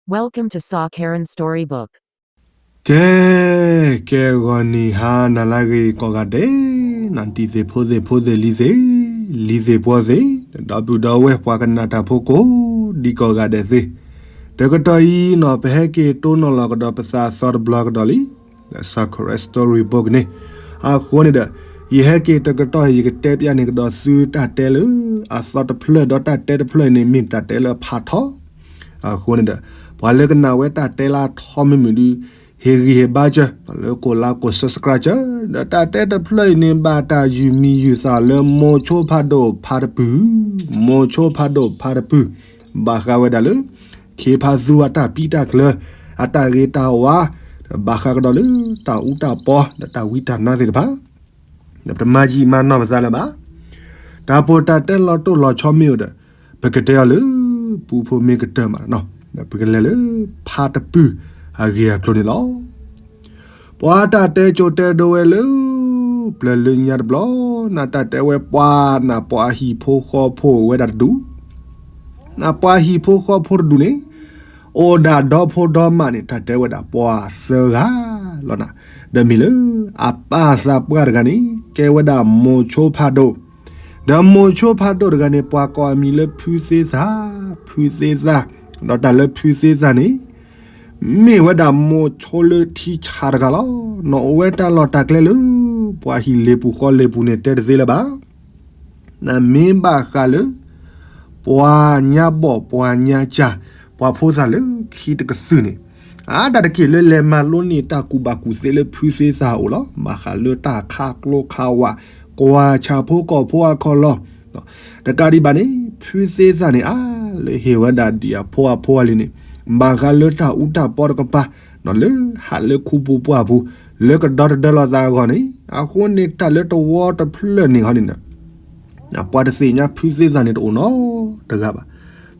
Welcome to Sa Karen Storybook. ကဲ, ကဲဂီၤနံၤဟါနၤလၢအဂ့ၤကိးဂၤဒဲး, နဒ်သ့ၣ်ဖိသ့ၣ်ဖိသ့ၣ်လံၤသ့ၣ်, လံၤသ့ၣ်ပှီၤသ့ၣ်, ဒီပုၢ်ဒီဝဲၢ်ပှၤကနၣ်တၢ်ဖိကိးဒံကိးဂၤဒဲးသ့ၣ်, တကတီၢ်အံၤနီၤ ပဟဲက့ၤတိၢ်နီၣ်လီၤကဒီးပသးအသီတဘျီကဒီးလံ Sa Karen Storybook န့ၣ်, အဃိန့ၣ်ဒီး ယဟဲက့ၤတကတီၢ် ယကတဲပျးန့ၢ်ကဒီးသုတၢ်တဲလၢအသီတဖျၢၣ် ဒီးတၢ်တဲတဖျၢၣ်အံၤန့ၣ် မ့ၢ်တၢ်တဲလၢအဖးထီ, အဃိန့ၣ်ဒီး ပှၤလၢကနၣ်ဝဲတၢ်တဲလၢအထီမ့ၢ်မုာ်ဒုး ဟ့ၣ်ဂံၢ်ဟ့ၣ်ဘါစၢၤ လၢကိးလါကိး subscribe စၢၤ, ဒီးတၢ်တဲတဖျၢၣ်အံၤန့ၣ် ဘၣ်တၢ်ယုၢ်မံၤယုၢ်သးလၢ မိၤဆိဖးဒိၣ်ဖးတပုၢ်, မိၤဆိဖးဒိၣ်ဖးတပုၢ်, ဘၣ်ဃးဝဲဒၣ်လၢ ခ့ဖးသူအတၢ်ပံတၢ်ကျၢၤ, အတၢ်ဂ့ၤတၢ်ဝါ, ဘၣ်ဃးကဒီးလၢတၢ်အူတၢ်ပီ ဒီးတၢ်ဝံတၢ်နါသ့ၣ်တဖၣ်, ဒီးပတမၤယံာ်မၤနီၢ်ပသးလၢၤဘၣ်. တၢ်ပီးတၢ်တဲလီၤတိၢ်လီၤဆီမ့ၢ်အိၣ်ဒီး ပကတဲအီၤလၢ ပူဖိမ့ၢ်ကတၢၢ်မး, ပကလဲၤလၢ ဖးတပုၢ်အဂ့ၢ်အကျိၤန့ၣ်လီၤ. ပှၤတၢ်တဲကၠိတဲဒိဝဲလၢ ပျၢၤလၢညါတဘျီ, နတၢ်တဲဝဲပှၤ နပှၤဟံၣ်ဖိဃီဖိဝဲဒၣ်တဒူၣ်, နပှၤဟံၣ်ဖိဃီဖိတဒူၣ်န့ၣ် အိၣ်ဒၣ်ဒီဖိဒီမါန့ၣ် တၢ်တဲဝဲဒၣ်ပှၤသၢဂၤလီၤနၤ, ဒီးမ့ၢ်လၢ အပၢ်သးပှၢ်တဂၤန့ၣ် ကဲဝဲဒၣ်မိၤဆိဖးဒိၣ်, ဒီးမိၤဆိဖးဒိၣ်တဂၤန့ၣ် ပှၤကိးအမံၤလၢဖုသ့သၣ်, ဖုသ့သၣ်, ဒီးတၢ်လၢဖုသ့သၣ်န့ၣ် မ့ၢ်ဝဲဒၣ်မိၤဆိလၢထံဆးတဂၤလီၤ. နအိၣ်ဝဲတၢ်လီၢ်တၢ်ကျဲလၢ ပှၤဟံၣ်လ့ၣ်ပူၤဃီလ့ၣ်ပူၤန့ၣ် တဲတသ့လၢၤဘၣ်. နမ့ၢ်ဘၣ်ဃးလၢ ပှၤညါဘီၣ်ပှၤညါကၢ် ပှၤဖိသၣ်လၢခံတကသုၣ်န့ၣ်, အါတၢ်တက့ၢ်လၢလဲၤမၤလိန့ၢ် တၢ်ကူၣ်ဘၣ်ကူၣ်သ့လၢဖုသ့သၣ်အအိၣ်လီၤ. ဘၣ်ဃးလၢတၢ်ခးကျိခးဝး ကွၢ်ဆၣ်ဖိကီၢ်ဖိအခီၣ်လီၢ် တကးဒံးဘၣ်န့ၣ် ဖုသ့သၣ်န့ၣ် အါလၢဟ့ၣ်ဝဲဒၣ်ဒံၣ်အဖိအဖိအလံၤန့ၣ်, ဘၣ်ဃးလၢတၢ်အူတၢ်ပီတကပၤ, လၢဟးလၢခူပူၤပှၢ်ပူၤ လၢကဒီတဒၢလီၤသးအဂီၢ်န့ၣ်, အဃိန့ၣ်တၢ်လၢတဝီတဖျၢၣ်န့ၣ်ခီန့ၣ်ဒီး ပှၤတသ့ၣ်ညါဖုသ့သၣ်န့ၣ်တအိၣ်နီတဂၤဘၣ်.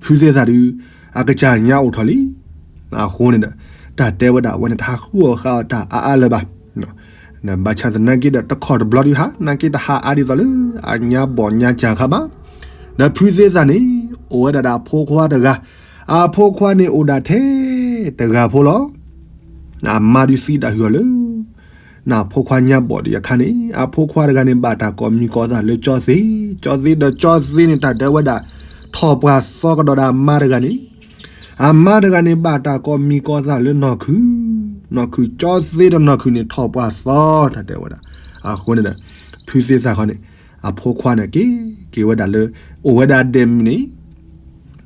ဖုသ့သၣ်ဒုး အကစၢ်ညါအိၣ်ထီၣ်လံ. အဃိန့ၣ်ဒီး တၢ်တဲဝဲဒၣ်အဝဲန့ၣ် တဟးဃုအီၣ်ဃုအီတၢ်အါအါလၢၤဘၣ်. ဘၣ်ဆၣ်သနာ်က့ဒီး တခီၣ်တဘျီဒုးဟး နာ်က့တဟးအါဒ်သိးလၢ အညါဘီၣ်ညါကၢ်ခါဘၣ်. ဒီးဖုသ့သၣ်န့ၣ် အိၣ်ဝဲဒၣ်ဒီးအဖိခွါတဂၤ, အဖိခွါန့ၣ်အိၣ်ဒၣ်ထဲတဂၤဖိလီၤ. အမါဒုးသံဒၣ်ဟုၣ်အီၤလၢ နဖိခွါညါဘီၣ်ဒံးအခါန့ၣ် အဖိခွါတဂၤန့ၣ် ဘၣ်တၢ်ကိးမံၤကိးသးလၢကၠီသ့, ကၠီသ့ဒီးကၠီသ့န့ၣ် တၢ်တဲဝဲဒၣ် ထီၣ်ပှၢ်သီကဒီးဒီးအမါတဂၤန့ၣ်, အမါတဂၤန့ၣ် ဘၣ်တၢ်ကိးမံၤကိးသးလၢနီၢ်ခုၣ်, နီၢ်ခုၣ်, ကၠီသ့ဒီးနီၢ်ခုၣ်န့ၣ် ထီၣ်ပှၢ်သီ တၢ်တဲဝဲဒၣ်. အဃိန့ၣ်ဒီး ဖုသ့သၣ်ခီန့ၣ် အဖိခွါန့ၣ်က့ၤက့ၤဝဲဒၣ်လၢ အိၣ်ဝဲဒၣ်ဒဲးမုၢ်န့ၣ်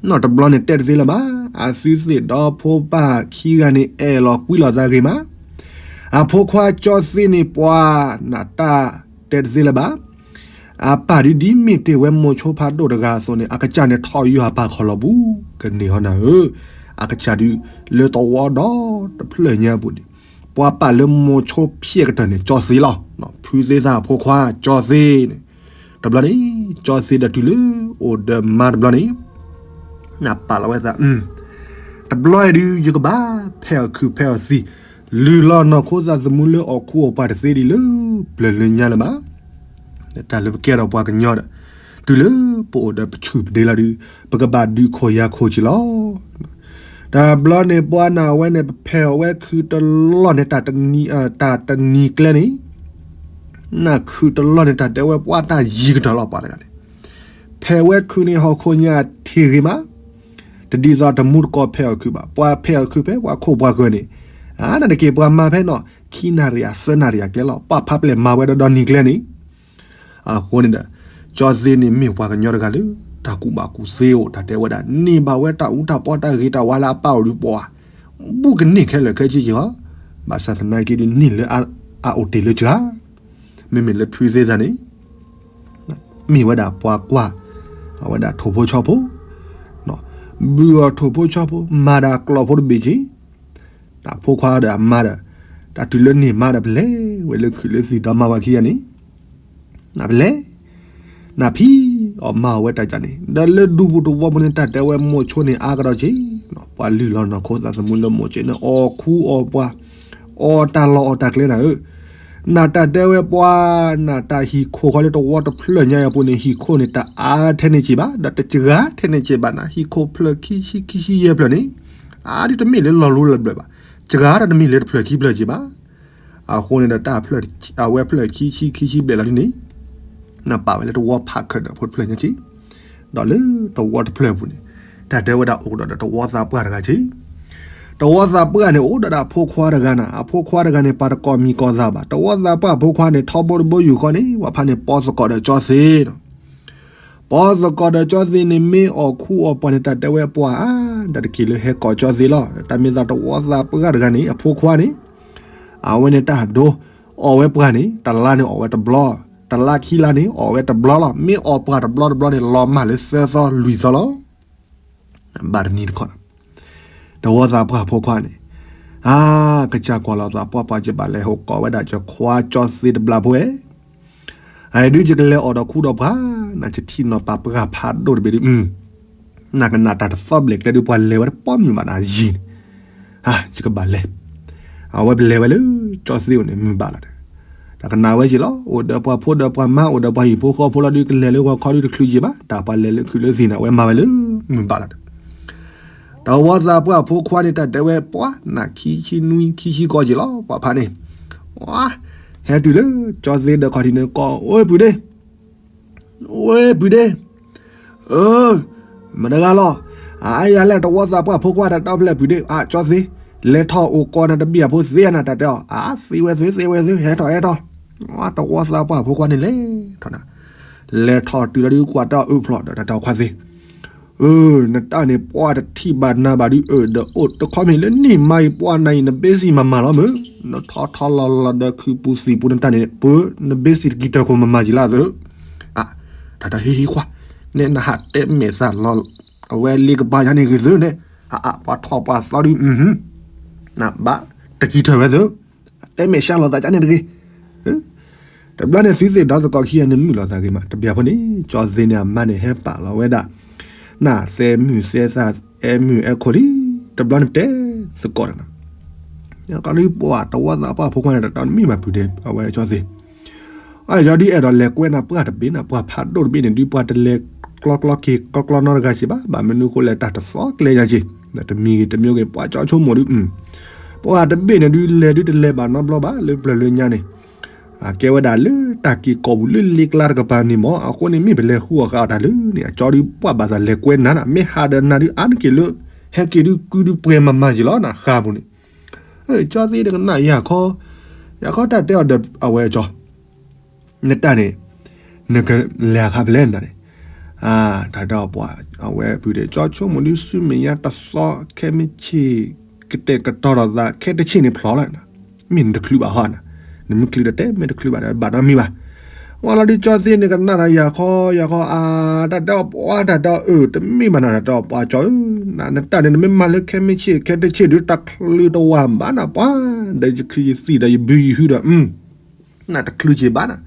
နီၢ်တဘျီန့ၣ်တဲတသ့လၢၤဘၣ်. အသုသ့ၣ်ဒီဖိပၢ်ခံဂၤန့ၣ် အဲၣ်လီၤကွံလီၤသးဂ့ၤမး. အဖိခွါကၠီသ့န့ၣ် ပှၤနတၢ်တဲတသ့လၢၤဘၣ်. အပၢ်ဒုးဒ်မ့ၢ်တ့ၢ်ဝဲမိၤဆိဖးဒိၣ်တဂၤအသိးန့ၣ် အကစၢ်န့ၣ်ထီၣ်ယွၤအပၢ်ခီၣ်လီၤပူၤ ကန့ၢ်ဟီနၤဧၢ, အကစၢ်ဒုးလၢတဝီဒီတဖျၢၣ်ညါအပူၤန့ၣ် ပှၤပာ်လၢမိၤဆိဖျဲးကတၢၢ်န့ၣ် ကၠီသ့လီၤ. ဖုသ့သၣ်အဖိခွါ ကၠီသ့န့ၣ် တဘျီန့ၣ် ကၠီသ့ဒီးတုၤလၢအိၣ်ဒီးမါတဘျီန့ၣ် နပာ်လီၤဝဲသး, တဘျီအံၤဒုး ယကဘၣ်ဖဲးအီၣ်ခုးဖဲးအီၣ်သံ, လုၢ်လီၤနီၢ်ခိသးသမူလၢအိၣ်ခူအိၣ်ပှၢ်တသ့ဒံးလၢပျၢၤလၢညါလၢၤဘၣ်. တၢ်လၢပကဲထီၣ်ပှၤကညီဒီး တုၤလၢပအိၣ်ဒီးပဆူၣ်ပဒ့လီၤဒုး ပကဘၣ်ဒုးခိၣ်ယၤခိၣ်က့ၤလီၤ. တဘျီန့ၣ် ပှၤနဝဲန့ၣ် ပဖဲးအီၣ်ဝဲခုးတလီၢ်န့ၣ် တၢ်တနံၤ, တၢ်တနံၤကျဲန့ၣ် နခုးတလီၢ်န့ၣ် တၢ်တဲဝဲပှၤတၢ်ယံၤကတၢၢ်လီၤ ပှၤတဂၤန့ၣ် ဖဲးဝဲခုးန့ၣ် ဟီၣ်ခိၣ်ညါထံၣ်ဂ့ၤမး, တဒ်သိးတမူတကိးဖဲးအီၣ်ခုးဘၣ်, ပှၤဖဲးအီၣ်ခုးဖဲပှၤခိၣ်ပှၤဃၢၤန့ၣ်, အါန့ၣ်တက့ၢ် ပှၤမၤဖဲနီၤ ခံနၣ်ရံၣ်အသၢနၣ်ရံၣ်အကျဲလီၤ, ပာ်ဖးပျဲၢ်မၤဝဲဒီးဒီနံၤကျဲန့ၣ်. အဃိန့ၣ်ဒီး ကၠီသ့န့ၣ်မ့ၢ်ပှၤကညီတဂၤလၢ တၢ်ကူၣ်ဘၣ်ကူၣ်သ့အိၣ် တၢ်တဲဝဲဒၣ် န့ၢ်ဘၣ်ဝဲတၢ်အူတၢ်ပီတၢ်ဂ့ၤတၢ်ဝါလၢအပၢ်အိၣ်ဒုးပှၤ ဘူးကန့ၢ်ခဲလၢာ်ခဲဆ့က့ၤဟီ, ဘၣ်ဆၣ်သနာ်က့ဒုး န့ၢ်လၢအအိၣ်တ့ၢ်လၢစှၤ, မ့မ့ၢ်လၢဖုသ့ၣ်တဖၣ်န့ၣ် မ့ၢ်ဝဲဒၣ်ပှၤကွၢ်, အဝဲဒၣ်ထိၣ်ဖိဆီဖိ, ဘုၣ်အီၤထိၣ်ဖိဆီဖိ မၤဒီးကျီၢ်ဖိတဘ့ၣ်က့ၤ, တၢ်ဖိခွါဒီးအမါဒီး, တၢ်တုၤလၢန့ၢ်မါဒီး ပလဲၤဝဲလၢခုးလၢသံၣ်ဒီးမါဝၤခံဂၤန့ၣ် နပလဲၤ, နဖံးအီၣ်မၤအီၣ်ဝဲတၢ်ကၢ်န့ၣ် ဒီးလၢဒူပူၤတဝီပူၤန့ၣ် တၢ်တဲဝဲမိၤဆိန့ၣ်အါကဒီးက့ၤ, ပှၤလုၢ်လီၤနီၢ်ခိသးသမူလၢမိၤဆိန့ၣ် အီၣ်ခူအီၣ်ပှၤ, အီၣ်တၢ်လီၢ်အီၣ်တၢ်ကျဲနၤဧၢ, နတၢ်တဲဝဲပှၤ, နတၢ်ဟံၣ်ခိၣ်ဃီလၢတဝီတဖျၢၣ်ညါအံၤအပူၤန့ၣ် ဟံၣ်ခိၣ်န့ၣ် တအါထဲန့ၣ်က့ၤဘၣ် ဒီးတစှၤထဲန့ၣ်က့ၤဘၣ်နၤ, ဟံၣ်ခိၣ်ဖျၢၣ်ခံဆံခံဆံယဲၢ်ဖျၢၣ်န့ၣ်, အါဒုတမ့ၢ်လၢလီၤလိၤလၢဘျၢၣ်ဘၣ်, စှၤဒီးတမ့ၢ်လၢတဖျၢၣ်ခံဖျၢၣ်က့ဘၣ်. အဃိန့ၣ်ဒီးတၢ်ဖျၢၣ် အဝဲဖျၢၣ်ခံဆံခံဆံဘျဲၣ်လီၤဒ်န့ၣ် နပာ်ဝဲလၢတဝီဖးခၢၣ်ဒီးဖိတဖျၢၣ်ညါက့, ဒီးလၢတဝီတဖျၢၣ်အပူၤန့ၣ် တၢ်တဲဝဲဒၣ်အိၣ်ကဒီးဒီးတဝီသးပှၢ်တဂၤက့, တဝီသးပှၢ်န့ၣ် အိၣ်ဒီးအဖိခွါတဂၤနၤ, အဖိခွါတဂၤန့ၣ် ပာ်တကိးမံၤကိးသးဘၣ်. တဝီသးပှၢ်အဖိခွါန့ၣ် ထီဘိတဘိယူၢ်ဃီန့ၣ် ပှၤဖးန့ၣ် ပီသကိးဒီးကၠီသ့လီၤ. ပီသကိးဒီးကၠီသ့န့ၣ် မ့ၢ်အီၣ်ခူအီၣ်ပှၤန့ၣ် တၢ်တဲဝဲပှၤဧါ, တၢ်တက့ၤလၢဟဲကိးကၠီသ့လီၤ. တၢ်မ့ၢ်သးတဝီသးပှၢ်တဂၤန့ၣ် အဖိခွါန့ၣ် အဝဲန့ၣ်တၢ်ဒိ အီၣ်ဝဲပှၤန့ၣ် တလါန့ၣ်အီၣ်ဝဲတဘျီ, တလါခံလါန့ၣ်အီၣ်ဝဲတဘျီလီၤ. မ့ၢ်အီၣ်ပှၤတဘျီတဘျီန့ၣ် လီၤမၢ်လၢသၢသီလွံၢ်သီလီၤ. ဘၣ်တနံၤတခီ တဝီသးပှၢ်ဖိခွါန့ၣ် အါ ကစၢ်ကွၢ်လီၤသးပှၢ်ပှၢ် ယဘၣ်လဲၤဟိးကိးဝဲဒၣ်ယခွါကၠီသ့တဘျီဖိဧဲ, အဒုးယကလဲၤအီၣ်ဒီးခူဒီးပှၤ, နကထံၣ်နီၤပာ်ပှၢ်ဖးဒိၣ်တဘ့ၣ်ဒုး နကနၣ်တၢ်တသီဘျဲၣ်ကျဲဒုး ပှၤလဲၤဝဲတပီမုၢ်ဘၣ်နၤယံၤန့ၣ်, ယကဘၣ်လဲၤ, အဝဲပလဲၤဝဲလၢကၠီသ့အိၣ်န့ၣ် မုၢ်ဘၣ်လီၤဒီး, တၢ်ကနၣ်ဝဲက့ၤလီၤ. အိၣ်ဒီးပှၤဖိဒီးပှၤမါ အိၣ်ဒီးပှၤဟံၣ်ဖိဃီဖိလီၤဒုး ကလဲၤလၢဂီၤခီဒုးတချုးယံၤဘၣ်, တၢ်ပှၤလဲၤလၢခုးလၢသံၣ်န့ၣ် အဝဲမၤဝဲလၢမုၢ်ဘၣ်လီၤဒီး တဝီသးပှၢ်ဖိခွါန့ၣ် တၢ်တဲဝဲပှၤနၢ်ခံဆံနွံခံဆံဃီက့ၤလီၤ. ပှၤဖးန့ၣ် ဟဲတုၤလၢကၠီသ့ဒီးခီၣ်ထံးန့ၣ် ကိးဝဲပုၢ်ဒ့, ဝဲပုၢ်ဒ့, အၢ မတၤတဂၤလီၤ, အယၤလဲၣ် တဝီသးပှၢ်ဖိခွါတၢ်တဲအီၤဖဲလဲၣ်ပုၢ်ဒ့, အၠီသ့, လဲၤထီၣ်အိၣ်ကိးနၤတဘ့ၣ်အဖိသ့နၤ တၢ်တဲအီၤ, အသ့ဝဲသ့ သ့ဝဲသ့ ဟဲထီၣ်ဟဲထီၣ်, တဝီသးပှၢ်ဖိခွါန့ၣ်လဲၤထီၣ်နၤ, လဲၤထီၣ်တုၤလီၤဒုးကွၢ်တၢ်အုၣ်ဖျိးဒီးတၢ်တဲအီၤခွါသ့ အၢ နတၢ်န့ၣ်ပှၤတထံၣ်ဘၣ်နၤဘၣ်ဒုး အၢ ဒီးအိၣ်တခီမ့ၢ်လၢနံၣ်မါအံၤပှၤနၤအံၤ နဘ့စံၣ်မၤမၤလီၤမုၢ်, နထီထီလီၤလီၤဒီးခုးပူၤသံၣ်ပူၤနတၢ်န့ၣ် ပၢ နဘ့စံၣ်တကံၢ်တၢၢ်ခိၣ်မၤမၤယံၤလၢအသၢ, တၢ်တဲဟ့ဟ့ခွါ, နဲနဟးတဲမဲာ်သၣ်လီၤ, အဝဲလ့ကပၤယါန့ၣ်ဂ့ၤသၢန့ၣ်, ပှၤထီၣ်ပှၤသီဒုး နဘၣ်တကံၢ်တၢၢ်ဝဲသၢ တဲမဲာ်ဆှးလိာ်သးကန့ၣ်တဂ့ၤ. တဘျီန့ၣ်သုသ့ၣ်ဒီသကိးခံဂၤန့ၣ် မုာ်လိာ်သးဂ့ၤမး တဘျီဖိန့ၣ် ကၠီသ့န့ၣ်အမါန့ၣ် ဟဲပာ်လီၤဝဲဒၣ် နသဲမုၢ်သဲသၣ် အဲမုၢ်အဲခိၣ်လံ, တဘျီန့ၣ်တဲသကိးတၢ်နီၤ, ကီဒုးပှၤတဝီသးပှၢ်ဖိခွါန့ၣ် တၢ်တမ့ၢ်ဘၣ်ပုၢ်ဒ့ အဝဲကၠီသ့ အယီၤဒုးအဲၣ်ဒိးလဲၤကွဲနၤပှၢ်တဘ့ၣ်နၤ ပှၢ်ဖးဒိၣ်တဘ့ၣ်န့ၣ် ဒုးပှၤတလဲၤကျီကျီက့ၤကျီကျီနီတဂၤက့ၤဘၣ်, ဘၣ်မနုၤဃိလဲၣ် တၢ်တသီကျဲယၤက့ၤ, တမံၤဂ့ၤတမံၤဂ့ၤ ပှၤကၠီဆိကမိၣ်ဒုး ပှၢ်တဘ့ၣ်န့ၣ်ဒုး လဲၤဒုးတလဲၤဘၣ်နီတဘျီဘၣ် လၢပျၢၤလၢညါန့ၣ်, အကဲဝဲဒၣ်လၢတၢ်က့ၤကိာ်ပူၤလၢလ့ကျါတကပၤန့ၣ်မး, အဃိန့ၣ် မ့ၢ်ပလဲၤဃုအီၣ်ဃာ်အီၣ်တၢ်လၢန့ၣ် အကၠီဒုးပှၢ်ဘၣ်သးလဲၤကွဲနၤနၤ, မ့ၢ်ဟးဒီးနၤဒုးအါတက့ၢ်လၢ ဟဲက့ၤဒုးကုဒုးပှဲၤမၤမၤယံၤလီၤနၤ ဃါပူၤန့ၣ် ကၠီသ့တကနၣ်ယၤခီ, ယၤခီတၢ်တဲအီၤဒီးအဝဲကၠီ နတၢ်န့ၣ် နကလဲၤအခါဖဲလဲၣ်နတၢ်န့ၣ်, တၢ်ဒီးပှၤ အဝဲပုၢ်ဒ့ ကၠီဆိကမိၣ်ဒုး ဆူမဲာ်ညါတသီ ခဲမုၢ်ဆ့ၣ် ကတဲာ်ကတီၤဒီးသး ခဲတဆ့ၣ်န့ၣ်ဖျိးလီၤ, မ့ၢ်နတချုးဘၣ်ဟီနၤ, နမ့ၢ်ချုးဒီးတဲ မ့ၢ်တချုးဘၣ်ဒီးဘၣ်နီတမံၤဘၣ်, ဝဲလီၤဒုးကၠီသ့န့ၣ် ကနၣ်ဒီးယၤခီ ယၤခီအါ, တၢ်တဲအီၤပှၤ တၢ်တဲအီၤအၢ တမ့ၢ်ဘၣ်နၤ တၢ်တဲအီၤပှၤကၠီဧၢ, နတၢ်န့ၣ် နမ့ၢ်မၤလၢခဲမုၢ်ဆ့ၣ် ခဲတဆ့ၣ်ဒုး တၢ်ချုးတဝၢ်ဘၣ်နၤပှၤ, ဒီးယခုယသံၣ်ဒီးယဘုယဟုဒီး နတချုးက့ၤဘၣ်နၤ,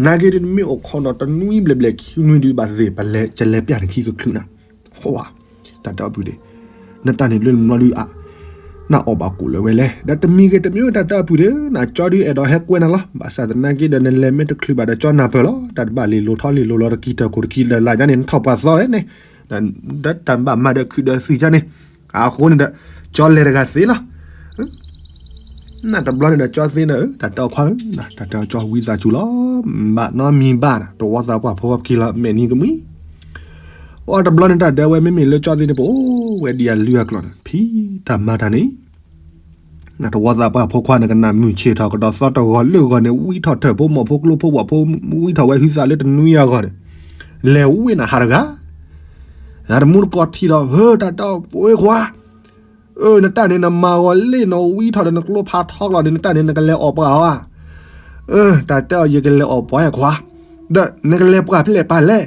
နာ်က့ဒုး နမ့ၢ်အိၣ်ခိးနီၤတနွံဘျဲၣ်ဘျဲၣ်ခံနွံဒုး ဘၣ်သ့ၣ် ပလဲၤ ကလဲၤပျၢ်နခံကချုးနၤ, ဟိဝဲ, တၢ်တဲအီၤပုၢ်ဒ့, နတၢ်န့ၣ်လၢနဘျီဒုးအါ, နအီၣ်ဘၣ်ကိၣ်လၢၤဝဲလဲၣ်, ဒီးတမံၤဂ့ၤတမံၤ တၢ်တဲအီၤပုၢ်ဒ့ နကၠီဒုးအဲၣ်ဒိးဟဲကွဲနၤလီၤ, ဘၣ်ဆၣ်သနာ်က့ဒီး နလဲၤမ့ၢ်တချုးဘၣ်ဒီးကၠီနၢ်ပၢၢ်လီၤ, တၢ်တဘၣ်လ့ၤလိၤထီလ့ၤလိၤလီၤ တကံၢ်တၢၢ်ခိၣ်တကံၢ်လၢ်လၢ်ယါန့ၣ် နထီၣ်ပှၤသီဝဲန့ၣ်, ဒီးတၢ်ဘၣ်မၤဒီးခုးဒီးသံၣ်ယါန့ၣ်, အဃိန့ၣ်ဒီး ကၠီလဲၤတဂၤသ့လီၤ နတဘျီန့ၣ်ဒီးကၠီသ့န့ၣ် တၢ်တဲအီၤခွါဧၢ, တၢ်တဲအီၤကၠီဝံသးစူၤလီၤ, ဘၣ်နီတမံၤဘၣ်နၤ တဝီသးပှၢ်ဖိက့ၤလီၤ မဲာ်နံၤကမှံ, အတဘျီန့ၣ်တၢ်ဒဲးဝဲ မ့မ့ၢ်လၢကၠီသ့န့ၣ် ပအိၣ်ဝဲဒံးအလုၢ်အကျိၤန့ၣ် ဖံးတၢ်မၤတၢ်န့ၣ်, နတဝီသးပှၢ်ဖိခွါန့ၣ် ကနၣ်မုၢ်ဆ့ၣ်ထီၣ်ကဒီးသီတဂီၤလၢဂီၤန့ၣ် ဝံထီၣ်ထၢၣ်ဖိမီၢ်ဖိကျိဖိဝၣ်ဖိ ဝံထီၣ်ဝဲဟုသးလၢတနွံအဂီၢ်န့ၣ်, လဲၤဝံနၤဟးတဂၤ တမူတကိးထံၣ်ဒီး ဟၢ တၢ်တဲအီၤပှၤခွါ အၢ နတၢ်န့ၣ် နမၤဂီၤလ့ၣ်နီၤ ဝံထီၣ်ဒီးနကျိဖးထီကျီၢ်န့ၣ် နတၢ်န့ၣ် နကလဲၤအီၣ်ပှၤဧါ, တၢ်တဲအီၤ ယကလဲၤအီၣ်ပှၤခွါ, ဒီးနကလဲၤပှၤဖဲလဲၣ်ပၤလဲၣ်,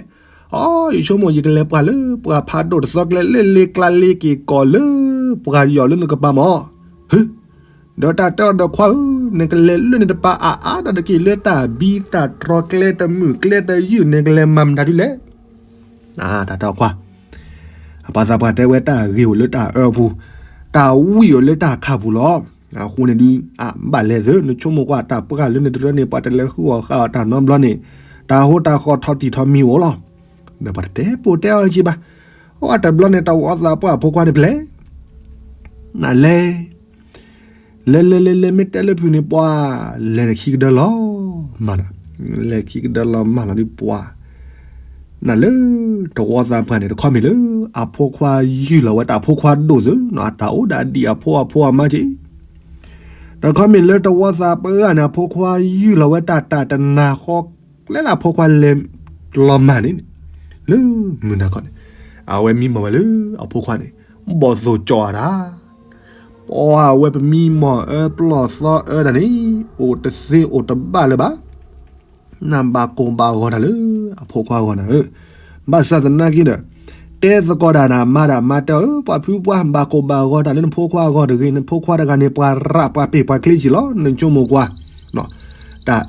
အိ ယဆိကမိၣ် ယကလဲၤပှၤလၢပှၤဖးဒိၣ်တသီကျဲ လၢလ့ကျါလ့က့ၤကီၢ်လၢ ပှၤယီၤလၢနကပၤမၢ်, ဟၢ ဒီးတၢ်တဲအီၤဒီးခွါဧၢ, နကလဲၤလၢန့ၣ်တပၤအါအါ တၢ်တက့ၢ်လၢတၢ်ဘံတၢ်တြီကျဲတမုာ်ကျဲတယုၢ် နကလဲၤမၤမတၤဒ်လဲၣ် တၢ်တဲအီၤခွါ, အပှၤသးပှၢ်တဲဝဲ တၢ်ဂ့ၤအိၣ်လၢတၢ်အၢပူၤ, တၢ်ဝံၣ်အိၣ်လၢတၢ်ခးပူၤလီၤ. အဃိန့ၣ်ဒုး အဘၣ်လဲၤသၢ နဆိကမိၣ်ကွၢ် တၢ်ပှၢ်လၢန့ၣ်တရၢန့ၣ် ပှၤတလဲၤဃုအီၣ်ဃာ်အီၣ်တၢ်နီတဘျီန့ၣ် တၢ်ဟိတၢ်ဃီထီၣ်တံၢ်ထီၣ်မံၤအိၣ်လီၤ. ဒီးပှၤတတဲပိာ်တဲအီၤက့ဘၣ်. အတဘျီန့ၣ် တၢ်ဝီသးပှၢ်ဖိခွါန့ၣ်ဖဲလဲၣ် နလဲၤ လဲၤလဲၤလဲၤလဲၤ မ့ၢ်တဲလၢဖုန့ၣ် ပှၤလဲၤခံကဒၢလီၤမၢ်ဒီး, လဲၤခံကဒၢလီၤမၢ်လီၤဒုးပှၤ, နလၢတဝီသးပှၢ်န့ၣ် တခီမ့ၢ်လၢအဖိခွါယုၢ်လီၤဝဲတၢ် အဖိခွါဒိၣ်သုနီၤ, အတၢ်အိၣ်ဒၣ်ဒံးအဖိအဖိအမါက့ၤ, တခီမ့ၢ်လၢတဝီသးပှၢ်န့ၣ် အဖိခွါယုၢ်လီၤဝဲတၢ် တၢ်တနၤဃီ ကျဲလၢအဖိခွါလဲၤလီၤမၢ်န့ၣ်န့ၣ်, လၢမုၢ်နၤခီန့ၣ် အဝဲမံမီၢ်ဝဲလၢအဖိခွါန့ၣ် ဘီၣ်သိၣ်ကၠီအတၢ် ပှၤဝဲပမံမီၢ်အၢပလီၢ်သီအၢတၢ်န့ၣ် အိၣ်တသ့အိၣ်တဘၣ်လၢၤဘၣ်, နဘၣ်ကိၢ်ဘၣ်ဂီၤတၢ်လၢအဖိခွါအဂီၢ်နၤဧၢ, ဘၣ်ဆၣ်သနာ်က့ဒီး တဲသကိးတၢ်နၤ မၤတၢ်မၤတၢ်ဧၢ, ပှၤဖုပှၢ် ဘၣ်ကိၢ်ဘၣ်ဂီၤတၢ်လၢနဖိခွါအဂီၢ်တဂ့ၤ, နဖိခွါတဂၤန့ၣ် ပှၤရးပှၤပ့ၢ်ပှၤချ့က့ၤလီၤ, နဆိကမိၣ်ကွၢ် တၢ်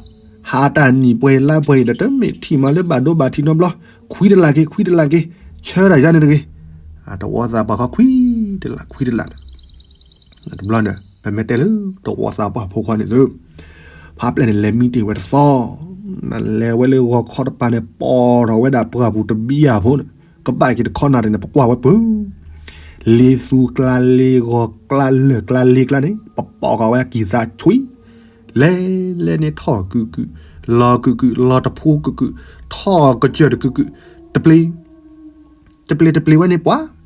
ဟါတၢ်နံၣ်ပှဲၤလါပှဲၤအံၤဒီး တမ့ၢ်ထံၣ်မးလၢဘၣ်ဒိဘၣ်ထံးနီတဘျီ, ခွံတလးက့ၤ ခွံတလးက့ၤ, ဆၢတၢ်ယါန့ၣ်တဂ့ၤ, တဝီသးပှၢ်ခီ ခွံတလး ခွံတလးန့ၣ်, တဘျီန့ၣ် ပမ့ၢ်တဲလၢတဝီသးပှၢ်ဖိခွါန့ၣ်သု, ဖးပျဲၢ်န့ၣ် လဲၤမံတ့ၢ်ဝဲတသီ, နလဲၤဝဲလၢဂီၤခီတပၤန့ၣ် ပိာ်ထီၣ်ဝဲဒၣ်ပှၢ်ပူၤတဘံယၤဖိန့ၣ်, ကဘၣ်က့ၤတခီနၤတန့ၣ် ပကွၢ်ဝဲပူၤ လ့သူကျါလ့ဂီၤကျါလၢၢ်ကျါလ့ကျါန့ၣ် ပပိာ်ဃာ်ဝဲအကံၢ်သးဆွံ, လဲၤလဲၤန့ၣ်ထီၣ်ကုာ်ကုာ်, လီၤကုာ်ကုာ်, လီၤတဖိကုာ်ကုာ်, ထီၣ်ကစၢၢ်တကုာ်ကုာ်, တပျ့ၤ တပျ့ၤတပျ့ၤဝဲန့ၣ်ပှၤ,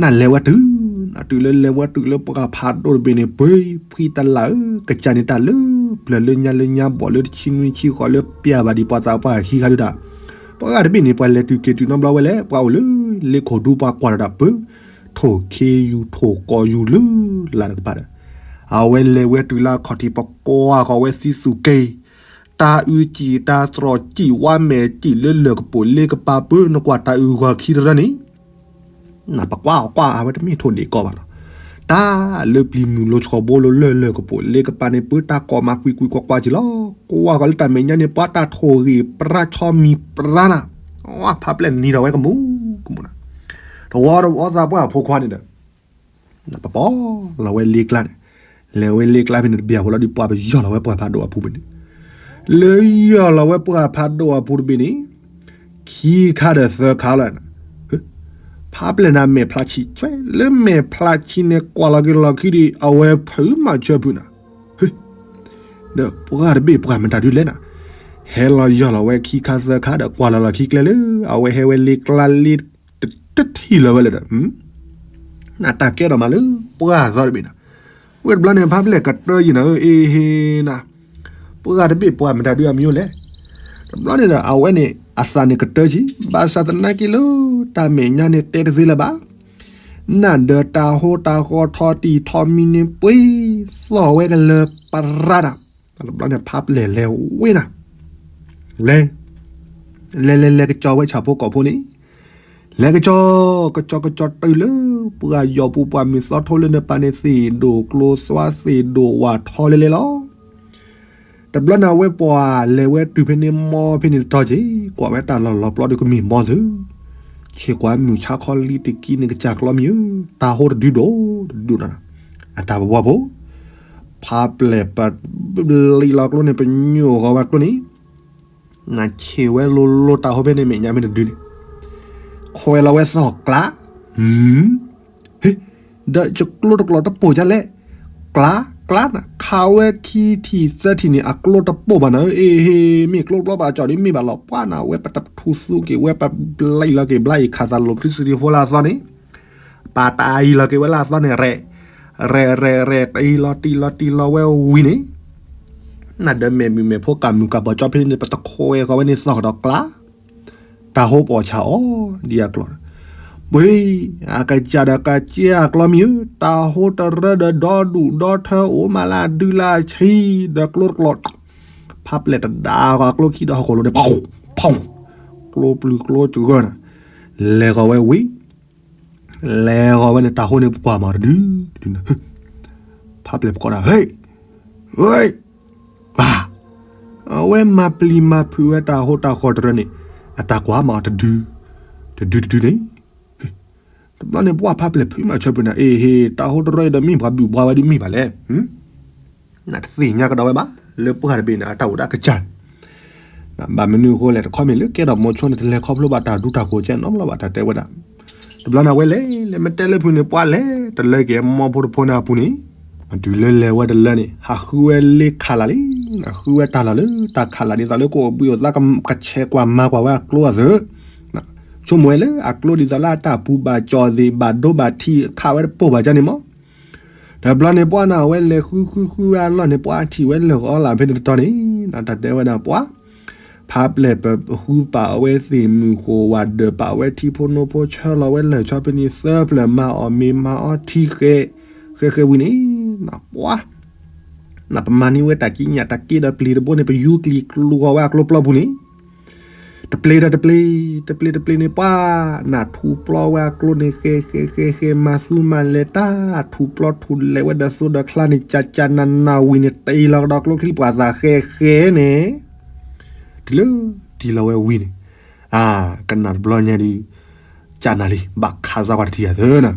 နလဲၤဝဲတုၤ, နတုၤလၢလဲၤဝဲတုၤလၢပှၢ်ဖးဒိၣ်တဘ့ၣ်န့ၣ် ပှ့ၤဖှံတလးဧၢ, ကစၢ်န့ၣ်တၢ်လၢပျၢၤလၢညါလၢညါဘီၣ်လၢတဆံနွံဆံဃီလၢပျၢၤဘၣ်ဒံးပှၤသးပှၢ်ခံခါဒုတၢ်, ပှၤဂၤတဘ့ၣ်န့ၣ် ပှၤလဲၤတုၤက့ၤတုၤနီတဘျီဝဲလဲၣ်, ပှၤအိၣ်လၢလ့ခိၣ်ဒူပှၤကွၢ်ထီၣ်တၢ်ပၢ, ထိၣ်ခ့ယူၤထိၣ်ကီယူၤလၢလၢ်တကပၤဒီး, အဝဲလဲၤဝဲတုၤလၢအခီၣ်ထံး ပကွၢ်ဃီၤဝဲသံသူၣ်က့ၤ တၢ်အုၣ်ကံၣ်တၢ်သရီၣ်ကံၣ် ဝါမဲာ်ကံၣ်လၢလၢၢ်ကပိာ်လ့ကပၤပၢ နကွၢ်တၢ်အုၣ်ဂီၤခံတရၢန့ၣ်, နပကွၢ်အီၤကွၢ်အဝဲတမ့ၢ်ထိၣ်ဒ့ၣ်ကီဘၣ်နီၤ, တၢ်လၢပျံၤမုၢ်လိၤဆီဘိလိၤလၢလၢၢ်ကပိာ်လ့ကပၤန့ၣ် ပၢတၢ်ကိးမးကွံာ်ကွံာ်ကွၢ်ကွၢ်က့ၤလီၤ, ကွၢ်ဃီၤလၢတၢ်မဲာ်ညါန့ၣ် ပှၤတၢ်ထိၣ်ဂ့ၤပြါဆီမံၤပြါနၤ, ဖးပျဲၢ်နံၤထီၣ်ဝဲကမူၣ်ကမူၣ်နၤ, တဝီတဝီသးပှၢ်အဖိခွါန့ၣ်ဒီး ပပိာ်လီၤဝဲလ့ကျါန့ၣ်, လဲၤဝဲလ့ကျါဖဲန့ၣ်တဘျီဖိလီၤဒုး ပှၤပယီၢ်လီၤဝဲပှၢ်ဖးဒိၣ်အပူၤဖဲန့ၣ်, လၢယီၢ်လီၤဝဲပှၢ်ဖးဒိၣ်အပူၤတဘ့ၣ်န့ၣ်, ခံခါဒီးသၢခါလီၤ, ဖးပျဲၢ်န့ၣ်မဲာ်ဖျါဆံးဆွဲ လၢမဲာ်ဖျါဆံးန့ၣ် ကွၢ်လီၤက့ၤလီၤခံဒီး အဝဲဖုးမၤဆၢဖုးနၤ ဒီးပှၢ်တဘ့ၣ်ပှၢ်မတၤဒုလဲၣ်နၤ, ဟဲလီၤယီၢ်လီၤဝဲခံခါသၢခါဒီး ကွၢ်လီၤလီၤခံကျဲလၢ အဝဲဟဲဝဲလ့ကျါလ့ တထံၣ်လၢၤဝဲလၢဒီး, နတၢ်ကဲထီၣ်မးလၢပှၢ်သီတဘ့ၣ်နၤ, ဝဲတဘျီန့ၣ် ဖးပျဲၢ်ကတၢၢ်ယံၤနၤဧၢ အ့ဟ့နၤ, ပှၢ်တဘ့ၣ်ပှၢ်မတၤဒုအမံၤအိၣ်လဲၣ်, တဘျီန့ၣ်ဒီး အဝဲန့ၣ် အသးန့ၣ်ကတၢၢ်ကံ, ဘၣ်ဆၣ်သနာ်က့လၢ တၢ်မဲာ်ညါန့ၣ်တဲတသ့လၢၤဘၣ် နၢ်ဒီးတၢ်ဟိတၢ်ဃီထီတံၢ်ထီမံၤန့ၣ် ပှ့ၤသီၣ်ဝဲကလၢၤပရၣ်တၢ်, တဘျီန့ၣ် ဖးပျဲၢ်လဲၤဝဲနၤ, လဲၤ လဲၤလဲၤလဲၤကစီၤဝဲ ဆၣ်ဖိကီၢ်ဖိန့ၣ်, လဲၤကစီၤ ကစီၤကစီၤတုၤလၢ ပှၢ်ယီၤပူၤ ပှၢ်မုၢ်သီထိလၢနပၤန့ၣ် သ့ၣ်ဒိၣ်ကျိသွါ သ့ၣ်ဒိၣ်ဝၣ်ထီလဲၤလဲၤလီၤ. တဘျီန့ၣ် အဝဲပှၢ်လဲၤဝဲတုၤဖဲန့ၣ် မီဖဲန့ၣ်တတီၤက့ၤ ကွၢ်ဝဲတၢ်လီၢ်လီၤပျီဒီး ကမ့ၢ်မီသု, ဆ့ၣ်ကွၢ်မုၢ်ဆါခီလံတကံန့ၣ် ကစၢ်ကျီမံၤဧၢ, တၢ်ဟိတဒုဒိၣ်ဒုဒိၣ်နၤ, အတၢ်ပဝီဖိ ဖးပျဲၢ်ပ လံလီၤကျိန့ၣ် ပညိၣ်ဃီၤဝဲကျိန့ၣ်, နဆ့ၣ်ဝဲလိၤလိၤ တၢ်ဟိဖဲန့ၣ် မဲာ်ညါမ့ၢ်တဒုန့ၣ်, ခွဲးလီၤဝဲသီၣ်ကျါ, ဟ့, ဒီးယကျိတကျိာ်တပိၢ်ဒ်လဲၣ်, ကျါ ကျါနၤ, ခးဝဲခံထံၣ်သၢထံၣ်န့ၣ် အကျိတပိၢ်ဘၣ်နၤဧၢ, အ့ဟ့, မ့ၢ်ကျိတဘျီဘၣ်ကၠီဒ်မ့ၢ်ဘၣ်လီၤ, ပှၤနၤဝဲ ပတထူသူက့ၤဝဲ ပဘျံးလီၤက့ၤဘျါအံၤ ခးသးလိၤဖုစံးတံၤဖိလၢအသီန့ၣ် ပတၢ်အံၤလီၤက့ၤဝဲလၢအသီန့ၣ် ရဲၣ် ရဲၣ် ရဲၣ် ရဲၣ် တံၢ်လီၤတံၢ်လီၤတံၢ်လီၤဝဲဝံၤန့ၣ်, နဒီးမဲာ်မုာ်မဲာ်ဖိကးမုာ်ကးဘီၣ်ကၠီဖဲန့ၣ် ပတခွဲးဃီၤဝဲန့ၣ်သီၣ်ကဒီးကျါ, တၢ်ဟိပိာ်ဆၣ်အီၤ ဒ်အကျိာ်, ပှ့ၤ အကစၢ်ဒီးကစၢ်အကျီမံၤဧၢ, တၢ်ဟိတရၢဒီးဒီဒူၣ်ဒီထၢအိၣ်မးလၢအဒုလၢအဆံး ဒီးကျိတကျိာ်, ဖးပျဲၢ်တဒါဃီၤကျိခံဒီးဟီၣ်ခိၣ်လိၤန့ၣ် ဖီၣ် ဖီၣ် ကျိပျုၤကျိစှၤနၤ, လဲၤဃီၤဝဲဝံၤ လဲၤဃီၤဝဲန့ၣ် တၢ်ဟိန့ၣ်ပကွၢ်မးတဒု, တဒုန့ၣ်, ဖးပျဲၢ်ပကိးဒၣ် ဟ့ၣ်, ဟ့ၣ်, ပှၤ, အဝဲမၤပျံၤမၤဖုးဝဲတၢ်ဟိတၢ်ဃီတရၢန့ၣ် အတၢ်ကွၢ်မးတဒု, တဒုတဒုန့ၣ်, တဘျီန့ၣ် ပှၢ်ဖးပျဲၢ်ဖုးမၤဆၢဖုးနၤ အ့ဟ့ တၢ်ဟိတရၢအံၤဒီးမ့ၢ်ပှၤဘုၣ်ပှၤဝဲဒ်မ့ၢ်ဘၣ်လဲၣ် နတသ့ၣ်ညါကဒီးဝဲဘၣ် လၢပှၢ်တဘ့ၣ်န့ၣ် အတၢ်အိၣ်ဒၣ်ကစၢ်, ဘၣ်မနုၤအဃိလဲၣ် တခီမ့ၢ်လၢကဲထီၣ်မိၤဆိန့ၣ် တလဲၤခီဖျိဘၣ်တၢ်ဒူတၢ်ဃိးကဲနီတဘျီဘၣ် တၢ်တဲဝဲဒၣ်, တဘျီန့ၣ် အဝဲလဲၤ လဲၤမ့ၢ်တဲလၢဖုးန့ၣ် ပှၢ်လဲၤ တလၢက့ၤမီၢ်ဖိတဖိန့ၣ်အပူၤန့ၣ်, တုၤလၢလဲၤဝဲတလၢန့ၣ် ဟးဃုဝဲလ့ခးလးလံ, ဃုဝဲတၢ်လီၢ်လၢတၢ်ခးလး ဒ်သိးလၢကအိၣ်ဘှံးအိၣ်သါ ကဆဲးကွၢ်မၤကွၢ်ဝဲအကျိအသိး, ဆိကမိၣ်ဝဲလၢအကျိဒ်သိးလၢအတၢ်ပူၤဘၣ်ကၠီၤသ့ၣ် ဘၣ်ဒိဘၣ်ထံး ခးဝဲတပိၢ်ဘၣ်ကန့ၣ်မး. တဘျီန့ၣ်ပှၤန့ၣ် အဝဲလဲၤဃုဃုဃုဝဲအလီၢ်န့ၣ် ပှၤထံၣ်ဝဲလၢာ်ဂီၤလၢ်ဖဲန့ၣ်တတီၤန့ၣ် တၢ်တဲဝဲဒၣ်ပှၤ ဖးပျဲၢ်ပဃုပာ်အဝဲသ့ၣ်မုၢ်ဃိၣ်ဝးဒၢး ပာ်ဝဲထံဖိနိဖိ ဆၢလီၤဝဲလၢာ်ဆီဖဲန့ၣ်သၢဖျၢၣ် မၤအီၣ်မ့ၤမၤအီထံဃဲ, ဃဲဃဲဝံၤန့ၣ် ပှၤ နပမၤန့ၢ်ဝဲတၢ်ကံးညာ်တၢ်က့ဒီးပျံၤတဘိန့ၣ် ပယူၤကလံၤကျူးဂီၤဝဲအကျိပျီပူၤန့ၣ်, တပျ့ၤဒီးတပျ့ၤ, တပျ့ၤတပျ့ၤန့ၣ်ပှၤ နထူးပျီဝဲအကျိန့ၣ် ဃဲဃဲဃဲဃဲ မၤသူမၤလဲၤတၢ် ထူးပျီထူးလဲၤဝဲဒီးသိဒီးချါန့ၣ် ကကနနဝံၤန့ၣ် တ့ၢ်လီၤကဒီးကျိချံပှာ်သၣ်ဃဲဃဲန့ၣ်, တုၤလၢတ့ၢ်လီၤဝဲဝံၤန့ၣ်, အါ ကနၣ်တဘျီညါဒုး ကနၣ်လံ ဘၣ်ခးစၢ်ကွၢ်တထံၣ်အသၢနၤ,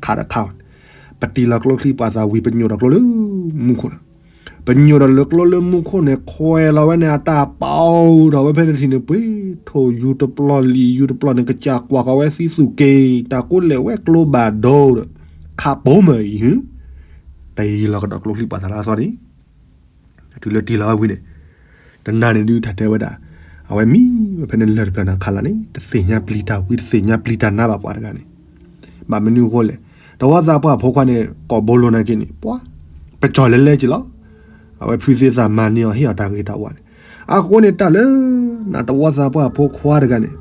ခးဒီးခး, ပတ့ၢ်လီၤကျိချံပှာ်သၣ်ဝံၤ ပညိၣ်ဒီးကျိလၢမူခိၣ်န့ၣ်, ပညိၣ်ဒီးလၢကျိလၢမူခိၣ်န့ၣ် ခွဲးလီၤဝဲန့ၣ် အတၢ်ပာ်အီၤဒီးဝဲဖဲန့ၣ်ထံၣ်န့ၣ် ပှ့ၤထိၣ်ယူၤတပျီလံာ်ယူၤတပျီန့ၣ် ကစၢ်ကွၢ်ဃီၤဝဲသံသူၣ်က့ၤ တၢ်ကိးလဲၣ်ဝဲကျိဘၣ်ဒိဒီး ခးပိာ်မၢ်အံၤ, တ့ၢ်လီၤကဒီးကျိချံပှာ်သၣ်လၢအသီန့ၣ် တုၤလၢတ့ၢ်လီၤဝဲဝံၤန့ၣ်, တနၤန့ၣ်ဒုးတၢ်တဲဝဲဒၣ်, အဝဲမံဝဲဖဲန့ၣ်လၢၢ်တဖျၢၣ်န့ၣ်ခးလးန့ၣ် တသ့ၣ်ညါပျံၤတၢ်ဝံ တသ့ၣ်ညါပျံၤတၢ်နါဘၣ်ပှၤတဂၤန့ၣ်, ဘၣ်မနုၤအဃိလဲၣ်, တဝီသးပှၢ်ဖိခွါန့ၣ် ကိးဘိလိၤနာ်က့န့ၣ် ပှၤ ပကၠီၤလဲၤလဲၤက့ၤလီၤ. အဝဲဖုသ့သးမၤန့ၢ်အီၤ ဟ့ၣ်အီၤတၢ်ဂ့ၤတၢ်ဝါန့ၣ်, အဃိန့ၣ်တၢ်လၢ နတဝီသးပှၢ်ဖိခွါတဂၤန့ၣ်,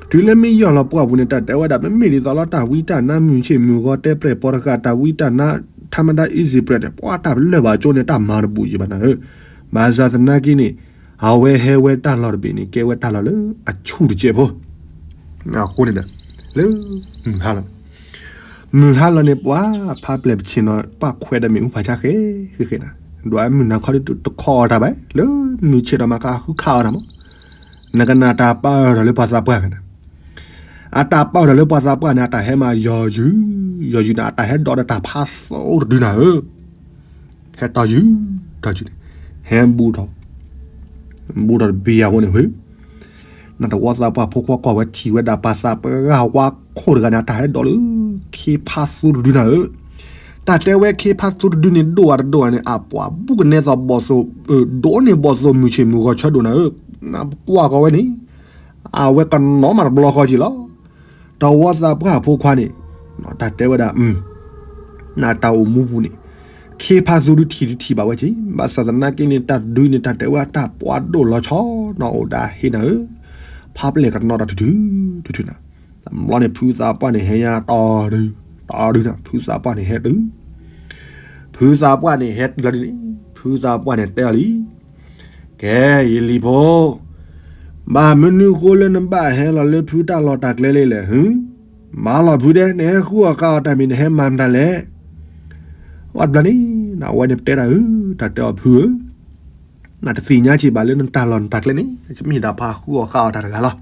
တုၤလၢမ့ၢ်ယီၢ်လီၤပှၢ်ပူၤန့ၣ် တၢ်တဲဝဲဒၣ် မ့မ့ၢ်ဒ်သိးလီၤ တၢ်ဝံတၢ်နါမုၢ်ဆ့ၣ်မုၢ်ဂီၤ တဲပျဲၢ်ပီတဂၤ တၢ်ဝံတၢ်နါ ထါမဒါ easy bread န့ၣ် ပှၤတၢ်လၢာ်ဘၣ်ကၠိန့ၣ် တၢ်မၤတဘူၣ်ယံၤဘၣ်နၤဧၢ, ဘၣ်ဆၣ်သနာ်က့န့ၣ် အဝဲဟဲဝဲတၢ်လီၢ်တဘ့ၣ်န့ၣ် ကဲဝဲတၢ်လီၢ်လၢအဆူၣ်တစဲးဖိ, အဃိန့ၣ်ဒီး လၢ မုၢ်ဟါလီၤန့ၣ်, မုၢ်ဟါလီၤန့ၣ် ပှၤဖးပျဲၢ်ပဆ့ၣ်နီၤ ပာ်ခွဲးဒီးမ့ၣ်အူဖးဆါဃဲဃဲဃဲနၤ, ဒွးမုၢ်နၤခီဒုးတခီအီၤတၢ်ဘၣ် လၢမုၢ်ဆ့ၣ်ဒီးမၤကဃုခးအီၤတၢ်မး, နကနၣ်တၢ်ပာ်အၢၣ်ဒီးလၢပှၤသးပှၢ်ဖဲန့ၣ်, အတၢ်ပာ်အၢၣ်ဒီးလၢပှၤသးပှၢ်န့ၣ် အတၢ်ဟဲမၤယီၤယုၢ်, ယီၤယုၢ်န့ၣ် အတၢ်ဟဲဒိးဒီးတၢ်ဖးသိတဒုနၤဧၢ, ဟဲတီယုၢ်, တီယုၢ်န့ၣ်, ဟဲဘူးထီၣ်, ဘူးထီၣ်တဘ့ၣ်ယၤဝဲန့ၣ်ဝဲ နတဝီသးပှၢ်ဖိခွါကွၢ်ဝဲထံၣ်ဝဲဒၣ်ပှၤသးပှၢ်ဂၤဝါခိၣ်တဂၤန့ၣ် အတၢ်ဟဲဒိးလၢ ခ့ဖးသူတဒုနၤဧၢ, တၢ်တဲဝဲခ့ဖးသူတဒုန့ၣ် ဒိၣ်ဧါတဒိၣ်ဧါန့ၣ် အပှၤဘူးကနဲသီးဘီၣ်သိၣ်, ဒိၣ်န့ၢ်ဘီၣ်သိၣ်မုၢ်ဆ့ၣ်မုၢ်ဂီၤဆၢဒိၣ်နၤဧၢ, နကွၢ်ကီးဝဲန့ၣ်, အဝဲကနီၤမးတဘျီဃီက့ၤလီၤ. တဝီသးပှၢ်ဖိခွါန့ၣ်, တၢ်တဲဝဲဒၣ် နတၢ်အိၣ်မူပူၤန့ၣ်, ခ့ဖးသူဒုထံၣ်ဒုထံၣ်ဘၣ်ဝဲက့ၤ, ဘၣ်ဆၣ်သနာ်က့န့ၣ် တၢ်ဒုန့ၣ် တၢ်တဲဝဲတၢ်ပှၤဒိၣ်လီၤဆီ နအိၣ်ဒၣ်ဟ့ၣ်နၤဧၢ, ဖးပျဲၢ်ကနီၤတၢ်တတုၤ, တတုၤနၤ, တဘျီန့ၣ် ဖုသးပှၢ်န့ၣ်ဟဲယါတီဒု, တီဒုနၤ ဖုသးပှၢ်န့ၣ်ဟဲတုၤ, ဖုသးပှၢ်န့ၣ်ဟဲတုၤလီၤဒ်န့ၣ်, ဖုသးပှၢ်န့ၣ်တဲအီၤလံ ကဲ ယလံၤဖိ, ဘၣ်မနုၤဃိလၢနဘၣ်ဟဲလီၤလၢဖုတၢ်လီၢ်တၢ်ကျဲလံလဲၣ်, မၤလီၤဖုဒဲး နဟဲဃုအီၣ်ဃာ်အီၣ်တၢ်မ့ၢ်နဟဲမၤမတၤလဲၣ်, ဝဲတဘျီန့ၣ်, အဝဲန့ၣ်ပတဲတၢ်ဧၢ, တၢ်တဲအီၤဖုဧၢ, နတသ့ၣ်ညါက့ၤဘၣ်လၢနတၢ်လီၢ်နတၢ်ကျဲန့ၣ် မ့ၢ်ဒၣ်ပှၤဃုအီၣ်ဃာ်အီၣ်တၢ်တဂၤလီၤ,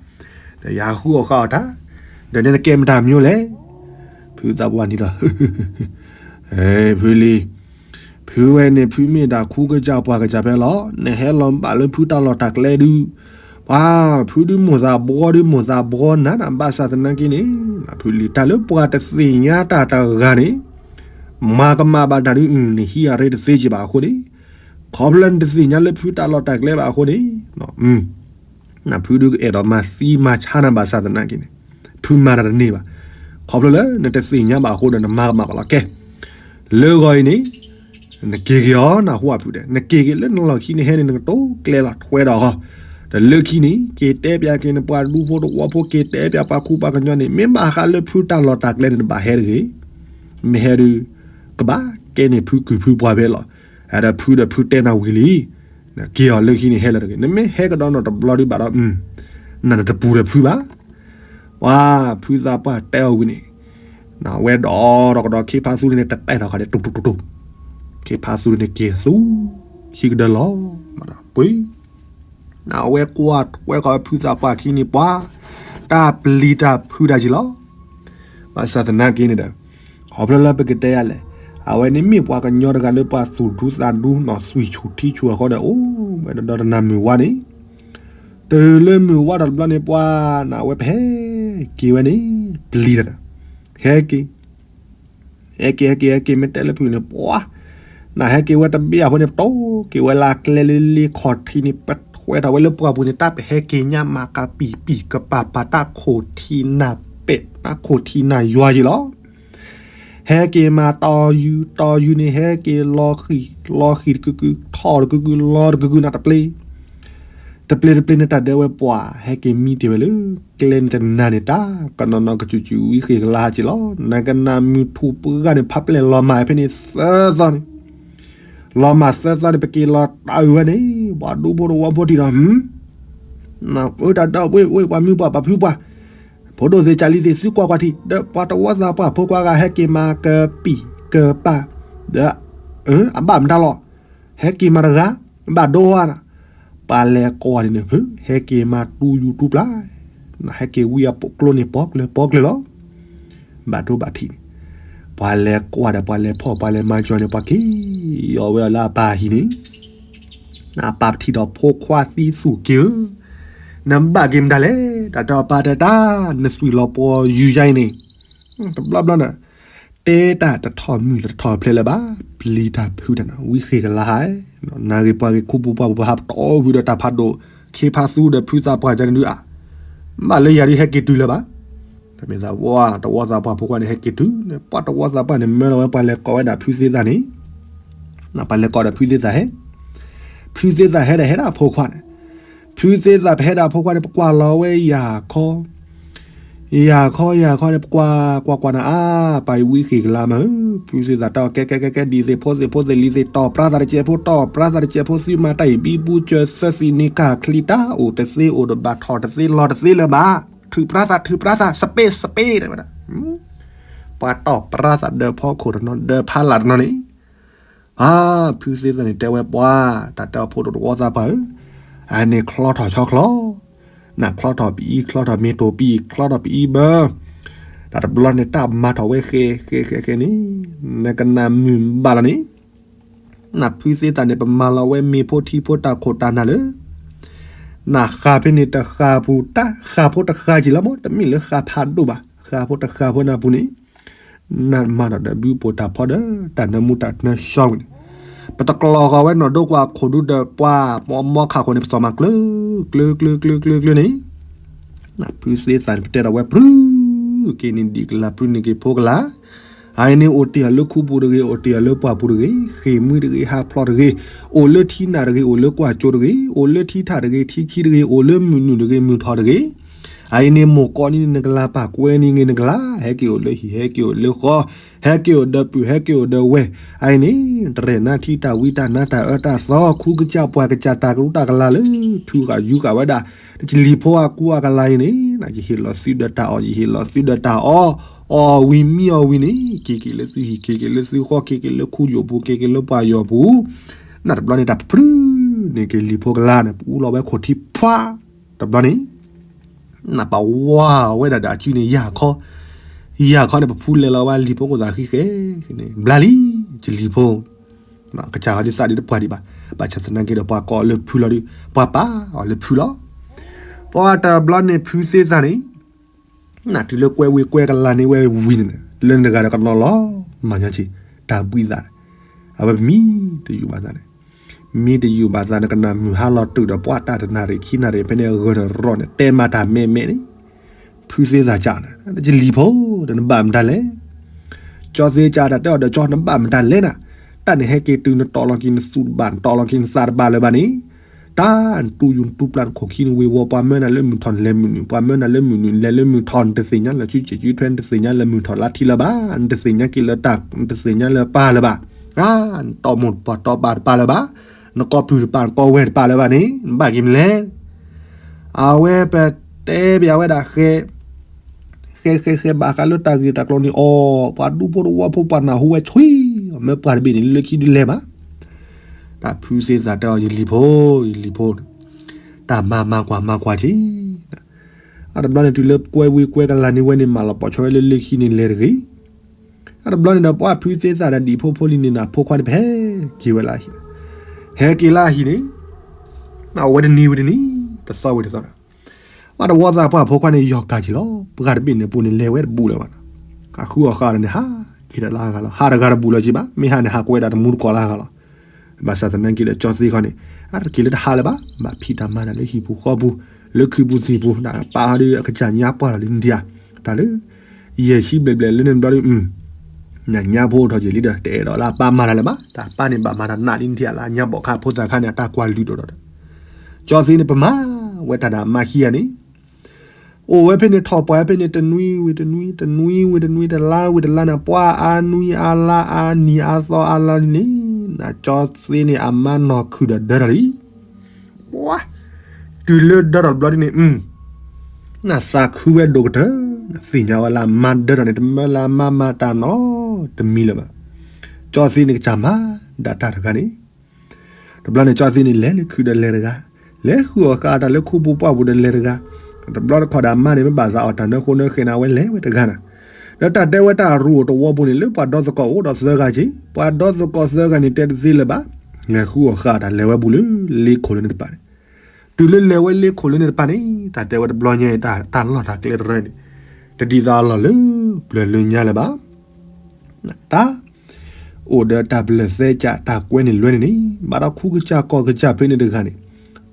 ဒီးယၤဃုအီၣ်ဃာ်အီၣ်တၢ်, ဒီးနကဲမတၤမံၤလဲၣ်, ဖုသးပှၢ်န့ၣ်ဒီး ဖုလံၤ, ဖုဝဲန့ၣ် ဖုမ့ၢ်ဒၣ်ခူကစၢ်ပှၤကစၢ်ဖဲလီၤ, နဟဲလီၤဘၣ်လၢဖုတၢ်လီၢ်တၢ်ကျဲဒုး, ပှၤ ဖုဒုးမိၢ်သးဘှီဒုးမိၢ်သးဘှီနၤနၤ ဘၣ်ဆၣ်သနာ်က့န့ၣ်, ဖုလံၤ တၢ်လၢပှၤတသ့ၣ်ညါတၢ်တဂၤန့ၣ်, မၤကမၣ်ဘၣ်တၢ်ဒုး နဟံးအရ့တသ့က့ၤဘၣ်အဃိန့ၣ်, ခီဖျိလၢနတသ့ၣ်ညါလၢဖုတၢ်လီၢ်တၢ်ကျဲဘၣ်အဃိန့ၣ် နဖုဒုးကအဲၣ်ဒိးမၤသံမၤဆါနၤဘၣ်ဆၣ်သနာ်က့န့ၣ်, ဖုမၤတၢ်တန့ၢ်ဘၣ်, ခီဖျိလၢနတသ့ၣ်ညါဘၣ်အဃိဒီး နမၤကမၣ်ဘၣ်လီၤကဲ, လၢဂီၤအံၤန့ၣ်, နက့ၤက့ၤအီၤ နဟူအဖုဒဲး နက့ၤက့ၤလၢနလီၢ်ခံန့ၣ်ဟဲန့ၣ် နကတိၤကျဲလီၤထွဲဒီးအီၤ, ဒီးလၢခံန့ၣ် က့ၤတဲပၠးက့ၤ နပှၤဒူဖိတဝီဖိ က့ၤတဲပၠးပှၤခူပှၤကညီန့ၣ် မ့ၢ်ဘၣ်ဃးလၢဖုတၢ်လီၢ်တၢ်ကျဲန့ၣ် နဘၣ်ဟဲတဂ့ၤ, မ့ၢ်ဟဲဒုး ကဘၣ်ကဲန့ၢ်ဖုကုၢ်ဖုပှၤဖဲလီၤ, ဒီးဖုဒီးဖုတဲနၤဝံၤလံ, နက့ၤအီၤလၢခံန့ၣ်ဟဲလၢတဂ့ၤ, နမ့ၢ်ဟဲကဒီးနီၢ်တဘျီဒုးဘၣ်ဒီး, နတပူၤဒီးဖုဘၣ် ပှၤဖုသးပှၢ်တဲအီၤဝံၤန့ၣ်, နဝဲဒီးဒီးကဒီးခ့ဖးသူန့ၣ် တတဲထီၣ်ခီဒဲး တူတူတူတူ, ခ့ဖးသူန့ၣ်က့ၤသူ, ဟံၣ်ကဒၢလီၤ, ပှ့ၤ, နဝဲကွၢ်ထွဲဃီဖုသးပှၢ်ခံန့ၣ် ပှၤ, တၢ်ပျံၤတၢ်ဖုးတၢ်က့ၤလီၤ. ဘၣ်ဆၣ်သနာ်က့န့ၣ်ဒီး, ခီဖျိလၢပကတဲယၤလဲၣ်, အဝဲန့ၣ်မ့ၢ်ပှၤကညီတဂၤလၢပှၤသူၣ်ဒူသးဒူနီၢ် သွံၣ်ဆူၣ်ထံဆူၣ်အဃိဒီး အိၣ်ဝဲဒီးဒီတနၤမုၢ်ဝါန့ၣ်, တုၤလၢမုၢ်ဝါဒီးတဘျီန့ၣ် ပှၤနဝဲပဟဲက့ၤဝဲန့ၣ်, ပျံၤတၢ်နၤ, ဟဲက့ၤ ဟဲက့ၤ ဟဲက့ၤ ဟဲက့ၤ မ့ၢ်တဲလၢဖုန့ၣ် ပှၤ နဟဲက့ၤဝဲတဘ့ၣ်အဃိန့ၣ် ပတိၢ်က့ၤဝဲလၢကျဲလၢလ့ခီၣ်ထံးန့ၣ် ပထွဲထီၣ်ဝဲလၢပှၢ်ပူၤန့ၣ် တၢ်ပဟဲက့ၤညါမၤကပံာ်ပံာ်ကပၤပၤ တၢ်ခိၣ်ထံးနၢ်ပဲာ် တၢ်ခိၣ်ထံးနၢ်ယွၤယံၤလီၤ. ဟဲက့ၤမၤတီၤယူၤ တီၤယူၤန့ၣ် ဟဲက့ၤလီၤဃံၤ လီၤဃံၤတကုကု ထီၣ်တကုကု လီၤတကုကု နတပျ့ၤ တပျ့ၤတပျ့ၤန့ၣ် တၢ်ဒဲဝဲပှၤ ဟဲက့ၤမံတ့ၢ်ဝဲလၢ ကျဲန့ၣ်တနၤန့ၣ် တၢ်ကနီၤနီၤကစူၤစူၤ ဝံဃ့ၢ်ကလါဟးက့ၤလီၤ. နကနၣ်မုၢ်ထူၣ်ပှၢ်န့ၣ် ဖးပျဲၢ်လီၤမၢ်ဖဲန့ၣ်သၢသီန့ၣ် လီၤမၢ်သၢသီန့ၣ် ပက့ၤလီၤတၢ်အုးဝဲန့ၣ် ပှၤဒူဖိတဝီဖိထံၣ်ဒီး အၢ တၢ်ဒၢဝ့ၢ်ဝ့ၢ် ပှၤမုၢ်ပှၢ် ပှၤဖုပှၢ် ဖိဒိၣ်သ့ၣ် ကၢ်လံသ့ၣ် သုကွၢ်ကွၢ်ထံၣ် ဒီးပှၤတဝီသးပှၢ်ဖိခွါဂၤ ဟဲက့ၤမၤကပံာ်ကပၤ ဒီး အဘၣ်မတၤလီၤ ဟဲက့ၤမၤတဂၤ ဘၣ်ဒိဝဲဒၣ် ပှၤလဲၤကွၢ်န့ၣ်န့ၣ် ဖု ဟဲက့ၤမၤတူယူၤတူပျၢ် ဟဲက့ၤဝံအကျိန့ၣ် ပီကျၢၤပီကျၢၤလီၤ. ဘၣ်ဒိဘၣ်ထံးန့ၣ် ပှၤလဲၤကွၢ်ဒီး ပှၤလဲၤဖီၣ် ပှၤလဲၤမၤကၠီၤန့ၣ် ပှၤက့ၤအီၤဝဲအီၤလၢအပၢ်ဟံၣ်န့ၣ် အပၢ်ပထံၣ်ဒီး ဖိခွါသံသူၣ်က့ၤဧၢ, နဘၣ်က့ၤမတၤလဲၣ်, တၢ်တဲအီၤပၢ်တဲတၢ် နသွံၣ်လီၤပှီၤယုၤယါအံၤန့ၣ်, တဘျီဘျီန့ၣ် တဲတၢ်တထီၣ်မုၢ်လၢတထီၣ်ဖျဲးလၢၤဘၣ်, ပျံၤတၢ်ဖုးတၢ်န့ၣ် ဝံဃ့ၢ်ကလါဟါ, နၢ်ဂ့ၤပှၤဂ့ၤ ခူပူၤပှၢ်ပူၤ ပဟးပတီၢ်ဖုးဒီးတၢ်ဖးဒိၣ် ခ့ဖးသူဒီးဖုသးပှၢ်ကန့ၣ်ဒုးအါ, ဘၣ်လၢယၤဒုးဟဲက့ၤတုၤလၢၤဘၣ် တမ့ၢ်သးဝဲ တဝီသးပှၢ်ဖိခွါန့ၣ် ဟဲက့ၤတုၤန့ၣ် ပှၤတဝီသးပှၢ်န့ၣ် မၢလီၤဝဲပှၤလဲၤကိးဝဲဒၣ်ဖုသ့သၣ်န့ၣ်, ပှၤလဲၤကိးဒီးဖုသ့သၣ်ဟဲ, ဖုသ့သၣ်ဟဲဒီးဟဲဒၣ်ဖိခွါန့ၣ်, ဖုသ့သၣ်ပဟဲဒၣ်ဖိခွါန့ၣ် ပကွၢ်လီၤဝဲယၤခီ, ယၤခီယၤခီန့ၣ် ပကွၢ်ကွၢ်ကွၢ်န့ၣ် အါ ပှၤအံၤဝံဃ့ၢ်ကလါမးဧၢ, ဖုသ့သၣ်တဲအီၤ ကဲကဲကဲကဲ ဒ်သ့ၣ်ဖိသ့ၣ်ဖိသ့ၣ်လံၤသ့ၣ် တီၢ်ပြါသးတကဲးဖိ တီၢ်ပြါသးတကဲးဖိ သုမၤတၢ်အံၤ ဘံဘူစၢၤသၢသံးန့ၣ် ကၢ်ချံတၢ်အိၣ်တသ့အိၣ်တဘၣ် ထီၣ်တသ့လီၤတသ့လၢၤဘၣ်, ထုးပြါသး ထုးပြါသး စပ့း စပ့း တဲဝဲဒၣ်, ပှၤတီၢ်ပြါသးဒၢဖီခိၣ်တနီၤ ဒၢဖးလၢ်တနီၤန့ၣ်, ဖုသ့သၣ်န့ၣ်တဲဝဲပှၤ, တၢ်တဲအီၤဖိဒိၣ်တဝီသးပှၢ်ဧၢ, အန့ၣ်ချီထီၣ်ဆီချီ, နချီထီၣ်ပအံၤ ချီထီၣ်မ့ၤတိၢ်ပအံၤ ချီထီၣ်ပအံၤဘၢ, တၢ်တဘျီန့ၣ် တၢ်မၤထီၣ်ဝဲဃဲဃဲဃဲဃဲန့ၣ်, နကနၣ်မုာ်ဘၣ်လီၤန့ၣ် နဖုသ့သၣ်န့ၣ် ပမၤလီၤဝဲမ့ၤဖိထံဖိတၢ်ခိၣ်တၢ်နၢ်လၢ နဃာ်ဖဲန့ၣ်တဃာ်ပူၤ တၢ်ဃာ်ဖိတဃာ်က့ၤလီၤမး တမ့ၢ်လၢဃာ်ဖးဒိၣ်ဘၣ် ဃာ်ဖိတဃာ်ဖိနၢ်ပူၤန့ၣ်, နမၤထီၣ်ဒီးဘုပိာ်တၢ်ဖီဒီး တၢ်နၢမူတၢ်နၢဆှီဝံၤန့ၣ်, ပတကျီၢ်ဃီၤဝဲနီၢ်ဒိကွၢ်ခိၣ်ဒူဒီးပှၤ ပမီခးခိၣ်န့ၣ် ပစီၤမၤကျၢၤ ကျၢၤကျၢၤကျၢၤကျၢၤကျၢၤန့ၣ်, နဖုသ့သၣ်န့ၣ် ပတဲထီၣ်ဝဲပြုၤက့ၤန့ၣ်ဒံးကလၤ ပြုၤန့ၢ်က့ၤဖိကလၤ အအံၤန့ၣ် အိၣ်တ့ၢ်အီၤလၢခူပူၤတဂ့ၤ အိၣ်တ့ၢ်အီၤလၢပှၢ်ပူၤတဂ့ၤ ဃ့ၢ်မှံတဂ့ၤ ဟးဖျိးတဂ့ၤ အိၣ်လၢထံနၢ်တဂ့ၤ အိၣ်လၢကွၢ်ကၠိတဂ့ၤ အိၣ်လၢထံထၣ်တဂ့ၤ ထံခံတဂ့ၤ အိၣ်လၢမုၢ်နုာ်တဂ့ၤ မုၢ်ထီၣ်တဂ့ၤ, အအံၤန့ၣ် မိၢ်ကိးန့ၢ်နကလၤ ပၢ်ကွဲန့ၢ်ဂ့ၤနကလၤ ဟဲက့ၤအိၣ်လၢဟံၣ် ဟဲက့ၤအိၣ်လၢဃီ ဟဲက့ၤအိၣ်ဒီးပုၢ် ဟဲက့ၤအိၣ်ဒီးဝဲၢ်, အအံၤန့ၣ် တရဲၣ်နါထံတၢ်ဝံတၢ်နါတၢ်အၢတၢ်သီ ခူကစၢ်ပှၢ်ကစၢ် တၢ်ကရူၢ်တၢ်ကလၤလၢ ထုးဃာ်ယူၤဃာ်ဝဲဒၣ် တကလံၤဖိအကူအကလၤအံၤန့ၣ် ယဟ့ၣ်လီၤသုဒီးတၢ်အီၣ် ယဟ့ၣ်လီၤသုဒီးတၢ်အီၣ်, အီၣ်ဝံၤမံအီၣ်ဝံၤန့ၣ် က့ၤက့ၤလၢသုဟံၣ် က့ၤက့ၤလၢသုဃီ က့ၤက့ၤလၢခူယိာ်ပူၤ က့ၤက့ၤလၢပှၢ်ယိာ်ပူၤ, နတဘျီန့ၣ် တၢ်ပပြုၤန့ၢ်က့ၤလံၤဖိကလါန့ၣ် ပအူလီၤဝဲခိၣ်ထံဖး, တဘျီန့ၣ် နပဝါဝဲဒၣ်ဒီးအစုန့ၣ် ယၤခီ, ယၤခီန့ၣ် ပဖူလဲၤလီၤဝဲလံၤဖိခိၣ်သးဃံဃဲ, ဘျါလံ, ကလံၤဖိ ကစၢ်ဟီဒုးသးဒုးတပှၢ်ဒံးဘၣ်, ဘၣ်ဆၣ်သနာ်က့ဒီး ပှၤကိးအီၤလၢဖုလီၤဒုး ပှၤပာ်အီၤလၢဖုလီၤ. ပှၤတဘျီန့ၣ် ဖုသ့သၣ်န့ၣ် နတုၤလၢကွဲဝ့ၢ်ကွဲကလၤန့ၢ်ဝဲဝံၤန့ၣ် လၢနတဂၤဒီးကနီၤလီၤ မၤညီက့ၤ တၢ်ဘှံးသးန့ၣ်, အဝဲမံတယူာ်ဘၣ်သးန့ၣ်, မံတယူာ်ဘၣ်သးန့ၣ် ကနၣ်မုၢ်ဟါလီၤတုၤဒီး ပှၤတၢ်တနၣ်ရံၣ်ခံနၣ်ရံၣ် ဖဲန့ၣ်အဂၢၢ်န့ၣ်ရီၣ်န့ၣ် တဲမၤတၢ်မဲာ်မဲာ်န့ၣ်, ဖုသ့သၣ်ကၢ်န့ၣ် ကလံၤဖိ ဒီးနဘၣ်မတၤလဲၣ် ကၠီသ့ကၢ်တၢ်တဲအီၤဒီးကၠီ နဘၣ်မတၤလဲၣ်နၤ, တၢ်န့ၣ်ဟဲက့ၤတုၤနတီၢ်လီၤက့ၤနသူၣ်တဘၣ် နတီၢ်လီၤက့ၤနသးတဘၣ်လၢၤဘၣ်န့ၣ်, တၢ်နတူၢ်ယူၤနတူၢ်ပျၢ်နခိၣ်ခံနဝ့ၤဝီၤ ပှၤမၢနၤလၢမုၢ်ထီၣ်နလဲၤမုၢ်နုာ် ပှၤမၢနၤလၢမုၢ်နုာ်နလဲၤလၢမုၢ်ထီၣ် နတသ့ၣ်ညါလၢၤစုစ့ၣ်စုထွဲ နတသ့ၣ်ညါလၢၤမုၢ်ထီၣ်လါထံလၢၤဘၣ် နတသ့ၣ်ညါက့ၤလၢၤတၢ် နတသ့ၣ်ညါလၢၤပၢ်လၢၤဘၣ်, နတီၢ်မိၢ်တပၢ်တီၢ်ပၢ်တပၢ်လၢၤဘၣ်, နကိးပုၢ်တပၢ်နကိးဝဲၢ်တပၢ်လၢၤဘၣ်န့ၣ် နဘၣ်က့ၤမလဲၣ် အဝဲပတဲဘၣ်ဝဲဒၣ်ဃဲ ဃဲဃဲဃဲဘၣ်ဃးလၢတၢ်ဂ့ၢ်တၢ်ကျိၤန့ၣ်အီၤ ပှၤဒူဖိတဝီဖိပှၤနၢ်ဟူဝဲဆှံ, မ့ၢ်ပှၤတဘ့ၣ်န့ၣ် လၢခံဒုးလဲၤဘၣ်, တၢ်ဖုသ့သးတဲအီၤ ယလံၤဖိ ယလံၤဖိ, တၢ်မၤမၤကွၢ်မၤကွၢ်က့ၤ, အတဘျီန့ၣ် တုၤလၢကွဲဝ့ၢ်ကွဲကလၤန့ၢ်ဝဲန့ၣ် မၤလီၤပိာ်ဆီဝဲလၢလၢခံန့ၣ်လဲၤတဂ့ၤ, အတဘျီန့ၣ်ဒီး ပှၤဖုသ့သးဒီးဒံၣ်ဖိဖိလံၤန့ၣ် နဖိခွါန့ၣ် ပဟဲက့ၤဝဲလၢအဟံၣ်, ဟဲက့ၤလၢအဟံၣ်န့ၣ် အဝဲတနံၤဝံၤတနံၤ တသီဝံၤတသီဒီး ပှၤတဝီသးပှၢ်ဖိခွါန့ၣ် ယီၤကၤက့ၤလီၤ. ပှၤတဘ့ၣ်န့ၣ်ပူၤန့ၣ် လဲၤဝဲတဘူးလၢၤဘၣ်နီၤ. အဃုအီၣ်ဃာ်ဒီးန့ၣ် ဟး က့ၤတလၢအဂၤလီၤ. ဟးတဂၤတဘူၣ်လီၤက့ၤဘၣ်, မ့ၢ်ဟးန့ၣ် ဟးကွဲးဒၣ်တမူတကိးလၢအဂၤလီၤ. ဘၣ်ဆၣ်သနာ်က့ဒီး ကၠီသ့ခီန့ၣ် အတက့ၤလၢတဟးလၢၤဘၣ်, ဘၣ်ဖံးတၢ်မၤတၢ်လၢဟံၣ်ပူၤဃီပူၤ, လၢခုးပူၤသံၣ်ပူၤ, ဒီးပၢ်အီၤဒီးအကစၢ်ညါပှၢ်လီၤလံနထံၣ်ဧါ, တၢ်လၢ ယဲၢ်ဆံဘျဲၣ်ဘျဲၣ်လၢန့ၣ်တဘျီဒီး နညါဖိအိၣ်ထီၣ်က့ၤလံဒီး တအဲၣ်ဒိးလၢအပၢ်မၤတၢ်လၢၤဘၣ်, တၢ်ပၢ်န့ၣ်ဘၣ်မၤတၢ်နးလံနထံၣ်ဧါ လၢအညါဘီၣ်ခါဖိသၣ်ခါန့ၣ် အတၢ်ကွၢ်လုၢ်ဒိၣ်ဒီး ကၠီသ့န့ၣ် ပမၤဝဲတၢ်ဒီးအမါခံဂၤန့ၣ် အိၣ်ဝဲဖဲန့ၣ် ထီၣ်ပှၢ်ဖဲန့ၣ် တနွံဝံၤတနွံ, တနွံဝံၤတနွံ, တလါဝံၤတလါန့ၣ် ပှၢ်အါနွံအါလါအါနံၤအါသီအါလါန့ၣ်, နကၠီသ့န့ၣ် အမါနီၢ်ခုၣ်ဒီးဒၢထီၣ်လံ. ပှၤ တုၤလၢဒၢထီၣ်တဘျီဒ်န့ၣ် နသးခုဝဲဒိၣ်ကတၢၢ်, နသ့ၣ်ညါဝဲလၢအမါဒၢထီၣ်န့ၣ် တမၢလၢအမါမၤတၢ်နီတမံၤလၢၤဘၣ်. ကၠီသ့န့ၣ်ကစၢ်မၤဒၣ်တၢ်တဂၤန့ၣ် တဘျီန့ၣ် ကၠီသ့န့ၣ် လဲၤလၢခုးဒီးလဲၤတဂၤ, လဲၤဃုအီၣ်ဃာ်တၢ်လၢခိပူၤပှၢ်ပူၤဒီးလဲၤတဂၤ, တဘျီတခီဒီးအမါန့ၣ် မ့ၢ်ဘၣ်သးအီၣ်တၢ်နၢဃိနၢဃဲးန့ၣ် အဝဲလဲၤဝဲတဂၤန့ၣ်, ဒီးတၢ်တဲဝဲတၢ်ရူးအိၣ်တဝီပူၤန့ၣ် လၢပှၤဒီသကိးအိၣ်ဒီးသၢဂၤက့ၤ, ပှၤဒီသကိးသၢဂၤန့ၣ် တဲတသ့လၢၤဘၣ်, လဲၤဃုအီၣ်ဃာ်တၢ်လဲၤဝဲဘူးလၢလ့ခိၣ်လၢန့ၣ်တပၤန့ၣ်, တုၤလၢလဲၤဝဲလ့ခိၣ်လၢန့ၣ်တပၤန့ၣ် တၢ်တဲဝဲတဘျီညါအံၤ တၢ်လီၢ်တၢ်ကျဲတရၢန့ၣ် တဒ်သိးအလီၢ်လၢပျၢၤလၢညါလၢၤဘၣ်. တၢ် အိၣ်ဒီးတၢ်ပလၢၢ်သဲကၢ်တၢ်ကွဲန့ၣ်လွဲန့ၣ်န့ၣ် ဘၣ်ဒီးခူကစၢ်ကီၢ်ကစၢ်ဖဲန့ၣ်တဂၤန့ၣ်,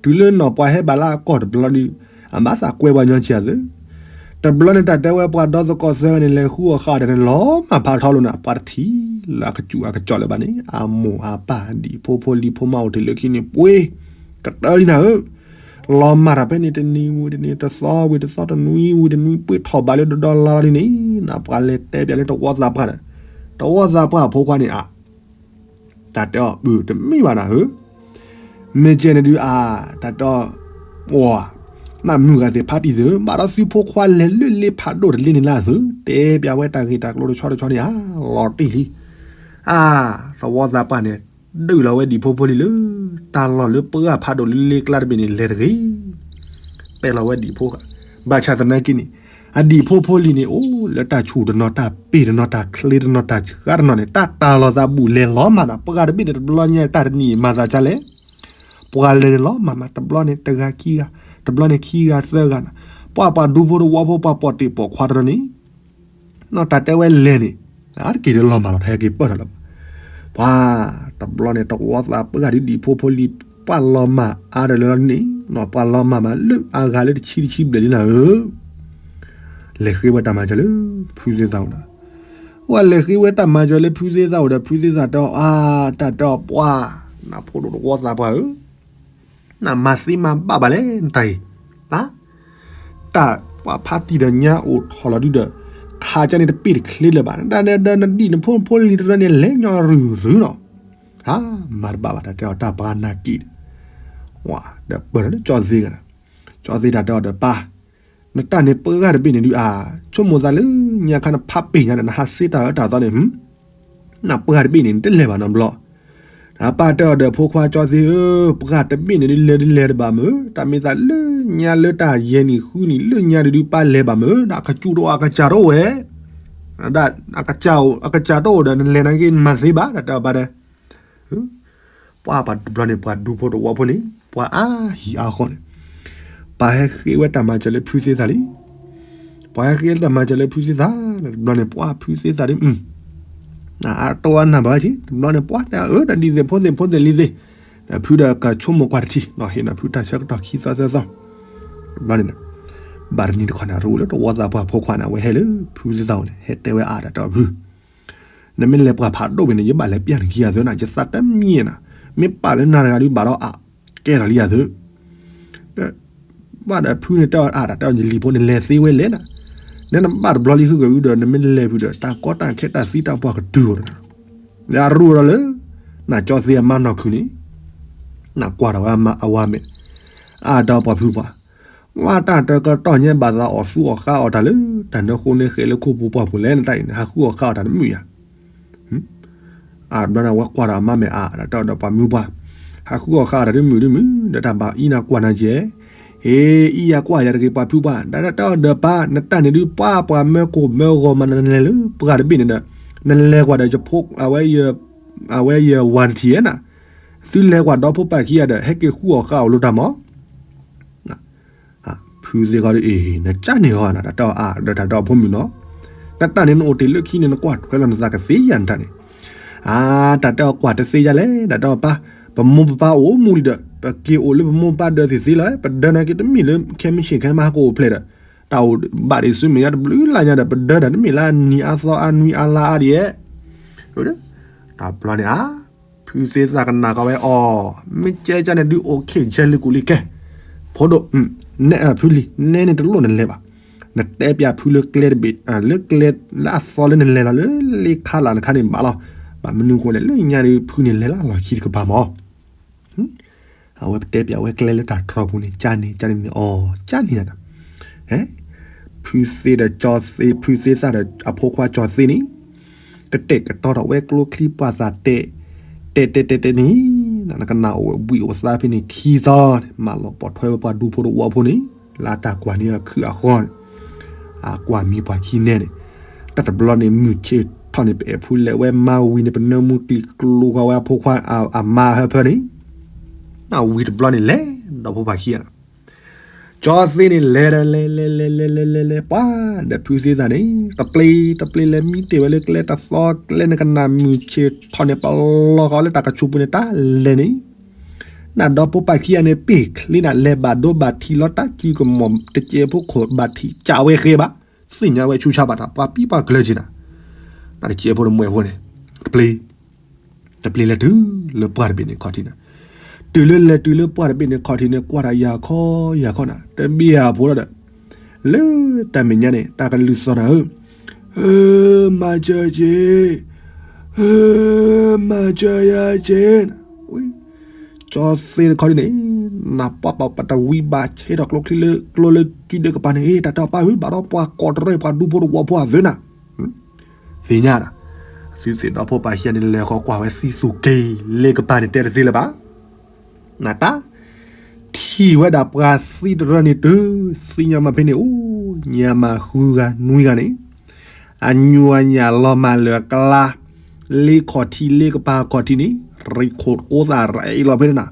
တုၤလၢနီၢ်ပှၤဟဲဘၣ်လၢအကီၢ်တဘျီဒီး အဘၣ်သးကွဲပှၤညီက့ၤအသး, တဘျီန့ၣ် တၢ်တဲဝဲပှၤဒီသကိးသၢဂၤန့ၣ် လဲၤဃုအီၣ်ဃာ်အီၣ်တၢ်န့ၣ် လီၤမၢ်ဖးထီလိာ်နၤ ပှၤတထံၣ်လၢအကစူၣ်အကစီၣ်လၢၤဘၣ်န့ၣ် အမိၢ်အပၢ်ဒံၣ်ဖိဖိလံၤဖိမါအိၣ်တ့ၢ်လၢခံန့ၣ် ပှ့ၤကတၢၢ်လံနၤဧၢ လီၤမၢ်တၢ်ဖဲန့ၣ် တနံၤဝံၤတနံၤ တသီဝံၤတသီ တနွံဝံၤတနွံ ပှ့ၤထီၣ်ဘးလၢတဒီလါလံန့ၣ် နပှၤလဲၤတဲပၠးလၢတဝီသးပှၢ်ဒီး တဝီသးပှၢ်အဖိခွါန့ၣ် အ တၢ်တဲအီၤ အၢ တမ့ၢ်ဘၣ်နၤဧၢ, မ့ၢ်ကဲန့ၣ်ဒုးအါ တၢ်တဲအီၤ ပှၤ နမုၢ်ဂၤသ့ၣ်ဖးတံၢ်သု ဘၣ်ဒီးသုဖိခွါလဲၤလၢလ့ဖးဒိၣ်တလ့န့ၣ်လၢအသု တဲပၠးဝဲတၢ်ဂ့ၢ်တၢ်ကျိၤတဆီတဆီန့ၣ် အါ လီၤတံၢ်လံ အါ သဝီသးပှၢ်န့ၣ် ဒုးလီၤဝဲဒံၣ်ဖိဖိလံၤလၢ တၢ်လီၢ်လၢပှၢ်ဖးဒိၣ်လၢလ့ကျါတဘ့ၣ်န့ၣ် လဲၤတဂ့ၤ တဲလီၤဝဲဒံၣ်ဖိဃာ် ဘၣ်ဆၣ်သနာ်က့န့ၣ် အဒံၣ်ဖိဖိလံၤန့ၣ် အိၣ်လၢတၢ်ဆူၣ်တနီၤ တၢ်ပ့ၢ်တနီၤ တၢ်ချ့တနီၤ တၢ်ဆှါတနီၤန့ၣ် တၢ်တၢ်လီၤသးဘူၣ်လဲၤလီၤမၢ်ဒီး ပှၢ်တဘ့ၣ်န့ၣ် တဘျီညါ တၢ်တနံၣ်မၤသးဒ်လဲၣ် ပှၤလဲၤန့ၣ်လီၤမၢ်မး တဘျီန့ၣ်တဂၤခံဂၤ တဘျီန့ၣ်ခံဂၤသၢဂၤန့ၣ် ပှၤပှၤဒူဖိတဝီဖိ ပှၤပိာ်တ့ၢ်ပိာ်ခွါတနီၤန့ၣ် နီၢ်တၢ်တဲဝဲလဲၤန့ၣ် အါတက့ၢ်လၢလီၤမၢ်လီၤ တဟဲက့ၤပၢၢ်ထီၣ်လၢၤဘၣ် ပှၤ တဘျီန့ၣ် တဝီသးပှၢ်ဒ်ဒံၣ်ဖိဖိလံၤ ပှၤလီၤမၢ်အါဒီးလၢလီၤန့ၣ် နီၢ်ပှၤလီၤမၢ်မး လၢအဂၤလၢတဆံတဆံဘျဲၣ်လံနၤဧၢ လဲၤဃ့ဝဲတၢ်မၤစၢၤလၢ ဖုသ့ၣ်သးအိၣ်ဒီး ဝဲလဲၤဃ့ဝဲတၢ်မၤစၢၤလၢဖုသ့ၣ်သးအိၣ်ဒီး ဖုသ့ၣ်သးတဲအီၤ အါ တၢ်တဲအီၤပှၤ နဖိဒိၣ်တဝီသးပှၢ်ဧၢ နမၤသ့မၤဘၣ်ဘၣ်လဲၣ် နတၢ်အံၤ တၢ် ပှၤဖးတံၢ်ဒီးညါအိၣ်ထီၣ်လီၤဒုဒီး ခးကန့ၣ်တပ့ၢ်တချ့လၢၤဘၣ် နတၢ်န့ၣ်ဒီးနဒံၣ်နဖိဖိလံၤတရၢန့ၣ် လဲၤညီရုၢ်ရုၢ်နီၤ ဟါ မၤတဘၣ်ဘၣ် တၢ်တဲအီၤတၢ်ပှၤနာ်က့ၤဒီး ဝဲ ဒီးပၢၢ်ထီၣ်လၢကၠီသ့ဂၤဒီး ကၠီသ့တၢ်တဲအီၤဒီးပၢ် နတၢ်န့ၣ်ပှၢ်တဘ့ၣ်န့ၣ်ဒုးအါ ဆိကမိၣ်သးလၢညါခါနဖးပ့ၢ်ညါဒီး နဟးစ့တၢ်အၢတၢ်သီန့ၣ် နပှၢ်တဘ့ၣ်န့ၣ် နတလဲၤဘၣ်နီတဘျီ ပၢ်တဲအီၤဒီးဖိခွါကၠီသ့ဧၢ ပှၢ်တဘ့ၣ်န့ၣ်ဒုးလဲၤဒုးလဲၤတဘၣ်မၢ် တၢ်မ့ၢ်သးလၢညါလၢတၢ်ယဲၢ်နံၣ်ဃုနံၣ်လၢညါဒုးဒုးပၢ်လဲၤဘၣ်မၢ် ဒီးအကစူၣ်တအိၣ်အကစၢ်တအိၣ်ဝဲ ဒီးအကစၢ်တအိၣ်ဒီးနလဲၤနာ်က့နမၤသ့ဘၣ် တၢ်တဲအီၤပၢ်ဒီး ပှၤပှၤတဘျီန့ၣ် ပှၤဒူဖိတဝီဖိန့ၣ် ပှၤအါဟံၣ်အါဃီန့ၣ် ပှၤဟဲဃ့ဝဲတၢ်မၤစၢၤလၢဖုသ့ၣ်သးလံ ပှၤဟဲဃ့တၢ်မၤစၢၤလၢဖုသ့ၣ်သး တဘျီန့ၣ် ပှၤဖုသ့ၣ်သးဒ် အတိၢ်အနၢ်ဘၣ်ဝဲက့ တဘျီန့ၣ် ပှၤတဲအၢ တၢ်ဒ်သိးဖိသ့ၣ်ဖိသ့ၣ်လံသ့ၣ် ဒီးဖုဒီးကဆိကမိၣ်ကွၢ်တထံၣ် ဟ့ၣ်နၤဖုတၢ်ဆၢကတီၢ်ခံသီသၢသီ တဘျီန့ၣ် ဘၣ်တနံၤတခီန့ၣ် အရူလၢတဝီသးပှၢ်ဖိခွါန့ၣ် အဝဲဟဲလၢဖုသ့ၣ်သးအအိၣ်န့ၣ် ဟဲတဲဝဲအါတၢ်တဲအီၤဖု နမ့ၢ်လဲၤပှၢ်ဖးဒိၣ်ဘၣ်န့ၣ် ယဘၣ်လဲၤပျၢ်နခံဂၤသုနၤ ယသးတမံၤနၤ မ့ၢ်ပာ်လၢနၤတဂၤဒုးဘၣ်ဒီးအကဲထီၣ်လံယၤသု ဘၣ်ဒီးဖုန့ၣ်တဲအီၤအါ တၢ်တဲအီၤယလံၤဖိန့ၣ်လဲၤသ့ဝဲလဲၣ်နၤ နဲနဘၣ်တဘျီလံဃုကဝံၤဒီး နမ့ၢ်လဲၤဖုဒီး တၢ်ကီတၢ်ခဲတၢ်သံတၢ်ပှၢ်ကတုၤအီၤဒီး လၢအရူဒီးလၢ နကၠီသ့အမါနီၢ်ခုၣ်န့ၣ် နကွၢ်ထီၣ်ဝဲအဝၤမဲာ် အါဒီးပှၤဖုပှၢ် ဝဲတၢ်တကတီၢ်ညါဘၣ်သးအီၣ်သူအီၣ်ဃါအီၣ်တၢ်လၢ တၢ်နၢဃိန့ၣ်ဃဲးလၢခိပူၤပှၢ်ပူၤလဲၣ် နတၢ်အံၤန့ၣ် ဟးဃုအီၣ်ဃါအီၣ်တၢ်တမုာ်ယၤ အါဘျီန့ၣ် အဝဲကွၢ်ဒီးအမါမဲာ်အါ ဒီးတဲအီၤဒီးပှၤမုၢ်ပှၢ် ဟးဃုအီၣ်ဃါအီၣ်တၢ်တမုာ်တမုာ် ဒီးတၢ်ဘၣ်အံၤနၤကွၢ်နၤကဲ ဟ့ အံၤယၤကွၢ်ယၤတဂ့ၤ ပှၤဖုပှၢ် ဒီးတဲအီၤဒီးပၢ် နတၢ်န့ၣ်ဒုးပှၢ်ပှၤမၢကိၢ်မၢဂီၤမး နလဲၤလၢပှၢ်တဘ့ၣ်န့ၣ်ဒီး နလဲၤကွၢ်ဒီးယဖိ အဝဲယဝၤတထံၣ်ဧါနၤ သုလဲၤကွၢ်ဒီဖိပၢ်ခံဂၤဒီး ဟဲက့ၤဃုအီၣ်ဃါအီၣ်လိာ်တၢ်မး ဖုသ့ၣ်ခီဒီး အ့ နကၢ်န့ၣ်ဟီနၤ တၢ်တဲအီၤအါ ဒီးတၢ်တဲအီၤဖိမုၣ်နီၤ တၢ်တၢ်န့ၣ်နအိၣ်တ့ၢ်လၢခံန့ၣ် နကွၢ်ထွဲလီၤနသးကသ့ယၤနတၢ်န့ၣ်. အါ တၢ်တဲအီၤကွၢ်တသ့ယၤလဲၣ် တၢ်တဲအီၤပၢ်, ပမိၢ်ပပၢ်အိၣ်မူလံဒီး ပက့ၤအိၣ်လၢပမိၢ်ပပၢ်ဒၢးသ့ၣ်သ့လီၤ, ပဒၢးနာ်က့တမ့ၢ်လၢခဲမုၢ်ဆ့ၣ်ခဲမုၢ်ဟါကအိၣ်ဖျဲၣ်ဒီး တၢ်အိၣ်ဘၣ်ဒံးဆူမဲာ်ညါတဘျုးလါညါဒီး ပဒၢးတၢ်တမ့ၢ်လၢအနံၤအါသီအါနွံအါလါအါဒ်ယဲၢ်. တၢ်ဘျီန့ၣ်ဧါ ဖုသ့သၣ်ကနၣ်ဃီဝဲအီၤ, မ့ၢ်ကဲကန့ၣ်ဒုးအိၣ်ခ့ၣ်ဆဲလံာ်ကူၣ်လံာ်ကဲ, ဖိဒိၣ်, ဖုလံၤ နဲန့ၣ်တလိၣ်နလဲၤဘၣ်, နတဲပၠးဖုလၢကျဲတဘ့ၣ်, လၢကျဲလၢအသီလၢနလဲၤလီၤလၢလ့ခါလၢ်နခါန့ၣ်ဘၣ်လီၤ. ဘၣ်မနုၤအဃိလဲၣ် လၢညါဒုးဖုန့ၣ်လဲၤလၢလီၢ်ခံတကပၤမး အဝဲပတဲပၠးဝဲကျဲလၢတၢ်တြီပူၤန့ၣ် ကန့ၣ် ကန့ၣ်န့ၣ်အီၤ ကန့ၣ်ယၤဒီး, ဖုသ့ဒီးကၠီသ့ ဖုသ့သၣ်ဒီးအဖိခွါကၠီသ့န့ၣ် ကတဲာ်ကတီၤထီၣ်ဝဲကျိချံပှာ်သၣ်တဲာ်, တဲာ်တဲာ်တဲာ်တဲာ်န့ၣ်, နကနၣ်အိၣ်ဝဲဘှံးအိၣ်သါဖဲန့ၣ်ခံသီန့ၣ် မၤလီၤပိာ်ထွဲဝဲပှၤဒူဖိတဝီဖိန့ၣ် လၢတၢ်ကွၢ်န့ၢ်အခုၣ်အဃီန့ၣ် အကွၢ်မံၤပှၤခံနဲန့ၣ်, တၢ်တဘျီန့ၣ် မုၢ်ဆ့ၣ်ထီၣ်န့ၣ် ပအဲၣ်ဖုလဲၤဝဲမါဝံၤန့ၣ် ပနၢမူကျံၤကျိဃီဝဲအဖိခွါအမါဟၢဖၢန့ၣ်, နဝံၤတဘျီန့ၣ်လဲၤဒီးဖိပၢ်ခံဂၤန့ၣ်, ကၠီသ့န့ၣ်လဲၤဒီးလဲၤလဲၤလဲၤလဲၤလဲၤလဲၤလဲၤ ပှၤဒီးဖုသ့သၣ်န့ၣ် တပျ့ၤတပျ့ၤလဲၤမံတ့ၢ်ဝဲလၢကျဲတသီကျဲန့ၣ် ကနၣ်မုၢ်ဆ့ၣ်ထီၣ်န့ၣ် ပလီၤဃီၤလၢတၢ်ကဆူးပူၤန့ၣ် တၢ်လဲၤန့ၣ် နဒီးဖိပၢ်ခံဂၤန့ၣ် ပ့ၢ်ချ့နၤ လဲၤဘၣ်ဒိဘၣ်ထံးလီၤတၢ်စုကမီၤ တစဲးဖိခိၣ်ဘၣ်ထံး ကးဝဲဃဲဘၣ်, သ့ၣ်ညါဝဲဆူၣ်ဆါဘၣ်တၢ် ပှၤပံပှၤကျၢၤက့ၤနၤ, နတစဲးဖိတမှဲးဖိန့ၣ် တပျ့ၤ တပျ့ၤလဲၤတုၤလၢပှၢ်တဘ့ၣ်န့ၣ်ခီၣ်ထံးန့ၣ်, တုၤလၢလဲၤတုၤလၢပှၢ်တဘ့ၣ်န့ၣ်ခီၣ်ထံးန့ၣ် ကွၢ်တၢ်ယၤခီယၤခီနၤ တဘ့ၣ်ဧါဖိလီၤဒီး, လၢတၢ်မဲာ်ညါန့ၣ် တၢ်ကလုၢ်သီၣ်နၤဧၢ, မၤစၢၤက့ၤ မၤစၢၤယၤက့ၤ, ကၠီသ့တခီဒ်န့ၣ်, နပှၢ်ပာ်ပတဝံဘၣ်ဆဲထီၣ်ကျိချံလၢကျိလၢစုဒၢကပၤန့ၣ် တၢ်တဲအီၤပၢ်ဧၢ ဘၣ်ဒီးပှၤကိးတရံးပှၤဒူဖိတဝီဖိအသုးနၤ, သ့ၣ်ညါဒီး, သုသ့ၣ်ဒီးဖိပၢ်ခံဂၤန့ၣ် လဲၤဃီၤကွၢ်ဝဲသံသူၣ်က့ၤလ့ကပၤန့ၣ် တဲတသ့လၢၤဘၣ် နတၢ် ထံၣ်ဝဲဒၣ်ပှၤသံတရၢန့ၣ်တုၤ, သ့ၣ်ညါမးဖဲန့ၣ်အိၣ်ညါမးဃုဂၤနွံဂၤန့ၣ်, အညိအညၣ်လီၤမၢ်လၢာ်အကျါ, လ့ခီၣ်ထံးလ့ကပၤခီၣ်ထံးန့ၣ်, ရံးခိၣ်ကိးသၣ်ရံးလီၤဖဲန့ၣ်နၤ,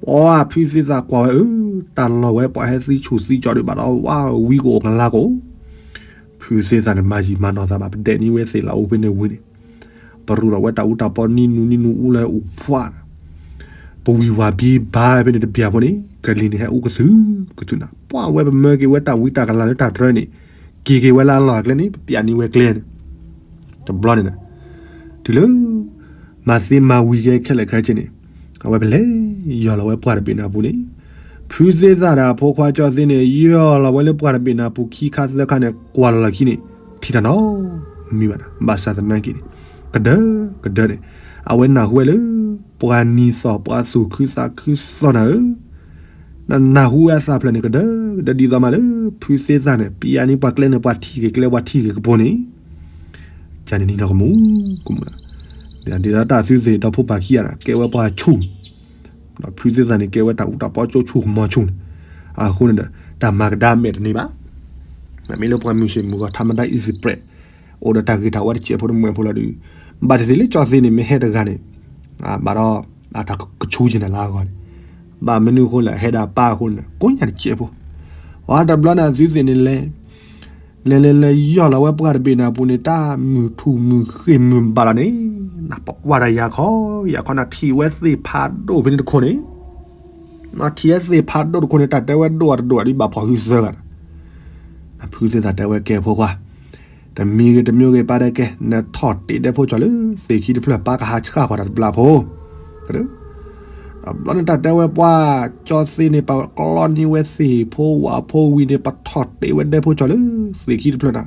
ပှၤဖုသ့သၣ်ကွၢ်ဝဲအၢ, တၢ်လီၢ်ဝဲပှၤဟဲသံဆူၣ်သံကၠီဒုးဘၣ်ဒီး ဝါဝံကအိၣ်ကလါကအိၣ် ဖုသ့သၣ်န့ၣ် မၤယံာ်မၤနီၢ်သးဘၣ် ပဒဲးန့ၢ်ဝဲသ့ၣ်လၢအအိၣ်ဖဲန့ၣ်ဝံၤန့ၣ်, ပရူးထီၣ်ဝဲတၢ်အူတၢ်ပီနံၤနူၤနံၤနူၤအူလၢအူဖှၣ်, ပဝံၤဝၤဘံဘါဖဲန့ၣ်တဘျီဖိန့ၣ် ကလံၤန့ၣ်ဟဲအူကသုၣ်ကသုၣ်နၤ ပှၤဝဲပမၢက့ၤဝဲတၢ်ဝံတၢ်ကလၤလၢတၢ်တြၢန့ၣ်, က့ၤက့ၤဝဲလၢအလီၢ်အကျဲန့ၣ် ပပျးန့ၢ်ဝဲကျဲန့ၣ်, တဘျီန့ၣ်ဒီး, တုၤလၢ မၤသ့မၤဝံၤက့ၤခဲလၢာ်ခဲဆ့န့ၣ်, အဝဲပလဲၤယီၢ်လီၤဝဲပှၢ်တဘ့ၣ်နၤပူၤန့ၣ်, ဖုသ့သၣ်ဒီးအဖိခွါကၠီသ့န့ၣ် ယီၢ်လီၤဝဲလၢပှၢ်တဘ့ၣ်နၤပူၤခံခါသၢခါန့ၣ် ကွၢ်လီၤလီၢ်ခံန့ၣ်, ထံၣ်တၢ်နီတမံၤဘၣ်နၤ ဘၣ်ဆၣ်သနာ်က့န့ၣ်, ကဒၢကဒၢန့ၣ်, အဝဲနၢ်ဟူဝဲလၢ ပှၤနံၤသီၣ်ပှၤသူၣ်ခုသးခုသီၣ်နၤဧၢ နနၢ်ဟူဝဲအသးဖျၢၣ်န့ၣ် ကဒၢကဒၢဒ်သိးမးလၢ ဖုသ့သၣ်န့ၣ် ပျးန့ၢ်ပှၤကျဲန့ၣ် ပှၤထံၣ်က့ၤကျဲ ပှၤထံၣ်က့ၤကပိၤန့ၣ်, ကန့ၣ်နံၤနီၢ်ကမူၣ်ကမူၣ်လီၤ. ဒ်သိးတၢ်သုသ့ၣ်ဒီးဖိပၢ်ခံဂၤန့ၣ် ကဲဝဲပှၤဆူၣ်, ဒီးဖုသ့သၣ်န့ၣ် ကဲဝဲတၢ်အူတၢ်ပီကၠိဆူၣ်ကမီၤဆူၣ်န့ၣ်, အဃိန့ၣ်ဒီး တၢ်မၤကဒါမဲာ်တန့ၢ်ဘၣ်. မ့မ့ၢ်လၢပှၤမုၢ်ဆ့ၣ်မုၢ်ဂီၤ ထါမဒါ easy bread အိၣ်ဒီးတၢ်ဂ့ၤတၢ်ဝါတစဲးဖိတမှဲးဖိလီၤဒုး, ဘၣ်တသ့ၣ်လၢကၠီသ့န့ၣ် မ့ၢ်ဟဲတဂၤန့ၣ်, ဘၣ်ဒီး အတၢ်ကဆူၣ်က့ၤနၤလၢအဂီၢ်န့ၣ်, ဘၣ်မနုၤအဃိလဲၣ် ဟဲဒၣ်ပၢ်အဃိန့ၣ် ကိးညါတစဲးဖိ, ဝဲတဘျီန့ၣ် အသုသ့ၣ်န့ၣ်လဲၤ လဲၤလဲၤလဲၤယီၢ်လီၤဝဲပှၢ်တဘ့ၣ်နၤပူၤန့ၣ် တၢ်မုာ်ထူၣ်မုာ်ဃ့ၢ်မုာ်ဘၣ်လီၤန့ၣ်, နပကွၢ်တၢ်ယၤခီ, ယၤခီနၤထံၣ်ဝဲသ့ၣ်ဖးဒိၣ်ဖဲန့ၣ်တခိၣ်န့ၣ်, နထံၣ်ဝဲသ့ၣ်ဖးဒိၣ်တခိၣ်န့ၣ် တၢ်တဲဝဲဒိၣ်အတဒိၣ်အဒံးဘၣ်ဖီၣ်ဟုသၢဂၤန့ၣ်, နဖုသ့ၣ်သၣ်တဲဝဲကဲဖိခွါ တမံၤဂ့ၤတမံၤဂ့ၤ ပၢ်တဲကဲ နထီၣ်တ့ၢ်ဒဲဖိကၠီၤလၢသ့ၣ်ခံတဖျၢၣ် ပၢ်ကဟးဆှၣ်ဃီၤတၢ်တဘျီဖိ, တဘျီန့ၣ်တၢ်တဲဝဲပှၢ်ကၠီသ့န့ၣ် ပကျီန့ၢ်ဝဲသ့ၣ်ဖိဝၣ်ဖိဝံၤန့ၣ် ပထီၣ်တ့ၢ်ဝဲဒဲဖိကၠီၤလၢသ့ၣ်ခံတဖျၢၣ်နၤ,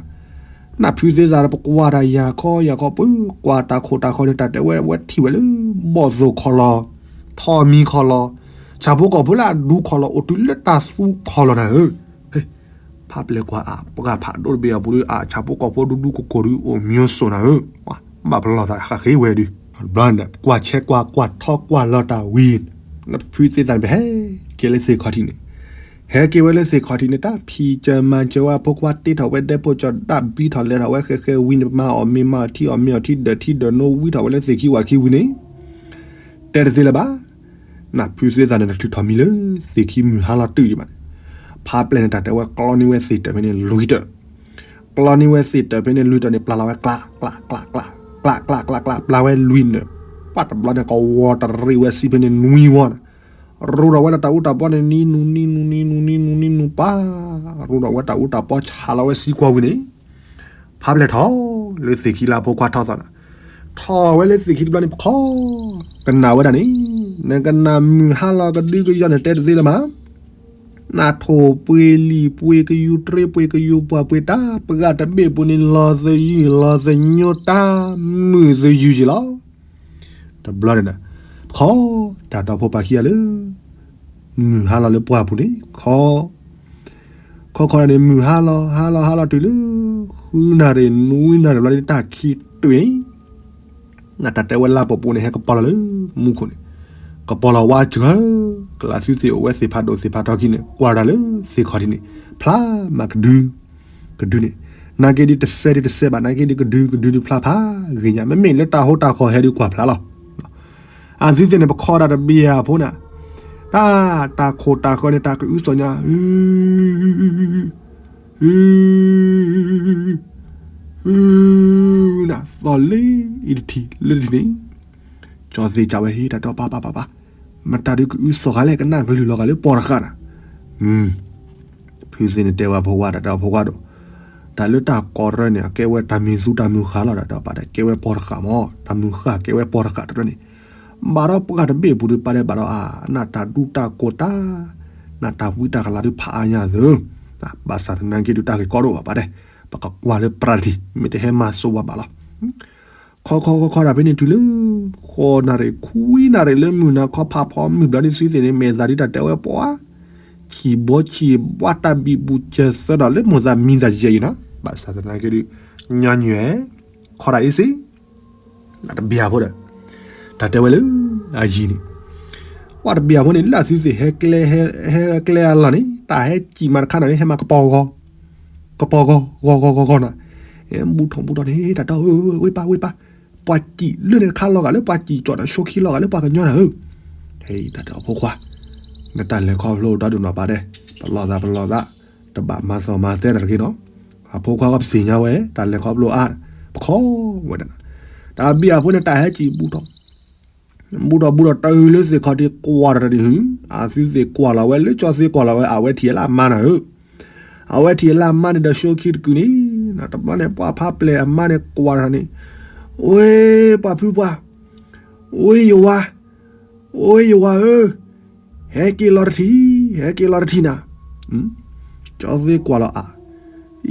နဖုသ့ၣ်သၣ်ဒီး ပကွၢ်တၢ်ယၤခီယၤခီ ပကွၢ်တၢ်ခိၣ်တၢ်ဃီန့ၣ် တၢ်တဲဝဲဝဲထံၣ်ဝဲလၢ ဘီၣ်သိၣ်ခီၣ်လီၤ, ထီၣ်မံၤခီၣ်လီၤ, ဆၣ်ဖိကီၢ်ဖိလၢအဒူခီၣ်လီၤ အိၣ်တုၤလၢတၢ်သူခီၣ်လီၤနၤဧၢ, ဖးပျဲၢ်ကွၢ်အပှၢ်ဖးဒိၣ်တဘ့ၣ်အပူၤဒီး အဆၣ်ဖိကီၢ်ဖိဒူဒူကိၢ်ကိၢ်ဒုး အိၣ်မံၤစိၣ်နၤဧၢ, ဘၣ်ပလီၢ်သးဃးဃ့ဝဲဒုး, တဘျီန့ၣ် ကွၢ်ဆဲကွၢ်ကွၢ်ထီကွၢ်လီၤတၢ်ဝံၤ, နဖုသ့ၣ်သၣ်န့ၣ် ပဟဲက့ၤလၢသ့ၣ်ခီၣ်ထံးန့ၣ်, ဟဲက့ၤဝဲလၢသ့ၣ်ခီၣ်ထံးန့ၣ် တၢ်ဖံးစၢၤမၤစၢၤဝဲအဖိခွါ တ့ထီၣ်ဝဲဒဲဖိကၠီၤ ဒၣ်ဘံထီၣ်လဲၤထီၣ်ဝဲဃဲဃဲဝံၤန့ၣ် ပမၤအီၣ်မ့ၤမၤအီၣ်ထံအီၣ်မ့ၤအီၣ်ထံဒၢးထံဒၢးနိ ဝံထီၣ်ဝဲလၢသ့ၣ်ခံဝၣ်ခံဝံၤန့ၣ် တဲတသ့လၢၤဘၣ်. နဖုသ့ၣ်သၣ်န့ၣ် တချုးထီၣ်မံၤလၢသ့ၣ်ခံမုၢ်ဟါလီၤတုၤဒံးဘၣ်န့ၣ်, ဖးပျဲၢ်န့ၣ် တၢ်တဲဝဲကျီန့ၢ်ဝဲသ့ၣ်တၢၢ်ဖဲန့ၣ်လွံၢ်တၢၢ်, ကျီန့ၢ်ဝဲသ့ၣ်တၢၢ်ဖဲန့ၣ်လွံၢ်တၢၢ်န့ၣ် ပျၢ်လီၤဝဲကျး ကျး ကျး ကျး ကျး ကျး ကျး ပျၢ်ဝဲလွံၢ်နၢၣ်, ပှၢ်တဘျီန့ၣ် ကဝီၤတရံးဝဲဆံဖဲန့ၣ်နွံဝီန့ၣ်, ရူဒီးဝဲလၢတၢ်အူတၢ်ပီန့ၣ် နံၤနူၤ နံၤနူၤ နံၤနူၤ နံၤနူၤ နံၤနူၤ ပှၢ်, ရူဒီးဝဲတၢ်အူတၢ်ပီဆးလီၤဝဲဆံကွီၢ်ဝံၤန့ၣ် ဖးဖျဲၣ်ထီၣ်လၢသ့ၣ်ခံလၢအဖိခွါထီၣ်သီၣ်န့ၣ်, ထီၣ်ဝဲလၢသ့ၣ်ခံတဘျီန့ၣ် ပခီ ကနၣ်ဝဲဒၣ်န့ၣ်, နကနၣ်မုၢ်ဟါလီၤကဒုကယီန့ၣ် တဲတသ့လၢၤမး, နထိၣ်ပှ့ၤလံာ်ပှ့ၤကယူၤ တြ့ပှ့ၤကယူၤပှၢ်ပှ့ၤတၢ် ပှၤတဘ့ၣ်ပူၤန့ၣ် လီၤသယုၢ်လီၤသညိတၢ် မုာ်သယုၢ်က့ၤလီၤ. တဘျီန့ၣ်ဒီး ပခီ တၢ်ဒီဖိပၢ်ခံဂၤလၢ မုၢ်ဟါလီၤလၢပှၢ်ပူၤန့ၣ် ခီ ခီခီန့ၣ် မုၢ်ဟါလီၤ ဟါလီၤ ဟါလီၤတုၤလၢ ဃုနၣ်ရံၣ် နွံနၣ်ရံၣ်ဘျီန့ၣ် တၢ်ခံးတုၤ နတၢ်တဲဝဲလါပှဲၤပူၤန့ၣ် ဟဲကပီၤလီၤလၢမူခိၣ်န့ၣ်, ကပီၤလီၤဝါစှၤ, ကလးသုသ့ၣ်အိၣ်ဝဲသ့ၣ်ဖးဒိၣ်သ့ၣ်ဖးထီခံန့ၣ် ကွၢ်တၢ်လၢသ့ၣ်ခီၣ်ထံးန့ၣ် ဖျါမးကဒု, ကဒုန့ၣ်, နာ်က့ဒုတစဲးဒုတစဲးဘၣ် နာ်က့ဒုကဒု ကဒုဒုဖျါဖးဂ့ၤညါ မ့မ့ၢ်လၢတၢ်ဟိတၢ်ဃီၤဟဲဒုကွၢ်ဖျါလီၤ. အသုသ့ၣ်န့ၣ် ပခီဒၣ်တဘ့ၣ်အဖိန့ၣ်, တၢ် တၢ်ခိၣ်တၢ်ဃၢၤန့ၣ် တၢ်ကအုသီၣ်ညါ အ အ အ နသီၣ်လၢအံၤတထံၣ် လၢတထံၣ်န့ၣ်, ကၠီသ့ၣ်ကးဝဲ ဟ့ တၢ်တဲပၢ်ပၢ်ပၢ်ပၢ်, မတၤဒုကအုသီၣ်ဃာ်လဲၣ် ကနၣ်ကလုၢ်လီၤဂာ်လၢပီတဃာ်နၤ. ဖုသ့ၣ်န့ၣ်တဲဝဲဖိခွါ တၢ်တဲအီၤဖိခွါဒီး, တၢ်လၢတၢ်ကီၢ်တရၢန့ၣ် အကဲဝဲတၢ်မုၢ်သူတၢ်မုၢ်ဃၢ်လီၤ တၢ်တဲအီၤပၢ်တဲ ကဲဝဲပီတဃာ်မး တၢ်မုၢ်ဃၢ်ကဲဝဲပီတဃာ်တရၢန့ၣ်, ဘၣ်ဒီးပှၤတဘ့ၣ်ပူၤဒုးပၢ်တဲဘၣ်ဒီးအါ နတၢ်ဒူတၢ်ကိၢ်တၢ် နတၢ်ဝံတၢ်ကလၤဒုးဖးအါညါသၢ, ဘၣ်ဆၣ်သနာ်က့ဒုးတၢ်ဂ့ၢ်ကီဒိၣ်ဘၣ်ပၢ်တဲ, ပကကွၢ်လၢပြၢ်တထံၣ် မ့ၢ်တဟဲမၤစိဝဲဘၣ်လီၤ. ခီခီခီခီဒၣ်ဖဲန့ၣ်တုၤလၢ ဃိးနၣ်ရံၣ်ခွံနၣ်ရံၣ်လၢမုၢ်နၤခီဖးဖီမုၢ်ဘျီဒုးသုသ့ၣ်န့ၣ် မဲာ်သးဒုးတၢ်တဲဝဲပှၤ ဆံၣ်ဘီဆံၣ်ဘှါတၢ်ဘံၣ်ဘူးစၢၤသၢဒီးလၢမိၢ်သးမံသးယဲၢ်အံၤနီၤ ဘၣ်ဆၣ်သနာ်က့ဒုး ညီနုၢ် ခီဒၣ်အ့စ့ တဘျီဖိဒီး တၢ်တဲဝဲလၢ အယံၤန့ၣ် ပှၤတဘျီဖိန့ၣ် လၢအသုသ့ၣ်ဟဲကျဲ ဟဲကျဲအလီၢ်န့ၣ် တၢ်ဟဲစံၣ်မးတခါန့ၣ် ဟဲမးကပီၤဂီၤ ကပီၤဂီၤ ဂီၤဂီၤဂီၤဂီၤနီၤ ဘူးထီၣ်ဘူးထီၣ်န့ၣ် တၢ်တဲ ဝ့ၢ်ပၢ်ဝ့ၢ်ပၢ် ပှၤစံၣ်လၢန့ၣ်တခါလီၤဂာ်လၢပှၤစံၣ်ကၠီၣ်တၢ်ဆိခံလီၤဂာ်လၢပှၤကညီနၤဧၢ တၢ်တဲအီၤဖိခွါ နတၢ်လဲၤခီဖျိဒီဒုးနီၤပၢ်တဲ ပလီၢ်သးပလီၢ်သး တဘၣ်မၤသီၣ်မၤသဲတၢ်တဂ့ၤနီၤ အဖိခွါကပသ့ၣ်ညါဝဲ တၢ်လဲၤခီဖျိအါ ပခီဝဲဒၣ် တၢ်ဘံၣ်အဖိန့ၣ် တၢ်ဟဲစံၣ်ဘူးထီၣ် ဘူးထီၣ်ဘူးထီၣ်တုၤလၢသ့ၣ်ခီၣ်ထံးကွၢ်တၢ်တဒုး အသုသ့ၣ်ကွၢ်လီၤဝဲ လၢကၠီသ့ၣ်ကွၢ်လီၤဝဲ အဝဲထံၣ်လၢအမါနၤဧၢ အဝဲထံၣ်လၢအမါန့ၣ်ဒီး ဆိခံတကုာ်န့ၣ် တဘျီန့ၣ် ပှၤဖးပျဲၢ်အမါန့ၣ်ကွၢ်တၢ်န့ၣ် ဝ့ၢ်ပှၤဖုပှၢ် ဝ့ၢ်ယဝၤ ဝ့ၢ်ယဝၤဧၢ ဟဲက့ၤလီၤတထံၣ် ဟဲက့ၤလီၤတထံၣ်နၤ ကၠီသ့ၣ်ကွၢ်လီၤအါ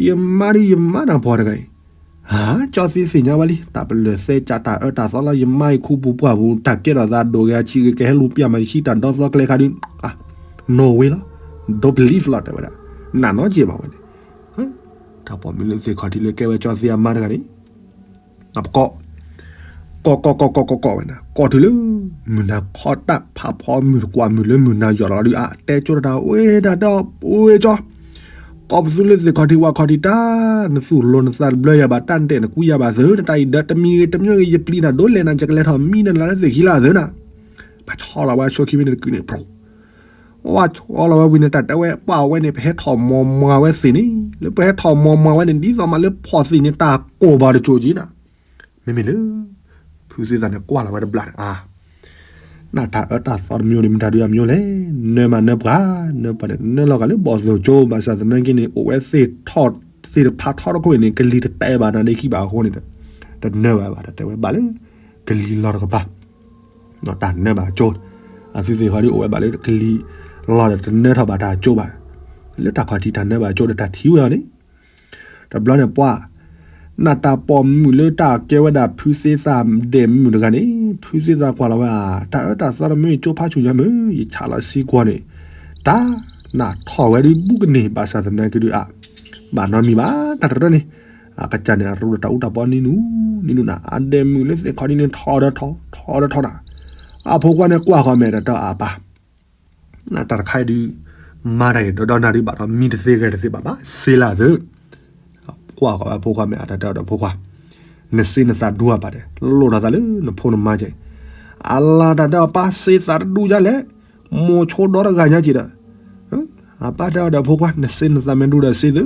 ယမါဒုးယမါနၤပှၤတဂၤအံၤ ဟါ ကၠီသ့ၣ်သ့ၣ်ညါဝဲလံ တၢ်ပလၢၢ်သဲကၢ်တၢ်အၢတၢ်သီလီၤ ယမါအံၤခူပူၤပှၢ်ပူၤ တၢ်ကဲထီၣ်သးဒိၣ်ဂ့ၤအဆံးဂ့ၤ ကဟဲလူၤပျၢ်မးယခံတၢ်ဒီသီကျဲခါဒုး no way လီၤ don't believe လီၤ တဲဝဲဒၣ် နနီၢ်က့ဘၣ်ဝဲန့ၣ် တၢ်ပိာ်မုၣ်လၢသ့ၣ်ခီၣ်ထံးလၢကဲဝဲကၠီသ့ၣ်အမါတဂၤန့ၣ် ပကီၢ် ကီၢ်ကီၢ်ကီၢ်ကီၢ်ကီၢ်ကီၢ်ဝဲန့ၣ် ကီၢ်တုၤလၢ မုၢ်နၤခီတၢ်ဖးဖီမုၢ်တကွၢ်မုၢ်လၢမုၢ်နၤယီၤလီၤဒုးအါ တဲကၠိတၢ် ဝ့ၢ်တၢ်ဒီး ဝ့ၢ်ကၠီ ကီၢ်ပသူလၢသ့ၣ်ခီၣ်ထံးဝၣ်ခီၣ်ထံးတၢ် နသူၣ်လိၤနသးတဘျၢယၤဘၣ် တၢ်ဒဲးနကွံယၤဘၣ်သု နတၢ်အံၤဒီးတမံၤဂ့ၤတမံၤဂ့ၤ ယပျံၤနၤဒိးလဲၣ်နၤ ယကလဲၤထီၣ်မံနၤလၢသ့ၣ်ခံလၢအသုနၤ ပှၤဆီလီၤဝဲဆိခံမ့ၢ်န့ၣ်တကုာ်န့ၣ် ဝဲဆီလီၤဝဲဝံၤန့ၣ် တၢ်တဲဝဲပှၤဝဲန့ၣ် ပဟဲထီၣ်မီၤမၤဝဲသ့ၣ်န့ၣ် လၢပဟဲထီၣ်မီၤမၤဝဲန့ၣ် ဒ်သိးမးလၢဖီၣ်သ့ၣ်န့ၣ် တၢ်ကိၢ်ဘၣ်တကၠိက့ၤနၤ မ့မ့ၢ်လၢ ဖုသ့ၣ်သးန့ၣ် ကွၢ်လီၤဝဲတဘျီန့ၣ် အါ နတၢ်အၢတၢ်သီတမံၤန့ၣ် မတၤဒုးအမံၤလဲၣ် နၢမးနၢပှၤ နၢပှၤန့ၣ် နၢလီၤဂာ်လၢဘီၣ်သိၣ်ကၠိ ဘၣ်ဆၣ်သနာ်က့န့ၣ် အိၣ်ဝဲသ့ၣ်ထီၣ် သ့ၣ်တဖးထီတခိၣ်အံၤန့ၣ် ကလံၤတတဲဘၣ်နၤဒ့ခံဘၣ်အဃိန့ၣ်ဒီး တနၢဘၣ်ဘၣ် တၢ်တဲဝဲဘၣ်လၢ ကလံၤလီၤတကပၤ တၢ်နၢဘၣ်ကၠိ အသုသ့ၣ်ခီဒုးအိၣ်ဝဲဘၣ်လၢကလံၤလီၤဒီးတနၢထီၣ်ဘၣ်တၢ်ကၠိဘၣ် လၢတၢ်ခီၣ်ထံးတၢ်နၢဘၣ်ကၠိဒီးတၢ်ထံၣ်ဝဲအီၤန့ၣ် တဘျီန့ၣ်ပှၤ နတၢ်ပိာ်မုၣ်လၢတၢ်ကဲဝဲဒၣ်ဖုသ့ၣ်သၣ်ဒဲးမုၣ်တဂၤန့ၣ် ဖုသ့ၣ်သၣ်ကွၢ်လီၤဝဲဧါ တၢ်အၢတၢ်သီတမံၤကၠိဖးဆူၣ်ညါမုၢ် ယဆးလီၤစံကွီၢ်န့ၣ် တၢ်နထီၣ်ဝဲဒုးဘူးကန့ၢ် ဘၣ်ဆၣ်သနာ်က့ဒုးအါ ဘၣ်နီတမံၤဘၣ် တၢ်တရၢန့ၣ် အကစၢ်န့ၣ် အရူဒီးတၢ်အူတၢ်ပီနံၤနူၤ နံၤနူၤနၤ အဒဲးမုၣ်လၢသ့ၣ်ခီဒ်န့ၣ် ထီၣ်ဒီးထီၣ် ထီၣ်ဒီးထီၣ်နၤ အဖိခွါန့ၣ်ကွၢ်ဃီၤမဲာ်တၢ်တီအပၢ် နတၢ်တခါအံၤဒုး မၤတၢ်အံၤဒီးဒီးနၤဒုးဘၣ်ဒီး မံတသ့ဂဲၤတသ့ဘၣ်ဘၣ် စ့လၢသု ကွၢ်ဃီၤဝဲအဖိခွါမဲာ်အတၢ်တဲအီၤဒီးဖိခွါ နစ့နသးဒူအပၢ်တဲ လိၣ်ထီၣ်သးလၢနဖိနမါကဲ အလၢတၢ်တဲအီၤပၢ်စ့သးတဒူဒ်လဲၣ် မိၢ်ဆိဒီတဂၤညါက့ဒီး အပၢ်တဲအီၤဒီးဖိခွါ နစ့နသးမ့ၢ်ဒူဒီးစ့သု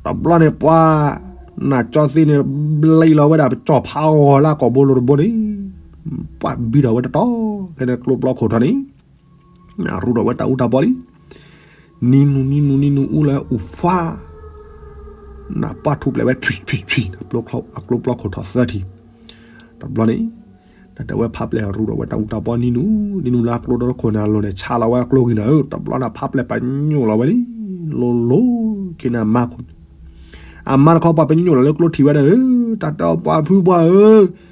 တဘျီန့ၣ်ပှၤ နကၠီသ့န့ၣ် ဘျံးလီၤဝဲဒၣ်ပကၠီၣ်ဖးဂီၤလၢအကိာ်ဘိလိၤတဘိန့ၣ်, ပှၤဘံထီၣ်ဝဲတတီၤ ဖဲန့ၣ်ကျိပျီခိၣ်ထီၣ်န့ၣ်, နရူးထီၣ်ဝဲတၢ်အူတၢ်ပီလံ, နံၤနုၤနံၤနုၤနံၤနုၤအူလၢအူဖး, နပှၤထူၣ်ပျဲၢ်ဝဲ ထွံၣ်ထွံၣ်ထွံၣ် အကျိပျီခိၣ်ထီၣ်သၢထံၣ်, တဘျီန့ၣ် တၢ်တဲဝဲဖးပျဲၢ်ရူးထီၣ်ဝဲတၢ်အူတၢ်ပီနံၤနုၤ, နံၤနုၤလၢအကျိဒီခိၣ်န့ၣ်အလိၤန့ၣ် ဆါလီၤဝဲအကျိဂံၢ်နၤဧၢ, တဘျီန့ၣ်ဖးပျဲၢ်ပညိၣ်လီၤဝဲလံ, လိၤလိၤ, ခ့န့ၣ်အမါခိၣ်န့ၣ်, အမါတခီပှၤပညိၣ်လီၤလၢကျိထံၣ်ဝဲဒၣ်ဧၢ, တၢ်တဲအီၤပှၤဖုပှၢ်ဧၢ,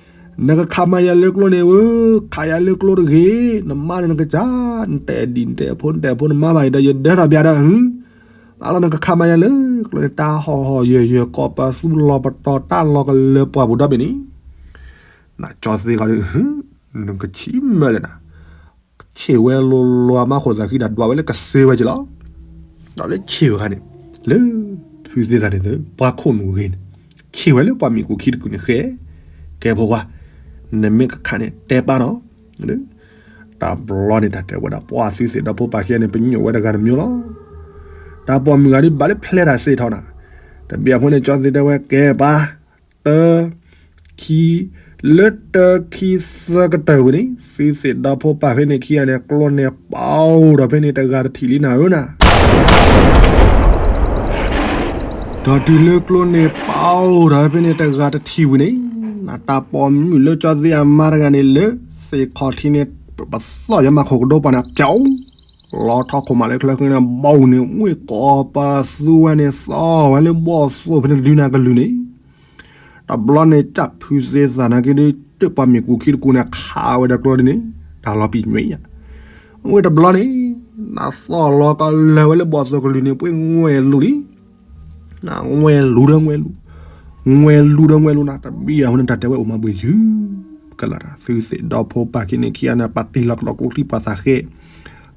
နကခးမၤယၤလၢကျိန့ၣ်ဧၢ, ခးယၤလၢကျိတဂ့ၤ, နမါန့ၣ်နကစၢ်, နတဲဒံၣ်နတဲဖိ နတဲဖိနမါဘၣ်အံၤဒီး ယဒၢထီၣ်ဘၣ်ဒီးဧၢ, အလီၢ်နကခးမၤယၤလၢကျိန့ၣ် တၢ်ဟီၣ်ဟီၣ်ယၢၢ်ယၢၢ် ကိးပသူလီၤပတီၢ်တၢ်လီၤကလၢပှၢ်ပူၤဒီဘ့ၣ်န့ၣ်, နကၠီသ့ဂီၤဒီး နကဆံးမၢလဲၣ်နၤ, ဆ့ၣ်ဝဲလိၤလိၤအမါခိၣ်သးခံဒီး ဒွးဝဲလၢကစ့ဝဲက့ၤလီၤ, ဒီးလၢဆ့ၣ်ဝဲခါန့ၣ်, လၢဖုသ့ၣ်သၣ်န့ၣ် ပှၤခိၣ်နူာ်ဂ့ၤန့ၣ်, ဆ့ၣ်ဝဲလၢပှၤမ့ၣ်ကူၣ်ခံတကုာ်န့ၣ်ဃဲ, ကဲဖိခွါ, နမ့ၢ်ကခးန့ၣ်တဲပာ်နီၤ, တဘျီန့ၣ် တၢ်တဲဝဲဒၣ်ပှၤသုသ့ၣ်ဒီဖိပၢ်ခံဂၤန့ၣ် ပညိၣ်ဝဲတဂၤတမံၤလီၤ, တၢ်ပိာ်မုၣ်ဂၤဒုးဘၣ်လၢဖျဲတၢ်စ့ၣ်ထီၣ်နၤ, တဘျီအဃိန့ၣ် ကၠီသ့တဲဝဲကဲပၢ်, တၢ ခံ, လၢတၢ ခံ သၢကတၢၢ်ဝံၤန့ၣ် သုသ့ၣ်ဒီဖိပၢ်ဖဲန့ၣ်ခံဂၤန့ၣ် ကျိန့ၣ်ပာ်အိၣ်ဒီးဖဲန့ၣ်တဂၤတထံၣ်လံနၤဧၢနၤ, ဒီးတုၤလၢကျိန့ၣ်ပာ်အိၣ်ဒီးဖဲန့ၣ်တဂၤတထံၣ်ဝံၤန့ၣ်, နတၢ်ပိာ်မုၣ်လၢကၠီသ့ၣ်အမါတဂၤန့ၣ်လၢ သ့ၣ်ခီၣ်ထံးန့ၣ် ပသီၣ်ယမၤခိၣ်ကဒိပှၤန့ၣ် ပျီ, လီၤထီၣ်ခိၣ်မးလၢချၢဃ့န့ၣ် ဘီန့ၣ် ဝ့ၢ်ကိးပသူဝဲန့ၣ် သီၣ်ဝဲလၢဘီၣ်သိၣ်ဖဲန့ၣ်တဒုနၤကလုၢ်န့ၣ်, တဘျီန့ၣ် ကၠၢ်ဖုသ့သၣ်နာ်က့ဒီး တၢ်ပှၤမ့ၣ်ကူၣ်ခံတကူၣ်န့ၣ် ခးဝဲဒီးကျိဒ်န့ၣ် တၢ်လီၤပံာ်ညွဲယၤ, ဝ့ၢ်တဘျီန့ၣ် နသီၣ်လီၤကလၢာ်ဝဲလၢဘီၣ်သိၣ်ကလုၢ်န့ၣ် ပှ့ၤငွဲၢ်လူၤလံ, နငွဲၢ်လူၤဒီးငွဲၢ်လူၤ, ငွဲၢ်လူၤဒီးငွဲၢ်လူၤနၤ တဘံၣ်အဃိန့ၣ် တၢ်တဲဝဲအိၣ်မးဘှံးယုၢ်, ကလၢ်တၢ် သုသ့ၣ်ဒီဖိပၢ်ခံန့ၣ်ခံဂၤန့ၣ် ပာ်တံၢ်လီၤကဒီးကျိချံပှၤသးဃဲ,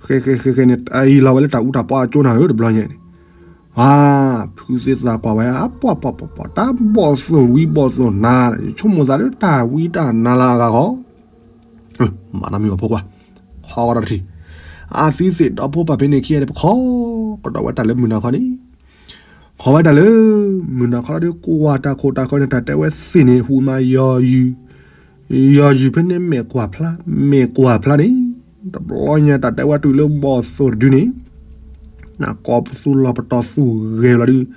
ဃဲဃဲဃဲဃဲန့ၣ် တၢ်အံၤလီၤဝဲလၢတၢ်အူတၢ်ပီအကၠိနၤဧၢ တဘျီညါန့ၣ် ဖုသ့သၣ်ကွၢ်ဝဲ အပှၢ်ပှၢ်ပှၢ်ပှၢ် တၢ်ဘီၣ်သိၣ်ဝံဘီၣ်သိၣ်နၤ, ယဆိကမိၣ်သးလၢတၢ်ဝံတၢ်နါလၢအဂၤဂီၢ်, မၤနီတမံၤဘၣ်ဖိခွါ, ခီကဒီးတထံၣ်, အသုသ့ၣ်ဒီဖိပၢ်ဖဲန့ၣ်ခံဂၤန့ၣ် ပခီကဒီးဝဲတၢ်လၢမုၢ်နၤခီန့ၣ်, ခီဝဲတၢ်လၢ မုၢ်နၤခီဒီးကွၢ်တၢ်ခိၣ်တၢ်ဃၢၤန့ၣ် တၢ်တဲဝဲသ့ၣ်န့ၣ် ဟူးမးယီၤယုၢ် ယီၤယုၢ်ဖဲန့ၣ်မဲာ်ကွၢ်ဖျါ, မဲာ်ကွၢ်ဖျါန့ၣ်, တဘျီညါတၢ်တဲဝဲတုၤလၢဘီၣ်သိၣ်တဒုန့ၣ်, နကိးပသူလီၤပတီၢ်သူၣ်ဂဲၤလီၤ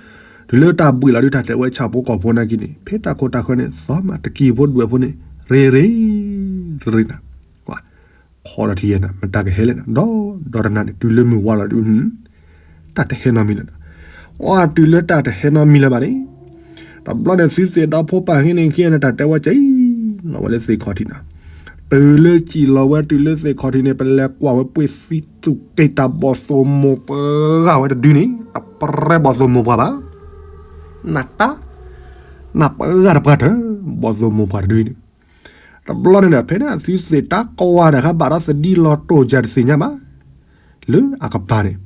ဒုး, တုၤလၢတၢ်ဘှံးလီၤဒုး တၢ်တဲဝဲဆၣ်ဖိကီၢ်ဖိနာ်က့န့ၣ် ဖဲတၢ်ခိၣ်တၢ်ဃၢၤန့ၣ် သီမးတကံၢ်ဖိဒွဲၣ်ဖိန့ၣ် ရ့ရ့ ရ့ရ့နၤ, ခီဒီးထံယဲနၤ မတၤကဟဲလဲၣ်နၤ ဒီးဒီးတနၤန့ၣ် တုၤလၢမုၢ်ဝါလီၤဒုး တၢ်တဟဲနီတမံၤလၢၤနၤ, အီတုၤလၢတၢ်တဟဲနီတမံၤလၢၤဘၣ်န့ၣ်, တဘျီန့ၣ် သုသ့ၣ်ဒီဖိပၢ်ဟံးန့ၢ်ခံဂၤန့ၣ် တၢ်တဲဝဲကံၣ်လီၤဝဲလၢသ့ၣ်ခီၣ်ထံးနၤ, တုၤလၢကံၣ်လီၤဝဲတုၤလၢသ့ၣ်ခီၣ်ထံးန့ၣ် ပလဲၤကွၢ်ဝဲပှ့ၤသံသူၣ်က့ၣ်တၢ်ဘီၣ်သိၣ်မိၢ်ပှၢ်ဝဲတဒုန့ၣ် တပြဲဘီၣ်သိၣ်မိၢ်ပှၢ်ဘၣ်, နတၢ် နပှၤဂၤတပှၢ်တၢၢ် ဘီၣ်သိၣ်မိၢ်ပှၢ်တဒုန့ၣ်, တဘျီန့ၣ်ဒီး ဖဲန့ၣ်သုသ့ၣ်တၢ်ကွၢ်တခါဘၣ်ဒီးသဒံလီၤတိၢ်ယၤတသ့ၣ်ညါဘၣ်, လၢအကပၤန့ၣ်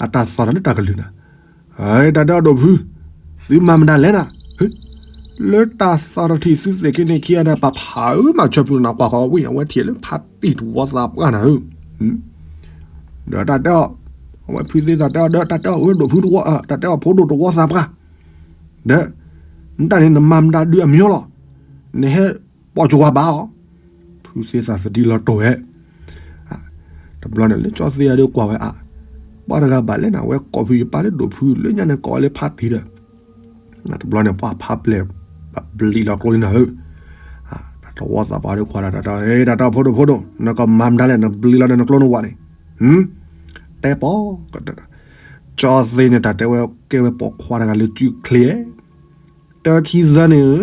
အတၢ်သီၣ်တၢ်လၢတၢ်ကလုၢ်နၤ, တၢ်တဲအီၤဒိၣ်ဖု, သုမၤမတၤလဲၣ်နၤ, လၢတၢ်သီၣ်တထံၣ်သုသ့ၣ်ခံန့ၣ်ခံဂၤန့ၣ် ပဖးအၢမၤဆၢဖုနၤကွၢ်ဃီဝံၣ်အဝဲထံၣ်လၢဖးတံၢ်တဝီသးပှၢ်နၤဧၢ ဒီးတၢ်တဲအီၤ, အဝဲဖုသ့သးတဲအီၤဒီး တၢ်တဲအီၤအၢဒိၣ်ဖုတဝီ, တၢ်တဲအီၤဖိဒိၣ်တဝီသးပှၢ်, ဒီး နတၢ်န့ၣ်နမၤမတၤဒုးအမံၤလီၤ, နဟဲပိာ်ကဝါဘၣ်အီၤ, ဖုသ့သးသဒံလီၤတိၢ်ဝဲ, တဘျီန့ၣ်လၢကၠီသ့အဒုးကွၢ်ဝဲအါ, ပှၤတဂၤဘၣ်လဲၣ်နၤ အဝဲကိးဖုယပၢ်လၢဒိၣ်ဖု လၢညါန့ၣ်ကိးဝဲလၢဖးတံၢ်ဒီး တဘျီန့ၣ် ပှၤဖးပျဲၢ် ဘျံးလီၤကျိလံနၤဧၢ, တဝီသးပှၢ်ဒီးကွၢ်ဒီး တၢ်တဲအီၤဖိဒိၣ်ဖိဒိၣ် နကမၤမတၤလဲၣ် နဘျံးလီၤဒီးနကျိနဝးန့ၣ်, တဲပီၤကတၢၢ်, ကၠီသ့န့ၣ် တၢ်တဲဝဲကဲဝဲပိာ်ခွါတဂၤလၢကုချ့, တၢ်ခံသၢန့ၣ်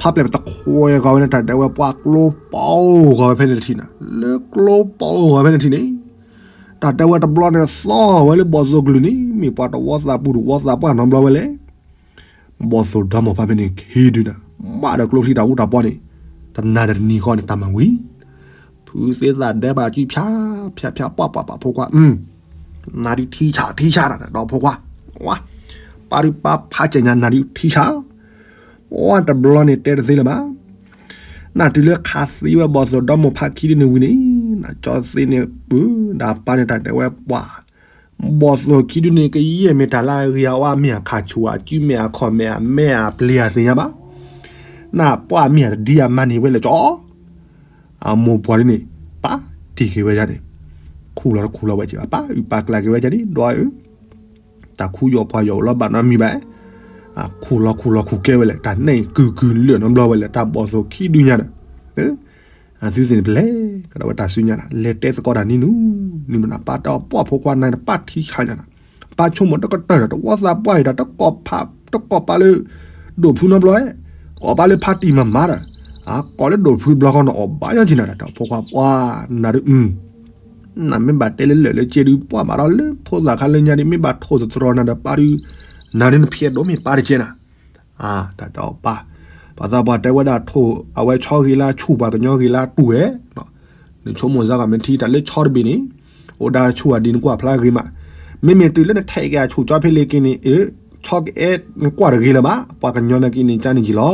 ဖးပျဲၢ်ပတခွဲးဂီၤဝဲန့ၣ် တၢ်တဲဝဲပှၤကျိပာ်အိၣ်ဂီၤဝဲဖဲန့ၣ်တထံၣ်နၤ လၢကျိပာ်အိၣ်ဂီၤဝဲဖဲန့ၣ်တထံၣ်န့ၣ်, တၢ်တဲဝဲတဘျီန့ၣ် သီၣ်ဝဲလၢဘီၣ်သိၣ်ကလုၢ်န့ၣ် မ့ၢ်ပှၤတဝီသးပူၤတဝီသးပှၢ်နီတဘျီဝဲလဲၣ် ဘီၣ်သိၣ်ဒီမီၢ်ဖးဖဲန့ၣ်ခံဒုနၤ, ဘၣ်ဒီးကျိချံတၢ်အူတၢ်ပီန့ၣ်, တနၤဒီးတနံၤဃီန့ၣ် တၢ်မၤဝံၤ, ဖုသ့သးဒဲးဘၣ်ကံဖၠး, ဖၠးဖၠး ပှၢ်ပှၢ်ပှၢ်ဖိခွါ, နၤဒုးထံဆးထံဆးဒီးဖိခွါ, ပၢ်ဒုးပၢ်ဖးကဲညါနၤဒုးထံဆး, ပှၢ်တဘျီန့ၣ်တဲတသ့လၢၤဘၣ်, နၤတုၤလၢခးသံဝဲဘီၣ်သိၣ်ဒီမီၢ်ဖးခံဒုန့ၣ်ဝံၤန့ၣ်, နကၠီသ့န့ၣ် ပုၢ်ဒၣ်ပၢ်န့ၣ်တၢ်တဲဝဲပှၤ ဘီၣ်သိၣ်ခံဒုန့ၣ် ကယဲၢ်မ့ၢ်တၢ်လၢအဂ့ၤအဝါ မ့ၢ်အခးဆူၣ်အစု မ့ၢ်အခီၣ်မဲာ်အမဲာ်အပျ့ၤအသ့ၣ်ညါဘၣ်. နပှၢ်မ့ၢ်အတဒံအမၤန့ၢ်ဝဲလဲၣ်ကၠီ အမိၢ်ပှၢ်ဒ်န့ၣ် ပာ်တ့ၢ်က့ၤဝဲဒၣ်န့ၣ်, ခူၣ်လီၤတခူၣ်လီၤဝဲက့ၤဘၣ်, ပာ်အုၣ်ပာ်ကျးက့ၤဝဲဒၣ်န့ၣ် ဒီးအုၣ်, တၢ်ခူယိာ်ပှၢ်ယိာ်လီၤဘၣ်နီတမံၤဘၣ်, ခူၣ်လီၤခူၣ်လီၤခူၣ်ကဲဝဲလဲၣ်, တၢ်နဲၣ်ကုၢ်ကုၢ်လၢာ်နီတဘျီဝဲလဲၣ်, တၢ်ဘီၣ်သိၣ်ခံဒုညါဒီး အသုသ့ၣ်န့ၣ် ပလဲၤကဒီးဝဲတၢ်စုညါနၤ, လဲၤတဲသကိးတၢ်နံၤနူ, နံၤမနၤပၢ်တဲအီၤ ပှၢ်ဖိခွါနၤတပၢ်ထံဆါညါနၤ, ပၢ်ဆိကမိၣ်တကတၢၢ်ဒီး တဝီသးပှၢ်အံၤဒီး တကိးပာ်လၢ ဒိၣ်ဖုနီတဘျီ, ကိးပာ်လၢဖါတံၢ်မၤမၤဒီး, အကိးလၢဒိၣ်ဖုတဘျီဃီန့ၣ် အီၣ်ဘၣ်ယီက့ၤနၤဒီး တၢ်ဖိခွါပှၢ်နၤဒုး နမ့ၢ်ဘၣ်တဲလၢလၢာ်လၢကဲဒုး ပှၢ်ဘၣ်ဒီးလၢဖိသၣ်ခါလၢညါဒုး မ့ၢ်ဘၣ်ထိၣ်သတြီၤနၤဒီးပၢ်ဒုး, နၤဒုးနဖျဲးဒိၣ်မ့ၢ်ပၢ်တကဲနၤ, တၢ်တဲအီၤပၢ်, ပှၤသးပှၢ်တဲဝဲဒၣ်ထိၣ်အဝဲဆီဂ့ၤလၢဆူၣ် ပှၤကညီဂ့ၤလၢတူၢ်ဝဲ နဆိကမိၣ်စ့ၢ်ကီးမ့ၢ်ထံတၢ်လၢဆီတဘ့ၣ်န့ၣ်, အိၣ်ဒၣ်ဆူၣ်အဒံးနကွၢ်ဖျါဂ့ၤမး, မ့မ့ၢ်တုၤလၢနထဲးက့ၤအဆူၣ်ကၠီဖဲလဲၣ်က့ၤန့ၣ်, ဆီကအဲၣ်နကွၢ်တဂ့ၤလၢၤဘၣ်, ပှၤကညီနာ်က့န့ၣ် ကန့ၣ်က့ၤလီၤ,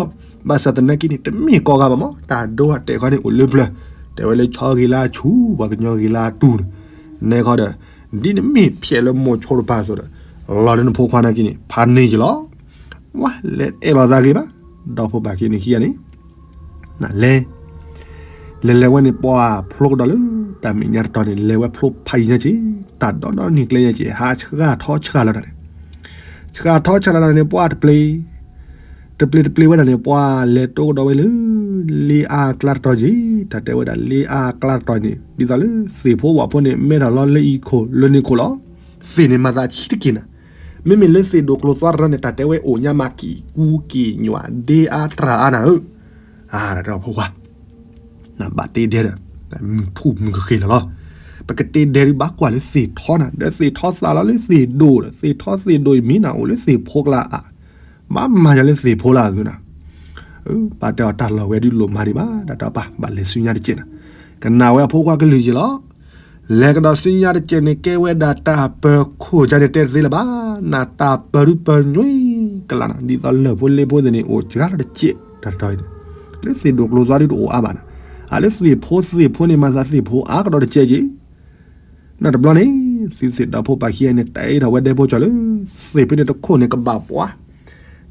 ဘၣ်ဆၣ်သနာ်က့န့ၣ် တမ့ၢ်ကိးဂၤဘၣ်မး တၢ်ဒိအတဲာ်ခီန့ၣ်အိၣ်လၢပျၢၤ, တဲဝဲလၢဆီဂ့ၤလၢဆူၣ် ပှၤကညီဂ့ၤလၢတူၢ်န့ၣ်, နဲခီဒီး, ဒ်နမ့ၢ်ဖျဲးလၢမိၢ်ဆိတပၤအသိးဒီး, လီၤလၢနဖိခွါနာ်က့န့ၣ် ဖးန့ၢ်က့ၤလီၤ ဝဲလဲၤအဲၣ်လီၤသးဂ့ၤဘၣ်, ဒီဖိပၢ်ခံန့ၣ်ခံဂၤန့ၣ်, လဲၤ, လဲၤလဲၤဝဲန့ၣ် ပှၢ်ဖျိကဒီးလၢတၢ်မဲာ်ညါတတီၤန့ၣ် လဲၤဝဲဖျိဖးယံၤညါက့ၤ, တၢ်ဒီဒီနံၤကျဲညါက့ၤ ဟးဆှၣ်ထီဆှၣ်လီၤတၢ်န့ၣ်, ဆှၣ်ထီဆှၣ်လီၤတၢ်န့ၣ် ပှၢ်တပျ့ၤ, တပျ့ၤတပျ့ၤဝဲဒၣ်န့ၣ် ပှၢ်လဲၤတိကဒီးဝဲလၢ လ့အါအကျါတတီၤက့ၤ, တၢ်တဲဝဲဒၣ်လ့အါအကျါတတီၤန့ၣ် ဒ်သိးလၢသ့ၣ်ဖိဝၣ်ဖိန့ၣ် မဲထီၣ်လီၤလၢအံၤခိၣ်လၢန့ၣ်ခိၣ်လီၤ, သ့ၣ်န့ၣ်မၤသးဆံးတက့ၢ်နၤ မ့မ့ၢ်လၢသ့ၣ်ဒိၣ်ကျိၤသွါတရီန့ၣ် တၢ်တဲဝဲအိၣ်ညါမးကံၢ်ကူကံၢ်ညွးဒ့အါတြၢ်အါနၤဧၢ, တၢ်တဲအီၤဖိခွါ, နဘၣ်တ့ဒဲဒီး, မုၢ်ထူၣ်မုၢ်ကဃ့ၢ်လီၤလီၤ, ပကတ့ဒဲဒုးဘၣ်ကွၢ်လၢသ့ၣ်ထီနၤ ဒီးသ့ၣ်ထီသးလီၤလၢသ့ၣ်ဒိၣ်ဒီး သ့ၣ်ထီသ့ၣ်ဒိၣ်အံၤမ့ၢ်နၤအိၣ်လၢသ့ၣ်ဖိကျါအါ, ဘၣ်မၤယၤလၢသ့ၣ်ဖိလၢအသုနၤ ပၢ်တဲအီၤတၢ်လီၢ်ဝဲဒုးလိၣ်မၤဒံးဘၣ် တၢ်တဲအီၤပၢ် ဘၣ်လဲၤဆူညါတကဲးနၤ, ကနၣ်ဝဲအဖိခွါကလုၢ်ယ့ၢ်လီၤ, လဲၤကဒီးဆူညါတကဲးန့ၣ် ကဲဝဲဒၣ်တၢ်ပၢၤခိၣ်ကန့ၣ်တဲသ့လၢၤဘၣ်, နတၢ်ပၢၤဒုးပၢၤညွံကလးနၤ ဒ်သိးလၢၢ်ဖိလ့ဖိသ့ၣ်န့ၣ် အိၣ်စှၤလီၤတကဲး တၢ်တတီၤအံၤန့ၣ်, လၢသ့ၣ်ဒိၣ်ကျိၤသွါဒုးတအိၣ်အါဘၣ်နၤ, အလၢသ့ၣ်ဖိသ့ၣ်ဖိန့ၣ် မၤသးသ့ၣ်ဖိအါကဒီးတကဲးက့ၤ နတဘျီန့ၣ် သုသ့ၣ်ဒီဖိပၢ်ခံဂၤန့ၣ် တၢ်အ့ၣ်ထီၣ်ဝဲဒဲဖိကၠီလၢ သ့ၣ်ဖဲန့ၣ်တခိၣ်န့ၣ် ကဘၣ်ပှၤ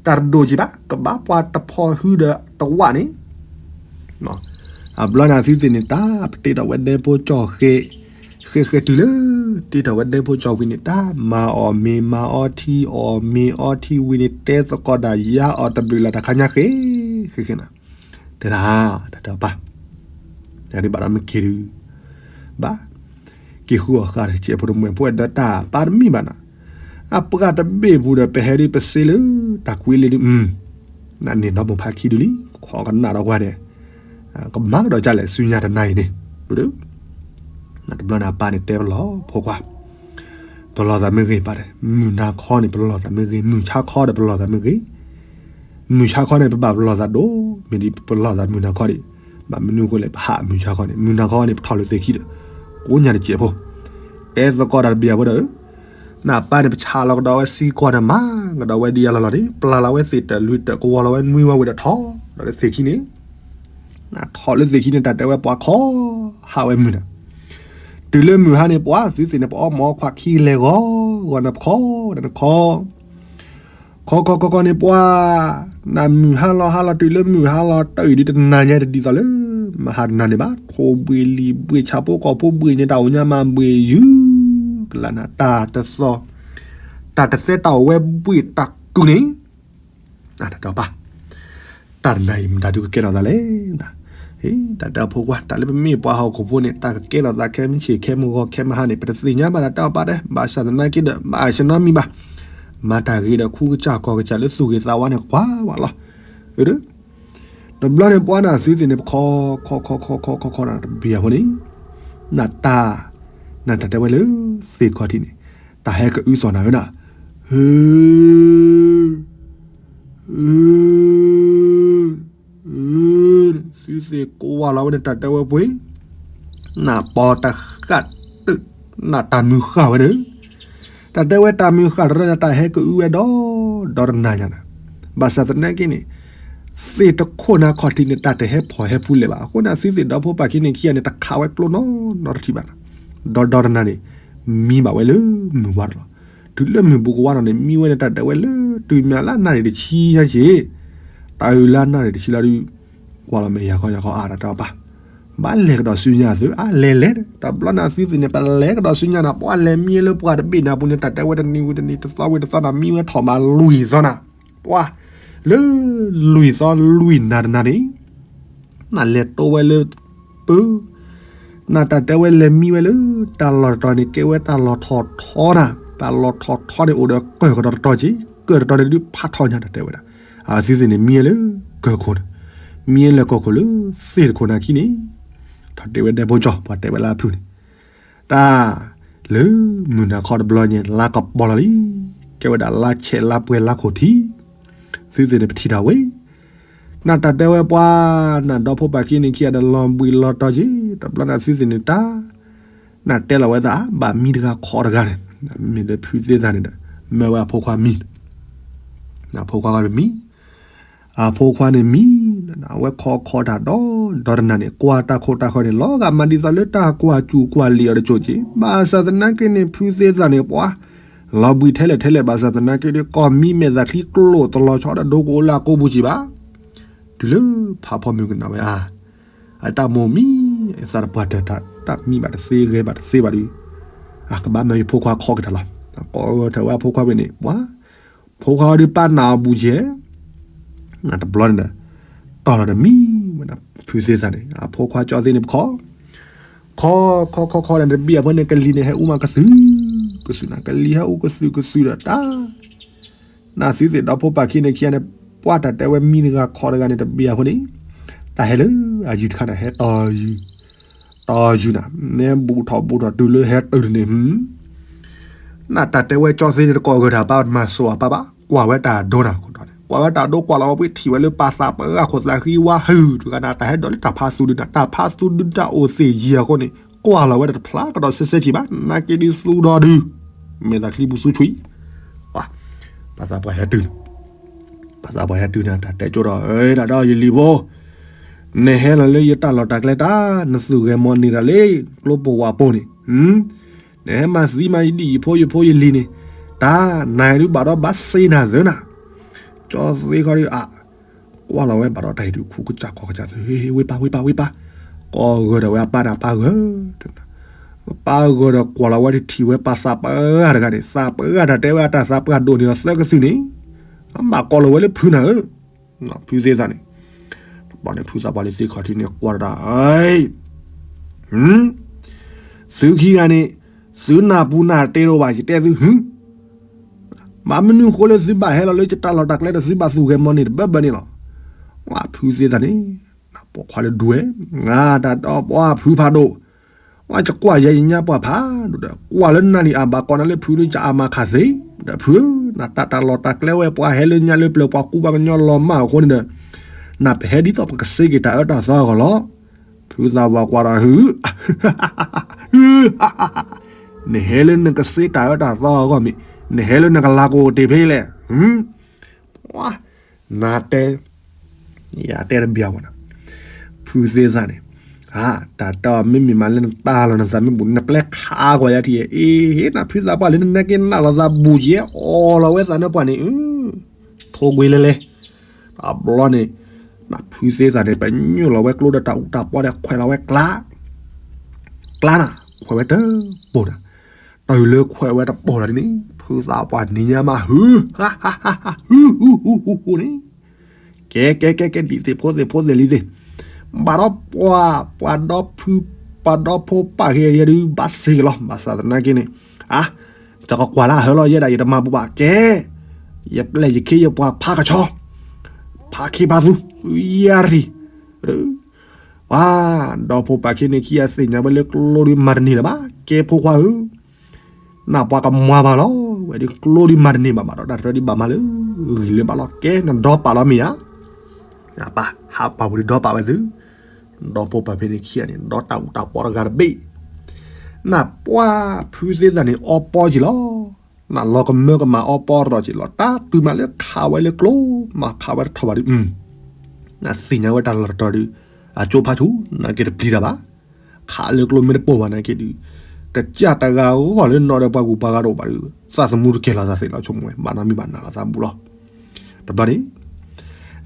တၢ်တဒိၣ်ကံဘၣ် ကဘၣ်ပှၤတဖီဟုဒီးတဝၣ်န့ၣ်, အဘျီန့ၣ်သုသ့ၣ်န့ၣ် တၢ်ပတ့ထီၣ်ဝဲဒဲဖိကၠီဃဲ, ဃဲဃဲတုၤလၢ တ့ထီၣ်ဝဲဒဲဖိကၠီဝံၤန့ၣ် တၢ်မၤအီၣ်မ့ၤမၤအီထံ အီၣ်မ့ၤအီထံဝံၤန့ၣ် တဲသကိးတၢ်ယါအီၣ်တဘျုးလၢ်တခါညါဃဲ, ဃဲဃဲနၤ, တဲဒၣ်, တၢ်တဲအီၤပၢ် တၢ်ဒုးဘၣ်ဒီးမ့ၢ်က့ၤဒုး, ဘၣ်, က့ၤဃုအီၣ်ဃာ်ဒီးစဲးဖိတမှဲၤဖိ ဒီးတၢ်ပၢ်တမံၤဘၣ်နၤ, အပှၢ်တဘ့ၣ်ပူၤဒီး ပဟဲဒုးပစ့လၢ တၢ်ကွံလံဒုး, နန့ၣ်ဒီမိၢ်ဖးခံဒုးလံ, ခိးကနၣ်ဒီးကွၢ်ဒီး, ကမၤကဒီးကလဲၣ် ဆူညါတနၤအံၤန့ၣ်, နတဘျီန့ၣ်အပၢ်န့ၣ်တဲပလီၢ်ဖိခွါ ပလီၢ်သးမ့ၢ်ဂ့ၤပၢ်ဒီး မုၢ်နၤခီန့ၣ် ပလီၢ်သးမ့ၢ်ဂ့ၤ မုၢ်ဆါခီဒီးပလီၢ်သးမ့ၢ်ဂ့ၤ, မုၢ်ဆါခီန့ၣ် ပဘၣ်ပလီၢ်သးဒိၣ်, မ့ၢ်ဒ်ပလီၢ်သးမုၢ်နၤခီဒံး, ဘၣ်မနုၤအဃိလဲၣ် ပဟးမုၢ်ဆါခီန့ၣ် မုၢ်နၤခီန့ၣ် ပထီၣ်လၢသ့ၣ်ခံဒီး, ကိးညါတစဲးဖိ, တဲသကိးတၢ်တဘံၤအဖိဒီး, နပၢ်န့ၣ် ပဆးလီၤကဒီးဝဲစံကီၢ်န့ၣ် မၤကဒီးဝဲဒ်အလီၢ်လီၤဒံး ပျၢ်လီၤဝဲသ့ၣ်တၢ်လွံၢ်တၢ်ကဝီၤလီၤဝဲနွံဝဲဝံၤဒီးထီၣ်ဒီးလၢသ့ၣ်ခံန့ၣ် ထီၣ်လၢသ့ၣ်ခံန့ၣ် တၢ်တဲဝဲပှၤခီဟးဝဲမုၢ်နၤ, တုၤလၢမုၢ်ဟါန့ၣ် ပှၤသုသ့ၣ်န့ၣ် ပအီၣ်မ့ၤအီခွါခံလဲၤဂီၤဂီၤန့ၣ် ပခီဝဲဒၣ်န့ၣ်ခီ, ခီခီခီခီန့ၣ်ပှၤ, နမုၢ်ဟါလီၤဟါလီၤ တုၤလၢမုၢ်ဟါလီၤတၢ်အံၤဒုးတနၤညါတဒ်သိးလၢ မဟါတနၤန့ၣ်ဘၣ် ထိၣ်ဘှ့ၣ်လံၣ်ဘှ့ၣ်ဆၣ်ဖိကီၢ်ဖိဘှ့ၣ်န့ၣ် တၢ်အိၣ်ညါမးဘှ့ၣ်ယုၢ်ကလးနၤ တၢ်တသီ, တၢ်တသဲတၢ်အိၣ်ဝဲဘှ့ၣ်တၢ်ကုၢ်န့ၣ် တၢ်တဲအီၤပၢ်, တၢ်တနၤအံၤမတၤဒုးကကဲထီၣ်သးလဲၣ်, တၢ်တဲအီၤဖိခွါ တၢ်လၢပမ့ၢ်ပှၤဟီၣ်ခိၣ်ဖိန့ၣ် တၢ်ကကဲထီၣ်သးခဲမုၢ်ဆ့ၣ်ခဲမုၢ်ဂီၤခဲမုၢ်ဟါန့ၣ် ပတသ့ၣ်ညါဘၣ် တၢ်တဲအီၤပၢ်တဲ ဘၣ်ဆၣ်သနာ်က့ဒီး ဘၣ်အဆၢနီတမံၤဘၣ်, မၤတၢ်ဂ့ၤဒီးခူကစၢ်ကီၢ်ကစၢ်လၢသူၣ်ဂ့ၤသးဝါန့ၣ်ကွၢ်ဝဲလီၤ, တဘျီန့ၣ်ပှၤနသုသ့ၣ်န့ၣ် ပခီ, ခီခီခီခီခီခီတဘ့ၣ်အဖိန့ၣ်, နတၢ်, နတၢ်တဲဝဲလၢ သ့ၣ်ခီၣ်ထံးန့ၣ်, တၢ်ဟဲကအုသီၣ်နၤဧၢနၤ, ဟၢ, ဟၢ, သုသ့ၣ်ကွၢ်လီၤဝဲန့ၣ် တၢ်တဲဝဲပှ့ၤ, နပီၤတဃၣ်တၢၢ်, နတၢ်မုၢ်ဃၢ်ဝဲန့ၣ်, တၢ်တဲဝဲတၢ်မုၢ်ဃၢ်တရၢန့ၣ် တၢ်ဟဲကအုဝဲဒီး, ဒီတနၤညါနၤ, ဘၣ်ဆၣ်သနာ်က့န့ၣ်, သ့ၣ်တခိၣ်နၤခီၣ်ထံးန့ၣ် တၢ်တဟဲဖီၣ်ဟဲဖူလဲၣ်ဘၣ် အဃိန့ၣ် သုသ့ၣ်ဒီဖိပၢ်ခံန့ၣ်ခံဂၤန့ၣ် တခးဝဲကျိနီနီတထံၣ်ဘၣ်နၤ, ဒီဒီတနၤန့ၣ်, မံဘၣ်ဝဲလၢမုၢ်ဝါတလီၢ်, တုၤလၢမုၢ်ဘူးကဝါတလီၢ်န့ၣ် မံဝဲန့ၣ် တၢ်တဲဝဲလၢတုၤမ့ၢ်လၢနၣ်ရံၣ်တဆံညါက့ၤ, တၢ်အုၣ်လၢနၣ်ရံၣ်တဆံလီၤဒုး, ကွၢ်လီၤမဲာ်ယၤခီယၤခီအါတၢ်တဲအီၤပၢ်, ဘၣ်လဲၤကဒီးဆူညါသု အါလဲၤလဲၤ, တဘျီန့ၣ်အသုသ့ၣ်န့ၣ် ပလဲၤကဒီးဆူညါနၤ ပှၤလဲၤမံလၢပှၤတဘ့ၣ်န့ၣ်အပူၤန့ၣ် တၢ်တဲဝဲတနံၤဝံၤတနံၤ တသီဝံၤတသီနၤမံဝဲထီၣ်ဘးလွံၢ်သီနၤ, ပှၤလၢလွံၢ်သီလွံၢ်နၤတနၤန့ၣ် နလဲၤတိဝဲလၢပၢ, နတၢ်တဲဝဲလဲၤမံဝဲလၢ တၢ်လီၢ်တတီၤန့ၣ် ကဲဝဲတၢ်လီၢ်ထီၣ်ထီနၤ, တၢ်လီၢ်ထီၣ်ထီန့ၣ် အိၣ်ဒီးကၢၢ်ကဒီးတတီၤက့ၤ, ကၢၢ်တတီၤန့ၣ်ဒုးဖးထီညါတၢ်တဲဝဲဒၣ်, အသုသ့ၣ်န့ၣ်မံဝဲလၢကၢၢ်ခိၣ်န့ၣ်, မံဝဲလၢကၢၢ်ခိၣ်လၢသ့ၣ်တခိၣ်နၤခံန့ၣ်, ထီၣ်တဲဝဲဒဲဖိကၠီ ပှၤတဲဝဲလၢအဖုန့ၣ် တၢ်, လၢမုၢ်နၤခီတဘျီညါ လါကပီၤလီၤလံ, ကဲဝဲဒၣ်လါဆဲးလါပှဲၤလါခိၣ်ထံ, သုသ့ၣ်န့ၣ်ပထံၣ်တၢ်ဝဲ, နတၢ်တဲဝဲပှၤ, နဒီဖိပၢ်ခံန့ၣ်ခံဂၤဒီးလီၤဘှံးလီၤတီၤက့ၤ, တဘျီန့ၣ်သုသ့ၣ်န့ၣ်တၢ်, နတဲလီၤဝဲသး ဘၣ်မံတဂၤခီတဂၤန့ၣ်, မ့ၢ်လၢဖုသ့ၣ်သၣ်န့ၣ်ဒီး, မၢဝဲအဖိခွါမံ အဖိခွါတမံ, အဖိခွါန့ၣ်မံ, အဝဲခီခီတၢ်ဒီဒီတနၤန့ၣ် ကွၢ်တၢ်ခိၣ်တၢ်ဃၢၤန့ၣ် လီၤဂာ်မးဒ်သိးလၢတၢ်ကွၢ်စူၣ်ကွၢ်လံၤအီၤတစိၤက့ၤ, ဘၣ်ဆၣ်သနာ်က့န့ၣ် ဖုသ့ၣ်သၣ်န့ၣ်ပှၤ, လီၤဘှံးထဲလဲၣ်ထဲလဲၣ် ဘၣ်ဆၣ်သနာ်က့ဒီး ကီၢ်မံမဲာ်သၣ်ချံကျိၣ်တလီၤဆီဒီးဒိကအိၣ်လၢအကိာ်ပူၤက့ၤဘၣ်, တုၤလၢဖးဖီမုၢ်ကနၣ်ဝဲအါ အတၢ်မိၢ်မံ, အသးတပှၢ်တၢၢ်တၢ်မံဘၣ်တသ့ဂဲၤဘၣ်တသ့ဘၣ်ဒီး, အကဘၣ်မၢယဖိခွါခီက့ၤတၢ်လီၤ, ကိးဂီၤထၢၣ်ဝဲအဖိခွါဖဲန့ၣ် ပှၤ, ဖိခွါအီၤဒုးပာ်နၢ်အီၤဘူးကဲ, တဘျီန့ၣ်ဒီး, တီၢ်လီၤဒီးမံ, ဝဲဒၣ်ဖုသ့ၣ်သၣ်န့ၣ် အဖိခွါကၠီသ့ၣ်န့ၣ်ပခီ, ခီ, ခီခီခီဒီးတဘ့ၣ်အဖဲန့ၣ် ကလံၤန့ၣ်ဟဲအူမးကသုၣ်, ကသုၣ်နၤ ကလံၤဟဲအူကသုၣ်ကသုၣ်ဒီးတၢ် နသုသ့ၣ်ဒီဖိပၢ်ခံန့ၣ်ခံဂၤန့ၣ်, ပှၤတၢ်တဲဝဲမံတဂၤခီတဂၤန့ၣ် တဘ့ၣ်အဃိန့ၣ်, တၢ်ဟဲလၢအယုၢ်တခါန့ၣ် ဟဲတီၤယုၢ်, တီၤယုၢ်နၤ, နဲဘူးထီၣ်ဘူးထီၣ်တုၤလၢဟဲတုၤတန့ၣ်, နတၢ်တဲဝဲကၠီသ့ၣ်န့ၣ် တကိးဂၢၢ်တၢ်ပၢ်မၤစိာ်အပၢ်ဘၣ်, ကွၢ်ဝဲတၢ်ဒိနၤခိၣ်တီန့ၣ်, ကွၢ်ဝဲတၢ်ဒိကွၢ်လီၤဝဲပှ့ၤထံၣ်ဝဲလၢပၢ်သးပှၢ်ဂၤခိၣ်သးဃံဝါဟုၣ်တဂၤန့ၣ် တၢ်ဟဲဒိးလၢတၢ်ဖးသူဒုနၤ, တၢ်ဖးသူဒုတၢ်အိၣ်သ့ၣ်ယံာ်အဃိန့ၣ်, ကွၢ်လီၤဝဲတဖျါကဒီးစဲစဲက့ၤဘၣ်, နာ်က့ဒုးသူဒီးဒုး မဲာ်သၣ်ချံပူၤသူဆွံ, ပၢ်သးပှၢ်ဟဲတုၤ, ပၢ်သးပှၢ်ဟဲတုၤန့ၣ် တၢ်တဲကၠိဒီး, တၢ်ဒီးယလံၤဖိ, နဟဲလီၤလၢယတၢ်လီၢ်တၢ်ကျဲတၢ်, နသူၣ်ဂဲၤမီၤန့ၢ်တၢ်လၢကျိပိာ်ဝးပိာ်န့ၣ်, နဟဲမၤသံမၤယဒံၣ်ယဖိယဖိယလံၤန့ၣ်, တၢ်နၤဒုးဘၣ်ဒီးဘၣ်စ့နၤသၢနၤ, ကၠီသ့ခီဒီး ကွၢ်လီၤဝဲဘၣ်ဒီးတၢ်အံၤဒုးခူကစၢ်ခီကစၢ်သၢ, ဝ့ၢ်ပၢ်ဝ့ၢ်ပၢ်ဝ့ၢ်ပၢ်, ကိးဂၢၢ်ဒီးဝဲအပၢ်န့ၣ် ပၢ်ဂၢၢ်, ပၢ်ဂၢၢ်ဒီးကွၢ်လီၤဝဲတထံၣ်ဝဲပၢ်သးပှၢ်တဂၤန့ၣ်, သးပှၢ်တၢ်တဲဝဲအတၢ်သးပှၢ်ဒိၣ်န့ၢ်အီၤသၢကသုၣ်န့ၣ်, အဘၣ်ကိးလီၤဝဲလၢဖုနၤဧၢ, ဖုသ့ၣ်သၣ်န့ၣ်, တဘျီန့ၣ်ဖုသးပှၢ်လၢသ့ခီၣ်ထံးန့ၣ်ကွၢ်တၢ်, သုခံဂၤန့ၣ်, သုနၢ်ပူၤနၢ်တ့တအိၣ်ဘၣ် ယတဲသု, ဘၣ်မနုၤဃိလၢသုဘၣ်ဟဲလီၤလၢယတၢ်လီၢ်တၢ်ကျဲဒီးသုဘၣ်သူၣ်ဂဲၤမီၤန့ၢ်တဘၢဘၢန့ၣ်လီၤ, ဖုသ့ၣ်သၣ်န့ၣ်, ပိာ်ခွါလၢဒွဲ, တၢ်ဒီးပှၤဖုဖးဒိၣ်, ယကွၢ်ယဲယညါပှၢ်ဖးဒိၣ်ဒီး ကွၢ်လၢနၢ်လံၤအဘၣ်ကိးနၤလၢဖုဒုးကအါမးခးသ့, ဒီးဖုဧၢ, နတၢ်တၢ်လီၢ်တၢ်ကျဲဝဲပှၤဟဲလၢညါလၢပျၢၤပှၤကူပှၤကညီလီၤမၢ်အဃိန့ၣ်ဒီး, နပဟဲဒ်သိးပကစ့က့ၤတၢ်အၢတၢ်သီအဂီၢ်လီၤ, ဖုသးပှၢ်ကွၢ်ဒီးဟု နဟဲလၢနကစ့တၢ်အၢတၢ်သီအဂီၢ်မ့ၢ်, နဟဲလၢနကလၤကအိၣ်တ့ၢ်ဖဲလဲၣ်, နတဲ, ယတဲတဘၣ်ဝဲနၤ, ဖုသ့ၣ်သၣ်န့ၣ်, တၢ်တီမ့မ့ၢ်မးလၢနတၢ်လီၢ်နသးမ့ၢ်ဘူး နပျဲခးကွၢ်ယၤထံၣ်, အ့ နဖုသးပှၢ်လၢနနဲက့နၢ်လီၤသးဘူးကဲ အီၣ်လီၤဝဲသးနၢ်ပှၢ်န့ၣ်, ထိၣ်ကွံာ်လဲၤလဲၤ, တဘျီန့ၣ်, နဖုသ့ၣ်သၣ်န့ၣ် ပညိၣ်လီၤဝဲကျိဒီးတၢ်အူတၢ်ပီဒီးခွဲးလီၤဝဲကျါ ကျါနၤ, ခွဲးဝဲတပိၢ်နၤ, တုၤလၢခွဲးဝဲတပိၢ်လီၤဒ်န့ၣ် ဖုသးပှၢ်နံၤညါမးဟု, ဟူဟူဟူဟူန့ၣ်, ကဲကဲကဲကဲ ဒ်သ့ၣ်ဖိသ့ၣ်ဖိသ့ၣ်လံၤသ့ၣ်, ဘၣ်ဒီးပှၤ ပှၤဒီဖု ပှၤဒီဖိပၢ်ဃဲယဲဒုးဘၣ်စ့ၢ်ကီးလီၤ ဘၣ်ဆၣ်သနာ်က့န့ၣ်, အါ, ယကကွၢ်လၢအဟၢလီၤယဲဒၣ် ယတမၤဘူးဘၣ်ကဲ, ယပျဲၢ်ယခ့ယပှၤဖးကဆီ ဖးခ့ဖးသူ ယၤရံၣ် ပှၤ, ဒီဖိပၢ်ခံန့ၣ်ခံဂၤသ့ၣ်ညါဝဲလၢကျိဒုးမၤတန့ၢ်လၢၤဘၣ်, ကဲဖိခွါဧၢ, နပှၤကမၤဘၣ်လီၤ, ဝဲဒုးကျိဒုးမၤတန့ၢ်ဘၣ်ဘၣ်ဒီး တၢ်တရၢဒုးဘၣ်မၤလၢဂံၢ်လၢဘၣ်လီၤ, ကဲနဒီပာ်လီၤမ့ၢ်ဧါ, ပၢ်ဟးပာ်ဝဲဒုးဒီပာ်ဝဲသု, ဒီဖိပၢ်ဖဲန့ၣ်ခံဂၤန့ၣ် ဒီတၢ်အူတၢ်ပီတဂၤတဘ့ၣ်, နပှၤဖုသ့ၣ်သၣ်န့ၣ် အီပီက့ၤလီၤ, နလီၤကမၢကမၣ်အီပီတရီၤက့ၤလီၤ, တၢ်တုၤမးလၢခးဝဲလၢကျိ မၤခးဝဲတထီၣ်ဘၣ်ဒုး, နသ့ၣ်ညါဝဲတၢ်လီၢ်တတီၤဒုး, အကၠိဖးဆူၣ် နာ်က့တပျံၤတၢ်ဘၣ်, ခးလၢကျိမ့ၢ်တပိၢ်ဘၣ်နာ်က့ဒုး, တကးတဂၤဂီၢ်လၢနီၢ်ဒီးပှၤဂုၤပှၤဂၤတအိၣ်ဘၣ်ဒီး သးသမူတကဲၤလီၤသးသ့ၣ်လီၤ ဆိကမိၣ်ဝဲ ဘၣ်နီတမံၤဘၣ်နၤလီၤသးဘူးလီၤ. တဘျီ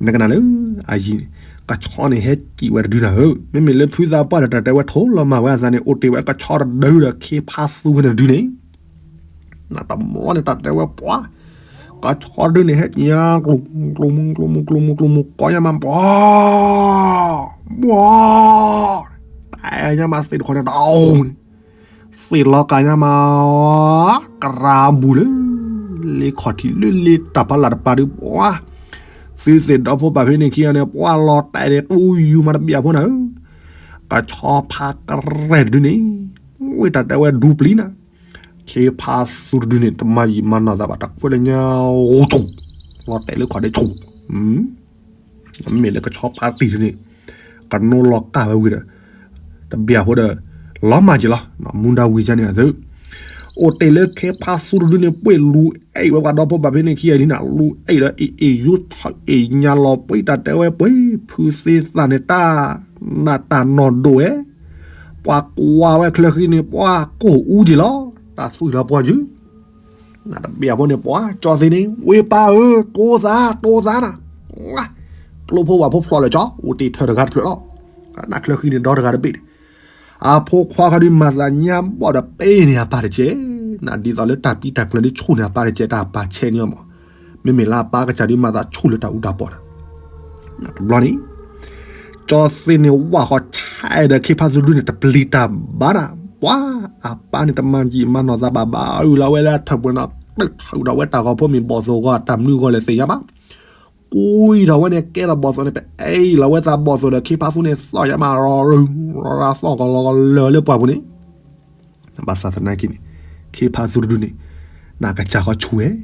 န့ၣ် နကနၣ်လၢအယံၤန့ၣ် ကဆီန့ၣ်ဟဲစံၣ်ဝဲတဒုနၤဧၢ, မ့မ့ၢ်လၢဖုသးပှၢ်ဒီးတၢ်တဲဝဲထိၣ်လီၤမၢ်ဝဲအသးန့ၣ် အိၣ်တ့ၢ်ဝဲကဆီတဒုဒီးခ့ဖးသူဝဲန့ၣ်တဒုန့ၣ် နတဘျီန့ၣ် တၢ်တဲဝဲပှၤ ကဆီတဒုန့ၣ် ဟဲညါကျိၤ ကျိၤမူ ကျိၤမူ ကျိၤမူ ကျိၤမူ ကီညါမး ဘှီ ဘှီ တဲညါမးသ့ၣ်တခီန့ၣ် တအိၣ်န့ၣ် သ့ၣ်လီၤကးညါမး ကရၤဘူးလၢ လ့ခီၣ်ထံးလၢလ့တၢ်ဖီလာ်တပၤဒုး ပှၤ သုသ့ၣ်ဒီဖိပၢ်ဖဲန့ၣ်ခံဂၤန့ၣ် ပှၤလီၤတဲာ်န့ၣ် တူယူၤမးတဘျီဖိနၤဧၢ, ကဆီဖးကရဲၣ်တဒုန့ၣ် ဝ့ၢ်တၢ်တဲဝဲဒူပျံၤနၤ ခ့ဖးသူတဒုန့ၣ် တမၤယံာ်မၤနီၢ်သးဘၣ် တခွဲးလၢညါအိၣ်ဆူၣ် လီၤတဲာ်လၢခီၣ်ဒဲဆူၣ်, မ့မ့ၢ်လၢကဆီဖးတံၢ်တဒုန့ၣ် ကနိလီၤကၢ်ဝဲဝံၤဒီး တဘျီဖိဒီး လီၤမၢ်က့ၤလီၤ မူဒါဝံၤယါန့ၣ်အသု အိၣ်တ့ၢ်လၢခ့ဖးသူတဒုန့ၣ် ပှ့ၢ်လူၤအဲၣ်ဝဲပှၤဒီဖိပၢ်ဖဲန့ၣ်ခံဂၤလံနၤ လူၤအဲၣ်ဒီးအ့ၣ်အ့ၣ်ယူထီၣ်အ့ၣ်ညါလီၤပှ့ၤ တၢ်တဲဝဲပှ့ၤ ဖုသ့သးန့ၣ် တၢ်နးတၢ်နီၢ်ဒိၣ်ဝဲ ပှၤကွၢ်ဝဲချၢဃံန့ၣ် ပှၤကိၢ်အူက့ၤလီၤ တၢ်သွံၣ်လီၤပှီၢ်ယုၢ် နတဘျီဖိန့ၣ် ပှၤကၠီသ့န့ၣ် ဝ့ၢ်ပၢ်ဧၢ တိသး တိသးနၤ ကျိဖိဝၤဖိဖျိးလၢာ်ကၠီ အိၣ်တ့ၢ်ထၢၣ်တဂၤတဖျၢၣ်လီၤ နချၢဃံန့ၣ်ဒီတဂၤတဘ့ၣ်န့ၣ် အဖိခွါခီဒုးမၤသးညါဘီၣ်ဒီးပ့ၤန့ၢ်အပၢ်တကဲး နဒ်သိးလၢတၢ်ပံတၢ်ကျၢၤဒုးဆူၣ်န့ၢ်အပၢ်တကဲး တၢ်ပာ်ဆဲးန့ၢ်အီၤမး မ့မ့ၢ်လၢအပၢ်ကစၢ်ဒုးမၤသးဆူၣ်လၢတၢ်အူတၢ်ပီၢ်နၤ တဘျီန့ၣ် ကၠီသ့န့ၣ်ဝၢ်ဃီဆဲးဒီးခ့ဖးသူတဒုန့ၣ် တပျံၤတၢ်ဘၣ်နၤ ပှၤအပၢ်န့ၣ်တမၤယံာ်မၤနီၢ်သးဘၣ် ဘၣ်အုၣ်လီၤဝဲလၢအထၢၣ်ပှဲၤနီၤ တုးထီၣ်ဝဲတၢ်ဂီၤဖိမ့ၢ်ဘီၣ်သိၣ်ဂီၤ တၢ်မနုၤဂီၤလဲၣ်သ့ၣ်ညါဘၣ် ကွံာ်ထီၣ်ဝဲန့ၣ် ကဲထီၣ်ဘီၣ်သိၣ်န့ၣ် ပအဲၣ်လီၤဝဲသးဘီၣ်သိၣ်ဒီးခ့ဖးသူန့ၣ် သီၣ်ညါမး ရီရူၤ ရီရူၤ သီၣ်ကလီကလၢာ်လၢပှၢ်ပူၤန့ၣ် ဘၣ်ဆၣ်သနာ်က့န့ၣ် ခ့ဖးသူတဒုန့ၣ် နကစၢ်ဃီဆူၣ်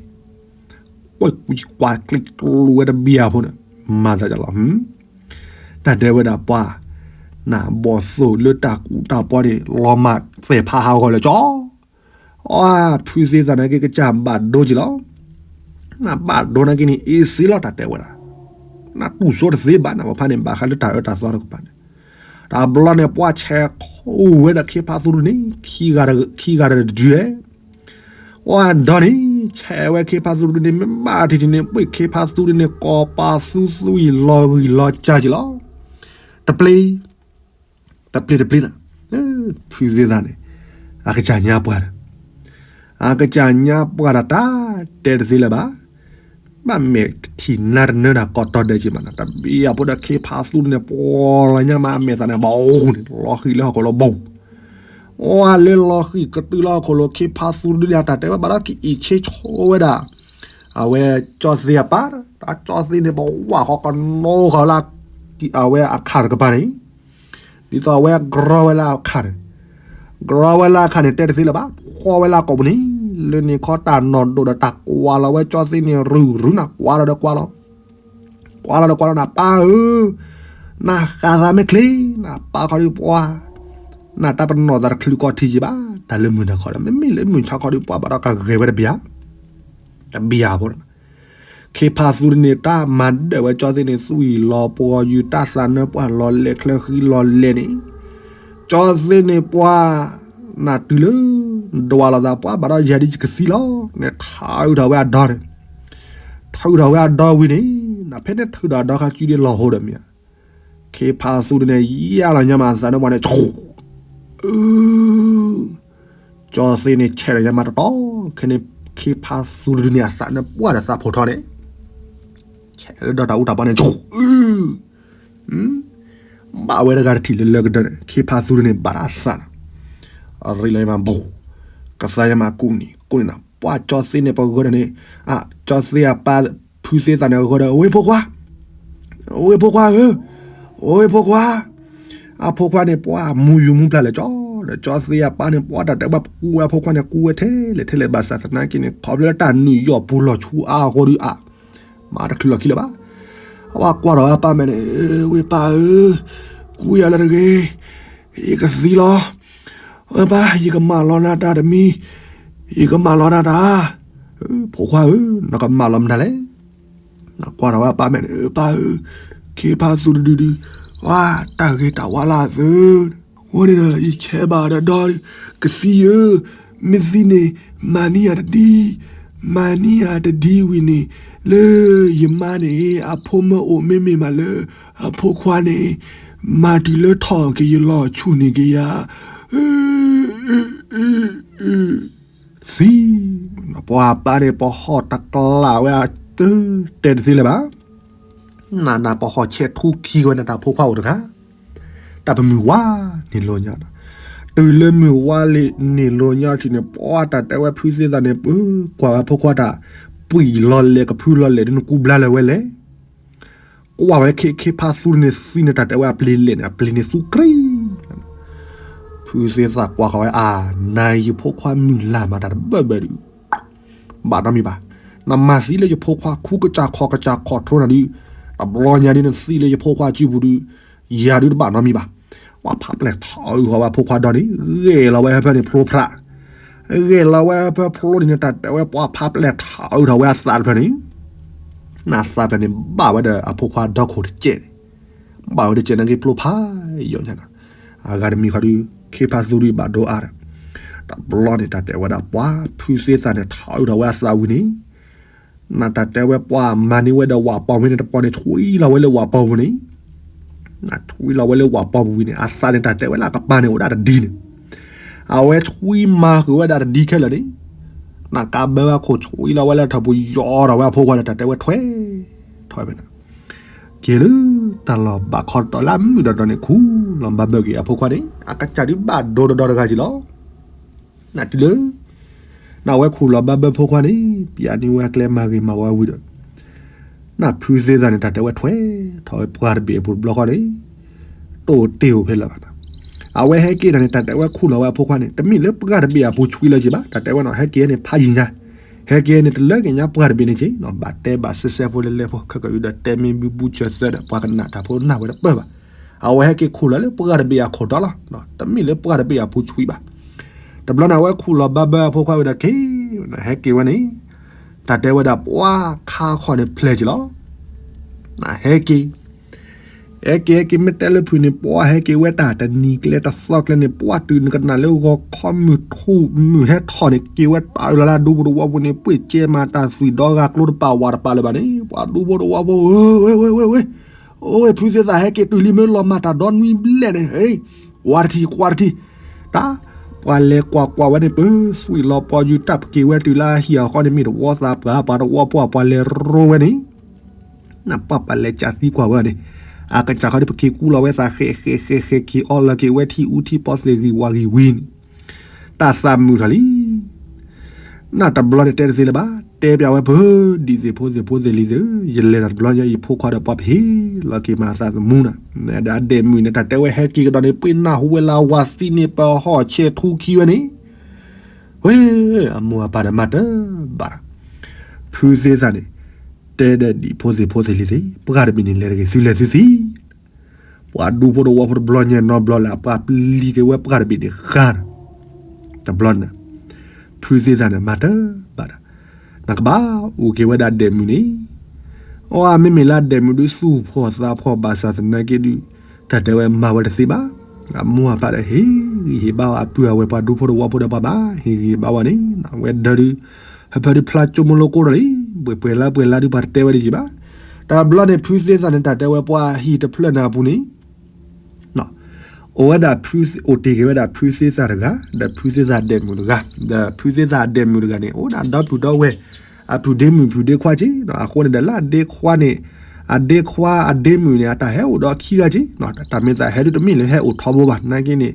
ဝဲ ကွၢ်ကွံကွၢ်ကျံးကျူဝဲတဘျီဖိန့ၣ် မၤသးဒ်လီၤ တၢ်တဲဝဲဒၣ်ပှၤ နဘီၣ်သိၣ်လၢတၢ်ကူတၢ်ပီန့ၣ် လီၤမၢ်သဲၣ်ဖးဟးဂီၤလၢာ်ကၠီ အီ ဖုသ့သးန့ၣ်က့ ကစၢ်ဘၣ်ဒိက့ၤလီၤ နဘၣ်ဒိနာ်က့န့ၣ် အ့စ့လီၤ တၢ်တဲဝဲဒၣ် နတူၢ်စိတသ့ဘၣ် နပဖါန့ၣ် ဘၣ်ဃးလၢတၢ်အၢတၢ်သီတကပၤန့ၣ် တဘျီန့ၣ် ပှၤဆဲးခိၣ်ဝဲဒီးခ့ဖးသူတဒုန့ၣ် ခံဂၤတဒုဝဲ အီ ဒီန့ၣ် ဆဲးဝဲခ့ဖးသူတဒုန့ၣ် မ့ၢ်ဘၣ်ထံၣ်ထံၣ်န့ၣ် ပှ့ၢ်ခ့ဖးသူတဒုန့ၣ် ကိးပာ်သူသွံၣ်လီၤဂံၢ်လီၤစၢ်က့ၤလီၤ တပျ့ၤ တပျ့ၤတပျ့ၤနၤ ဖုသ့သးန့ၣ် အကစၢ်ညါပှၢ်ဒီး အကစၢ်ညါပှၢ်ဒီးတၢ်တဲတသ့လၢၤဘၣ် ဘၣ်မဲာ်ထံၣ်နါတနၢဒၣ်ကိးတီၤဒဲးက့ၤမးနၤ တဘျီဖိဒီးခ့ဖးသူန့ၣ် ပှီၤလီၤညါမးအမဲာ်သးန့ၣ် ဘီန့ၣ် လီၤဃံၤလၢဟီၣ်ခိၣ်လီၤဘီ အီလၢလီၤဃံၤကတုၤလၢဟီၣ်ခိၣ်လီၤ ခ့ဖးသူတဒုန့ၣ် အတၢ်တဲဝဲဘၣ်ဒီးကအံးဆ့ဆိဝဲဒၣ် အဝဲကၠီသ့အပၢ် တၢ်ကၠီသ့န့ၣ် ပဝၢ်ဃီကနိဃီလၢ အဝဲအခၣ်တကပၤန့ၣ် ဒ်သိးအဝဲကြီဝဲလၢအခၣ်န့ၣ် ကြီဝဲလၢအခၣ်န့ၣ် တဲတသ့လၢၤဘၣ် ဖှီဝဲလၢကိာ်ပူၤန့ၣ် လၢန့ၣ်ခီတၢ်နီၢ်ဒိၣ်ဒီးတၢ်ကွၢ်လီၤဝဲကၠီသ့န့ၣ် ရုၢ်ရုၢ်နၤ ကွၢ်လီၤဒီးကွၢ်လီၤ ကွၢ်လီၤဒီးကွၢ်လီၤနၤ ပၢ်ဧၢ နဃးသးမ့ၢ်ချ့ နပၢ်ခီဒုးပှၤ နတၢ်ပနီၣ်သးတချုးကီးထံယံၤဘၣ် တၢ်လၢမုၢ်နၤခီဒီး မ့မ့ၢ်လၢမုၢ်ဆါခီဒုးပှၤဘၣ်ဒီးကဂဲၤဝဲတဘျီ တဘျီဖိ ခ့ဖးသူတဒုန့ၣ် တၢ်မၤဒၢၣ်ဝဲကၠီသ့န့ၣ် သွံၣ်လီၤပှီၢ်ယုၢ်တၢ်သးနၢပှၢ်လီၤလဲၣ်ချၢဃံလီၤလဲၣ်န့ၣ် ကၠီသ့န့ၣ်ပှၤ နတုၤလၢ ဒွးလိာ်သးပှၤဘၣ်ဒီးယၤဒ်ယကသံလီၤ န့ၣ်ထုးထီၣ်ဝဲအဒီန့ၣ် ထုးထီၣ်ဝဲအဒီဝံၤန့ၣ် နဖဲန့ၣ်ထုးထီၣ်အဒီခါစုဒ်လီၤဟိဒီးမ့ၢ်ဧါ ခ့ဖးသူတဒုန့ၣ် ယၢ်လီၤညါမးသးနၢပှၢ်န့ၣ် ဆူၣ် ကၠီသ့န့ၣ် ဆဲးလီၤညါမးတတီ ခဲန့ၣ် ခ့ဖးသူတဒုန့ၣ် အသးနၢပှၢ်ဒီးသးဖိထီန့ၣ် ဆဲးလီၤဒီးတၢ်အူတၢ်ပီန့ၣ် ဆူၣ် ဘၣ်ဝဲတဂၤတထံၣ်လၢလၢကဒၢန့ၣ် ခ့ဖးသူတဒုန့ၣ် ဘၣ်တၢ်သးနၤ ရံးလီၤညါမး ဘူး ကသါညါမးကူၣ်နံၤ ကူၣ်နံၤနၤ ပှၤကၠီသ့န့ၣ် ပဂၢၢ်ဒီးန့ၣ် အ ကၠီသ့အပၢ် ဖုသ့သးန့ၣ် အဂၢၢ်ဒီး ဝ့ၢ်ဖိခွါ ဝ့ၢ်ဖိခွါဧၢ ဝ့ၢ်ဖိခွါ အဖိခွါန့ၣ် ပှၤမူယူၤမူပျၢ်လဲၣ်ကၠီ ဒီးကၠီသ့အပၢ်န့ၣ် ပှၤတၢ်တဲဘၣ်ကူဝဲအဖိခွါန့ၣ် ကူဝဲထဲလဲၣ်ထဲလဲၣ် ဘၣ်ဆၣ်သနာ်က့န့ၣ် ခီဖျိလၢတၢ်နုာ်ယီၢ်ပူၤလီၤဆူအါအဃိဒီးအါ မၤတချုးလီၤခံလၢၤဘၣ် အဝဲကွၢ်ထီၣ်ဝဲအပၢ်မဲာ်န့ၣ် ဝ့ၢ်ပၢ်ဧၢ ကူယၤလၢတဂ့ၤ ယကသံလီၤ ဝ့ၢ်ပၢ် ယကမၢလီၤနၤတၢ်တမံၤ ယကမၢလီၤနၤတၢ် ဖိခွါဧၢ နကမၢလီၤမနုၤလဲၣ် နကွၢ်ထီၣ်ဝဲအပၢ်မဲာ်န့ၣ် ပၢ်ဧၢ ခ့ဖးသူတဒုဒု ဝါ တၢ်ဂ့ၤတၢ်ဝါလၢအသု အဃိန့ၣ်ဒီး ယဆဲးဘၣ်ဒီးဒီ ကသံဧၢ, မ့ၢ်သံန့ၣ် မၤန့ၢ်ယၤတဒ်, မၤန့ၢ်ယၤတဒ်ဝံၤန့ၣ် လၢယမါန့ၣ် အဖိမ့ၢ်အိၣ် မ့မ့ၢ်မးလၢအဖိခွါန့ၣ် မၤတုၤလၢထီၣ်က့ၤယလီၢ်ဆူၣ်န့ၢ်က့ၤယၤ သံ, ပှၤပၢ်န့ၣ် ပဟီၣ်တကျးဝဲအတတဲတသ့လၢၤဘၣ်. နနပဟီၣ်ဆဲးထူခံဝဲန့ၣ် တၢ်ဖိခွါအိၣ်တဂၤ, တၢ်ပမုၢ်ဝါန့ၣ်လီၤညါ, တုၤလၢမုၢ်ဝါလံန့ၣ်လီၤညါထံးန့ၣ် ပှၤတၢ်တဲဝဲဖုသ့သၣ်န့ၣ် ပကွၢ်ဝဲဖိခွါတၢ် ပှံာ်လီၤလဲာ်ကဖုလီၤလဲာ်ဒ်နကူဘျါလၢၤဝဲလဲၣ် ကွၢ်ဝဲခ့ခ့ဖးသူန့ၣ်သံန့ၣ် တၢ်တဲဝဲအပျ့ၤလဲၣ်န့ၣ် အပျ့ၤန့ၣ်သူကြံ, ဖုသ့သၣ်ကွၢ်ဃီၤဝဲအါ, နၤယဖိခွါမုၢ်လၢ်မးတၢ်တဘၢၣ်ဘၢၣ်ဒုး, ဘၣ်နီတမံၤဘၣ်, နမၤသံလၢယဖိခွါခူကစၢ်ခီၣ်ကစၢ်ခီၣ်ထီနၤဒုး, တဘျီညါဒုးနသံလၢယဖိခွါစုပူၤဒုး, ယၤဒုးတဘၣ်နီတမံၤဘၣ်, ပှၤဖးပျဲၢ်ထီၣ်အုးဃီၤဝဲအဖိခွါဒီန့ၣ် ဂဲၤလီၤဝဲဟၢဖၢန့ၣ်ဖျိဖျး ဂဲၤလီၤဝဲဟၢဖၢဖျိန့ၣ်န့ၣ် တၢ်တဲဝဲပှၤဖးပျဲၢ်ထီၣ်အုးထီၣ်ဝဲအသးတဖျၢၣ်န့ၣ်, နသးဖျၢၣ်န့ၣ် ဘၣ်ဝဲဒီးအဖိခွါဒီခိၣ်တကဲးန့ၣ်, ဘၣ်ဝဲတကဲးန့ၣ်ဂ့ၤဖျိဖးယိာ်ညါနီၤ, အဂၤတမံၤဃီဒုး ခ့ဖးသူဒုးဘၣ်ဒိအါဒီး, တဘျီန့ၣ် တၢ်တဲဝဲဒၣ်ပှၤဖုသ့သၣ်န့ၣ် ထီၣ်အုးထီၣ်ဝဲအသးဝံၤန့ၣ် နတၢ်တဲဝဲပှၤမၤန့ၢ်ဝဲဒီးဝၣ်ပီၢ်ဝံၤန့ၣ် တပီၢ်န့ၣ် ဆွံလီၤဝဲလၢဝၣ်ပီၢ်ပူၤန့ၣ်, နဆွံလီၤဝဲလၢဝၣ်ပီၢ်ပူၤဝံၤန့ၣ် အသးန့ၣ်တၢ်တဲဝဲလၢအကပၤန့ၣ်အိၣ်ဒၣ်တဒ်န့ၣ်, အဝဲဆွံမၤဃုာ်ဝဲဒၣ်တဒ်ခဲလၢာ်န့ၣ်, နကဘၢဝဲခိၣ်ဆွံလီၤဝဲလၢထီၣ်ပူၤယီၤထီၣ်ဝဲအဖိခွါဒီး တၢ်တဲဝဲထွဲ ထီၣ်ဝဲဖဲန့ၣ်, က့ၤလၢတၢ်လီၢ်ဘၣ်ခီတီၤလၢအမုာ်ဒီးဒီန့ၣ် ခူၣ်လီၤဘၣ်ဘၢက့ၤအဖိခွါန့ၣ် အကစၢ်ဒုးဘၣ်ဒိဒီဒီတဂၤက့ၤလီၤ. နတုၤလၢ နဝဲခူၣ်လီၤဘၣ်ဘၢဖိခွါန့ၣ် ပျဲန့ၢ်ဝဲအကျဲမၤဂ့ၤမၤဝါဝံၤဒီး နဖုသ့သၣ်န့ၣ် တၢ်တဲဝဲထွဲထီၣ်ဝဲပှၢ်တဘ့ၣ်အပူၤတဘျီဃီန့ၣ် တအိၣ်တ့ၢ်အိၣ်ဖဲလၢၤဘၣ်နီၤ. အဝဲဟဲက့ၤတၢ်န့ၣ် တၢ်တဲဝဲခူၣ်လီၤဝဲအဖိခွါန့ၣ် တမ့ၢ်လၢပှၢ်တဘ့ၣ်အပူၤဆွံလၢၤက့ၤဘၣ်, တၢ်တဲဝဲနီၤ ဟဲက့ၤန့ၣ်ဖးယံၤညါ, ဟဲက့ၤန့ၣ်တလၢက့ၤညါပှၢ်တဘ့ၣ်န့ၣ်က့ၤနီၤ, ဘၣ်တဲဘၣ်စဲစဲဖိလဲလဲဖိ ခဲကဒုးဒီးတဲမ့ၢ်ဘုဘူစၢၤသၢဒီး ပှၤကနၣ်တၢ်ဖိနၢ်ဝဲတပၢၢ်ဘၣ်. အဝဲဟဲက့ၤခူၣ်လီၤလၢပှၢ်တဘ့ၣ်အခိၣ်တီလီၤ, တမ့ၢ်လၢပှၢ်တဘ့ၣ်အပူၤဆွံဘၣ်. တဘျီန့ၣ် အဝဲခူၣ်လီၤဘၣ်ဘၢအဖိခွါဝံၤဒီးက့ၤ, ဟဲက့ၤဝဲန့ၣ် တၢ်တဲဝဲဒၣ်ပှၢ်ခါခီၣ်န့ၣ်ဖျဲၣ်က့ၤလီၤ. ဟဲက့ၤ ဟဲက့ၤဟဲက့ၤမ့ၢ်တဲလၢဖုးန့ၣ် ပှၢ်ဟဲက့ၤဝဲတၢ်တနံၤကျဲတသီကျဲန့ၣ် ပှၢ်တုၤနကနၣ်လၢဂီၤခီမုၢ်ထူၣ်မုၢ်ဟဲထီၣ်န့ၣ် က့ၤဝဲတၢ်အုးလီၤလၢအဒူဖိတဝီဖိန့ၣ် ပှ့ၢ်ကဲမးတၢ်သွံၣ်ဒီဂၤကျိတပာ်ဝးတပာ်လၢၤဘၣ်န့ၣ် ပှၤဒူဖိတဝီဖိ ဝဲဝဲဝဲဝဲ အိၣ်ဝဲဖုသ့ၣ်သၣ်ဟဲက့ၤတုၤလံမ့ၢ်လီၤမၢ်တၢ်ဒီနွံဘျဲၣ်န့ၣ် ဟ့ ကွၢ်တထံၣ်ကွၢ်တထံၣ် တၢ် ပှၤလဲၤကွၢ်ကွၢ်ဝဲန့ၣ် ပသွံၣ်လီၤပှီၤယူၤတၢ်ပက့ၤဝဲတုၤလၢအဟံၣ်အဃီန့ၣ် မ့ၢ်တဝီသးပှၢ် ပှၤတဝီဖိအပှၤလဲၤရိဝဲန့ၣ် နပှၢ်ပှၤလဲၤကၠးသံကွၢ်ဝဲန့ၣ် အကစၢ်ဃီဒီးပက့ၤကူလီၤဝဲသး ဃဲးဃဲးဃဲးဃဲးက့ၤအီလီၤက့ၤဝဲ ထံၣ်အူထံၣ်ပီသ့ၣ်ဂံၢ်ဝါဂံၢ်ဝံၤန့ၣ် တၢ်သးမုာ်ထီၣ်လံ နတဘျီန့ၣ်တဲတသ့လၢၤဘၣ် တဲပျးဝဲပၢၤ ဒ်သ့ၣ်ဖိသ့ၣ်ဖိသ့ၣ်လံသ့ၣ်ဧၢ ယလဲၤတၢ်တဘျီညါ ယဖိခွါဒီးပှၤပဟ့ၣ်လီၤက့ၤမးသးသမူနၤ ဒီးအဒဲးမုၣ်န့ၣ် တၢ်တဲဝဲဟဲက့ၤကဒီးန့ၣ် ပှ့ၤနၢ်ဟူဝဲလၢအဝၤသံန့ၣ် ပဟီၣ်ဆဲးထူခံဝဲန့ၣ် ဝဲ အမိၢ်အပၢ်ဒီးမၤတဘၣ်ဒီး ဖုသ့ၣ်သၣ်န့ၣ် တဲဒီးဒ်ဖိသ့ၣ်ဖိသ့ၣ်လံသ့ၣ် ပှၢ်တဘ့ၣ်န့ၣ် လဲၤတဂ့ၤ သုလဲၤသုသံ ပှၤဒူဖိတဝီဖိတဘျီညါနီတဘျီလၢ အပှၤပျံၤက့ၤဝဲပှၢ်တဘ့ၣ်န့ၣ်ဃါဒီး တဘျီန့ၣ် ဖုသ့ၣ်သၣ်န့ၣ် မၤတဘၣ်ဒီး နကဘၣ်အိၣ်က့ၤဝဲဒၣ်ဒဲးမုၣ်န့ၣ် အမ့မ့ၢ်လၢဒဲးမုၣ်ဒုးသူၣ်ဖှီၣ်သးဖှီၣ်ဘၣ်ဆၣ်သနာ်က့ဒုး တၢ်တဲဝဲမၤဝဲတသ့ဘၣ် အမိၢ်အပၢ်ဒီးဟ့ၣ်ဂံၢ်ဟ့ၣ်ဘါဝဲ အပုၢ်အဝဲၢ်ပှၤဒူဖိတဝီဖိဒီးပှၤဘၣ် ဟ့ၣ်ဂံၢ်ဟ့ၣ်ဘါဝဲန့ၣ် ဝဲဒၢဒုး ဟၢဖၢဒုးဖျါကၠိမိၢ်လိကိဒီးလံ ပှဲၤပှဲၤလါပှဲၤလါဒုးပှၤတတဲဝဲဒ်ယံၤဘၣ် တဘျီန့ၣ် ဖုသ့ၣ်သၣ်န့ၣ် တၢ်တဲဝဲပှၤဟံၣ်တဖျၢၣ်န့ၣ်အပူၤန့ၣ် အိၣ်ဝဲဒၣ် အိၣ်တ့ၢ်က့ၤဝဲဒၣ်ဖုသ့ၣ်သၣ်တဂၤ ဒီးဖုသ့ၣ်သၣ်ဒဲးမုၣ်တဂၤ ဒီးဖုသ့ၣ်သၣ်ဒဲးမုၣ်တဂၤန့ၣ် အိၣ်ဒၣ်ဒီပုၢ်ဒီဝဲၢ် အပုၢ်ဒ့မုၣ်ဖုဒ့ခွါက့ အဃိန့ၣ်ဒီးလၢအဒ့ခွါန့ၣ် အဒ့ခွါအဒ့မုၣ်န့ၣ် အတၢ်ဟဲအိၣ်ဒီးခံဂၤက့ တၢ်မ့ၢ်သးဟဲဒုးတမ့ၢ်လၢဟဲအိၣ်ထီဘိဘၣ် နာ်က့န့ၣ်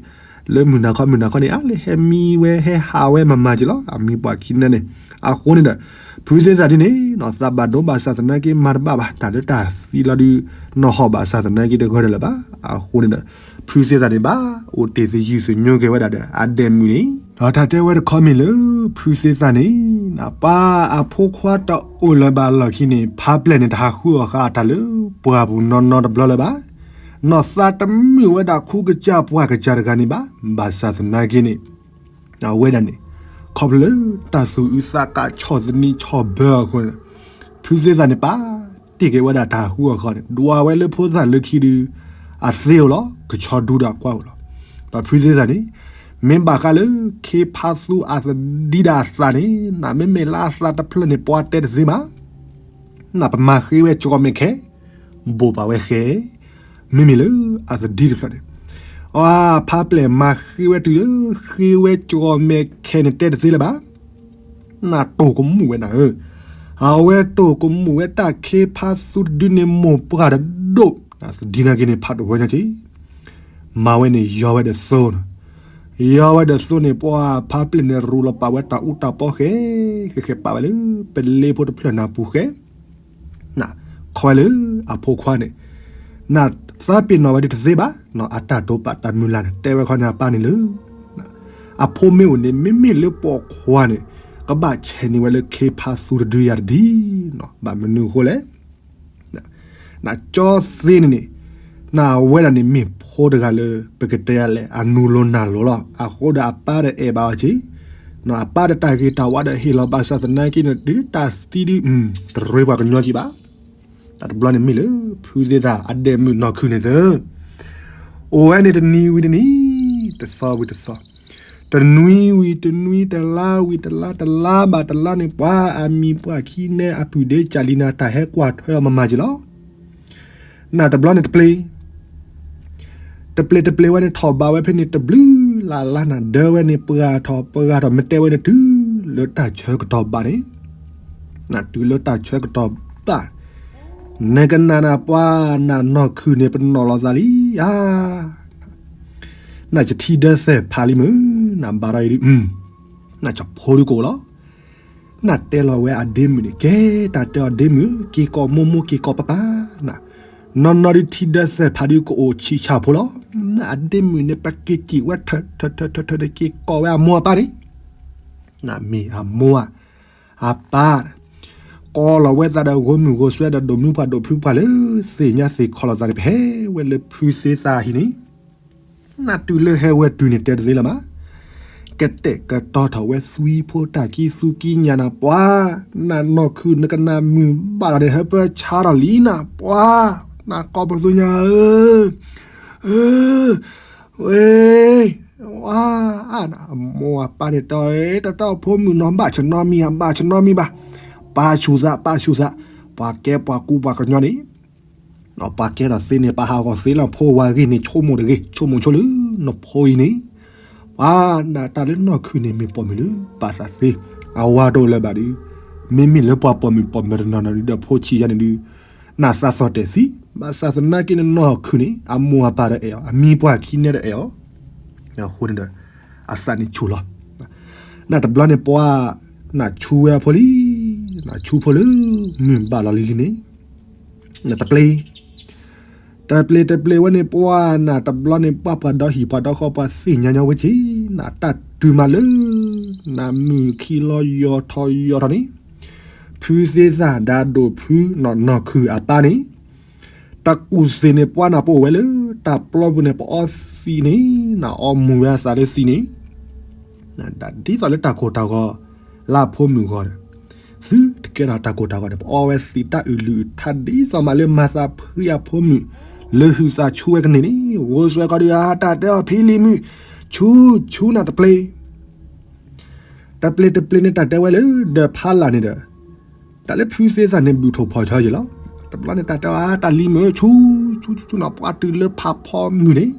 လၢမုၢ်နၤခီမုၢ်နၤခီန့ၣ် အါလၢဟဲမံဝဲဟဲဟးဝဲမၤမၤက့လီၤ အမံၤပှၢ်ခံနၢန့ၣ် အဃိန့ၣ်ဒီး ဖုသ့ၣ်သၣ်ဒ်န့ၣ် သးဘၣ်ဒိဘၣ်ဆၣ်သနာ်က့မၤတဘၣ်ဘၣ် တၢ်လၢတၢ်သံလီၤဒုး နီၢ်ဟီၣ်ဘၣ်ဆၣ်သနာ်က့တဂၢၢ်ဒီးလၢၤဘၣ် အဃိန့ၣ်ဒီး ဖုသ့ၣ်သၣ်န့ၣ်ဘၣ် အိၣ်တ့ၢ်သယုၢ်သညိက့ၤဝဲဒၣ်ဒီး အဒဲးမုၣ်န့ၣ် ဒီးတၢ်တဲဝဲတခီမ့ၢ်လၢ ဖုသ့ၣ်သၣ်န့ၣ် ပၢ်အဖိခွါတအိၣ်လၢၤဘၣ်လီၢ်ခံန့ၣ် ဖးပျဲၢ်န့ၣ် တဟးဃုအီၣ်ဃာ်အတၢ်လၢ ပှၢ်ပူၤနီၢ်နီၢ်တဘျီလၢၤဘၣ် နီၢ်သးတမုာ်ဝဲဒၣ်ခူကစၢ်ပှၢ်ကစၢ်တဂၤန့ၣ်ဘၣ် ဘၣ်ဆၣ်သနာ်က့န့ၣ် အဝဲဒၣ်န့ၣ် ခီဖျိလၢတၢ်သူၣ်အုးသးကးဆီၣ်သနံးဆီၣ်ဘၢအဃိန့ၣ် ဖုသ့ၣ်သၣ်န့ၣ် ပာ်တ့ၢ်က့ၤဝဲဒၣ်တၢ်ဟးဃုအီၣ်ဃာ်န့ၣ် ဒွးဝဲလၢဖိသၣ်လၢခံဒုး အသ့အိၣ်လီၤ ကဆီဒူဒီးအကွၢ်အိၣ်လီၤ. ဒီးဖုသ့ၣ်သၣ်န့ၣ် မ့ၢ်ဘၣ်ဃးလၢခ့ဖါသူအသဒံဒီးအသးန့ၣ် နမ့မ့ၢ်လၢအသးတဖျၢၣ်န့ၣ် ပှၤတဲတသ့ဘၣ်. နပမၤဃ့ဝဲကီမဲာ်ခဲ ဘိးဘၣ်ဝဲဃဲ မ့မ့ၢ်လၢအသဒံတဖျၢၣ်န့ၣ် အဖါပျဲၢ်မၤဃ့ဝဲတုၤလၢ ဃ့ဝဲကီမဲာ်ခဲန့ၣ်တဲတသ့လၢၤဘၣ်. နတိၢ်ကမူၣ်ဝဲနၤဧၢ, အဝဲတိၢ်ကမူၣ်ဝဲတၢ်ခ့ဖါသူတဒုန့ၣ်မိၢ်ပှၢ်တဒိၣ်, သဒံနာ်က့န့ၣ်ဖးဒိၣ်ဝဲညါက့, မၤဝဲန့ၣ် ယီၤဝဲဒီးသိန့ၣ်, ယီၤဝဲဒီးသိန့ၣ် ပှၤဖါပျဲၢ်န့ၣ်ရူၤလီၤပာ်ဝဲတၢ်အူတၢ်ပီဃဲ, ဃဲဃဲပာ်ဝဲလၢ ပလ့ဖိတဖျၢၣ်နၢ်ပူၤဃဲ ခီဝဲလၢအဖိခွါန့ၣ်, နသးပ့ၤနီၣ်ဝဲဒ်တသ့ဘၣ်, အတၢ်တိာ်ပာ်တၢ်မုၢ်လၢ်န့ၣ် တဲဝဲခီန့ၣ်အပၢ်န့ၣ်လၢ အဖိမ့ၢ်အိၣ်န့ၣ် မ့မ့ၢ်လၢပိာ်ခွါန့ၣ် ကဘၣ်ဆဲးန့ၢ်ဝဲလၢခ့ဖါသူတဒုယၤတဒံ, ဘၣ်မနုၤအဃိလဲၣ်. နကၠီသ့န့ၣ်န့ၣ်, နအဝဲဒၣ်န့ၣ်မ့ၢ်ဖိတဂၤလၢ ပကတဲယၤလဲၣ် အနူၤလိၤနၢ်လိၤလီၤ. အဃိဒီးအပၢ်ဒီးအဲၣ်ဘၣ်အီၤက့, အပၢ်ဒီးတၢ်ဂ့ၤတၢ်ဝါဒီးဟ့ၣ်လီၤဘၣ်ဆၣ်သနာ်က့န့ၣ် တုၤတၢ်သံဒု တရ့ပှၤကညီက့ဘၣ်. တၢ်တဘျီန့ၣ်မ့ၢ်လၢ ဖုသ့ၣ်သၣ်အဒဲးမုၣ်နီၢ်ခုၣ်န့ၣ်သၢ အိၣ်ဝဲန့ၣ်တနံၤဝံၤတနံၤ, တသီဝံၤတသီ, တနွံဝံၤတနွံ, တလါဝံၤတလါ, တလါဘၣ်တလါန့ၣ် ပှၤအမံၤပှၢ်ခံနဲအပုၢ်ဒ့ကၢ်လံနၤ တၢ်ဟဲကွၢ်ထွဲအီၤမၤမၤက့ၤလီၤ. နတဘျီန့ၣ်တပျ့ၤ တပျ့ၤတပျ့ၤဝဲန့ၣ် ထီၣ်ဘးဝဲဖဲန့ၣ်တဘျုးလၢ်လၢ်နၤ ဒၢဝဲန့ၣ် ပှၢ်ထီၣ်ပှၢ်ထီၣ် မ့ၢ်တဲဝဲန့ၣ် တုၤလၢတၢ်ဆၢကတီၢ်ဘၣ်န့ၣ်, နတုၤလၢတၢ်ဆၢကတီၢ်ဘၣ်, နကနၣ်နၤပှၤ နနီၢ်ခုၣ်န့ၣ် ပနီၣ်လီၤသးလံဧါ. နကထံဒၢသဲၣ်ဖးလံမုၢ်, နဘၣ်ဒီးအံၤဒုး, နကဖိဒုးကအိၣ်လီၤ. နတဲလီၤဝဲအဒ့မုၣ်န့ၣ် ကဲ, တၢ်တဲအီၤဒ့မုၣ် က့ၤကိးမိၢ်မိၢ် က့ၤကိးပၢ်ပၢ်, နီၢ်နီၢ်ဒုးထံဒၢသဲၣ်ဖးဒုးကအိၣ်ဆံးဆၣ်ဖိလီၤ. နအဒ့မုၣ်န့ၣ် ပက့ၤစံးဝဲထၢၣ်ထၢၣ်ထၢၣ်ထၢၣ်ဒီး က့ၤကိးဝဲအမိၢ်အပၢ်န့ၣ်, နမ့ၢ်အမိၢ်ဧါ အပၢ်, ကိးလီၤဝဲသးဒီးဂိမုၢ်ဂိစဲဒီး ဒိၣ်မုၢ်ပှၢ်ဒိၣ်ဖုပှၢ်လၢ သ့ၣ်ညါသ့ၣ်ခီလီၤသးန့ၣ် ပဟဲဝဲလၢဖုသ့သးဟံၣ်န့ၣ် နတုၤလၢဟဲဝဲတုၤန့ၣ် တဲတသ့လၢၤဘၣ်. ကတဲာ်ကတီၤထီၣ်ဝဲသွံဖိတၢ်ကံၢ်သူကံၢ်ညါနၤပှၤ, နနီၢ်ခုၣ်နကနၣ်မုာ်ဘၣ်လီၤန့ၣ် ဟၢဖၢဆါထီၣ်လံနၤပှၤ, နကိးပသူညါဧၢ, ဧၢ, ဝဲ, ဝါ, အမိၢ်အပၢ်န့ၣ်တဲအီၤ တၢ်တဲအီၤဖိမုၣ်နီၤ ဘၣ်ဆနီမံၤဧါ ဘၣ်ဆနီမံၤဘၣ်, ပာ်ဆူၣ်သး ပာ်ဆူၣ်သး, ပှၤကဲပှၤကူပှၤကညီန့ၣ် ပှၤကဲထီၣ်သ့န့ၣ် ပာ်ဟးဂီၤသ့လီၤ ဖိဝၤဂ့ၢ်န့ၣ် ဆိကမိၣ်တဂ့ၤ ဆိကမိၣ်ဆိလၢ နဖိအံၤန့ၣ်, ပှၤနတၢ်လၢနီၢ်ခုၣ်န့ၣ် မ့ၢ်ပိာ်မုၣ်လၢ ပာ်သးသ့, အဝၤတအိၣ်လၢၤဘၣ်ဒီး, မ့မ့ၢ်လၢပှၤပိာ်မုၣ်ပိာ်မုၣ်တနီၤနီၤဒီး ဖိဆံးယါန့ၣ်ဒုး, နသးသီၣ်တဲာ်သံ, ဘၣ်ဆၣ်သနာ်က့န့ၣ် နီၢ်ခုၣ်န့ၣ် အမိၢ်အပၢ်ဒီးအဲၣ်အီၤ အမံၤပှၢ်ခံနဲဒီးအဲၣ်အီၤ, အဃိန့ၣ်ဒီး အသးန့ၣ်ဆူၣ်လီၤ. နတဘျီန့ၣ်ပှၤ, နဆူဝဲအဖိလံ, နဆူဖိလၢ မုၢ်ဘၣ်လီၤလံလံန့ၣ်, နတပျ့ၤ, တပျ့ၤတပျ့ၤဝဲန့ၣ်ပှၤ, နတဘျီန့ၣ်ပှၤပှၤဒီဟံၣ်ပှၤဒီဃီပှၤသ့ၣ်ညါညီဝဲက့ၤ, နတၢ်တုၤမးလၢ နမုၢ်ခံလီၤယီၤထီၣ်ယီၤထီၣ်န့ၣ်, ဖုသ့သၣ်ဒါဒိၣ်ဖုနီၢ်နီၢ်ခုၣ်အပၢ်န့ၣ် တၢ်ကူၣ်သ့ၣ်န့ၣ် ပှၤနပအိၣ်ဝဲလၢ တၢ်ပျီပူၤန့ၣ် ပအီသံးန့ၣ် နအီမူၤဝဲအသးလၢသံးန့ၣ်, ဒ်သိးလၢတၢ်ကိၢ်တၢ်ဂီၤ လၢအဖိမုၣ်ဂီၢ်ဒီး, သုတကဲထီၣ်တၢ်ကိၢ်တၢ်ဂီၤန့ၣ် ပအီဝဲသံးတၢ်အုၣ်လုၣ်အုၣ်ထါ ဒ်သိးမးလၢမၤသးဖှံအဖိမုၣ် လၢဟုသးဆူဝဲကန့ၢ်န့ၣ်, ဂိၢ်စွဲခီဒုး တၢ်တဲအီၤဖံလံၤမုၣ်, ဆူ, ဆူနတပျ့ၤ တပျ့ၤတပျ့ၤန့ၣ် တၢ်တဲဝဲလၢ ဒီးဖးလၢ်န့ၣ်ဒီး, တၢ်လၢဖုသ့သၣ်န့ၣ် ဘုၣ်ထိၣ်ဖီၣ်ဆီယံာ်လီၤ. တဘျီန့ၣ် တၢ်တဲဝဲ တၢ်လံၤမုၣ် ဆူ, ဆူ, ဆူ, ဆူနီၤ ပှၤတုၤလၢဖးဖီမုၢ်န့ၣ်,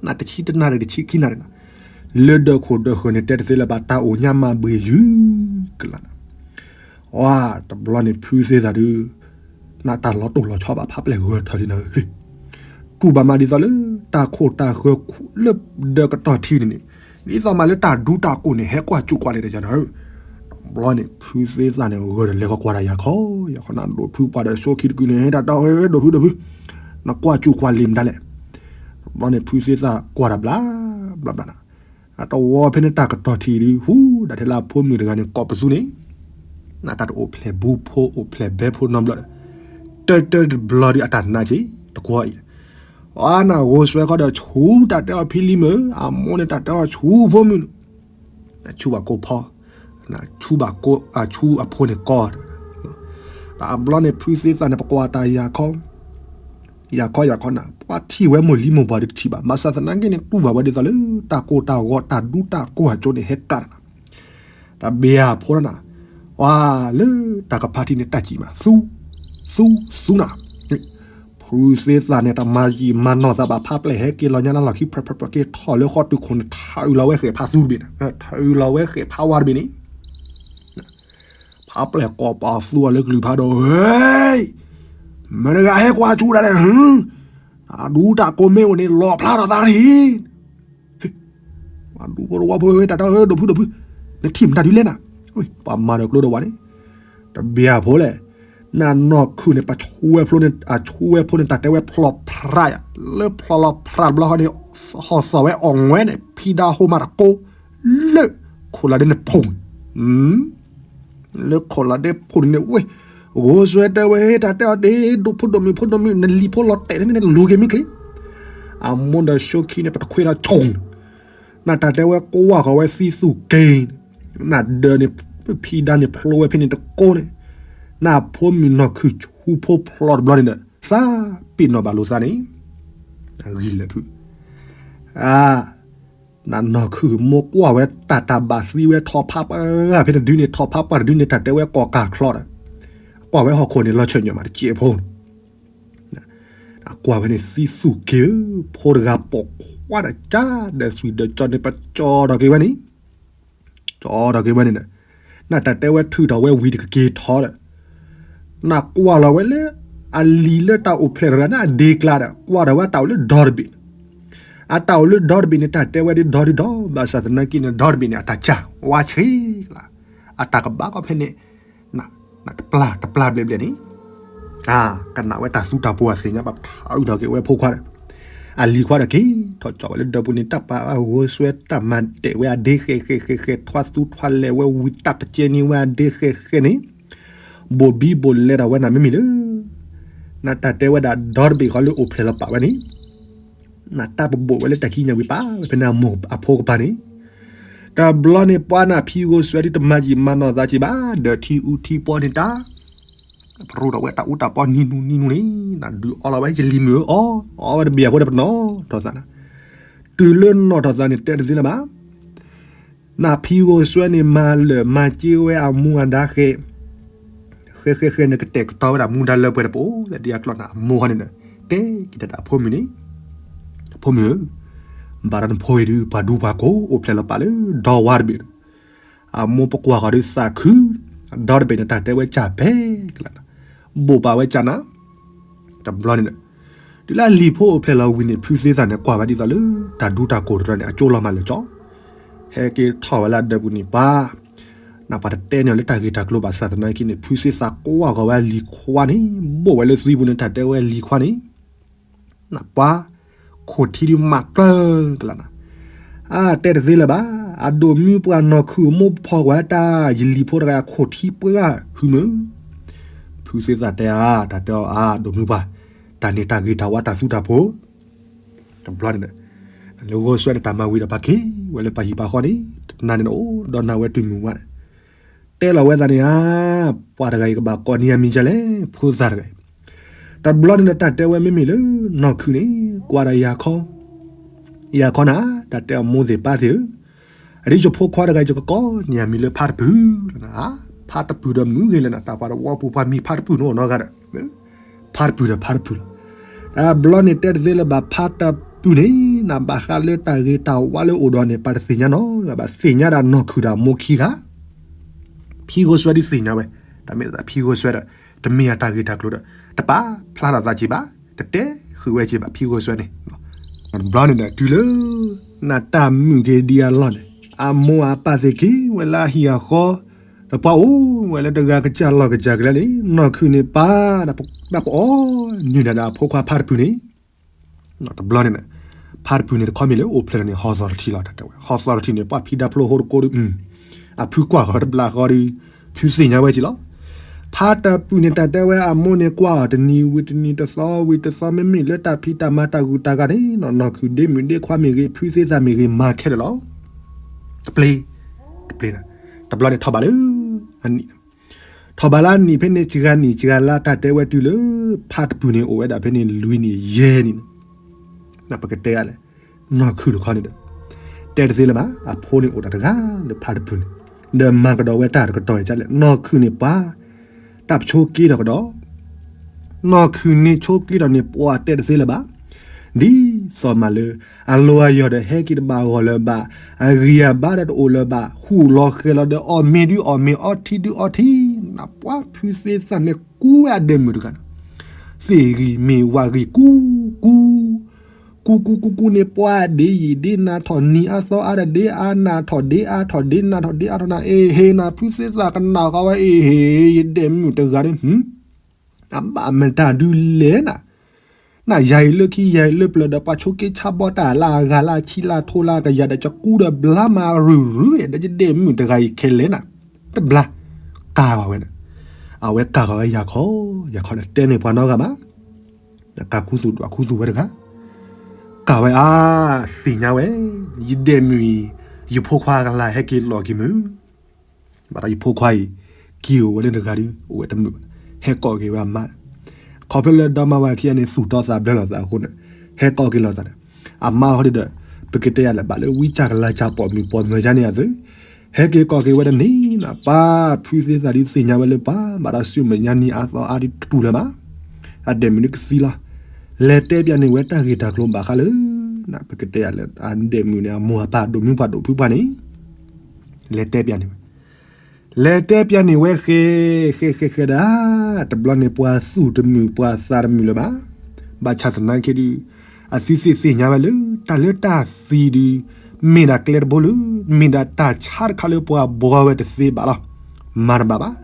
နတဆံတနၣ်ရံၣ် တဆံခံနၣ်ရံၣ်နီၤ, လၢဒၢးခိၣ်ဒၢးဃၢၤန့ၣ် တဲတသ့လၢၤဘၣ် တၢ်အိၣ်ညါမၤဘှံးယုၤကလးနီၤ. ဝါ, တဘျီန့ၣ် ဖုသ့သၣ်ဒုး နတၢ်လီၤတိၢ်လီၤဆီဘၣ် ဖးပျဲၢ်ဂၢၢ်ထီၣ်လံနီၤ, တူၢ်ဘၣ်မးဒ်သိးလၢ တၢ်ခိၣ်တၢ်ဃၢၤလၢဒၢးကတီၢ်ထံန့ၣ်န့ၣ်, ဒ်သိးမးလၢတၢ်ဒူတၢ်ကိၢ်န့ၣ် ဟဲကွၢ်စူၣ်ကွၢ်လဲၤဒီးယၤနီၤဧၢ, တဘျီန့ၣ် ဖုသ့သၣ်န့ၣ် ဂၢၢ်ဒီးလဲၤဃီကွၢ်တၢ်ယၤခီ, ယၤခီနဒိၣ်ဖုပှၤဒီး ဆိခံတကုန့ၣ် တၢ်တဲအီၤ ဒိၣ်ဖုဒိၣ်ဖု, နကွၢ်စူၣ်ကွၢ်လဲၤမတၤလဲၣ်. တဘျီန့ၣ် ဖုသ့သၣ်ကွၢ်တၢ်ဘျါ, ဘျါဘျါနီၤ, အတဝီဖဲန့ၣ်တၢ်ကတီၢ်ထံဒုး ဟူဒၣ်ထဲလၢအဖိမုၣ်တဂၤန့ၣ် ကိးပသူန့ၣ်, နတၢ်တအိၣ်ဖျဲၣ်ဘူဖိ အိၣ်ဖျဲၣ်ဘဲဖိနီတဘျီဒီး, တၢတၢတဘျီဒုး အတၢ်နာ်က့ၤ တကွီၢ်အံၤ, အနဂိၢ်စွဲခီဒီး ဆူတၢ်တဲအီၤဖံလံၤမုၣ်, အမိၢ်န့ၣ်တၢ်တဲအီၤဆူဖိမုၣ်န့ၣ်, ဆူဘၣ်ကိးဖီ, ဆူဘၣ်ကိး, ဆူအဖိန့ၣ်ကီ, တဘျီန့ၣ် ဖုသ့သၣ်န့ၣ် ပကွၢ်တၢ်ယၤခီ ယၤခီယၤခီနၤ ပှၤထံၣ်ဝဲမိၢ်လံမိၢ်ပှၢ်ဒုးတထံၣ်ဘၣ်. ဘၣ်ဆၣ်သနာ်က့န့ၣ် တူၢ်ဘၣ်ဝဲဒ်သိးလၢ တၢ်ကိၢ်တၢ်ဂီၤတၢ်ဒူတၢ်ကိၢ်အကၠိန့ၣ် ဟဲကးတနၤ တဘ့ၣ်အဖိနၤ ပှၤလၢတၢ်ကဖးထံန့ၣ် တၢ်စံၣ်မး သူ သူ သူနၤ ဖုသ့သးန့ၣ် တမၤယံာ်မၤနီၢ်သးဘၣ် ဖးပျဲၢ်ဟဲက့ၤလီၤညါလၢလီၢ်ခံ ဖျဲးဖျဲးဖျဲးက့ၤထီၣ်လၢဃီတုၤခိၣ်န့ၣ် ထးအုးလီၤဝဲဃဲးဖးသူတဘ့ၣ်န့ၣ် ထးအုးလီၤဝဲဃဲးဖးဝါတဘ့ၣ်န့ၣ် ဖးပျဲၢ်ကိးပသူအီၤလၢကလုၢ်ဖးဒိၣ် ဧ့ မတၤတဂၤဟဲကွၢ်ကၠိဒၣ်လဲာ် တၢ်ဒူတၢ်ကိၢ်မ့ၢ်အိၣ်န့ၣ် လီၣ်ဖျါထီၣ်သးန့ၣ် ပှၤဒူဖိတဝီဖိဝဲတၢ်တၢ်ဧၢ ဒိးဖုဒိးဖု နထံၣ်မတၤဒုးလဲၣ်နၤ ပှၤမၤဒီးကျိဒီးဝဲန့ၣ် တဘ့ၣ်အဖိလဲၣ် နနီၢ်ခုၣ်န့ၣ် ပှၤဆူဝဲဖျိန့ၣ် အဆူဝဲဖျိန့ၣ် တၢ်တဲဝဲဖျိးဖျါယၤ လၢဖျိးလီၤဖျါတဘျီဃီန့ၣ် ဟီၣ်သီၣ်ဝဲအီၣ်ငွဲန့ၣ် ဖံဒါဟိမၤတကိး လၢခိၣ်လးဒဲန့ၣ်ဖူး လၢခိၣ်လးဒဲဖူးန့ၣ်ဝဲ ဂိၢ်စွဲတဲဝဲ တၢ်တဲအီၤတ့ၢ် ဒိၣ်ဖိဒိၣ်မုၣ်ဖိဒိၣ်မုၣ် နလံၤဖိလီၤတဲာ်န့ၣ် နလူၤက့ၤမ့ၢ်ချ့ အမိၢ်ဒီးဆိခံန့ၣ် ပတခွဲးလီၤဆိ နတၢ်တဲဝဲကွၢ်ဃီၤဝဲသံသူၣ်က့ၤ နဒၢးန့ၣ် ဖံဒါန့ၣ်ဖျိဝဲဖဲန့ၣ်တကိးန့ၣ် နဖိမုၣ်နီၢ်ခုၣ်ဆူဖိဖျိးတဘျီန့ၣ်ဒီး သးပ့ၤနီၣ်ဘၣ်လိာ်သးန့ၣ် ဂံၢ်လၢာ်ဖု နနီၢ်ခုၣ်မိၢ်ကွၢ်ဝဲတၢ်တၢ်ဘၣ်သံဝဲထီၣ်ဖးပှၢ်ဖဲတဒုန့ၣ် ထီၣ်ဖးပှၢ်တဒုန့ၣ် တၢ်တဲဝဲကိးကၢ်ချီဒီး ကွၢ်ဝဲဟီၣ်ခိၣ်န့ၣ် လီၤဆၢၣ်ညီၣ်မးတစဲးဖိ အကွၢ်ဝဲန့ၣ်သံသူၣ်က့ၤဧၢ ဖိတဂၤပိာ်ခွါဒီးကၢ်ဒီးသွံၣ်ဒီးကၠီန့ၣ် ပကၠီထီၣ်က့ၤဝဲန့ၣ် ကၠီထီၣ်က့ၤဝဲန့ၣ်ဒီး နတၢ်တဲဝဲထုးထီၣ်ဝဲဝံၤတက့ၤထီဒီး နကွၢ်လီၤဝဲလၢ အလံၤလၢတၢ်အိၣ်ဖျဲၣ်တဂၤန့ၣ် အဒ့ကျါဒီး ကွၢ်ထီၣ်ဝဲတၢ်အိၣ်လၢဒီတဘ့ၣ်န့ၣ် အတၢ်အိၣ်လၢဒီတဘ့ၣ်န့ၣ် တၢ်တဲဝဲဒ်ဒီဒုဒီ ဘၣ်ဆၣ်သနာ်က့န့ၣ် ဒီတဘ့ၣ်န့ၣ် အတၢ်စၢ်ဝါဆှံလီၤ အတၢ်ကဘၣ်ကီဖဲန့ၣ် တပျၢ်တပျၢ်ဘျဲၣ်ဘျဲၣ်န့ၣ် ကနၣ်ဝဲတၢ်သူတၢ်ပှီၤအသ့ၣ်ညါ ပှၤထုးထီၣ်က့ၤဝဲဖိခွါဒီး အလံၤခွါဒီးက့ၤထီၣ်ကၠီဝဲလၢဒီပူၤန့ၣ် တၢ်ပာ်ဝဲဂိၢ်စွဲတၢ်မၤဒဲးဝဲအဒ့ဃဲးဃဲးဃဲးဃဲး ထွါသူထွါလဲၤဝဲဝံၤတၢ်ပကဲန့ၢ်ဝဲအဒ့ဃဲးဃဲးန့ၣ် ဘိၣ်ဘံဘိၣ်လဲဒီးဝဲနၤမ့မ့ၢ်လၢ နတၢ်တဲဝဲဒၣ်ဒီတဘ့ၣ်ဃီလၢအိၣ်ဖျဲၣ်လီၤပာ်ဝဲန့ၣ် နတၢ်ပဘိၣ်ဝဲလၢတၢ်ခံညါဝံၤပာ်ဝဲဖဲန့ၣ် အမိၢ်အဖိကပၤန့ၣ် တဘျီန့ၣ်ပှၤနၢ်ဖံဂိၢ်စွဲဒ်တမၤယံာ်မၤနီၢ်သးက့ၤဘၣ် ဒီးထံအူထံပီန့ၣ်တၢ် ပရိၣ်ထီၣ်ဝဲတၢ်အူတၢ်ပီနံၤနူနံၤနူန့ၣ် နဒုးအီလီၤဝဲယလံၤမုၢ်ဧၢ အီ အီဝဲတဘ့ၣ်အဖိဒီးပနီၣ်ထီၣ်သးနၤ တုၤလၢနီၣ်ထီၣ်သးန့ၣ် တဲတသ့လၢၤဘၣ် နၢ်ဖံဂိၢ်စွဲန့ၣ် မၤလၢာ်မၤက့ဝဲအမူအဒါဃဲး ဃဲးဃဲးဃဲးန့ၣ် ကတဲာ်ကတီၤဝဲဒၣ်မူဒါလၢပှဲၤတပူၤ ဒ်အကျီၢ်န့ၣ် အမိၢ်ဃီန့ၣ်ဒီး တဲက့ၤတၢ်ဒီးအဖိမုၣ်န့ၣ် ဖိမုၣ်ဧၢ, ဘၣ်ဒီးနဖိအံၤဒုး ပှၤဒူပှၤကိၢ် အိၣ်ဖျဲၣ်လီၤပာ်လၢဒီဝါတဘ့ၣ်န့ၣ်, အမိၢ်ပကွၢ်ဃီၤဒုးသးခု, ဒီတဘ့ၣ်န့ၣ် တၢ်တဲဝဲကၢ်ပဲကလးနၤ, ဘိၣ်ဘၣ်ဝဲကၢ်နၤ, တဘျီန့ၣ်ဒီး, တုၤလၢအလံၤဖိအိၣ်ဖျဲၣ်လီၤဝံၤန့ၣ် ဖုသ့သးန့ၣ် ကွၢ်ဝဲဒ်သိးလၢ တၢ်ဒူတၢ်ကိၢ်တရီန့ၣ် အကၠိလီၤမၢ်လၢာ်ကၠီ, ဟဲက့ၤထီၣ်ဝဲလၢအဒၢးပူၤန့ၣ်ပှၤ နပှၤတတဲန့ၢ်လၢတၢ်ဂ့ၢ်တၢ်ကျိၤဘၣ်ဆၣ်သနာ်က့န့ၣ် ဖုသ့သးကွၢ်ဃီၤဝဲအလံၤခွါန့ၣ် ဘိၣ်ဝဲလၢသွံပူၤန့ၣ် တၢ်တဲဝဲအလံၤခွါန့ၣ်, နပှၤ, ခိၣ်ထံဒုးမၤကျၢၤကလးနၤ, အတဲတသ့လၢၤဘၣ်, အဒိၣ်မုၢ်ပှၢ်နီၢ်ခုၣ်မိၢ်ဖီကွၢ်တၢ် ယလံၤဖိတဂၤအခိၣ်ထံပှၢ်ဟုမုၢ်, ဖုသ့သးတဲဧါ တၢ်တဲအီၤအါ ဒိၣ်မုၢ်ပှၢ်, တၢ်န့ၣ်တၢ်ဂ့ၤတၢ်ဝါတၢ်သူတၢ်ဖိ တဘျီန့ၣ်ဒီး, လၢဂီၤစွဲန့ၣ် တၢ်မၤဝံၤဒီးပာ်က့ၤဝဲလၢပှၤဟံၣ်ပှၤဃီန့ၣ် တနၤန့ၣ်ဒီးအိၣ်ဒီးနၢ်ဝဲတုၤမုၢ်ဝါန့ၣ်, တဲလီၤဝဲသးန့ၣ်ဧါ, ပှၤတဂၤအံၤကဘၣ်ကိးန့ၢ်အမံၤဒ်လဲၣ် ဖိသၣ်တဂၤအံၤ, တဘျီန့ၣ်ဒီးတၢ်တဲဝဲမ့မ့ၢ်လၢ နီၢ်ခုၣ်န့ၣ် ကွၢ်ဒီးယၤခီ, ယၤခီနၤ, တၢ်တဲအမိၢ်သ့ၣ်ပၢ်သ့ၣ်ဧၢ, အဒ်ယဖိခွါတဂၤအံၤ ယကကိးန့ၢ်အမံၤလၢဖါတပုၢ်လီၤနၤ, ဖါတပုၢ်ဒီးမုၢ်ဂ့ၤလၢနၤ တၢ်ပှၤတဝီပူၤပှၤမံၤဖါတပုၢ်နီၢ်နီၢ်ဂၤဒီး ဖါတပုၢ်ဒီးဖါတပုၢ်လီၤ, တဘျီန့ၣ်တဲတသ့လၢၤဘၣ် ဖါတပုၢ်န့ၣ် နဘၣ်ဃးလၢတၢ်ဂ့ၤတၢ်ဝါလၢအိၣ်ဒီးန့ၣ် ပှၤတသ့ၣ်ညါနီၢ်, ဘၣ်သ့ၣ်ညါဒၣ်နီၢ်ခုၣ်ဒီးအမိၢ်ခံဂၤ, ဖံဂိၢ်စွဲဒုးသ့ၣ်ညါဝဲ, တၢ်မ့ၢ်သးဖံဂိၢ်စွဲဒီး, တမ့ၢ်အတၢ်ဂ့ၢ်တၢ်ကျိၤဒီး, တပာ်ဖျါထီၣ်သးက့ၤဘၣ်, တတဲဃုာ်ဝဲက့ၤဘၣ် ဖံဂိၢ်စွဲန့ၣ်, တဘျီန့ၣ်ဒီး တုၤလၢ နတၢ်မုာ်က့ၤဒံးအလီၢ်န့ၣ်, အမိၢ်အပၢ်သ့ၣ်က့ၤဝဲလၢအဟံၣ်အဃီ, ဒီးပှၤအိၣ်ဝဲလၢတဂၤကစၢ်လီၢ်ကစၢ်ကလဲာ်န့ၣ် နီၢ်ခုၣ်န့ၣ်ပာ်, တၢ်ပအီၣ်နုာ်နၤဒီးအဖိခွါဖါတပုၢ်န့ၣ် တဘျီန့ၣ်, ဖါတပုၢ်န့ၣ်တခီမ့ၢ်လၢအိၣ်ဖျဲၣ်လီၤန့ၣ် ဟီသီတထံၣ်လီၤ တၢ်တဲဝဲ ဟီသီတထံၣ်န့ၣ် ပှၤဖံးတၢ်ဖျိဟိတကိးဒီး, အဖုကွၢ်ဃီၤတဘျီဃီဒီး, ဖုသ့ၣ်ညါဝဲက့ၤလီၤ, ဖါတပုၢ်န့ၣ်တၢ်တဲဝဲအမိၢ်န့ၣ်ကွၢ်အီၤတနံၤဝံၤတနံၤတသီဝံၤတသီ မ့မ့ၢ်လၢတၢ်ဖံးတၢ်မၤတၢ်ဂုၤတၢ်ဂၤန့ၣ် နီၢ်ခုၣ်ဒ့မုၣ်ဒ့ခွါမ့ၢ်ဂ့ၤ ဖုသ့သးမ့ၢ်ဂ့ၤ မၤခဲလၢာ်လီၤ တပျ့ၤ, တပျ့ၤ, တဘျီန့ၣ်ထီၣ်ဘၣ်လၢ, အနံၣ်, ထီၣ်ဘးလၢနံၣ်ဖဲန့ၣ် စှၤနံၣ်စှၤလါ တၢ်တဲဝဲတုၤလၢ ဖါတပုၢ်န့ၣ်အိၣ်ဝဲဒၣ်ဖဲန့ၣ် လွံၢ်နံၣ်ယဲၢ်နံၣ်န့ၣ် ပကတဲလဲၣ်, နီၢ်ခုၣ်တခီန့ၣ်ဒီး တဲတသ့လၢၤဘၣ်. အဖိန့ၣ်အိၣ်တၢ်တဂၤလၢဖါတပုၢ်န့ၣ် ဒီးမၤကဒီးဝဲတၢ်တကတီၢ်အံၤဒ်လဲၣ်. နီၢ်ခုၣ်န့ၣ်ပှၤ တၢ်ပဆိက့ထီၣ်ကဒီး, နီၢ်ခုၣ်န့ၣ်ဆိက့ထီၣ်န့ၣ် ပှၤတဲတသ့လၢၤဘၣ်. ဒ်သိးမးလၢ အလီၢ်အယီၢ်ဒီးဟဲက့ၤတဘၣ်ဂီၢ်လၢၤဘၣ်, အဂံၢ်အဘါဒီးတအိၣ်လၢၤဘၣ်, ဃူလီၤဃဲၤလီၤဒီးအီၣ်မ့ၤဒုးအီၣ်မ့ၤ အီထံဒုးအီထံ, ပှၤဖုသ့သၣ်န့ၣ်ကူဝဲအဒဲးမုၣ်တဂၤန့ၣ်, သ့ၣ်ဂံၢ်မ့ၢ်ဝၤဂံၢ်ကူ ကူ ကူကူကူကူန့ၣ် ပှၤဒ့ယံာ်ဒ့နၤထီၣ် နံၤအါသီအါဒီး ဒ့အါနၤထီၣ် ဒ့အါထီၣ် ဒ့နၤထီၣ် ဒ့အါထီၣ်နၤ, အ့ဟ့ နၤဖုသ့သၣ်ကနၣ်ဃီဝဲ အ့ဟ့ ယဒဲးမုၣ်တဂၤဒီး အဘၣ်မတၤဒုးလဲၣ်နၤ, နယၤအံၤလၢခံ ယၤအံၤလၢပျၢၤဒီး ပှၤဆိက့ဆါဘီတၢ်လၢအဂၤလၢအဆံလၢအထိလၢအကယၤဒီး ကကူဒီးဘျါမးရုၢ်ရုၢ်ဒီး ယဒဲးမုၣ်တဂၤအံၤခဲလဲၣ်နၤ, တဘျါ ကၤဂီၤဝဲန့ၣ်, အဝဲကၤဂီၤဝဲယၤခီ ယၤခီန့ၣ် တဲန့ၢ်ပှၤနီတဂၤဘၣ်. ကၤခူသူၣ်ဒွးခူသူၣ်ဝဲတဂၤ, ကၤဝဲအါ, သ့ၣ်ညါဝဲ, ယဒဲးမုၣ်အံၤ ယဖိခွါကလါဟဲက့ၤလီၤက့ၤမုၢ်, ဘၣ်ဒီးယဖိခွါအံၤ က့ၤအိၣ်ဝဲလၢတဂၤဒီး အိၣ်ဝဲတမုာ်ဘၣ်, ဟဲကိးက့ၤဝဲအမါ, ခီဖျိလၢဒီမါဝၤခံဂၤန့ၣ် သူၣ်တီသးဘျၢလိာ်သးအဃိန့ၣ် ဟဲကိးက့ၤလိာ်သးန့ၣ်, အမါဟီဒုဒီး ပကတဲယၤလဲၣ် ဘၣ်လၢဝံကၢ်ကလၤကၢ်ပိာ်မုၣ်ပိာ်မၢၤယါန့ၣ်အသိး ဟဲက့ၤကိးက့ၤဝဲတန့ၢ်နီၤ, ပှၤဖုသ့သၣ်ဒုးသ့ၣ်ညါဝဲလၢပှၤ ဘၣ်ဒီးဆူမဲာ်ညါနံၤအါသီအါဒုးတတူၢ်လၢၤဘၣ်, အဒဲးမုၣ်ဒုးကသံလီၤ, လဲၤတဲပျးန့ၢ်ဝဲတၢ်ဂ့ၢ်တၢ်ကျိၤဘၣ်ဃးလၢ ပကတဲယၤလၢ အဒဲးမုၣ်န့ၣ် အမိၢ်အပၢ်ဒိးမုၣ်ပှၢ်ဒိးဖုပှၢ်န့ၣ် လဲၤတဲပျးန့ၢ်ဝဲ လဲၤတဲပျးန့ၢ်ဝဲဃဲ ဃဲဃဲဃဲဒၣ်, တဘျီန့ၣ် ပှၤသူၣ်တမုာ်ပှၤသးတမုာ်လၢၤဘၣ်, ဘၣ်ဆၣ်သနာ်က့ဒုး အသုသ့ၣ်သ့ၣ်ညါဝဲလၢ တၢ်လၢတၢ်သံဒုး မ့ၢ်ဒၣ်ကျဲတဘိလၢ မ့ၢ်ဒၣ်တၢ်ဆါတခါလၢပှၤဘှီဝဲတသ့ဘၣ်လီၤ, မၤတဘၣ်ဘၣ်,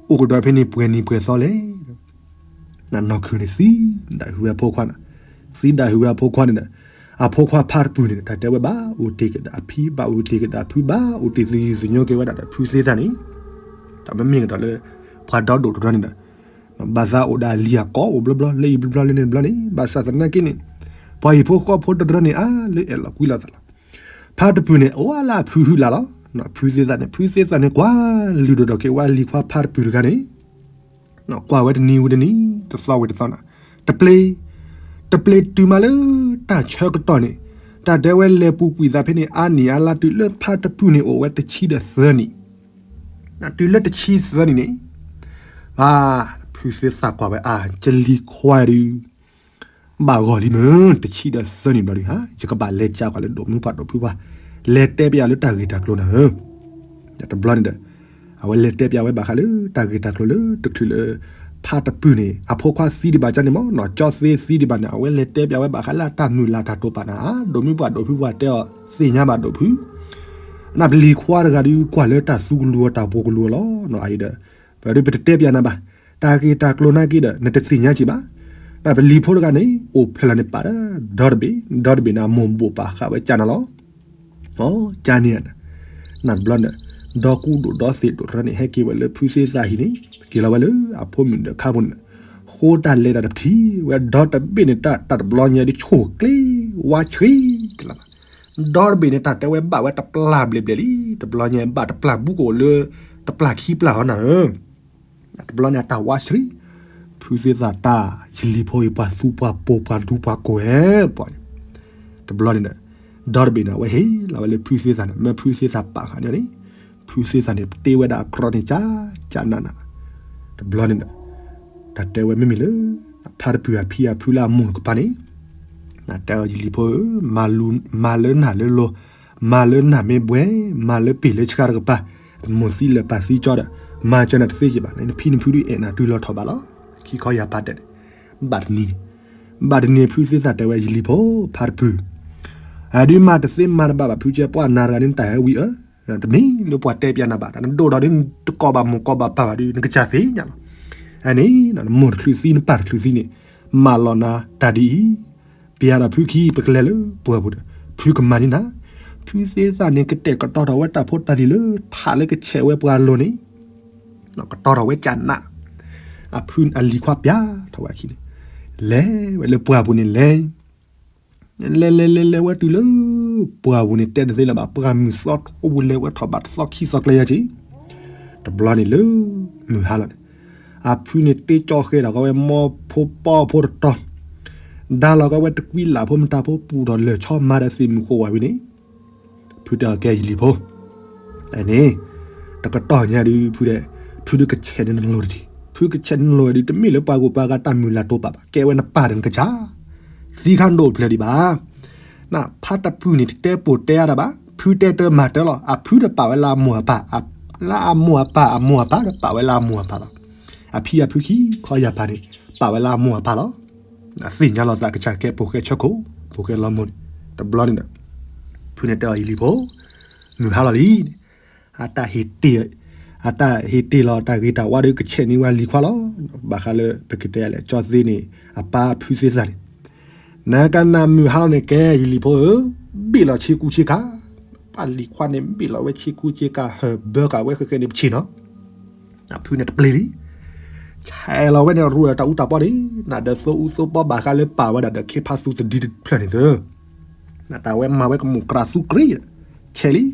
အိၣ်ကဒီးဖဲန့ၣ်ပှဲၤနံၤပှဲၤသီလဲၣ် နီၢ်ခုၣ်န့ၣ်သံဒၣ်ဟုၣ်ဝဲအဖိခွါန့ၣ်, သံဒၣ်ဟုၣ်ဝဲအဖိခွါန့ၣ်ဒီး အဖိခွါဖါတပုၢ်န့ၣ်ဒီး တၢ်တဲဝဲ ဘၣ်အိၣ်တ့ၢ်ကဒၣ်ဖံ ဘၣ်အိၣ်တ့ၢ်ကဒၣ်ဖု ဘၣ်အိၣ်တ့ၢ်သယုၢ်သညိက့ၤဝဲဒၣ်ဒီးဖုသ့သၣ်န့ၣ်, တၢ်မ့မ့ၢ်ကဒီးလၢ ပှၤဒီဒိၣ်တရီန့ၣ်ဒီး ဘၣ်သးအိၣ်ဒီးအလံၤအကိးအိၣ်ဘျီဘျီ လၢအံၤဘျီဘျီလၢန့ၣ်ဘျီန့ၣ် ဘၣ်ဆၣ်သနာ်က့န့ၣ် ပှၤဟံၣ်ဖိဃီဖိတရီန့ၣ် အါလၢအဲၣ်လီၤကွံလိာ်သးလီၤ, ဖါတပုၢ်န့ၣ် အိၣ်ဝဲလၢအဖုဟုလၢ်လီၤ, ဖုသ့သၣ်န့ၣ် ဖုသ့သၣ်န့ၣ် ကွၢ်လုၢ်ဒိၣ်ထီၣ်က့ၤဝဲအလံၤခွါဖါတပုၢ်တဂၤန့ၣ် ကွၢ်ဝဲတနံၤဝံၤတနံၤ တသီဝံၤတသီန့ၣ်, တပျ့ၤ, တပျ့ၤတုၤမးလၢတၢ်ဆၢကတီၢ်န့ၣ်, တၢ်တဲဝဲလဲၤပူၤကွံာ်သးဖဲန့ၣ် အါနံၣ်အါလါတုၤလၢဖါတပုၢ်န့ၣ်အိၣ်ဝဲတဆံဒီးသၢနံၣ်, တုၤလၢတဆံသၢနံၣ်န့ၣ်, ဘၣ်, ဖုသ့သၣ်ကွၢ်ဝဲအါ ယလံၤခွါဒုး ဘၣ်ဂီၢ်လံမ့ၢ် တဆံဒီးသၢနံၣ်ဘျီဒုးဧါ, ယကဘၣ်လဲၤကးကွၢ်လၢဒိၣ်မုၣ်ပှၢ်ဒိၣ်ဖုပှၢ်, လဲၤတဲပျးလၢတၢ်ဂ့ၢ်တၢ်ကျိၤနၤဧၢ, တဘျီန့ၣ်ဒီး အဝဲလဲၤတဲပျးဝဲဘၣ်ဃးလၢတၢ်ဂ့ၢ်တၢ်ကျိၤလၢတချုးလၢ ဖါတပုၢ်န့ၣ် အဖိခွါသံဒံးဘၣ်ကန့ၣ်မ့ၢ်နီၤ ကၠီသ့သံဒံးဘၣ်န့ၣ် အဝဲလဲၤတဲပျးဝဲဘၣ်ဃးလၢအတၢ်မုၢ်လၢ်တၢ်တိာ်ပာ်နၤ ဒိၣ်မုၣ်ပှၢ်ဒိၣ်ဖုပှၢ်တဲအီၤသ့ၣ်ညါဘၣ်ဒိၣ်ဖု နပလံၤခွါတဂၤဒုးကွၢ်လၢတၢ်သူကလူၤအီၤတၢ်ပှိၤကလူၤအီၤလီၤနီၤ အအံၤဒီး ပဒုးပတတဲပျးနၤဘၣ်, တၢ်ဂ့ၢ်တၢ်ကျိၤနာ်က့ဒီး နတသ့ၣ်ညါက့ၤဘၣ်, နပလံၤဖိတဂၤန့ၣ် အိၣ်ဖျဲၣ်လီၤန့ၣ်ပာ်ဒီး ဒီတဘ့ၣ်, ဒီတဘ့ၣ်န့ၣ် အမိၢ်ဘိၣ်ပာ်ဃာ်ဝဲကၢ်နၤလီၤ အကၢ်န့ၣ် နတဘျီန့ၣ် ဒီကူဒိၣ်ဒီသ့ၣ်ဒိၣ်တရၢန့ၣ် ဟဲက့ၤဝဲလၢဖုသ့သးဟံၣ်န့ၣ် က့ၤလီၤဝဲလၢအဖိမုၣ်ဒီးခါပူၤန့ၣ်, ဃိတၢ်လဲၤတၢ်တထံၣ်ဝဲဒီတဘ့ၣ်န့ၣ် တၢ်တဘျီညါဒုးဆိၣ်ကျ့ ဝါဆှံကလး, ဒီတဘ့ၣ်န့ၣ် တၢ်တဲဝဲဘၣ်ဝဲတပျၢ်ဘျဲၣ်ဘျဲၣ်လံ, တဘျီညါဘၣ်တပျၢ်ဘူးကအိၣ်လၢ တပျၢ်ခံပျၢ်ဟီနၤဧၢ တဘျီန့ၣ် အတၢ်ဝါဆှံ, ဖုသ့သးတၢ် ယလံၤဖိအံၤ ပှၤသူပှၤပိာ်ပှၤဒူပှၤကိၢ်ဧဲပှၤ, တဘျီန့ၣ်ဒီး ဒီတဘ့ၣ်န့ၣ် အဝဲဟ့ၣ်လီၤဝဲလၢဖုသ့သးန့ၣ် မ့ၢ်ဖုသ့သးပာ်ဃာ်န့ၣ်န့ၣ်, ဖုသ့သးန့ၣ် တ့ဝဲဒၣ်အကြီန့ၣ်ကၠၢကၠၢနးနး, တဘျီန့ၣ်ဒီး တၢ်တဲဝဲမ့မ့ၢ်လၢ ဖါတပုၢ်အဖံအဖုလၢအမိၢ်တကပၤန့ၣ် တဲအီၤယလံၤဖိဧၢ, မၤလၢနၤလၢလိၤ, မၤလၢနၤမ့ၢ်ဘှဲ, မၤလၢပ့ၢ်လၢဆှါတကပၤ, မိၢ်သံလၢပၢ်သံကၠီဒီး, မၤစၢၤနၤတသ့က့ၤဘၣ်, နဖံနဖုဒုးအဲၣ်နၤတုၤလီၤထီၣ်ဘးလီၤ, ခံခီယၤပာ်ဒဲးန့ၣ်, ဘၣ်တနံၤန့ၣ်, ဘၣ်တနံၤဖုသ့သးတဲဝဲယလံၤဖိ, ဖါတပုၢ် အဒုးမၤတသ့မၤတဘၣ်ဘၣ် ဖုကဲပှၢ်နၤတဂၤန့ၣ် နတၢ်ဟဲဝံၤဧၢ, တမ့ၢ်လၢပှၤတဲပျးနၤဘၣ်, နဒိၣ်ဒီးဒုး တကိးဘၣ်မိၢ်ကိးဘၣ်ပၢ်ဘၣ်ဒုး နကစၢ်သ့ၣ်ညါလီၤ, အန့ၣ် နမိၢ်တချုးသံ နပၢ်တချုးသံန့ၣ်, မၢလီၤနၤတၢ်ဒ်အံၤ, ပျးဒီးဖုခံ ပကလဲၤလၢပှၢ်ပူၤဒီး, ဖုကမၤန့ၢ်နၤ, ဖုသ့သးန့ၣ် ကတဲာ်ကတီၤထီၣ်ဝဲတၢ်ဖိတၢ်လံၤလၢထးလၢကဆဲးဝဲပှၤလိၤန့ၣ် ကတီၤထီၣ်ဝဲကၢ်နး, အဖုအလံၤခွါပျးထီၣ်ဝဲအခံန့ၣ်, လဲၤဝဲလၢပှၢ်ပူၤန့ၣ်လဲၤ, လဲၤလဲၤလဲၤလဲၤဝဲတုၤလၢ ပှၢ်ပူၤန့ၣ် တဲတသ့လၢၤဘၣ် ပှၢ်မုၢ်သီထိပူၤ လဲၤဝဲထီၣ်ဘးတသီခံသီကျဲယဲၢ်က့ၤ, တဘျီန့ၣ်လၢ မုၢ်ဟါလီၤန့ၣ် အဖုန့ၣ်တ့ကၠီဃဲဒီးကဝဲမီဖိပီဖိတတီၤ ဒါလီၤကဝဲတကွံလးဖိမတၤဖိပူၤဒီးလၢာ်ဆီမၤဒီးသ့ၣ်မုၢ်ဃိဝဲဝံၤန့ၣ် ဖုတဲအီၤကဲယလံၤဖိ န့ၣ် တကတီၢ်ညါဒုး ဖုဒီး ဖုဒုးကဆဲးန့ၢ်နလိၤတထံၣ် ဖုကဆဲးန့ၢ်နလိၤဝဲဒုး တမ့ၢ်လၢပှၤဂိၢ်ပှၤဂၤတၢ်မုၢ်လၢ်တိာ်ပာ်ဘၣ် ကဲဝဲနပၢ်ဒီးနကစၢ် သံခါဒိၣ်ဖျဲးဒံးဘၣ် နဖါတပုၢ်န့ၣ် တတဲပိာ်တဲအါတၢ်ဘၣ် ဖုတဲတၢ်မၤတၢ်လီၤ အဖုဒီးပာ်ဝဲလၢအမိၢ်အပၢ် လၢအမိၢ်အပၢ် အမိၢ်အပၢ်ဒီးပာ်ဝဲလၢအမိၢ်အပၢ်လီၤ အဖံအဖုခံခီယၢ်ပၢ်န့ၣ် ပာ်ဝဲလၢအမိၢ်အပၢ်လီၤ အသ့ၣ်ညါလီၤသးကစၢ်ကဲပိာ်ဃဲဆၢခိၣ် ပိာ်ဃဲလီမုၢ်န့ၣ် တဘျီန့ၣ်ဒီး ဖုန့ၣ်တဲအီၤယလံၤဖိ မုၢ်ဟါလီၤလံ အတၢ်ဟ့ၣ်တ့ၢ် အတၢ်ဟ့ၣ်တ့ၢ်လီၤတၢ်ဂ့ၤတၢ်ဝါဒီးကဆဲးန့ၢ်ဝဲလံၤခွါလီၤ ဘၣ်ဃးလၢပကတဲလဲၣ် ကၠီသ့န့ၣ် အပၢ်ဖုသ့သၣ်န့ၣ် နကနၣ်မုၢ်ဟါလီၤန့ၣ် ကဲယလံၤဖိဧၢ ဘ့ၣ်လီၤဆ့ကူဆ့ကၤ ပှၤလံၤခွါန့ၣ် ဘ့ၣ်လီၤဝဲဆ့ကူဆ့ကၤ ဟၢၣ်ဘၢကးဝဲဃဲဃဲန့ၣ်ပဆ့ၣ်နီၤ အဖုန့ၣ်တပျ့ၤလံ ဆဲးလီၤဝဲန့ၣ် ရူဒီးတၢ်အူတၢ်ပီန့ၣ် နဒီးသိအူသိပီဘၣ်ဃးလၢပာ်ဝဲဒၣ်ဒီးခ့ဖါသူတဒုတဖျၢၣ်န့ၣ်သၢ နတၢ်ဝဲမၤဝဲကမူၣ်ကြးသူကြ့ ဆဲးလံ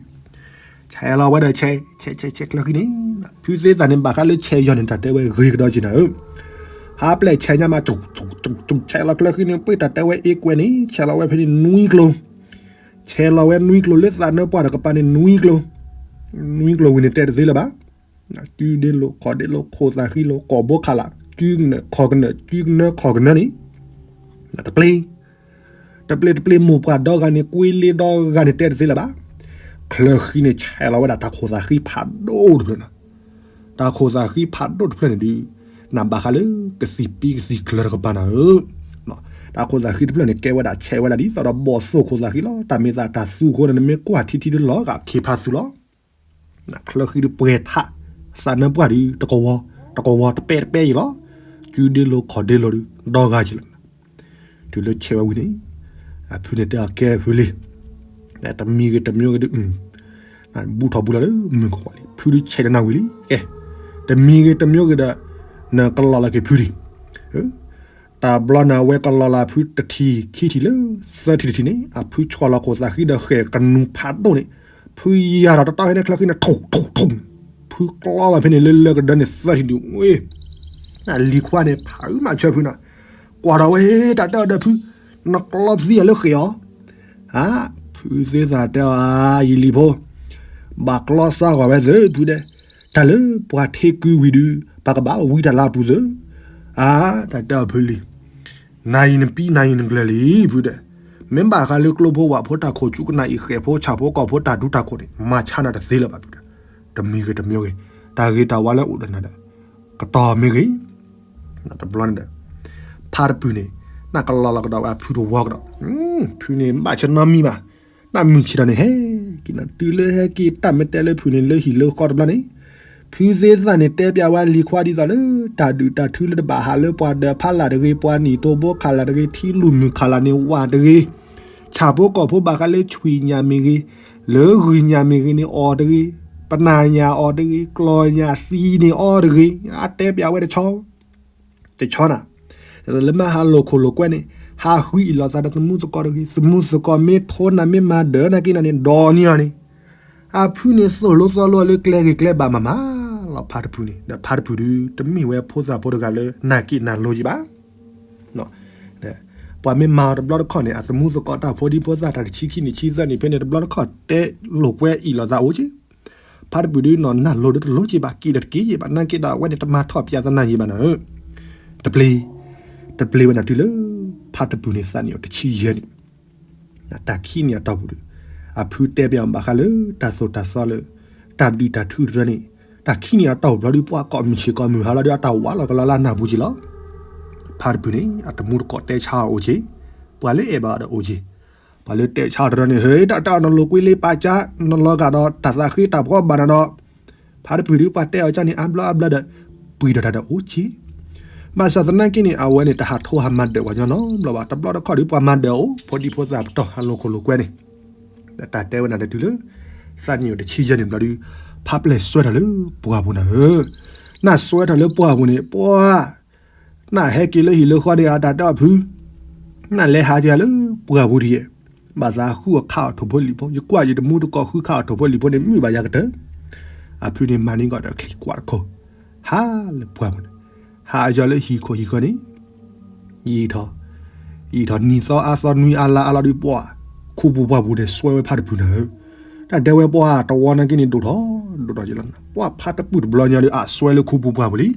ဆဲးလီၤဝဲဒီးဆဲး ဆဲးဆဲးဆဲးချၢဃံန့ၣ် ဖုသ့သၣ်န့ၣ် ဘၣ်ဃးလၢဆဲးယီၤန့ၣ် တၢ်တဲဝဲဂ့ၤကဒီးက့ၤနၤဧၢ ဟးပျဲၢ်ဆဲးညါမး ဆဲးလီၤချၢဃံန့ၣ် ပှ့ၤတၢ်တဲဝဲအ့ကွဲန့ၣ် ဆဲးလီၤဝဲဖဲန့ၣ်နွံကျိၤ ဆဲးလီၤဝဲနွံကျိၤလၢသးနၢပှၢ်တကပၤန့ၣ်နွံကျိၤ နွံကျိၤဝံၤန့ၣ်တဲတသ့လၢၤဘၣ် စုဒ့လိာ်ခီၣ်ဒ့လိာ်ခိၣ်သးဃံလိာ် ကိာ်ဘိခးလး စုကနၢၣ်ခီၣ်ကနၢၣ် စုကနၢၣ်ခီၣ်ကနၢၣ်န့ၣ် တပျ့ၤ တပျ့ၤတပျ့ၤမိၢ်ပှၢ်ဒီဂၤန့ၣ် ကွ့လ့ဒီဂၤန့ၣ်တဲတသ့လၢၤဘၣ် ချၢဃံန့ၣ် ဆဲးလီၤဝဲဒၣ်တၢ်ခိၣ်သးဃံဖးဒိၣ်တဖျၢၣ်န့ၣ် တၢ်ခိၣ်သးဃံဖးဒိၣ်တဖျၢၣ်န့ၣ်ဒုး နဘၣ်ဃးလၢကသံၣ်ပံကသံၣ်ကျၢၤတကပၤနၤဧၢ တၢ်ခိၣ်သးဃံတဖျၢၣ်န့ၣ် ကဲဝဲဒၣ်ဆဲးဝဲဒၣ်ဒ်သိးဒီးဘီၣ်သိၣ်ခိၣ်သးဃံလီၤ တၢ်မ့ၢ်သးတၢ်သူအဃိန့ၣ် နမ့ၢ်ကွၢ်ထံထံတလီၤဂာ်ခ့ဖါသူလီၤ ချၢဃံဒုးပှဲၤထး သးနၢပှၢ်ဒုး တကဝီၤ တကဝီၤတပဲတပဲယံၤလီၤ စုဒ့လိာ်ခီၣ်ဒ့လိာ်ဒုး ဒီဂၤယံၤလီၤ တုၤလၢဆဲးဝဲဝံၤန့ၣ် အဖုန့ၣ်တဲအီၤကဲဖုလံ တမံၤဂ့ၤတမံၤဂ့ၤဒုး ဘူးထီၣ်ဘူးလီၤလၢမုၢ်ကဝီၤလံ ဖုဒုးဆဲးနနၢ်ဝံၤလံ ကဲ တမံၤဂ့ၤတမံၤဂ့ၤဒီး နကလီၤလီၤက့ၤဖုဒံး တဘျီန့ၣ် အဝဲကလီၤလီၤဖုတထံၣ်ခံထံၣ်လၢ သၢထံၣ်တထံၣ်န့ၣ် အဖုဆီၣ်လီၤခိၣ်သးဃံဒီးဃဲၣ်ကနူၤဖးဒိၣ်န့ၣ် ဖုယၤထီၣ်တတီၢ်ဟဲန့ၣ်ချၢဃံန့ၣ် ထိၣ်ထိၣ်ထိၣ်န့ၣ် ဖုကျီလီၤဖဲန့ၣ်လၢလၢကဒၢန့ၣ်သၢထံၣ်ဒုးဝဲ လံၤခွါန့ၣ် ဖးအုးမးဆၢဖုနီၤ ကွၢ်ထီၣ်ဝဲတၢ်တဲအီၤဒီးဖု နကျီပသံအီၤလၢဃဲၣ်အီၤ ဧါ ဖုသ့သးတဲအီၤ ဧါ ယလံၤဖိ ဘၣ်ကျီစါဂီၤဝဲသၢဖုဒဲး တၢ်လၢပှၤထံကုဝံၤဒုး ပှၤကဘၣ်ဝံတၢ်လၢအပူၤသၢ ဧါ တၢ်တဲအီၤဖုလံၤ နၤအံၤနပံနၤအံၤနကျၢၤလံ ဖုဒဲး မ့ၢ်ဘၣ်ဃးလၢကျိဖိဝၣ်ဖိတၢ်ခိၣ် ကူကနၣ်အံၤဃဲၣ်ဖိဆၣ်ဖိကီၢ်ဖိတၢ်ဒူတၢ်ခိၣ်န့ၣ် မၤဆါနၤတသ့လၢၤဘၣ်ဖုဒဲး တမံၤဂ့ၤတမံၤဂ့ၤ တၢ်ဂ့ၤတၢ်ဝါလၢအိၣ်ဒီးနၤဒီး ကတီၢ်မ့ၢ်ဂ့ၤ တဘျီန့ၣ်ဒီး ဖါတပုၢ်န့ၣ် နကလီၤလီၤကဒီးဝဲဖုတဝီကဒီး ဖုန့ၣ်ဘၣ်ဆၢနီတမံၤဘၣ် နမုၢ်ဆ့ၣ်ထီၣ်န့ၣ်ဟဲက့ၤနၤ တုၤလၢဟဲက့ၤတၢ်မ့ၢ်တဲလၢဖုန့ၣ်လၢဟံၣ်လၢဃီတဘျီန့ၣ် ဖုသ့သၣ်န့ၣ်တဲပျးဝဲလံၤခွါဒ်သိးလၢ တၢ်ဒုၣ်တၢ်ထုလၢတဘၣ်ဟးလၢပှၤဒီးဖးလၢ်တဂ့ၤ ပှၤနံၣ်တိဘိခးလၢ်တဂ့ၤ ထံလူၢ်မုၢ်ခးလၢ်န့ၣ်ဝးတဂ့ၤ ဆၣ်ဖိကီၢ်ဖိဘၣ်ဃးလၢဆွံၣ်ညၣ်မ့ၢ်ဂ့ၤ လၢဂုၢ်ညၣ်မ့ၢ်ဂ့ၤန့ၣ်အီၣ်တဂ့ၤ ပနၢ်ညၣ်အီၣ်တဂ့ၤ ကျီၢ်ညၣ်သံန့ၣ်အီၣ်တဂ့ၤ အတဲပျးဝဲတဆီ တဆီနၤ လၢမ့ၢ်ဟးလိာ်ခိၣ်လိာ်ကွဲန့ၣ် ဟးဃုအံၣ်လိာ်သးဒီးသမူသကိးတဂ့ၤ သမူသကိးမ့ၢ်ထိနၤမ့ၢ်မၤဒၢးနၤက့ၤနၤန့ၣ် ဒိးန့ၢ်အီၤန့ၣ် အဖုန့ၣ်သိၣ်လိသီလိအီၤလၢကျဲဂ့ၤကျဲဘၣ်မးမးလီၤ ဖါတဖုန့ၣ် ဒီးဖါတဖုဒုး တမ့ၢ်ဝဲဖိသၣ်ဖိတဂၤလၢ နၢ်က့ၣ်နၢ်လိၤယံၤဘၣ် ပှၤမ့ၢ်မၤအီၤတဘျီတခီၣ်န့ၣ် အသမူသကိးတၢ်ဖိဒံဖိသၣ်တၢ်တဆံခံနံၣ်ဆံသၢနံၣ်ဖဲန့ၣ် တဘျီတခီၣ်တဲလိာ်ကွဲအံၣ်လိာ်သးအိၣ်က့ ဖါတပုၢ်ဒုးနီၢ် နၢ်လိၤဒုးတလိၤက့ၤဘၣ် က့ၤဒီးတက့ၤယံၤဘၣ် နာ်က့ဒီးအဝဲန့ၣ် တမၤထီၣ်ပၠးသနာ်ယံၤဘၣ်နၤဧၢ တပျ့ၤ တပျ့ၤဝဲနၤတုၤလၢ ဖါတပုၢ်န့ၣ်သးနံၣ်အိၣ်တဆံယဲၢ်နံၣ် တၢ်ခံနံၣ်အတီၢ်ပူၤဒုး အဖုတဲပၠးဘၣ်ဃးလၢတၢ်သိၣ်တၢ်သီလၢ တၢ်ဒုၣ်တၢ်ထုတရၢန့ၣ် တၢ်ခံနံၣ်အတီၢ်ပူၤဘျီဒုး ပှၤကိးမုၢ်ဆ့ၣ်ကိးမုၢ်ဟါလီၤဒုး အတၢ်ဝးလီၤကလီလၢနၢ်ပူၤက့ၤလီၤ ဖါတပုၢ်န့ၣ် အတမူတကိးတဲဆါအီၤအိၣ်က့ၤ ပှၤလၢအဲၣ်ဘၣ်အီၤဒီးအိၣ်က့ၤ ပှၤလၢတဲဆါအီၤတရၢန့ၣ် ဟဲတၢ်တၢ်နလိၤကွံလ့ပာ်ကၢ နလီၤဂာ်ဒီးတၢ်သးဃ့တၢ်ဖှီၣ်ဘၣ်နၤဒီး ဖါတပုၢ်ဒုးပှၤတဲအီၤကၢန့ၣ် အါဘျီအါဘျီဒီး ပှံၤဒီးတၢ်ဒီးအိၣ်က့ၤ ဘၣ်ဆၣ်သနာ်က့န့ၣ် အဝဲန့ၣ် တဟးထိဟးမၤဒၢးပှၤညီနီတဘျီဘၣ် တဘျီတခီၣ်ဒုးပှၤမၤဒၢးအီၤ ဖိဒံဖိသၣ်ပတီၢ်ဟးလိာ်ခိၣ်လိာ်ကွဲန့ၣ် တၢ်တဲဝဲနၤဒီးတုၤလၢ သးနံၣ်အိၣ်တဆံယဲၢ်နံၣ်ဘျီဒုး ဖါပျဲၢ်စွဲထီၣ်လၢပှၢ်ပူၤနၤဧၢ, နၢ်စွဲထီၣ်လၢပှၢ်ပူၤန့ၣ် ပှၤ နၢ်ဟဲက့ၤလၢဟံၣ်လၢဃီန့ၣ် အတၢ်တဲအီၤဖု, နၢ်လဲၤဟးက့ၤလၢပှၢ်ပူၤဒ်ယဲၢ်, ဘၣ်သးဃုအီၣ်ခးအီၣ်ထိၣ်ဖိလံၣ်ဖိ, ယကွၢ်ယတမူတကိးဃုခးအီၣ်ထိၣ်ဖိလံၣ်ဖိန့ၣ် မုာ်ဘၣ်ယၤကတၢၢ်, အ အဖုန့ၣ်မၤန့ၢ်ကီးဒီးချံကွၢ်တခိၣ်, ဟးလၢပှၢ်ပူၤန့ၣ်, ဟးယီၤလၢဟံၣ်ခိၣ်ဟံၣ်ဃၢၤန့ၣ်, ယံာ်ထီၣ်, ယံာ်ထီၣ်နံၣ်သီအါသီနွံအါလါအါလီၤဒုးပှၢ်, ခူပူၤပှၢ်ပူၤန့ၣ် စွဲဝဲဖါတပုၢ်နၤဧၢ, တၢ်တဲဝဲပှၢ်တဝီနာ်က့န့ၣ် ဒိၣ်ထီၣ်ဒိၣ်ထီၣ်က့ၤလီၤ, ပှၢ်ဖါတပုၢ်တဘျီညါဒီး အစွဲလၢခူပူၤပှၢ်ပူၤလံ.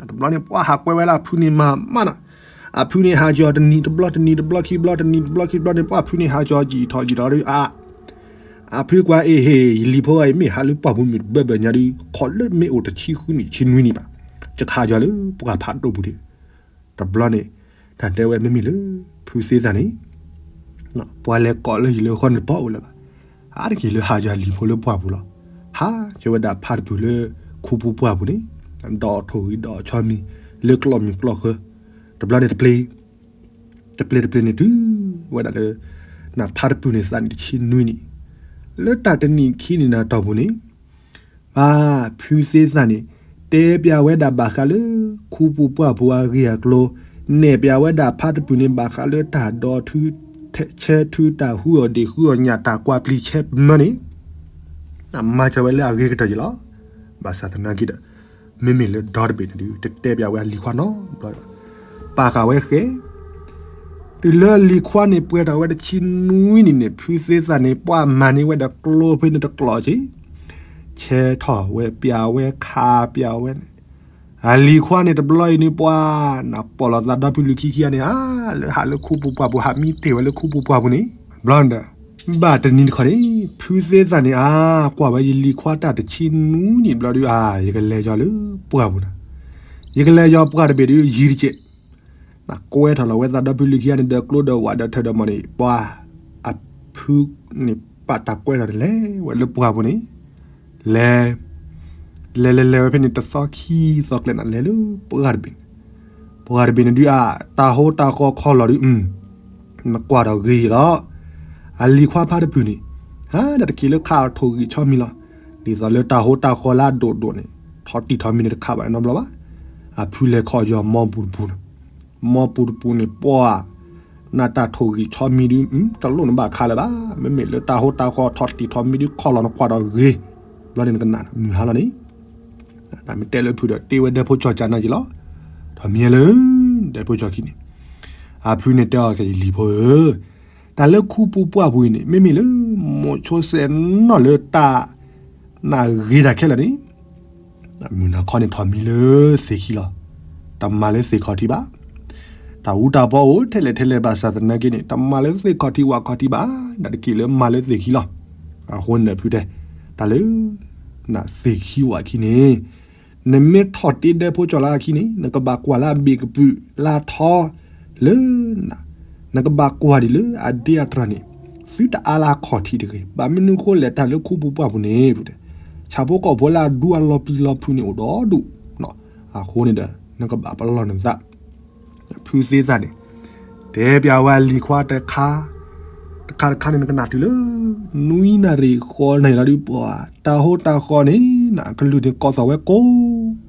တဘျီန့ၣ် ပှၢ်ဟးကွဲဝဲလၢအဖုန့ၣ်မၤမးနီၤ, အဖုန့ၣ်ဟးကၠီတနံၤတဘျီ တနံၤတဘျီခံဘျီ တနံၤတဘျီခံဘျီန့ၣ် ပှၢ်ဖုန့ၣ်ဟးကၠီယံာ်ထီၣ်ယံာ်ထီၣ်ဒီး အ အဖုကွၢ်အ့ၣ်ဟ့ၣ် ယလံၤဖိအံၤ မ့ၢ်ဟးလၢပှၢ်ပူၤမုၢ်တဘၢဘၢညါဒုး ခီၣ်လၢမ့ၢ်အိၣ်တဆံဃုနံၣ်ဆံနွံနံၣ်ဘၣ်, ယကဟးကၠီလၢပှၢ်ဖးဒိၣ်ပူၤဒံး. တဘျီန့ၣ် တၢ်တဲဝဲမ့မ့ၢ်လၢ ဖုသ့သၣ်န့ၣ် ပှၤလဲၤကိးလၢဟံၣ်လၢဃီန့ၣ်တပီၣ်အိၣ်လၢၤဘၣ်, အါတက့ၢ်လၢဟးကၠီလံၤဖိလၢပှၢ်ပူၤလီၤ. ဟးကၠီဝဲဒၣ်ဖါတပုၢ်လၢ ခူပူၤပှၢ်ပူၤန့ၣ် ဒီးထိၣ်ဂံၢ်ဒီးဆီမံၤ လၢကျီၢ်မုၢ်ကျီၢ်ဃၢၤ, တဘျီန့ၣ်တပျ့ၤ တပျ့ၤတပျ့ၤန့ၣ်တုၤဝဲဒၣ်လၢ နဖါတပုၢ်န့ၣ်သးနံၣ်တဆံနွံနံၣ်, လၢတၢ်တနံၣ်ခံနံၣ်နၤတီၢ်ပူၤန့ၣ် ဘၣ်ဖုသ့သၣ်န့ၣ် တဲပျးဝဲဒၣ်ဘၣ်ဃးလၢ ခူပူၤပှၢ်ပူၤအဂ့ၢ်အကျိၤ, နဲၣ်ပျးဝဲဒၣ်ဖါတပုၢ်န့ၣ် ဘၣ်ဃးလၢတၢ်ဒီးထု ဆဲထု တၢ်ဃုအီၣ်ဒ့ၣ်ဃုအီၣ်ညၣ် တၢ်ကွၢ်ပျံၤဆဲမၢန့ၣ် မၤစၢၤဝဲလၢအဂ့ၤကတၢၢ်ယံၤလီၤ. ဘၣ်ဆၣ်သနာ်က့ဒီး မ့မ့ၢ်လၢဒီတဘ့ၣ်န့ၣ်ဒုး တတဲပျးဝဲအလံၤခွါနီတဘျီဘၣ်. ပာ်ဃာ်ဝဲဃဲ တုၤလၢအလံၤခွါန့ၣ် ပှဲၤထီၣ်ဝဲတဆံနွံနံၣ်န့ၣ် ဖုသ့သၣ်န့ၣ် ပှၢ်မၤန့ၢ်ဝဲဒီးကျိဖဲန့ၣ်တကျိၤက့ၤ, ဆဲထီၣ်ဝဲပျးဝဲခးပျးဝဲန့ၣ်, အလံၤခွါန့ၣ်တဘျီအံၤန့ၣ် ပှၢ်နၢ်ပီၢ်လီၤသးဒီဖုလုၢ်ခံခံဂၤန့ၣ် ဧါ လၢဟးလၢခူပူၤပှၢ်ပူၤ ဟးမံတ့ၢ်ဝဲလၢခူပူၤပှၢ်ပူၤန့ၣ် ဘျီန့ၣ်ဒီး ဘၣ်တနံၤတခီန့ၣ် ဖုသ့သၣ်န့ၣ် အါ ကွၢ်ဝဲယလံၤခွါတၢ်တဆံနွံနံၣ်ဘျီဒုး အါ ယကလဲၤယီၤလၢပှၢ်ပူၤနၤ, ယကလဲၤယီၤပှၢ်တဘ့ၣ်ဒုး ယံာ်တက့ၢ်. နကွဲထီၣ်လီၤဝဲသးဒီဖုလုၢ်ခံဂၤန့ၣ် ဒီးကျိဒီးဝးဒီးထၢဒီးမီၢ်န့ၣ် ပှၢ် အဖုန့ၣ် ပာ်တၢ်ကွဲထီၣ်န့ၣ် လဲၤဝဲလၢပှၢ်ပူၤန့ၣ် လဲၤ လဲၤလဲၤလဲၤဝဲဖဲန့ၣ် တသီခံသီကျဲနၤ လဲၤလၢပှၢ်တဘ့ၣ်န့ၣ်, ပှၢ်တဘ့ၣ်န့ၣ်ဒုး အါ တၢ်ဟိတၢ်ဃီခီလီၤဒုး နကွၢ်ဒီးဂ့ၤလီၤ. အလံၤခွါဖါတပုၢ်န့ၣ် ဟါ ဒီးတက့ၢ်လၢခးထိၣ်ဂံၢ်ဆီမံၤလီၤ. ဒ်သိးလၢတၢ်ဟိတၢ်ဃီလၢအဒိၣ်ဒိၣ်န့ၣ် ထီၣ်တံၢ်ထီၣ်မံၤန့ၣ်တခးဘၣ်နီတဘျီဘၣ်. အဖုလဲၤခီယီၤမီပူၤတပူၤန့ၣ်, မီပူၤတပူၤန့ၣ် ပှၢ် နတၢ်ထိၣ်ဂံၢ်ဆီမံၤဒုး တလိၣ်နဘၣ်ခးလၢၤဘၣ်. မ့မ့ၢ်လၢတၢ်ဟိတၢ်ဃီထီၣ်တံၢ်ထီၣ်မံၤဒုး ခီလီၤနကွၢ်ဒီးဂ့ၤ, ဘျီန့ၣ်နကနၣ်မုၢ်ဟါလီၤန့ၣ် တၢ်မ့ၢ်တဲလၢဖုဒီး တ့ဝဲဒဲဖိကၠီၤကၠးနၤက့ၤလီၤ. ထီၣ်မံၤလၢ ဒဲဖိကၠီၤခံန့ၣ်, အဖုန့ၣ်တဲအီၤက့ၤ ယလံၤဖိဧၢ, တၢ်လၢခူပူၤပှၢ်ပူၤအံၤန့ၣ် မ့မ့ၢ်လၢ မိၤဆိစဲးနီၣ်လၢတၢ် နၢ်ဂ့ၤတၢ်ခဲလၢာ်န့ၣ် မုၢ်နၤခီန့ၣ်ထီၣ်မံၤလၢသ့ၣ်ခံလီၤ. တမၤလၢသ့ၣ်ခီၣ်ထံးဘၣ်. တၢ်အူတၢ်ပီအိၣ်ထဲလဲၣ်ထဲလဲၣ်ဘၣ်ဆၣ်သနာ်က့န့ၣ် တမၤလၢသ့ၣ်ခီၣ်ထံးဝၣ်ခီၣ်ထံးဘၣ်, ဒီးတက့ၢ်လၢမၤလၢသ့ၣ်ခံလီၤ. အဃိန့ၣ်ဒီးဖုတဲ, တၢ်လၢ နသ့ၣ်ခံဝၣ်ခံန့ၣ် နမ့ၢ်ထီၣ်တ့ဒဲဖိကၠီၤလၢအခံန့ၣ် နကဘၣ်ကွၢ်လၢအဘ့ၣ်ကပုာ်လၢအထီ လၢ နကဘၣ်ကွၢ်ဒံးလၢအဒ့အတြၢ်န့ၣ် သုတအါလၢအခီၣ်ထံးတဂ့ၤ. ဘၣ်မနုၤဃိလဲၣ် တၢ်လၢခူပူၤပှၢ်ပူၤန့ၣ် ဖုတဲ, ဆၣ်ဖိကီၢ်ဖိလၢအဒူအလီၤပျံၤလီၤဖုးန့ၣ်အိၣ်ဒီဒူၣ်, အဃိန့ၣ်ဒီး နကဘၣ်ပလီၢ်နသး ဖုသ့သၣ်န့ၣ် တဲပျးဝဲအလံၤခွါတခါ တခါတခါန့ၣ် နကနၣ်တုၤလၢ နွံနၣ်ရံၣ်ဃိးနၣ်ရံၣ်လီၤဒုးပှၤ တၢ်ဟိတၢ်ဃီန့ၣ် နကလုၢ်န့ၣ်ကိးသီၣ်ဝဲကိး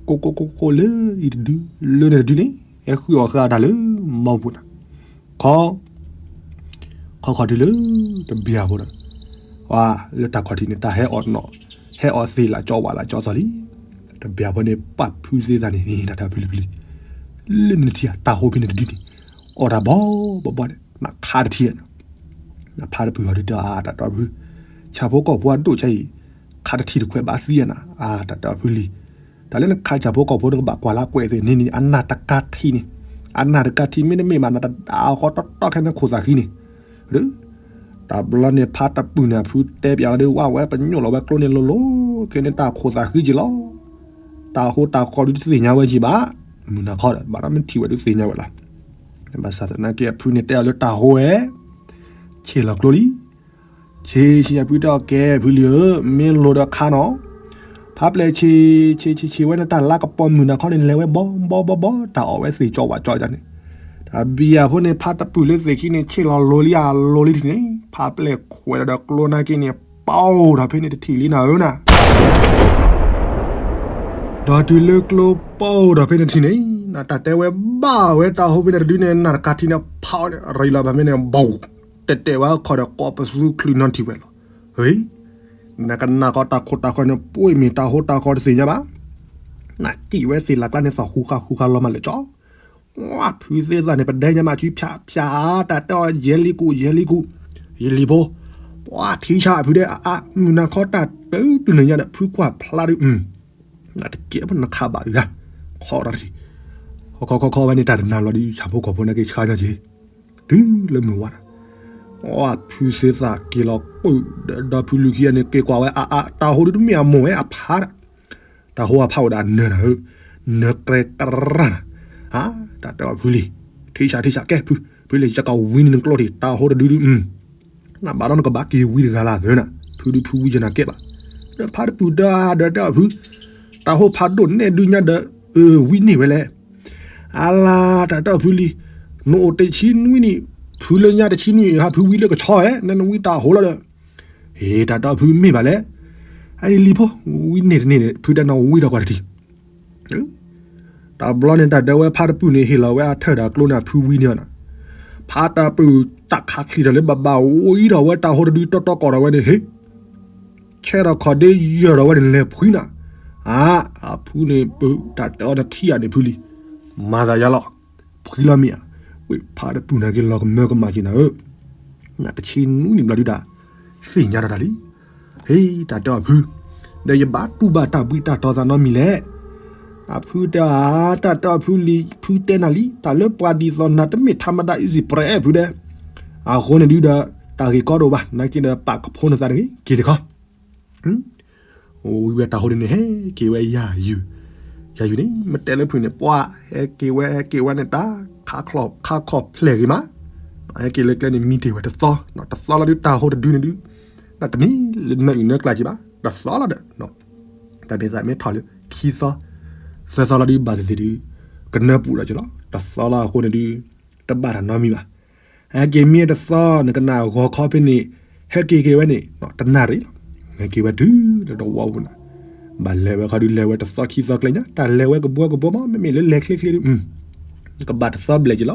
ကိးကိးကိးကိးလၢအံၤတဒု လၢန့ၣ်တဒုန့ၣ် ဟဲဃုအီၣ်ဃာ်တၢ်လၢ မီပူၤနၤ ခီ ခီခီတုၤလၢ တဘျီဖိဒီး ပှၤလၢတၢ်ခီၣ်ထံးန့ၣ် တၢ်ဟဲအီၣ်နီၣ် ဟဲအီၣ်သ့ၣ်လၢကၠီဝၣ်လၢကၠီသီလံ. တဘျီဖိန့ၣ် ပာ်ဖုသ့သၣ်န့ၣ် နတၢ်ဖုလံဖုလံ လၢနထံၣ်ဧါ တၢ်ဟိဖဲန့ၣ်တဒုန့ၣ် အီၣ်တၢ်ဘီဘီဘီန့ၣ် နခါတထံၣ်ဧါ နဖါတပုၢ်ဟီဒုးတၢ်အါတၢ်တီဖု ဆၣ်ဖိကီၢ်ဖိအဒိၣ်ဆါအံၤ ခါတထံၣ်တခွဲးဘၣ်သံဧါနၤ အါတၢ်တီဖုလံ. တၢ်လၢနခါဆၣ်ဖိကီၢ်ဖိ နကဘၣ်ကွၢ်လၢကွဲးသ့ၣ်န့ၣ်န့ၣ် အနၢ်တကးထံးန့ၣ် အနၢ်တကးထံးမ့တမ့ၢ်ဘၣ် နတၢ်အါဃီတီတီခဲန့ၣ်ခိၣ်သးဃံန့ၣ် တၢ်ဘျီန့ၣ် ဖါတပုၢ်န့ၣ် အဖုတဲပျးလီၤဒုး ဝါဝဲပညိၣ်လီၤဝဲကျိန့ၣ်လိၤလိၤ ကဲန့ၣ်တၢ်ခိၣ်သးဃံက့ၤလီၤ. တၢ်ဟိတၢ်ဃီဒုးတသ့ၣ်ညါဝဲက့ၤဘၣ်. မုၢ်နၤခီဒီး ဘၣ်ဒီးမ့ၢ်ထံၣ်ဝဲဒုးသ့ၣ်ညါဝဲလီၤ. ဘၣ်ဆၣ်သနာ်က့ အဖုန့ၣ်တဲအီၤလၢတၢ်ဟိဝဲ ဆ့ၣ်လီၤကျိလံ. ဆ့ဆ့အဖုတဲအီၤကဲ ဖုလံဧၢ, မ့ၢ်လိၤဒီးခါနီၤ, ဖါပျဲၢ်ဆ့ဆ့ဆ့ဆ့ဝဲန့ၣ် တၢ်လါကပီၤမုၢ်နၤခီန့ၣ် လဲၤဝဲဘီဘီဘီဘီ တၢ်အီၣ်ဝဲသ့ၣ်ကၠီဝၣ်ကၠီဒ်န့ၣ်, တၢ်ဘံယၤဖိန့ၣ် ဖါတပုၢ်လၢသ့ၣ်ခံန့ၣ် ဆ့ၣ်လီၤလိၤလံအလိၤလံထံၣ်န့ၣ် ဖါပျဲၢ်ခွဲးဒီးကျိနာ်က့န့ၣ် ပီၢ်ထီၣ်ဖဲန့ၣ်တထံၣ်လံနၤဧၢနၤ ဒီးတုၤလၢကျိပီၢ်ထီၣ်ဖဲန့ၣ်ထံၣ်န့ၣ် နတၢ်တဲဝဲဘၣ်ဝဲတၢ်ဟိဖဲန့ၣ်တဒုန့ၣ် နၢ်တကးထံၣ်န့ၣ် ဖးအီၤန့ၣ် ရံးလီၤဘၣ်ဖဲန့ၣ် ဘီၣ် တဲာ်တဲာ်ဝဲအခီၣ်ဒီးကိးပသူချုးနီထံၣ်ဝဲလီၤ. ဟ့ၣ် နကနၣ်ဃီတၢ်ခိၣ်တၢ်ဃီန့ၣ် ပှ့ၤမ့ၢ်တၢ်ဟိတၢ်ဃီတသ့ၣ်ညါဘၣ်. နစံၣ်ဝဲသ့ၣ်လၢ်ကျါန့ၣ် သီၣ်ဃူဃာ်ဃူဃာ်လီၤမးလၢာ်ကၠီ. ဝါ ဖုသ့ၣ်သၣ်န့ၣ် ပဒဲညါမး ဆူဖၠးဖၠး တၢ်တဲအီၤ ယဲလံကူး ယဲလံကူး ယလံၤဖိ, ပှၤထံဆးဖုဒဲအါအါ မုၢ်နၤခီတၢ်တုၤတုၤန့ၣ်ညါဒီး ဖုကွၢ်ဖျါဒုး နတကဲးဖိနခးဘၣ်ဒုးဂၤ, ခီတၢ်တထံၣ်, ခီခီခီခီဝဲန့ၣ် တၢ်တနၤလီၤဒုး ဆၣ်ဖိကီၢ်ဖိန့ၣ်က့ၤဆါညါက့ၤ, တုၤလၢမုၢ်ဝါဒီး, ဝါ ဖုသ့ၣ်သၣ်က့ၤလီၤကုးဒီး ဒီဖုလူၤခံဂၤန့ၣ် က့ၤကွၢ်ဝဲအါအါ တၢ်ဟိဒုးတမ့ၢ်အမိၢ်ဝဲအဖါဒီး တၢ်ဟိအဖးအိၣ်ဒီးအနၢၤနၤဧၢ, နၢၤကြဲကရၢ်နၤ, အါ တၢ်တဲအီၤဖုလံၤ, ထံဆးထံဆး ကဲဖု, ဖုလံၤ ယကဝံန့ၢ်နကျိထံၣ် တၢ်ဟိတဒုဒု, နဘၣ်ဒီးနကဘၣ်က့ၤဝံတဂၤလၢသၢနၤ, ဖုဒုဖုဝံယနၤကဲဘၣ်, ဒီးဖါတပုၢ်တၢ်ဒီးတဲအီၤဖု, တၢ်ဟိဖးဒိၣ်နဲၣ်ဒုညါဒီး, ဝံန့ၢ်ဝဲလဲၣ်, အလါ တၢ်တဲအီၤဖုလံၤ, နအိၣ်တဆံနွံနံၣ်, ဖုလၢညါတဆံနွံနံၣ် ဟးဖုဝံလၢကဆီဧဲ, နနဝံတၢ်ဟိလီၤဒီး ဟ့ တၢ်တဲအီၤဖုမ့ၢ်ဘၣ်လဲၣ်, အအံၤလံၤဖိ, ဝံန့ၢ်တန့ၢ်န့ၣ် ဖုတဲနဝံတၢ်ကွၢ်တထံၣ်, တဘျီန့ၣ် တၢ်တဲဝဲဖါတပုၢ်န့ၣ် ဟ့ၣ်လီၤဝဲအထၢၣ်ဒီးကျိန့ၣ် ဖုဝံန့ၢ်အီၤနၤ, ဖါတပုၢ်တၢ်ခးချံးထီၣ်လၢဘၣ်ဘၣ် ဝံထီၣ်ဝဲတၢ်ဟိတဒုတီတီကီၢ်ထီၣ်ဝဲန့ၣ် ဟ့ၣ် ဆဲးထီၣ်ခီၣ်ဒ့ယၢၢ်ထီၣ်ဝဲန့ၣ် လဲၤဖှံနၤ, အါ အဖုန့ၣ် ပတၢ်တဲအီၤနထံၣ်ဧါန့ၣ်ဖုလံၤ, မၤသးယါလီၤ, ဖှံလီၤမ့ၢ်ဧါ, ဝ့ၢ်ဖါတပုၢ်နာ်က့ၤလီၤကမၢကမၣ်က့ၤနၤဧၢ, နတဆံနွံနံၣ်ဘျီဒုတၢ်, သ့ၣ်ညါဒီးတၢ်လံ, ဟ့ၣ် တၢ်တဲအီၤဖု, ဒီးယဘၣ်တူၢ်ဘၣ်တၢ်ဘှံးတၢ်တီၤသးနီတမံၤလဲၣ် အဖုတဲအါ တၢ်တဲအီၤဖုလံၤ ဖုတဲနၤလံ တၢ်လၢပှၤဒ်သိးနၤတမ့ၢ်ထးမတၤ easy press ဖုဒဲ, အဃိန့ၣ်ဒုဒီး တၢ်ဂ့ၢ်ကီတအိၣ်ဘၣ် နာ်က့ဒီးပာ်ကဖိနသးတဂ့ၤ က့ၤတခီ, အိၣ်ဝံၤဝဲတၢ်ဟိဒ်န့ၣ် ဟဲက့ၤဝဲယၤယုၢ်, ယၤယုၢ်န့ၣ် မ့ၢ်တဲလၢဖုန့ၣ် ပှၤဟဲက့ၤဝဲဟဲက့ၤဝဲန့ၣ် တၢ်ခးခီၣ်ဖျဲၣ်ဂ့ၤမး, ဟဲက့ၤလၢကျဲန့ၣ် မံတ့ၢ်ဝဲတသီ, တသီလီၤဒုတၢ်ဟိတဒုန့ၣ်ဒု, တၢ်တမံၤလၢနၢအုၣ်နၢကျါက့ၤဘၣ် တသီလီၤဒီး တၢ်မ့ၢ်သးမ့ၢ်ထီၣ်လၢ ခံသီ, သၢသီလီၤဒုဘၣ်သ့ၣ်သ့ၣ်ဒု, ကနၢပူၤဒီးက့ၤလီၤ တသီလီၤအဃိန့ၣ်ဒု, တဘၣ်တၢ်နီတမံၤဘၣ်, ဟဲက့ၤမံတသီ နကနၣ်ဂီၤခီဖဲန့ၣ်, ဟဲက့ၤက့ၤဝဲန့ၣ် တနၣ်ရံၣ်လီၤ, ဟဲက့ၤဝဲတုၤလၢတဝီပူၤနၤ, ဘၣ်လဲၤဝဲခီဒုလဲၤဝဲတသီခံသီကျဲညါ တၢ်လဲၤဝဲကဘှီကဘှီမး မ့မ့ၢ်လၢလဲၤချ့ချ့ဒု, ကဘၣ်တသီဘျဲၣ်က့ၤလီၤ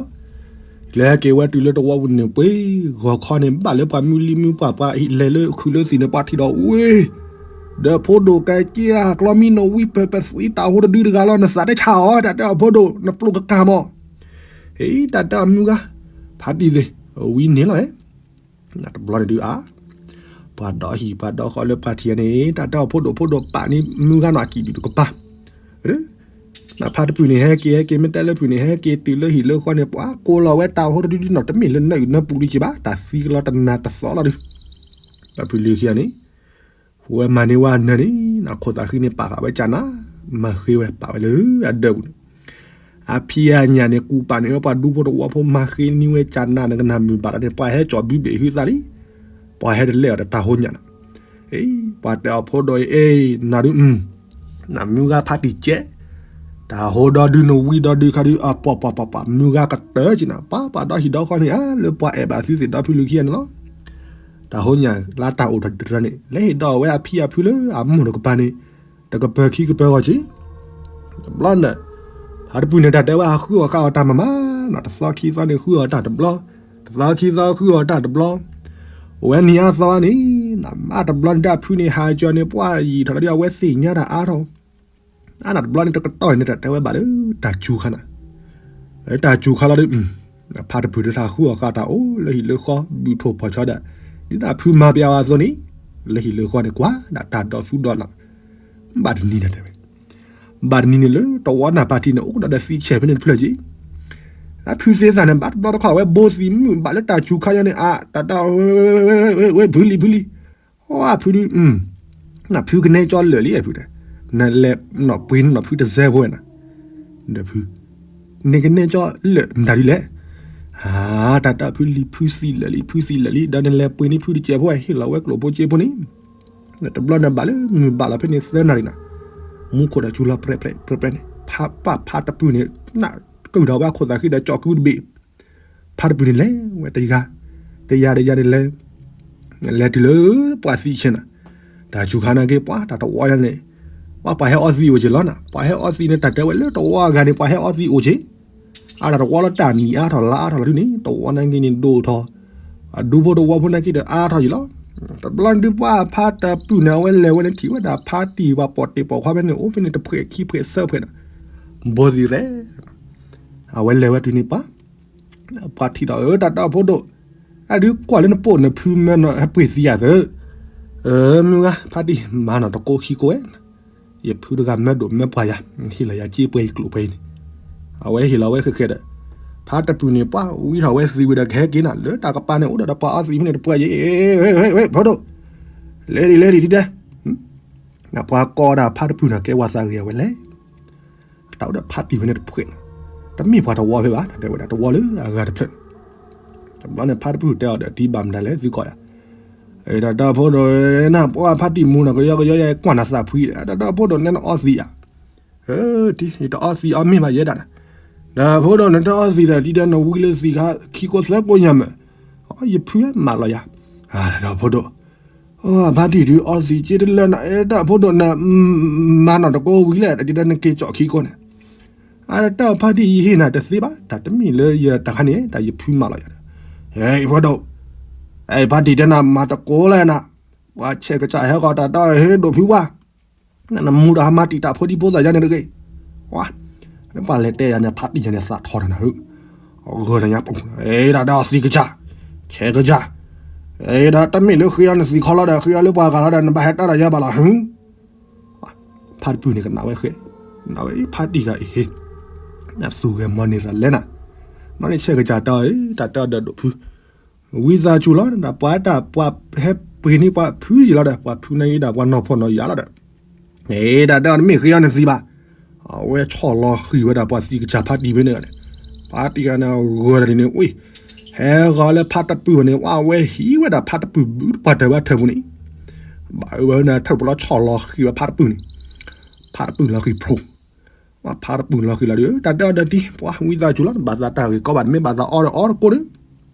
လဲၤဟဲက့ၤဝဲတုၤလၢတဝီပူၤန့ၣ် ပှ့ၤဂီၤခီန့ၣ် ဘၣ်လၢပှၤမုၢ်လံမုၢ်ပှၢ် ပှၤလဲၤလၢခုးလၢသံၣ်န့ၣ် ပှၤထံၣ်ဒီးဝ့ၢ်, ဒီးဖိဒိၣ်ကဲက့ၤဧါ ကျီမံနီၣ်ဝံပပသံတၢ်ဟိတဒုတဂၤလီၤ နသးတဆါအီၤ တၢ်တဲအီၤဖိဒိၣ် နပျိၢ်ကကၢ်မး, ဟ့ၣ် တၢ်တဲအီၤမုၢ်ဂၤ, ဖါတံၢ်သ့ၣ်, ဝံန့ၣ်လီၤဧဲ, တဘျီန့ၣ်ဒုးအါ ပှၤဒီဟံၣ်ပှၤဒီဃီလၢပှၤထံၣ်န့ၣ် တၢ်တဲအီၤဖိဒိၣ်ဖိဒိၣ်ပာ်န့ၢ်မုၢ်ဂၤနီၢ်အကံၣ်ဒုးတကပၤ, နဖါတပုၢ်န့ၣ် ဟဲက့ၤဟဲက့ၤ မ့ၢ်တဲလၢဖုန့ၣ် ဟဲက့ၤတုၤလၢဟံၣ်လၢဃီန့ၣ် ပှၤကိးလီၤဝဲတၢ်ဟိတဒုဒုနီၢ် တမ့ၢ်လၢနၢအုၣ်နၢပူၤဒုက့ၤဘၣ် တၢ်သံကလီတနၤတသီလီၤဒုး, ဒီးဖုလံၤခံဂၤန့ၣ် ဝဲမၤန့ၢ်ဝဲအနၢၤန့ၣ် နခိၣ်သးဃံန့ၣ် ပာ်ဃာ်ဝဲကၢ်နါ, မၤဃ့ဝဲပာ်ဝဲလၢအဒၢးပူၤန့ၣ်, အဖံအညၣ်န့ၣ် ကူၣ်ပာ်န့ၢ်ဝဲပှၤဒူဖိတဝီဖိ မၤဃ့န့ၢ်ဝဲကၢ်နါ နကနၣ်မုာ်ဘၣ်ဒီးန့ၣ် ပှၤဟဲကၠီၣ်ဘုဘ့ၣ်ဟုသးလံ, ပှၤဟဲတလဲအီၤဒီးတၢ်ဟိညၣ်နီၤ, အ့ ပှၤတဲအီၤဖိဒိၣ်အံၤ အ့ နၤဒုး နမုၢ်ဂၤဖါတံၢ်ကဲး, တၢ်ဟိဒီဒုနဝံဒီဒုခါဒုး အပှၤပှၤပှၤပှၤ မုၢ်ဂၤကတၢၢ်က့ၤနၤ ပှၤပှၤဒီဟံၣ်ဒီဃီန့ၣ် အါလၢပှၤအဲၣ်ဘၣ်သုသ့ၣ်ဒီဖုလံၤခံဂၤန့ၣ်လီၤ. တၢ်ဟိညၣ်လၢတၢ်အိၣ်တတြၢန့ၣ် လဲၤဟ့ၣ်ဒီးဝဲအဖံအဖုလၢအမိၢ်တကပၤန့ၣ် တကပၢၤခံကပၢၤဂီၢ်က့ၤ တဘျီန့ၣ် ဖါတပုၢ်န့ၣ် တၢ်တဲဝဲအဃုအီၣ်ဃာ်အီၣ်တၢ်မၤမၤနီၤ တသီခံသီန့ၣ် ဃုအီၣ်တၢ်တဘျီ, တသီခံသီဃုအီၣ်တၢ်တဘျီ, အိၣ်ဝဲနံၤအါသီန့ၣ် နမါတဘျီန့ၣ် တၢ်ဖုန့ၣ် ဟးကၠီၤန့ၣ် ပှၤယံာ်ထီၣ်လီၤဒုး အဝဲသ့ၣ်ညါတၢ်အါထီၣ်, အါန့ၣ်တဘျီန့ၣ် တကတီၢ်န့ၣ် တၢ်တဲဝဲဘၣ်လၢတၢ်စူၤခါန့ၣ်, လၢတၢ်စူၤခါလီၤဒုး ဖါတပုၢ်တထါဃုအီၣ်ဃာ်တၢ်အိၣ်လၢဟံၣ်လၢဃီ ဘုၣ်ထိၣ်ဖီၣ်ဆီဒီး ဒ်သိးဖုမၤပျးဝဲအသိးန့ၣ်, လၢဟံၣ်လၢဃီန့ၣ် ကွၢ်ဒၣ်တၢ်ဒီးသူဒီးလၢ်, ဘၣ်တနံၤန့ၣ်တဲဝဲ, ဘၣ်တနံၤန့ၣ်လၢတဝီနၢ်ပၢ်ထံးန့ၣ် အိၣ်ဒီးဒီးသံဆဲးဖဲန့ၣ်တဖျၢၣ်က့ၤ, အဖုသ့ၣ်သၣ်န့ၣ် ဘၣ်တဘျီတခီၣ် အဝဲဘိသံမုၣ်ဘၣ်လၢတၢ်စူၤခါယါန့ၣ် အတၢ်တဲ ဝဲဖုလံၤဖုလံၤ, အဖုဒုး နဖုကနဲကၠီလၢာ်လံ ဖုတဲ, နလဲၤနီၣ်ပှ့ၤန့ၢ်နဖုတစဲးဖိဝဲနၤ, ဒီးဖု နကနဲကၠီလၢာ်မတၤဒ်လဲၣ်, အတၢ်တဲဖုလံၤဖုသံလၢာ်လံ ဖုသံလၢာ်လံ ဒီးနလဲၤပှ့ၤန့ၢ်ဖုတစဲးဖိဝဲ ဟ့ၣ်လီၤဝဲကျိၣ်ဖိစ့ဖိန့ၣ်, တဘျီန့ၣ်ဘၣ်လၢမုၢ်ဘၣ်လီၤဖဲန့ၣ်သၢနၣ်ရံၣ်နၤ, မူခိၣ်ဒီးစူၤလီၤပြဲးပြဲးပြဲးပြဲးန့ၣ် ဖါပၢ်ဖါတပုၢ်န့ၣ် နၢ်ကုၢ်ထီၣ်ဝဲအခိၣ်သးဃံဒီးကၠီၣ်ကုတဘ့ၣ် ဖါတပုၢ်န့ၣ်လဲၤဝဲတယၤ, တယၤတယၤန့ၣ်လဲၤ, လဲၤတုၤလၢပှၤသံဆဲးနၤ, တၢ်စူၤခါနာ်က့ ပှၤတၢ်တဝီယါန့ၣ်, ပှၤပှၤဟဲအီသံးအိၣ်က့ၤလီၤနၤ, ပှၤဟဲအီသံးန့ၣ် တၢ်တဲဝဲလၢတဝီအဂၤန့ၣ် ပှၤဟဲအီသံးအိၣ်က့ၤ, အတၢ်တဝီလၢတၢ်နံၣ်အါထီၣ်လါအါထီၣ်လီၤဒုးန့ၣ် တဝီနာ်က့န့ၣ်ဒိၣ်ထီၣ်, အဒူဖိတဝီဖိနာ်က့ဒီးအါထီၣ်က့ၤလီၤ, တဘျီန့ၣ်ဒုးပှၢ်ဖါတပုၢ်န့ၣ် အဝဲလဲၤဝဲန့ၣ်ထံၣ်ဝဲဒၣ်ဖါတံၢ်ပှၤပိာ်တ့ၢ်ပိာ်ခွါဖဲန့ၣ် အိၣ်ဖဲန့ၣ်တဖှဲးခံဖှဲးသၢဖှဲးန့ၣ်, ဘိသံၣ်သဲး, အဝဲလဲၤဝဲတုၤန့ၣ်ပှၢ် ပှၤထံၣ်ဒီး အၢ တၢ်တီဖိဒိၣ်, အဒုးကွၢ်လၢနပိာ်နဖုမၢနီၤ ဟဲပှ့ၤသံယၤသၢ, မုၢ်ဂၤ ဖါတံၢ်မၤနီၤတကိးခံကိးဝဲ, ယဖုတဂၤမၢဒိၣ်မၢပှၢ်ယၤ, ဟ့ၣ်လီၤယၤစ့ပှဲၤယကျိၣ်ပှဲၤအံၤန့ၣ်, အဝဲဟ့ၣ်လီၤဝဲဃဲးဃဲးဒီး, ဖါတပုၢ်န့ၣ်ပှၢ်ဝံထီၣ်ဝဲသံဝံၤဒီးကဟဲက့ၤနၤ လၢတၢ်ကပၤန့ၣ် အိၣ်ဒီးပှၤအီသံးဖဲန့ၣ်တပှၢ်ယဲ, ဝဲ ဝဲ ဖိဒိၣ်, လဲၤဒံး လဲၤဒံးဒ်ဒဲ, ပှၤကိးဒၣ်ဖါတပုၢ်န့ၣ် ကဲဝဲသးဂ့ၤအဝဲလဲၤ တၢ်အိၣ်ဒီးဖါတံၢ်ဖဲန့ၣ်တဖှဲးန့ၣ်, တမ့ၢ်ပှၤတဝီဖဲဘၣ် တၢ်တဲဝဲဒၣ်တဝီလၢအဂၤတဖျၢၣ်န့ၣ်, တဘျီန့ၣ်ဖါတပုၢ်တဲအီၤဒီး တံၤဘၣ်မတၤလဲၣ်သုကိးယၤ, တၢ်တီဖိဒိၣ်, နပှၢ်ဖါတံၢ်မူနီၤ ကယီကယီယဲကွၢ်နၤသးဖှံ, တၢ်တီဖိဒိၣ် နဲနအီသံးဧါ, တံၤ ယတအီသံးအီမ့ၢ်ဘၣ်ယဲဒၣ်, တၢ်ဖိဒိၣ် နတအီသံးဒီး ဒ်ဒီးနဝံလၢသံးခါခံကိးသၢကိးညါမး, ယဖုမၤလီၤယၤ, တၢ်တီဖိဒိၣ် ဖါတံၢ်ဒုးအီသံးက့တလၢနၤ, တၢ်ဖိဒိၣ်န မၤနီၢ်တကိးဝံၤလဲၣ် ဒ်ဒီးနက့ၤကၠီၣ်ခံကိးန့ၣ်, အတၢ်ဖါတံၢ်ယဟ့ၣ်နၤတသ့ဘၣ် တၢ်တမ့ၢ်လၢယတၢ်ခါန့ၣ် တၢ်ယဖုမၤလီၤယၤဒီး, ဖိဒိၣ်, ဖါတံၢ်တဲနၤမၤတကိးလဲၣ်နၤ, ပှၤဆဲးကစၢ်ဟဲဃီၤတၢ်တီဟ့ၣ်ဒိၣ်ဖုဝါ, နမူတၢ်ဟးမၤတံာ်တာ်ဖိဒံဖိသၣ်ယါန့ၣ်တဂ့ၤ, ပှၤလဲၤတဲယၤန့ၣ် ဖါတံၢ်ယၤန့ၣ်သးထီတနၤဧၢ, ဂၢၢ်တညါပူၤ, တၢ်ဒီးသံးကစၢ်, ဆဲးကစၢ်, ဒီးတမ့ၢ်လၢဃ့အီၤနသံးခီလီၤဒီး ဃ့အီၤလၢပှၤဂၤလီၤဒီး နဘၣ်ဟဲတၢ်ဒီးယၤဘၣ်လီၤ, ဖါတပုၢ်န့ၣ်ကနၣ်ဝဲဃဲ, နဝဲဖါတံၢ်ဂၤအံၤဟ့ၣ်, နသူၣ်ဂဲၤမီၤန့ၢ်သးလဲၣ်နၤ, နီၢ်န့ၣ်ဆဲးကစၢ်တီဧၢ တၢ်တဲအီၤဒီးဒိၣ်ဖု ဝံသးစူၤလီၤ တၢ်ပှၤတၢ်ပှၤဟဲပှ့ၤန့ၢ်ပှၤဖုယံာ်လီၤဒီး ပှၤဖုန့ၣ်ဒၣ်ပှၤနီၢ်ဖှီၣ်နီၢ်ယာ်လီၤဒီး, တၢ်ဒီးတမ့ၢ်ဃ့အီၤနသံးဘၣ်, အဝဲဆီၣ်လီၤဃံၤဝဲဒၣ်ပှၤသံးကစၢ်ဖါတံၢ်ဖဲန့ၣ်ဂၤန့ၣ်, ဖါတံၢ်ဂၤန့ၣ်ဂၢၢ်ဒၣ်န့ၣ် ဝံ, ဟဲဂီၤလၢဖါတပုၢ်န့ၣ် ဝဲအဝဲဟံးဝဲဒၣ်ဖါတပုၢ်ဘုပှၤတၢၢ်ဝဲထၢၣ်ပူၤန့ၣ်, ဘၣ်အၢဝဲန့ၣ်ထၢၣ်ပူၤလီၤဆီၣ်လီၤဃံၤဝဲဖါတပုၢ်န့ၣ်, ဖါတပုၢ်လီၤဃံၤဖျိ ဖါတပုၢ်လီၤဃံၤလီၤဒီး တၢ်တဲအီၤဒီးတံၤ ပှၤဝံသးစူၤလီၤ နဘၣ်သးတၢ်ဂ့ၤကီဘၣ် နမ့ၢ်ဘၣ်သးအီဒီးအီတကိးဒီး,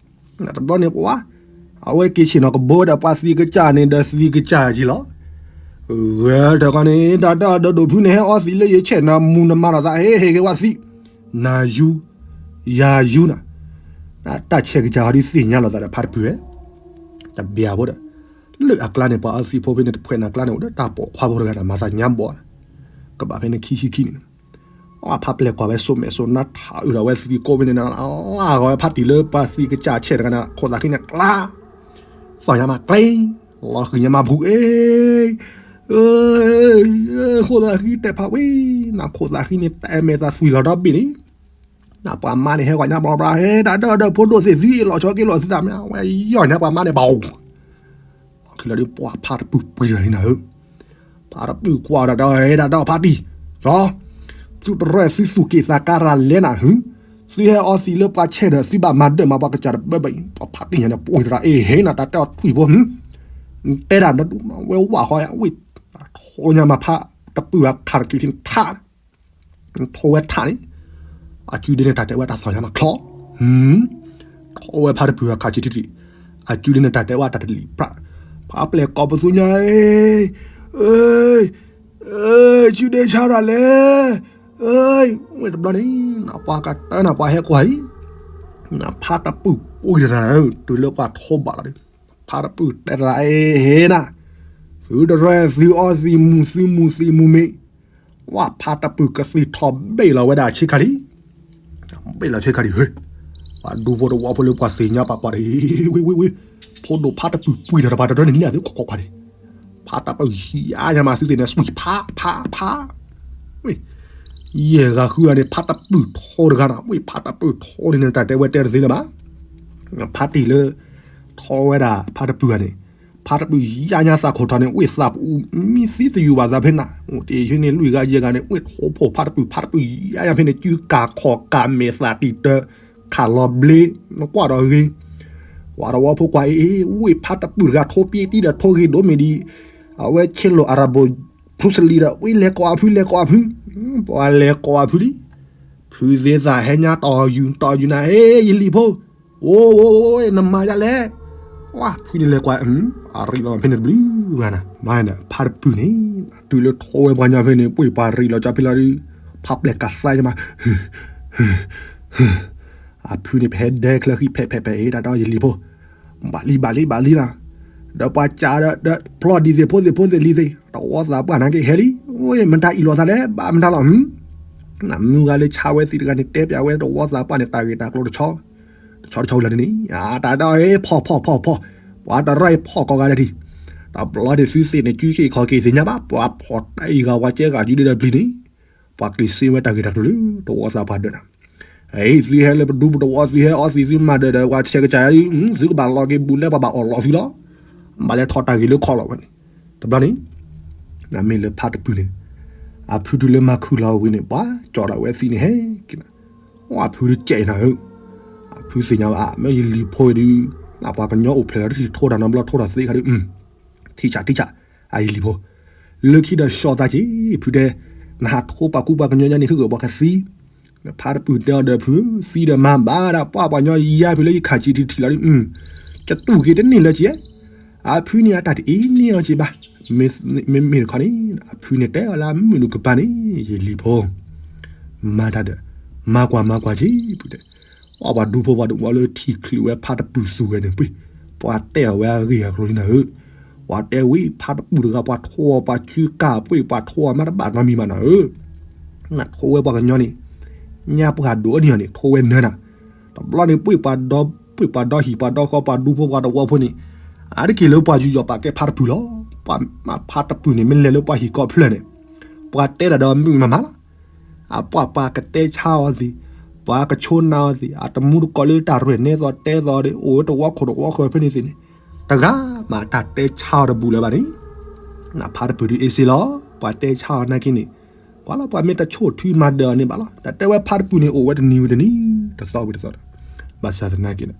တဘျီန့ၣ်ပှၤ, အဝဲက့ၤဆ့ၣ်နီၤကဘိဝဲဒီးပှၤသံးကစၢ်န့ၣ်ဒီးသံးကစၢ်က့ၤလီၤ, ဂဲၤထၢၣ်ခီန့ၣ် တၢ်တဲအီၤဒီးဒိၣ်ဖုန့ၣ် ဟဲအီသံးလၢယဆဲးနၤမူနမၤလီၤသး ဟ့ၣ်ဟ့ၣ်က့ၤဝဲသံး, နၤယူ, ယၤယူနၤ, တၢ်ဆဲးကစၢ်ဟီဒုးသ့ၣ်ညါလီၤသးဒီးဖါတပုၢ်ဝဲ, တဘျီဖိဒီး, လၢအကျါန့ၣ် ပှၤအီသံးဖိဖဲန့ၣ်တဖှဲးန့ၣ်အကျါန့ၣ် အိၣ်ဒီးတၢ်ပိာ်ခွါဖိတဂၤန့ၣ် မၤသးညါဘီန့ၣ်, ကဘၣ်ဖဲန့ၣ်ခံဆံခံန့ၣ် အဖါပျဲၢ်ကွၢ်ဝဲစိာ်မဲာ်စိာ်နါထးအုးဒီးဝဲသံးကိးဖဲန့ၣ် လၢဂီၤဝဲဖါတံၢ်လၢပှၤသံးကစၢ်ဆဲးတဂၤန့ၣ် ခိၣ်သးဃံန့ၣ်ကျါ, သီၣ်ညါမးကျဲ, လီၤဃံၤညါမးဖူးအ့, ဃိသးဃံတဲာ်ဖးဝံၤ, နခိၣ်သးဃံန့ၣ် တၢ်အဲၣ်မဲာ်သးသွံၣ်လီၤဒီဘ့ၣ်န့ၣ်, နပှၤမါန့ၣ်ဟဲကွၢ်ညါဘျီဘျီ ဟဲတၢ်ဒၢၣ်ဒၢၣ်ဖိဒိၣ်သ့ၣ်သုအ့ၣ်လီၤဆီက့ၤလီၤသုသးမ့ၢ် အဝဲယီၢ်ညါပှၤမါန့ၣ်ဘၣ် လီၤခံလီၤဒုးပှၤဖါတပုၢ်ပှ့ၤတဂၤန့ၣ်နၤဧၢ, ဖါတပုၢ်ကွၢ်တၢ်ဒီးဟဲဒၣ်ဒီးဖါတံၢ်, လီၤ, သုတရၢၣ်သုသူၣ်က့ၣ်သးကါရၤလဲၣ်နၤဧၢ, သုဟဲအီသံးလၢပှၤဆဲးဒီးသုဘၣ်မၤဒၢၣ်မၤပှၤကစၢ်တဘၢဘၢအံၤ ပှၤဖါတံၢ်ညါန့ၣ် ပှ့ၤတရၤအ့ၣ်ဟ့ၣ်နၤတၢ်တဲအီၤထွံၣ်ဖိ, တဲဒၣ်နဒူၣ်ဝဲဝၣ်ဃီဝံၤ, ထိညါမးဖါတပုၢ်အခးတက့ၤထံထး ထိဝဲထးန့ၣ်, အစုဒ့န့ၣ်တၢ်တဲဝဲတၢ်သီၣ်ညါမးချီ, ထိဝဲဖါတပုၢ်အခးဆံထံထံ, အစုဒ့န့ၣ်တၢ်တဲဝဲတၢ်တလံၤပြး, ဖါပျဲၢ်ကိးပသူညါ, အ့, စုဒ့ဆါတၢ်လဲၣ်, ဝဲတဘျီန့ၣ်, နပှၤကတၢၢ်နပှၤဟဲကွၢ်အံၤ, နဖါတပုၢ်ပှ့ၤတရၤ တုၤလၢပှၤထိဘၣ်လီၤဒီး, ဖါတပုၢ်တဲတရၤအ့ၣ်ဟ့ၣ်နၤ, သုတရၢၣ်သုအီသံးမူၤသုမူၤသံးမူၤမ့ၢ် ဝဲဖါတပုၢ်ကသံၣ်ထီၣ်ဘ့ၣ်လီၤဝဲဒၣ်ဆ့ခါလံ, ဘ့ၣ်လီၤဆ့ခါလံ, ပှၤဒူဖိတဝီဖိလၢပှၤသ့ၣ်ညါပှၤကွၢ်ဒီး, ဝ့ ဝ့ ဝ့, ဖိဒိၣ်ဖါတပုၢ်ပှ့ၤဒီးတပၤတရၢၣ်န့ၣ်န့ၣ် သုခိးကွၢ်န့ၣ်, ဖါတပုၢ်ယါညါမးသုသ့ၣ်န့ၣ် သွံၣ်ဖးဖးဖး, ဝ့, ယဲၢ်ဂၤဃုဂၤန့ၣ် ဖါတပုၢ်ထိတဂၤနၤ, ဝ့ ဖါတပုၢ်ထိန့ၣ် တၢ်တဲဝဲတဲတသ့လၢၤဘၣ်, ဖါတံၢ်လၢ ထိဝဲဒၣ်ဖါတပုၢ်ဂၤန့ၣ်, ဖါတပုၢ်ယါညါသးခိၣ်ထီၣ်န့ၣ် ဝ့ၢ်သးပူၤမံသံတယူၤဘၣ်သးဖဲနၤ, အိၣ်တ့ၢ်ယွ့န့ၣ်လွံၢ်ဂၤယဲၢ်ဂၤန့ၣ် ဝ့ၢ်ထိဖိဖါတပုၢ် ဖါတပုၢ်ယါညါဖဲန့ၣ် စုကၤခီၣ်ကၤမဲာ်သးတံာ်တၢ ခးလီၤဘျ့, နကွၢ်ဒီးဂ့ၤ, ပှၤတဝီဖိကွၢ်အ့ၣ် ဝ့ၢ်ဖါတပုၢ်တဂၤထိပ့တံဒီးထိဂ့ၤဒိၣ်မ့ၢ်ဒံး, အဝဲဆ့လိာ်အရဘိၣ် ဖရူစလံဒီး ဝ့ၢ်လဲၤကိးအဖု လဲၤကိးအဖု, ပှၤလဲၤကိးအဖုလံ, ဖုသ့သးဟဲညါတီၢ်ယူၤ တီၢ်ယူၤနၤ ဟ့ၣ် ယလံၤဖိ အိၣ် အိၣ် နမၤယၤလဲၣ်, ဝါ ဖုန့ၣ်လဲၤကွၢ် အရံးလီၤဖဲန့ၣ်တဘျုးဂၤနၤ, မၤဒီး ဖါတပုၢ်န့ၣ် တုၤလၢထိဝဲပှၤညီဖဲန့ၣ် ပှ့ၤပှၤရံးလီၤကၠီဖဲလီၤဒုး, ဖါပျဲၢ်ကးစါယမး, အဖုန့ၣ် ပဟဲဒဲချၢဃံဖဲးဖဲးဖဲး ဟ့ၣ်တၢ်ဒီးယလံၤဖိ, ဘၣ်လံ ဘၣ်လံ ဘၣ်လံလီၤ, ဒီးပှၤကးဒီး ဒီးဖျီၣ်ဒံးသ့ၣ်ဖိသ့ၣ်ဖိသ့ၣ်လံသ့ၣ် တဝီသးပှၢ်နာ်က့ဟဲလံ, အိၣ်မတၤအံၣ်လိာ်သးလဲၣ် ဘၣ်မတၤလီၤ. နမုၢ်ဂၤလၢဆါဝဲသ့ၣ်တဂၤန့ၣ် တဲပၠးဝဲတဝီသးပှၢ်န့ၣ် တၢ်ဂ့ၢ်တၢ်ကျိၤတဆီ တဆီတဆီလၢာ်န့ၣ်, တၢ်ဒီးဖီၣ်ဖီၣ်ဖီၣ်ဖီၣ်, ပှၤတရီဖီၣ်ကိးဂၤဒဲးဒံး, တဘျီဒံးသုသ့ၣ်န့ၣ် ကုက့ၤခီၣ်က့ၤသ့ၣ်ညါဘၣ်, ပှၤဖီၣ်တၢ်အံၤဂၤဝဲကဲဂၤယူဒဲးဒီးပျံၤန့ၣ်, ပှၤက့ၤစ့ဝဲတၢ်ဂ့ၢ်တၢ်ကျိၤလၢတဝီသးပှၢ်ဒၢးနၤ, အံၤသုဟဲလၢပဒူပတဝီ သုဟဲအီသံးသုမၤဒၢးဒီး ပှၤဆဲးကစၢ်ယၤဒ် သုကဘၣ်လီၤက့ၤဘူးလဲ ပှၤဘၣ်အီၣ်လီၤသုလီၤ, ဘၣ်လဲၤထီၣ်တၢ်ဂ့ၢ်လၢခီၣ်လီၤဝဲန့ၣ်, တဘျီန့ၣ် နမ့ၢ်လၢဖါတပုၢ်န့ၣ်, အဖုတုၤလၢမၤခုၣ်လီၤဝံၤန့ၣ် ပှၤကၠီၣ်ဒၣ်ဝဲသံးန့ၣ်ဟဲက့ၤနၤ, အဖုတကဲးနၤဧၢ, အဖုသ့ၣ်ညါဘၣ် မ့ၢ်ယလံၤဖိဒုး, အပှၤကညီအိၣ်ဖျဲၣ်လီၤတထံၣ်ထိးတၢ်နီတဘျီထိးတၢ်သ့ခါဒုး, ထံၣ်ဆၣ်ထံၣ်ဆၣ်, အယလံၤဖိ, လၢခံဒီးဆှီသးက့ၤ ဖုတဲ, နဟးထိးပှၤကူပှၤကညီညါန့ၣ် ဟ့ၣ်ဂၢၢ်ပှၤကသံ ဖါတပုၢ်တဲအီၤဒီးဖု, သံဒီးမၤဘၣ်ဒၣ် ပှၤပှၤကညီယါဖုလၢယခးကံထံထံလီၤဒ်, ကတူၢ်က့ၤတန့ၢ်လၢက့ၤ, အဖုန့ၣ်အတၢ်တအ့န့ၢ်အီၤက့ၤဘၣ်, မ့မ့ၢ်တခီန့ၣ် အဖုန့ၣ်တဲအီၤလၢအမုၢ်နုာ်ကပၤန့ၣ် ယလံၤဖိ, မၤတၢ်ဒီး, မၤကွၢ်မၤကွၢ်က့ၤ ဖုတဲ, ပှၤပှၤဒူဖိပှၤတဝီလၢထံၣ်ချုးဝဲဖါတပုၢ်သူဝဲန့ၣ်ပှ့ၤ, ပှၤတဲအီၤဝဲအဂ့ၢ်အကျိၤလံနၤဧၢ, ပှၤတဲဝံၤဖါတပုၢ်တဂၤ ပှၤထိးအီၤပှၤကုကၢ်ပှ့ၤ ပှၤထိးအီၤမးတဘၣ်နီတမံၤဘၣ်နၤဧၢ, နထိးဝဲပှၤကညီန့ၣ်, ညါပှၤဒိးန့ၢ်အီၤန့ၣ် ထိးဝဲနၢနၤ, တဘျီန့ၣ် ပှ့ၤပှၤဒီ ပှ့ၤပှၤဒီဟံၣ်ပှၤဒီဃီပှၤဒူဖိပှၤတဝီဖိန့ၣ်, အါတက့ၢ်လၢပှၤယူးယီၣ်ပာ်ကဲဖါတပုၢ်လီၤ, ပှၤမၤဖါတပုၢ်န့ၣ် မ့ၢ်လဲၤလၢပှၤဟံၣ်ကီၢ်ဖျၢၣ်န့ၣ်, ပှၤတဲတၢ်ဒီးမုာ်မးမးလီၤ, အပှၤပှၤကတဲဆါအီၤသ့ၣ်, ပှၤကဆိနၤအီၤသ့ၣ်, အတမူတကိးလၢတၢ်ရဲၣ်နဲသိးတဲသိးဒီး အိၣ်ဝဲတဝီခိၣ်တဝီဃၢၤဖဲန့ၣ်သ့ၣ်န့ၣ်, တဂၤမးတၢ်တဲဆါအီၤတဘူးလၢၤဘၣ်န့ၣ်, နဖါတပုၢ်ဒုးအ့စ့လီၤ, ပှၤတဲဆါအီၤနာ်က့န့ၣ်, ကွၢ်လီၤပှၤမ့ၢ်တဆိၣ်ထုမၤဒၢးအီၤန့ၣ်ဘၣ်လီၤ, တၢ်တဲဝဲဖါတပုၢ်န့ၣ် အိၣ်ဝဲတနံၤဝံၤတနံၤ, တသီဝံၤတသီ, ဘၣ်ဆၣ်သနာ်က့န့ၣ်,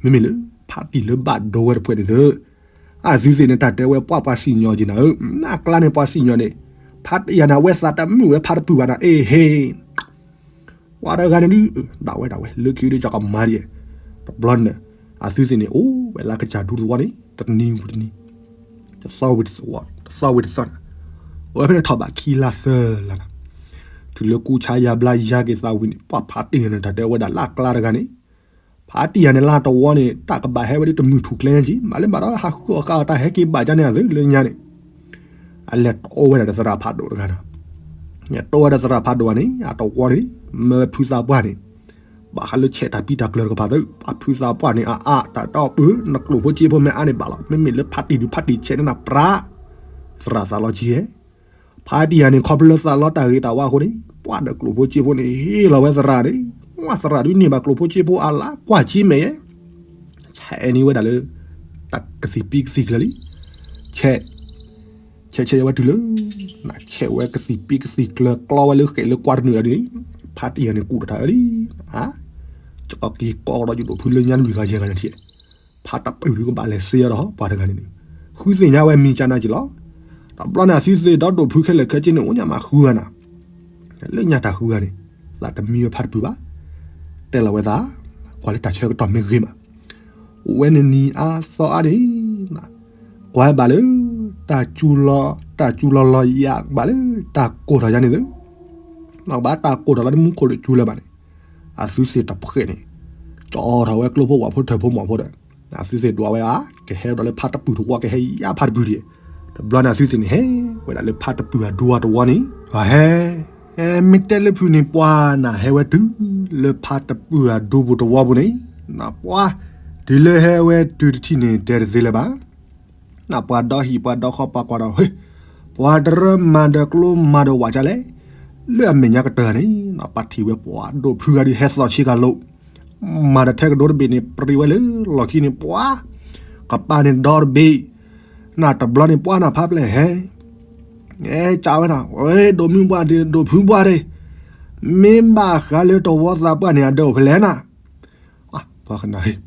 မ့မ့ၢ်လၢ ဖါတံၢ်လၢဘၣ်ဒိဝဲတဖှဲးန့ၣ်သ့ၣ် အသုသ့ၣ်န့ၣ် တၢ်တဲဝဲပှၤပှၤစံၣ်ညီၣ်က့ၤနၤဧၢ, နကျါန့ၣ်ပှၤစံၣ်ညီၣ်န့ၣ်, ဖါတံၢ်ယၤန့ၣ် အဝဲသးတမုာ်ဝဲဖါတပုၢ်ဘၣ်နၤ, အ့ဟ့, ပှၤတဂၤန့ၣ်ဒုး, ဒၣ်ဝဲဒၣ်ဝဲ လၢခံဒုးကကမၤဒ်, တဘျီန့ၣ်, အသုသ့ၣ်န့ၣ် အိၣ်ဝဲလၢကစၢ်ဒူသဝီန့ၣ် တနံၤဝံၤတနံၤ, တသီဝံၤတသီ, တသီဝံၤတသီန့ၣ်, အိၣ်ဝဲဖဲန့ၣ်ထီၣ်ဘးခံလါသၢလါနၤ, တုၤလၢကူၣ်ဆါယါဘျါယါက့ၤသးဝံၤန့ၣ် ပှၤဖါတံၢ်ယၤန့ၣ် တၢ်တဲဝဲဒၣ်လၢအကျါတဂၤန့ၣ် ဖါတံၢ်ယၤန့ၣ်လၢတဝီန့ၣ် တၢ်ကဘၣ်ဟဲဝဲဒ်တမုၢ်ထူၣ်ကျဲက့ၤ မၤလၢဘၣ်ဒီးဟးဃုအီၣ်ဃာ်အီၣ်တၢ်ဟဲက့ၤဘၣ်ကန့ၣ်အသုလၢညါန့ၣ်, အလဲၤတိဝဲဒၣ်ဒီးသရၣ်ဖးဒိၣ်တဂၤနၤ, တိဝဲဒီးသရၣ်ဖးဒိၣ်ဘၣ်န့ၣ် အတဝီန့ၣ် မၢဝဲဖုသးပှၢ်န့ၣ်, ဘၣ်ဃးလၢဆဲးတၢ်ပံတၢ်ကျၢၤတကပၤသု, ပှၤဖုသးပှၢ်န့ၣ် အအါတၢ်တီၢ်ပၢၢ် နကျိၣ်ဖိစ့ဖိမ့ၢ်အါန့ၣ်ဘၣ်လီၤ, မ့မ့ၢ်လၢဖါတံၢ်ဒုးဖါတံၢ်ဆဲးန့ၣ်နပြး, သရၣ်သးလီၤကံဟဲ ဖါတံၢ်ယၤန့ၣ် ခီဖျိလၢသးလီတၢ်ဂ့ၤတၢ်ဝါအဃိန့ၣ် ပှၤဒီးကျိၣ်ဖိစ့ဖိန့ၣ် ဟ့ၣ်လီၤဝဲသရၣ်န့ၣ်, ဝဲသရၣ်ဒုးန့ၢ်ဘၣ်ကျိၣ်ဖိစ့ဖိအလါကွၢ်ကံမဲာ်ယဲ, ဆဲးန့ၢ်ဝဲဒၣ်လၢ တၢ်ကသံၣ်ပံကသံၣ်ကျၢၤလံ, ဆဲး, ဆဲးဆဲးယဝဲတုၤလၢ, နဆဲးဝဲကသံၣ်ပံကသံၣ်ကျၢၤ ကျီဝဲလၢဃဲးလၢကွၢ်တနုာ်လီၤဒ်န့ၣ်, ဖါတံၢ်ယၤန့ၣ်ကူၣ်တထါအၢလံ, အါ, ကီၢ်က့ၤကီးဒီးယဒိၣ်ဖုလၢညါလွံၢ်ဂၤယဲၢ်ဂၤန့ၣ်ထံၣ် ဖါတပုၢ်ဒုးကဘၣ်လဲၤစ့အီၤဒီးပှၤတဂၤန့ၣ်, ဃုသ့ၣ်ညါဝဲမံၤကနၢက့ၤလီၤ, တဘျီန့ၣ်အသုသ့ၣ်ဒီးဒိၣ်ဖုခဲလၢာ်ခဲဆ့န့ၣ် အိၣ်ညါမးဃုဂၤနၤ, လၢညါတၢ်ဃုဂၤန့ၣ်, သးတမံဝဲဖါတပုၢ်ဘၣ်, တဲလီၤဝဲသး, ကွၢ်လၢတၢ်ဆၢကတီၢ်မ့ၢ်ဂ့ၤမး, အိၣ်ဝဲန့ၣ်နံၤအါသီအါန့ၣ်, ကွၢ်ဘၣ်လၢ, တၢ်စူၤလီၤ, တၢ်စူၤလီၤလီၤယၤဘၣ်လၢတၢ်ကိၢ်ထီၣ်ယါန့ၣ်သု, ဘၣ်တၢ်ကိၢ်ထီၣ်လီၤတမူခိၣ်တစူၤလၢၤဘၣ်န့ၣ်, အသုသ့ၣ်တဖှဲးန့ၣ်, ကၠီထီၣ်ဝဲကျိဖိဝၣ်ဖိထၢၣ်ဖိမီၢ်ဖိဒီး, အသုသ့ၣ်ဒွးဝဲဧါ, ကဟဲဒီးလၢဖါတပုၢ်တဝီ ကဟဲယါဖါတပုၢ်ဒံး, တဘျီန့ၣ်အသုသ့ၣ်န့ၣ်ဟဲ, ဝဲဒၣ်လၢဖါတပုၢ်အဒူအတဝီန့ၣ်, ဟဲ, မ့ၢ်တဲလၢဖုန့ၣ်ပှၤနၤဟဲဝဲတုၤ, လၢဖါတပုၢ်အဒူပူၤတဝီပူၤန့ၣ်, နပှၤ, တုၤလၢဟဲဝဲတုၤတထံၣ်န့ၣ်တဲတသ့လၢၤဘၣ် နပှၤဒီဟံၣ်ပှၤဒီဃီပှၤကွၢ်ဒီးဟ့ၣ်, ပှၤတရၢမၤဒီးကျိမၤဒီးဝးကလဲၣ်, လၢအမဲာ်ညါကတၢၢ်န့ၣ် နပှၤထံၣ်ဝဲပှၤဒိၣ်ဖုဂၤဒုးဟဲသီၣ်ဆ့ကၤလိာ်, မၤဒီးထဲကဒိတဘ့ၣ်န့ၣ် ပြံးဝဲလၢလီၢ်ခံန့ၣ်ပှၤ, ကပၤန့ၣ်ဒီတဘ့ၣ်, နတဘျီန့ၣ်ပှၤနဖးဖျဲၣ်ဟဲ, အဲကးဝဲဒၣ်, ဝဲဒိၣ်မုၢ်ပှၢ်ဒ့ၣ် ဒိၣ်ဖုပှၢ်ဒ့ၣ်, မ့ၢ်ဘၣ်ဃးလၢတဝီသးပှၢ်န့ၣ် အဒၢးအိၣ်ဖဲလဲၣ်နၤ ပှၤကနၣ်ဟ့ၣ်,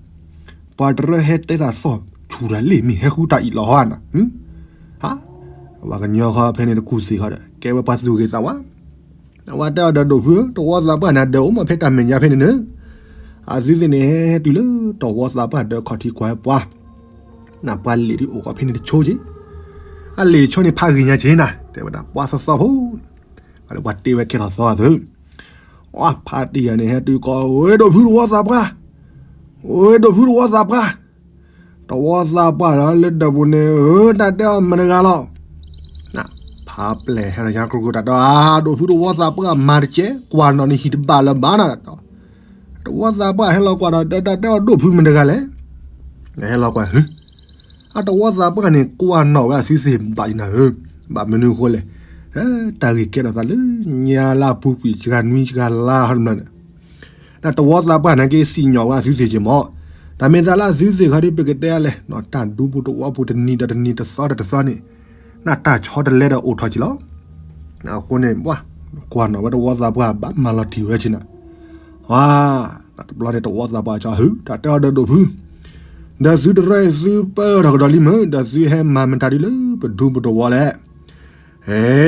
ပှၤတရၢဟဲတဲတၢ်သီၣ်ဆူၣ်တၢ်လ့ၣ်မ့ၢ် ဟဲဃုတၢ်အံၣ်လီၤဟီနၤ, ဟါ, ပှၤကညီဃီဖဲန့ၣ်တကူၣ်သ့ၣ်ဃီဒီး ကဲဝဲပှၤသူၣ်ဂ့ၤသးဝါ, အဝဲတဲအီၤဒီးဒိၣ်ဖုဧၢ, တဝီသးပှၢ်န့ၣ် အဒၢးအိၣ်မးဖဲတၢ်မဲာ်ညါဖဲန့ၣ်န့ၣ်, အသုသ့ၣ်န့ၣ်ဟဲတုၤလၢတဝီသးပှၢ်ဒၢးခီၣ်ထံးကွၢ်ပှၤ, နပှၤလ့ၣ်ဒုးအိၣ်ဃီဖဲန့ၣ်တဆိက့ၤ, အလ့ၣ်တဆိန့ၣ်ဖးဂ့ၤညါက့ၤနၤ, တဲဝဲဒၣ်ပှၤသီသီဖိ ပှၤတ့ဝဲကဲထီၣ်သီအသု, အဖါတံၢ်ယၤန့ၣ် ဟဲတုၤကီး, ဝဲဒိၣ်ဖုတဝီသးပှၢ်, ဝဲဒိၣ်ဖုတဝီသးပှၢ်, တဝီသးပှၢ်လၢဒၢးပူၤန့ၣ် အၢ တၢ်တဲအီၤမတၤတဂၤလီၤ. ဖးပျဲၢ်ဟဲလီၤညါကျိၤကျိၤ တၢ်တဲအီၤ ဒိၣ်ဖုတဝီသးပှၢ်မၤတကဲ ကွၢ်နီၣ်န့ၣ်ဟံၣ်တဘၣ်လၢၤဘၣ်နၤ. တဝီသးပှၢ်ဟဲလီၤကွၢ်ဒီး တၢ်တဲအီၤဒိၣ်ဖုမတၤတဂၤလဲၣ်. ဟဲလီၤကွၢ် အတဝီသးပှၢ်န့ၣ် ကွၢ်နီၣ်ဝဲအသုသ့ၣ်ဘၣ်လံနၤဧၢ, ဘၣ်မနုၤအဃိလဲၣ်, တၢ်ဂ့ၢ်ကဲထီၣ်သးလၢညါလၢအပူၤကွံာ်စှၤနွံစှၤလါဟီတဘျီန့ၣ်, တဝီသးပှၢ်န့ၣ်က့စံၣ်ညီၣ်ဝဲအသုသ့ၣ်က့ၤမး, တၢ်မ့ၢ်သးလၢအသုသ့ၣ်ခီဒုး ပကတဲလဲၣ်, တၢ်ဒူဖိတဝီဖိတနံၤဒီးတနံၤ တသီဒီးတသီန့ၣ်, နတၢ်ဆီတလဲဒီးအိၣ်ထီၣ်က့ၤလီၤ. အဃိန့ၣ် ကွၢ်နီၣ်ဝဲတဝီသးပှၢ်ဘၣ်မၤလီၤတံၢ်ဝဲဆ့နၤ, တဘျီန့ၣ်တဝီသးပှၢ်ကၠီ ဟု တၢ်တဲအီၤဒီးဒိၣ်ဖု, ဒီးသုတရၢအံၤသုပၢထီၣ်ကဒီးလံမုၢ် ဒီးသုဟဲမၤမတၤဒုလၢပဒူပတဝီလဲၣ်.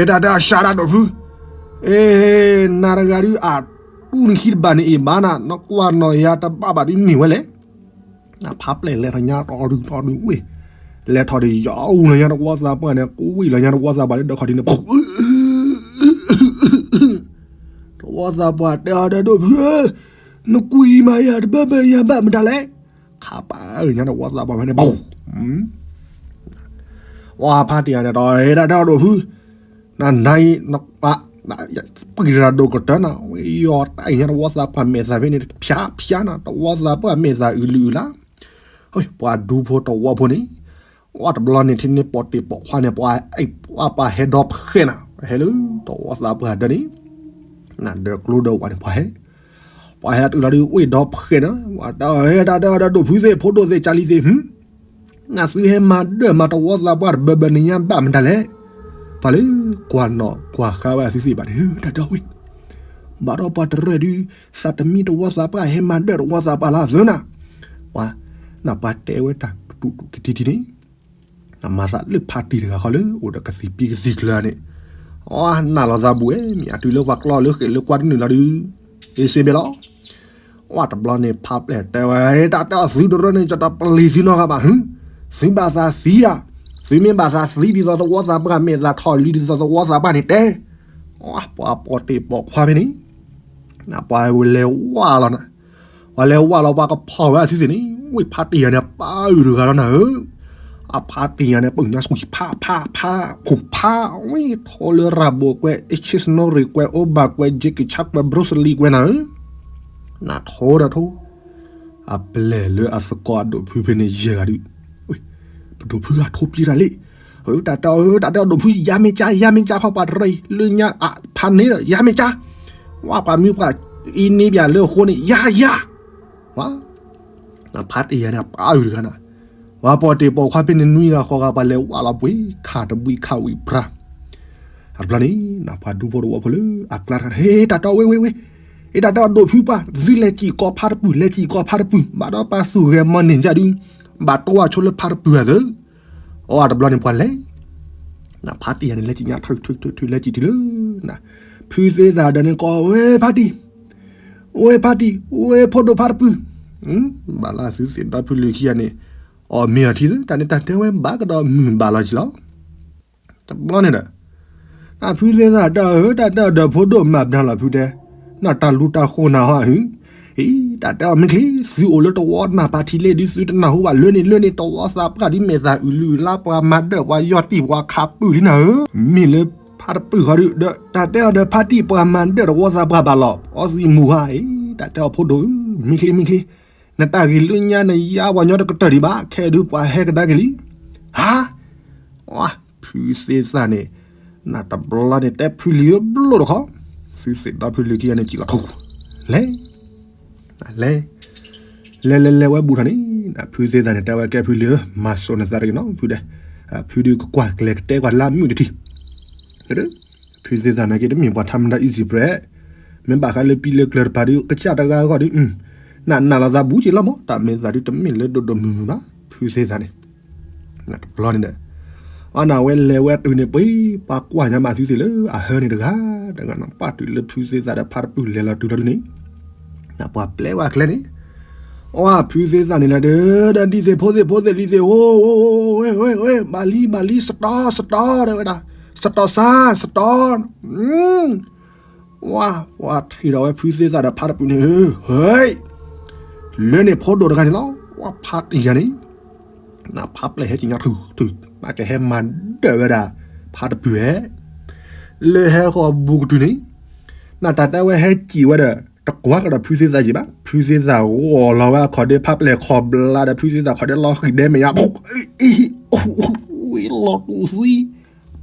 တၢ်တဲအီၤစှၤဒၣ်ဒိၣ်ဖု, အ့ နၤတဂၤဒုးအတူၢ်နခံတဘၣ်န့ၣ်အံၤဘၣ်နၤ နကွၢ်နီၣ်ယၤတဘၣ်ဘၣ်ဒုးမ့ၢ်ဝဲလဲၣ်. ဖးပျဲၢ်လဲၤထီၣ်ညါတီဒုတီဒုဝ့ၢ်, လဲၤထီၣ်ဒီးယီၤအူလီၤညါတဝီသးပှၢ်န့ၣ် ကွံာ်လီၤညါတဝီသးပှၢ်လၢဒၢးခီၣ်ထံးန့ၣ် တဝီသးပှၢ်တဲအီၤဒီးဒိၣ်ဖုဧၢ, နကွံာ်မးယၤတဘၣ်ဘၣ်ယၤဘၣ်မတၤလဲၣ်. ခးပာ်အၢညါတဝီသးပှၢ်ဖဲန့ၣ် ပူၤ ဝဲဖါတံၢ်ယၤန့ၣ်ဒီး ဟ့ၣ်တၢ်တဲအီၤဒိၣ်ဖု, နနၤအံၤ နပှၤ ပှံၤတၢ်ဒိၣ်ကတၢၢ်နၤ ဝဲယီၤတၢ်အံၤညါတဝီသးပှၢ်မဲာ်သၣ်ဖဲန့ၣ် ဖၠးဖၠးနၤ တဝီသးပှၢ်မဲာ်သၣ်အုးလုၢ်အုးလါ, ပှၤဒူဖိတဝီဖိန့ၣ်, ဝဲတဘျီန့ၣ် ထံန့ၣ်ပိာ်တ့ၢ်ပိာ်ခွါန့ၣ် ပှၤ ပှၤဟဲဒီဖှဲးနၤ ဟဲလၢတဝီသးပှၢ်ဒၢးန့ၣ်, နဒၢးကျိဒၢးဝးန့ၣ် ပှၤဟဲ ပှၤဟဲတုၤလီၤဒုးဝ့ၢ်ဒီဖှဲးနၤ ပှၤတၢ်ဟဲတၢ်တဲအီၤဒီးဒိၣ်ဖုသ့ၣ် ဖိဒိၣ်သ့ၣ် ကၢ်လံၤသ့ၣ် နသုဟဲမၤဒၢးမၤတဝီသးပှၢ်တဘၢဘၢန့ၣ်ညါဘၣ်မတၤလဲၣ်. ပှၤလၢကွၢ်နီၣ်ကွၢ်ဃါဝဲအသုသ့ၣ်ဘၣ်န့ၣ် တၢ်တဲအီၤဝဲ, ဘၣ်ဒီးပှၤတရၢဒုး သးတမံတဝီသးပှၢ်ဟဲမၤဒၢးတဝီသးပှၢ်လၢအသၢနၤ, ပှၤ နပှၤတဲဝဲတၢ်ကတူၢ်တူၢ်ကထံထံန့ၣ် နမၤသးလၢဖါတံၢ်တဂၤဃီလၢအိၣ်ဒီးကသံၣ်ပံကသံၣ်ကျၢၤန့ၣ်, အနၢ်လီၤသးဘူးဝဲ မ့ၢ်အတုၤလၢပှၤကျီလၢဃဲးလၢကွၢ်တနုာ်လီၤဒုး, အ့စ့ဘ့ၣ်လီၤ. ဝဲတဘျီန့ၣ် ဖးပျဲၢ်တဲဝဲ တၢ်တဲအီၤသုတရၢန့ၣ် ကတပလံၤသုနီတဂၤဘၣ်ဟု, သုဘၣ်သးသံဧါ, သုမ့ၢ်ဘၣ်သးသံဒ်သိးတဝီသးပှၢ်မဲာ်သၣ်ထီၣ်လံဒ်သိးတဝီသးပှၢ်န့ၣ်တဲ, ပှၤပိာ်တ့ၢ်ပိာ်ခွါဖဲန့ၣ် ပှၤလဲၤဝၢ်လီၤနၤ, ပှၤလဲၤဝၢ်လီၤပှၤကဖီၣ်ဝဲအသုသ့ၣ်န့ၣ် ဝ့ၢ်ဖါတံၢ်ယၤန့ၣ် ပၢ်အုၣ်တဂၤလီၤနၤဧၢ, အဖါတံၢ်ယၤန့ၣ် ပၢၢ်ညါဆူၣ်ဖးဖးဖး ဖူၣ်ဖး ဝံၤထီလၢရၤဘိၣ်ကွဲး အ့ၣ်ဆ့စနိရံၣ်ကွဲး အိဘၣ်ကွဲး ကၠ့က့ၤဆါကွဲး ဘြိစလံကွဲးနၤဧၢ, နထိဒီးထိ အပျဲၢ်လၢအသကိးအဒိၣ်ဖုဖဲန့ၣ်ယဲၢ်ဂၤဒုး, ပဒိၣ်ဖုဂၤထိပျံၤတၢ်လံ, တၢ်တဲအီၤ တၢ်တဲအီၤဒိၣ်ဖု ယါမ့ၢ်ကၠါ ယါမ့ၢ်ကၠါခီ ပှၤတရၢအံၤ လၢညါအဖးန့ၣ်ဒီး ယါမ့ၢ်ကၠါ, ဝဲပှၤမုၢ်ပှၤအံၤန့ၢ်ဘၣ်လၢအဃိန့ၣ် ယါယါ, ဝဲ ဖါတံၢ်ယၤန့ၣ် ပၢ်အုၣ်တဂၤနၤ, ပှၤပိာ်တ့ၢ်ပိာ်ခွါဖဲန့ၣ်နွံဂၤဃိးဂၤ ပှၤလဲၤဝၢ်လီၤပှ့ၤခးတဘှံးခးဝံၤပြၤ အတဘျီန့ၣ် နပှၤဒူဖိတဝီဖိလၢအကျါတခါ ဟ့ၣ်တၢ်တဲအီၤဝ့ၢ်ဝ့ၢ်ဝ့ၢ်, ဟ့ၣ်တၢ်တဲအီၤဒိၣ်ဖုပှၢ် သုလဲၤစံၣ်ကီးဖါတပုၢ် လဲၤစံၣ်ကီးဖါတပုၢ် ဘၣ်ဒီးပှၤသူၣ်ဂဲၤမီၢ်န့ၣ်ကၠၢ်ဒုး, ဘၣ်တိၢ်အဆိလၢဖါတပုၢ်အသၢ, အတဘျီန့ၣ်ပှၤလဲၤ နဖါတံၢ်ယၤန့ၣ်လဲၤစံၣ်ညါထုထုထုလဲၤစံၣ်တုၤလၢ, ဖုသ့သၣ်ဒီးန့ၣ်ကိးဝဲဖါတံၢ်, ဝဲဖါတံၢ် ဝဲဖိဒိၣ်ဖါတပုၢ်, ဘၣ်လၢသုသ့ၣ်ဒီဖုလၢခံဂၤန့ၣ်, အီၣ်မ့ၤအီၤထံသၢ တၢ်န့ၣ်တၢ်တဲဝဲဘၣ်ကဒီးမုၢ်ဘၣ်လီၤဆံလီၤ တဘျီန့ၣ်ဒီး, နဖုသ့သၣ်တၢ်ဧၢ တၢ်တဲအီၤဒီးဖိဒိၣ်မၤပှဲၤလီၤဖုတဲ, နတၢ်လူၤတၢ်ဃိနၤဟီဧါ, အံၤ တၢ်တဲအီၤမ့ၢ်ချ့, သုအိၣ်လၢတဝီနၢ်ပၢၢ်ထံးလဲၣ်ဒုး သုတနၢ်ဟူဘၣ်လၢန့ၣ်လၢန့ၣ် တဝီသးပှၢ်ဒ်မဲာ်သၣ်အုၣ်လုၢ်အုၣ်လါ ပှၤမၤဒၢးပှၤယီၢ်တံၢ်ပှၤခးပုၢ်လံနၤဧၢ, မ့ၢ်လၢဖါတပုၢ်ဃီဒုး ဒီးတၢ်တဲအီၤဒီးဖါတံၢ်ပှၤမၤဒၢးတဝီသးပှၢ်ဘၣ်လီၤ အီသံးမူၤဧါ, အံၤ တၢ်တဲအီၤဖိဒိၣ်ဧၢ မ့ၢ်ချ့မ့ၢ်ချ့, နတၢ်ဂ့ၢ်လၢညါနယါပှၤညီတကတၢၢ်ဒံးဘၣ် ခဲဒုးပှၤဟဲကဒါက့ၤလံ, ဟါ ဝါ ဖုသ့သၣ်န့ၣ်, နတဘျီန့ၣ်တဲဖုလံၤဘျိၣ်တခီ, သုသ့ၣ်ဒီဖုလံၤခံဂၤန့ၣ်စံၣ်လီၤထူ, လဲၤ, လဲၤ, လဲၤလဲၤလဲၤဝဲဘူးထီၣ်န့ၣ်, ဖုသ့သၣ်န့ၣ် တဲဝဲကဲဖုလံၤဧၢ မၤစိာ်နသးတဂ့ၤနီၤ ဖုဒဲး, ဖုဒုးကကွၢ်ကျဲၤကတဲကွၢ်လၢမုၢ်တထံၣ်, ဖုသ့သၣ်န့ၣ်က့ၤတမ့ၢ်ပှၤထါမတၤ easy bread, မ့ၢ်ဘၣ်ဃးလၢပံလၢကျၢၤတပၤဒုး ကစၢ်တဂၤအဂီၢ်ဒုး, နနၢ်လီၤသးဘူးက့ၤလီၤမး တၢ်မဲာ်သၣ်ဒုးတမ့ၢ်လၢဒိၣ်ဒိၣ်မုၢ်မုၢ်ဘၣ်, ဖုသ့သၣ်န့ၣ် တဘျီန့ၣ်ဒီး, အနဝဲလဲၤဝဲတုၤန့ၣ်ပှ့ၤ, ပှၤကွၢ်ညါမးသုသ့ၣ်လၢအဟၢန့ၣ်တဂၤ, တဂၤနီၤ ပၣ်တုၤလၢဖုသ့သၣ်ဒီးဖါတပုၢ်လဲၤလီၤတုၤလီၤဒုးန့ၣ်, နပှၤပျဲဝဲကျဲန့ၣ်, အဖုသ့သၣ်န့ၣ်လၢဒၢး, ဒီးဒ်သ့ၣ်ဖိသ့ၣ်ဖိသ့ၣ်လံၤသ့ၣ်ဧိၤ, ဝဲဝဲဝဲ ဘၣ်လံဘၣ်လံ စတီၢ်စတီၢ် တဲဝဲဒၣ်, စတီၢ်စါ စတီၢ် ဝါ ဝါထံၣ်ဒီးဝဲဖုသ့သၣ်ဒီးဖါတပုၢ်န့ၣ်, ဟ့, လၢန့ၣ်ဖိဒိၣ်တဂၤန့ၣ်လီၤ, ဝါဖါတံၢ်ယၤန့ၣ်, နဖါပျဲၢ်ဟဲက့ၤညါထုးထုး နကဟဲမၤဒၢးဝဲဒၣ် ဖါတပုၢ်ဧၢ, လၢဟဲဃီၤဘူးကတုၤန့ၣ် နတၢ်တဲဝဲဟဲက့ၤဝဲဒီး တကွၢ်ကဒီးဖုသ့ၣ်သၣ်က့ၤဘၣ်. ဖုသ့ၣ်သၣ်ဂီၤလီၤဝဲအခီၣ်ဒ့ ဖါပျဲၢ်ခီၣ်ဘျါဒီး ဖုသ့ၣ်သၣ်ခီၣ်ဒ့လီၤဃံၤဒဲမဲာ်ညါ ဝံၤလီၤတူာ်သံ,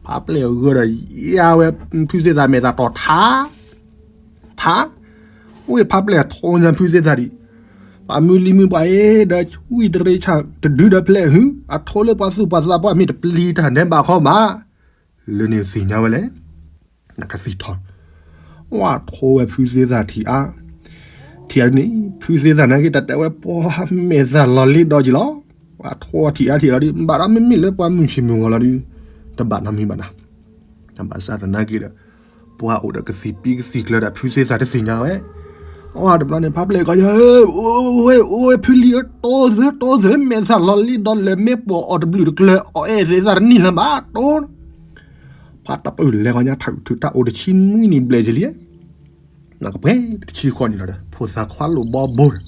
ဖါပျဲၢ်ဂၢၢ်ဒီးယါဝဲ ဖုသ့ၣ်သၣ်မဲာ်သၣ်တီၤထါ ထါ, ဝံၤဖါပျဲၢ်ထိညါဖုသ့ၣ်သၣ်ဒံး, ပှၤမုၢ်လံမုၢ်ပှၤအ့ၣ်ဒီး ဝံၣ်တရ့ဆၣ် တဒုဒီးဖျဲၣ်ဟု, အထိလၢပှၤသူၣ်ပှၤသးပှၢ်မ့ၢ်တပျံၤတၢ်ဒဲးဘးခီဘၣ်, လၢန့ၣ်သ့ၣ်ညါဝဲလဲၣ်, နကသံၣ်ထီၣ်, ဝါထိဝဲဖုသ့ၣ်သၣ်ထံၣ်အါ, ထံၣ်အါဒ်န့ၣ် ဖုသ့ၣ်သၣ်နာ်က့ တၢ်တဲဝဲပှၤမဲာ်သၣ်လီၤလ့ဒီးက့ၤလီၤ, ဝါထိထံၣ်အါထံၣ်လီၤဒုး ဘၣ်ဒီးမ့မ့ၢ်လၢပှၤမုၢ်ဆ့ၣ်မုၢ်ဂီၤလီၤဒုး တဘၣ်နီတမံၤဘၣ်နၤ ဘၣ်ဆၣ်သနာ်က့ဒီး ပှၤအိၣ်ဒီးကသံၣ်ပံကသံၣ်ကျၢၤဒီး ဖုသ့ၣ်သၣ်တသ့ၣ်ညါဝဲ, အဝဲတဘျီန့ၣ် ဖါပျဲၢ်ကီၢ်ညါဧၢ, အိၣ်ဝဲ အိၣ်ဝဲ ဖုလံၤဧၢ တိသၢ တိသၢ မဲာ်သၣ်လီၤလံဒီးလဲၤမ့ၢ်ပိာ်အီၤတဘျုးတကျၢၤ အီၣ်အဲၣ်သ့ၣ်သၣ်တနံၣ်လၢၤဘၣ်တိ, ဖါတပုၢ်လဲၤကီၢ်ညါ ထုးထုးတၢ်အိၣ်တဆံနွံနံၣ်ဘျဲၣ်ကလံ နကပှဲၤတဆံဃီနံၣ်လီၤဒီး ဖိသၣ်ခွါလိာ်ဘီဘိဒီး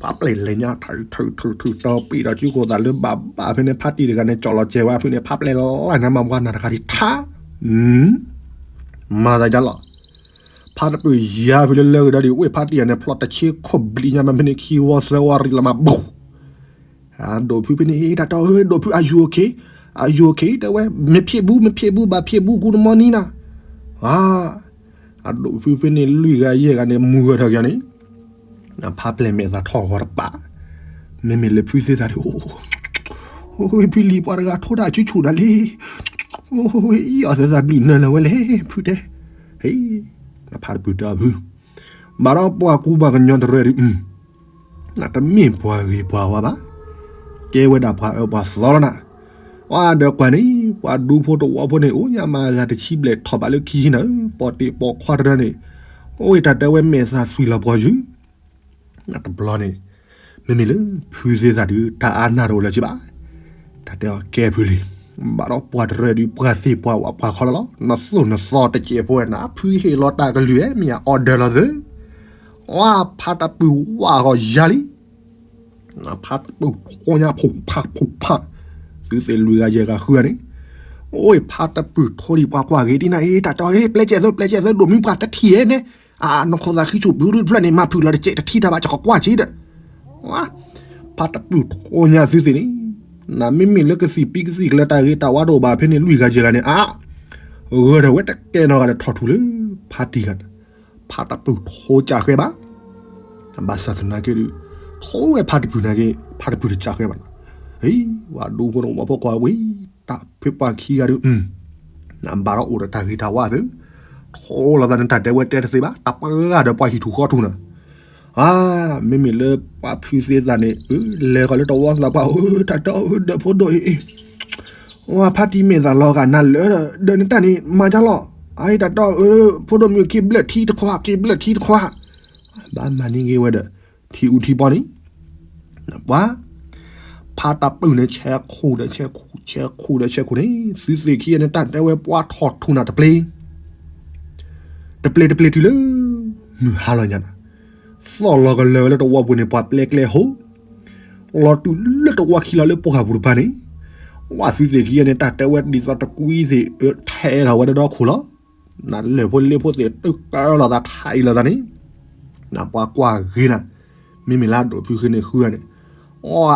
ဖါပျဲၢ်လဲၤညါ ထုးထုးထုးထုး တီပံာ်ဒီးစုခိၣ်သးလၢဘၣ်ဘၣ်ဖဲန့ၣ် ဖါတံၢ်တဂၤန့ၣ် ကၠီၣ်လီၤစဲၤဝဲဖဲန့ၣ် ဖါပျဲၢ်လၢညါမၤပှၤနၢ်တခါဒံးထါ, မၤသးဒ်လီၤ, ဖါတပုၢ်ယါဖဲလၢလၢကဒီးဒံး ဝ့ၢ်ဖါတံၢ်ဂၤန့ၣ် ဖျိးတဆ့ခိၣ်ဘျံးညါမးဖဲန့ၣ် ခံဝီသၢဝီရံးလီၤမး ဘူး အဒိၣ်ဖုဖဲန့ၣ် တၢ်တီဧၢ ဒိၣ်ဖု are you okay? Are you okay? တဲဝဲ မ့ၢ်ဖံးဘူး မ့ၢ်ဖံးဘူး ဘၣ်ဖံးဘူး good morning နီၤ, အဒိၣ်ဖုဖဲန့ၣ် လွံၢ်ဂၤယဲၢ်ဂၤန့ၣ် မူဂၢၢ်ထီၣ်က့ၤန့ၣ်, ဖါပျဲၢ်မဲာ်သၣ်ထီၣ်ဂီၤတပာ်, မ့မ့ၢ်လၢဖုသ့ၣ်သၣ်ဒံး အိၣ် ဖုလံၤပှၤတဂၤထိတၢ်ဆူၣ်ဆူၣ်ဒၣ်လံ, အီၣ်သဲသးဘျုးနၢၤလၢၤဝဲလဲၣ် ဖုတဲ, ဟ့ ဖါတပုၢ်တဲအီၤဖု ဘၣ်ဒီးပှၤကူပှၤကညီတရၢဒီး တမ့ၢ်ပှၤဂ့ၤပှၤဝါဘၣ်, ကဲဝဲဒၣ်ပှၤအၢပှၤသီလီၤနၤ, အဒီးကွၢ်န့ၣ် ပှၤဒူဖိတဝီဖိန့ၣ် အိၣ်ညါမးဂၤတဆံဘျဲၣ်ထီၣ်ဘးလၢခံဆံနၤဧၢ, ပိာ်တ့ၢ်ပိာ်ခွါတရၢန့ၣ်, အိၣ်တၢ်တဲဝဲမဲာ်သၣ်သွံၣ်လီၤပှီၤယုၢ် တဘျီန့ၣ်, မ့မ့ၢ်လၢဖုသ့ၣ်သၣ်ဒုး တၢ်အါနၢ်တအိၣ်လၢၤဘၣ်, တၢ်တဲအီၤကဲဖုလံၤ, ဘၣ်ဒီးပှၤတရၢဒုး ပှၤသ့ၣ်ပှၢ်ဝးပှၤခီလီၤလီၤ, နသိၣ်နသီတစဲးဖိဝဲနၤ ဖုဟ့ၣ်လီၤတၢ်ကလုၢ်ဧဲ မ့ၢ်ယအီၤဒၢးလီၤသု, ဝါဖါတပုၢ်ဝးဂီၤယါလံ ဖါတပုၢ်ထိညါဖူးဖးဖူးဖး, သုသ့ၣ်လွံၢ်ဂၤယဲၢ်ဂၤဃုဂၤန့ၣ်, အိၣ်ဖါတပုၢ်ထိဒံးပှၤကွၢ်ဂ့ၤဒ်နၤအံၤ တၢ်တဲအီၤ ပျဲကဲးသု ပျဲကဲးသု ဒိၣ်မုၢ်ပှၢ်တထံၣ်ဧဲန့ၣ်, နခိၣ်သးခံဆူၣ်ပူၤဒုးဖျၢၣ်န့ၣ် မၤဖုးလီၤတစဲးတထံၣ်တၢ်ဘၣ် ကကွၢ်က့ၤဒီး, ဖါတပုၢ်ထိညါသုသ့ၣ်န့ၣ်, နမ့မ့ၢ်လၢကသံၣ်ပံကသံၣ်ကျၢၤတၢ်ဂ့ၤတၢ်ဝါတအိၣ်ဘၣ်ဖဲန့ၣ် လွံၢ်ဂၤယဲၢ်ဂၤန့ၣ် အါ, ဂၢၢ်ထီၣ်ဝဲတကဲနီတဂၤဒီးထီၣ်ထူၣ်လၢ ဖါတံၢ်ဂၤ ဖါတပုၢ်ထိကၢ်ဃဲဘၣ်, ဘၣ်ဆၣ်သနာ်က့ဒုး, ထိဝဲဖါတပုၢ်နာ်က့, ဖါတပုၢ်တကၢ်ဃဲဘၣ်နီၤ, ဟ့, ဝဲဒူဖိန့ၣ် ဝဲဖိခွါဝံၤ, တၢ်ဖဲပှၤခံဂၤဒုး, နဘၣ်ဒီးအိၣ်ဒီးတၢ်ဂ့ၤတၢ်ဝါသု, ထိလီၤသးန့ၣ် တၢ်တဲဝဲတဲတသ့ဘၣ်, တၢ်ပှၤဂၤဒီးပှၤဟံၣ်ထူၣ်ဃီထူၣ်နီၤ, အါ, မ့မ့ၢ်လၢပှၤဖုသ့သးန့ၣ်, လဲၤဃီၤလၢတဝီသးပှၢ်ဧၢ, တၢ်တီဧၢ, ဒီးဖိဒိၣ်အံၤ ဝဲဖါတံၢ်မဲာ်သၣ်လီၤဂာ်နၤလၢ, ဒီးနတၢ်န့ၣ်မၤဒ်လီၤ, အအံၤတၢ်တီဧၢ, ဖိဒိၣ်မုၣ်က့ၤဘျၢၣ်ထံတခွါ, က့ၤဘျၢၣ်ထံတခွါ, ဘၣ်မၤန့ၢ်က့ၤဝဲဒီး, ထံအူထံပီန့ၣ်, ပှၤ, ဖါတပုၢ်န့ၣ် ဆဲးခိၣ်ဒီးဆဲးခိၣ်, ဆဲးခိၣ်ဒီးဆဲးခိၣ်န့ၣ်, သုသ့ၣ်ခံဂၤန့ၣ် တၢ်တဲဝဲပှၤထီၣ်ထူၣ်နၤတပျ့ၤ တပျ့ၤတပျ့ၤတုၤလၢ, မုၢ်ဟါလီၤညါနၤ, သီၣ်လီၤကလၢာ်ဝဲလၢတဝီပူၤန့ၣ် ပှၤပျဲကျဲဟိ, လီၤတုၤလၢတဝီခံလီၤလၢပှၢ်ပူၤတပၤန့ၣ်, ဝဲသုသ့ၣ်ခံဂၤန့ၣ် တၢ်တဲဝဲဒ်သိးတကွံသ့ၣ်, ထဲးထီၣ်ဝဲဒီးဒီခိၣ်လီၤ, နလၢၢ်ဖိလ့ဖိသ့ၣ် တကၢလိာ်သးထးအံၤလိာ်သးန့ၣ်, နပှၤကွၢ်ဂ့ၤနၤ, မ့မ့ၢ်လၢအဒိၣ်ဖုဖဲန့ၣ်ဃုဂၤန့ၣ်,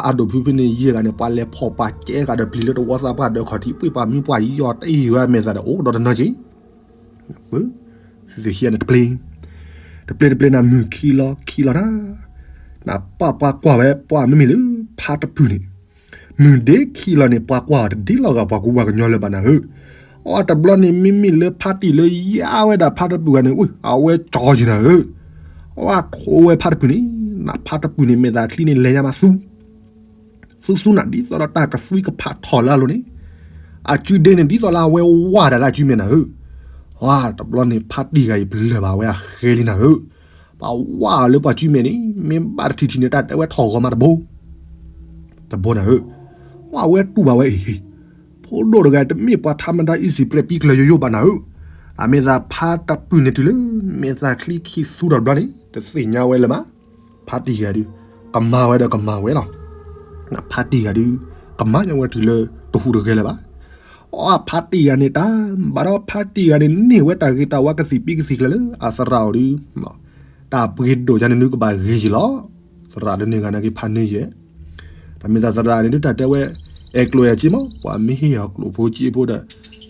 အဒိၣ်ဖုဖဲန့ၣ်ယဲၢ်ဂၤန့ၣ် ပှၤလဲၤဖီၣ်ပှၤကဲဂၤဒီးပျံၤလၢတဝီသးပှၢ်ဒီးခီၣ်ထံး ပှ့ၤပှၤမံပှၤယီၤတအံၤဝဲမဲာ်သၣ်ဒီးအိၣ်ဒီးတနီၤက့ၤ သုသ့ၣ်ခံဂၤန့ၣ်တပျ့ၤ, တပျ့ၤတပျ့ၤန့ၣ် မုၢ်ခံလီၤခံလီၤတၢ်, နပှၤပှၤကွၢ်ဝဲပှၤမ့မ့ၢ်လၢဖါတပုၢ်န့ၣ်, မုၢ်ဒ့ခံလီၤန့ၣ် ပှၤကွၢ်တဒ်လီၤဂာ်ပှၤကူပှၤကညီလၢၤဘၣ်နၤဧၢ, အတဘျီန့ၣ် မ့မ့ၢ်လၢဖါတံၢ်လၢယါဝဲဒၣ်ဖါတပုၢ်ဂၤန့ၣ် အဝဲကၠီက့ၤနၤဧၢ, အဝဲထိဝဲဖါတပုၢ်န့ၣ်, နဖါတပုၢ်န့ၣ် မဲာ်သၣ်ချံန့ၣ် လဲၤညါမးသူ သူသူနၤ ဒ်သိးဒီးတၢ်ကသွံကဖးထီၣ်လၢအလိၤန့ၣ်, အစုဒ့န့ၣ် ဒ်သိးလၢအဝဲဝၢ်ဒၣ်လၢအစုမဲာ်နၤဧၢ, ဝါတဘျီန့ၣ် ဖါတံၢ်ဂၤအံၤပလၢၢ်ဘၣ်ဝဲအဃဲလံနၤဧၢ, ပှၤဝၢ်လၢပှၤစုမဲာ်န့ၣ် မ့ၢ်ဘၣ်တထံၣ်ထံၣ်န့ၣ် တၢ်တဲဝဲထီၣ်ဂီၤမးတဘိ တဘိနၤဧၢ, ဝဲတူၢ်ဘၣ်ဝဲအံၤ, ဖိဒိၣ်တဂၤတမ့ၢ်ပှၤထါမဒါ easy ပြဲးပံကျၢၤယိယိဘၣ်နၤဧၢ, အမဲာ်သၣ်ဖါတပုၢ်န့ၣ်တုၤလၢ မဲာ်သၣ်ချံခံသူထီၣ်တဘျီန့ၣ် တသ့ၣ်ညါဝဲလၢၤဘၣ်, ဖါတံၢ်ဂၤဒုး, ကမၤဝဲဒီးကမၤဝဲလီၤ, ဖါတံၢ်ဂၤဒုး, ကမၤညီဝဲတုၤလၢတဟူးတဂဲၤလၢၤဘၣ်. အဖါတံၢ်ဂၤန့ၣ်တၢ်ဘၣ်ဒီး ဖါတံၢ်ဂၤန့ၣ်န့ၢ်ဝဲတၢ်ဂ့ၤတၢ်ဝါကသံၣ်ပံကသံၣ်ကျၢၤလၢအသရၣ်အအိၣ်ဒီး တၢ်ပှ့ၤဒိၣ်ယါန့ၣ်နုကဘၣ်ဂ့ၤယံၤလီၤ. သရၣ်လၢန့ၣ်ဂၤနာ်က့ဖးန့ၢ်ယဲၢ် တၢ်မ့ၢ်သးသရၣ်န့ၣ်ဒုးတၢ်တဲဝဲ အဲၣ်ကျိၣ်ယၤက့မး ပှၤမ့ၢ်ဟ့ၣ်အီၤကျိၣ်ဖိက့ဖိဒီး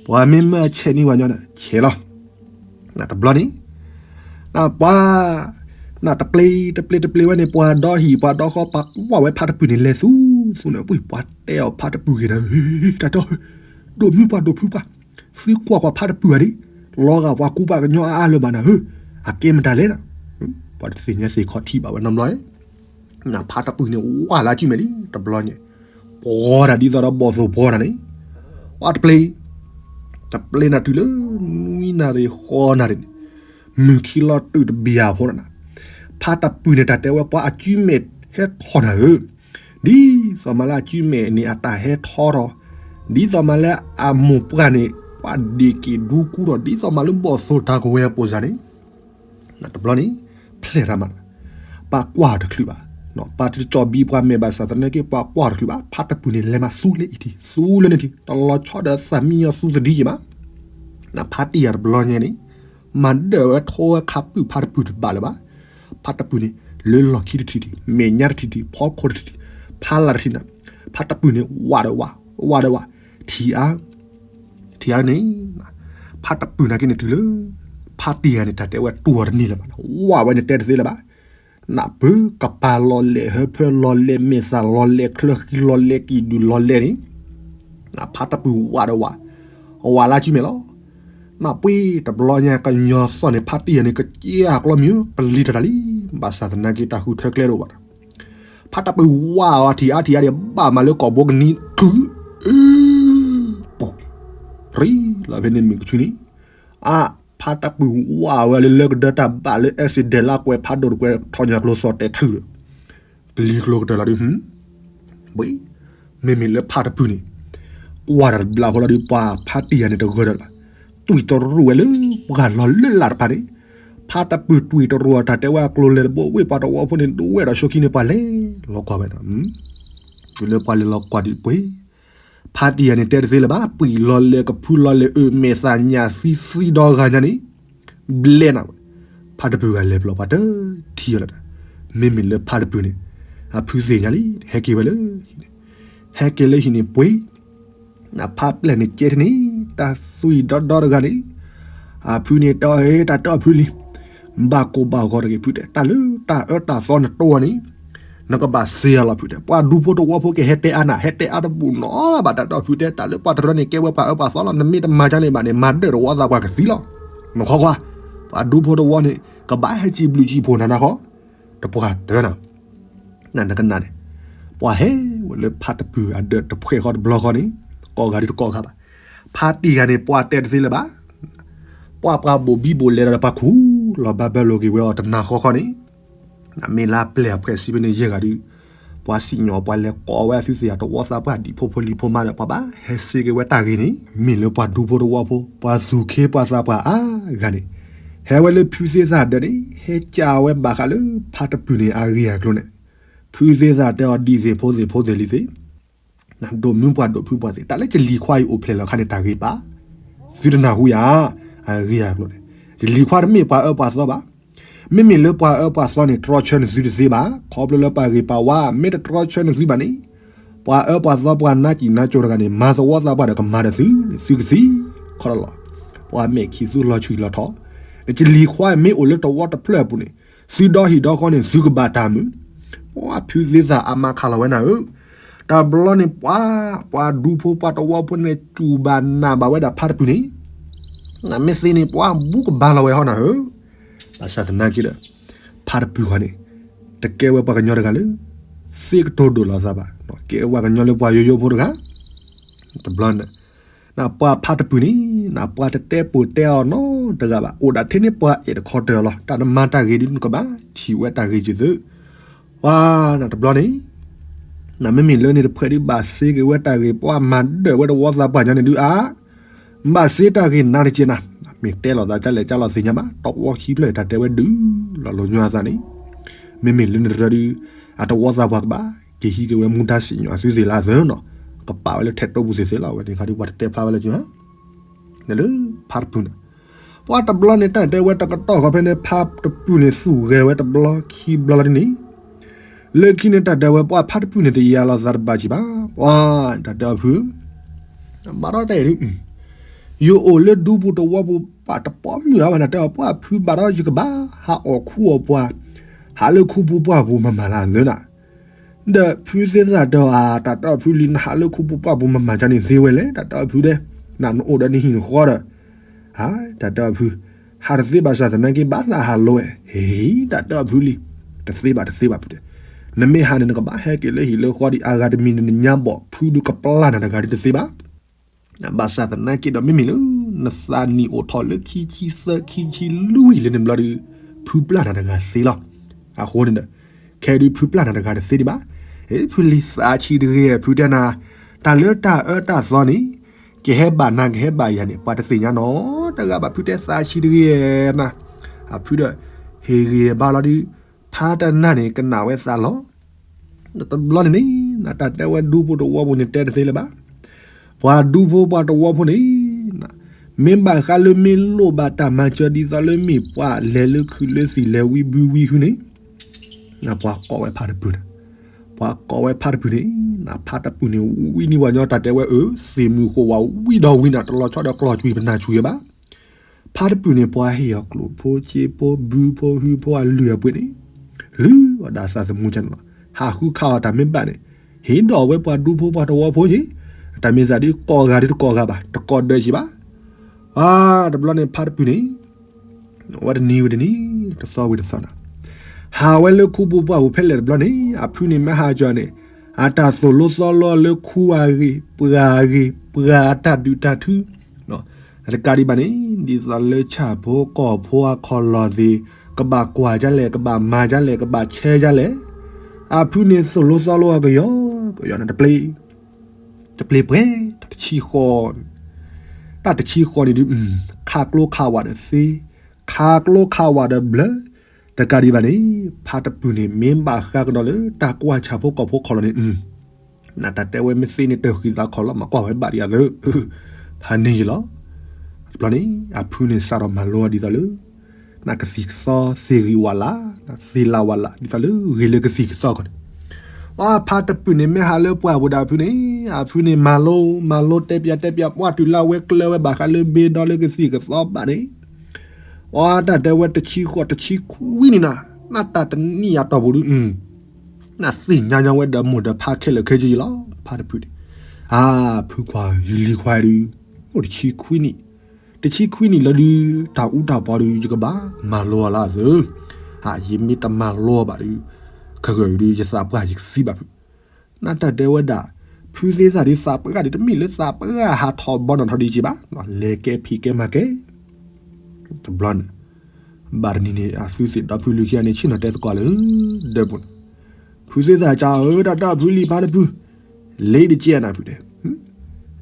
ပှၤမ့ၢ်မၢအဆဲးန့ၢ်ဝဲညီဒီး ဆဲးလီၤ. တဘျီန့ၣ် ပှၤ တပျ့ၤတပျ့ၤတပျ့ၤဝဲန့ၣ် ပှၤဒီဟံၣ်ပှၤဒီဃီ ပှၤကွၢ်ဝဲဖါတပုၢ်န့ၣ်လဲၤသူသူန့ၣ် ပှၤတဲအီၤဖါတပုၢ်ဂ့ၤဒီး တၢ်တဲ ဒိၣ်မုၢ်ပှၢ်ဒိၣ်ဖုပှၢ် သုကွၢ်ကွၢ်ဖါတပုၢ်ဧါဒံး လီၤဂာ်ပှၤကူပှၤကညီအါအါလၢၤဘၣ်နၤဧၢ, အကဲမတၤလဲၣ်နၤ, ပှၤတသ့ၣ်ညါသ့ၣ်ခီထံၣ်ဘၣ်ဝဲနီတဘျီ, ဖါတပုၢ်န့ၣ်ဝၢ်လၢအစုမဲာ်လံ တဘျီညါ, ပှီၤတၢ်ဒ်သိးဒီးဘီၣ်သိၣ်ပှီၤတၢ်န့ၣ်, ပှၤတပျ့ၤ, တပျ့ၤနၤတုၤလၢ နွံနၣ်ရံၣ်ဃိးနၣ်ရံၣ်န့ၣ်, မုၢ်ခံလီၤတုၤတဘျီဖိနၤ, ဖါတပုၢ်န့ၣ် တၢ်တဲဝဲပှၤအစုမဲာ်ဟဲထီၣ်နၤဧၢ, ဒ်သိးမးလၢအစုမဲာ်န့ၣ် အတၢ်ဟဲထီထီၣ်, ဒ်သိးမးလၢအမိၢ်ပှၢ်န့ၣ် ပှၤဒ့ၣ်က့ၤဒူကူထီၣ် ဒ်သိးမးလၢဘီၣ်သိၣ်တၢ်ကဝဲၤအပိၢ်စၢ်န့ၣ်, တဘျီန့ၣ် ဖျဲၣ်တၢ်မး, ပှၤကွၢ်တချုးဘၣ်, ပှၤတကၠီၣ်ဘံပှၤမဲာ်ဘၣ်ဆၣ်သနာ်က့ ပှၤကွၢ်တချုးဘၣ်, ဖါတပုၢ်န့ၣ် လဲၤမးသူလၢအံၤထံး သူလၢန့ၣ်ထံး တလီၤဆီဒီးသးမံညီသူသဒံက့ၤဘၣ်, ဖါတံၢ်ယၤတဘျီညါန့ၣ် မၤဒၢၣ်ဝဲထိဝဲခါပုၢ်ဖါတပုၢ်တဘၣ်လၢၤဘၣ်, ဖါတပုၢ်န့ၣ် လၢလီၢ်ခံတထံၣ်ထံၣ် မဲာ်ညါတထံၣ်ထံၣ် ဖီခိၣ်တထံၣ်ထံၣ် ဖါလၢ်တထံၣ်နၤ, ဖါတပုၢ်န့ၣ် ဝးဒီးဝး, ဝးဒီးဝး, ထံၣ်အါ, ထံၣ်အါန့ၣ်, ဖါတပုၢ်နာ်က့န့ၣ်တုၤလၢ ဖါတံၢ်ဂၤန့ၣ် တၢ်တဲဝဲတူၢ်အီၤတန့ၢ်လၢၤဘၣ်, ဝးဝဲန့ၣ်တဲတသ့လၢၤဘၣ်, နၢ်ပၢၢ်ကပၤလီၤလဲၣ် ဟၢဖၢလီၤလဲၣ် မဲာ်သၣ်လီၤလဲၣ် ချၢဃံလီၤလဲၣ် ကံၣ်ဒုၣ်လီၤလဲၣ်န့ၣ်, ဖါတပုၢ်ဝးဒီးဝး, ဝးလၢစုမဲာ်လီၤ, နၢ်ပှ့ၤတဘျီညါ ကညီသီၣ်န့ၣ် ဖါတံၢ်ဂၤန့ၣ် ကစၢ်ကျီမံၤ ပလံၤတၢ်တၢ်လံ, ဘၣ်ဆၣ်သနာ်က့တၢ်ဃုထၢကျဲတအိၣ်ဘၣ်ဒီး ဖါတပုၢ်ဝးအီၤထံၣ်အါထံၣ်အါဒီး ဘၣ်မးလၢကိာ်ဘိကနံၤချုး, ပူၤ, ရံလီၤဖဲန့ၣ်မုၢ်ကဆူန့ၣ်, အါ, ဖါတပုၢ်ဝးဝဲလၢလၢကဒၢတၢ်ဘၣ်လၢ accident လၢကွဲးဖးဒိၣ်တကွဲးထီၣ်ညါကျိသီၣ်တဲာ်ထုးဒီး ကလံၤကျိကတၢၢ်လီၤဒုး, ဘှ့, မ့မ့ၢ်လၢဖါတပုၢ်န့ၣ်, ကွၢ်တၢ်တဘျီဖိလီၤဒုး ပှၤဖါတံၢ်ဂၤန့ၣ်တဂၢၢ်ဒီးလီၤ, တွံၢ်တရူးဝဲလၢပှၤလီၤလၢလၢ်တဖၣ်န့ၣ်, ဖါတပုၢ်တွံၢ်တရူးအတၢ်တဲဝဲအကျိၤလဲၤတဘိဝ့ၢ်ပှၤတဝီဖိန့ၣ် ဒိဝဲဒီးဆိခံန့ၣ် ပှၤလဲၤလီၤကွၢ်ဝဲဒၣ်, တုၤလၢပှၤလဲၤလီၤကွၢ်ဒံးပှ့ၤ ဖါတံၢ်ဂၤန့ၣ် တဲတသ့လၢၤဘၣ် ပှံၢ်လီၤလဲၣ် ကဖုလီၤလဲၣ် အၢ မဲာ်သၣ်ညၣ်သံသံဒီဂၤညါန့ၣ်, ဘျဲနၤဝဲ, ဖါတပုၢ်ဂၤလဲၤပျီပှၤတထံၣ်လီၤတၢ်, မ့မ့ၢ်လၢဖါတပုၢ်န့ၣ်, အဖုသ့ၣ်ညါလံ, ဟဲက့ၤဝဲလၢဟံၣ်န့ၣ်, ဟဲက့ၤလၢဟံၣ်န့ၣ်ပှ့ၤ, နဖါပျဲၢ်န့ၣ်ကဲထီၣ်န့ၣ်, တၢ်သွံၣ်ဒီဒီတဂၤန့ၣ်, အဖုန့ၣ်တဲအီၤ တၢ်တဲအီၤဖုလံ ဘၣ်ကိၢ်ဘၣ်ဂီၤတဂ့ၤဖုတဲ တၢ်လၢတၢ်အၢတၢ်သီနတိၢ်အီၤန့ၣ်, နကဘၣ်စ့အလီၤဖုတဲ ပှၤဒူဖိတဝီဖိကဟဲတဲအါနၤ ဟဲတဲအါတဘူၣ်နီၤဘၣ် တၢ်တဲအီၤဖုတဲ တၢ်လၢပှၤတရၢန့ၣ် ကဲဝဲပှၤအၢပှၤသီလီၤ နမ့ၢ်တမၤကန့ၣ်ဘၣ်န့ၣ် မၤဒၢၣ်တဝီသးပှၢ်ကသံလီၤ, နခီကွၢ်, ပှၤဒူဖိတဝီန့ၣ် ကဘၣ်ဟဲစံးဘျုးစံးဖှိၣ်နၤနၤဃီ, တပှၢ်တၢၢ်နၤ နကနၣ်န့ၣ်, ပှၤဟဲဝဲလၢဖါတပုၢ်အဒၢးတဖှဲးဃီတဘျီဃီန့ၣ်, ကိးဂၤဒုးတကိးဂၤဘၣ်, ဖါတံၢ်ဂၤန့ၣ် ပှၤတဲတသ့လၢၤဘၣ်, ပှၤပှၤဘိၣ်ဘံဘိၣ်လဲၤဒီးပှၤခူၣ်လီၤဘၣ်ဘၢလိာ်က့ၤဝဲအီၤတနၤဃီဃီန့ၣ်, မ့ၢ်လၢပျဲၢ်အဖှဲးစံးဖဲန့ၣ်ယဲၢ်ဂၤဒုး, ပှၤစံၣ်ညီၣ်ပှၤလဲၤကိးဝဲအသုသ့ၣ်အတဝီသးပှၢ်ဒံးဖိဖိလံၤဖိမါဒီး ပှၤဘၣ်ဟဲစ့က့ၤဝဲတၢ်ဂ့ၤန့ၣ် မ့ၢ်လၢပှၤဒူဖိတဝီဖိ ပှၤသူၣ်ခ့ပှၤသးပှၢ်အါဂၤန့ၣ်, ဟဲဝဲလၢဖုသ့ၣ်သၣ်ဒၢးန့ၣ် ဟဲကးဝဲဘၣ်ဃးလၢဖါတပုၢ်န့ၣ် အဂ့ၢ်အကျိၤန့ၣ်, ဖုသ့ၣ်သၣ်တဲအီၤဒ်သ့ၣ်ဖိသ့ၣ်ဖိသ့ၣ်လံၤသ့ၣ် ဒိၣ်မုၢ်ပှၢ်ဒိၣ်ဖုပှၢ်သ့ၣ် တၢ်လၢကလံၤခွါအံၤအိၣ်ဖျဲၣ်လီၤခါန့ၣ် တၢ်ဂ့ၤဘၣ်, သုတနၢ်ဟူယၤ, အဂ့ၢ်အကျိၤန့ၣ်, ကလံၤခွါတမ့ၢ်ပှၤအၢပှၤသီဘၣ်, မ့မ့ၢ်လၢပှၤအၢပှၤသီန့ၣ် တြီဆၢနသုတသ့ဘၣ်, ခီဖျိလၢပှၤဂ့ၤပှၤဝါ မ့ၢ်တတြီဆၢနသုဘၣ်န့ၣ်, ပှၤအၢပှၤသီပှၤနါစံၣ်နါကၠိတဂၤန့ၣ် မၤသဝီသးပှၢ်ဒီးကမၤဒီးသုန့ၣ် သုကသံ, ခီလီၤလီၤ, ပှၤမဲာ်ခံးသုလီၤဆံးလီၤထီၣ်, နကလံၤခွါမ့ၢ်အိၣ်လၢတဝီတဖျၢၣ်အပူၤန့ၣ်, သုဒီဟံၣ်ဒီဃီန့ၣ် သုကဘၣ်တၢ်မုာ်, ပှၤဖုသ့ၣ်သၣ်အမါခးလီၤဝဲနၤဧၢ, တဘျီန့ၣ်ပှၤ, ပှၤဒူဖိပှၤတဝီဖိန့ၣ် စူၢ်ဘၣ်နာ်ဘၣ်ဝဲဒၣ်ဖါတပုၢ်န့ၣ်, နမ့ၢ်သ့န့ၣ် ပှၤဘူးကဘၣ်လီၤဝဲဟီနၤဧၢ, ဘၣ်ဆၣ်သနာ်က့ဒီး, ဖါတပုၢ်ဃီန့ၣ်, တကဲဝဲပှၤကညီတဂၤလၢ, သ့ကတိၤဒိၣ်လီၤသးဘၣ်, ကဲဝဲပှၤကညီလၢပှၤယိယိဖိတဂၤ, တဘျီန့ၣ် နပှၤဖါတပုၢ်န့ၣ်, နပှၤတတဲပိာ်တဲအီၤနီတဂၤဘၣ်, အိၣ်ဒၣ်ထဲန့ၣ်ပှၤအဲၣ်တခီတၢၢ်လီၤ, တၢ်နမၤတၢ်ဂ့ၤဒုး နကဘၣ်ထံၣ်ဝဲတၢ်ဂ့ၤက့ၤသု, ပှၤနတဘျီန့ၣ်, နမ့မ့ၢ်လၢန့ၣ်တဖှဲးဒုးဘၣ်စ့က့ၤဝဲတၢ်ဂ့ၤ ပှၤမၤဒၢၣ်ဝဲတဝီသးပှၢ်ညါန့ၣ်ဒုးအါ, ဘၣ်စ့တၢ်ဂ့ၤနၤတက့ၢ်နၤ, မ့ၢ်တဲလီၤသးကလဲၣ်ကလီၤသ့ၣ်ညါဘၣ်, တဝီခံဖျၢၣ်တၢ်တဲဝဲဒုး, လီၤလိၤညီအသးန့ၣ်, မ့မ့ၢ်လၢန့ၣ်တရၢဒုး, အတဝီသးပှၢ်ကဘၣ်, က့ၤဟံးက့ၤဝဲမူဒါစံၣ်ညီၣ်အသုသ့ၣ်လၢအသၢနီၤ, ကပာ်ဝဲလၢထဲးတိပူၤသ့သ့လီၤ. အဝဲန့ၣ်ခါဒီး ပှၤတတဲဖျါဝဲလၢၤက့ၤဘၣ် လၢဖါတပုၢ်န့ၣ်. ပှၤတဘျီန့ၣ် တၢ်တဲဝဲတကတီၢ်ဃီဖဲန့ၣ် ဖါတပုၢ်န့ၣ် သူၣ်ဂဲၤဝဲတဘျီခံဘျီလီၤဒ်န့ၣ်, လၢခံန့ၣ် တၢ်တဲဝဲ ပှၤဖါတပုၢ်န့ၣ် တယၤလီၤသးတဘၣ်က့ၤဘၣ်. ပှၤ တၢ်တဲအီၤဖု ဘၣ်ဒီးတၢ်အံၤဒုး ယအိၣ်လၢဒူပူၤတဝီပူၤ ပှၤတပိာ်မုၣ်အါဘၣ် တၢ်တဲအီၤ ပှၤဖုဘၣ်ဒီးယကဘၣ်ဟးအီၣ်ခူအီၣ်ပှၤ ဟးလၢခူပူၤပှၢ်ပူၤမၤမၤလၢအသၢနၤ ဒီးဖုသ့ၣ်သးတဲအီၤ တၢ်တဲအီၤဖုလံ နဟးလၢခူပူၤပှၢ်ပူၤမၤမၤကန့ၣ်သ့ဝဲလဲၣ် တၢ်တဲအီၤဖုဒီး နအိၣ်ဒီးနဟံၣ်နဃီဒီး တၢ်တဲအီၤဖု ဟးတသ့ဘၣ်ဆၣ်သနာ်က့ ဘၣ်သးဟးလိာ်ဝဲ ဟ့ တၢ်တဲအီၤဖုလံ တသ့ဘၣ်တသ့ဘၣ်ဖုတဲ နမ့ၢ်ဟးန့ၣ် နကဘၣ်ဟဲက့ၤလၢဟံၣ်လၢဃီဒီး အဂၤတမံၤန့ၣ် နညါဘီၣ်ဖုဒုးကပျၢ်နၤတဂၤဒုးတသ့ဘၣ် ဘၣ်ဆၣ်သနာ်က့ဒီး မ့မ့ၢ်လၢ နသးနံၣ်အိၣ်ထီၣ်လၢခံဆံသၢ ခံဆံလွံၢ်လၢန့ၣ်ဘျီဒီး ဖုပျၢ်နၤတဂၤသ့လီၤ. အဃိန့ၣ်ဒီး ခဲဒုးဖုပျၢ်နၤတဂၤတသ့ဒံးဘၣ်. ဖုလံသးဆံးတဂ့ၤ ဖုတဲနၤ တၢ်လၢတၢ်အၢတၢ်သီန့ၣ် ကဟဲဘၣ်နၤကဟဲဘၣ်ယၤန့ၣ် ပှၤတသ့ၣ်ညါနီတဂၤဘၣ် ဖုတဲသးဆံးတဂ့ၤနၤ. အဖုဒီး ဟ့ၣ်ဂ့ၤဘါလီၤဒုး ဖါတနၢ်န့ၣ် ကနၣ်ဝဲသးလီၤ. တဘျီန့ၣ်န့ၣ် တၢ်တဲဝဲဒူဖိတဝီဖိန့ၣ် တဲတသ့လၢၤဘၣ်. ပှၤဒူဖိပှၤတဝီဖိန့ၣ် မ့ၢ်ဘၣ်ဃးလၢမ့ၢ်လိၣ်ဘၣ်တၢ်မၤစၢၤဒ်သိးလၢမ့ၢ်ပှၤလဲၤလၢခုးလၢသံၣ်လဲၤဝံဘုဝံဟုန့ၣ် ပှၤကိးဝဲဖါတပုၢ်န့ၣ်, ပှၤကိးဝဲဖါတပုၢ်န့ၣ်, ဖါတပုၢ်န့ၣ် ဝံနံၤဝဲညီ တၢ်တဲဝဲအၢ သ့ၣ်မုၢ်ဃိးဝးဝံဒီးဝံနၤ တလီၤဆီဒီးကျီၢ်ကွံာ်ပနၢ်ဆူၣ်ယဲဘၣ်. ဖါတပုၢ်န့ၣ် ပှၤဟ့ၣ်အီၤကျိၣ်ဖိစ့ဖိ ဘုဖိဟုဖိအလုၢ်အပှ့ၤန့ၣ် လုၢ်အီၣ်ဒၣ်သးသမူကန့ၣ်လီၤ. ဟးဃုခးအီၤတၢ်မ့ၢ်ဘၣ်န့ၣ် ဟ့ၣ်ဒီးဝဲပှၤဒူဖိပှၤတဝီဖိက့ၤ, တၢ်မ့ၢ်သးဒ်ကိးဂၤဒ်တကိးဂၤဘၣ် တကိးဒၢးက့ၤဘၣ်. ပှၤတဘျီန့ၣ် ဖါတပုၢ်န့ၣ် ဝဲတနံၤဝံၤတနံၤ တသီဝံၤတသီနၤ, ဟးဝဲလၢခူပူၤပှၢ်ပူၤဖဲလဲၣ်တဘျီန့ၣ် အဖုန့ၣ်မ့ၢ်ဟးကၠီန့ၣ် အတၢ်သိၣ်လိသီလိအီၤလၢခူအဂ့ၢ် ပှၤအဂ့ၢ် ပှၤအတၢ်ဒုးတၢ်ထု တကးဒံးဘၣ်န့ၣ် ဒ်သိးလၢဆၣ်ဖိကီၢ်ဖိအခီၣ်လီၢ်သ့ၣ် ကဘၣ်ကွၢ်ဒ်လဲၣ် ကဘၣ်မၤဒ်လဲၣ် ကဘၣ်ဆဲဒ်လဲၣ်, အဖုန့ၣ်သိၣ်လိသီလိအီၤကယီကယီန့ၣ် တပျ့ၤ တပျ့ၤပှဲၤ တၢ်တဆံဃီ, တၢ်တဆံဃီန့ၣ်ဒုး ခးကျိခးဝးဒီးသ့, ခးကျိခးဝးဒီးဘျၢ, တကးဒံးဘၣ်န့ၣ် ဖါတပုၢ်န့ၣ် မ့ၢ်ဘၣ်ဃးကဒီးလၢတၢ်ကွၢ်ဆၣ်ဖိကီၢ်ဖိခီၣ်လီၢ်န့ၣ် နတၢ်တဲဝဲမ့ၢ်သ့န့ၣ် တၢ်ဃံသးခီၣ်လီၤ မၤကွၢ်ဝဲဘၣ်ဒံးအသၢ ဖးန့ၢ်ယံၤလီၤ. တဘျီန့ၣ် အဖုန့ၣ်စးထီၣ်မၤလိအီၤဒ်သိးလၢ နကသံၣ်ကသီသ့ၣ်ဂံၢ်ဝးလၢ် သ့ၣ်လၢ်ဝးလၢ် ဒ်သိးလၢဂ့ၤလၢကသံၣ်ကသီခီန့ၣ်, ပှၤဖါတပုၢ်န့ၣ်မ့ၢ်ဟးလၢပှၢ်ပူၤဒီးအဖုန့ၣ် အဖုန့ၣ်မၤလိ မၤလိတဲပၠးတဲပၠး ပှၢ်တုၤလၢအဝဲကျၢၤဝဲဘၣ်ဃးလၢဘ့ဒီလၢကသံၣ်ကသီဘၣ်န့ၣ် ပှၤတၢ်တဲဝဲတဆံဃီတဆံခွံနံၣ်နၤ နတၢ်တနံၣ်အတီၢ်ပူၤဒုး နသ့ၣ်ညါညါဝဲဒီးမိၢ်ဒီးဖါခဲလၢာ်ခဲဆ့လီၤ. ဖါတပုၢ်န့ၣ် အဖုခွါ ယလံၤခွါဒုး အိၣ်တဆံခွံနံၣ်, တဆံခွံနံၣ်လၢဒုး တၢ်အူတၢ်ပီဒုး ယကဘၣ်မၤလိအီၤလၢအသၢ, ယမ့ၢ်တမၤလိအီၤဘၣ်ဒုး ခဲကနံၣ်အံၤဒုး ယသးပှၢ်ယကသံဘၣ်ဖုး, နတၢ်တဲဝဲဒၣ် ဖုသ့ၣ်သၣ်ဒုးသးပှၢ်ဒုး တမ့ၢ်လၢသးပှၢ်ဟးထီၣ်ဘီနီၣ်ထီၣ်ဒံးက့ၤဘၣ်, လဲၤကဲဖံးကဲမၤကဲ တဘျီန့ၣ် ဘၣ်တနံၤန့ၣ် အသုသ့ၣ်ဒီဖုလံၤခံဂၤန့ၣ် ဆ့ၣ်နီၤတဲသကိးလၢ ဒၢးပူၤန့ၣ်, ဖုသ့ၣ်သၣ်ကးဧၢ တၢ်တဲအီၤဖုလံၤဖါတပုၢ်, လ့တကဲနၤဖုတဲ,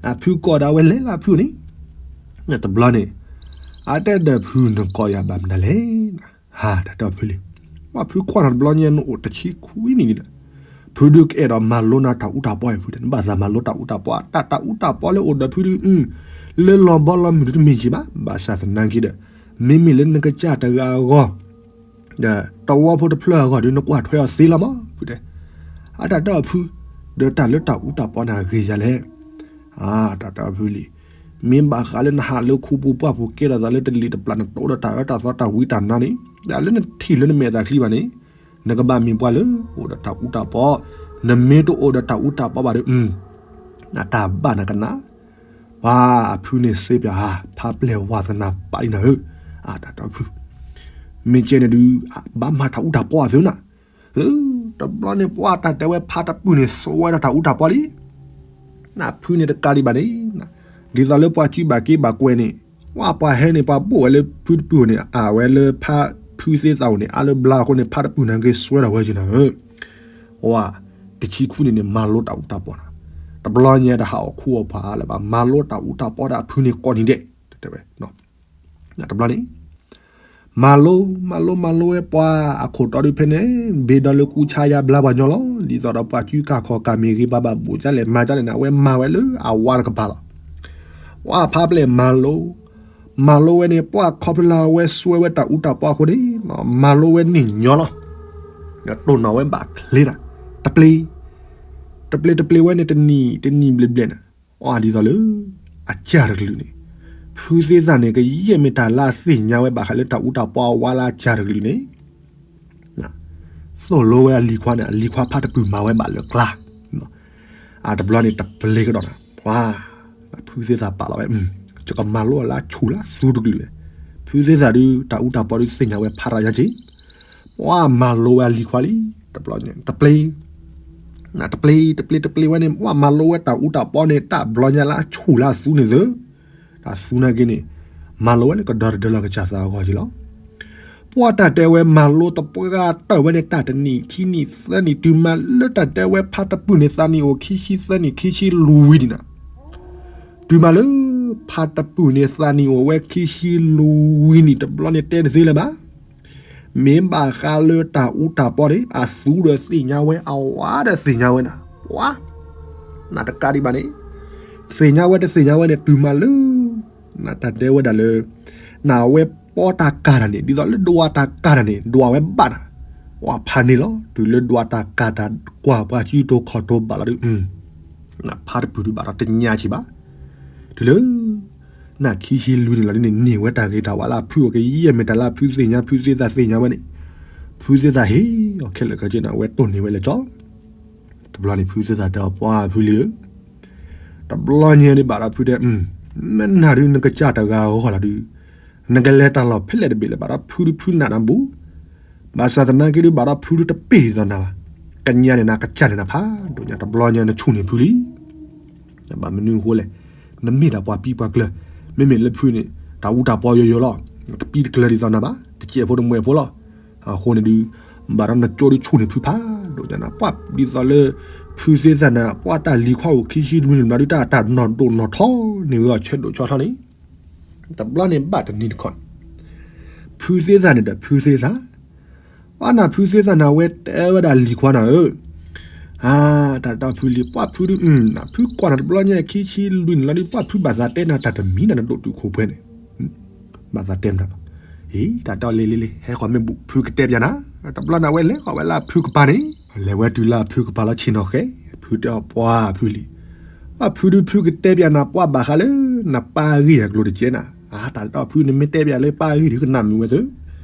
အဖုကိးဒၣ်ဝဲလဲၤလၢဖုန့ၣ်, တဘျီန့ၣ် အတဲဒီးဖုနကိးယၤဘၣ်မနုၤလဲၣ်, တၢ်တဲအီၤဖုလံၤ, ပှၤဖုခွါနၤတဘျီညါနအိၣ်တဆံခွံနံၣ်န့ၣ်ဒီး, ဖုဒုးကအဲၣ်ဒိးမၤလိနၤတၢ်အူတၢ်ပီအံၤဖုတဲ, နဘၣ်သးမၤလိတၢ်အူတၢ်ပီ, တၢ်တၢ်အူတၢ်ပီလၢအိၣ်ဒီးဖုဒုး လၢလီၤဘီလီၤမုၢ်ဒုးတမ့ၢ်က့ၤဘၣ်, ဘၣ်ဆၣ်သနာ်က့ဒီး, မ့မ့ၢ်လၢနကစၢ်တဂၤအဂီၢ် ဒီးတဝီဖိတဖျၢၣ်အဂီၢ်ဒုး နကွၢ်ထွဲအီၤသ့လီၤမး ဖုတဲ, အတၢ်တဲအီၤဖု, ဒီးတၢ်လၢတၢ်အူတၢ်ပီန့ၣ်အဂ့ၤယၤလဲၣ်, တၢ်တဲအီၤဖုလံၤ, မ့ၢ်ဘၣ်ဃးလၢနဟးလၢခူပူၤပှၢ်ပူၤကဲထီၣ်သးလၢတလံၤတပျၢ် နတအိၣ်ဒီးတၢ်အၢတၢ်သီတၢ်ဝံတၢ်နါန့ၣ်, ဒီးလၢနထံၣ်လၢနမဲာ်သးချံဘၣ်န့ၣ်, နကဘၣ်မ့ၢ်ပှၤလၢအိၣ်ဒီးတၢ်အူတၢ်ပီ, နမ့ၢ်တအိၣ်ဒီးတၢ်အူတၢ်ပီဘၣ်ဒီး အတၢ်ဘၣ်နကနၣ် ပှၤအဖုန့ၣ်စ့ပၠးဧါ, ဖးပျဲၢ်ဝါသနၢ်ပာ်လံနၤဧၢ, အတၢ်တဲအီၤဖု, မ့ၢ်ကဲန့ၣ်ဒုး ဘၣ်မၤတၢ်အူတၢ်ပီအသၢနၤ, တဘျီန့ၣ်ပှၤတၢ်တဲဝဲဖါတပုၢ်န့ၣ် စိာ်ဝဲဒၣ်တၢ်အူတၢ်ပီလံ, နဖုန့ၣ်တကးဒံးဘၣ်န့ၣ်, ဒ်သိးလၢပှၤစုဘၣ်က့ဘၣ်ကွဲးန့ၣ်, ဝဲပှၤဟဲန့ၣ် ပှၤဘိၣ်ဝဲလၢဖုတပုၢ်န့ၣ် အဝဲလၢဖါဖုသ့ၣ်သၣ်အိၣ်န့ၣ် အါလၢဘျါအဃိန့ၣ် ဖါတပုၢ်န့ၣ်ဂ့ၤစွဲထီၣ်ဝဲက့နၤဧၢ ဝဲ တဆံခွံနံၣ်န့ၣ် မၤလိတၢ်အူတၢ်ပီနၤ, တဘျီညါတဟးအီၣ်ခူအီၣ်ဖးလၢၤဘၣ်, မၤလိတၢ်အူတၢ်ပီဒၣ်အဖုန့ၣ်ကိးနံၤဒဲး, တဲဝဲ, တဘျီန့ၣ်, မၤလိ မၤလိ မၤလိဝဲပှၤအခိၣ်တီဒုးဖဲန့ၣ် ဘ့ၣ်ဒီးလၢကူဆါယါဘျါပှၤညီလီၤ. ဒ်သိးဒီးပှၤကူကၢ်ခီၣ်ကၢ်မ့ၢ်ဂ့ၤ ဘၣ်ဘၣ်ဘိၣ်ကၢ်လဲၣ်မၤကၢ်လဲၣ်န့ၣ် အဝဲမၤဝဲလၢအဝါတကပၤလီၤ. ပှၤဖးပျဲၢ်မၤလိ မၤလိဝဲန့ၣ် ပှၤခီဖျိလၢအဝဲစွဲဝဲတၢ်အူတၢ်ပီအဃိန့ၣ် မၤလိဝဲန့ၣ်ညီလီၤ. တိၢ်နီၣ်ဝဲဘၣ်ချ့နၤ တပျ့ၤ တပျ့ၤတပျ့ၤဝဲန့ၣ် တနံၣ်တနံၣ်ဘျဲၣ်ဘျဲၣ်န့ၣ် အဒ်သိးလၢ အကၢ်တကလုာ်န့ၣ် ဖုသ့သၣ်န့ၣ် ကယဲၢ်မ့ၢ်တၢ်လၢအသ့ၣ်ညါဝဲဘၣ်ဃးလၢတၢ်အူတၢ်ပီအဝါလၢအကၢ်တကလုာ်န့ၣ် သိၣ်လိဝဲအလံၤခွါန့ၣ် အလံၤခွါဖးတပုၢ်မၤဝဲဘၣ်လၢကျါ အတဘျီန့ၣ် တပျ့ၤကဒီးနၤ ပှၤ ဖုသ့သၣ်ပာ်လီၤဝဲ ယကမၤလိအီၤလၢအဆူၣ်လၢအစူၤတကလုာ်, ဖုသ့သၣ်ဒုး တၢ်အူတၢ်ပီဒုးသ့ၣ်ညါဝဲဖးတၢ်ညါက့ၤ, ပှၤမၤလိဝဲအလံၤခွါလံ, တဘျီန့ၣ် တပျ့ၤ တပျ့ၤ တပျ့ၤ တပျ့ၤဝဲန့ၣ် ပှၤမၤလိဝဲတၢ်အူတၢ်ပီန့ၣ် တၢ်ဘျီညါလၢအဆူၣ်လၢအစူၤန့ၣ်သု, တၢ်စူၤနာ်က့န့ၣ် မၤလိဝဲလၢကဒီတဒၢလီၤကစၢ်သးအဂီၢ်က့ၤလီၤ. ပှၤတၢ်တဲဝဲမၤလိတပှၢ်တၢၢ်ဝဲန့ၣ် တၢ်တနံၣ်ခံနံၣ်သၢနံၣ် တုၤမၤလၢတၢ်တဲဝဲဖးတပုၢ်န့ၣ် သးနံၣ်အိၣ်ခံဆံသၢနံၣ်ခံဆံလွံၢ်နံၣ်နၤ, တုၤမၤလၢ ဖးတပုၢ်န့ၣ် သးနံၣ်အိၣ်ဝဲခံဆံလွံၢ်နံၣ်တဘျီန့ၣ် တဲတသ့လၢၤဘၣ်. မ့ၢ်ဘၣ်ဃးလၢတၢ်အူတၢ်ပီန့ၣ် အသူဒီးသ့ၣ်ညါဝဲ အဝါဒီးသ့ၣ်ညါဝဲနၤ, ပှၤ နတကးဒံးဘၣ်န့ၣ် သ့ၣ်ညါဝဲတသ့ၣ်ညါဝဲန့ၣ် တုၤမၤလၢ နတၢ်တဲဝဲဒၣ်လၢ နဝဲပီတၢ်ကၤတၢ်န့ၣ် ဒ်သိးလၢဒွးတၢ်ကၤတၢ်န့ၣ် ဒွးဝဲဘၣ်နၤ, ပှၤဖးန့ၣ်လီၤ. တုၤလၢဒွးတၢ်ကၤတၢ်ကွၢ်ပှၤစုတိၤခီၣ်တိၤဘၣ်လီၤဒုး ဖးတပုၢ်ဒုးဘၣ်ဒီးတညါဆံးဘၣ်. တုၤလၢ နခံဆံလွံၢ်နံၣ်လီၤဒုးန့ၣ် န့ၢ်ဝဲတၢ်ဂ့ၤတၢ်ဝါလၢအဖုအီၤကယဲၢ်မ့ၢ်တၢ်လၢအဖုသ့ၣ်ညါ ဖုသ့သၣ်သ့ၣ်ညါဝဲန့ၣ်, ဖုသ့သၣ်ဟ့ၣ်အီၤခဲလၢာ်ခဲဆ့န့ၣ် အဝဲတိၢ်န့ၢ်ဝဲလၢကၠီ တဘျီန့ၣ် ဖုသ့သၣ်တဲအီၤ ပှၤဖုလံဧၢ, တဘျီညါဒုးဘၣ်ဒီးဖုတဲ, မ့ၢ်နၤဒုးနကစၢ်တဂၤအဂီၢ်လီၤဒုး, နကလဲၤတၢ်လီၢ်ဖဲလဲၣ်တဘ့ၣ်လၢၤဘၣ်ဒီးဖုဒုးဖုနးနၤဘူး, ဘၣ်ဆၣ်သနာ်က့ဒုးဘၣ်ဒီးဖုဒုးတပ့ၢ်ဒ်သိးနၤဘၣ်, ကညါန့ၣ်နကစၢ်န့ၣ်နဖးဒိၣ်ညါ တဘျီညါနဆူၣ်န့ၢ်ဖုလံ. ဘၣ်မနုၤအဃိလဲၣ်, နမ့ၢ်ဒၣ်ပှၤပံပှၤကျၢၤ, မ့မ့ၢ်လၢဖုန့ၣ် တၢ်အူတၢ်ပီယိယိလီၤ, တပံတကျၢၤဒ်သိးနၤဘၣ်, တစဲးဖိတမှဲးဖိလီၤ. အဃိန့ၣ်ဒုး ဘၣ်ဒီးနကၠိဒုးဆူၣ်န့ၢ်ဖုဖးဒိၣ်ညါနၤ, ပှၤဒ်သိးလၢ ဖုသ့သၣ်န့ၣ် ပှၤတၢ်လံၤခွါအိၣ်ခံဆံလွံၢ်နံၣ်ဘျီဒုး တၢ်တၢ်နီၢ်ဒိၣ်နီၢ်ထီန့ၢ်ဝဲအီၤဆၢဒိၣ်ဆီထီန့ၣ်, တဘျီန့ၣ်ဘၣ်တနံၤတခီန့ၣ် ဖုသ့သၣ်န့ၣ်ဒီးဖုသ့သၣ်, အနၢ်ဖုသ့သၣ်န့ၣ် အဝဲတဲဝဲဒၣ်လံၤခွါနၤဧၢ, အါ တၢ်တၢ်ဖုလံၤ ပှၤဖုဒုး ဖုကွၢ်နၤတဘျီညါခံဆံလွံၢ်နံၣ်လီၤဒုး ပှၤဖုဘၣ်သးတဲနၤတၢ်တမံၤနၤ နဒိၣ်တုာ်ခိၣ်ပှဲၤန့ၣ်, ဘၣ်သးတဲမနၤလီၤ. အံၤ တၢ်တဲအီၤလံလံလံ ဟဲဃီၤမ့ၢ်ဘူၣ် ဖုကတဲပျးနၤ, တဘျီန့ၣ် အဝဲလဲၤဃီၤဝဲလၢအဖုကပၤန့ၣ်, လဲၤဝဲတုၤလၢအဖုကပၤလီၤဆ့ၣ်နီၤဃဲ, ဖုတဲအီၤ ပှၤဖုလံၤ ပှၤဖုဒုး ဖုကတဲပျးနၤ ပှၤဘၣ်ဃးလၢ နပၢ်ဂ့ၢ်အကျိၤတကဲနၤ, အါ တၢ်တၢ်ဖုန့ၣ် မ့ၢ်တဲပျးလၢပၢ်ဂ့ၢ်ဒုး ကနၣ်မုာ်ဝဲသၢ,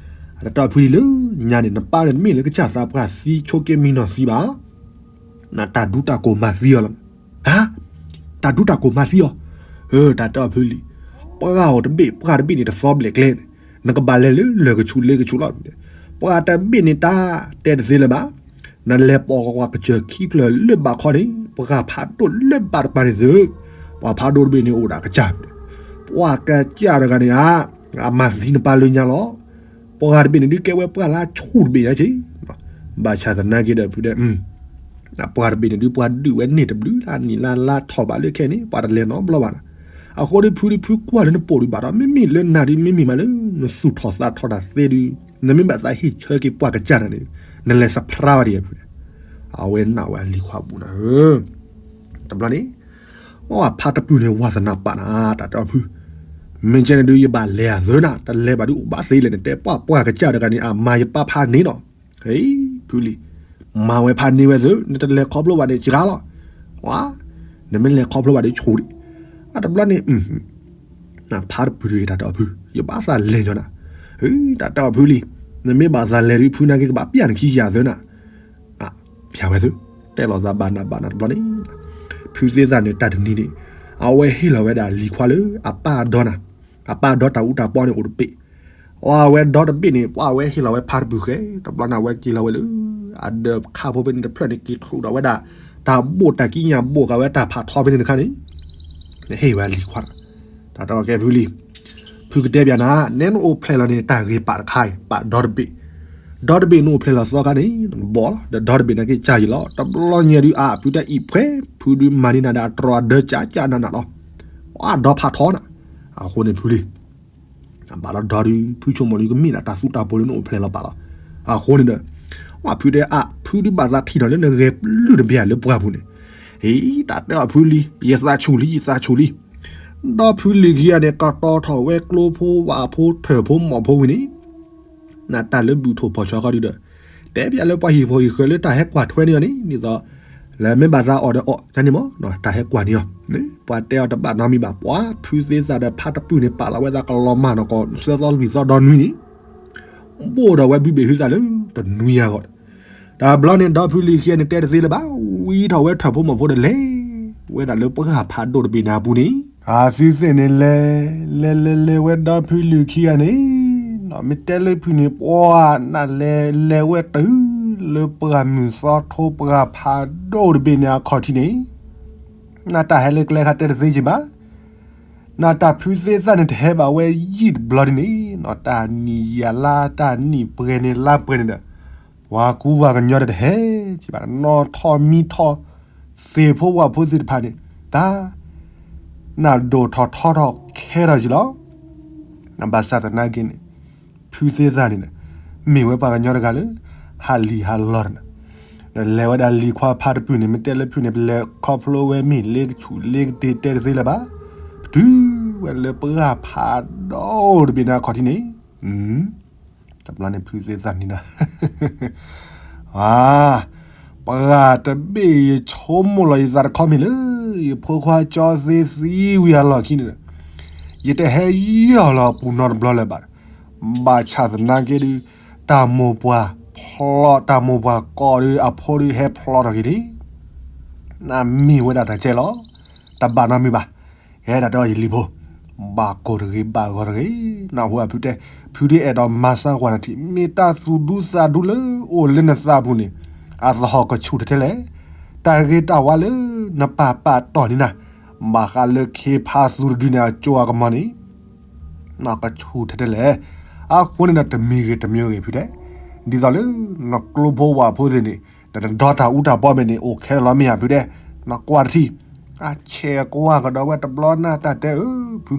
အတၢ်တၢ်ဖုလံၤလၢညါန့ၣ် နပၢ်န့ၣ်တမ့ၢ်လၢကစၢ်သးပှၢ်သံဆိက့မံနီၤသံဘၣ် နတၢ်ဒူတၢ်ကိၢ်မၤသံအီၤလီၤ. ဟါ, တၢ်ဒူတၢ်ကိၢ်မၤသံအီၤ, အၢ တၢ်တဲအီၤဖုလံၤ, ပှၤအိၣ်တဘ့ၣ် ပှၤတဘ့ၣ်န့ၣ် တသီဘျဲၣ်ကျဲန့ၣ်, နကဘၣ်လဲၤလၢလၢၢ်ကဆူးလ့ကဆူးလီၤ. ပှၤတဘ့ၣ်န့ၣ် တၢ်တဲတသ့လၢၤဘၣ်, နလဲၤပိာ်ကွၢ်ကစၢၢ်ခံဖျၢၣ်လၢဘးခီန့ၣ် ပှၤဖးဒိၣ်လၢဘးတပၤန့ၣ်သု, ပှၤဖးဒိၣ်တဘ့ၣ်န့ၣ်အိၣ်ဒၣ်ကစၢ်, ပှၤကစၢ်တဂၤန့ၣ်ဧါ, အမၤသံနပၢ်လၢညါလီၤ. ပှၤတဘ့ၣ်န့ၣ်ဒုးကဲဝဲပှၤလၢအဆူၣ်တဘ့ၣ်ညါက့, ဘၣ်ဆၣ်သနာ်က့ဒီးဖုတဲ, ပှၤတဘ့ၣ်န့ၣ်ဒုး ပှၤဒုးဝဲန့ၢ်တဘျုးလၢနံၣ်လၢလါထီၣ်ဘးလၢခဲန့ၣ် ပှၤတလဲၤနီတဘျီဘၣ်နၤ. အဃိဒုးဖုဒုး ဖုကွၢ်လၢနပိာ်ဒုးဘၣ်ဒီး မ့မ့ၢ်လၢနၤဒုး မ့မ့ၢ်မးလၢ နသူၣ်ထီၣ်သးထီၣ်တၢ်သ့ဒုး နမ့ၢ်ဘၣ်သးဟ့ၣ်ဆၢက့ၤပှၤကစၢ်တဂၤန့ၣ် နလဲၤစဖျါဝဲဒ်အံၤဖုတဲ, အဝဲနာ်ဝဲအလံၤခွါဘူးနၤဧၢ, တဘျီန့ၣ် အဖါတပုၢ်န့ၣ် ဝါသနာပာ်နၤ တၢ်တဲအီၤဖု, မ့ၢ်ကဲန့ၣ်ဒုး ယဘၣ်လဲၤအသၢနၤ, တလဲၤဘၣ်ဒုး အိၣ်ဘၣ်သ့လဲၣ်န့ၣ် တဲပှၢ်ပှၢ်ကစၢ်တဂၤန့ၣ် အမၤယပၢ်ဖးန့ၢ်နီၤ, ဟဲ ဖုလံၤ, မၤဝဲဖးန့ၢ်ဝဲသၢ, နတလဲၤခီဖျိဘၣ်န့ၣ် စှၤလီၤ, ဝါ, နမ့ၢ်လဲၤခီဖျိဘၣ်ဒုးဆိၣ်ဒံး, အတဘျီန့ၣ် ဖါတပုၢ်ဒုး တၢ်တဲအီၤဖု, ယဘၣ်သးလဲၤညီနၤ, တၢ်တဲအီၤဖုလံၤ, နမ့ၢ်ဘၣ်သးလဲၤဒုး ဖုနာ်က့ကဘၣ်ပျၢ်နခံဆံယၤသၢနၤ ဖၠၣ်ဝဲသု, တဲလိာ်သးဘၣ်နၤဘၣ်နၤတဘျီန့ၣ်, ဖုသ့သၣ်န့ၣ် တၢ်တနံၤန့ၣ် အဝဲဟ့ၣ်လီၤဝဲဒၣ်လံၤခွါလၢအပၢ်ဒီနၤ, အပၢ်ဒီတၢ်အူတၢ်ပီန့ၣ်အိၣ်တဘ့ၣ်, အဝဲဒီတဘ့ၣ်န့ၣ် ပှၤအဝဲဟ့ၣ်လီၤဝဲဖါတပုၢ်ဃဲ, တဘျီန့ၣ် အဝဲက့ၤလီၤဝဲလၢ အဒၢးခါဖိဖဲန့ၣ်တဖျၢၣ်န့ၣ် က့ၤထုးဒီးဝဲဒၣ် တၢ်ဘိၣ်တၢ်ကံးညာ်ဘိၣ်ဃာ်ဝဲတၢ်ဖးထီဖဲန့ၣ်တခါန့ၣ် ဟ့ၣ်ဝဲလံၤခွါ, တၢ်တဲအီၤကဲဖုလံၤ, ဖုကတဲပျးနၤ, နဲနအိၣ်ဖျဲၣ်လီၤန့ၣ် တၢ်ဂ့ၤပာ်တခါအံၤ ပာ်ဒီတဘ့ၣ်, ဒီတဘ့ၣ်နအိၣ်ဖျဲၣ်လီၤသီခါန့ၣ် နဘီၣ်လီၤ, ဒီတဘ့ၣ်နာ်က့ကၢ်ယံာ်လီၤ, တဘျီညါဒုး အါ ဖုတၢ်အံးဖှဲ ဖုဒုးမၤန့ၢ်နၤဒီးအတြီအဒၢကၢ်ကၢ်နးနးလီၤ, အဒီဖးထီနၤ, အဃိန့ၣ်ဖုလံၤ ဘၣ်ဒီးဒီဒုး ဖုဆိကမိၣ်ဒုးကမ့ၢ်ဒၣ်တၢ်သူတၢ်ပှီၤဒုး နအိၣ်ဖျဲၣ်လီၤပာ်လီၤ. အဃိန့ၣ်ဒီး ဝဲဖုတဲအါ ဖုဒုးဘၣ်သးထံၣ်ထီၣ်လၢနဂဲၤပျုၢ်တဘ့ၣ်ဧါလၢပှၢ်ပူၤန့ၣ်, အံၤ တၢ်တဲအီၤဖုလံၤ ယသးဆူၣ်လံ ယသးဆူၣ်လံ. ဒီဖုလံၤခံဂၤန့ၣ် ကတီၤထီၣ်ဝဲကျိဖိဝၣ်ဖိထၢၣ်ဖိမီၢ်ဖိဝံၤန့ၣ် နတၢ်လၢဘူၣ်ထီၣ်ဖီၣ်ဆီခီဒုးဒီး တဲပျးလၢပှၤဟံၣ်ဖိဟံၣ်ဃၢၤလၢတၢ်ဟဲကွၢ်ထွဲန့ၢ်အီၤန့ၣ် ဒ်သိး လၢမ့ၢ်ဘၣ်သးအီၣ်ဒီးအီၣ် ကန့ၣ်မ့ၢ် တၢ်ဟဲကွၢ်န့ၢ်အီၤ. ပှၤတဲအီၤတဘၣ်နီတမံၤဘၣ် ပှၤဖုသ့သၣ်ဒီးဖါတပုၢ်န့ၣ် ပာ်လီၤဝဲသးကလီၤမၢ်နီၢ်ကီၢ် သၢသီလွံၢ်သီဒီနွံန့ၣ် ဘိၣ်ဒီးဝဲဘုဘ့ၣ်ဟုသၣ်လၢတနွံအဂီၢ်. တဘျီန့ၣ် ဒီဖုလံၤခံဂၤန့ၣ် တဲတသ့လၢၤဘၣ် ဝံထီၣ်ဝဲထၢၣ်ဖိမီၢ်ဖိဒီးလဲၤ ဝဲဒၣ်လၢပှၢ်ဖးဒိၣ်တဘ့ၣ်န့ၣ်အပူၤန့ၣ် အသုသ့ၣ်န့ၣ်လဲၤ လဲၤလဲၤလဲၤဝဲဒီဖုလံၤခံဂၤန့ၣ် မ့ၢ်တဲလၢဖုန့ၣ် ပှၤနလဲၤလဲၤဝဲတုၤ လၢပှၢ်မုၢ်သီထိပှၢ်ဖးဒိၣ်တဘ့ၣ်န့ၣ်အခီၣ်ထံးန့ၣ် နတၢ်ဟဲလၢကျဲခါတဲတသ့က့ဘၣ်. နတၢ်ဖုသ့သၣ်န့ၣ်တဟဲဘၣ်ဝဲယံာ်တဘျီဒ်န့ၣ် နတၢ်နံၣ်ယၤလါတၢ်နံၣ်ပှဲၤန့ၣ်လါပှဲၤန့ၣ်ဒီး ပှၤကူပှၤကညီဒီးတဟဲက့ဘၣ် နီၢ်ထီၣ်မံထီၣ် သ့ၣ်ဖိဝၣ်ဖိသ့ၣ်တဖၣ်န့ၣ် တၢ် နဒိၣ်ထီၣ်ထီထီၣ်ခဲထီၣ်က့လီၤ. ဘၣ်ဆၣ်သနာ်က့န့ၣ် ဖုသ့သၣ်န့ၣ်ဒီး မ့ၢ်ဝဲပှၤကညီတဂၤလၢ ဟးလံၤဟးလီၤတနၤ ဒီးလဲၤဝဲဒၣ်လံၤခွါဖါတပုၢ်န့ၣ် မ့ၢ်တဲလၢဖုန့ၣ် ပလဲၤခီဖျိဝဲမ့ၢ်လ့ကဆူၣ်လ့ကတ့ၤတဲတသ့လၢၤဘၣ်. ပတုၤဝဲလၢပှၢ်ဖးဒိၣ်တဘ့ၣ်န့ၣ်အခီၣ်ထံးန့ၣ် တဘျီန့ၣ်ဖုသ့သၣ်န့ၣ်ဒီး ပှၢ်တဘ့ၣ်ယဆိကမိၣ်လီၤယသးတခီမ့ၢ်လၢ ယဖိခွါကၠီသ့သံဝံၤအလီၢ်ခံန့ၣ်ဒီး ယတဟဲယီၢ်လီၤပူၤနီတဘျီလၢၤဘၣ်. ဘၣ်ဆၣ်သနာ်က့ဒုး တၢ်မိၢ်ပှၢ်ဖျီ တၢ်မိၢ်ပှၢ်ကိးဒုးအဖိဒုးဟဲဖျီထီၣ်က့ၤန့ၣ် နမ့ၢ်ဝဲဒၣ်တၢ်ကဲလီၤ. တဘၣ်နီတမံၤဘၣ်. ကဲဒၣ်တဲအီၤယလံၤဖိ ဘၣ်ကိၢ်တဂ့ၤ ဘၣ်ဂီၤတဂ့ၤ နၢ်ဟူအဖုတဲ ဖုဒုးအဲၣ်ဒိးမၤစၢၤကွၢ်နထံၣ် မ့ၢ်တၢ်သူၣ်ဒူသးဒူလၢအိၣ်လၢနသးပူၤန့ၣ် အသဟီၣ်ကဆူၣ်ထဲထဲလဲၣ်. တၢ်ဂ့ၤတၢ်ဝါလၢနပာ်ပာ်တီၢ်န့ၢ်နၤ ဘၣ်ဃးလၢခ့ဖါသူတဒုန့ၣ် အကၠိအကမီၤန့ၣ် နကဆူၣ်ထဲထဲလဲၣ်. အဃိန့ၣ်ဒီးတမံၤဂ့ၤတမံၤဂ့ၤဖုတဲ ဒ်သိးလၢနကျိဖိဝၣ်ဖိသ့ၣ်န့ၣ် ဒီးနဒီတၢ်အူတၢ်ပီမ့ၢ်န့ၣ် အိၣ်ခဲလၢာ်လီၤမ့ၢ်ဧါဖုတဲ နကွၢ်တထံၣ် အဆဲးကွၢ်ကဒီးဝဲတဘျီနၢ်တၢ်တဲအၢ ဖု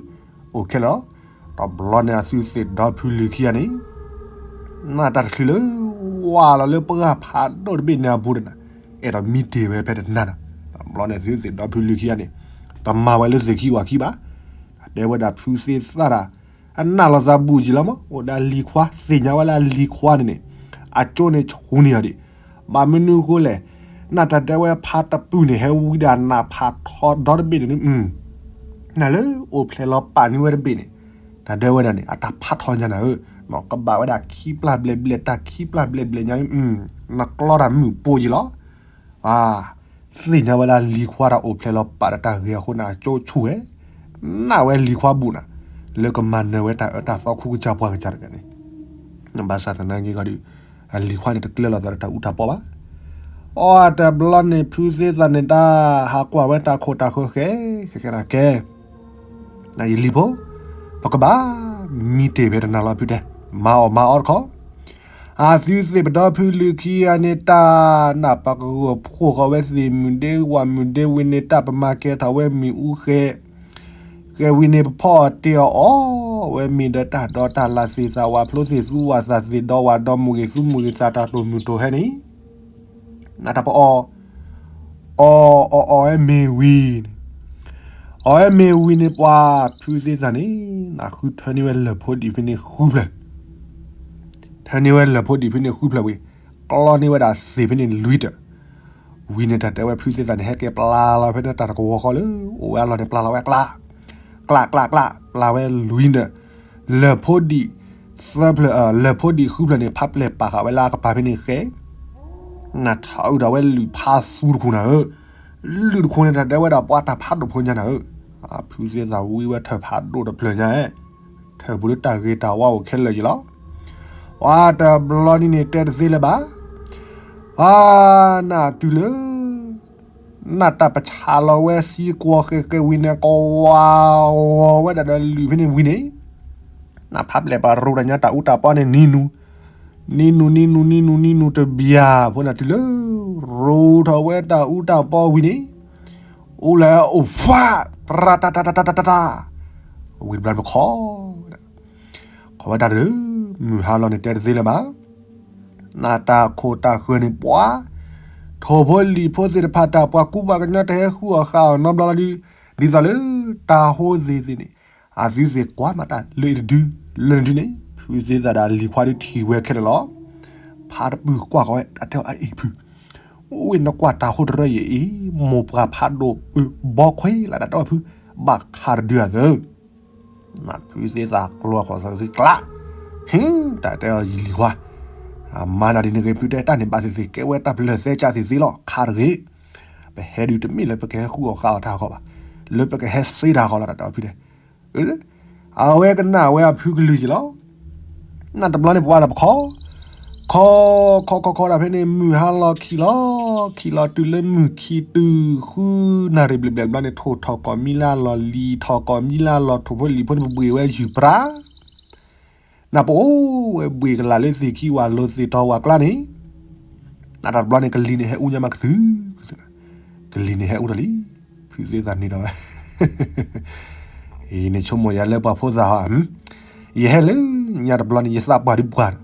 အိၣ်ခဲလၢာ်လီၤ. တဘျီန့ၣ်အသုသ့ၣ်ဒီဖုလံၤခံဂၤန့ၣ် နၢ်တၢ်တချုးလၢ ဝါလီၤလၢပှၢ်ဖးဒိၣ်တဘ့ၣ်န့ၣ်အပူၤဒီးနၤ အဲၣ်ဒိးမံတ့ၢ်ဝဲဖဲတနၤဒီး တဘျီန့ၣ်သုသ့ၣ်ဒီဖုလံၤခံဂၤန့ၣ် တမၤဝဲလၢသ့ၣ်ခံဝၤခံဘၣ်. တဲဝဲဒၣ်ဖုသ့သၣ်တၢ် အနၢ်လီၤသးဘူၣ်ကံလီၤမး အိၣ်ဒၣ်လံၤခွါ သ့ၣ်ညါဝဲလၢအလံၤခွါန့ၣ်န့ၣ် အကၠိန့ၣ်ဆူန့ၢ်အီၤဒံး. ဘၣ်မနုၤအဃိလဲၣ် နၢ်တၢ်တဲဝဲဖါတပုၢ်န့ၣ် ဟဲဝံဒၣ်နၢ်ဖးထီဒီတဘ့ၣ်န့ၣ် နၢ်လၢအိၣ်ဖျဲၣ်လီၤပာ်န့ၢ်ဝဲတဘ့ၣ်န့ၣ် တၢ်ဒဲဝဲဒၣ်န့ၣ် အတၢ်ဖးထီညါနၤဧၢ, ကဘၣ်ဝဲဒၣ်ခံပျၢ်ဘျဲၣ်ဘျဲၣ် တၢ်ခံပျၢ်ဘျဲၣ်ဘျဲၣ်ညါ နကျီတၢ်မုာ်ပိာ်ယံၤလီၤ. သ့ၣ်ညါဝဲဒၣ်လံၤခွါတၢ်အိၣ်ဖျဲၣ်လီၤပာ်ဒီးတၢ်ဂ့ၤအဃိန့ၣ် အကၠိဆူၣ်ဝဲ, နၢ်ဝဲလံၤခွါဘူၣ်နၤ လၢကမၤနၢၤဝဲတၢ်အၢတၢ်သီ ခိၣ်ကစၢ်ပှၢ်ကစၢ်တဂၤန့ၣ် ဘၣ်ဆၣ်သနာ်က့ဂီၢ်ဒီး အလံၤခွါန့ၣ်တကျၢၤလီၤသးဒီးတၢ်အူတၢ်ပီဘၣ်. အီတဘျီန့ၣ် ဖုသ့သၣ်န့ၣ်တၢ်ဟးကွၢ်ဝဲတၢ်ခိၣ်တၢ်ဃၢၤဃဲ ဃဲဃဲန့ၣ်ကဲ နယလံၤဖိ ပကဘၣ်မံတ့ၢ်ဖဲတနၤလီၤဖုတဲ, မၤအီၣ်မၤအီတခီ, အသုသ့ၣ်ပဒီဖုလံၤခံဂၤန့ၣ်တၢ် နၢ်ပကဂီၢ်ဖှိၣ်ဃီၤဝဲသ့ၣ်မုၢ်ဒ့ဝၣ်မုၢ်ဒ့ဝံၤန့ၣ် တၢ်ပမၤကဲထီၣ်ဝဲမ့ၣ်အူဃဲ ဃဲဝံၤန့ၣ် ပဖီၣ်အီၤတ့ၢ်အီၤအီၣ်ဝဲမ့ၤဒီးတၢ်ဒီးတၢ်လၢသ့ၣ်သၣ်ဝၣ်ဖျိသ့ၣ်သူဝၣ်သၣ်သ့ၣ်ဒီဝၣ်ဒီမုၢ်ဂ့ၤသူမုၢ်ဂ့ၤသး တၢ်တိၢ်မုၢ်တိၢ်ဟဲန့ၣ် နတၢ်ပအီၣ် အီၣ်အီၣ်အီၣ်ဝဲမ့ၤဝံၤန့ၣ် အီၣ်ဝဲမ့ၤဝံၤန့ၣ် ပှၤဖုသ့သၣ်န့ၣ် နဃုထၢန့ၢ်ဝဲလၢၢ်ဖိဒံးဖဲန့ၣ်ဃုဖျၢၣ်, ထၢန့ၢ်ဝဲလၢၢ်ဖိဒံးဖဲန့ၣ်ဃုဖျၢၣ်ဝံၤ ကျီန့ၢ်ဝဲဒၣ်သ့ၣ်ဖဲန့ၣ်လွံၢ်တၢၢ်, ဝံၤန့ၣ်တၢ်တဲဝဲဖုသ့သၣ်န့ၣ် ဟဲက့ၤပျၢ်လီၤဖဲန့ၣ်တၢ်တကဝီၤဃီလၢ အိၣ်ဝဲအလီၢ်န့ၣ် ပျၢ်လီၤဝဲအကျါ, ကျၢ်ကျၢ်ကျၢ် ပျၢ်ဝဲလွံၢ်တၢၢ်, လၢၢ်ဖိဒံးသၢဖျၢၣ် လၢၢ်ဖိဒံးဃုဖျၢၣ်န့ၣ် ဖးပျဲၢ်ပာ်ဃာ်ဝဲလၢအကပၤဖဲန့ၣ်ဃဲ နထီၣ်အုၣ်ဒီးဝဲလုၢ်ဖးသူတခိၣ်နၤဧၢ, လုၢ်တခိၣ်န့ၣ် တၢ်တဲဝဲဒၣ်ပှၤတၢ်ဖးဒိၣ်ဖိညါနၤဧၢ, ဖုသ့သၣ်ဝံဝဲထၢၣ်ဖးဒိၣ်တဖျၢၣ်ညါဧဲ, ထၢၣ်ပူၤလၢတၢ်ဂ့ၤတၢ်ဝါအိၣ်ခဲလၢာ်ယံၤလီၤ. ပှၤတဘျီနံၤန့ၣ်တဲတသ့လၢၤဘၣ်, ပှၤနၢ်တုၤလၢ နၢ်တၢ်ပဆါလီၤဝဲစံကွီၤဃဲဃဲဝံၤန့ၣ် ကဝါဂီၤဝဲဒၣ်ဒီးလုၢ်ဖဲန့ၣ်ဝံၤန့ၣ် နၢ်ဖးပျဲၢ်ပာ်ရူတၢ်ညါတၢ်အူတၢ်ပီန့ၣ်နံၤနူၤ, နံၤနူၤ နံၤနူၤ နံၤနူၤ နံၤနူၤတဘျီဖိနၢ်တုၤလၢ ရူထီၣ်ဝဲတၢ်အူတၢ်ပီဝံၤန့ၣ် အိၣ်လၢအိၣ်ဖှၣ် တရၣ်တၢ်တၢ်တၢ်တၢ်တၢ်တၢ်, ဝံၤတဘျီတခီ ခီဝဲတၢ်တဒု, မုၢ်ဟါလီၤန့ၣ်တဲတသ့လၢၤဘၣ်. နတၢ်ခိၣ်တၢ်ဃၢၤန့ၣ်ပှၤ, ထိၣ်ဖိလံၤဖိသ့ၣ်တဖၣ် တၢ်ပှၤကူဘၣ်ကညီတဟဲဃုအီၣ်ဃာ်အီၤနီတဘျီလီၤဒုး, ဒ်သိးလၢတၢ်ဟိသ့ၣ်သ့ၣ်န့ၣ်, အသုသ့ၣ်ကွၢ်မးတၢ်လၢအံၤတဒု, လၢန့ၣ်ဒုန့ၣ် ဖုသ့သးဒီးအလံၤခွါဒုးထံၣ်ဝဲခဲလၢာ်လီၤ. ဖါတပုၢ်ကွၢ်ဃီၤဝဲတၢ်တဲအီၤအအံၤဖု, အိၣ်နကွၢ်တၢ်ဟိတရၢအံၤအံၤ, မိၢ်ပှၢ်ဖးဒိၣ်ပၢဘီခွဲးလၢတၢ်တဲအီၤဖု, ဘၣ်ခးတဒုအသၢ ဖုသ့သးကျီဃီၤသးဂ့ၤကျး, ဟ့ၣ်, တၢ်တဲအီၤယလံၤခွါ, အမၤနၤဒ်န့ၣ်ဂ့ၤဖုတဲ တၢ်န့ၣ်ဘၣ်သ့ၣ်သ့ၣ် ကဲဝဲတၢ်ပလၢၢ်သဲကၢ်သ့ၣ်သ့လီၤ ခးတဂ့ၤ, ပဟဲဒုးတမ့ၢ်လၢပကဟဲဃုအီၣ်ဃာ်အီၤတၢ်ဂီၤဘၣ်, လၢပကဟဲစ့တၢ်ဂီၤလီၤ တၢ်တဲအီၤဖုတဲ အဝဲကနၣ်ဝဲအဖုကလုၢ်က့ၤလီၤ. နတဘျီန့ၣ်ပှၤဒီးပခီ, ခီ, ခီခီခီဒၣ်ဖဲန့ၣ် မုၢ်ဟါလီၤခံလီၤ, ခံလီၤတုၤလၢမုၢ်ခံတုၤဃုနၣ်ရံၣ်ဘျဲၣ်ဘျဲၣ်တဘျီန့ၣ် ထိၣ်ထီၣ်ကိးမံလၢအလီၢ် လံၤထီၣ်ကိးမံလၢအလီၢ် ထိၣ်ဖိလံၤဖိန့ၣ် ပဘှ့ၣ်ဝဲယုၢ်ပြါ နပအိၣ်ဝဲဘှ့ၣ်ကလာ်လၢသ့ၣ်ခံဝၣ်လိၤသ့ၣ်တီဝၣ်ကျါန့ၣ်, နတဘျီန့ၣ် ကလံၤန့ၣ်ဟဲအူညါမးကသု, ကလံၤန့ၣ်ဟဲအူဒီးလံ, ဖုသ့သးန့ၣ်ဒီးဝဲ အံၤန့ၣ်ဆိကမိၣ်ယၤလၢပှၤဖိသၣ်ဟီ, ယဟဲလၢညါတဘျီန့ၣ် ယသးပှၢ်ဒ်ပှၢ်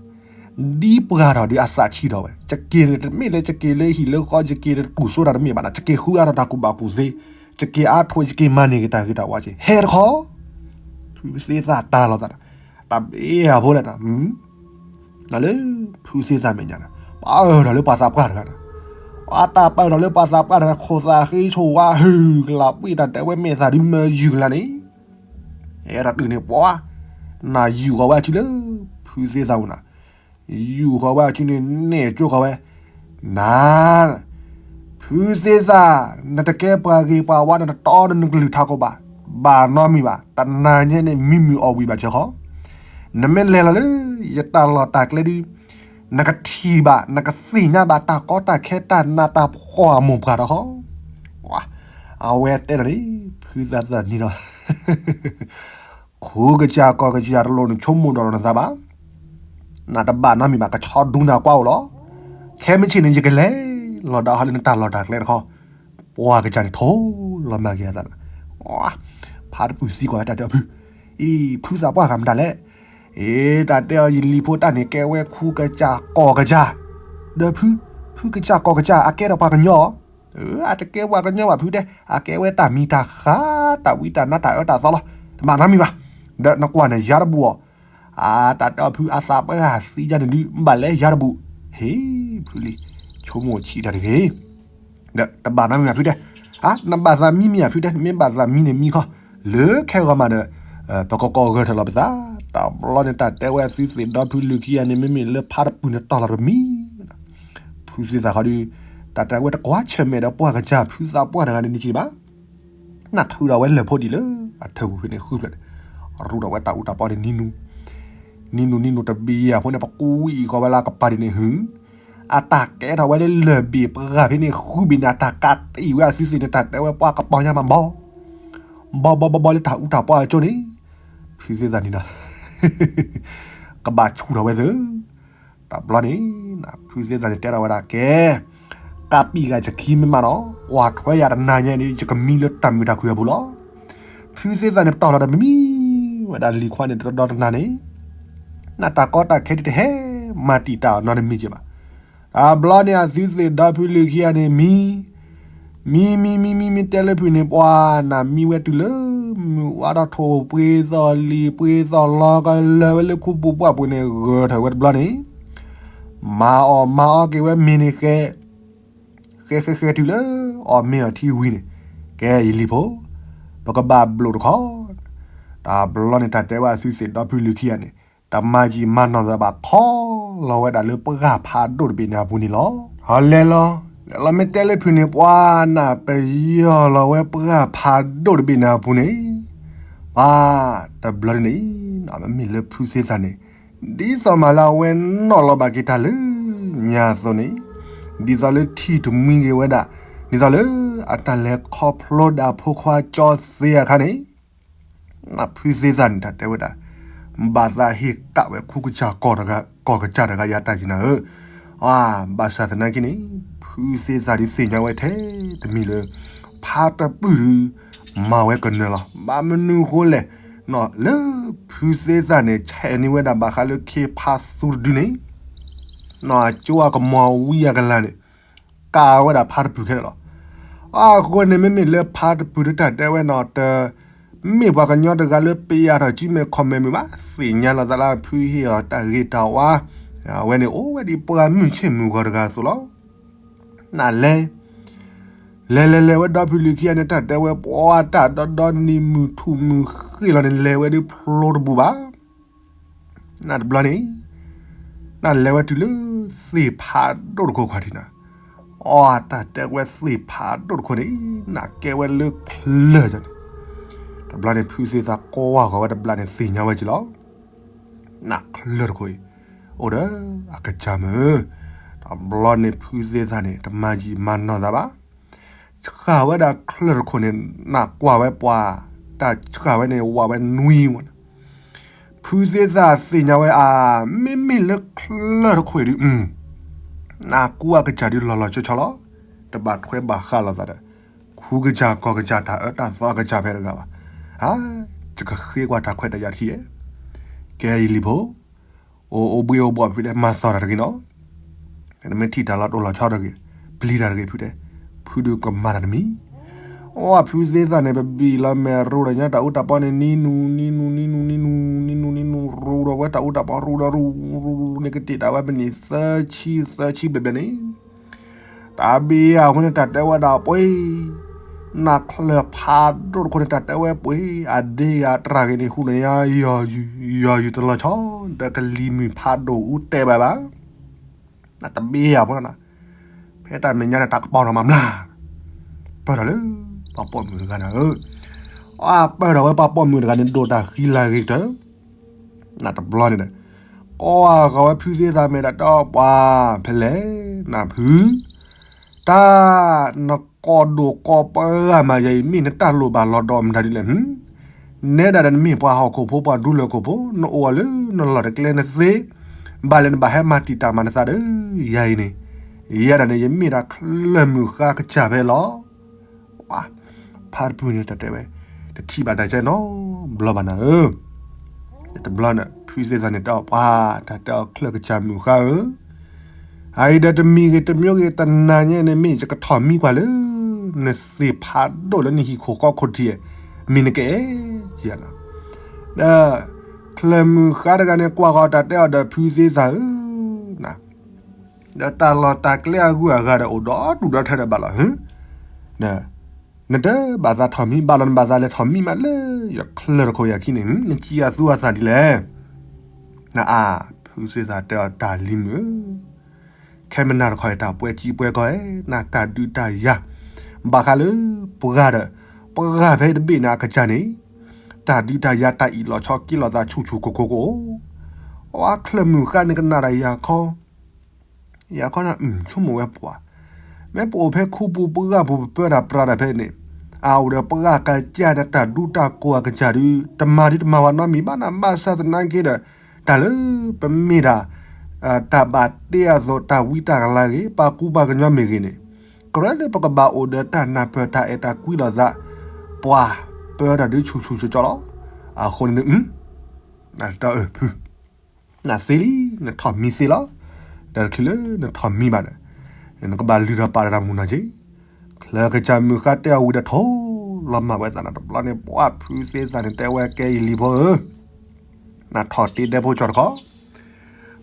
ဒီး, ဒ်ပှၢ်ထီၣ်ဒုးအသးဆံးထီၣ်ဝဲ, ယက့ၤန့ၣ်တမ့ၢ်လၢယက့ၤလၢဟံၣ်လၢဃီ ယက့ၤတတူၢ်စိတၢ်တမ့ၢ်ဘၣ်ဒီး ယက့ၤဃုအါထီၣ်တၢ်ကူၣ်ဘၣ်ကူၣ်သ့, ယက့ၤအါထီၣ် ယက့ၤမၤန့ၢ်က့ၤတၢ်ဂ့ၤတၢ်ဝါက့ၤ ဟဲတခီ ဖုသ့သးတၢ်လီၤသးဒီး, တၢ်ဘ့ၣ်အဖိလဲၣ်ဒီး နလၢ ဖုသ့သးမဲာ်ညါဒီး ပာ်အၢၣ်ထီၣ်လၢပှၤသးပှၢ်တဂၤဒီး, အတၢ်ပာ်အၢၣ်ထီၣ်လၢပှၤသးပှၢ်တဂၤဒီး ခိၣ်သးဃ့ဆိဝါဟုၣ်ကလးပှ့ၢ်တၢ်တဲဝဲမဲာ်သးဒုးမၢယုၢ်ကလါန့ၣ်, အဲၣ်ဒိးတုၤန့ၣ်ပှၤ, နယူၢ်ဃီၤဝဲအစုလၢ ဖုသ့သးဝဲနၤ, ယူၢ်ဃီၤဝဲအစုန့ၣ် နဲၣ်ကၠိဃီၤဝဲ, န ဖုသ့သး, နတကဲပှၤဂ့ၤပှၤဝါ နတတီနနကလုၢ်ထးခိၣ်ဘၣ်, ဘၣ်နီတမံၤဘၣ်, တနၤညါန့ၣ် မံမုာ်အီၣ်ဝံၣ်ဘၣ်စၢၤဃီ, နမ့ၢ်လဲၤလီၤလၢ ယတၢ်လီၢ်တၢ်ကျဲဒုး, နကထံၣ်ဘၣ် နကသ့ၣ်ညါဘၣ် တၢ်ကီတၢ်ခဲတၢ်နးတၢ်ဖှီၣ်အမိၢ်ပှၢ်ဒီးဃီ, အဝဲတဲဒီးန့ၣ် ဖုသ့သးန့ၣ်ဒီး ခိၣ်ကစၢ်ကီၢ်ကစၢ်တလိၣ်နဆိကမိၣ်ဒီးနသးဘၣ်, နတဘၣ်နီတမံၤဘၣ် ကဆီဒူနၤကွၢ်အိၣ်လီၤ, ခဲမုၢ်ဆ့ၣ်န့ၣ် ယကလဲၤလီၤဒၣ်ဟီလၢနတၢ်လီၢ်တၢ်ကျဲတခီ, ပှၤကစၢ်န့ၣ်ထိၣ်လီၤမၢ်က့ၤအသးဒီး, ဖါတပုၢ်သံကွၢ်ဝဲတၢ်တဲအီၤဖု, အံၤ ဖုသးပှၢ်ဂၤမတၤလဲၣ်, အ့ တၢ်တဲအီၤယလံၤဖိတၢ်န့ၣ် ကဲဝဲခိၣ်ကစၢ်ကီၢ်ကစၢ်, ဒီးဖု, ဖုကစၢ်ကီၢ်ကစၢ် အကဲထီၣ်ပှၤကညီ အတကဲပှၤကညီဘၣ်ဖုတဲ, အကဲဝဲတၢ်မံၤတၢ်ဃါ, တၢ်ဝံတၢ်နါတၢ်အၢတၢ်သီလီၤ, တဘၣ်နီတမံၤဘၣ်, ဒီးနကွၢ်န့ၣ်ယၤတဘူၣ်အီၤ, အတၢ်တဲအီၤဖုအသးပှၢ်သံယါန့ၣ်ဒုး ဘၣ်လဲၤယၤတဘူၣ်, ဟ့ၣ်ဖုလံ, ဆိကမိၣ်ဆံးတၢ်တဂ့ၤ ဒီးတဘၣ်နီတမံၤဘၣ်ဖုတဲ, အ နဘၣ်သးမံမံၤဧါဖုတဲ, နမ့ၢ်ဘၣ်သးမံန့ၣ်မံခီ, လၢခဲဂီၤမးဒီး ပကကိးဂဲၤထၢၣ်လီၤပသး, တဘျီန့ၣ်တၢ်တဲဝဲအသုသ့ၣ်ဒီဖုလုၢ်ခံဂၤန့ၣ် မ့မ့ၢ်လၢဖါတပုၢ်န့ၣ်တီၢ်လီၤတမံၤ, ဖုသ့ၣ်သးဃီဒီး တၢ်တဲဝဲတကွၢ်ဆၢၣ်မဲာ်ဒီးပှၢ်ကစၢ်ဖုသးပှၢ်တဂၤန့ၣ်န့ၣ်က့ဘၣ်, နၢ်ထုးဒီးဝဲလၢၢ်ဖိဒံးလၢအထၢၣ်ပူၤဖဲန့ၣ်ဃုဖျၢၣ်န့ၣ်, ရူးဒီးဝဲတၢ်အူတၢ်ပီန့ၣ်နံၤနူၤ နံၤနူၤနံၤနူၤတဘ့ၣ်ယၤဖိန့ၣ် ပကူဝံၣ်ဃီၤဝဲလၢကပၤဒ်န့ၣ်ဟုၣ်, အတၢ်ကဲထီၣ်ဝဲလၢလၢၢ်ဘ့ၣ်ပှၢ်ဖဲန့ၣ်ဃုဘ့ၣ်န့ၣ် အတၢ်ကးတံာ်ဝဲအသုသ့ၣ်န့ၣ် တၢ်တဲဝဲပှၢ်ကပီၤညါမးဘီ, ဘီဘီဘီဘီလၢတၢ်အူတၢ်ပီအကၠိန့ၣ်, ဖုသ့ၣ်သးန့ၣ်ဒီး ကဘၣ်ဆူၣ်ထီၣ်ဝဲသ့ၣ်, တဘျီန့ၣ် ဖုသ့ၣ်သးန့ၣ်တဲထီၣ်ဝဲဒၣ်ကဲ ကးပံာ်ဂၤယခံမ့ၢ်မးနီၤ ကွၢ်ထွဲယၤတနၤညါန့ၣ် ယကမံလၢတၢ်မုာ်တၢ်ခုၣ်အပူၤလီၤ. ဖုသ့ၣ်သးန့ၣ် ပတီၢ်လီၤဒီးမံမံၤဝဲဒၣ်လံၤခွါန့ၣ် တဒီတနၤန့ၣ်, နတၢ်ကီတၢ်ခဲဒ်တဟဲမၤတံာ်တာ်အီၤနီတမံၤက့ဘၣ်. တဘျီန့ၣ် အသုသ့ၣ်ဒီဖုလုၢ်ခံဂၤန့ၣ်မံ မံမံမံမံမံတဲလၢဖုန့ၣ် ပှၤနမံဝဲတုၤလၢ မုၢ်ဝါထီၣ်ထိၣ်ပှ့ၤသီၣ်လံၤပှ့ၤသီၣ်လီၤကလၢာ်ဝဲလၢခူပူၤပှၢ်ပူၤန့ၣ် ဂဲၤထီၣ်ဝဲတဘျီန့ၣ်, မၤအီၣ်မၤအီက့ၤဝဲမ့ၤန့ၣ်ဃဲ, ဃဲဃဲဃဲတုၤလၢ အီၣ်မ့ၤအီထံဝံၤန့ၣ်, ကဲယလံၤဖိ, ပကဘၣ်ဘျိၣ်တခီ, တဘျီန့ၣ် တၢ်တဲဝဲအသုသ့ၣ်ဒီဖုလုၢ်ခံဂၤန့ၣ် တမၤယံာ်မၤနီၢ်သးဘၣ် ခီလီၤဝဲဒၣ်လၢပှၢ်ဖးဒိၣ်တဘ့ၣ်န့ၣ်အပူၤန့ၣ်လီၤ. ဟီလဲၤလီၤ, လဲၤလီၤမ့ၢ်တဲလၢဖုန့ၣ် ပှၤနၢ်ပယီၤလီၤဝဲပှၢ်ဖးဒိၣ်တဘ့ၣ်န့ၣ်အပူၤန့ၣ်, ပှၤတဘျီန့ၣ် မ့မ့ၢ်လၢဖုသ့ၣ်သးန့ၣ် ဒ်သိးမးလၢအဝဲနီၣ်လီၤဘၣ်က့ၤတၢ်လၢညါအသိးန့ၣ်, ဒ်သိးလၢထံၣ်တမှံက့ၤဝဲဒၣ်, ဒ်သိးလၢအတၢ်လဲၤခီဖျိဒၣ်ဖိခွါကၠီသ့အခါန့ၣ် နဖုသ့ၣ်သးန့ၣ် တၢ်တဲဝဲဒၣ်, ဘၣ်သးဟ့ၣ်ကးဝဲခူကစၢ်ကီၢ်တဂၤ ကီၢ်ကစၢ်တဂၤယၤတၢ်က့ၤနၤဧၢ, အါ ဘၣ်ဆၣ်သနာ်က့န့ၣ် ဖုသ့ၣ်သးဒုးသ့ၣ်ညါဝဲထဲတမံၤလၢ ဖါတပုၢ်ဒုး မၤဝဲကနၢၤလီၤ. ဘၣ်မနုၤဃိလဲၣ်, လၢဖု ဖုသ့ၣ်သၣ်န့ၣ် ဆဲးန့ၢ်ဝဲဒၣ်ဘၣ်ဃးလၢခ့ဖါသူတဒုန့ၣ်, နီၢ်အကၠိအကမီၤဝံအကလၤန့ၣ် ကးဝဲဒၣ်ဖါတပုၢ်ခဲလၢာ်လီၤ. အဃိန့ၣ် မ့မ့ၢ်လၢဖါတပုၢ်ဒုးတၢ်တဲဝဲနီၢ်တ မ့ၢ်ပှၤကညီတဂၤလၢပယၢ်ထီၣ်စုမဲာ်ခီၣ်မဲာ်မုာ်ဘၣ်, သ့ၣ်ညါလီၤသးလၢဖုဟ့ၣ်အီၤတၢ်ဂ့ၤတၢ်ဝါ, အဝဲန့ၣ်အိၣ်ဝဲဒ်ပှၤမုၢ်ဆ့ၣ်မုၢ်ဂီၤတဂၤအသိးလီၤ. နလဲၤ လဲၤလဲၤလဲၤဝဲဒီဖုလံၤခံဂၤန့ၣ် တၢ်တဲဝဲပှၤတၢ်ဒီဒီနံၤမုၢ်ထူၣ်မုၢ်ဃ့ၢ်လီၤန့ၣ် လဲၤဝဲဒ်ဖျိတဘူးဘၣ်. နတဘျီန့ၣ် နလဲၤဝဲတုၤလၢသ့ၣ်ဖးဒိၣ်တခိၣ်ခီၣ်ထံးနၤ, အီတၢ်တဲဝဲသ့ၣ်ဖးဒိၣ်တခိၣ်န့ၣ် နကဲဝဲလၢချၢၣ်န့ၣ်, တဘျီန့ၣ် ဖုသ့ၣ်သၣ်ကွၢ်ဂီၤဝဲတဘျီန့ၣ် သ့ၣ်ညါဝဲက့ၤလီၤ. နချၢၣ်တခိၣ်အံၤ အိၣ်ဒီးအကစၢ်မုၢ်, တဘျီန့ၣ် ဖုသ့ၣ်သၣ်န့ၣ် တမၤယံာ်မၤနီၢ်သးဘၣ်. ဆှၣ်ဝဲဒၣ်ချၢၣ်တခိၣ်န့ၣ် နကွၢ်ဝဲပှၤ တၢ်ဆှၣ်ဝဲန့ၣ် ဝးဝဲနွံဝဲန့ၣ်, ဖုသ့ၣ်သၣ်သ့ၣ်ညါဝဲအါ, မ့မ့ၢ်လၢချၢၣ်တခိၣ်အံၤဒုး နကူအကစၢ်ဒုးလီၤလီၤဆီဆီလီၤ. တဘၣ်ထွဲဘၣ်ဃးလိာ်သးဒီး ခူကစၢ်ကီၢ်ကစၢ်တၢ်အၢတၢ်သီအကစၢ်ဖဲတဂၤဘၣ်. အါ, ယကဃ့ကွၢ်တၢ်ခွဲးတၢ်ယာ်တထံၣ်ဧါ. ကဲယလံၤဖိ, အိၣ်အိၣ်ဘှံးအိၣ်ဘှီၣ်ဖုတဲ မၤသီၣ်တၢ်တဂ့ၤနီၤ, နမ့ၢ်ထံၣ်တၢ်လီၤတိၢ်လီၤဆီတဂ့ၤ, ပျံၤတၢ်တဂ့ၤဖုတဲ, ဖုဒုးကမၤတၢ်တမံၤ. အီ ဖုသ့ၣ်သၣ်န့ၣ် ပဘံၣ်လီၤမဲာ်ရိၤဒီးညါတၢ်အူတၢ်ပီန့ၣ် နံၤနူၤ နံၤနူၤ နံၤနူၤ နံၤနူၤ နံၤနူၤ နံၤနူၤ ရိၤဒီးဝဲတၢ်အူတၢ်ပီ ရိၤဒီးရိၤ ရိၤ ရိၤန့ၣ် ကတ့ၢ်တၢ်ဝဲပနံၣ်သၢဆံ သၢဆံဘျဲၣ်ဘျဲၣ်န့ၣ် တၢ်ဘံၣ်အဃိန့ၣ် တၢ်တဲဝဲဒၣ်ပှ့ၤ, နချၢၣ်ဖးဒိၣ်တခိၣ်န့ၣ် တၢ်တဲဝဲပှ့ၤ အဒ့အတြၢ်ဂ့ၤန့ၣ် ဟူးန့ၣ်ယၤ ယီၤယုာ်တလီၤဆီ ဒီးကလံၤမုၢ်ဖးဒိၣ်အူတဲဘၣ်ဘၣ်. နတဘ့ၣ်အဖိနီၤ, ဖဲတၢ်မဲာ်ညါန့ၣ် တၢ်ကပီၤထီၣ်မၤမျၢ်, ပၢၢ်ထီၣ်လၢ ပှၤပိာ်မုၣ်တဂၤန့ၣ်ဧၢ, အပၢၢ်ထီၣ်ဝဲပှၤပိာ်မုၣ်တဂၤန့ၣ် ဒိၣ်တၢ်ဃံလၤဂ့ၤကတၢၢ် နတဘျီန့ၣ်ဒီး ကိးဂီၤဝဲဖုသ့ၣ်သၣ်မဲာ်ဒီး တဲပှၤဖဲလဲၣ် နဖု, တၢ် နကိးဒိၣ်ကိးပှၢ်မးယဲအံၤ မ့ၢ်နတၢ်လိၣ်ဘၣ်လီၤဒီးမတၤဒ်လဲၣ်, နဲဒၣ်ဒီးနမ့ၢ်ပှၤဟီၣ်ခိၣ်ဖိ ပှၤဒူလၢၢ်ခိၣ်ဖိ နအိၣ်အီၤလၢနလီၢ်တကျဲနသ့, ဘၣ်လဲၣ်နဘၣ်ဟဲမၤတံာ်တာ်မၤနသးဒီး ယၤအံၤန့ၣ်, ယဲဒၣ်န့ၣ် ယမ့ၢ်ဒၣ်ချၢၣ်မုၢ်ဃါကစၢ်ဖဲလီၤ. ဖါတပုၢ်န့ၣ်တၢ်တဲဝဲ, တထံၣ်ဘၣ်တၢ်ကဲနီတဘျီဘၣ်နၤဧၢ, တဘျီန့ၣ် ဖုသ့ၣ်သၣ်န့ၣ်တဲအီၤပှၤ တၢ်တဲအီၤချၢၣ်ကစၢ်မုၢ်ဃါဧၢ, အအံၤဒီးတမံၤဂ့ၤတမံၤဂ့ၤ တနၤညါန့ၣ် မ့ၢ်ယကထီၣ်မံကွၢ်လၢ နသ့ၣ်ဖးဒိၣ်လၢနဟံၣ်ခိၣ်ဃီခိၣ်ထံး, မ့ၢ်နကအဲၣ်ယၤလီၤ. ဒီး ချၢၣ်မုၢ်ဃါတဂၤန့ၣ် ကွၢ်ဃီၤတၢ်တဲအီၤဒီးဖုသ့ၣ်သၣ်ဧၢ, ဒီးတၢ်လီၢ်တၢ်ကျဲအဂုၤအဂၤဒီးအိၣ်ဒီဒူၣ်ဒီထၢဒီးဘၣ်လီၤ. ဒီး နတဘၣ်သးထီၣ်မံဘၣ်လီၤ နဘၣ်သးလဲၤထီၣ်မံမးလၢ ယချၢၣ်တခိၣ်ယၤခံန့ၣ် နကံအသူအသးဒ်လဲၣ်. နအါ ဖုသ့ၣ်သၣ်တဲအီၤတၢ်လံၤမုၣ်ဧၢ, ခဲမနၤတခီအံၤ တၢ်ပှဲၤကံပှဲၤကီအံၤ နတၢ်ဒုးတၢ်ယၤ ဘၣ်ဃးလၢ ပှၤဒီး ပှၤဖဲတဘ့ၣ်န့ၣ်အကစၢ်န့ၣ် တၢ်ဒုးတၢ်ယၤတၢ်အံၣ်လီၤဆီက့ၤလီၤသးဆူၣ်ဆူၣ်ကိၢ်ကိၢ်ကိၢ်, အဝဲချၢၣ်မုၢ်ဃါန့ၣ်ကနၣ်တၢ်ယၤခီ ယၤခီနဆိကမိၣ်ဝဲပှၤ, မ့ၢ်ပအိၣ်ဖဲခူပူၤပှၢ်ပူၤပပၢတၢ်ပြးတၢ်ဖဲန့ၣ်, အအိၣ်ဒီးပှၤကစၢ်ဒီးတၢ်ဒူတၢ်ကိၢ်အကစၢ်ဒုး တမၤဒုးတမၤဝဲနီတမံၤဘၣ်နၤ ဘၣ်ဆၣ်သနာ်က့ဒီး တၢ်လၢပမ့ၢ်ဒၣ် တၢ်ဘၣ်တ့အသိး တၢ်ဝံတၢ်ကလၤဂ့ၤ ပှၤကူပှၤကညီမ့ၢ်ဂ့ၤန့ၣ်, ကြၢးလၢပကဘၣ်အိၣ်ဒီးတၢ်နၢ်ပၢၢ်တၢ်အဲၣ်တၢ်ကွံလိာ်သး, ပှၤပၢတၢ်ဒုးဆူၣ်ဆူၣ်ကၠီကၠီလီၤ. အဃိန့ၣ် တၢ်အၢၣ်ဖု နသ့လံ နထီၣ်မံသ့လီၤ. ဒီးတချုးလၢနထီၣ်မံဘၣ်ဒီး နကဘၣ်လုၢ်ထီၣ်ပာ်ဒီးတၢ်မုၢ်နီၢ်က့ၤ, ချၢၣ်ကစၢ်မုၢ်ဃါတဲအီၤဝံၤဒီးထိၣ်လီၤမၢ်ဝဲသးနၤတဘျီန့ၣ် ပှၤဖုသ့ၣ်သၣ်န့ၣ်တဲဝဲကဲယလံၤဖိဧၢ, နထီၣ်တ့ဒဲဖိကၠီတခီ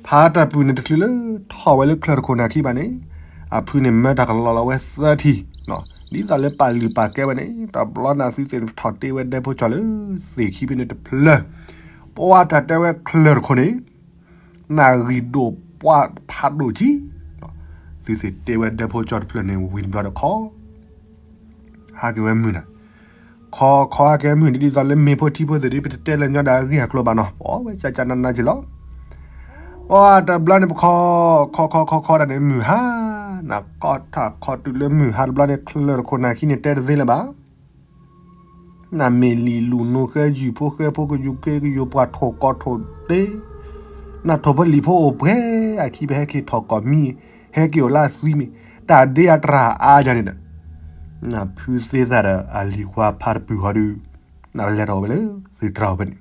ဖါတၢ်ပုၢ်န့ၣ်တချုးလၢထီၣ်ဝဲလၢချၢၣ်တခိၣ်နၢ်ခံဘၣ်န့ၣ်, အဖုန့ၣ်မၢတၢ်ကလီလီၤဝဲသၢထံၣ်, ဒ်သိးလၢပာ်လုၢ်ပာ်ကဲဝဲန့ၣ် တဘျီန့ၣ်သုသ့ၣ်န့ၣ်ထီၣ်တ့ဝဲဒဲဖိကၠီလၢ သ့ၣ်ခံဖဲန့ၣ်တဖျၢၣ်, ပှၤတၢ်တဲဝဲချၢၣ်တခိၣ်န့ၣ် နဂံၢ်ဒိၣ်ပှၤဖးဒိၣ်ကံ, သုသ့ၣ်တ့ဝဲဒဲဖိကၠီတဖျၢၣ်န့ၣ်ဝံၤတဘျီဒီးခီ ဟးက့ၤဝဲမုၢ်နၤ, ခီခီဟးက့ၤမုၢ်န့ၣ် ဒ်သိးလၢမ့ၢ်ဖိထံဖိသ့ၣ်ဒ် ပတတဲလၢၤညီဒၣ်အဂ့ၢ်အကျိၤဘၣ်နီၤ ပအီၣ်ဝဲကၠၢ်ကၠၢ်နးနးက့ၤလီၤ. အီတဘျီန့ၣ်ပခီ ခီခီခီခီဒၣ်န့ၣ် မုၢ်ဟါ, နကိးထီၣ်ခီတုၤလၢမုၢ်ဟါတဘျီန့ၣ် ချၢၣ်တခိၣ်နၢ်ခံန့ၣ်တဲတသ့လၢၤဘၣ် နမ့ၢ်လံာ်လူၤနူၤဃဲယုၢ်ဖိဃဲဖိကယူၤက့ကယူၤပှၤထိၣ်ကီၢ်ထိၣ်တ့, နထိၣ်ဖိလံာ်ဖိအိၣ်ပှဲၤ အခံပဟဲက့ၤထီၣ်ကီၢ်မံ, ဟဲက့ၤအိၣ်လၢအသွံမံ, တၢ်ဒ့အတြၢ်အါယၤန့ၣ်ဒီး, နဖုသ့သးဒီးအလံၤခွါဖါတပုၢ်ဟီဒုး, နလဲၤထီၣ်ဝဲလၢသုတြၢ်အိၣ်ဖဲန့ၣ်,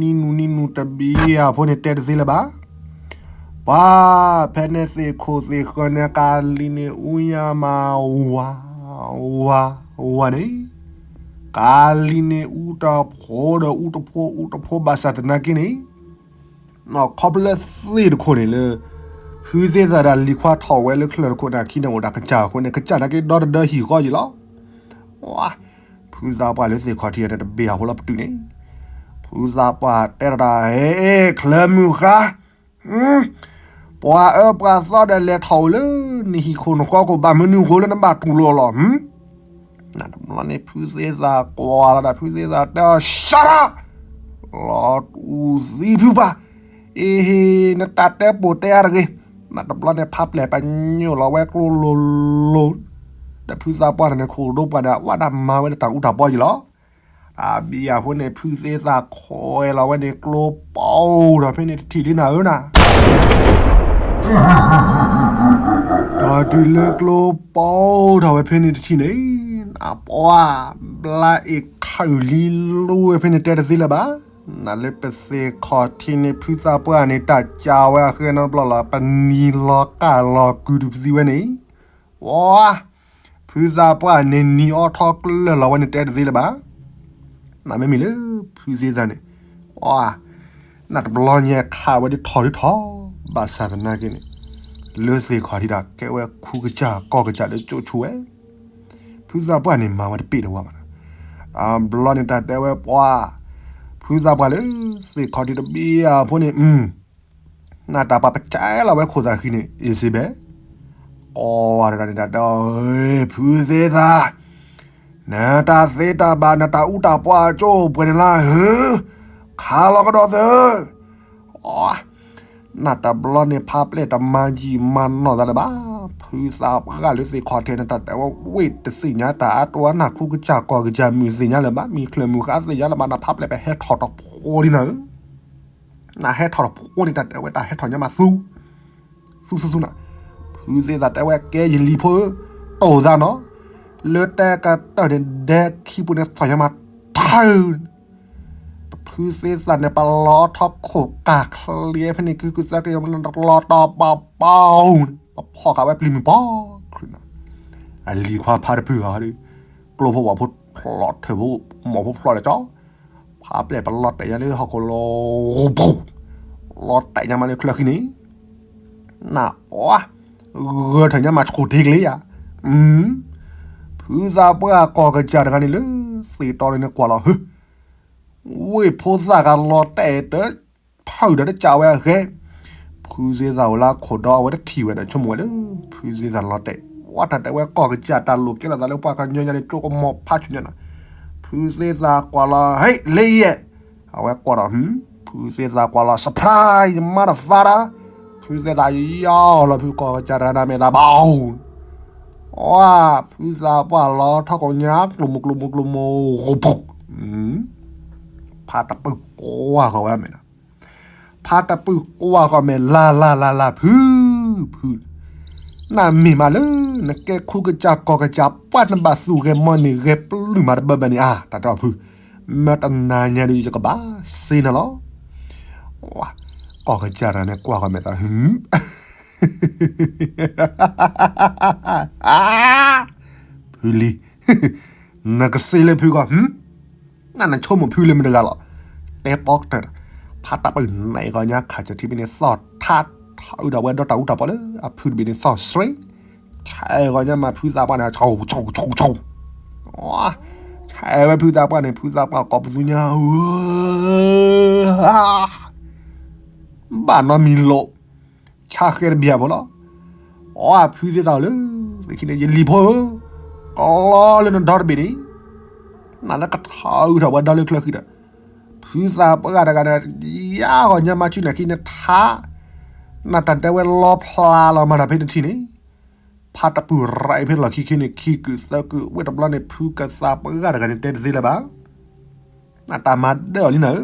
နံၤနူၤနံၤနူၤတဘျီအဖိန့ၣ်တဲတသ့လၢၤဘၣ်. ပှၤဖဲန့ၣ်သ့ၣ်ခိၣ်သ့ၣ်ဃၢၤန့ၣ် ကးလံၤန့ၣ်အူညါမး ဝါ ဝါ ဝါန့ၣ်, ကးလံၤန့ၣ်အူတဖိဒီးအူတဖိအူတဖိဘၣ်ဆၣ်သနာ်က့န့ၣ် ခီဖျိလၢသ့ၣ်တခိၣ်န့ၣ်လၢ ဖုသ့ၣ်သၣ်ဒီးလံၤခွါထီၣ်ဝဲလၢချၢၣ်တခိၣ်န့ၣ် အခံန့ၣ်အိၣ်ဒီးကစၢ်အဃိန့ၣ် ကစၢ်နာ်က့ဒီတဒၢဟံၣ်ဃီယံၤလီၤ. ဖုသးပှၢ်လၢသ့ၣ်ခီၣ်ထံးန့ၣ်တဘ့ၣ်အဖိလီၤပတုာ်န့ၣ်, ဖုသးပှၢ်တဲတၢ် ဟဲ ချၢမုၢ်ဃါ ပှၤအၢပှၤသီဒီးလဲၤထီၣ်အိၣ်လၢ နဟံၣ်ခိၣ်နဃီခိၣ် ဘၣ်မနုၤဃိလၢနဘၣ်တူၢ်လိာ်လီၤ. နတဘျီန့ၣ် ဖုသ့ၣ်သၣ်ကွၢ်လီၤဒီး ဖုသ့ၣ်သၣ်တဲအီၤ ရှါထီၣ် လီၤတူၢ်သံဖုပှၢ်, အ့ဟ့ နတၢ်တဲပိာ်တဲအါတဂ့ၤ. နတဘျီန့ၣ် ဖးပျဲၢ်ပညိၣ်လီၤဝဲကျိလိၤလိၤ ဒီးဖုသးပှၢ်န့ၣ်န့ၣ် ခိၣ်ဒိပှၢ်န့ၣ် အဝဲဒၣ်မၤဝဲလၢတၢ်အူတၢ်ပီယံၤလီၤ. တၢ်ဘံယၤဖိန့ၣ် ဖုသ့ၣ်သၣ်ခွဲးလီၤဝဲန့ၣ် ကျိပီထီၣ်ဖဲန့ၣ်တထံၣ်လံနၤဧၢနၤ. ဒီးတုၤလၢကျိပီထီၣ်ဝဲဖဲန့ၣ်တထံၣ်န့ၣ်, နပှၤ ဘျါအ့ၣ်ခးအုၣ်လံလိဝဲဖဲန့ၣ်တဲတသ့လၢၤဘၣ်. နလၢပသ့ၣ်ခီၣ်ထံးန့ၣ် ဖုသးပှၢ်န့ၣ် တၢ်ကးဝဲအဃိန့ၣ်ဘျီလီၤ ပနံၤလီၤကၢ်လီၤကုာ်တပသံဝဲန့ၣ်, ဝါ ဖုသးပှၢ်န့ၣ်နံၤအီထီကျၢၢ်လီၤဝဲန့ၣ်တဲတသ့လၢၤဘၣ်. နမ့မ့ၢ်လၢ ဖုသ့ၣ်သၣ်န့ၣ်, အ နတဘျီညါခးဝဲဒ်ထီၣ်ဒ်ထီၣ်, ဘၣ်ဆၣ်သနာ်က့န့ၣ်, လၢသ့ၣ်ခီၣ်ထံးဒီး ကဲဝဲခူကစၢ်ကီၢ်ကစၢ်လၢကၠိဆူၣ်ဝဲ, ဖုသးပှၢ်န့ၣ်မၤဝဲတပ့ၢ်တဝါဘၣ်နီၤ. အဘျီန့ၣ်တၢ်တဲဝဲပှၤ, ဖုသးပှၢ်လၢသ့ၣ်ခီၣ်ထံးတဘ့ၣ်အဖိန့ၣ်, နတၢ်ပာ်ပကဲလီၤဝဲခိၣ်သးဃံန့ၣ် အ့စ့ဘဲ, ကိးဝဲတဂၤန့ၣ် တၢ်တဲအီၤ, ဖုသ့ၣ်သၣ်, နတၢ်သ့တၢ်ဘၣ် နတၢ်အူတၢ်ပှၤကၠိပှဲၤန့ၣ်လၢဟၢ, ခးလီၤကဒီးသၢ နတဘျီန့ၣ် ဖးပျဲၢ်တမၤယံာ်မၤနီၢ်သးလၢၤဘၣ်. ဖုသးပှၢ်လၢသ့ၣ်ခီၣ်ထံးန့ၣ် တၢ်တဲဝဲဝ့ၢ်တသ့ၣ်ညါတၢ်အါ တဝါနၢ်ခူကစၢ်ကီၢ်ကစၢ်မုၢ်သ့ၣ်ညါလၢၤဘၣ်, မံၤချၢၣ်မုၢ်ဃါသ့ၣ်ညါလၢၤဘၣ်, နဖးပျဲၢ်ပဟဲထီၣ်တဖိလံနၤဧၢ, နဟဲထီၣ်တဖိန့ၣ် တၢ်တဲဝဲတၢ်ဟဲထီၣ်ညါမးသူ သူသူသူနၤ, ဖုသ့ၣ်သၣ်တဲဝဲကဲယလံၤဖိဧၢ, တိၢ်သးနီၤ, လၢတဲကတၢၢ်န့ၣ် ဒဲခံပူၤန့ၣ် သီၣ်ညါမးထၢၣ် ပဖုသ့ၣ်သၣ်န့ၣ် ပလီၤထီၣ်ခိၣ်ကၢ်ချ့ဖဲန့ၣ် ကုကုသၢကယီၤ လီၤတီၤပၤပီန့ၣ် ပဖီၣ်ဃာ်ဝဲပျံၤမုၢ်ပီချုးနီၤ, အလံၤခွါဖးတပုၢ်ဧါဒီး ကျိဖိဝၣ်ဖိဖျိးထၢၣ်ဖိ မိၢ်ဖိဖျိးဒီးကၠီ ဖးပျဲၢ်ပလီၤတဲာ်ညါလၢဟီၣ်ခိၣ်လီၤ, လီၤတဲာ်ညါမးလၢချၢဃံန့ၣ်, နအီ, ဂၢၢ်ထၢၣ်ညါမးဆှိၣ်ထံကလ့ဧါ, ဖုသးပှၢ်ကီၢ်ကစၢ်တဂၤန့ၣ်လၢ သ့ၣ်တီန့ၣ်ကွၢ်လီၤ ဟၢ, ဝ့ၢ်ဖိသၣ်ဂၤလီၤတဲာ်တ ဖုၣ်ဒီးတကးဝဲအဂဲၤ, ဖုသ့ၣ်သၣ်အိၣ်လၢခိၣ်ဒီအဝဲတထံၣ်ဝဲဒီးဆိကမိၣ်ဝဲလၢ ဖုသ့ၣ်သၣ်လီၤတဲာ်, ဝဲတၢ်တဲဝဲကီၢ်ကစၢ်တၢ်လိာ်ကဲလိာ်သးလၢပှၤကညီညါန့ၣ် ကၠိကမီၤဖးဆူၣ်ညါနီၤ, ဖုသ့ၣ်သၣ်ကွၢ်လီၤ ဟဲလ့ယဲၢ်, အဝဲကွၢ်ဒီး ဖုသ့ၣ်သၣ်ကွၢ်လီၤ surprise ယမါဒီးသါဒၣ်, ဖုသ့ၣ်သၣ်ယီၢ်လီၤဖုကီၢ်ကစၢ်တဂၤန့ၣ်မဲာ်သးဘၣ် အီ, ဖုသးပှၢ်လီၤထီၣ်ကိးညါ ကျိၤမိၢ်ကျိၤမိၢ်ကျိၤမိၢ် ဂိၢ်ပူၤ, ဖးတပုၢ်ကွၢ်ဃီၤဝဲမဲာ်နီၤ, ဖးတပုၢ်ကွၢ်ဃီၤမဲာ် လၢ်လၢ်လၢ်လၢ် ဖု, ဖု, နမ့ၢ်မးလၢ နကဲခူကစၢ်ကီၢ်ကစၢ် ပှၤနဘၣ်သူၣ်ဂဲၤမီၢ်န့ၢ်ဂဲၤပျုၢ်မးတဘၢဘၢန့ၣ် အါ တၢ်တဲအီၤဖု, မ့ၢ်တနၤညါဒီးယကဘၣ်စ့နၤလီၤ ကီၢ်ကစၢ်တဂၤန့ၣ် ကွၢ်ဃီၤမဲာ်သး ဖုလံ, နကစ့လၢဖုကီၢ်, နဆိကမိၣ်ဖုလၢမတၤတဂၤလီၤ, တဲပီတၢၢ်, ဖးတၢ်ပၢၢ်နဲၣ်ဂီၤညါ ခးစၢၤထံဘ့ၣ်န့ၣ်သီၣ်ထး, ထးအုးဒီးဝဲဒီတၢ်အူတၢ်ပီလၢအဖုတဘ့ၣ်န့ၣ်သီၣ်ဆှံ, ဆဲးဂီၤညါမးဖုသးပှၢ်န့ၣ် ဆိဆိဆိဆိ, ဆဲးဝဲဖုသးပှၢ်န့ၣ် ဖုသးပှၢ်ကိးပသူညါ ဘၣ်နီတမံၤလိာ်, ဆါဃဲတဘျီဖိလီၤ, အီ ဖုသ့ၣ်သၣ်လၢ သ့ၣ်ခံန့ၣ် ယလံၤဖိဧၢ, ကလီလၢနဒီတဘ့ၣ်န့ၣ်, နလၢကထးအုးထီၣ်ဝဲဒီလၢချၢဃံဒီး, ဖုသးပှၢ်တဂၤဒီး ယါဂီၤညါမးဆူၣ်န့ၣ်ခံန့ၣ်ထး, နတၢ်တဲဝဲလီဖျါလီၤမၤတၢ်ဖဲတထံၣ်န့ၣ် ဖးတပုၢ်ရၤဖဲလီၢ်ခံခံန့ၣ် ခံကုာ်သၢကုာ် ဝဲတဘျီန့ၣ် ဖုကသးပှၢ်တဂၤန့ၣ် တဲတသ့လၢၤဘၣ်. နတၢ်မၤဒၢၣ်အီၤလံနၤဧၢ,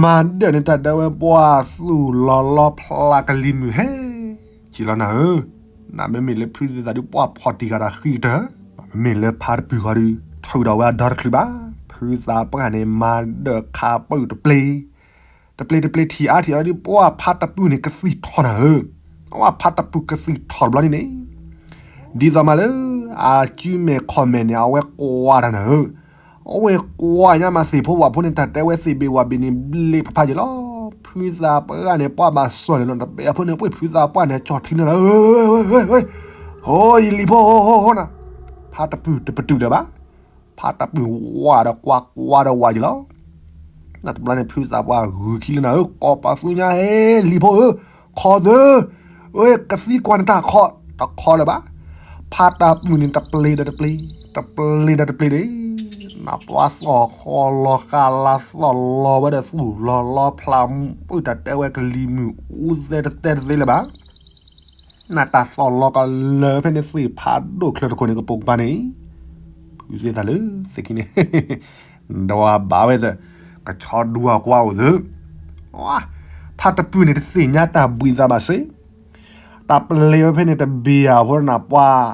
မၤဒၢၣ်န့ၣ် တၢ်ဒၢဝဲပှၤသူၣ်လီၤလီဖျါကလံၤမုၢ်ဟဲက့ၤလီၤနၤဧၢ, နမ့မ့ၢ်လၢဖုသ့ၣ်သၣ်ဒုးပှၢ်ဖီၣ်တံၢ်ဃာ်တၢ်ဃံကတၢၢ်, မ့မ့ၢ်လၢဖးတပုၢ်ဃီဒုး ထုးဒီးဝဲအဒီတချုးဘၣ်. ဖုသးပှၢ်န့ၣ် မၤဒၢၣ်ခးပၢၢ်တပျ့ၤ တပျ့ၤတပျ့ၤထံၣ်အါထံၣ်အါဒုး ပှၢ်ဖးတပုၢ်န့ၣ် ကသံၣ်ထီၣ်နၤဧၢ, ပှၢ်ဖးတပုၢ်ကသံၣ်ထီၣ်တဘျီန့ၣ်န့ၣ်, ဒ်သိးမးလၢ အစုမဲာ်ခီၣ်မဲာ်န့ၣ် အဝဲကွၢ်တၢ်နၤဧၢ, အဝဲကွၢ်ညါမးသ့ၣ်ဖိဝၣ်ဖိန့ၣ် တၢ်တဲဝဲသ့ၣ်ဘ့ၣ်ဝၣ်ဘ့ၣ်န့ၣ် ဘျ့ဖးဖးယဲၢ်လီၤ. ဖုသးပှၢ်န့ၣ် ပှၢ်ဘၣ်စီၢ်လၢၤနီၤ တဘဲအဖိန့ၣ် ပှ့ၢ်ဖုသးပှၢ်န့ၣ် ကၠီၣ်ထံနၤလၢ ဟိ ယလံၤဖိနၤ, ဖးတပုၢ်တပတုာ်လၢၤဘၣ်. ဖးတပုၢ်ဝးဒီးကွၢ်ကွၢ်ဒီးဝးယံၤလီၤ. နတဘျီန့ၣ် ဖုသးပှၢ်ဂုာ်ခံလၢနၤဧၢ, ကိးပသူညါ ဟဲလံၤဖိဧၢ, ခီသၢ, ဝဲကသံကွၢ်နတၢ်ခီ, တခီလၢၤဘၣ်. ဖးတပုၢ်န့ၣ် တပျ့ၤဒီးတပျ့ၤ, တပျ့ၤဒီးတပျ့ၤန့ၣ်, နပှၢ်သီၣ်ဃီလီၤဃာ်လၢသီၣ်လီၤဝဲဒီးသူၣ်လီၤလီဖျါ, ပှၢ်တၢ်တဲဝဲကလံၤမုၢ်အူသဲတသဲတသ့လၢၤဘၣ်. နတၢ်သီၣ်လီၤကလၢာ်ဖဲန့ၣ်သ့ၣ်ဖးဒိၣ်ချၢတခိၣ်န့ၣ် ကပိာ်ကပၤန့ၣ်, ဖုသ့ၣ်သၣ်လၢသ့ၣ်ခံန့ၣ်, ဒီးဘၣ်ဝဲသ့ၣ်, ကဆီဒူအကွၢ်အိၣ်သ့ၣ်, ဖးတပုၢ်န့ၣ်တသ့ၣ်ညါတၢ်ဘှံးသးဘၣ်စ့ၢ်, တၢ်ပျ့ၤဝဲဖဲန့ၣ်တဘ့ၣ်ဧါဖိနပှၢ်,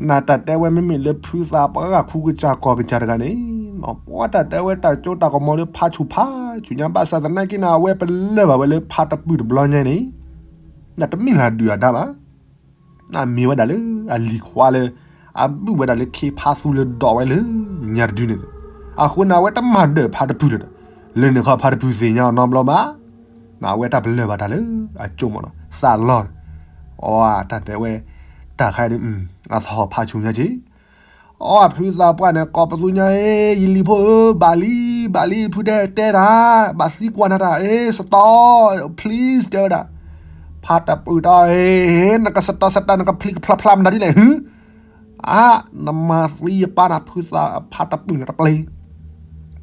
နတၢ်တဲဝဲမ့မ့ၢ်လၢဖုသးပှၢ်ခူကစၢ်ကီၢ်ကစၢ်တဂၤန့ၣ်, ပှၢ်တၢ်တဲဝဲတၢ်ကၠိတၢ်ကမီၤလၢဖးဆူၣ်ဖးဆူၣ်ညါ ဘၣ်ဆၣ်သနာ်က့န့ၣ် အဝဲပလၢၢ်ဘၣ်ဝဲလၢဖးတပုၢ်တဘျီညါန့ၣ်, နတမ့ၢ်လၢဒုၣ်အဒါဘၣ်. နမ့ၢ်ဝဲဒၣ်လၢအလံၤခွါလၢ အဘုၣ်ဝဲဒၣ်လၢခ့ဖးသူလၢဒိးဝဲလၢညါတဒုန့ၣ်, အဃိန့ၣ် အဝဲတမၤဒၢးဖါတပုၢ်လၢၤဒီး, လၢန့ၣ်ခီဖါတပုၢ်သ့ၣ်ညါအီၤနီတဘျီဘၣ်. အဝဲတၢ်ပလၢၢ်ဘၣ်တၢ်လၢအကၠိမၢ်နီၤ သးလီၤ, အတၢ်တဲဝဲ, တၢ်ခါဒီး အသဟီၣ်ဖးဆူညါက့ၤ အဖုသးပှၢ်န့ၣ် ကိးပသူညါအ့, ယလံၤဖိဧၢ, ဘၣ်လံ, ဘၣ်လံ, ဖုတဲတဲတၢ်, ဘၣ်သံကွၢ်နၤတၢ်, အ့ စတီ, please တဲဝဲဒၣ်. ဖါတပုၢ်တၢ်အ့, နကစတီစတီ နကဖျံးကဖျါဖျါမနုၤဒ်လဲၣ် ဟု, အါ, နမၤသံယပၢ်နၤ ဖုသး ဖါတပုၢ်န့ၣ်တပျ့ၤ,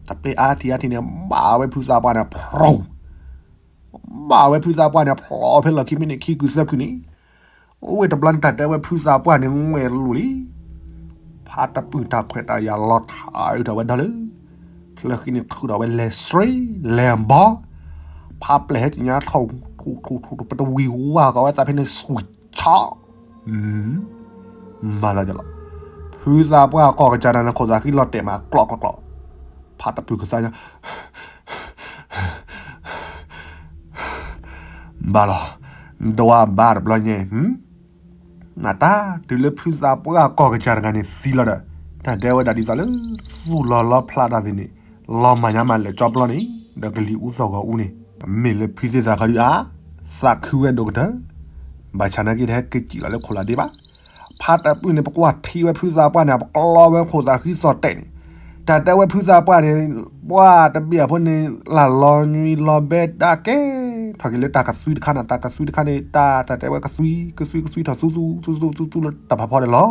တပျ့ၤအါထံၣ်အါထံၣ်န့ၣ် ဘၣ်ဝဲဖုသးပှၢ်န့ၣ် ဖျိ, ဘၣ်ဝဲဖုသးပှၢ်န့ၣ် ဖျိဖဲလီၢ်ခံမ့ၢ်န့ၣ် ခံကုာ်သၢကုာ်န့ၣ် အိၣ်ဝဲတဘျီန့ၣ် တၢ်တဲဝဲဖုသးပှၢ်န့ၣ် ငွဲၣ်လိၤလံ. ဖါတပုၢ်တၢ်ခွဲးတၢ်ယာ်လီၤထးအုးထီၣ်ဝဲဒီးလၢ, ချၢဃံန့ၣ်ထုးထီၣ်ဝဲလဲၤစရ့, လဲၤဘီ, ဖါပျဲၢ်ဟဲကညါထီၣ်, ထူထူထူထူ ပတဝံၤဝါကီးဝဲသးဖဲန့ၣ် စူၤဆီ, မၤလီၤလီၤ, ဖုသးပှၢ်ကိးကစၢ်တၢ်န့ၣ် ခိၣ်သးဃံလီၤတဲာ်မး ကျီၣ်ကျီၣ်ကျီၣ်, ဖါတပုၢ်ကသါညါ ဘၣ်လီၤ, ဒွးဘၣ်တဘျီညါ, နတၢ်တုၤလၢဖုသးပှၢ်ကိးကစၢ်တဂၤန့ၣ်သံလီၤဒီး, တၢ်တဲဝဲဒၣ်ဒ်သိးလၢ, သူၣ်လီၤလီဖျးတၢ်သ့ၣ်န့ၣ်, လီၤမၤညါမၤလဲၤကၠီပျီန့ၣ်, ဒီးကလံၤအူသီၣ်ဂီၤအူန့ၣ်, မ့ၢ်လၢဖုသ့ၣ်သးခီဒုးအါ, သးခုဝဲဒိၣ်ကတၢၢ်, ဘၣ်ဆၣ်နာ်က့တဟဲက့ၤစံၣ်လီၤလၢခိၣ်လၢဒ့ဘၣ်. ဖါတပုၢ်န့ၣ် ပကွၢ်ထံဝဲဖုသးပှၢ်န့ၣ် ပကျီဝဲခိၣ်သးဃံသီၣ်တဲာ်န့ၣ်, တၢ်တဲဝဲဖုသးပှၢ်န့ၣ်, ပှၢ်တဘ့ၣ်အဖိန့ၣ် လၢ်လီၤညွံလီၤဘဲတၢ်ကဲ, ထီၣ်က့ၤလၢတၢ်ကသွံတခါန့ၣ် တၢ်ကသွံတခါန့ၣ် တၢ်တၢ်တဲဝဲကသွံ, ကသွံကသွံထီၣ်သူသူ, သူသူသူသူလၢတၢ်ဖးဖီဒီးလီၤ.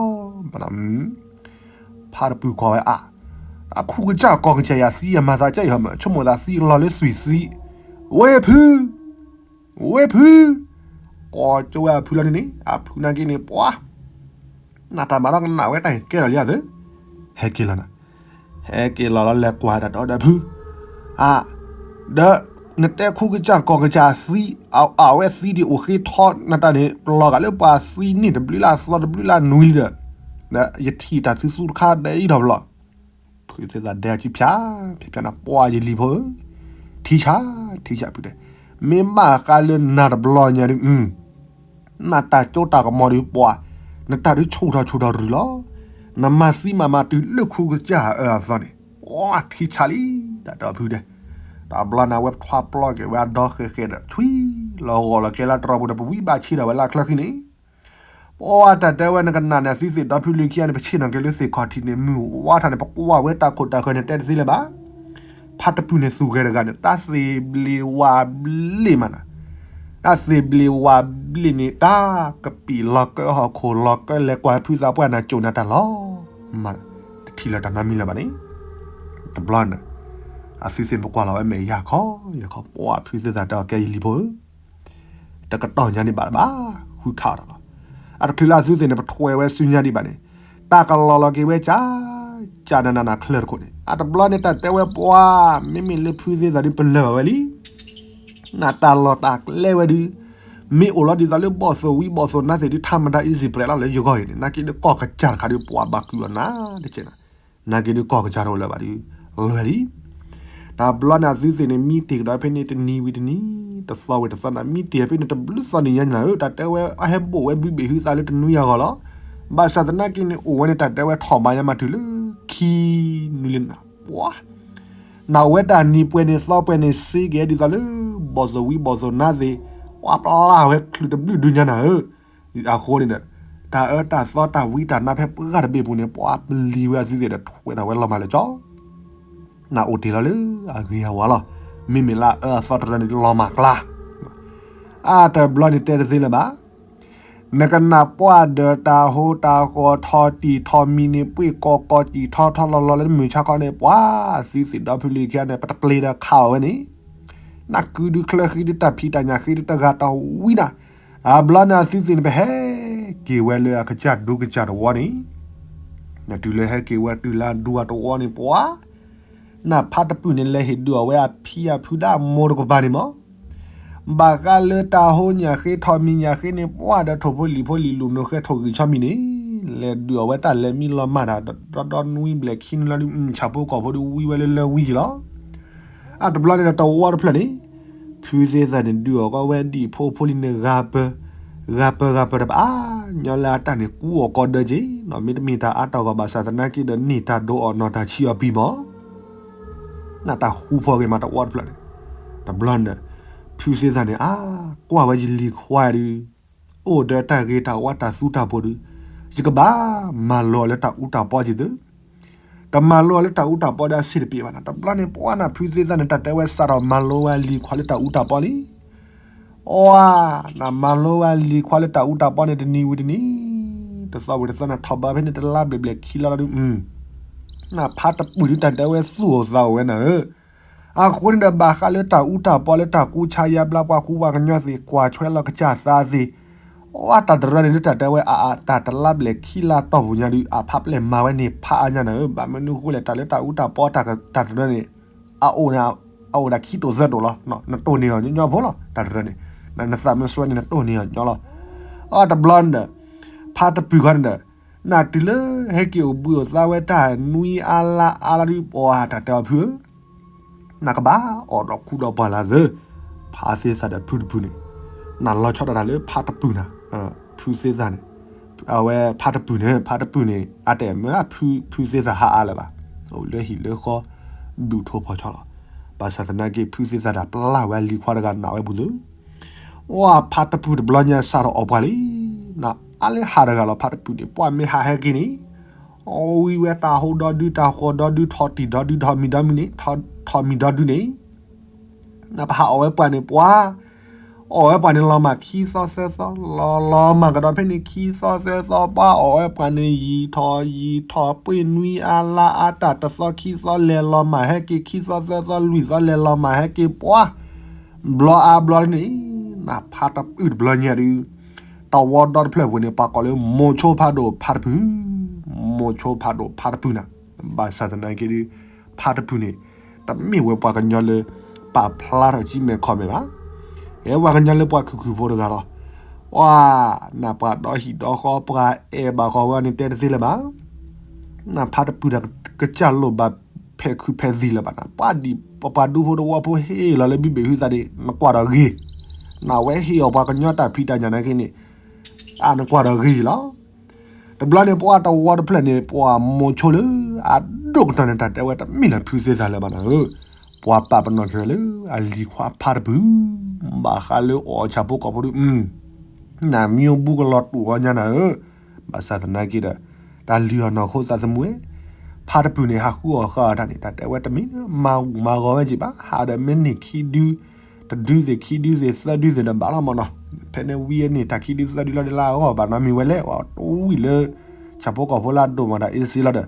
ဖါတပုၢ်ကွၢ်ဝဲအါ, အခုကစၢ်ကိးကစၢ်ယၤသံအမၤသးကဲအံၤဟီမး ဆိကမိၣ်သးသံလီၤလၢသွံၣ်သံ, ဝဲဖု ဝဲဖု, ကိးကၠိဝဲအဖုလီၤန့ၣ်န့ၣ် အဖုနာ်က့န့ၣ် ပှၤ, နတၢ်မၤထီၣ်ကနၣ်ဝဲတၢ်ကဲလီၤလံဧါသၢ, ဟဲက့ၤလီၤနၤ, ဟဲက့ၤလီၤလီၤလဲၤကွၢ်တၢ်ဒီးဒီးဖု, အါ, ဒီး, နတဲခူကစၢ်ကီၢ်ကစၢ်သံ, အဝဲသံဒံးအိၣ်ဃ့ထီနတၢ်န့ၣ် ပလီၤဂာ်လၢပှၤသံန့ၢ်တဘျုးလၢအသီတဘျုးလၢအနွံလံဒီး, ယထံၣ်တၢ်သံသူတခါဒီးအံၤထီၣ်ဘျီ ဖုသ့ၣ်သးဒဲအစုဖၠး, ဖၠးဖၠးနၤ ပှၤယလံၤဖိဧၢ, ထံဆး, ထံဆးဖုတဲ, မ့ၢ်ဘၣ်ဃးလၢနၤတဘျီညါဒုး, နတၢ်စိတၢ်ကမီၤဒုးပှၤ, နတၢ်ဒုးဆူၣ်ထီၣ်ဆူၣ်ထီၣ်ရူၢ်လီၤ, နမၤသံမၤမၤတုၤလၢခူကစၢ်အအၢအသီန့ၣ်, ပှၤထံဆးလံ, တၢ်ဒီးဖုတဲ, တဘျီန့ၣ်ဝဲပထွါပျီက့ၤဝဲအဒီဃဲးဃဲးဒီး ဆွံလီၤဂီၤလီၤကဲလၢတရီပူၤဒီး ပဝံဘၣ်ဆ့ဒီးဝဲလၢချၢဃံန့ၣ် ပှၤတၢ်တဲဝဲနကနၣ်န့ၣ် အသုသ့ၣ်ဒီဖုလံၤခံဂၤန့ၣ် ပဆ့ၣ်နီၤက့ၤလၢသ့ၣ်ခီၣ်ထံးန့ၣ် မုၢ်ဝါထီၣ်န့ၣ် ပကွၢ်ဝဲတၢ်ခိၣ်တၢ်ဃၢၤန့ၣ် တဲတသ့လၢၤဘၣ်. ဖါတပုၢ်န့ၣ်သူၣ်ဂဲၤတဂၤန့ၣ် တၢ်သ့ၣ်ဘျ့ဝးဘျ့မးနီၤ, တၢ်သ့ၣ်ဘျ့ဝးဘျ့န့ၣ် တၢ်ကပံာ်လီၤကၢဟီၣ်ခိၣ်လီၤကၢလဲၤကွၢ်ဖုသးပှၢ်နၤကိၤနၤတၢ်လီၤ. မး, တထံၣ်လၢၤတၢ်နီတမံၤလၢၤဘၣ်န့ၣ်, တဘျီန့ၣ် အသုသ့ၣ်န့ၣ် ပကွၢ်လီၤဝဲမဲာ်ယၢ်ခီယၢ်ခီ ပှၤဖုသ့ၣ်သးတဲအီၤကဲယလံၤဖိဧၢ တကတီၢ်ညါဒံးဘၣ်ဘၣ်, ဃုခးအီၤတၢ်လီၤ. အတချုးလၢအသုသ့ၣ်န့ၣ် ပထွဲဝဲဆူညါဒံးဘၣ်န့ၣ်, တၢ်ကလီၤလီၤက့ၤဝဲကၢ်, ကၢ်နးနးနးချၢတခိၣ်န့ၣ်, အတဘျီန့ၣ် တၢ်တဲဝဲပှၤ, မ့မ့ၢ်လၢဖုသ့ၣ်သးဒုးပလၢၢ်ဘၣ်ဝဲလံ. နတၢ်လီၢ်တၢ်ကျဲဝဲဒုး, မ့ၢ်အိၣ်လီၤဒ်သိးလၢဘီၣ်သိၣ်ဝံဘီၣ်သိၣ်နါသ့ၣ်ဒုး ထါမတၤ easy ပျဲလီၤလၢယဂီၢ်အံၤန့ၣ်, နာ်က့ဒုးကီၢ်ကစၢ်တခါဒုး ပှၤဘၣ်ကုၢ်အီၤနၤတက့ၢ်နၤ, နာ်က့ဒုးကီၢ်ကစၢ်တအိၣ်လၢၤဘၣ်ဒုး, လွဲလံ တဘျီန့ၣ်အသုသ့ၣ်န့ၣ် မံတ့ၢ်ကဒီးဖဲန့ၣ် တနံၤဝံၤတနံၤ, တသီဝံၤတသီန့ၣ် မံတ့ၢ်ဖဲန့ၣ် တဘျုးသီန့ၣ်ညါန့ၣ်လီၤဧၢ, တၢ်တဲဝဲ အဟဲဘိၣ်ဝဲဘုဘ့ၣ်ဟုသးလၢတနွံအဂီၢ်လီၤ. ဘၣ်ဆၣ်သနာ်က့န့ၣ် အိၣ်ဝဲန့ၣ် တၢ်တဲဝဲထီၣ်ဘးညါမးတုၤလၢ ခံနွံလံနၤ, ပှၤ နၢ်ဝဲတၢ်နံၤပှဲၤန့ၣ်သီပှဲၤန့ၣ် စ့ကဲဒ်သိးလၢ ဘီၣ်သိၣ်ဝံဘီၣ်သိၣ်နါသ့ၣ်, ပှၤပျၢ်ဝဲချုးတဘျုးဒုညါနၤဧၢ. အဃိန့ၣ်ဒီး တၢ်အၢတၢ်သီတၢ်ဝံတၢ်နါဖဲပှၤတဘ့ၣ်ပူၤန့ၣ် ပှၤပျံၤဝဲအသုသ့ၣ်ဒီး ထွဲထီၣ်ဝဲလီၤမၢ်လၢကၠီ နအိၣ်တ့ၢ်လီၤလၢအဂ့ၤအဝါလီၤ. မ့မ့ၢ်လၢအအၢအသီတရၢန့ၣ် လီၤမၢ်ကျါ, အတဘျီန့ၣ်တဲတသ့လၢၤဘၣ်. နကနၣ်ပှၢ်ဒီးတၢ်ဟိတၢ်ဃီထီၣ်တံၢ်ထီၣ်မံၤန့ၣ် ပှ့ၢ်ကီကီစံၣ်ထီထီလီၤလီၤလၢနမုၢ်ဆါခီန့ၣ် ပှၤသုသ့ၣ်ဒီဖုလံၤခံဂၤန့ၣ် ပတပျ့ၤဒီးခးအီၤဝဲန့ၣ်, နကုဒုးချၢဃံဒုးတၢ်ဖံးတၢ်ညၣ်ဃံဒုးတဂၤတဝံနၤ, အဘျီန့ၣ်အသုသ့ၣ်န့ၣ် ပဟဲက့ၤဝဲလၢအကစၢ်ဒူကစၢ်တဝီန့ၣ် နတုၤလၢဟဲက့ၤဝဲတုၤလၢအဒူအတဝီန့ၣ် ပှၤ နဖါတပုၢ်န့ၣ် လဲၤဟ့ၣ်ဒုးအီၣ်ဝဲအဖံအဖုဒၣ်မိၢ်တကပၤန့ၣ်မး, ဘၣ်ဃးလၢတၢ်ဟိညၣ်ဃ့ထီၣ်မံၤညၣ်ဃ့န့ၣ် ပှၤဒီးထိၣ်ဖိလံၣ်ဖိလံၣ်လူၤနိၤဃဲ ထိၣ်ဂံၢ်ဆီမံၤန့ၣ် လဲၤဒုးအီၣ်ဝဲတၢ်လဲၤမံလီၤမၢ်တၢ် ဒီဒီနွံဘျဲၣ်ခံနွံလီၤဒုး ဆၣ်ဖိကီၢ်ဖိဒုးဝံဝဲလၢလၢဝံက့ၤလီၤ. အတဘျီန့ၣ်ဒီးတဝီတဖျၢၣ်န့ၣ် ဖုသ့ၣ်သၣ်န့ၣ် ဒုးအီၣ်ကီဝဲဒံၣ်ဖိဖိလံၤန့ၣ် ဂၤပၢၤ ဂၤပၢၤဂၤပၢၤတဘၣ် ညီလၢအတၢ်န့ၣ်ကူအီၣ်ကီဒၢက့ၤနီၤ မ့တမ့ၢ်တၢ်အါတၢ်ဂီၤဘၣ်ဆၣ်သနာ်က့ဒီးန့ၢ်တၢ်ဒိးအီၣ်နီၢ်တၢ်ဆံးအီၤပံၤမး နတၢ်ဃူဖီဂ့ၤမးတဝီတဖျၢၣ်န့ၣ်, တဘျီန့ၣ် ဖုသ့ၣ်သၣ်န့ၣ် အါ ကွၢ်ဝဲယလံၤခွါဒုး အိၣ်ဒီးတၢ်ဂ့ၤတၢ်ဝါတၢ်သူတၢ်ပှီၤဒုး ယကဘၣ်မၤလိအီၤလၢတၢ်အူတၢ်ပီက့ၤသု, တမၤလိအီၤလၢတၢ်အူတၢ်ပီဒီးအဆံးတပ့ၤဘၣ်နီၤ. တဘျီန့ၣ် ပှၤနဖုသ့ၣ်သၣ်န့ၣ် တၢ်တဲဝဲစးထီၣ်မၤလိဝဲလံၤခွါလၢတၢ်အူတၢ်ပီလံ အီ နမၤလိဝဲလံၤခွါလၢတၢ်အူတၢ်ပီန့ၣ် တနံၤဝံၤတနံၤ, တသီဝံၤတသီန့ၣ် ထီၣ်ဘးဖဲန့ၣ် တလါဘျဲၣ်ဘျဲၣ်ခံလါလီၤဒုး, နဖါတပုၢ်ဒုးတၢ်တဲဝဲသူၣ်အိၣ်သးအိၣ်ဝဲနၤဧၢ, အဃိန့ၣ်ဒီးဘၣ်ဃးလၢတၢ်အူတၢ်ပီလၢတၢ်ကူဆါယါဘျါပှၤကူပှၤကညီသ့ၣ် ကွၢ်ထွဲလီၤကစၢ်သးသ့ၣ်, အီ တၢ်တရၢန့ၣ်ဒုးတၢ်တဲဝဲအါအါ တၢ်တလါဘျဲၣ်ခံလါတီၢ်ပူၤညါဒုး အဖးပျဲၢ်မၤဝဲန့ၣ်ဖးအါညါနၤဧၢ, ဘၣ်မနုၤဃိလဲၣ် တၢ်လၢတၢ်အူတၢ်ပီတၢ်တရၢန့ၣ် အအိၣ်န့ၣ် အအိၣ်ဒၣ်ခံတိာ်သၢတိာ်လီၤ. နတိၢ်န့ၢ်အီၤညီညီဖိလီၤ တၢ်တရၢန့ၣ်, နသးမ့ၢ်စွဲန့ၣ် နတိၢ်န့ၢ်အီၤညီလီၤ. အီ တဘျီန့ၣ်ဒီး ဖါတပုၢ်ခီန့ၣ်ဒီး နတုၤလၢဟဲက့ၤအိၣ်ဘှံးအိၣ်သါဝဲတၢ်နွံအါလါအါလီၤဒုး ပှၤတၢ်တဲအီၤဖုဧၢ, နကဘၣ်အိၣ်ဒီးခူဒီးပှၤလၢသၢ, ဖါသ့ၣ်သၣ်ဒီးဖုတပုၢ်န့ၣ်, နလီၤဆီဒၣ်တၢ်လၢဖါတပုၢ်နၤ, ဖုသ့ၣ်သၣ်န့ၣ်, အဝဲဖါတပုၢ်န့ၣ် ဖါတပုၢ်န့ၣ် အတဲမ့ၢ်ဖု ဖုသ့ၣ်သၣ်ဟးအါလၢၤဘၣ်, အိၣ်လၢဟံၣ်လၢဃီ ဒူၣ်ထိၣ်ဖီဆီလီၤ. ဘၣ်ဆၣ်သနာ်က့ ဖုသ့ၣ်သၣ်တၢ်ပျၢ်ဝဲလံၤခွါတဂၤနးဝဲပူၤသၢ ဝဲဖါတပုၢ်တဘျီညါစးထီၣ်အီၣ်ပှၤလံ, နအါလၢဟးတဂၤလီၤ ဖါတပုၢ်န့ၣ် ပှၤမ့ၢ်ဟးဟဲက့ၤန့ၣ်, အီဝံၤဝဲတၢ်ဟိဒီဒု တၢ်ဃီၤဒီဒု ထီၣ်တံၢ်ဒီဒု ထီၣ်မံၤဒီဒုန့ၣ်, နပဟးအီၣ်ဝဲပှၤန့ၣ် ပှၤ အီၣ်ဝဲပှၤန့ၣ်လီၤမၢ်ခံသီသၢသီ လီၤလီၤမၢ်ကဒီးဖဲန့ၣ်ခံသီသၢသီ ပှၤအီၣ်ဝဲပှၤန့ၣ်ယံာ်ထီၣ်ယံာ်ထီၣ် ပှ့ၢ်နွံအါလါအါ တၢ်တသီခံသီလဲၤလီၤမၢ်ဟဲက့ၤ ခံသီသၢသီလွံၢ်သီလဲၤလီၤမၢ်ဟဲက့ၤ ပှၤ ဘျီအါဘျီန့ၣ် နဖါတပုၢ်တဘျီညါဒုး တဝီဒီတဖျၢၣ်ပူၤန့ၣ် ပှၤကိးလၢမိၤဆိဖးဒိၣ်ဖါတပုၢ်, မိၤဆိဖးဒိၣ်ဖါတပုၢ်နၤ, ဘၣ်ဆၣ်သနာ်က့ဒုး ဖါတပုၢ်န့ၣ် တမ့ၢ်ဝဲပှၤကညီလၢ ပာ်ဖျါထီၣ်ကံမဲာ်ခီၣ်မဲာ်ဘၣ်, အဲ ပှၤကညီလၢပှၤခုၣ်ခုၣ်ဖိတဂၤလီၤ. ပှၤ နပှၤဒီဟံၣ်ဒီဃီ ပှၤအဲၣ်ဘၣ်ဃီဝဲန့ၣ်တဲတသ့လၢၤဘၣ်. နဖါတပုၢ်တၢ်ကစၢ်လိၣ်ဘၣ်ဖဲးခုးဖဲးသံၣ်လၢၤဘၣ်နၤ, ပှၤဒ်ပှၤဒူဖိတဝီဖိဟ့ၣ်လီၤလၢဘံၣ်ဘ့ၣ်ဟုသးန့ၣ် နကွၢ်ဒီးဂ့ၤ, နဝဲဟ့ၣ်အီၤပှၤကညီတၢ်ဖံးတၢ်ညၣ်နာ်က့န့ၣ် အါနကွၢ်ဒီးဂ့ၤလီၤ. တဘျီန့ၣ် ပှၤတဝီတဖျၢၣ်န့ၣ် ပှၤမိၤဆိလၢ အဒိၣ်ကတၢၢ်န့ၣ် တၢ်တဲဝဲတမ့ၢ်လၢဖုသ့ၣ်သၣ်လၢၤဘၣ်နၤဧၢ, ပှၤပာ်ပနီၣ်က့ၤဝဲလၢ အလံၤခွါဖါတပုၢ်, ဘၣ်ဃးလၢအီၣ်ဆၣ်ဖိကီၢ်ဖိဒုး နမ့ၢ်အိၣ်ဘူးကလီၤတူာ်အီၤညါနၤဧၢ, ဘၣ်ဆၣ်သနာ်က့ဒီး တၢ်လုၢ်အီၣ်နီၢ်ခိသးသမူဝဲ, ဖါတပုၢ်န့ၣ် ဟးဃုအီၣ်ဃုအီတၢ်န့ၣ် တၢ်တဲဝဲတမ့ၢ်လၢမၤဂီၤဝဲက့ၤဘၣ်, ဟးဒီးမ့ၢ်န့ၢ်ခံဒု တဒုသ့ၣ်ခံဒုသ့ၣ်သၢဒုသ့ၣ်ဒီး ဘၣ်လီၤမၢ်နီၤ, ဖဲန့ၣ်ဝံၤန့ၣ် တၢ်ခံဒုသၢဒုလီၤဒုးလၢအဂီၢ်ဘၣ်နီတမံၤဝဲလဲၣ်, အဝဲတဝံၤလၢ ဆၣ်ဖိကီၢ်ဖိလၢအဒိၣ်မးတၢ်အ့စ့လီၤဒီး,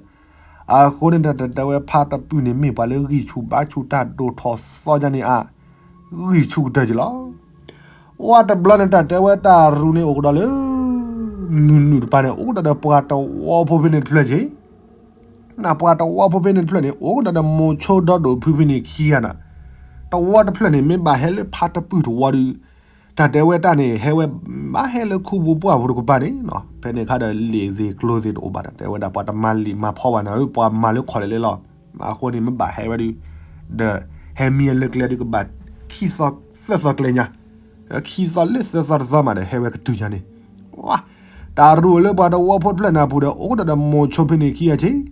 အဃိန့ၣ်ဒီး တၢ်တဲဝဲဖါတပုၢ်န့ၣ် မ့ၢ်ပှၤလၢဂံၢ်ဆူၣ်ဘါဆူၣ်တၢ်ဒိၣ်ထီၣ်သီညါန့ၣ်အါ, ဂံၢ်ဆူၣ်ကတၢၢ်က့ၤလီၤ. ဝဲတဘျီန့ၣ် တၢ်တဲဝဲတၢ်ရူးန့ၣ်အိၣ်ကဒီးလၢ မုၢ်နုာ်တပၤန့ၣ် အိၣ်ကဒီးဒီးပှၤတဝီဖိဖဲန့ၣ်တဖျၢၣ်က့ၤ နပှၤတဝီဖိဖဲန့ၣ်တဖျၢၣ်န့ၣ် အိၣ်ကဒီးဒီးမိၤဆိဒီဒိၣ်ဖုဖဲန့ၣ်ခံဂၤနၤ, တဝီတဖျၢၣ်န့ၣ် မ့ၢ်ဘၣ်ဟဲလၢဖါတပုၢ်တဝီဒုး, တၢ်တဲဝဲတၢ်န့ၣ် ဟဲဝဲ ဘၣ်ဟဲလၢခူပူၤပှၢ်ပူၤတကပၤန့ၣ်, ဖဲန့ၣ်အခါဒီးလံာ်သ့ၣ်ကျိသ့ၣ်တအိၣ်ဘၣ်, တၢ်တဲဝဲဒၣ်ပှၤတမၤလံာ်မၤဖီဘၣ်နၤဧၢ, ပှၤမၤလၢခီၣ်လဲၣ်လဲၣ်လီၤ. အဃိန့ၣ်မ့ၢ်ဘၣ်ဟဲဝဲဒုး, ဒီးဟဲမံလၢကျဲဒုးကဘၣ် ခံသီသၢသီကျဲညါ, ခံသီလၢသၢသီတသီမးဒီးဟဲဝဲကတုၤညါန့ၣ်, တၢ်ရူးလၢပှၤတဝီဖိတဖျၢၣ်န့ၣ်အပူၤဒီး အိၣ်ကဒီးဒီးမိၤဆိဖဲန့ၣ်ခံဂၤက့ၤ,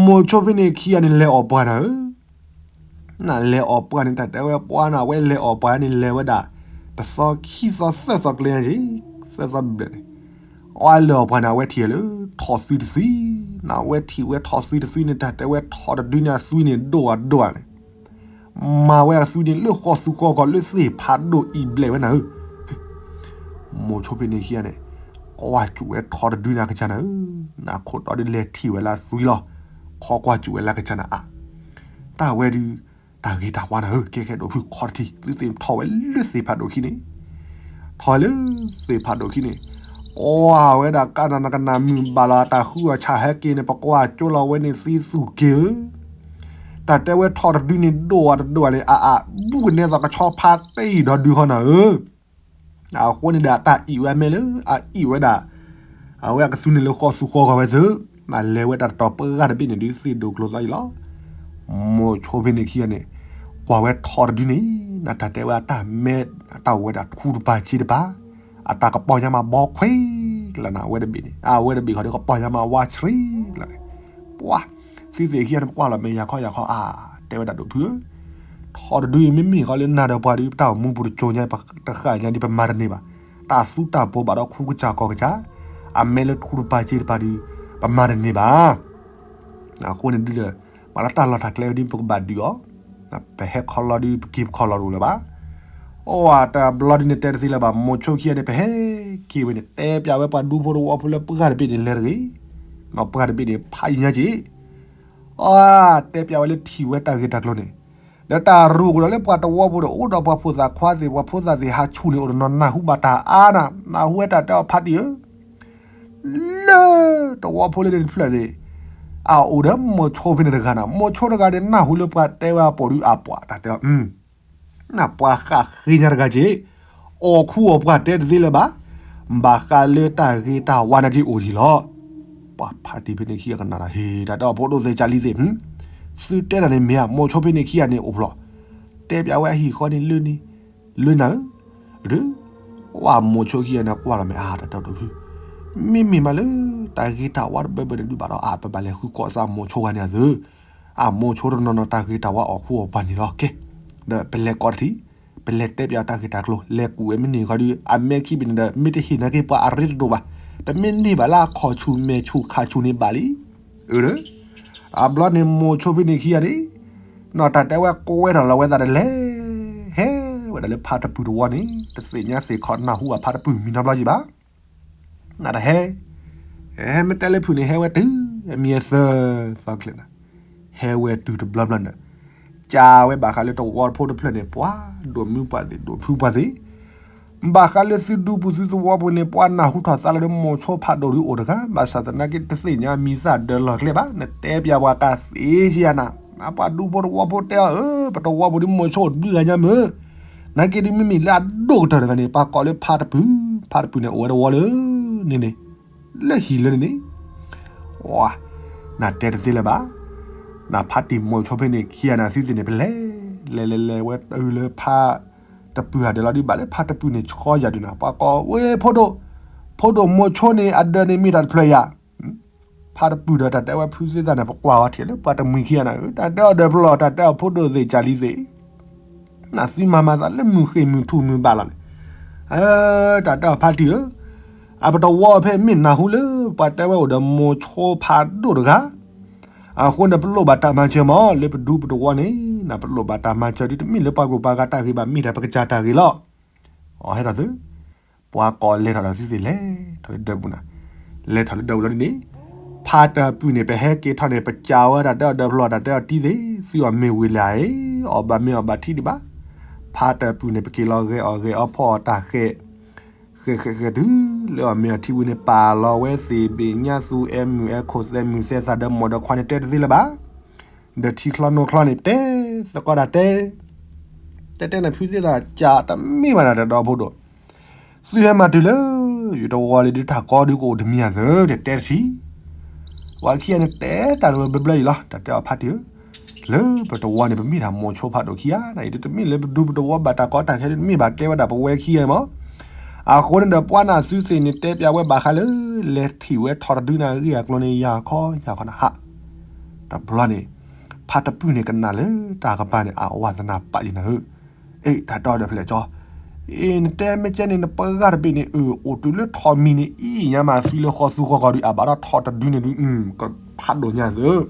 မိၤဆိဖဲန့ၣ်ခံဂၤန့ၣ် လဲၤအီၣ်ပှၤနၤဧၢ နလဲၤအီၣ်ပှၤန့ၣ် တၢ်တဲဝဲပှၤနၤ အဝဲလဲၤအီၣ်ပှၤန့ၣ် လဲၤဝဲဒၣ် တသီခံသီသၢသီကျဲညါက့ၤ, သၢသီဘျဲၣ်န့ၣ်, အဝဲလဲၤအီၣ်ပှၤန့ၣ် အဝဲထံၣ်လၢ ထိၣ်သွံတသွံ, နဝဲထံၣ်ဝဲထိၣ်သွံတသွံန့ၣ် တၢ်တဲဝဲထိၣ်တဒုန့ၣ် အသွံန့ၣ်ဒိၣ်အဒိၣ်န့ၣ် မၤဝဲအသွံန့ၣ်လၢဃီသူဃီကီၢ်လၢသ့ၣ်ဖးဒိၣ်အံၤဘျဲၣ်ဝဲနၤဧၢ, မိၤဆိဖဲန့ၣ်ခံဂၤန့ၣ်, ကွၢ်စူၣ်ဝဲထိၣ်တဒုန့ၣ်အကစၢ်နၤဧၢ, နခိၣ်တီဒုးလဲၤထံၣ်ဝဲလၢအသွံလီၤ, ခီကွၢ်စူၣ်ဝဲလၢကစၢ်နၤအါ, တၢ်ဝဲဒုး, တၢ်ဂ့ၤတၢ်ဝါနၤဧၢ, ကဲကဲဒိၣ်ဖုခီတထံၣ် သုသ့ၣ်ထီၣ်ဝဲလၢသ့ၣ်ဖးဒိၣ်ခံန့ၣ်, ထီၣ်ဝဲလၢသ့ၣ်ဖးဒိၣ်ခံန့ၣ်, ကွၢ်ဝဲဒၣ်ကနၣ်နကနၣ်မုၢ်ဘၣ်လီၤ တၢ်ဃုအီၣ်ဆၣ်ဟဲက့ၤန့ၣ် ပကွၢ်ကၠိလီၤဝဲန့ၣ်သံသူၣ်က့ၤဧၢ, တၢ်တဲဝဲထိၣ်တဒုန့ၣ်ဒိၣ်အတဒိၣ်န့ၣ် အအါ, ဘူးကနဲသိးကဆီဖါတ့ၢ်ဒီးဒုဃီနၤဧၢ အဃိန့ၣ်ဒီး အတၢ်အံၣ်ဝဲအမဲာ်လၢ အအံၣ်ဝဲဒၣ်, အဝဲအကသူန့ၣ်လၢဃီသူဃီကီၢ်ဝဲသ့ၣ်, နလဲၤဝဲတၢ်တတီၤပှၢ်တဘ့ၣ်န့ၣ်ဒုးသ့ၣ်ဒိၣ်ကျိၤသီအံၤလီၤ. မိၤဆိဖဲန့ၣ်ခံဂၤန့ၣ်, ကွၢ်ဝဲထိၣ်တဒုန့ၣ်, နတၢ်တဲဝဲအတၢ်မဲ, အတၢ်ဝဲဒၣ်ထူတပၤစ့တပၤ, အတၢ်ကပီၢ်ညါမးဘီခွဲး, လၢနဝဲတဘ့ၣ်န့ၣ်, အဝဲတဘ့ၣ်ဃီဒီးကပီၢ်ညါမးဝါဆှံလီၤန့ၣ်, ပှၤ, သုသ့ၣ်ခံဂၤန့ၣ် ပကွၢ်လီၤမဲာ်ယၤခီယၤခီအါ, တဲဝဲဒၣ်ဒိၣ်ဖုဧၢ, ထီတဒုအံၤမ့မ့ၢ်ဃီလၢနၤဒီးပှၤဒုး ပတၢ်အိၣ်မူပူၤတစိၤညါ တဃၣ်ညါဒ်ပမၤတန့ၢ်ဘၣ်, တၢ်သူတၢ်ပီးဘၣ်ဒီးခူကစၢ်ကီၢ်ကစၢ်, အမဲလၢထူတပၤစ့တပၤဒုး ပမၤတန့ၢ်ဘၣ်. အဃိန့ၣ်ဒုးဒီး ပှၤလၢတၢ်လီၢ်တၢ်ကျဲဒုး ပကဘၣ်ဒုးအီၤ, ပဟဲခီလီၤဒုး ပက့ၤပခီလီၤတအိၣ်လၢၤဘၣ်. အိၣ်ဝဲတဘျီဒုးန့ၣ် တဲတသ့လၢၤဘၣ်, မိၤဆိခံဂၤန့ၣ် ပဟဲက့ၤဝဲန့ၣ် တဲပျးဝဲပှၤဒူဖိတဝီဖိလၢပှၢ်တဘ့ၣ်န့ၣ် လဲၤတဂ့ၤ, နီၢ်ပှၢ်တဘ့ၣ်န့ၣ် ဖးယံၤညါက့ၤ, အ တဲပျးဝဲလၢထံၣ်ဝဲတၢ်ဂ့ၢ်တၢ်ကျိၤန့ၣ်, ဒီးတၢ်ရူၢ်ကဒီးလၢပှၤတဝီဖိဒီး အိၣ်ဒီးပှၤဖိသၣ်ခွါသ့ၣ် ပှၤဖိသၣ်သ့ၣ်ဟးဆူၣ်န့ၣ် အိၣ်တနီၤနၢ်ဟူဘၣ်တၢ်အါနၤ, နၢ်ဟူဝဲတၢ်တဲအီၤဖးတံၢ်ဧၢ, လၢတဝီဖိလၢန့ၣ်တဖျၢၣ်န့ၣ် အအိၣ်ဒီးမိၤဆိဖဲန့ၣ်တဂၤနၤ, မိၤဆိတဂၤန့ၣ် နၢ်ဟူလၢပှၤတဲဝဲအပိာ်ဒုးအပှၤတၢ်တဲအီၤ, နပှၤဃၣ်ဃ့ညါတဂၤက့ၤ, အီၣ်ခူအီၣ်ပှၢ်တဲတသ့လၢၤဘၣ်, ဘၣ်ဃးလၢတၢ်ဂ့ၤတၢ်ဝါနာ်က့အိၣ်ယံၤလီၤ. ပှၤဖးတံၢ်ဖဲန့ၣ်ခံဂၤကနၣ်ဒီး ဟ့ၣ် တၢ်တဲအီၤဖိဒိၣ်သ့ၣ်ကၢ်လံသ့ၣ်, သုတဲတၢ်န့ၣ်မ့ၢ်ဧါ, မိၤဆိဖဲန့ၣ်ခံဂၤန့ၣ်အိၣ်ဖျိ, တဲပျးဝဲအဟံၣ်ဃီန့ၣ်လၢန့ၣ်, လၢနၤဧၢ, ဒုး, ဝဲမိၤဆိခံဂၤန့ၣ်ကွၢ်လီၤမ့ၢ်အါ တၢ်တဲအီၤဒိၣ်ဖု, မ့မ့ၢ်မးလၢ တၢ်ဂ့ၤတၢ်ဝါတဘၢဘၢန့ၣ်ဒုးဘၣ်ဒီး အပဘၣ်လဲၤဃုကိးစၢ်မိၤဆိဂၤန့ၣ်အသု, အမိၤဆိတနီၤနီၤတၢ်ဂ့ၤတၢ်ဝါအီၣ်ခူအီၣ်ပှၢ်န့ၣ်လီၤ. ကဲ, ဒီးပလဲၤကိးတထံၣ်, ပလဲၤတဲပျးတၢ်ဂ့ၢ်တၢ်ကျိၤ လဲၤကူၣ်ဝဲမ့ၢ်န့ၢ်ဃီဒုး အမဲခံဘ့ၣ်န့ၣ်ဒီး မ့ၢ်တဟ့ၣ်နာ်က့ပှၤအရ့တဒိၣ်ဘၣ်, ပမ့ၢ်န့ၢ်ဘၣ်လၢအခီၣ်ဆူၣ်မဲာ်ဆူၣ်ခါဆူၣ်န့ၣ်ဘၣ်လံ. အၢ, အဘျီန့ၣ်မိၤဆိဖဲန့ၣ်ခံဂၤန့ၣ်, နီၢ်တၢ်တဲဝဲကွဲထီၣ်လီၤဝဲသးဒီးလဲၤ, ဟဲဝဲဒၣ်လၢဖါတပုၢ်တဝီန့ၣ် တသ့ၣ်ညါသ့ၣ်ခီနၢ်ဟူဘၣ်ဖါတပုၢ်မံၤနီတဘျီက့ၤဘၣ်. နတၢ်ဟဲ, ဟဲမ့ၢ်တဲလၢဖုၣ်န့ၣ် ဟဲဝဲတုၤအမံၤအသၢသီချ့နၤ, ဟဲဝဲတုၤတဘျီဘျီန့ၣ်, ကးဝဲဘၣ်ဃးလၢတဝီဖိတဖျၢၣ်န့ၣ် ပှၤဒိၣ်မုၢ်ပှၢ်သ့ၣ် ဒိၣ်ဖုပှၢ်သ့ၣ်, ဘၣ်ဃးလၢသုဒူပူၤသုသဝီပူၤန့ၣ် ပှၤနၢ်ဟူထီၣ်သါလၢဒီးမိၤဆိဖးဒိၣ်ဒုးအိၣ်တဂၤ, ဘၣ်ဆၣ်သနာ်က့တသ့ၣ်ညါမံၤသၣ်ဒၢးလီၢ်ကျဲဘၣ်, နတဲပျးပှၤကသ့ကယၤနၤ, နပှၤဒူဖိတဝီဖိတဲအီၤဧၢ, ပတဝီပူၤဒုးမိၤဆိအိၣ်တဘျုးဂၤညါမုၢ်, နာ်က့ဒုးမ့မ့ၢ်လၢအဒိၣ်ကတၢၢ်တဂၤန့ၣ် ပှၤကိးလၢဖါတပုၢ်, ဖါတပုၢ်န့ၣ်အိၣ်ဝဲတဝီလၢန့ၣ်န့ၣ်, လၢဟံၣ်လၢန့ၣ်န့ၣ်, နတဲတသ့လၢၤဘၣ်, နဖါတံၢ်မိၤဆိဖဲန့ၣ်ခံဂၤန့ၣ် အသုသ့ၣ်န့ၣ် ပလဲၤ, လဲၤလဲၤလဲၤဝဲတုၤလၢဖါတပုၢ်ဟးဒီးလီၤဒုး ဘၣ်လၢဖါတပုၢ်န့ၣ်ဆှီယၤဒုးနၤ, ပှၤကိးဝဲဖိဒိၣ်, ဖိဒိၣ်မိၤဆိန့ၣ် အဒၢးန့ၣ်မ့ၢ်တၢ်တဖျၢၣ်ယၤ ဖါတပုၢ်ဒီးတၢ်တဲဝဲဖုသ့ၣ်သးန့ၣ် ပကွၢ်ဝဲထံၣ်လၢပှၤတမှံၤခံဂၤန့ၣ် တၢ်တဲအီၤဒၢးဖျီၣ် တၢ်တဲအီၤဖိဒိၣ်သ့ၣ်ကၢ်လံသ့ၣ်, နသုမၤမၤသးလၢမုၢ်ဃ့ၢ်မုၢ်ထူၣ်မုၢ်ဘၣ်လီၤန့ၣ်, တၢ်တဲအီၤဖါတံၢ်ဧၢ, အပတဝီဖဲမ့ၢ်နၢ်ဟူလၢ ပှၤတဲဝဲအိၣ်ဒီးမိၤဆိဖးဒိၣ်တဂၤ, အဃိန့ၣ် ပလိၣ်ဘၣ်တၢ်မၤစၢၤမး လၢပဒူပတဝီန့ၣ် နပလိၣ်ဘၣ်တၢ်မၤစၢၤဒ်တမ့ၢ်လၢပှၤဂုၤပှၤဂၤတၢ်ဂ့ၤဘၣ် မ့ၢ်ဒၣ်ပကစၢ်တၢ်ဂ့ၤလီၤ. အဟဲထီၣ်သု, ပှၤကိးလဲၤထီၣ်ဒီးသုသ့ၣ်လဲၤထီၣ်လၢဒၢးပူၤနၤ, လဲၤထီၣ်လၢဒၢးပူၤလီၤဒ်န့ၣ်, ဖါတပုၢ်န့ၣ် ပဟဲက့ၤထီၣ်န့ၣ် ပကးဝဲတၢ်တဲအီၤဒၢးဖျီၣ် တၢ်တဲအီၤတံၢ်သ့ၣ် သုအီၣ်မ့ၤဝံၤလၢအံၤ အီၣ်ဘၣ်မ့ၤအီၣ်ဘၣ်ထံဒံးဘၣ်, ဖါတပုၢ်န့ၣ် ပက့ၤလီၤဂဲၤအီၣ်ဂဲၤအီဖီအီၣ်တၢ်ဃဲး ဃဲးဃဲးဃဲးတုၤလၢအီၣ်မ့ၤအီၣ်ထံဝံၤန့ၣ် ပာ်လီၤဝဲသ့ၣ်ဘ့ၣ်ညါသူအဲမုၢ်အဲခိၣ်သဲမုၢ်သဲသးဒီးမိၢ်ဒီးခွါန့ၣ်တဲတသ့လၢၤဘၣ်. ဒီးထံချီနိချီန့ၣ် တဲသကိးတၢ်တဲ, တဲတဲန့ၣ်ဖုသ့ၣ်သး ကးတမ့ၢ်ဘၣ်နၤတဒီဖိဒိၣ်, သုဟဲမၤတုၤလၢ ယတဝီလံဒုးတၢ်ကီဒုးကအိၣ်တမံၤအသၢ တဲတဲတထံၣ် ပှၤခံဂၤန့ၣ် တဲတၢ်လၢဘျၢဘျၢအံၤလီၤ. တၢ်တဲအီၤဖါတံၢ်ဧၢ, လၢပတဝီန့ၣ် ပမ့ၢ်ဒၣ်မိၤဆိဖးဒိၣ်ခံဂၤန့ၣ် တမ့ၢ်လၢပဒူပတဝီဘၣ်တၢ်ကီတၢ်ခဲဒုး တမ့ၢ်ဘၣ်ကဲဝဲဒၣ်ပဝဲခံဂၤအံၤမး. အဃိန့ၣ်ဒီး ပှၤနၢ်သုသ့ၣ်န့ၣ် တဲပျးဝဲဘၣ်ဃးလၢ လဲၤထံၣ်ဝဲထီၣ်တဒုနၤအဂ့ၢ်အကျိၤန့ၣ် ယၤခီယၤခီနဟး. တဘျီန့ၣ် ဖါတပုၢ်န့ၣ်ကနၣ်လၢတၢ်ကပၤန့ၣ် အဝးသနၢ်ပာ်ယံၤနၤဧၢ. အ့ တၢ်တဲအီၤဒီးဖဲလဲၣ်ကၠီ, အ့ နတဲမ့ၢ်ကဲန့ၣ် နပှၤဂၤတဘ့ၣ်န့ၣ် အၢ အိၣ်တုၤလၢထီၣ်မံၤန့ၣ် အံၤညါမး သွံလၢဃီသူဃီဃီဒုး အဘၣ်ဒီးထီၣ်တဒုန့ၣ်ဒုး ကဖးဒိၣ်ညါသၢ.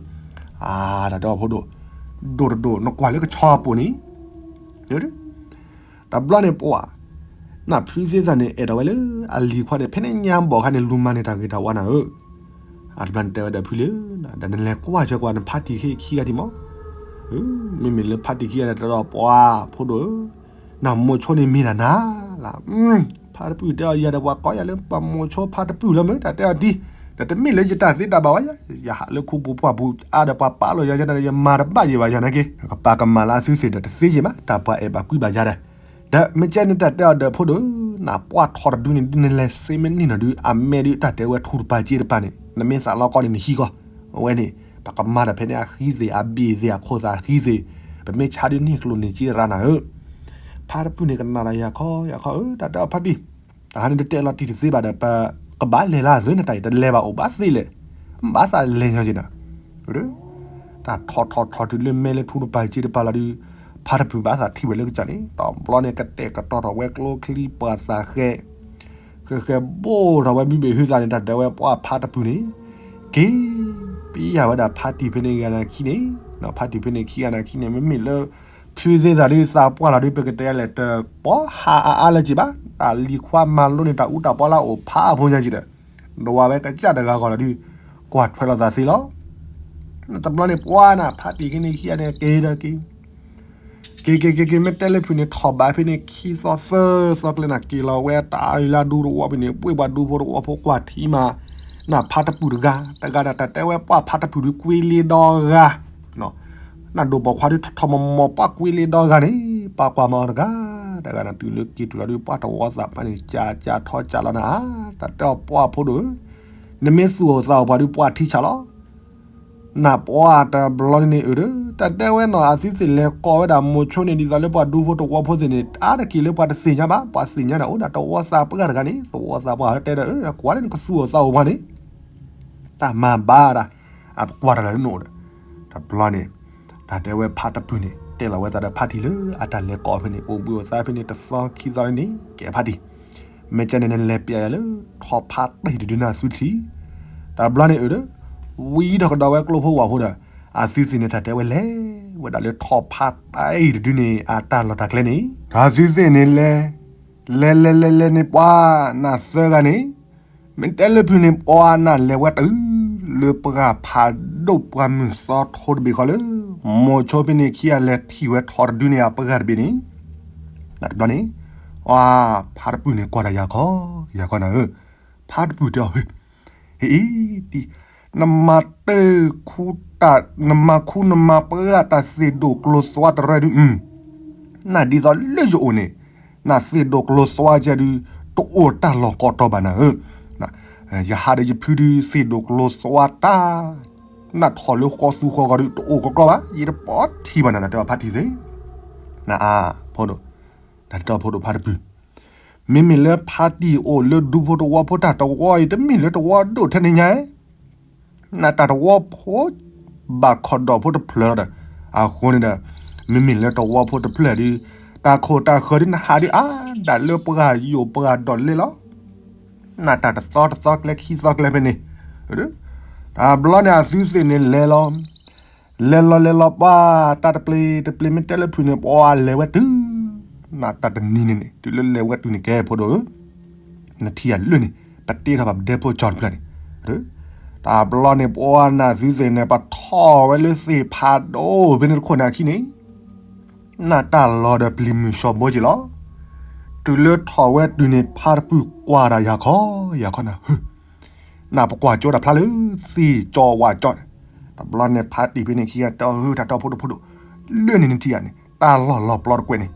အါ တၢ်တဲအီၤဖိဒိၣ်, ဒိၣ်တဒိၣ် နကွၢ်လၢကဆီအပူၤန့ၣ် တဘျီန့ၣ်ပှၤ နၢ်ဖုသ့ၣ်သးန့ၣ် အဲၣ်ဒိးဝဲလၢ အလံၤခွါန့ၣ် ဖဲန့ၣ်ညါဘီၣ်ခါန့ၣ် လူၤမၤန့ၢ်တၢ်ဂ့ၤတၢ်ဝါနၤဧၢ. အတဘျီန့ၣ်တဲဝဲဒီးဖုလၢ ဒီးနလဲၤကွၢ်ဆၢကွၢ်နဖါတံၢ်ခံဂၤဒံးမး. မ့မ့ၢ်လၢဖါတံၢ်ခံဂၤန့ၣ် တဲဒီးပှၤဖိဒိၣ်ဧၢ, နမိၤဆိန့ၣ်မ့ၢ်ဒၣ်နၤလၢ ဖါတပုၢ်တဲအီၤ ယၤဒီးပှၤကိးယၤလၢပှၤမိၤဆိဖါတပုၢ်လီၤမ့ၢ် တၢ်တဲအီၤဒ်, ဒီးတမ့ၢ်လၢယတၢ်သ့တၢ်ဘၣ်ဝဲ, ယဟးလၢခူပူၤပှၢ်ပူၤအါဒီးပှၤပာ်လီၤယၤ ယမၤတဘၣ်ယံၤဘၣ်ယၤနာ်က့, ကပာ်ကမၣ်လၢအသုသ့ၣ်ဒီးတသ့ယံၤဘၣ် တၢ်ပှၤအဲၣ်ဘၣ်ကွံဘၣ်ယၤဒီး ဒီးမ့ၢ်ကဲန့ၣ်တၢ်တဲအီၤဒီးဖိဒိၣ်ဧၢ, နပှၢ်ထီၣ်တဒုန့ၣ်ဒုး နလဲၤစ့မ့ၢ်နံၣ်နီၤဒုး အမဲဒုးတၢ်တဲဝဲထူတပၤစ့တပၤန့ၣ် နမ့ၢ်သးလီကီန့ၣ် နဟံးကီး, အဝဲန့ၣ် ပကမၤဒီးဖဲန့ၣ်အဃံသ့ၣ် အဘ့ၣ်သ့ၣ် အခိၣ်သးဃံသ့ၣ်, ပမ့ၢ်ဆါဒုးန့ၢ်ကျိၣ်န့ၢ်စ့ရၤနၤဧၢ. ဖါတပုၢ်န့ၣ်ကနၣ်ဒီး ယၤခီယၤခီဧၢ, တၢ်တဲအီၤဖါတံၢ်, တၢ်ဟါန့ၣ်တတဲလီၤတံၢ်တသ့ဘၣ်ဒီး ပကဘၣ်လဲၤလၢအသၢနတၢ်အံၤ တလဲၤဘၣ်အိၣ်ဘၣ်သ့လဲၣ်, ဘၣ်သးလဲၤညီက့ၤနၤ, တၢ်ထီၣ်ထီၣ်ထီၣ်တုၤလၢမဲလၢထူတပၤစ့တပၤလီၤဒုး ဖါတပုၢ်ဘၣ်သးထံၣ်ဝဲလၢကစၢ်န့ၣ် တဘျီန့ၣ် ကတဲာ်ကတီၤထီၣ်ဝဲကျိချံပှၤသးဃဲ ဃဲဃဲဘိၣ်ထီၣ်ဝဲဘုဘ့ၣ်ဟုသးန့ၣ် တၢ်တဲဝဲပှၢ်ဖါတပုၢ်န့ၣ် က့ၤ ပယၢ်ဝဲဒၣ်ဖါတံၢ်ဖဲန့ၣ်ဂၤနာ်ခံန့ၣ် ဖါတံၢ်ဖဲန့ၣ်ခံဂၤနာ်ခံန့ၣ် မ့မ့ၢ်လၢ ဖုသ့ၣ်သးဒုးသးပှၢ်လီၤဒုး ပကတဲလဲၣ် တပီဟးအါအါလၢၤက့ၤဘၣ် တၢ်လံၤခွါမၤလိန့ၣ် တၢ်အူတၢ်ပီလၢအိၣ်ဖးအဖိညါက့ၤဒီး ဒိးဝဲကစၢ်တဂၤဂီၢ်လီၤဒုး ကွၢ်ထွဲလိာ်သးသ့လီၤ. တဘျီန့ၣ် ပှၤနၢ်ဖါတံၢ်က့ၤန့ၣ်ခံဂၤန့ၣ် က့ၤဒီးက့ၤ က့ၤက့ၤက့ၤက့ၤ မ့ၢ်တဲလၢဖုန့ၣ် ထီၣ်ဘးဖဲန့ၣ် ခံသီသၢသီကျဲနၤ က့ၤလီၤဝဲတၢ်လၢဒူသဝီဖဲန့ၣ် ပှ့ၤပှၤဒူဖိသဝီဖိကွၢ်ထံမး နၢ်ဖါတပုၢ်တဂၤ တဂၤဒၣ်တၢ်တဲဝဲပှၢ်ဖါတပုၢ်ဒုးကွ့လ့ဒီဂၤ နၢ်ဒိၣ်ပိာ်ခွါဒုးထီၣ်ထီၣ်မီၤမီၤ ပှၢ်ကွ့လ့ဒီဂၤန့ၣ် ပှၤကွၢ်မၤအီၤတဂၤ တဂၤနၢ်တုၤလၢက့ၤတုၤလီၤဒုး ပှၢ်တဝီသးပှၢ်န့ၣ် ကၢ်ကၢ်ထီကၢ်လီၤနၤ တၢ်တဲအီၤပှၢ်ဖိဒိၣ်ဧၢ နမ့ၢ်သူၣ်အိၣ်သးအိၣ်ပှၤဒုးပှၢ်ထံဆးလီၤ နၢ်ပှၤတဘျီန့ၣ်န့ၣ်အၢဒီး တၢ်တဲဝဲနီၤ အသုသ့ၣ်လဲၤကိးဝဲဒၣ်မိၤဆိန့ၣ် ဒ်သိးလၢပှၤဒူဖိတဝီဖိသ့ၣ်န့ၣ် အါတက့ၢ်လၢပှၤတသ့ၣ်ညါဘၣ် ပှၤသ့ၣ်ညါန့ၣ် အိၣ်ဒၣ်တဝီသးပှၢ်တဂၤန့ၣ် သဝီသးပှၢ်တဲဒီး ကွၢ်လၢနကသူၣ်အိၣ်သးအိၣ်ပှၤန့ၣ် တၢ်မၤဘၣ်ဒၣ် အပကွၢ်တၢ်လၢနအိၣ်ဒီး တဘျီန့ၣ် တၢ်တဲဝဲဖါတပုၢ်န့ၣ် တဲလီၤဝဲသးဒီးဖါတံၢ်လၢအတၢ်လဲၤကိးဖဲန့ၣ် အိၣ်ဘှံးအိၣ်သါဖဲန့ၣ် တသီခံသီလၢန့ၣ် ကဲဖါတံၢ် မ့ၢ်ကဲန့ၣ်နလဲၤပျဲယၤလၢ ထီၣ်ဖါတံၢ်တဒုနၤသုတထံၣ် တဘျီန့ၣ်အၢဒီး ဝံထီၣ်ကဒီးဝဲကျိဖိဝၣ်ဖိဒီး အသုသ့ၣ်န့ၣ် တၢ်တဲဝဲလဲၤဝဲဒၣ်လၢထီၣ်ဖါတံၢ်တဒုန့ၣ် အတၢ်လီၢ်တၢ်ကျဲန့ၣ် တၢ်သုသ့ၣ်န့ၣ်လဲၤ လဲၤလဲၤလဲၤလဲၤန့ၣ် ပှၤနၢ်သၢဂၤန့ၣ် မ့ၢ်တဲလၢဖုန့ၣ် ပှၤနၢ်လဲၤဝဲတုၤ လၢပှၢ်ဖးဒိၣ်ပှၢ်မုၢ်သီထိတဘ့ၣ်ဃီလၢ မိၤဆိဖဲန့ၣ်ခံဂၤလဲၤထံၣ်ဝဲထီၣ်တဒုန့ၣ် အပှၢ်တဘ့ၣ်န့ၣ် နတဘျီန့ၣ် အဖါတပုၢ်န့ၣ်ကွၢ်ဒီးယၤခီ ယၤခီနၤဧၢ, ဖါတပုၢ်တဲအီၤ, ဟ့ၣ်အံၤတံၢ်, နမၤတၢ်ခူတၢ် နမၤခူနမၤပှၢ်တၢ်သ့ၣ်ဒိၣ်ကျိၤသွါတရၢဒုး, နဒ်သိးလၢယအိၣ်န့ၣ် နသ့ၣ်ဒိၣ်ကျိၤသွါကဲဒုး တအိၣ်တၢ်လီၢ်ကိးတီၤဘၣ်နၤဧၢ, ယဟးဒီးယဖုဒုးသ့ၣ်ဒိၣ်ကျိၤသွါတၢ် နထီၣ်လၢဃီသူဃီဂီၤဒုး တအိၣ်ကကျီဘၣ် ယတပိာ်ထံဘၣ်နၤ နတဲအီၤဖါတံၢ်သ့ၣ်, နအါ, ဖိဒိၣ်, တၢ်တဲအီၤဖိဒိၣ်ဖါတပုၢ်, မ့မ့ၢ်လၢဖါတံၢ်အိၣ်လၢဒူဖိတဝီဖိတၢ်တဝီအံၤ တမ့ၢ်လၢတဝီဒိၣ်ထဲန့ၣ်ညါ, နတၢ်တဝီဖိ ဘၣ်ခီၣ်ဒီးဖိတဖျၢၣ်လီၤဒီး, အဃိန့ၣ်ဒီး, မ့မ့ၢ်လၢတဝီဖိတဖျၢၣ်ဒုး, တၢ်ခိၣ်တၢ်ဃၢၤဒုးနဟးဒုးအါဒၣ်လၢပှၢ်ယိာ်ပှၢ်ဒီးလဲလီၤ နတၢ်တသီတသီကျဲခံသီကျဲဖဲန့ၣ်, တဘျီန့ၣ်အသုသ့ၣ်န့ၣ်လဲၤလီၤ, လဲၤလီၤလဲၤလီၤပှၤ, တၢ်တပျ့ၤတပျ့ၤမ့ၢ်တဲလၢဖုန့ၣ် ပှၤလဲၤဝဲတုၤ, နတၢ်တနံၤန့ၣ်န့ၣ် တုၤလၢလဲၤဝဲတုၤန့ၣ်ကဲဖိဒိၣ်ဧၢ, နထံၣ်အလွဲၢ်န့ၣ် ပတ့ထီၣ်ဘၣ်ပဒဲဖိကၠီတဖျၢၣ်န့ၣ်, တဘျီန့ၣ်ပှၤနသုသ့ၣ်န့ၣ် ပထီၣ်ဝဲလၢသ့ၣ်ဖးဒိၣ်ဖဲန့ၣ်တခိၣ်န့ၣ်အခံန့ၣ် နတၢ်လီၤဒီးပျံၤမုၢ်ဆှီဘိက့ၤလီၤ. တုၤလၢထီၣ်ဝဲတုၤန့ၣ် ဖါတပုၢ်ကွၢ်ဒီးယၤခီ, ယၤခီနၤဧၢ, နပကွၢ်ကၠိတၢ်ဖျါလၢသ့ၣ်ကၠီဝါကၠီန့ၣ်, တဘျီန့ၣ်ဖါတံၢ်ဖဲန့ၣ်ခံဂၤတဲအီၤ တၢ်တီဖိဒိၣ်ဖိဒိၣ်, လၢန့ၣ်နထံၣ်ဧါန့ၣ် တၢ်လီၢ်လီၤပျီတကွဲးန့ၣ်,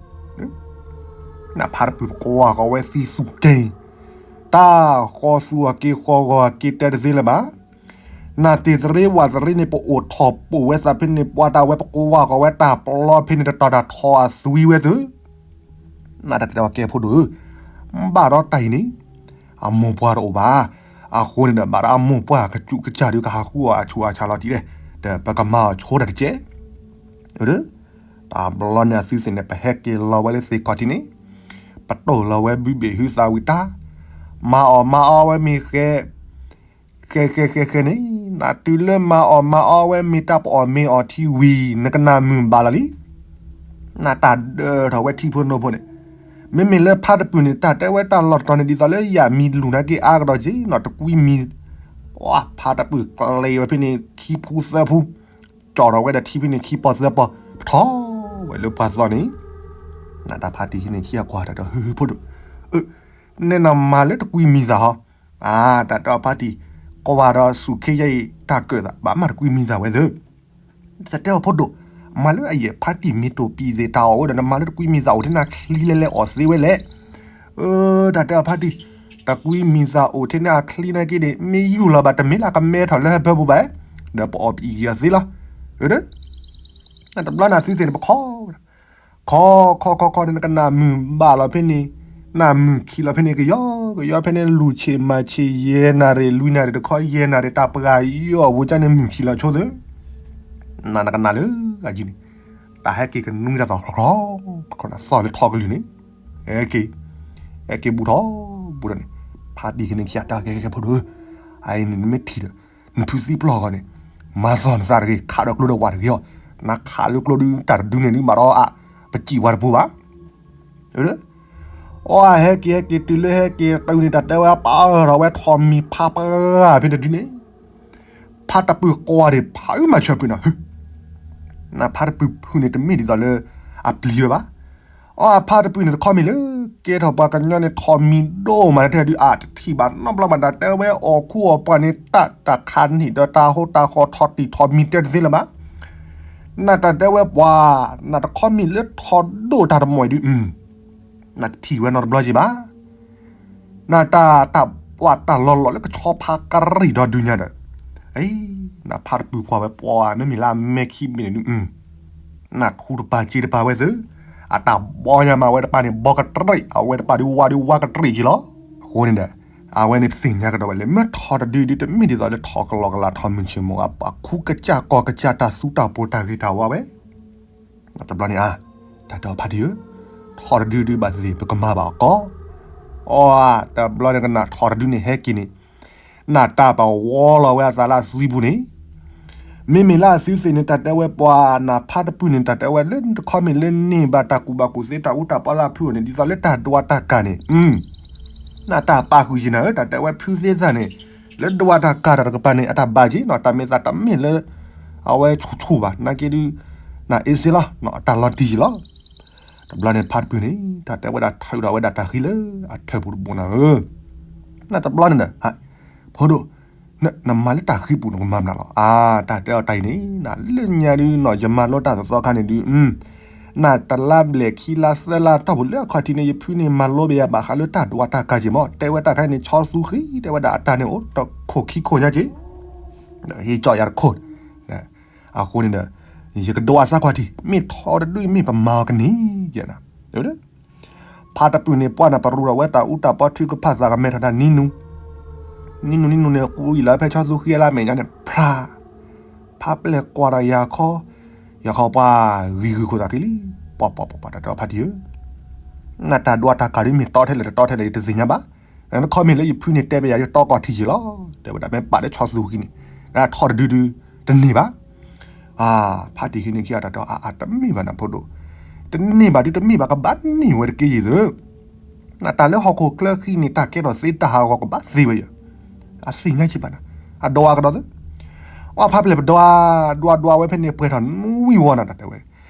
နဖါတပုၢ်ပကွၢ်ဃီၤဝဲသံသူၣ်က့ၤ, တၢ်ဃီသူၣ်အက့ၤဃီဂီၤအက့ၤတဲတသ့လၢၤဘၣ် နသ့ၣ်သရ့ဝၣ်သရ့န့ၣ် ပအိၣ်ထီၣ်ပိာ်ဝဲသးဖဲန့ၣ် ပှၤတၢ်ဝဲပကွၢ်ဃီၤဝဲတၢ်ပျီဖဲန့ၣ် တတီၤတၢ်ထီၣ်အသွံဝဲသု, နတၢ်တဲအီၤကဲဖိဒိၣ်ဧၢ, ဘၣ်ဒီးတၢ်အံၤန့ၣ် အမိၢ်ပှၢ်တအိၣ်ဘၣ်, အဃိန့ၣ်ဒီး ဘၣ်ဒီးအမိၢ်ပှၢ်ကစူးကစၢ်ဒုးကဟးဃုအီၤအဆူးအဆါလီၤတံၢ်ဒဲး, ဒီးပကမၤအီၤဆိတၢ်တကဲး တဘျီန့ၣ်အသုသ့ၣ်န့ၣ် ပဟဲက့ၤလီၤဝဲလၢသ့ၣ်ခီၣ်ထံးန့ၣ်, ပတိၢ်လီၤဝဲဘုဘ့ၣ်ဟုသးဝံၤတၢ်, မၤအီၣ်မၤအီဝဲမ့ၢ်ဃဲ, ဃဲဃဲဃဲဃဲန့ၣ်, နတုၤလၢမၤအီၣ်မၤအီဝဲမ့ၢ်တၢ်ပအီၣ်မ့ၤအီထံဝံၤ နကနၣ်မုာ်ဘၣ်လီၤလံ နတၢ်ဒၢထီၣ်ဝဲထံဖိနိဖိန့ၣ်, မ့မ့ၢ်လၢဖါတပုၢ်န့ၣ် တၢ်တဲဝဲတၢ်လီၢ်တတီၤန့ၣ် ဒ်သိးလၢယၤမံလူၤနာ်က့အါကဒီးက့ၤနီၤ တကွံမံၤ, ပှၤဖါတပုၢ်ကျဲၤဝဲဖဲန့ၣ် ခံဖူသၢဖူ, ကၠီၣ်ထီၣ်ဝဲဒီးထံဖဲန့ၣ်ခံပီၢ်သၢပီၢ်, ပထီၣ်ဝဲလၢပှၤသီန့ၣ်, နတၢ်ဖါတံၢ်ဟံးန့ၢ်ခံအကွၢ်တၢ်ဒီး ဟုဟုဖိဒိၣ်, နဲနမၤလၢတကွံမံၤသးဟီ, အါ တၢ်တဲအီၤဖါတံၢ်, ကွၢ်ဒီးစူၢ်ခ့ယဲအံၤ တၢ်ကၢၣ်သး ဘၣ်မးတကွံမံၤသးဝဲသၢ တၢ်တဲအီၤဖိဒိၣ်, မၤလၢအယဲၢ်ဖါတံၢ်မ့ၢ်တိၢ်ပံၤသ့ၣ်တၢ်အီၣ်ဝဲဒီး နမၤလၢတကွံမံၤသးအိၣ်ထဲန့ၣ်အချံလဲလဲအီၣ်သ့ဝဲလဲၣ်, အၢ တၢ်တဲအီၤဖါတံၢ်, တကွံမံၤသးအိၣ်ထဲန့ၣ်အချံနာ်က့န့ၣ် မ့ၢ်ယူၢ်လီၤဘၣ်တမ့ၢ်လၢကမဲထီၣ်လၢဟၢဖၢပူၤဘၣ်, ဒီးပအီၣ်ပအံၣ်က့ၤအီၤသ့လီၤ, တဘျီန့ၣ်အသုသ့ၣ်န့ၣ် ပခီ ခီ ခီ ခီ ခီန့ၣ် နကနၣ်မုာ်ဘၣ်လီၤဖဲန့ၣ်, နၢ်မုာ်ခံလီၤဖဲန့ၣ် ကယီကယီဖဲန့ၣ် လူၤဆ့ၣ်မၤဆ့ၣ်ယဲၢ်နၣ်ရံၣ် လွံၢ်နၣ်ရံၣ်တခီ ယဲၢ်နၣ်ရံၣ် တၢ်ပှၢ်ယီၢ်အဝဲကန့ၣ် မုာ်ခံလီၤဆိသၢ, န နနကနၣ်လၢအယံၤန့ၣ်, တၢ်ဟဲက့ၤကနွံတၢ်သီၣ်ခီခီ, ခီနၢ်သီၣ်လၢထီကလုၢ်န့ၣ်, ဟဲက့ၤ, ဟဲက့ၤဘူးထီၣ်ဘူးထီၣ်န့ၣ်, ဖါတံၢ်ဟံးန့ၢ်ခံအတၢ်ကဲကဲဖိဒိၣ်ဧၢ, အအံၤန့ၣ်နမ့ၢ်ထံၣ်ဒီး နဖုသံပျီၢ်ဂီၢ်န့ၣ်, မၤသီၣ်နသးတဂ့ၤ, ခးဒီးကျိဒီးဝးတဂ့ၤအီၤ, နခးလၢကျိဒုးတၢ်တဒုန့ၣ်ဒုးမးဒီးအါ, ပစံးဝဲတပူၤဘၣ် အီ ဟဲက့ၤဟဲက့ၤတုၤလၢဟဲက့ၤတုၤန့ၣ် တၢ်တဲဝဲပာ်ထီၣ်ဝဲထီၣ်မံၤဖးပှၢ်ဖဲတဒုန့ၣ်, ဖါတပုၢ်ကွၢ်ဒံးဖးအုးမၤဆၢဖုးနီၤ, နဖါတပုၢ်ဖုန့ၣ်တမ့ၢ်ဒ်သိးလၢ အပျံၤဝဲဘၣ်, အီ ဖါတပုၢ်န့ၣ်တခီမ့ၢ်လၢ ကဲထီၣ်ပှၤကညီန့ၣ် ထီၣ်မံၤဒိၣ်မးတၢ်ဒုး အတထံၣ်ဘၣ်နီတဘျီဘၣ် တၢ်တဲဝဲအီၣ်ခူအီၣ်ပှၢ်န့ၣ် တၢ်တၢ်ခးန့ၢ်ဒီးတၢ်ဟိတၢ်ဃီထီၣ်တံၢ်ထီၣ်မံၤတဲတသ့လၢၤဘၣ် နတၢ်တဲဝဲပှၤ, နတခီမ့ၢ်လၢထီၣ်ဒိၣ်တၢ်တမီၢ်အံၤဒုး, နတထံၣ်ဝဲနီတဘျီက့ၤဘၣ်, နတၢ်တၢ်ပှၤတၢ်လီၤလီၢ်လၢကဆီဖါကရံၣ်ဒီဒုညါဒီး, အံၤ, နဖါတပုၢ်ကွၢ်ဝဲပှၤ မ့မ့ၢ်လၢအမဲာ်ခံဘ့ၣ်န့ၣ်ဒုး, နထူတပၤစ့တပၤဝဲသု, အတၢ်ဘီညါမး အဝဲတပၤန့ၣ် ဘီကတရံၣ် အဝဲတပၤဒုးဝါဒုးဝါကတရံၣ်က့ၤလီၤ, အဃိန့ၣ်ဒီး, အဝဲန့ၣ်ပသ့ၣ်ညါကဒီးဝဲလၢ မ့ၢ်ထီၣ်တဒုဒုး တမ့ၢ်ဒ်သိးလၢထီၣ်ကလီကလးထီၣ်မုၢ်ဆ့ၣ်မီၤ အပှၤခူကစၢ်ကီၢ်ကစၢ်တၢ်သူတၢ်ပီးတၢ်ဂ့ၤတၢ်ဝါဝဲ တဘျီန့ၣ်ဧါ, တၢ်တဲအီၤဖါတံၢ်ဧၢ, ထီၣ်တဒုဒုးဘၣ်သ့ၣ်သ့ၣ် ပကမၤဘၣ်အီၤကီး, အီ, တဘျီန့ၣ်ကနၣ်ထီၣ်တဒုန့ၣ်ဟဲက့ၤန့ၣ်, နတၢ်ပဝီလီၤဝဲအသးလၢအသွံပူၤန့ၣ်, မ့မ့ၢ်လၢအသွံသ့ၣ်န့ၣ် တၢ်တဲဝဲပှၤနဖါတပုၢ်န့ၣ် တၢ်တဲဝဲလၢတခီမ့ၢ်လၢန့ၢ်ဘၣ်တၢ်ကူၣ်ဘၣ်ကူၣ်သ့တၢ်အူတၢ်ပီလၢအဖုအီၤန့ၣ် ဒ်သိးလၢတၢ်ဒွးတၢ်ကၤန့ၣ် နတၢ်ပာ်ဃုာ်ယံၤနၤဧၢ, တၢ်တဲဝဲဖုသ့သၣ်န့ၣ်, လၢဒွးတၢ်ကၤတၢ်တကပၤန့ၣ် အတၢ်ဘၣ်က့ၤနီၤ, တၢ်မ့ၢ်သးတမ့ၢ်လၢ အဝဲဆူၣ်ဆူၣ်ဘၣ်, နာ်က့ဒုး, နအ့စ့လီၤ, အတၢ်လီၤတံၢ်ယံၤလီၤ. တဘျီန့ၣ် ဖါတပုၢ်န့ၣ် တၢ်တဲဝဲဒၣ်ထုးထီၣ်ဝဲဒၣ်တၢ်ဃံလၢအထၢၣ်ပူၤတဘိနၤဧၢ, နတဘျီန့ၣ်ဒီး, ဖိဒိၣ်, နမၤလၢတၢ်ဃံပူၤနကမၤမနုၤလီၤ, အါ, တၢ်တဲအီၤတၢ်အံၤန့ၣ် နလၢညါဒုးနီၤ ယမၤလိတၢ်သီသီခါန့ၣ်ဒုး နတလါဘျဲၣ်ခံလါသၢလါတီၢ်ပူၤလၢအခီၣ်ထံးန့ၣ် ယဖုန့ၣ် မၤလိဘၣ်ယၤဘၣ်ဃးလၢတၢ်ဒွးတၢ်ကၤက့ၤမး, တဲဝဲတၢ်ခါန့ၣ် ဆီသူဃံ တဲဝဲဒၣ်အတၢ်န့ၣ်အိၣ်တခိၣ်ခံခိၣ်ညါက့ၤ, ဟ့ၣ်ကၠီၣ်ယၤတခိၣ်, အဃိန့ၣ်ဒီး, ယကဒွးစၢ်ကွၢ်ထံၣ် မ့ၢ်ထီတဒုမ့ၢ်ပမၤအီၤကန့ၢ်, ဖါတပုၢ်န့ၣ် ပှၢ်နၢ်ပရူဒီးဝဲတၢ်အူတၢ်ပီထုကဖၣ်သးကမဲထီၣ်တၢ်နံနူ, နံနူနံနူန့ၣ် ကူအံၤလီၤဖဲဆီသူဃံအလါမဲာ်ညါန့ၣ် ဖြါ ဖါပျဲၢ်ကွၢ်ဒီးယၤခီ, ယၤခီပှၤဂံၤဂုာ်ခိၣ်သးဃံလံ, ပှၤပှၤပှၤပှၤတၢ်တဲအီၤဖါတံၢ်ဧၢ, နတၢ်ဒွးတၢ်ကၤဒုးမ့ၢ်တီထဲလဲၣ်တတီထဲလဲၣ် ယတသ့ၣ်ညါဘၣ်, နခီမ့ၢ်လၢယဖုန့ၣ်တဲဘၣ်ယၤ ယတီကီၢ်ထံယံၤလီၤ, တဲဝဲဒၣ်မ့ၢ်ပာ်လၢဆီသူဃံန့ၣ်, နထီတဒုဒု တန့ၢ်ဘၣ် ဖါတံၢ်ဟံးန့ၢ်ခံအတၢ်တဲအီၤ အါ တမ့ၢ်ဘၣ်နၤဖိဒိၣ်, တန့ၢ်ဘၣ်ဒုးတမ့ၢ်ဘၣ် ကဘၣ်န့ၢ်ဝဲတက့ၢ်ယံၤသု, နတၢ်လၢဟီၣ်ခိၣ်ချၢဃံန့ၣ် တၢ်ကဲထီၣ်သ့တၢ်ဟးဂီၤကဘၣ်သ့ဝဲယၤ, အသ့ၣ်ညါက့ၤဘၣ်နၤ, အဒွးကဒီးသု, အီ ဖါပျဲၢ်ပဒွး, ဒွးဒွးဝဲဖဲန့ၣ် ပှဲၤထီၣ်နွံဝီနၤ တၢ်တဲဝဲ,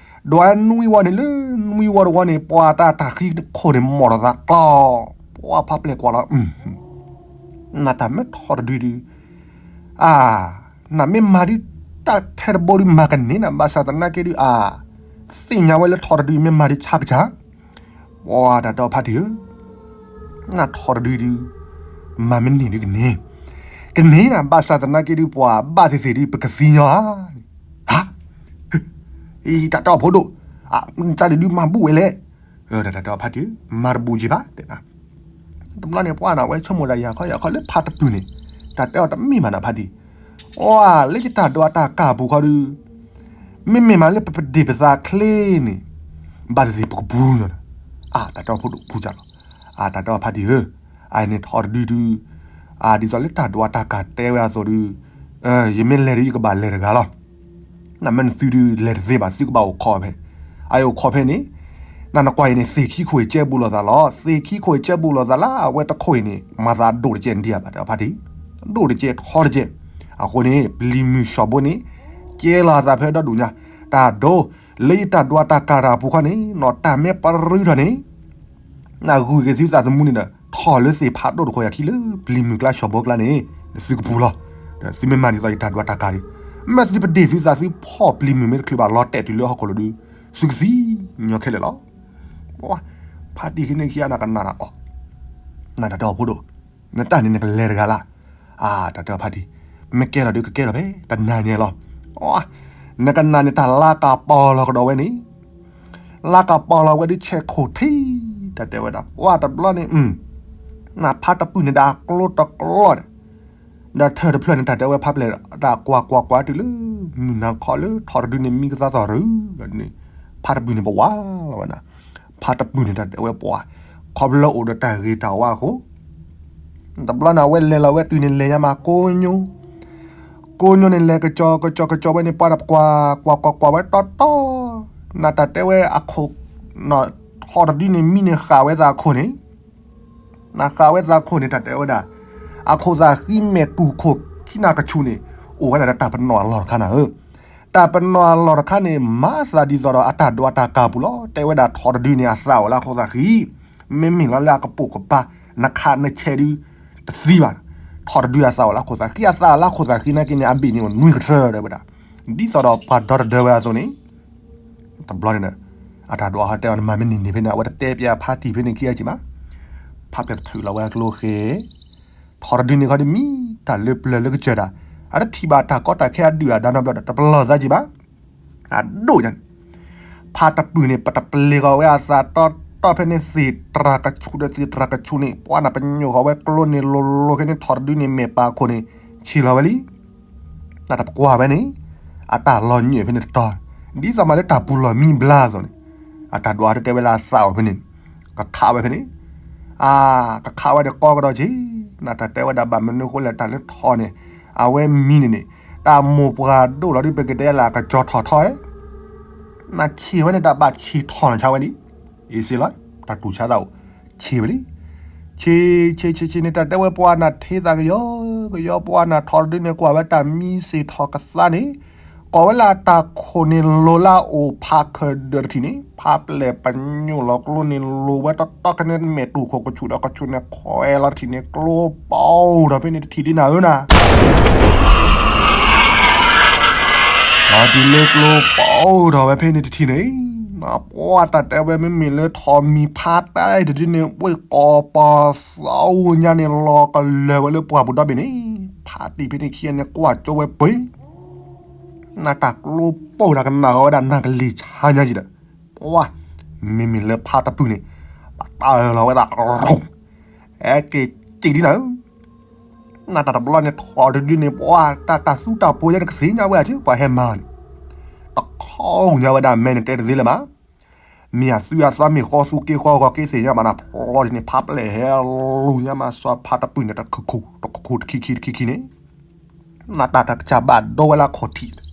ဒွးနွံဝီန့ၣ်လၢ နွံဝီတဝီန့ၣ် ပှၤတၢ်တၢ်ဃံတခိၣ်န့ၣ် မီၢ်ထီၣ်သးကျီ, ပှၤဖါပျဲၢ်ကွၢ်လီၤ နတၢ်မ့ၢ်ထီတဒုဒု, အါ, နမ့ၢ်မၤဒုး တၢ်ထဲတဘိဒုးမၤကန့ၢ်နၤ ဘၣ်ဆၣ်သနာ်က့ဒုး အါ, သ့ၣ်ညါဝဲလၢထီတဒုမ့ၢ်မၤဒုးဆါကစၢ်, ပှၤတၢ်တဲအီၤဖါတံၢ်ဧၢ, နထီတဒုဒု, မၤမ့ၢ်န့ၢ်ဒုးကန့ၢ်, ကန့ၢ်နၤ ဘၣ်ဆၣ်သနာ်က့ဒုး ပှၤဘၣ်သ့ၣ်သ့ၣ်ဒုး ပကသံညီဧါ, ဟါ, အံၤတၢ်တဲအီၤဖိဒိၣ်, တၢ်ဒုးဒုးမၤဘူၣ်ဝဲလဲၣ်, တၢ်တဲအီၤဖါတံၢ်ဧၢ, မၤတဘူၣ်က့ၤဘၣ် တဲနၤ တဘျီန့ၣ် ပှၢ်နၤဝဲဆိကမိၣ်တၢ်ယၤခီယၤခီ လၢဖါတပုၢ်န့ၣ်, တၢ်တဲအီၤတမ့ၢ်ဘၣ်နၤဖါတံၢ်, အီ လၢယတၢ်ဒွးတၢ်ကၤအပူၤခီဒုး, မ့မ့ၢ်မးလၢပပဒ့ၣ်ပသးချ့န့ၣ်, ဘၣ်သ့ၣ်သ့ၣ်ပကပူၤညီနၤ, အါ တၢ်တဲအီၤဖိဒိၣ်ပူၤကလီၤ, အါ တၢ်တဲအီၤဖါတံၢ်ဧၢ, အန့ၣ်ထီတဒုဒု, အါ ဒ်သိးလၢတၢ်ဒွးတၢ်ကၤတဲဝဲအသိးဒုး, ယမ့ၢ်လဲၤဒုးယကဘၣ်လဲၤတဂၤလီၤ နမ့ၢ်နသုဒုးလဲၤတသ့ဘၣ် သုကဘၣ်အိၣ်ခိးဖဲ, အအိၣ်ခိးဖဲန့ၣ်, နနကွၢ်အံၤန့ၣ် သ့ၣ်ခံခိၣ်အံၤကဲဘူးလိာ်သးလီၤ သ့ၣ်ခံခိၣ်အံၤကဲဘူးလိာ်သးလၢ အဝဲတခိၣ်အံၤန့ၣ် မၤသးဒိၣ်တကဲဒံးဧါ ဘၣ်တဲဖါတံၢ်, ဒိၣ်တကဲထီတကဲ, အဃိန့ၣ် ပျံၤမုၢ်ဆှီၣ်ဘိန့ၣ်, ကဲလီၤသးဖဲဒီဒူၣ်ညါ, တၢ်ဒိ, လၢယတၢ်ဒွးတၢ်ကၤတၢ်အပူၤခီန့ၣ် နီၢ်တၢ်မ့ၢ်ပရူထီၣ်န့ၣ် နဂုာ်က့ၤသုသးသမူန့ၣ်ဒီး ထီၣ်လၢသ့ၣ်ဖးဒိၣ်တခိၣ်ယၤခံလၢပျံၤမုၢ်ကျါဆှီၣ်ဘိကျါန့ၣ်, သုကပူၤလီၤ, ဒီးသုမ့ၢ်မၤဒ်သိးယတၢ်ဒွးတၢ်ကၤဒီး, မ့ၢ်သုပဒ့ၣ်သုသးသုဖီၣ်ပျံၤမုၢ်မ့ၢ်တချုးဘၣ်လီၤတဲာ်တုၤလၢဟီၣ်ခိၣ်လိၤဒုး, သုကသံညီခဲလၢာ်လီၤ. ဖါတံၢ်ဟံးန့ၢ်ခံဂၤနၤကနၣ်တၢ်အီၤ, နတၢ်တဲအီၤဖိဒိၣ်, နတၢ်န့ၣ်နကလဲၤတဂၤလၢ်, အါ တၢ်တဲအီၤဖါတံၢ်, မ့ၢ်ကဲထီၣ်ဒုးကကဲထီၣ်ဖဲတနၤညါလီၤ. နကနၣ်န့ၣ်တၢ်လါကပီၤလီၤကဒီးဝဲန့ၣ် လါကပီၤလီၤဝဲဒုးဆဲးခိၣ်ထံ, တၢ်တဲဝဲဒၣ် ပှၢ်တဘျီန့ၣ်, နဖါတပုၢ်န့ၣ်ဒီးအကျိတကျီန့ၣ်, ဒီးထၢၣ်တဖျၢၣ်န့ၣ် တၢ်တဲဝဲဖးပျဲၢ် တၢ်ကွၢ်ကွၢ်ကွၢ်တုၤလၢ မုၢ်နၤခီလၢထီတဒုန့ၣ် မံကသါသီၣ်ရူၤန့ၣ် ဖးတပုၢ်န့ၣ်ပဝါလီၤဝဲဒၣ်. ဖးတပုၢ်န့ၣ် တၢ်တဲဝဲပှၤ ခီဖျိလၢအိၣ်ဒီးတၢ်ဂ့ၤတၢ်ဝါအဃိ တဘျီန့ၣ် အဝဲလဲၤလီၤဝဲတုၤန့ၣ် လဲၤညါမးကိညိ ကိညိန့ၣ် လဲၤကစီၤကစီၤကစီၤဝဲန့ၣ် ပှၤတပှၢ် ကွၢ်ကွၢ်ကွၢ်ဝဲတီတီ နတၢ်တဲဝဲအခိၣ် ထီတဒုန့ၣ် မံန့ၣ်ဃာ်ဝဲသးအခိၣ်န့ၣ် နဃာ်ဝဲသးခိၣ်န့ၣ် တၢ်တဲဝဲဒၣ် အခိၣ်သးဃံမဲာ်တူၢ်ခိၣ်ခံနၢ်ကဆူၣ်န့ၣ် အိၣ်ဝဲဒၣ်ဒီးတၢ်ပနီၣ်အလီၢ်တခါနၤဧၢ. တၢ်ပနီၣ်အလီၢ်တခါန့ၣ် မၤသးဒ်သိးဒီးအတၢ်ဒိးအတၢ်ကၢ်ပူၤလီၤ. တဲဝဲဒၣ်ထီတဒုန့ၣ် အသးအိၣ်လၢအခိၣ်သးဃံ မ့မ့ၢ်လီၤလၢအကပိာ်ကပၤ နခးနဆဲးဒု တသံဘၣ်. ထီတဒုအသးအိၣ်လၢအခိၣ်သးဃံ အသးအိၣ်လၢအခိၣ်သးဃံနာ်က့န့ၣ် အဘ့ၣ်န့ၣ်အိၣ်နွံကထၢတဲဝဲဒၣ်. ဒ်သိးဒီးပှၤဒီတဒၢဝဲအသိးန့ၣ် တဘျီန့ၣ်ဒီး အတၢ်ဒိးအဟီတဲအီၤ နမၤမ့ၢ်န့ၢ်န့ၢ်ဖဲန့ၣ် အဝဲတတဲပၠးဖါတံၢ်ဖဲန့ၣ်ခံအီၤက့ၤမး. ဖးပျဲၢ်ထုးလီၤဝဲအကျိဃဲ ထီတဒုန့ၣ်ခီဒ်မံ တၢ်လၢပျၢၤလၢကစၢၢ်တၢ် အတထံၣ်ဘၣ်တၢ်ကီတၢ်ခဲအဒုၣ်အဒါနီတဘျီဒီး တပလီၢ်သးက့ၤဘၣ်. အဒိၣ်ညါန့ၣ် ဖးတပုၢ်န့ၣ် ပတပလ့ၤဃီၤဝဲအသးတီတီဖဲန့ၣ် သ့ၣ်တြၢ်ကဆူၣ်ဒီးသ့ၣ်တြၢ်ကဆူၣ်န့ၣ် ပှၤနပညိၣ်ဃီၤဝဲကျိန့ၣ်လိၤလိၤခဲန့ၣ် ထီတဒုန့ၣ် မဲာ်ပာ်ခိၣ်န့ၣ် ဆံးလီၤဝဲလံ နတၢ်ပကွၢ်ဝဲန့ၣ် အတၢ်လီၤညွံးဖဲန့ၣ်တတီၤ ဒ်သိးမးလၢတၢ်ပူၤလီၢ်မံဘျါအသိးန့ၣ် အတၢ်ဒိးအတတဲဝဲလၢအသးအိၣ်ဖဲန့ၣ် ကခးဝဲဖဲန့ၣ် အကခးဝဲဒီးကီကဒီးက့ၤ နတၢ်တဲဝဲဒၣ်ဘၣ်မနုၤအဃိလဲၣ် တၢ်လၢထီန့ၣ် အဝဲမံန့ၣ်န့ၣ် တၢ်မိၢ်ပှၢ်ဒိၣ်လီၤဒ်ပကတဲလၢအကစီၤထီၣ်ထီ နဆံးဝဲန့ၣ် တၢ်ဘၣ်ဆံးထီၣ်နဆါဝဲလံ အ့စ့လီၤ တၢ်တူၢ်ဆါသးအိၣ် ဆံးဝဲလံ ဆံး ဆံး ဆံး ဆံးန့ၣ် တၢ်တဲဝဲပှၤနၤထ့သးကယီကယီ ပှၤနၤထီတဒုန့ၣ် ကွၢ်ဝဲတၢ်မံစ့ၢ်ထီၣ်ကသါန့ၣ် ကိးဝဲလၢအတၢ်ခိၣ်န့ၣ်လိၤလၢအအိၣ်ဖးခၢၣ်ဒၢးတထံၣ်န့ၣ် ဖးပျဲၢ်ပညိၣ်လီၤကျိန့ၣ်လိၤဝဲတီတီခဲန့ၣ် မဲာ်တူၢ်ခိၣ်ကဆူၣ်ဒီးကဆူၣ်န့ၣ် ခွဲးလီၤတထံၣ်န့ၣ် ကျိပအိၣ်ဒီးဖဲန့ၣ်တထံၣ်ဒ်နၤဧၢနၤ တုၤလၢကျိပအိၣ်ထီၣ်ဝဲဖဲန့ၣ်တထံၣ်န့ၣ် ပှၤတၢ်တဲဝဲမ့မ့ၢ်လၢထီမံၤဖးတၢ်တဒုန့ၣ် ဝ့ၢ်ကီးပီၤသီညါန့ၣ် လီၤကလၢၤဝဲလၢပှၢ်ပူၤဒီဘ့ၣ်န့ၣ် ဖးတံၢ်ဖဲန့ၣ်ခံဂၤန့ၣ် ကွၢ်ကၠိဝဲပှ့ၤ နတၢ်ကျိပအိၣ်တၢ်ကနၣ်ဃီဝဲဒၣ်နၢ်ကလံၤဆါညါက့ၤဒီး ပှၤ မ့မ့ၢ်လၢဖးတပုၢ်န့ၣ် ပတၢ်အၢၣ်လီၤဝဲသး အဲက့ၤက့ၤဒ်နၤဧၢ နတၢ်တဘျီန့ၣ်ထီၣ်တဒုန့ၣ် ပှၤတၢ်တၢ်သူတၢ်ပှ့ၤညါန့ၣ် ကသ့ၣ်ညါဝဲအါက့ၤ ပှၤဟဲမၤန့ၣ် တခီညါဝဲဒၣ်မဲန့ၣ် တဲတသ့လၢၤဘၣ် မ့ၢ်အသွံၣ်အသးမ့ၢ်ဃီသူက့ဃီဂီၤက့ သ့ၣ်ညါဘၣ်နၤဖျီဒ်န့ၣ် ဖးပျဲၢ်ဟဲလူၤညါမး စီၤဖးတပုၢ်န့ၣ် တခိၣ်ခိၣ် တခိၣ်ခိၣ်တခံခံတခံခံန့ၣ် နတၢ်တၢ်ကစၢ်ဘၣ်ဒိဝဲလၢခီၣ်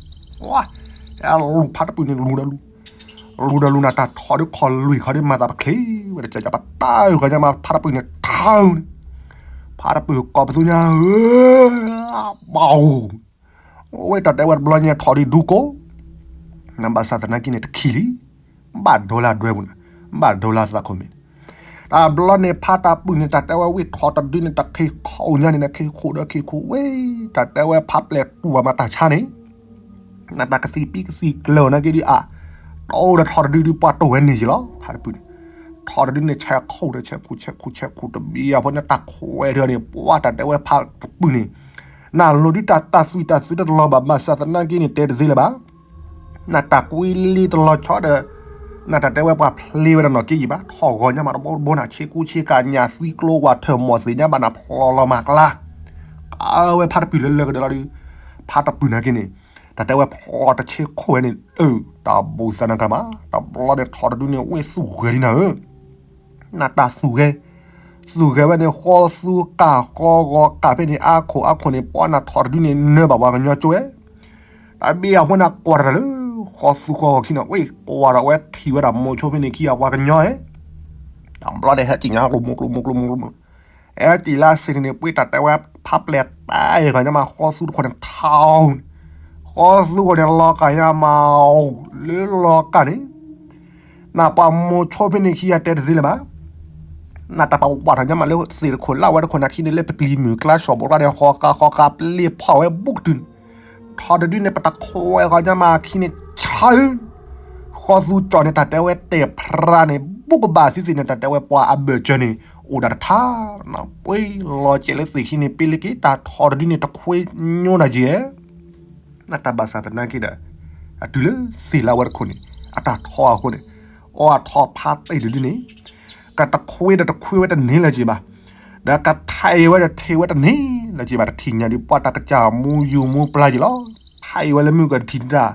ထံး လူၤဖးတပုၢ်န့ၣ်လူၤဒီးလူၤ လူၤဒီးလူၤ နတၢ်ထီၣ်ဒုးခီၣ်လွံၢ်ခီဒုးမၤသးပချ့ဝဲတကၢၢ် ပတၢ်အၢၣ်ဃီညါမး ဖးတပုၢ်န့ၣ်ထါန့ၣ် ဖးတပုၢ်ကိးပသူညါဧၢ ဘၣ်အိၣ် အဝဲတၢ်တဲဝဲတဘျီညါထီၣ်ဒုးဒူကိး နဘၣ်ဆၣ်သနာ်က့န့ၣ် တခံလံ ဘၣ်ဒိလၢအဒွဲပူၤန့ၣ် ဘၣ်ဒိလၢအသးခိၣ်မ့ၢ်န့ၣ် တဘျီန့ၣ် ဖးတပုၢ်န့ၣ် တၢ်တဲဝဲဝ့ၢ်ထီၣ်တဒုန့ၣ် တၢ်ခ့ခိၣ်ညါန့ၣ် နခ့ခိၣ်ဒီးခ့ခိၣ်ဝဲ တၢ်တဲဝဲဖးပျဲၢ်တူၢ်ဘၣ်မးတၢ်ဆါန့ၣ် နတၢ်ကသံၣ်ပံကသံၣ်ကျၢၤနာ်က့ဒုးအါ တအိၣ်ဒီးထီၣ်တဒုဒုး ပှၤတိၢ်ဝဲန့ၢ်ယံၤလီၤ ဖးတပုၢ်န့ၣ် ထီၣ်တဒုန့ၣ် ဆဲးခိၣ်ဒီးဆဲးခိၣ် ဆဲးခိၣ် ဆဲးခိၣ်တဘံယၤဖိန့ၣ် တၢ်ခွဲးတၢ်န့ၣ် ပှၤတၢ်တဲဝဲဖးတပုၢ်န့ၣ် နလိၤဒုးတၢ်တၢ်သွံၣ်တၢ်သုတလီၤဘၣ် ဘၣ်ဆၣ်သနာ်က့န့ၣ် တဲတသ့လၢၤဘၣ် နတၢ်ကွံလံတလီၤဆီဒီး နတၢ်တဲဝဲပှၤဖျ့ဝဲဒၣ်နီၢ်က့ယံၤဘၣ် ထီၣ်ဂီၤညါမးတဘိတဘိနၤ ဆ့ကူဆ့ကၤညၣ်သံကျိဝၢ်ထၢၣ်မီၢ်သ့ၣ်ညါဘၣ်နၤဖျီလီၤမၤကျါ အဝဲဖးတပုၢ်လၢလၢကဒီးလီၤဒုး ဖးတပုၢ်နာ်က့န့ၣ် တၢ်တဲဝဲဖျီတဆ့ခိၣ်ဝဲန့ၣ် အၢ တၢ်ဘိၣ်သးနၤကမး တဘျီန့ၣ်ထီၣ်တဒုန့ၣ် ဝ့ၢ်သူၣ်ဂဲၤလံနၤဧၢ နတၢ်သူၣ်ဂဲၤ သူၣ်ဂဲၤဝဲန့ၣ် ဃီသူကၢ်ဃီဂီၤကၢ်ဖဲန့ၣ် အါခိၣ်အါခိၣ်န့ၣ် ပှၤနၤထီၣ်တဒုန့ၣ် နၢဘၣ်ပှၤကညီကၠိဝဲ တၢ်ဘံယၤဖိန့ၣ်ကွၢ်တၢ်လၢ ဃီသူဃီဂီၤခံန့ၣ် ဝ့ၢ်ကွၢ်ဒီးဝဲထံၣ်ဝဲဒၣ်မိၤဆိဖဲန့ၣ်ခံဂၤပှၤကညီဧၢ တဘျီန့ၣ် ဟဲက့ၤညါကျိၤမိၢ်ကျိၤမိၢ်ကျိၤမိၢ်ကျိၤ ဟဲက့ၤလၢအဆ့ၣ်န့ၣ် ပှ့ၤတၢ်တဲဝဲဖးပျဲၢ်တၢ်အံၤဂီၤညါမး ဃီသူတခိၣ်န့ၣ်ထီၣ် ဃီသူဃိန့ၣ် လီၤကၢ်ညါမးအိၣ်လၢလီၤကၢ်န့ၣ် နပှၤမိၤဆိဖဲန့ၣ်ခံဂၤတဲတသ့လၢၤဘၣ် နတၢ်ပာ်ဝးထီၣ်ညါမးလၢသ့ၣ်တခိၣ်လၢဝဲတခိၣ်နၤခံန့ၣ် လၢပပျံၤမုၢ်ကျါ ဆီၣ်ဘိးကျါန့ၣ် ဃီဃါဃီဃါပလ့ၤဖီၣ်ဝဲဘူးကတုၤန့ၣ် ထီၣ်တဒုန့ၣ် ပတခွဲးဃီညါမးခံန့ၣ် ဆၢ ဃီသူကၠီၣ်န့ၣ် တၢ်တဲဝဲတဲာ်ဖြါန့ၣ် ဘူးကဘၣ်သံသ့ၣ်န့ၣ် တၢ်တဲဝဲပှၤအဘၢၣ်စၢၤန့ၣ် အိၣ်ဒၣ်တထါ ပှ့ၤလီၤကဲးလၢသ့ၣ်ခံန့ၣ် ပ့လ့က့ၤ တၢ်ထီၣ်တဒုန့ၣ် တခွ့ညိဒၣ်ယဲၢ် နတၢ်ဘၣ်ဆၣ်သနာ်က့ဒီး အတုၤလၢသ့ၣ်လၢဝဲတခိၣ်န့ၣ် အတၢ်ထီအဃိန့ၣ် အီအထီဖးတ့ၢ်တဒုန့ၣ် ကတခွ့ဒီးတခွ့ဝဲတန့ၢ်လၢၤက့ၤဘၣ်. ဒီးကထံၣ်ဝဲဒီးထံၣ်ဝဲတန့ၢ်လၢၤဘၣ် တထံၣ်ညါဒ်ပှၤတၢ်ကစၢ်မူယူၤမူပျၢ်က့ၤလီၤ. ထံၣ်ဝဲလၢမုၢ်ကထံၣ်တၢ်,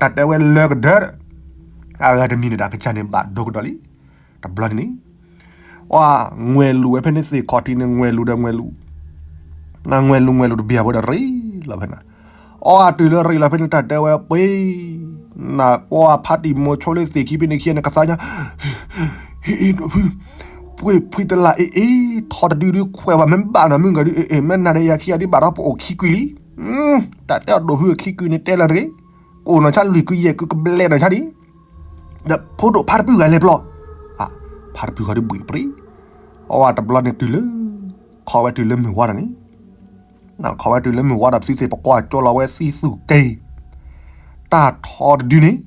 တၢ်တဲဝဲလၢကဒၢဒီး, အဂၤတမံၤန့ၣ်ဒီးအကစၢ်န့ၣ်ဘၣ်ဒိကဒီးလံ. တဘျီန့ၣ်န့ၣ်, အီ ငွဲလူၤဝဲဖဲန့ၣ်သ့ၣ်ခီၣ်ထံးန့ၣ် ငွဲလူၤဒီးငွဲလူၤ, နငွဲလူၤငွဲလူၤတဘၣ်ဝဲဒီးရ့လီၤဖဲန့ၣ်, အီ အတုၤလၢရ့လီၤဖဲန့ၣ် တၢ်တဲဝဲပှ့ၤ နပှၤဖါတံၢ်မိၤဆိလၢသ့ၣ်ခံဖဲန့ၣ်ခံဂၤန့ၣ် ကသါညါ, ဟ့ၣ်ဒိၣ်ဖု, ပှ့ၤဖှံတလၢ်အ့ၣ်အ့ၣ် ထီတဒုဒုခွဲးဘၣ်မ့ၢ်ဘၣ်နီၤ မုၢ်ဂၤဒု အ့ၣ်အ့ၣ် မ့ၢ်နၤဒီးယၤခံဂၤဒုဘၣ်ဒီးပအိၣ်ခံကွံာ်လံ. တၢ်တဲအီၤဒိၣ်ဖုခံကွံာ်န့ၣ်တဲလၢၤတဂ့ၤ, ကိၣ်နီၢ်ဆါလွံၢ်ကွံာ်ယဲၢ်ကွံာ်ကဘျဲးနီၢ်ဆါဒံး, ဒီးဖိဒိၣ်ဖါတပုၢ်ဂၤလဲၤပျီ, ဖါတပုၢ်ဂၤဒုဘှံးပြံ, အီ တဘျီန့ၣ်တုၤလၢ, ခီဝဲတုၤလၢမုၢ်ဝါဒီးန့ၣ် ခီဝဲတုၤလၢမုၢ်ဝါဒီး ပစုသ့ၣ်ပကွၢ်ကၠိလီၤဝဲသံသူၣ်က့ၤ, တၢ်ထီတဒုန့ၣ်,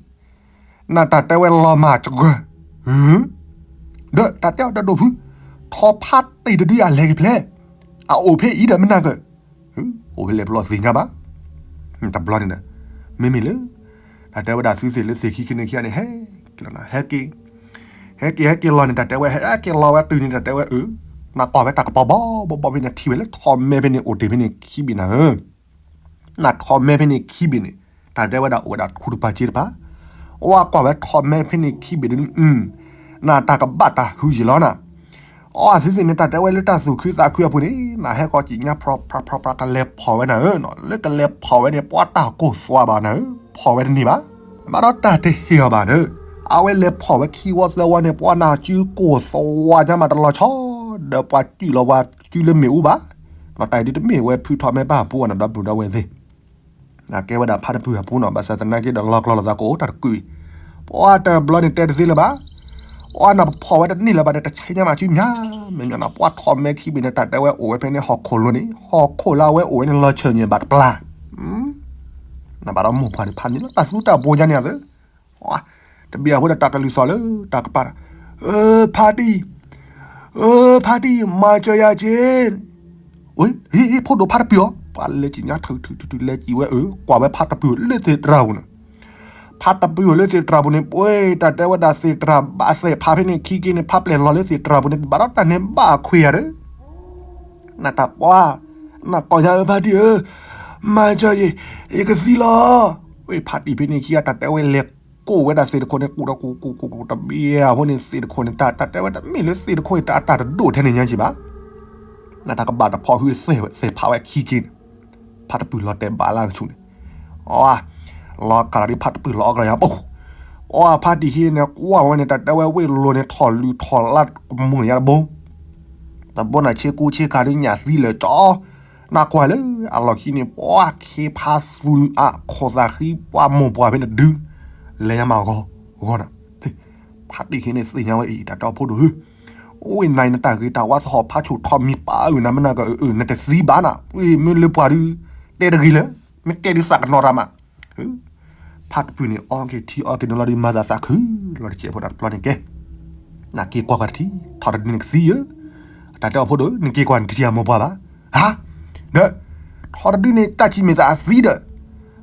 နတၢ်တဲဝဲလီၤမၢ်စှၢၤ, ဒီးတၢ်တဲအီၤဒီးဒိၣ်ဖု, ထီဖါတံၢ်တဒုအလဲၤက့ၤဖဲလဲၣ်, အအိၣ်ဖဲအံၤဒီးမနၤက, အိၣ်ဖဲလဲၣ်ပျီသ့ၣ်ညါဘၣ်, တဘျီန့ၣ်ဒီး, မ့မ့ၢ်လၢ တၢ်တဲဝဲဒၣ်သုသ့ၣ်လၢသ့ၣ်ခံခံန့ၣ်ခံဂၤန့ၣ် ဟဲက့ၤလီၤနၤ ဟဲက့ၤ, ဟဲက့ၤဟဲက့ၤလီၤန့ၣ် တၢ်တဲဝဲဟဲက့ၤလီၤဝဲတုၤန့ၣ် တၢ်တဲဝဲအၢ, နကွၢ်ဝဲတၢ်ကပီၤဘီဘီဘီဖဲန့ၣ် ထံၣ်ဝဲလၢထီၣ်မဲဖဲန့ၣ်အိၣ်တ့ၢ်ဖဲန့ၣ်ခံဘ့ၣ်နၤဧၢ, နထီၣ်မဲဖဲန့ၣ်ခံဘ့ၣ်န့ၣ်, တၢ်တဲဝဲဒၣ်အိၣ်ဝဲဒၣ်ထူတပၤစ့တပၤ, အီ ကွၢ်ဝဲထီၣ်မဲဖဲန့ၣ်ခံဘ့ၣ်ဒု, နတၢ်ကဘၣ်တၢ်ဟုၣ်ယံာ်လီၤနၤ, အီ အသုသ့ၣ်န့ၣ် တၢ်တဲဝဲလၢတၢ်သူၣ်ခုသးခုအပူၤန့ၣ် နဟဲကီၢ်ကံၣ်ညါဖြီဖြီဖြီဖြီကလဲၤဖီၣ်ဝဲနၤဧၢ, လၢကလဲၤဖီၣ်ဝဲန့ၣ် ပှၤတၢ်ကိၢ်သွးဘၣ်နၤဧၢ, ဖီၣ်ဝဲတန့ၢ်ဘၣ်, ဘၣ်ဒီးတၢ်တဟ့ၣ်အီၤဘၣ်ဒီး, အဝဲလဲၤဖီၣ်ဝဲခံဝီသၢဝီန့ၣ် ပှၤနၢ်စုကိၢ်သွးညါမးတလီၤဆီ, ဒီးပှၤစုၣ်လီၤပှၤစုလၢမ့ၣ်အူဘၣ်, တၢ်အံၤဒုတမ့ၢ်ဝဲဖုထီၣ်မဲဘၣ်ပူအီၤနၤ ဒီပုၢ်ဒီဝဲၢ်သ့ၣ် နကဲဝဲဒၣ်ဖါတပုၢ်အပူနီၤ ဘၣ်ဆၣ်သနာ်က့ဒီးလီၤကျီလိာ်သးကအိၣ်တၢ်တကုာ်အံၤ, ပှၤတဘျီန့ၣ်တဲတသ့လၢၤဘၣ်, ပှၤနပဖီၣ်ဝဲတန့ၢ်လၢၤဘၣ်ဒီး တဆဲညါမးစုမး, မ့ၢ်ညီနၤ ပှၤထီၣ်မဲခံဘ့ၣ်န့ၣ် တၢ်တဲဝဲအိၣ်ဝဲဖဲန့ၣ်ဟီၣ်ခိၣ်လိၤန့ၣ် ဟီၣ်ခိၣ်လၢအဝဲအိၣ်ဝဲန့ၣ်လီၤဆၢၣ်ညါဘၣ်တပျၢ်, နဘၣ်ဒီးမိၢ်ပှၢ်န့ၣ်ဖးန့ၣ်လီၤ တၢ်သူတၢ်ဘိညါန့ၣ်အသး တဘ့ၣ်အဃိဒီးတၢ်ကလုၢ်သီၣ်လၢတၢ်ကပၤဒီး, ဖါတံၢ်, ဖါတံၢ် မၤစၢၤယၤက့ၤ, ဝဲ, ဖိဒိၣ်ဖါတပုၢ်အီၤ ပှၤလဲၤကံၣ်ညါထုးထုးထုးထုး လဲၤကံၣ်ဝဲအၢ ကွၢ်ဝဲဖါတပုၢ်လၢသ့ၣ်တြၢ်ပူၤန့ၣ်, ဖါတပုၢ်လၢသ့ၣ်တြၢ်ပူၤန့ၣ် ပှဲၤတၢ်တဲဝဲဒၣ်သ့ၣ်တြၢ်ဘၣ်သဲၣ်ဖးဖဲန့ၣ်ခံက့န့ၣ် ဖးပျဲၢ်လီၤလၢသ့ၣ်တြၢ်ပူၤန့ၣ် ဘၣ်ဒီးတၢ်န့ၣ်ဘၣ်ခွဲးယၤဒီး နတၢ်ပှၤ, နကိၢ်ညါဧၢဖါတံၢ်ဧၢ, မၤစၢၤယၤ, ယကသံလီၤ, ဝဲဖါတံၢ်ဖဲန့ၣ်ခံဂၤတၢ်တဲဝဲလဲၤကိးဝဲဒၣ်သ့ၣ်တခိၣ်န့ၣ် ကိးဒီးကိးကိးကိးကိးတဘ့ၣ်အဃိန့ၣ် သ့ၣ်တခိၣ်န့ၣ် တၢ်တဲဝဲတမ့ၢ်လၢသ့ၣ်တခိၣ်အံၤ တၢ်အတၢ်တဒိၣ်ထဲန့ၣ်ညါက့ၤဘၣ်, နတၢ်ကဘၣ်တဖီၣ်ဟုသဲၣ်ဖးဝဲခံက့န့ၣ်, ဖါတပုၢ်လီၤတဲာ်ဘၣ်လၢကဆူၣ်န့ၣ်, အီ လီၤကလၤဒ်ဖါတပုၢ်လီၤအီၣ်ကလၤယၤပူၤ, အီ ဖါတံၢ်ခံန့ၣ် ကွၢ်ဝဲန့ၣ် တၢ်တဲဝဲဝ့ၢ်လိၤန့ၣ် ထီၣ်လူၤထီၣ်လါကမူၣ်ယါတဘိ တဘိန့ၣ် ဆ့ကူဆ့ကၤဒုးညၣ်သံလၢာ်ကၠီ, နကွၢ်လၢအလီၢ်ခံန့ၣ် ပှၤခ့ဖးသူအခိၣ်သးဃံ ပှၤမိၢ်ပှၢ်ဖဲန့ၣ်ဒုး လဲၤညါမးဂီၤဂီၤနၤ, ဖါတံၢ်ခံန့ၣ်သ့ၣ်ညါဝဲအံၤ တၢ်တဲအီၤဖိဒိၣ်ဧၢ, အိၣ်နၤအံၤနတၢ်ဂ့ၤတၢ်ဝါသဟီၣ်ဖးဆူၣ်ထီၣ်မံၤပာ်အုၣ်နၤမနုၤက့ အၢ နတသံဘၣ်နၤ, မ့ၢ်လၢပှၤဒုး တဲတဂ့ၤလၢ မ့ၢ်တဲဒုးသးကနီၤတၢ်မး ဖါတပုၢ်န့ၣ် အီက့ၤထံအီက့ၤနိလီၤဒုး မၤသးသးခုလီၤတကဲးဖိဒၣ်တဘျီန့ၣ်ကဲ, နက့ၤကွၢ်ကွၢ်တထံၣ် ထီၣ်တဒုန့ၣ်ကသံဧၢ, တၢ်တဲအီၤဖိဒိၣ် နက့ၤကွၢ်နတထံၣ်အမိၢ်ပှၢ်ဘၣ်, ဟါ, ဒီး ထီၣ်တဒုန့ၣ် တၢ်ဆံးမ့ၢ်သးအသံဒီး,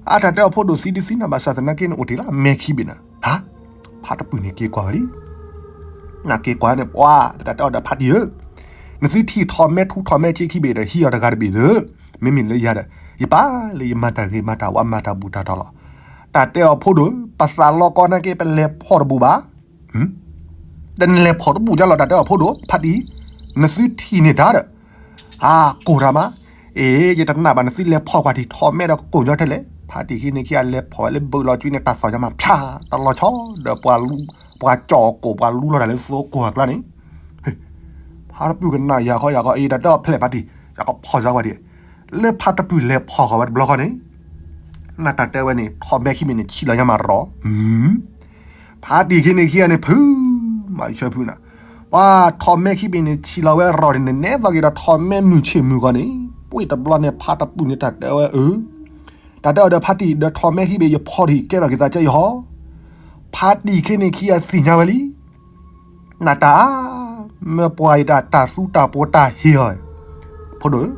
အါ တၢ်တဲအီၤဖိဒိၣ်သံဒုးသံနၤ ဘၣ်ဆၣ်သနာ်က့န့ၣ် အိၣ်တ့ၢ်လၢအမဲခံဘ့ၣ်နၤ, ဟါ, ဖါတပုၢ်န့ၣ်က့ၤကွၢ်ဝဲလံ နက့ၤကွၢ်န့ၣ် ပှၤ တၢ်တဲအီၤဒီးဖါတံၢ်ဧၢ, နသုထံၣ်ထီၣ်မဲထူထီၣ်မဲဆ့ခံဘ့ၣ်ဒီး ဟံးအီၤတဂၤတဘ့ၣ်သၢ, မ့မ့ၢ်လၢယၤဒီး ယပၢ်လၢယမၤတၢ်ဂ့ၤမၤတၢ်ဝါမၤတၢ်ဘူၣ်တၢ်တီၤလီၤ. တၢ်တဲအီၤဖိဒိၣ် ပသးလီကီနာ်က့ ပလဲၤဖီၣ်တဘူၣ်ဘၣ်, တနလဲၤဖီၣ်တဘူၣ်ဒ်လီၤ တၢ်တဲအီၤဖိဒိၣ် ဖါတံၢ်, နသုထံၣ်န့ၢ်တၢ်ဒီး အကိၢ်တၢ်မး, အ့ ယတနာ်ဘၣ် နသုလဲၤဖီၣ်ကွၢ်ထံၣ်ထီၣ်မဲဒီးကကိၢ်ညီထဲလဲၣ်, ဖါတံၢ်ခံန့ၣ်ခံဂၤလဲၤဖီၣ်ဝဲလၢဘုးလီၤကွံာ်န့ၣ် တၢ်သီၣ်ညါမးဖၠၣ် တလီၤဆီဒီး ပှၤကၠီၣ်ကိၢ်ပှၤလူလီၤတၢ်လၢသိကိၢ်အကျါန့ၣ်, ဖါတပုၢ်ကနၣ်ယၤခီယၤခီ အ့ တၢ်တဲအီၤဖျဲၣ်ဖါတံၢ် ယကဖီၣ်စၢ်ကွၢ်ဒံး, လၢဖါတပုၢ်လဲၤဖီၣ်ဃီၤဝဲတဘျီဃီန့ၣ်, နတၢ်တဲဝဲန့ၣ် ထီၣ်မဲခံဘ့ၣ်န့ၣ် ဆံးလီၤညါမးရီၤ ဖါတံၢ်ခံန့ၣ်ခံဂၤန့ၣ် ဖု မၤဆၢဖုနၤ, ပှၤထီၣ်မဲခံဘ့ၣ်န့ၣ်ဆံးလီၤဝဲရီၤန့ၣ် နဲသိးက့ၤဒီးထီၣ်မဲမုၢ်ဆ့ၣ်မုၢ်ဂီၤန့ၣ်, ပှ့ၤတဘျီန့ၣ် ဖါတပုၢ်န့ၣ်တၢ်တဲဝဲအၢ, တၢ်တဲအီၤဒီးဖါတံၢ်ဒီးထီၣ်မဲခံဘ့ၣ်ယဖီၣ်ထံၣ်ကဲထီၣ်က့ၤသးကဲယဟီ, ဖါတံၢ်ခံန့ၣ်ခံဂၤသ့ၣ်ညါဝဲလံ နတၢ်, မ့ၢ်ပှၤအံၤတၢ်တၢ်သူတၢ်ပိာ်တၢ်ဟ့ၣ်အီၤ, ဖိဒိၣ်ဧၢ,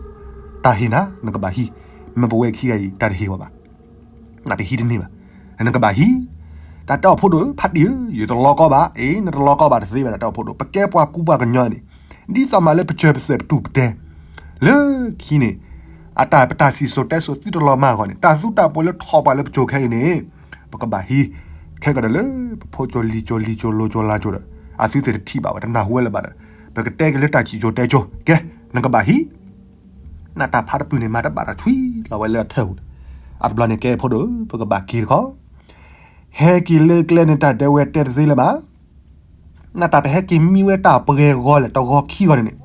တၢ်ဟ့ၣ်နၤ နကဘၣ်ဟံး, မ့ၢ်ပဝဲခံဂၤအံၤ တၢ်တဟ့ၣ်ဝဲဘၣ်, နတဟံးတန့ၢ်ဘၣ်, နကဘၣ်ဟံး, တၢ်တဲအီၤဖိဒိၣ်ဧၢ ဖါတံၢ်ဧၢ, ယတလီကီဘၣ်, အ့ နတလီကီဘၣ်တသ့ဘၣ် တၢ်တဲအီၤဖိဒိၣ် ပကဲပှၤကူပှၤကညီန့ၣ်, ဒ်သိးမးလၢပစၢၤပသွဲၣ်ပတူၢ်ပတဲ လၢခံန့ၣ် အတၢ်ပတၢ်စံၣ်စိၤတဲစိၤသုတလီၤမၢ်အဂီၢ်န့ၣ် တၢ်သူတၢ်ပှဲၤလၢထီၣ်ပှၤလၢပစိၤခဲအံၤန့ၣ် ပကဘၣ်ဟံး ခဲကဒီးလၢပဖိကၠိလံၤကၠိလံၤကၠိလိၤကၠိလါကၠိဒီး အသုသ့ၣ်တထံၣ်ဘၣ်ဝဲ တနၢ်ဟူဝဲလၢၤဘၣ်ဒီး ပကတဲက့ၤလၢတၢ်စံၣ်စိၤတဲစိၤ ကဲ နကဘၣ်ဟံး နတၢ်ဖးတပုၢ်န့ၣ် မၤတဘၣ်တၢ်ဆွံလီၤဝဲလၢအထၢၣ်ပူၤန့ၣ် အတဘျီန့ၣ်ကဲဖိဒိၣ် ပကဘၣ်က့ၤတခီ ဟဲက့ၤလၢကျဲန့ၣ် တၢ်တဲဝဲတဲတသ့လၢၤဘၣ် နတၢ်ပဟဲက့ၤမံဝဲတၢ်ပှဲၤဂီၤလဲၣ် တဂီၤခံဂီၤန့ၣ်န့ၣ်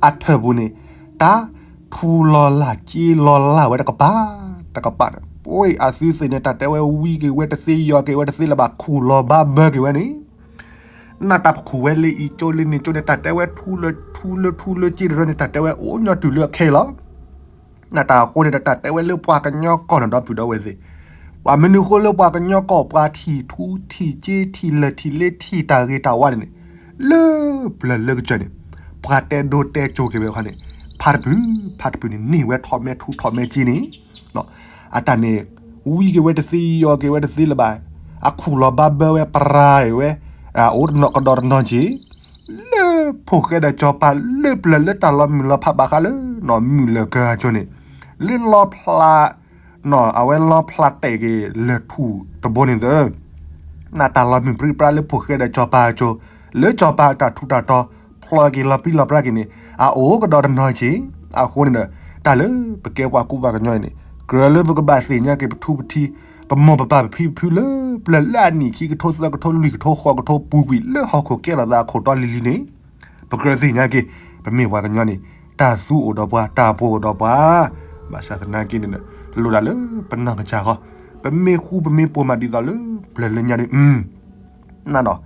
အထၢၣ်ပူၤန့ၣ် တၢ်ထူလီၤလၢ်က့လီၤလၢ်ဝဲတကပၤ တကပၤန့ၣ် ပှၤအသုသ့ၣ်န့ၣ် တၢ်တဲဝဲဝံက့ၤဝဲတသ့ ယီၤက့ၤဝဲတသ့လၢၤဘၣ် ခူၣ်လီၤဘါဘၢက့ၤဝဲန့ၣ် နတၢ်ပခူၣ်ဝဲလၢအံၤကၠိလၢန့ၣ်ကၠိန့ၣ် တၢ်တဲဝဲထူလၢထူလၢထူလၢက့တရၢန့ၣ် တၢ်တဲဝဲအိၣ်ညီတုၤလၢအခဲအံၤလီၤ နတၢ်အဃိန့ၣ်ဒီး တၢ်တဲဝဲလၢပှၤကညီကီၢ်န့ၣ်ဒီပုၢ်ဒီဝဲၢ်သ့ၣ်, ပှၤမနုၤဃိလၢပှၤကညီကီၢ် ပှၤထံၣ်ထူထံၣ်က့ ထံၣ်လၢၢ်ထံၣ်လ့ ထံၣ်တၢ်ဂ့ၤတၢ်ဝါန့ၣ်န့ၣ်, လၢပျၢၤလၢကစၢၢ်န့ၣ် ပှၤတဲဒိတဲကၠိက့ၤဝဲအခါန့ၣ်, ဖါတပုၢ် ဖါတပုၢ်န့ၣ် န့ၢ်ဝဲထီၣ်မဲထူထီၣ်မဲက့န့ၣ် အတၢ်န့ၣ် ဝံက့ၤဝဲတသ့ ယီၤက့ၤဝဲတသ့လၢၤဘၣ်, အခူၣ်လီၤဘါဘၢဝဲ ပရၤအံၤဝဲ, အိၣ်တနီၤကဒီးတနီၤက့ၤ လၢဖိၣ်ဃဲဒီးစီၤပၤ လၢပျၢၤလၢတၢ်လီၤမုၢ်လီၤဖးဘၣ်ဃးလၢ မုၢ်လၢကၤကၠိန့ၣ်, လၢလီဖျး အဝဲလီဖျးတဲာ်က့ၤလၢၢ်ထူၣ်တဘိန့ၣ်သၢ နတၢ်လီၤမုၢ်ပြံပြါလၢဖိၣ်ဃဲဒီးစီၤပၤကၠိ, လၢစီၤပၤတၢ်ထူးတၢ်တီၤ ဖျိးက့ၤလီၤပြံလီၤပြါက့ၤန့ၣ်, အအိၣ်ကဒီးတနီၤက့ၤ, အဃိန့ၣ်ဒီး တၢ်လၢပကဲပှၤကူပှၤကညီအံၤန့ၣ် ကြၢးလၢပကဘၣ်သ့ၣ်ညါက့ၤပထူပထံး, ပမိၢ်ပပၢ်ပဖံပဖုလၢ ပျၢၤလၢအနံၣ်ခံကထိသၢကထိလွံၢ်ကထိဃိးကထိပူၤကွံာ်လၢဟီၣ်ခိၣ်ကဲထီၣ်သးအခိၣ်တီလံၤလံၤန့ၣ်, ပကြၢးသ့ၣ်ညါက့ၤ, ပမ့ၢ်ပှၤကညီန့ၣ် တၢ်သူအိၣ်ဒီးပှၤ တၢ်ပှိၤအိၣ်ဒီးပှၤ, ဘၣ်ဆၣ်သနာ်က့န့ၣ်ဒီး လိၣ်ဒၣ်လၢပနီၢ်ကစၢ်ဃီ, ပမ့ၢ်ဃူပမ့ၢ်ဖိးမးဒ်သိးလၢပျၢၤလၢညါဒီး နဒီး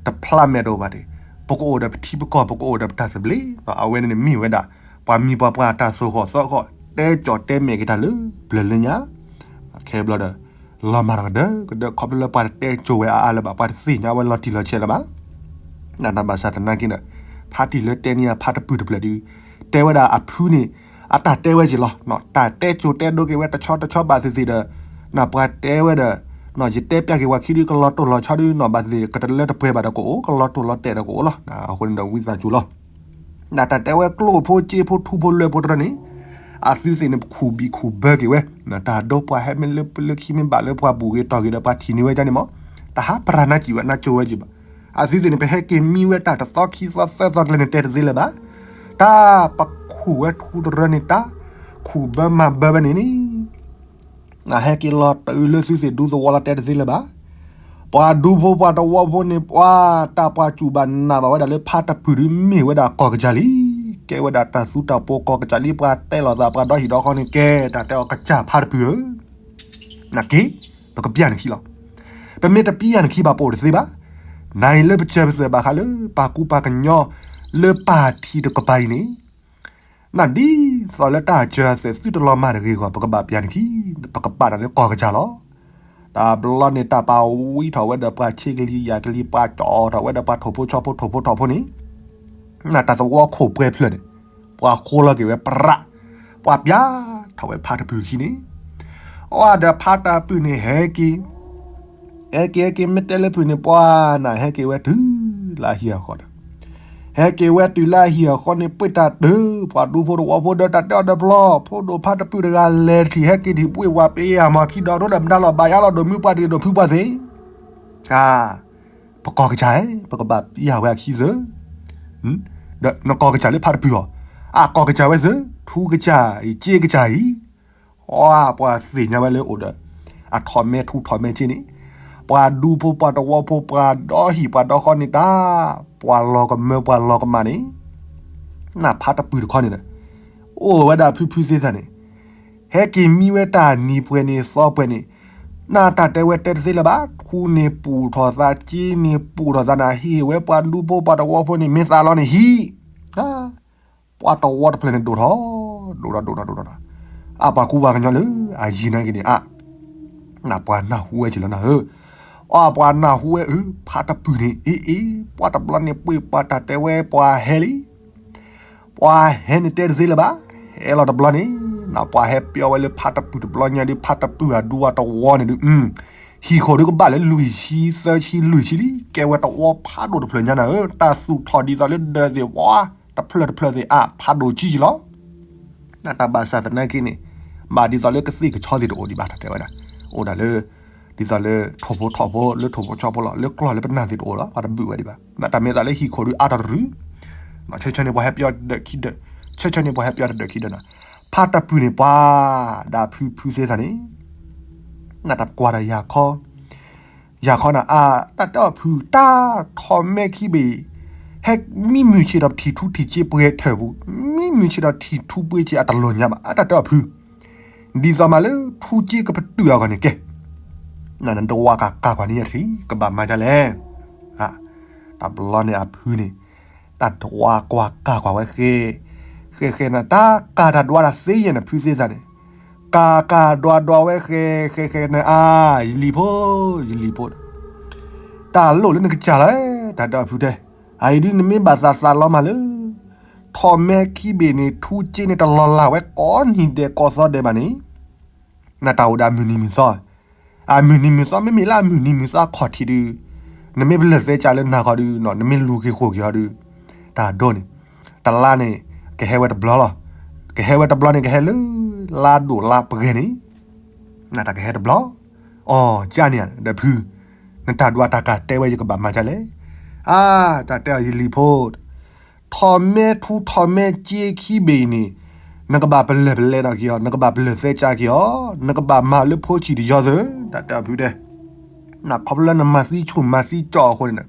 တဖျါမဲာ်တအိၣ်ဘၣ်ဒံး, ပကအိၣ်ဒီးပထံပကီၢ် ပကအိၣ်ဒီးပတၢ်သဘျ့, အဝဲန့ၣ်န့ၣ်မ့ၢ်ဝဲဒၣ် ပှၤမံၤပှၤပှၢ်တၢ်သိၣ်ဃီၣ်သီဃီၣ် တဲကၠီၣ်တဲမဲာ်က့ၤတၢ်လၢပျၢၤလၢညါ, ခဲဘျီဒီး လီၤမၢ်တကဒၢကဒၢ ခီဖျိလၢပှၤတတဲကၠိဝဲအါအါလၢၤဘၣ် ပှၤတသ့ၣ်ညါဝဲလီၤတံၢ်လီၤဆဲးလၢၤဘၣ်, နဘၣ်ဆၣ်သနာ်က့န့ၣ်, ဖါတံၢ်လၢတဲန့ၢ်အဖါတပုၢ်တဖျၢၣ်ဒုး, တဲဝဲဒၣ်အဖုန့ၣ် အတၢ်တဲဝဲက့ၤလီၤ, တၢ်တဲကၠိတဲဒိက့ၤဝဲတဆီတဆီဘၣ်သ့ၣ်သ့ၣ်ဒီး, နပှၤတဲဝဲဒီး, ယတဲပျၢ်က့ၤပှၤခံဒုး ကလီၤတိၢ်လီၤဆီဒုး နဘၣ်သ့ၣ်သ့ၣ် ကတလၢတပှဲၤဘၣ်ဒီးကအိၣ် ကလီၤတိၢ်လီၤတဲာ်ဒီးကအိၣ်လီၤ, အဃိန့ၣ်ဒီးဝံသးစူၤလီၤ နတၢ်တဲဝဲကျိၣ်ဖိစ့ဖိထူဖိလွဲဖိတရၢန့ၣ်, အသုသ့ၣ်န့ၣ် ပခူၣ်ဘံၣ်ခူၣ်ဘၢက့ၤဝဲ, တၢ်ဒိပှၤဟဲမ့ၢ်လၢပလၢခံမ့ၢ်ဘၣ်လၢပှၤဘူၣ်ဂ့ၤတီၢ်ဂ့ၤဒီးပှၤထံၣ်န့ၢ်ဝဲဒ်န့ၣ်မး, တဟးပြၢ်နါစံၣ်ဝဲနါကၠိဝဲက့ၤဘၣ်, အသုသ့ၣ်န့ၣ် ပဟဲက့ၤမံဝဲတၢ်တသီခံသီသၢသီကျဲန့ၣ်တဲတသ့လၢၤဘၣ်, တၢ်ပခူၣ်ဝဲထူတရၢန့ၣ် တၢ်ခူၣ်ဘၢမၤဘၢဝဲန့ၣ်န့ၣ် နဟဲက့ၤလီၤတုၤလၢသုသ့ၣ်ဒူသဝီလီၤတဲတသ့လၢၤဘၣ်, ပှၤဒူဖိပှၤတဝီဖိန့ၣ် ပှၤတၢ်ပှၤစူၢ်ဘၣ်နာ်ဘၣ်ဝဲဒၣ်လၢဖါတပုၢ်ဒုးမ့ၢ်ဝဲဒၣ်ကီၢ်ကစၢ်လံ, ကဲဝဲဒၣ်တၢ်သူတၢ်ပှိၤကီၢ်ကစၢ်လံ ပှၤတဲလီၤသးပှၤဒီဟံၣ်ဒီဃီန့ၣ် ကဲတၢ်တဲအီၤကစၢ်ဖါတပုၢ်ဧၢ, နက့ၤ, ပကပျၢ်နခံလီၤ, ပမ့ၢ်တပျၢ်နခံဘၣ်ပအိၣ်တသ့ဘၣ်, နအံၤလၢပစၢၤပသွဲၣ်ဘၣ်ဃးလၢပှၤကူပှၤကညီ လၢပၢ်ထံတကပၤအံၤန့ၣ် နဒ်သိးလၢတၢ်စၢၤသွဲၣ်သုတလီၤမၢ်တဂ့ၤဂီၢ် ပကဘၣ်ပျၢ်နခံ, ပကပာ်နၤလၢကီၢ်ကစၢ်လီၤ. တဘျီန့ၣ် တၢ်ပာ်ဝံထီၣ်ဝဲဒီးပှၤဆ့ကလံၤယၢ်ကလံၤ ပှၤကၠီထီၣ်ဝဲဒီးပှၤထိၣ်ဖိဆီဖိထိၣ်ဖိထီၣ်ဖိန့ၣ်, နတၢ်သဝီခိၣ်ပှဲၤဖျၢၣ်န့ၣ်, ပှၤဃိလီၤက့ၤဝဲပြး, ပှၤပျၢ်ထီၣ်ဝဲဖါတပုၢ်ခံန့ၣ်, အဒီးဖါတပုၢ်န့ၣ်ဟဲက့ၤ ဟဲက့ၤဟဲက့ၤမ့ၢ်တဲလၢဖုၣ်န့ၣ် ပှၤနၤဟဲက့ၤဝဲတုၤလၢအဟံၣ်အဃီဒီး, ဟဲက့ၤဝဲတုၤလၢအဟံၣ်အဃီန့ၣ် ပှ့ၤတၢ်တုၤ ပှၤဒူဖိတဝီဖိဒီးတၢ်တဲအီၤဒီးပျီ, ဖိဒိၣ်ဖါတပုၢ်တဂၤလဲၤထံၣ်ဟဲက့ၤထံၣ်ပှ့ၤဝၤပ့ၤအမၤခံဒီး ဒိၣ်ဒီးမတၤလီၤ ဘၣ်ယါလီၤ ဒိၣ်မုၢ်ပှၢ်တ့ၢ်ဒိၣ်ဖုပှၢ်သ့ၣ်, ပကီၢ်ကစၢ်ဧၢ ပကဘၣ်ပျၢ်ဝဲအခံသၢ ဒီးနကီၢ်ကစၢ်လၢဖါတပုၢ်အီၤ, အကီၢ်ကစၢ်ဝဲသၢ ထူကစၢ်အံၤ စ့ကစၢ်အံၤ, အပှၤသ့ၣ်ညါဝဲလၢအိၣ်ဒီး အထီၣ်မဲထူထီၣ်မဲစ့န့ၣ်, ပှၤဒူဖိပှၤတဝီဖိ ပှၤဒီဟံၣ်ပှၤဒီဃီန့ၣ်တၢ်, ပှၤလီၤကမၢပှၤလီၤကမၣ်န့ၣ်, နဖါတပုၢ်တခီန့ၣ်ဒီး အိၣ်ဝဲဒၣ်ဖုဖုသ့ၣ်သၣ်န့ၣ်, ဟဲက့ၤမံဝဲတၢ်နံၤပှဲၤန့ၣ်သီပှဲၤန့ၣ်, နတၢ်တဲဝဲတဲတသ့လၢၤဘၣ်, ထူန့ၣ်ပူၤထီၣ်သး စ့န့ၣ်ပူၤထီၣ်သး နဟ့ၣ်ဝဲပှၤဒူဖိပှၤတဝီဖိန့ၣ် မ့ၢ်သးလီၤန့ၣ်ဟံၣ်, ပှၤတဝီတဖျၢၣ်န့ၣ်ဒိၣ်ထီၣ်, ဒိၣ်ထီၣ်ဒိၣ်ထီၣ်ဒိၣ်ထီၣ်, အပှၤကူပှၤကညီလၢအယံၤနာ်က့န့ၣ်အါ, နပှၤနၢ်ဟူဝဲက့ၤလီၤနၤဧၢ, အပှၤနၢ်ဟူဝဲအၢ ဖါတပုၢ်န့ၣ် အ့အ့, ပှၤတဘျီန့ၣ်ပှ့ၤပှၤတၢ်တဲဝဲပှၤဟဲလံ ပှၤဟဲန့ၣ်တဲတသ့လၢၤဘၣ်, ဟဲလီၤတဘျီန့ၣ်, နပှၤဟဲပျီဝဲလၢဖါတပုၢ်တဘျီညါဒီး ဖါတပုၢ်အဒူအတဝီန့ၣ်ဒုး, ဟံၣ်ခိၣ်ဒုးကဘၣ်လၢလွံၢ်ဆံသၢဆံလွံၢ်ဆံလံ, ကဲဝဲတဝီဖးဒိၣ်တဖျၢၣ်ညါနၤဧၢ, တၢ်သူၣ်ထီၣ်ဒ်သိးလၢဒၢးသ့ၣ်ဝါ, တဖျၢၣ်တဖျၢၣ်သ့ၣ်အါ ဖးဒိၣ်ကံကံလီၤ. နတၢ်ဘၣ်ဆၣ်သနာ်က့န့ၣ် ဘၣ်ဒ်သိးလၢကသ့ၣ်ကဆီသ့ၣ်တအိၣ်ဒံးဘၣ် တၢ်တဲဝဲဒၣ်, အိၣ်ဒၣ်လၢ ဒ်သိးလၢထိၣ်ဖိထီၣ်ဖိ လၢထိၣ်ဖိဆီဖိလီၤ, လၢကျီၢ်လၢပနၢ်သ့ၣ်တအိၣ်လီၤ, ပှၤတဘုးဝဲဒံးဘၣ်. နတၢ်မ့ၢ်သးလၢဟံၣ်ခိၣ်ဒုးအါထီၣ်တရုၤ, ဆၢဆၢန့ၣ်ပှၤဟဲပယီတဒၢးခံဒၢး, ဆၢဆၢန့ၣ်ပှၤဟဲပယီတဒၢးခံဒၢးနီၤ, ဖါတပုၢ်န့ၣ်ပှၤ ဒၣ်ဖုဖုသ့ၣ်သၣ်န့ၣ် နတၢ်ကွၢ်ဒီးယၤခီ ယၤခီနၤအါ, တၢ်တဲအီၤဖု တၢ်ထီၣ်မဲခံဘ့ၣ်အံၤ ဟဲမံမုာ်ဆ့ၣ်ဒီးထံၣ်ထူထံၣ်စ့ပှဲၤထၢၣ်ပူၤ, မံမုာ်ဆ့ၣ်ဒီးထံၣ်ထူပှ့ၤစ့အတလီၤညါဘၣ်, အတၢ်တဲအီၤဖု, ဒ်သိးမးလၢထူစ့ကပတုာ်အဂီၢ်န့ၣ်ကဲ, နတဝါကၢ်ကၢ်ကွၢ်န့ၢ်ယထံၣ် ကဘၣ်မၤဒ်လဲၣ်. တဘျီန့ၣ်အဖုန့ၣ် တၢ်တဝါကွၢ်ကၢ်ကွၢ်ဝဲဃဲ, ဃဲဃဲနၤ တၢ်ကၢ်တၢ်ဒွးတၢ်သ့ယဲၢ်နဖုသ့ၣ်သၣ်န့ၣ်, ကၢ်ကၢ်ဒွးဒွးဝဲဃဲ ဃဲဃဲနၤအါ, ယလံၤဖိ ယလံၤဖိ တၢ်လိၣ်လၢနကစၢ်လီၤ, တၢ်တဲအီၤဖုတဲ, အအံၤဒုးနမ့ၢ်ဘၣ်သးသးလီၤမးလၢ ထီၣ်မဲခံဘ့ၣ်န့ၣ် ထူစ့န့ၣ်တလီၤလးဝဲကိးနံၤဒဲးကိးသီဒဲးဘၣ်န့ၣ်, နတၢ်အိၣ်ဒီးအမုၢ်နံၤမုၢ်သီ, အမုၢ်နံၤမုၢ်သီ မ့မ့ၢ်လၢအမုၢ်နံၤမုၢ်သီခီၣ်ထံးဒုး, နမ့ၢ်ပလၢၢ်သဲကၢလၢနၤခီဒုး နမ့ၢ်လူၤက့ၤဃိာ်က့ၤအီၤဒုး, တၢ်ဒိန့ၣ် တလါန့ၣ် ကဟဲဝဲတဘျီလီၤ. ကဟဲဝဲတဘျီန့ၣ် ကဟဲလၢ လါဒိၣ်လါပှဲၤန့ၣ်, နတၢ်ကဟဲတဘျီ, အီၤကၢ်န့ၣ်ဒီးဖု, နတၢ်ဒွးတၢ်ကၢ်တဲဝဲယကဘၣ်မၤဒ်လဲၣ်. အါ, တၢ်တဲအီၤယလံၤဖိ, ထီၣ်မဲထူထီၣ်မဲစ့ခံဘ့ၣ်အံၤန့ၣ်, နကဘၣ်ပလၢၢ်ပလဲၤဒီးက့ၤအီၤ, နကဘၣ်ပလၢၢ်သဲကၢက့ၤအီၤ, နကဘၣ်မၤလၢဖိဆံးတယီသၢ, တၢ်တဲအီၤဖုတဲ, နခီဖျိလၢနမၤသံဆူၣ်မၤသံကၠီအဃိန့ၣ်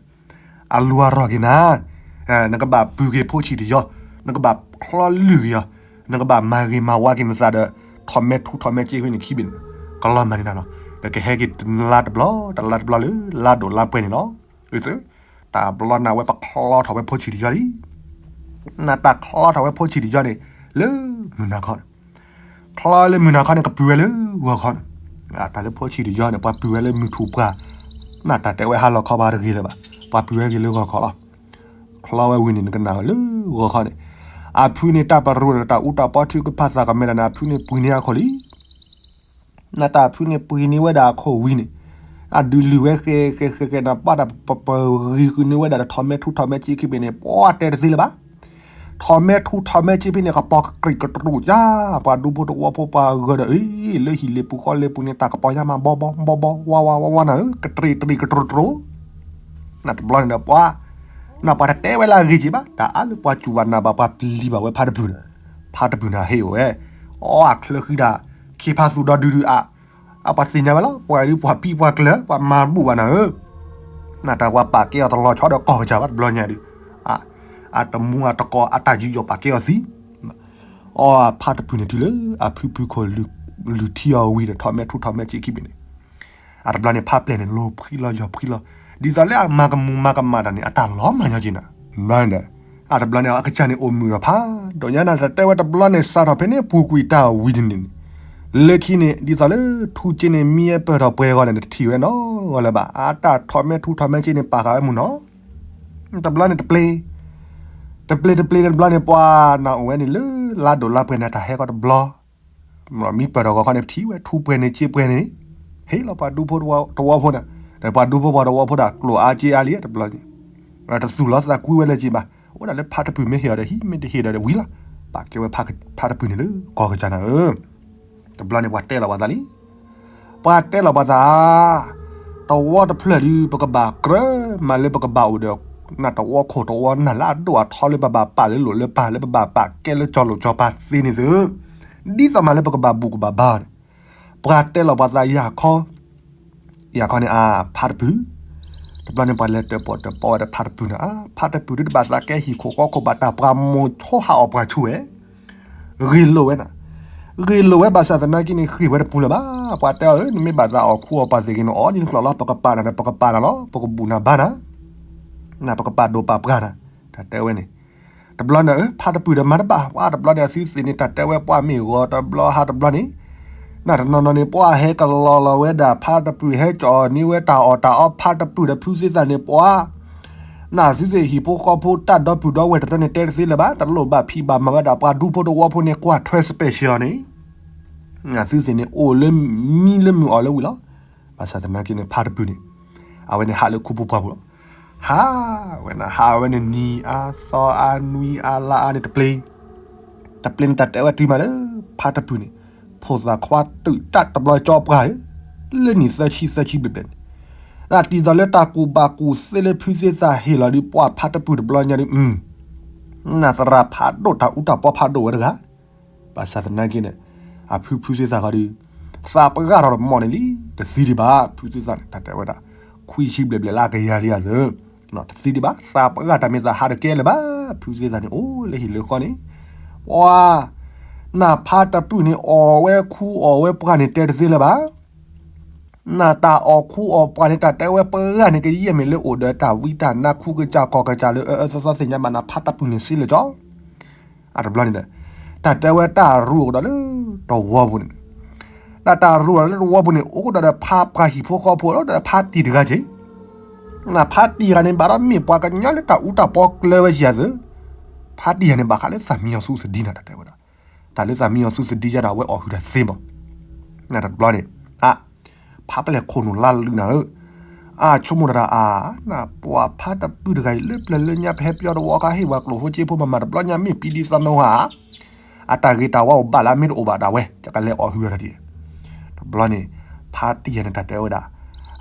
အလူၤအရီၢ်က့ၤနၤ, နကဘၣ်ပုၢ်က့ၤဖိဆံးတယီ, နကဘၣ်ချီလုၢ်က့ၤအီၤ, နကဘၣ်မၤဂ့ၤမၤဝါက့ၤနသးဒီး ထီၣ်မဲထူထီၣ်မဲစ့ဖဲန့ၣ်ခံဘ့ၣ်န့ၣ်, ကလီၤမၢ်န့ၢ်နၤလီၤ. ဒီးကဟဲက့ၤတလါတဘျီ တလါတဘျီလၢ လါဒိၣ်လါပှဲၤန့ၣ်လီၤ. အၢ တၢ်ဘျီန့ၣ်ဝဲပချီထီၣ်ဝဲဖိဆံးတယီလံ. နတၢ်ချီထီၣ်ဝဲဖိဆံးတယီန့ၣ် လၢမုၢ်နၤခီန့ၣ် ချီလၢမုၢ်နၤခီန့ၣ် ကပုၢ်ဝဲလၢဂီၤခီန့ၣ်, တၢ်လၢဖိဆံးတယီန့ၣ် ပှၤပုၢ်ဝဲလၢမုၢ်ထူၣ်ပှၢ်, နတၢ်တဲဝဲဟါလီၤခီပှၤတဂ့ၤလၢၤဘၣ်, ပှၤပုၢ်ဝဲဂ့ၤလၢဂီၤခီလီၤ. ချီဝဲဝံၤန့ၣ် နကနၣ်လၢဂီၤခီန့ၣ်, အဖုန့ၣ်တၢ်ပရိၣ်ဒီးတၢ်အူတၢ်ပီထုကဖၣ်သးကမဲာ်တၢ်န့ၣ် အဖုန့ၣ်ပှံၤန့ၢ်အခိၣ်လံ. နတၢ်ဖုန့ၣ်ပှံၤန့ၢ်ဝဲဒၣ်အခိၣ်ဝံၤန့ၣ်, အဒုးလုၢ်ဝဲဃဲဃဲဃဲဃဲနၤ ပှၤတၢ်ပပဂံၤဃုာ်န့ၢ်ဝဲဒၣ်ဒီးထီၣ်မဲထူထီၣ်မဲစ့ခံဘ့ၣ်န့ၣ် ပှၤတဲတသ့လၢၤဘၣ်. ထီၣ်မဲထူထီၣ်မဲစ့ဖဲန့ၣ် ကပီၤကတြံးကတြူၢ်ယါ, ပှၤဒူဖိတဝီဖိပှၤဂၤဒီး အ့ လၢဟံၣ်လ့ပူၤဃီလ့ပူၤန့ၣ် တၢ်ကပီၤယါမး ဘီဘီဘီဘီ ဝါဝါဝါဝါနၤဧၢ, ကတြံးတြံးကတြူၢ်တြူၢ် နတဘျီန့ၣ်ဒီးပှၤ, နပှၤတတဲဝဲလၢအဂ့ၤက့ၤဘၣ်, တၢ်အါလၢပှၤစူၢ်ဘၣ်နာ်ဘၣ်ပှၤပျံၤဘၣ်ဝဲဖါတပုၢ်န့ၣ်, ဖါတပုၢ်န့ၣ်ဟ့ၣ်အိၣ်ဝဲ, အီအချၢဃံဒၣ်, ခ့ဖါသူဒီဒုဒုအါ, အပှၤသ့ၣ်ညါဝဲလီၤ, ပှၤဒုးပှၤပံပှၤကျၢၤ ပှၤမၤဘူၣ်ဘၣ်နၤဧၢ, နတၢ်ပှၤပာ်ကဲအီၤတလီၤဆီဒီးကီၢ်ကစၢ်ဘၣ်တဘျီညါဒုး, အတမူအတကိးအတၢ်ယူးယီၣ်ပာ်ကဲအီၤသံ အီဖါတပုၢ်န့ၣ်တုၤလၢအဖုဖုခိၣ်လုၢ်ထံအီၤဝံၤဒီးထီၣ်မဲထူထီၣ်မဲစ့ခံဘ့ၣ်န့ၣ်, အတဘျီန့ၣ်ဖါပျဲၢ်န့ၣ် လီၤဖှံလီၤယီၤဖှံလီၤ, ဒ်သိးလၢအမၤကမူၤမၤကမၣ်တၢ်န့ၣ် အတၢ်လီၤမၢ်ညီက့ၤနၤ, ဘၣ်ဒီး, အတဘျီန့ၣ်အကစၢ်န့ၣ်အိၣ်မုာ်ဒီးဖးဒိၣ်ညါနၤ တၢ်တဲဝဲတဘျီန့ၣ် စးထီၣ်ဖဲန့ၣ်ပူၤကွံာ်တၢ်ဝံၤန့ၣ်န့ၣ်, လၢခံန့ၣ် ဒ်သိးလၢထူစ့န့ၣ် မံဝဲပၢၢ်ထီၣ်ပှဲၤဂီၤန့ၣ် တထံၣ်ဝဲနီတဂီၤလၢၤဘၣ်, အတၢ်ထီၣ်မဲထူထီၣ်မဲစ့န့ၣ် ပာ်ဃာ်ဝဲမုၢ်နီၤ တဘျီန့ၣ်တပျ့ၤ, တပျ့ၤတပျ့ၤန့ၣ်တဘျီန့ၣ် ပှၤနၢ်အိၣ်ဝဲန့ၣ်လၢလါဒိၣ်လါပှဲၤန့ၣ် တၢ်ဟဲကီတဘျီ, မံပၢၢ်ထီၣ်ဂီၤခီန့ၣ် ပထံၣ်ဝဲထူပှဲၤန့ၣ်စ့ပှဲၤန့ၣ်, ဟ့ၣ်လီၤပှၤဒူဖိတဝီဖိန့ၣ်, ဒီးပှၤဒူဖိပှၤတဝီဖိဒၣ်ကျိၣ်အါစ့အါလံတဘျီန့ၣ်, တသူၣ်လီၤသးကွံဝဲလၢၤက့ၤဘၣ်, အိၣ်ဒၣ်လၢဖါတပုၢ်မ့ၢ်ဟ့ၣ်အီၤဒီးဟံး မ့ၢ်တဟ့ၣ်ဒီးဝံၤလီၤ, ပာ်ကဲဝဲဖါတပုၢ်န့ၣ်လၢကီၢ်ကစၢ်နၤဧၢ တဘျီန့ၣ်ပှၤတဲလီၤပှၤသးလံ, ပှၤတဲလီၤပှၤသး, တဝီတဖျၢၣ်ဒုး ပကဘၣ်ကြၢးမးလၢပကဘၣ်အိၣ်ဒီး, နတဝီခိၣ်တဝီနၢ်လၢအဒိၣ်အထီလၢပဘၣ်ပာ်လၢလိာ်လၢပၢ်လၢပဘၣ်ပာ်ကဲလၢကၠီၤလိာ်ကၠီၤပၤသ့န့ၣ်သု, ဒ်သိးမးလၢပကဘၣ်ဘူၣ်ကဘၣ်ဘါန့ၣ်, ပှၤတဲလီၤပှၤသးယၤခီ ယၤခီန့ၣ်အါ ဖါတပုၢ်, တဘျီန့ၣ်ပှၤလဲၤတၢၣ်ပီၣ်တၢၣ်ပီဝဲဒီးဖါတပုၢ်န့ၣ်, ဖါတပုၢ်ဒုးတဘၣ်သးကဲဟံၣ်ခိၣ်ဃီခိၣ်ဘၣ်တၢ်ပှၤမိၢ်ဆိဟးအီၣ်ပှၤဆူၣ်ဝဲ, ဂ့ၢ်လိာ်ဝဲနၤ, ဂ့ၢ်လိာ်ဝဲဘၣ်ဆၣ်သနာ်က့န့ၣ် ဃ့ၢ်ဝဲတပူၤလၢၤဘၣ်, ပှၤတဲအီၤဧၢ နမ့ၢ်ဘၣ်သးအီၣ်ခူအီၣ်ပှၤသ့ၣ်ဂ့ၤန့ၣ် အီၣ်ဒ်နကျိာ်လီၤ ပကပာ်နၤဒီးပကပာ်နၤလီၤ ပကဘူၣ်နၤဘါနၤ နပကပာ်ဒိၣ်ပာ်ပှၢ်နၤ, တၢ်တဲဝဲန့ၣ်, တဘျီန့ၣ် ဖါတပုၢ်ဒီးမၤတဘၣ် ပှၤတဘျီန့ၣ် အသုသ့ၣ်န့ၣ် တၢ်တဲဝဲပှၤမ့ၢ်ဂီၤတဘျီဟါတဘျီန့ၣ်, နတနီၤနီၤန့ၣ် ပှၤဟဲကလီၤလီၤဝဲဒၣ် ဖါတပုၢ်ဟဲကၠီၣ်န့ၢ်ဝဲတၢ်အီၣ်တၢ်အီ ဖါတပုၢ်ဒီးဖုသ့ၣ်သၣ်န့ၣ် ပှၤ နသုသ့ၣ်ဟံၣ်ဖိဃီဖိတၢ်ဒီပုၢ်ဒီဝဲၢ်တရၢန့ၣ် တဲတသ့လၢၤဘၣ် တလိၣ်ဘၣ်ဖံးဘၣ်မၤဝဲဒၣ် ပှၤဒူဖိတဝီဖိန့ၣ် ကွၢ်ထွဲ special န့ၣ် နသုသ့ၣ်န့ၣ် အိၣ်လၢမံလၢမုၢ်အီၣ်လၢဝံၤလီၤ. ဘၣ်ဆၣ်သနာ်က့န့ၣ် ဖါတပုၢ်န့ၣ် အဝဲန့ၣ်ဟးလၢခူဖိပှၢ်ပူၤလီၤ. ဟးဝဲနၤ ဟးဝဲန့ၣ် နံၤအါသီအါနွံအါလါအါန့ၣ်တပျ့ၤ, တပျ့ၤန့ၣ် တၢ်တဲဝဲတုၤမးလၢ ဖါတပုၢ်န့ၣ် ဖိသၣ်ခွါတုာ်တၢ်တဘျီကၠီပှၢ်ဧၢ, လၢနံၣ်သၢဆံသၢဆံဘျဲၣ်ဘျဲၣ်န့ၣ်, ဒ်သိးလၢတၢ်ကူၣ်ဘၣ်ကူၣ်သ့လၢဖုသ့ၣ်သၣ်ဟ့ၣ်လီၤဒုးပှၤဖါတပုၢ်တဘျီညါဒုး နသရၣ်ဖးဒိၣ်တၢ်အူတၢ်ပီဖးဒိၣ်ဝဲတဂၤ, ဘၣ်ဆၣ်သနာ်က့န့ၣ် အဖုဖုသ့ၣ်သၣ်ဃီဒီး သးပှၢ်ထီၣ်တမီၢ်န့ၣ်လံ, တသံဒံးဘၣ် ဖုသ့ၣ်သၣ်န့ၣ် တၢ်တဲဝဲဒၣ် ခွံဆံဘျဲၣ်ဘျဲၣ်လၢအကယၤလံအသိး, တသံဒံးဘၣ် သးပှၢ်တၢ်မ့ၢ်သးဟးတကဲလၢၤဘၣ် ဖုသ့ၣ်သၣ်န့ၣ် အိၣ်လၢဟံၣ်လၢဃီန့ၣ်, ပှၤ နဖါတပုၢ်န့ၣ် အီၣ်ဝဲခူအီၣ်ဝဲပှၢ်န့ၣ် တဲတသ့လၢၤဘၣ် နတၢ်အီၣ်ခူအီၣ်ပှၢ်န့ၣ် တၢ်တဲဝဲပှၢ်န့ၣ် ကယဲၢ်မ့ၢ်လၢအိၣ်ဒီးတၢ်ဝံတၢ်နါ ခူကစၢ်ကီၢ်ကစၢ်လၢအအၢသီသီသ့ၣ်ညါဘၣ်နၤ ဖါတပုၢ်န့ၣ်စ့လၢာ်ကၠီ, အတဘျီန့ၣ်ဒီး တၢ်တဲဝဲတၢ်ရူးအိၣ်ကဒီးလၢတဝီပူၤန့ၣ်, တၢ်တၢ်ရူးအိၣ်ဒီးလၢတဝီပူၤန့ၣ် အိၣ်ကဒီးဒီးဖါပှၢ်ဟံၣ်ဖိဃီဖိဒီးဖါတံၢ်တဂၤက့ၤ, နဖါတံၢ်ဂၤန့ၣ် ဘၣ်ဒီးမ့ၢ်ပှၤကညီလၢတၢ်အူတၢ်ပီကျၢၤဝဲယၤသ့, ဖါတံၢ်ဂၤန့ၣ် ဘၣ်ဃးလၢသးမံအီၤသူသဒံနၤ တၢ်တဲဝဲဒၣ် တၢ်လၢသးမံအီၤသူသဒံယၤဒီး အဝဲအီၣ်ဟုၣ်တၢ်သ့မး, နတဘျီန့ၣ် အ ဖါပလဲၢ်ခိၣ်နူာ်လါလုာ်နၤဧၢ, အဆိကမိၣ်တၢ်အါ, နပှၤဖါတပုၢ်တဂၤအံၤ လၢပျၢၤလၢညါ ပဟဲပၠီတဝီခါ ဟ့ၣ်ဝဲကျိၣ်ဖိစ့ဖိမးမး တဘျီညါ မ့ၢ်ပံဒံသးနီဟါ, အတၢ်ဂ့ၤတၢ်ဝါအိၣ်ဘၣ်လၢအမ့ၢ်တအိၣ်ဘၣ်ဒၣ်ဝဲ ယကလဲၤအီၣ်ဟုၣ်ဝဲတၢ်ဒ်, တဘျီန့ၣ် ဖါတံၢ်ဂၤန့ၣ် တၢ်တဲဝဲဒၣ်,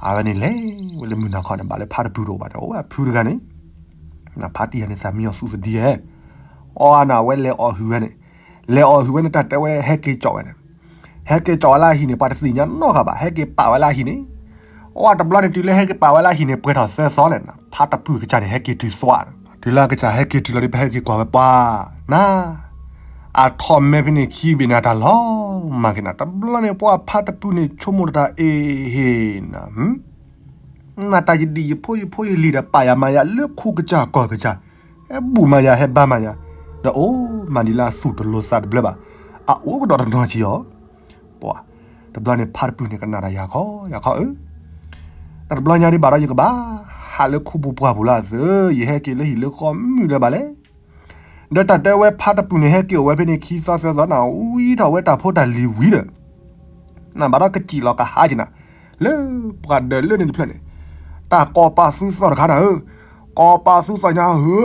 အဝဲန့ၣ်လဲၤဝဲလၢမုၢ်နၤခီန့ၣ် ဘၣ်လၢဖါတပုၢ်တအိၣ်ဘၣ်န့ၣ် အိၣ်ဝဲအဖုတဂၤန့ၣ်, နဖါတံၢ်ဂၤန့ၣ် သးမံအီၤသူသဒံဧဲ, အီနၤ အဝဲလဲၤအီၣ်ဟုၣ်ဝဲန့ၣ်, လဲၤအီၣ်ဟုၣ်ဝဲန့ၣ် တၢ်တဲဝဲဟဲက့ၤကၠီၣ်ဝဲန့ၣ်, ဟဲက့ၤကၠီၣ်ဝဲလၢအဟံၣ်န့ၣ် ပှၤတသ့ၣ်ညါနီတဂၤဘၣ် ဟဲက့ၤပာ်ဝဲလၢအဟံၣ်န့ၣ်, အီတဘျီန့ၣ် တုၤလၢဟဲက့ၤပာ်ဝဲလၢအဟံၣ်န့ၣ် ပှဲၤထီၣ်သၢသီလဲၣ်နၤ ဖါတပုၢ်ကစၢ်န့ၣ် ဟဲက့ၤတုၤသွး, တုၤလၢအကစၢ်ဟဲက့ၤတုၤလီၤဒီး ပဟဲက့ၤကွၢ်ဝဲပှၤ, နၤ အထီၣ်မဲဖဲန့ၣ်ခံဘ့ၣ်န့ၣ် အတၢ်လီၤမၢ်က့ၤနၤ တဘျီန့ၣ် ပှၤဖါတပုၢ်န့ၣ် ဆိကမိၣ်တၢ်အ့ဟ့ၣ်နၤ နတၢ်ယဒံၣ်ယဖိယဖိယလံၤဒီး ပာ်ယၤမၤယၤလၢခူကစၢ်ကီၢ်ကစၢ်, ဟဲဘူၣ်မၤယၤ ဟဲဘါမၤယၤ, ဒီးအိၣ်မၤဒံးလၢအသူၣ်တလိၤသးတဘျၢဘၣ်, အအိၣ်ကဒီးတနီၤကံအီၤ, ပှၤ, တဘျီန့ၣ် ဖါတပုၢ်န့ၣ် ကနၣ်တၢ်ယၤခီ ယၤခီဧၢ, တဘျီညါဒံးဘၣ်ဒီး ယကဘၣ်ဟးလၢခူပူၤပှၢ်ပူၤလၢအသိး ယဟဲက့ၤလၢဟံၣ်လၢဃီမုၢ်လၢၤဘၣ်လဲၣ် ဒီးတၢ်တဲဝဲ ဖါတပုၢ်န့ၣ် ဟဲက့ၤအိၣ်ဝဲဖဲန့ၣ် ခံသီသၢသီနၤ ဝံထီၣ်ဝဲတၢ်ဖိတၢ်လံၤဝံၤဒီး, နဘၣ်ဒီးကစံၣ်လီၤကဟးက့ၤနၤ, လၢပှၤဒၢးလၢန့ၣ်တဖျၢၣ်န့ၣ်, တၢ်ကိးပာ်သူသီၣ်တခါနၤဧၢ, ကိးပာ်သူသီၣ်ညါဧၢ,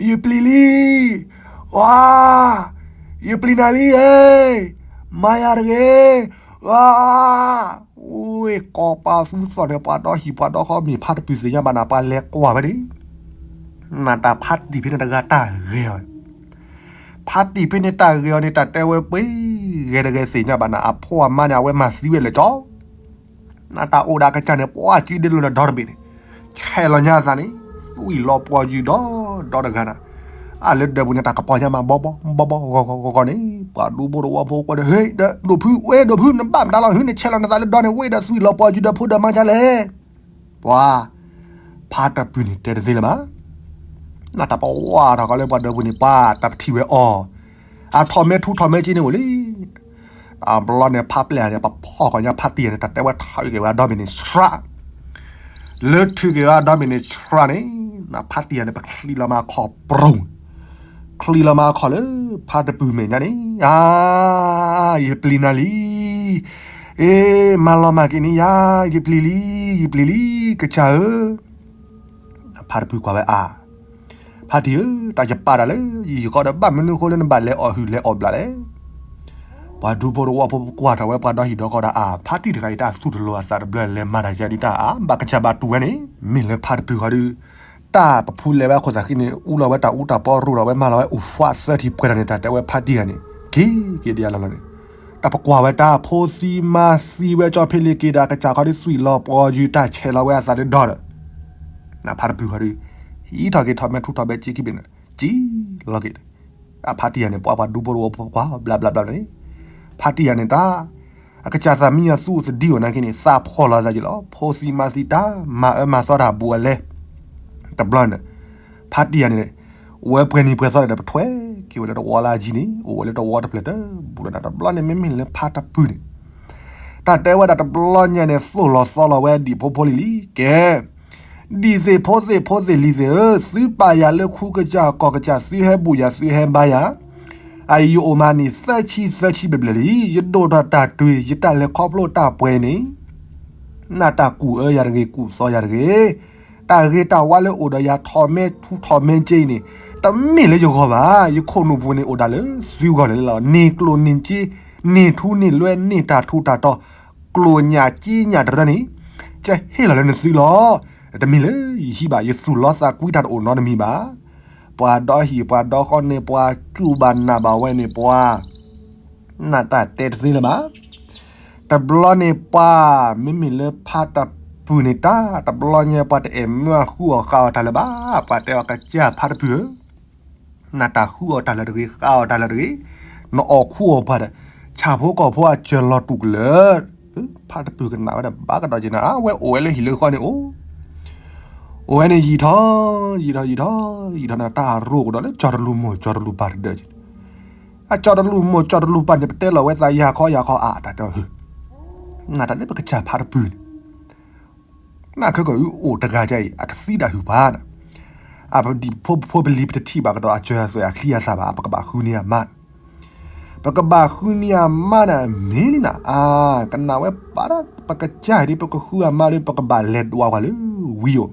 ယပျံၤလံ, ဝါ, ယပျံၤနၤလံဧၢ, မၤယၤတဂ့ၤ, ဝါ ဝ့ၢ်ကိးပာ်သူသီၣ်န့ၣ် ပှၤဒီဟံၣ်ပှၤဒီဃီမ့ၢ်ဖါတပုၢ်သ့ၣ်ညါဘၣ်နၤ ပှၤလဲၤကွၢ်ဝဲဒၣ်, နတၢ်ဖါတံၢ်ဖဲန့ၣ်တဂၤတၢ်ဂဲၤအီၤ, ဖါတံၢ်ဖဲန့ၣ်တၢ်ဂဲၤအီၤန့ၣ် တၢ်တဲဝဲပှ့ၤဂဲၤတဂဲၤသ့ၣ်ညါဘၣ်နၤ အဖိအမါန့ၣ် အဝဲမၤသံဝဲလၢာ်ကၠီ နတၢ်အိၣ်ဒီးအကစၢ်န့ၣ် ပှၤစုဒ့လိာ်လၢဒီတဘ့ၣ်န့ၣ်, ဆဲးလီၤညါအသးန့ၣ်, သွံၣ်လီၤပှီၤယုာ်ဒီး, ဒီတဂၤနၤ, အလၢဒၢးပူၤန့ၣ် တၢ်ကပီၤညါမး ဘီဘီ, ဘီဘီ, ဂီၤဂီၤဂီၤဂီၤန့ၣ်, ပှၤဒူဖိတဝီဖိကွၢ်ဒီး ဟ့ၣ်ဒီးဒိၣ်ဖု, ဝ့ၢ်ဒိၣ်ဖု, နဘၣ်မတၤလီၤ ဟုနဆဲးလီၤနသးလၢဒီန့ၣ် ဝ့ၢ်ဒီးသွံၣ်လီၤပှီၤယုာ်ဒီးဖိဒီးမါကလဲၣ်, ပှၤ, ဖါတပုၢ်န့ၣ် တဲတသ့လၢၤဘၣ် နတၢ်ပဝါထီၣ်ကီးလၢပှၤဒၢးပူၤန့ၣ် ပှၤတၢ်ပထံၣ်ဝဲအီၤ, အထီၣ်မဲထူထီၣ်မဲက့န့ၣ်အိၣ်လံ, တဘျီန့ၣ် ဖါပျဲၢ်န့ၣ် ပဖီၣ်ကီးညါဖါတံၢ်န့ၣ် တၢ်တဲဝဲထုးက့ၤဝဲအဒီဘ့ၣ်န့ၣ်ဆှး, လၢထုးက့ၤဝဲအဒီဘ့ၣ်န့ၣ်ဆှးန့ၣ်, နဖါတံၢ်န့ၣ် ပချံးလီၤမၤခီၣ်ပြူၤ, ချံးလီၤမၤခီၣ်လၢ ဖါတပုၢ်မဲာ်ညါန့ၣ်, ယပျံၤနၤလံ အ့ မၤလီၤမၢ်က့ၤန့ၢ်ယၤ, ယပျံၤလံ, ယပျံၤလံ, ကစၢ်ဧၢ, ဖါတပုၢ်ကွၢ်ဝဲအါ, ဖါတံၢ်ဧၢ, တၢ်ယပာ်တၢ်လၢ ယံာ်ယံာ်ဃီဒီး ဘၣ်မနုၤအဃိလၢနဘၣ်လဲၤအီၣ်ဟုၣ်လဲၤအီၣ်ဘျးလဲၣ်, ပှၤဒူဖိတဝီဖိကွၢ်ထီၣ်ဝဲပှၤဒီဟံၣ်ဒီဃီဒီးအါ, ဖါတံၢ်တဂၤအံၤ တၢ်သူၣ်တလိၤအသးတဘျၢလဲၤမၤတၢ်ယါဒုးတၢ်အါ, ဘၣ်ကစၢ်ဘၣ်တူၢ်ဝဲန့ၣ်, မ့ၢ်လၢဖါတပုၢ်ဃီဒီး တၢ်ပဖူလဲၤဝဲအခိၣ်သးဃံန့ၣ် အူလီၤဝဲတၢ်အူတၢ်ပီရူးထီၣ်ဝဲမၤလီၤဝဲအိၣ်ဖှးသၢထံၣ်ပှဲၤထီၣ်န့ၣ် တၢ်တဲဝဲဖါတံၢ်ဂၤန့ၣ် က့ၤက့ၤဒ်အလီၢ်လီၤန့ၣ်, တၢ်ပကွၢ်ဝဲတၢ်ဖိသံမါသံဝဲကၠီဖ့လ့ၤက့ၤဒီး ကစၢ်ခီဒီးသွံၣ်လီၤပှီၤယုာ်တၢ်ဆဲးလီၤဝဲအသးဒီးဒီဒီး, နဖါတပုၢ်ဃီဒီး ဟံးထီၣ်က့ၤထီၣ်မဲာ်ထူထီၣ်မဲာ်က့ခံဘ့ၣ်န့ၣ် ကံလီၤက့ၤ အဖါတံၢ်ဂၤန့ၣ် ပှၤပှၤဒူဖိတဝီဖိကွၢ်ဘျးဘျးဘျးန့ၣ်, ဖါတံၢ်ဂၤန့ၣ်တၢ် အကစၢ်သးမံယီၤသူသဒံအိၣ်နာ်က့န့ၣ် သးဖှီၣ်လီၤသးက့ၤလီၤ. ဖိသံမါသံတၢ်မၤအၢမၤသီတၢ်ဘူးအလဲ, တဘျီန့ၣ် ဖါတံၢ်ဂၤန့ၣ် အိၣ်ဝဲပှဲၤနံၤပှဲၤသီဒီး ပထွဲက့ၤဝဲလၢတဝီလၢအယံၤန့ၣ် အိၣ်ဝဲလၢတဝီတဖျၢၣ်တဘူးလီၤနၤ. တဘျီန့ၣ် မ့မ့ၢ်လၢဖါတပုၢ်န့ၣ် တၢ်တဲဝဲဒၣ်တဘျီညါန့ၣ် သိၣ်လီၤသီလီၤဝဲဒံၣ်ဖိဖိလံၤလံၤ ကဲ ဒံၣ်သ့ၣ်ဖိသ့ၣ်ဖိသ့ၣ်လံၤသ့ၣ်ဧၢ, သုပာ်ယၤလၢခူကစၢ်ကီၢ်ကစၢ် သုဟဲဘူၣ်ယၤ သုဟဲဘါယၤ, အအံၤယအိၣ်မးနံၣ်သၢဆံသၢဆံဘျဲၣ်ဘျဲၣ်လံ, ယဒိၣ်ထီၣ်တၢ်တုၤ ယတၢ်လဲၤခီဖျိတၢ်ပှဲၤန့ၣ်, နတၢ်ကူၣ်အၢယၤတဂ့ၤ ကူၣ်သီယၤတဂ့ၤ, တၢ်ဂ့ၤတၢ်ဝါလၢအိၣ်ဒီးယၤထီၣ်မဲထူထီၣ်မဲက့အံၤန့ၣ် တမ့ၢ်လၢယဂီၢ်ဘၣ်. ယခိၣ်နူာ်ပူၤန့ၣ်အိၣ်ဒၣ်လၢသုဂီၢ်လၢလီၤ. န့ၢ်ကျိၣ်န့ၢ်စ့ န့ၢ်ထူန့ၢ်လွဲ န့ၢ်တၢ်ထူးတၢ်တီၤ ကျိၣ်ညၣ်စ့ညၣ်တရၢန့ၣ် ကဟ့ၣ်လီၤလၢနသုလီၤ. တမ့ၢ်လၢယဟံးဘၣ် ယသူၣ်လီသးကွံတၢ်တအိၣ်နီတမံၤဘၣ်. ပှၤဒီဟံၣ်ပှၤဒီဃီန့ၣ် ပှၤကူၣ်ဘၣ်နးဘၣ်ဝဲန့ၣ် ပှၤ နၢ်တၢ်တဲတသ့လၢၤဘၣ်. တဘျီန့ၣ်ပှၤ မ့မ့ၢ်လၢဖါတပုၢ်န့ၣ်တၢ် တဘျီညါပှၤတအဲၣ်မၢဃုအီၣ်ဃုအီတၢ်လၢၤဘၣ်. ပှၤတဲအီၤကစၢ်ဖါတပုၢ်ဧၢ နတၢ်ဃုအီၣ်တၢ်လၢၤတဂ့ၤ ဃုအီၣ်တၢ်လၢၤတဂ့ၤ, နအီၣ်ခူအီၣ်ပှၤဒီး ဆၣ်ဖိကီၢ်ဖိအစၢၤလီၤတူာ်ကလၢာ်. ဖါတပုၢ်ကနၣ်ဝဲဒီးဘၣ်ကဒီးက့ၤနၤ အဝဲအိၣ်ဝဲလၢဟံၣ်လၢဃီန့ၣ်အိၣ် အိၣ်ဝဲန့ၣ်ယံာ်ထီၣ် ယံာ်ထီၣ်ယံာ်ထီၣ် ယံာ်ထီၣ်န့ၣ် တၢ်ရိၣ်ကဒီးလၢကၠီၤတလူၢ်မိၢ်ကၠီၤတလူၢ်ပၢ်တဒၢက့ၤန့ၣ် အကၠီၤတလူၢ်မိၢ်ကၠီၤတလူၢ်ပၢ်န့ၣ် ပတဲလီၤဝဲသးယၤခီယၤခီအါ တၢ်တဲအီၤ နတၢ်လၢပကစၢ်ဖါတပုၢ်န့ၣ် နၢ်ခဲကီၢ်အံၤအိၣ်တဂၤကၢအံၤ အကသံဒၣ်ဟုၣ်ပှၤန့ၣ် အပဒံၣ်ဖိဖိပလံၤပတထံၣ်ဘၣ်ကဒီးအစၢၤအသွဲၣ်အချံအသၣ်ဘၣ် ပကဘၣ်ဃုန့ၢ်အမါ ပကဘၣ်ဃုန့ၢ်အမါန့ၣ် မ့ၢ်လံနၤ အါ ကနၣ်ဝဲဘၣ်ဒီး ပကစၢ်ဒ်ပကဃုအမါဒီး ပကဘၣ်လဲၤဒွးပှၤလၢဝံၤအိၣ်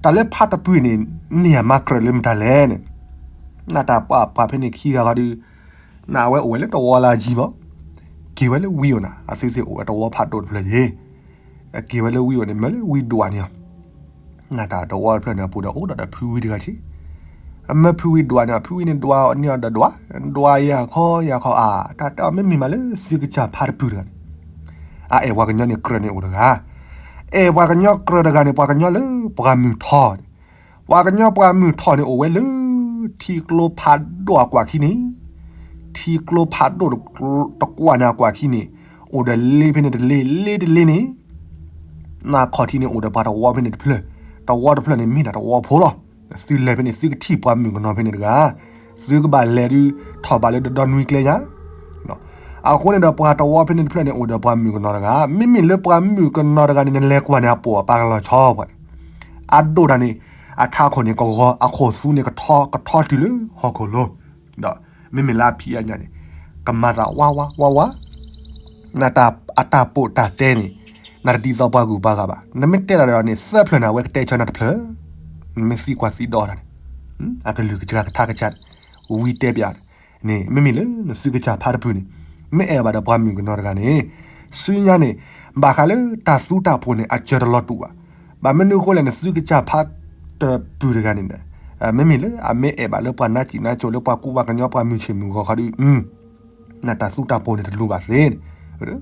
တၢ်လၢဖါတပုၢ်န့ၣ် န့ၢ်အမါကြၢးလၢမတၤလဲၣ်န့ၣ် နတၢ်ပှၤပှၤဖဲန့ၣ်ခံဂၤဃီဒီး နအဝဲအိၣ်ဝဲလၢတဝီလၢအယံၤမး က့ၤဝဲလၢဝံၤအိၣ်နၤ အသုသ့ၣ်အိၣ်ဝဲတဝီဖးဒိၣ်တဖျၢၣ်ယ့ၣ် က့ၤဝဲလၢဝံၤအိၣ်န့ၣ် မ့ၢ်လၢဝံၤဒွးန့ၣ် နတၢ်တဝီတဖျၢၣ်န့ၣ် အပူၤဒီးအိၣ်ဒီးဒီးဖုဝံတဂၤဆံး အမၢဖုဝံဒွးန့ၣ် ဖုဝံန့ၣ်ဒွးန့ၢ်အီၤဒီးဒွး ဒွးယၤခီယၤခီအါ တၢ်တဲအီၤ မ့မ့ၢ်မးလၢသုကစၢ်ဖါတပုၢ်တဂၤန့ၣ် အအဲၣ်ပှၤကညီန့ၣ်ကြၢးန့ၣ်အိၣ်တဂၤ အဲၣ်ပှၤကညီကြၢးတဂၤန့ၣ် ပှၤကညီလၢပှၤမုၢ်ထီၣ်န့ၣ် ပှၤကညီပှၤမုၢ်ထီၣ်န့ၣ် အိၣ်ဝဲလၢ ထံကျိဖးဒိၣ်အကွၢ်ခံန့ၣ် ထံကျိဖးဒိၣ်တကွၢ်န့ၣ်အကွၢ်ခံန့ၣ် အိၣ်ဒီးလ့ဖဲန့ၣ်တလ့ လ့တလ့န့ၣ် နခီၣ်ထံးန့ၣ်အိၣ်ဒီးပှၤတဝီဖဲန့ၣ်တဖျၢၣ်, တဝီတဖျၢၣ်န့ၣ်မ့ၢ်ဒၣ်တဝီဖိလီၤ. သုလဲၤဖဲန့ၣ် သုကထံၣ်ပှၤမုၣ်ကနီၤဖဲန့ၣ်တဂၤ, သုကဘၣ်လဲၤဒုးထီၣ်ဘးလၢဒီဒီနွံကျဲညါ, အဃိန့ၣ်ဒီးပှၤတဝီဖဲန့ၣ်တဖျၢၣ်န့ၣ်အိၣ်ဒီးပှၤမုၣ်ကနီၤတဂၤ, မ့မ့ၢ်လၢပှၤမုၣ်ကနီၤတဂၤန့ၣ် နလဲၤကွၢ်န့ၣ် အပိာ်အပၢ်ကလီၤဆီပှၤန့ၣ်, အဒိၣ်တၢ်န့ၣ် အထးခိၣ်န့ၣ်ကဂီၤ အခိၣ်သူန့ၣ်ကထီကထီတုၤလၢဟီၣ်ခိၣ်လိၤ ဒီးမ့မ့ၢ်လၢအဖံးအညၣ်န့ၣ် ကမၤသးဝါဝါဝါဝါ, နတၢ်အတၢ်ပိာ်တၢ်တဲန့ၣ် နတဒ်သိးပှၤဂုၤပှၤဂၤဘၣ်. နမ့ၢ်တဲတၢ်ဒီးန့ၣ် သၢဖျၢၣ်န့ၣ် အဝဲကတဲဆၢနၤတဖျၢၣ်, နမ့ၢ်သံကွၢ်သံဒိးတၢ်န့ၣ် အကလုၢ်ကထါကထါကစၢ်န့ၣ် ဝံတဲပျးန့ၣ် မ့မ့ၢ်လၢနသုကစၢ်ဖါတဖုန့ၣ် မ့ၢ်အဲၣ်ဘၣ်ဒီးပှၤမုၣ်ကနီၤတဂၤန့ၣ် ဆူညါန့ၣ် ဘၣ်ဃးလၢတၢ်သူတၢ်ပိာ်န့ၣ် အစၢၤတလီၤတူာ်ဘၣ်. ဘၣ်မနုၤအဃိလဲၣ် နသုကစၢ်ဖါတပုၢ်တဂၤန့ၣ် မ့မ့ၢ်လၢအမ့ၢ်အဲၣ်ဘၣ်လၢပှၤနါစံၣ်နါစိၤလၢပှၤကူပှၤကညီပှၤမုၢ်ဆ့ၣ်မုၢ်ဂီၤခီဒီး နတၢ်သူတၢ်ပိာ်န့ၣ်တလူၤဘၣ်သ့န့ၣ်,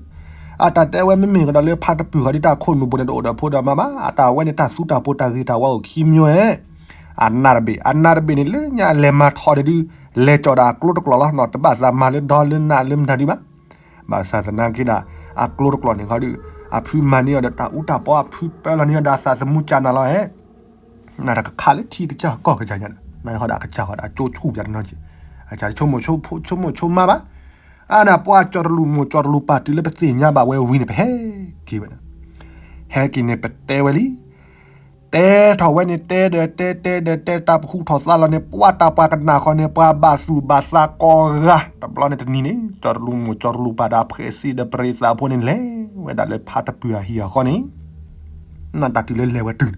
အတၢ်တဲဝဲမ့မ့ၢ်ကဒီးလၢဖါတပုၢ်ဃီဒီးတၢ်ခိၣ်နူာ်ပူၤန့ၣ် တအိၣ်ဒီးဖိဒီးမါဘၣ်, အတၢ်ဝဲန့ၣ်တၢ်သူတၢ်ပိာ်တၢ်ဂ့ၤတၢ်ဝါအိၣ်ခံမျိုးဧါ, အနးတဘ့ၣ်, အနးတဘ့ၣ်န့ၣ် လၢညါလဲၤမၤထီၣ်န့ၣ်ဒုး လဲၤကၠီၣ်ဒၣ်အကျိတကျိာ်လီၤ, နီၢ်တဘၣ်သးမၤလၢဒီလၢနးလၢမတၤဒုးဘၣ်. ဘၣ်ဆၣ်သနာ်က့ဒီး အကျိတကျိာ်န့ၣ်ခီဒီး အဖုမၤန့ၢ်အီၤဒီးတၢ်အူတၢ်ပီ, အဖုပၢလီၤန့ၢ်အီၤဒီးအသးသမူကၢ်နၤလီၤဧါ. နတၢ်ကခးလၢထံကစၢ်ကီၢ်ကစၢ်ညါဒီး နဟီဒီးအကစၢ်ဃီဒီးအကၠိဆူၣ်ပျးတနီၤက့ၤ, အကစၢ်ဆိကမိၣ်ဆိကမိၣ်ဆိမးဘၣ်. အါန့ၣ် ပှၤကၠီတလူၢ်မိၢ်ကၠီတလူၢ်ပၢ်တုၤလၢပသ့ၣ်ညါဘၣ်ဝဲဝံၤန့ၣ် ပဟဲက့ၤဝဲန့ၣ်, ဟဲက့ၤန့ၣ် ပတဲဝဲလံ, တဲထီၣ်ဝဲန့ၣ် တဲဒီးတဲတဲဒီးတဲ တၢ်ပဃုထီၣ်သါလီၤန့ၣ် ပှၤတၢ်ပှၤကနၣ်ဃီန့ၣ် ပှၤဘၣ်သူၣ်ဘၣ်သးကိးဂၤ, တဘျီန့ၣ်တနံၤန့ၣ် ကၠီတလူၢ်မိၢ်ကၠီတလူၢ်ပၢ်ဒီး ဖှဲးစ့ဒီးပရ့သးဖိန့ၣ် လဲၤဝဲဒၣ်လၢဖါတပုၢ်အဟံၣ်အဃီန့ၣ်, နတၢ်တုၤလၢလဲၤဝဲတုၤန့ၣ်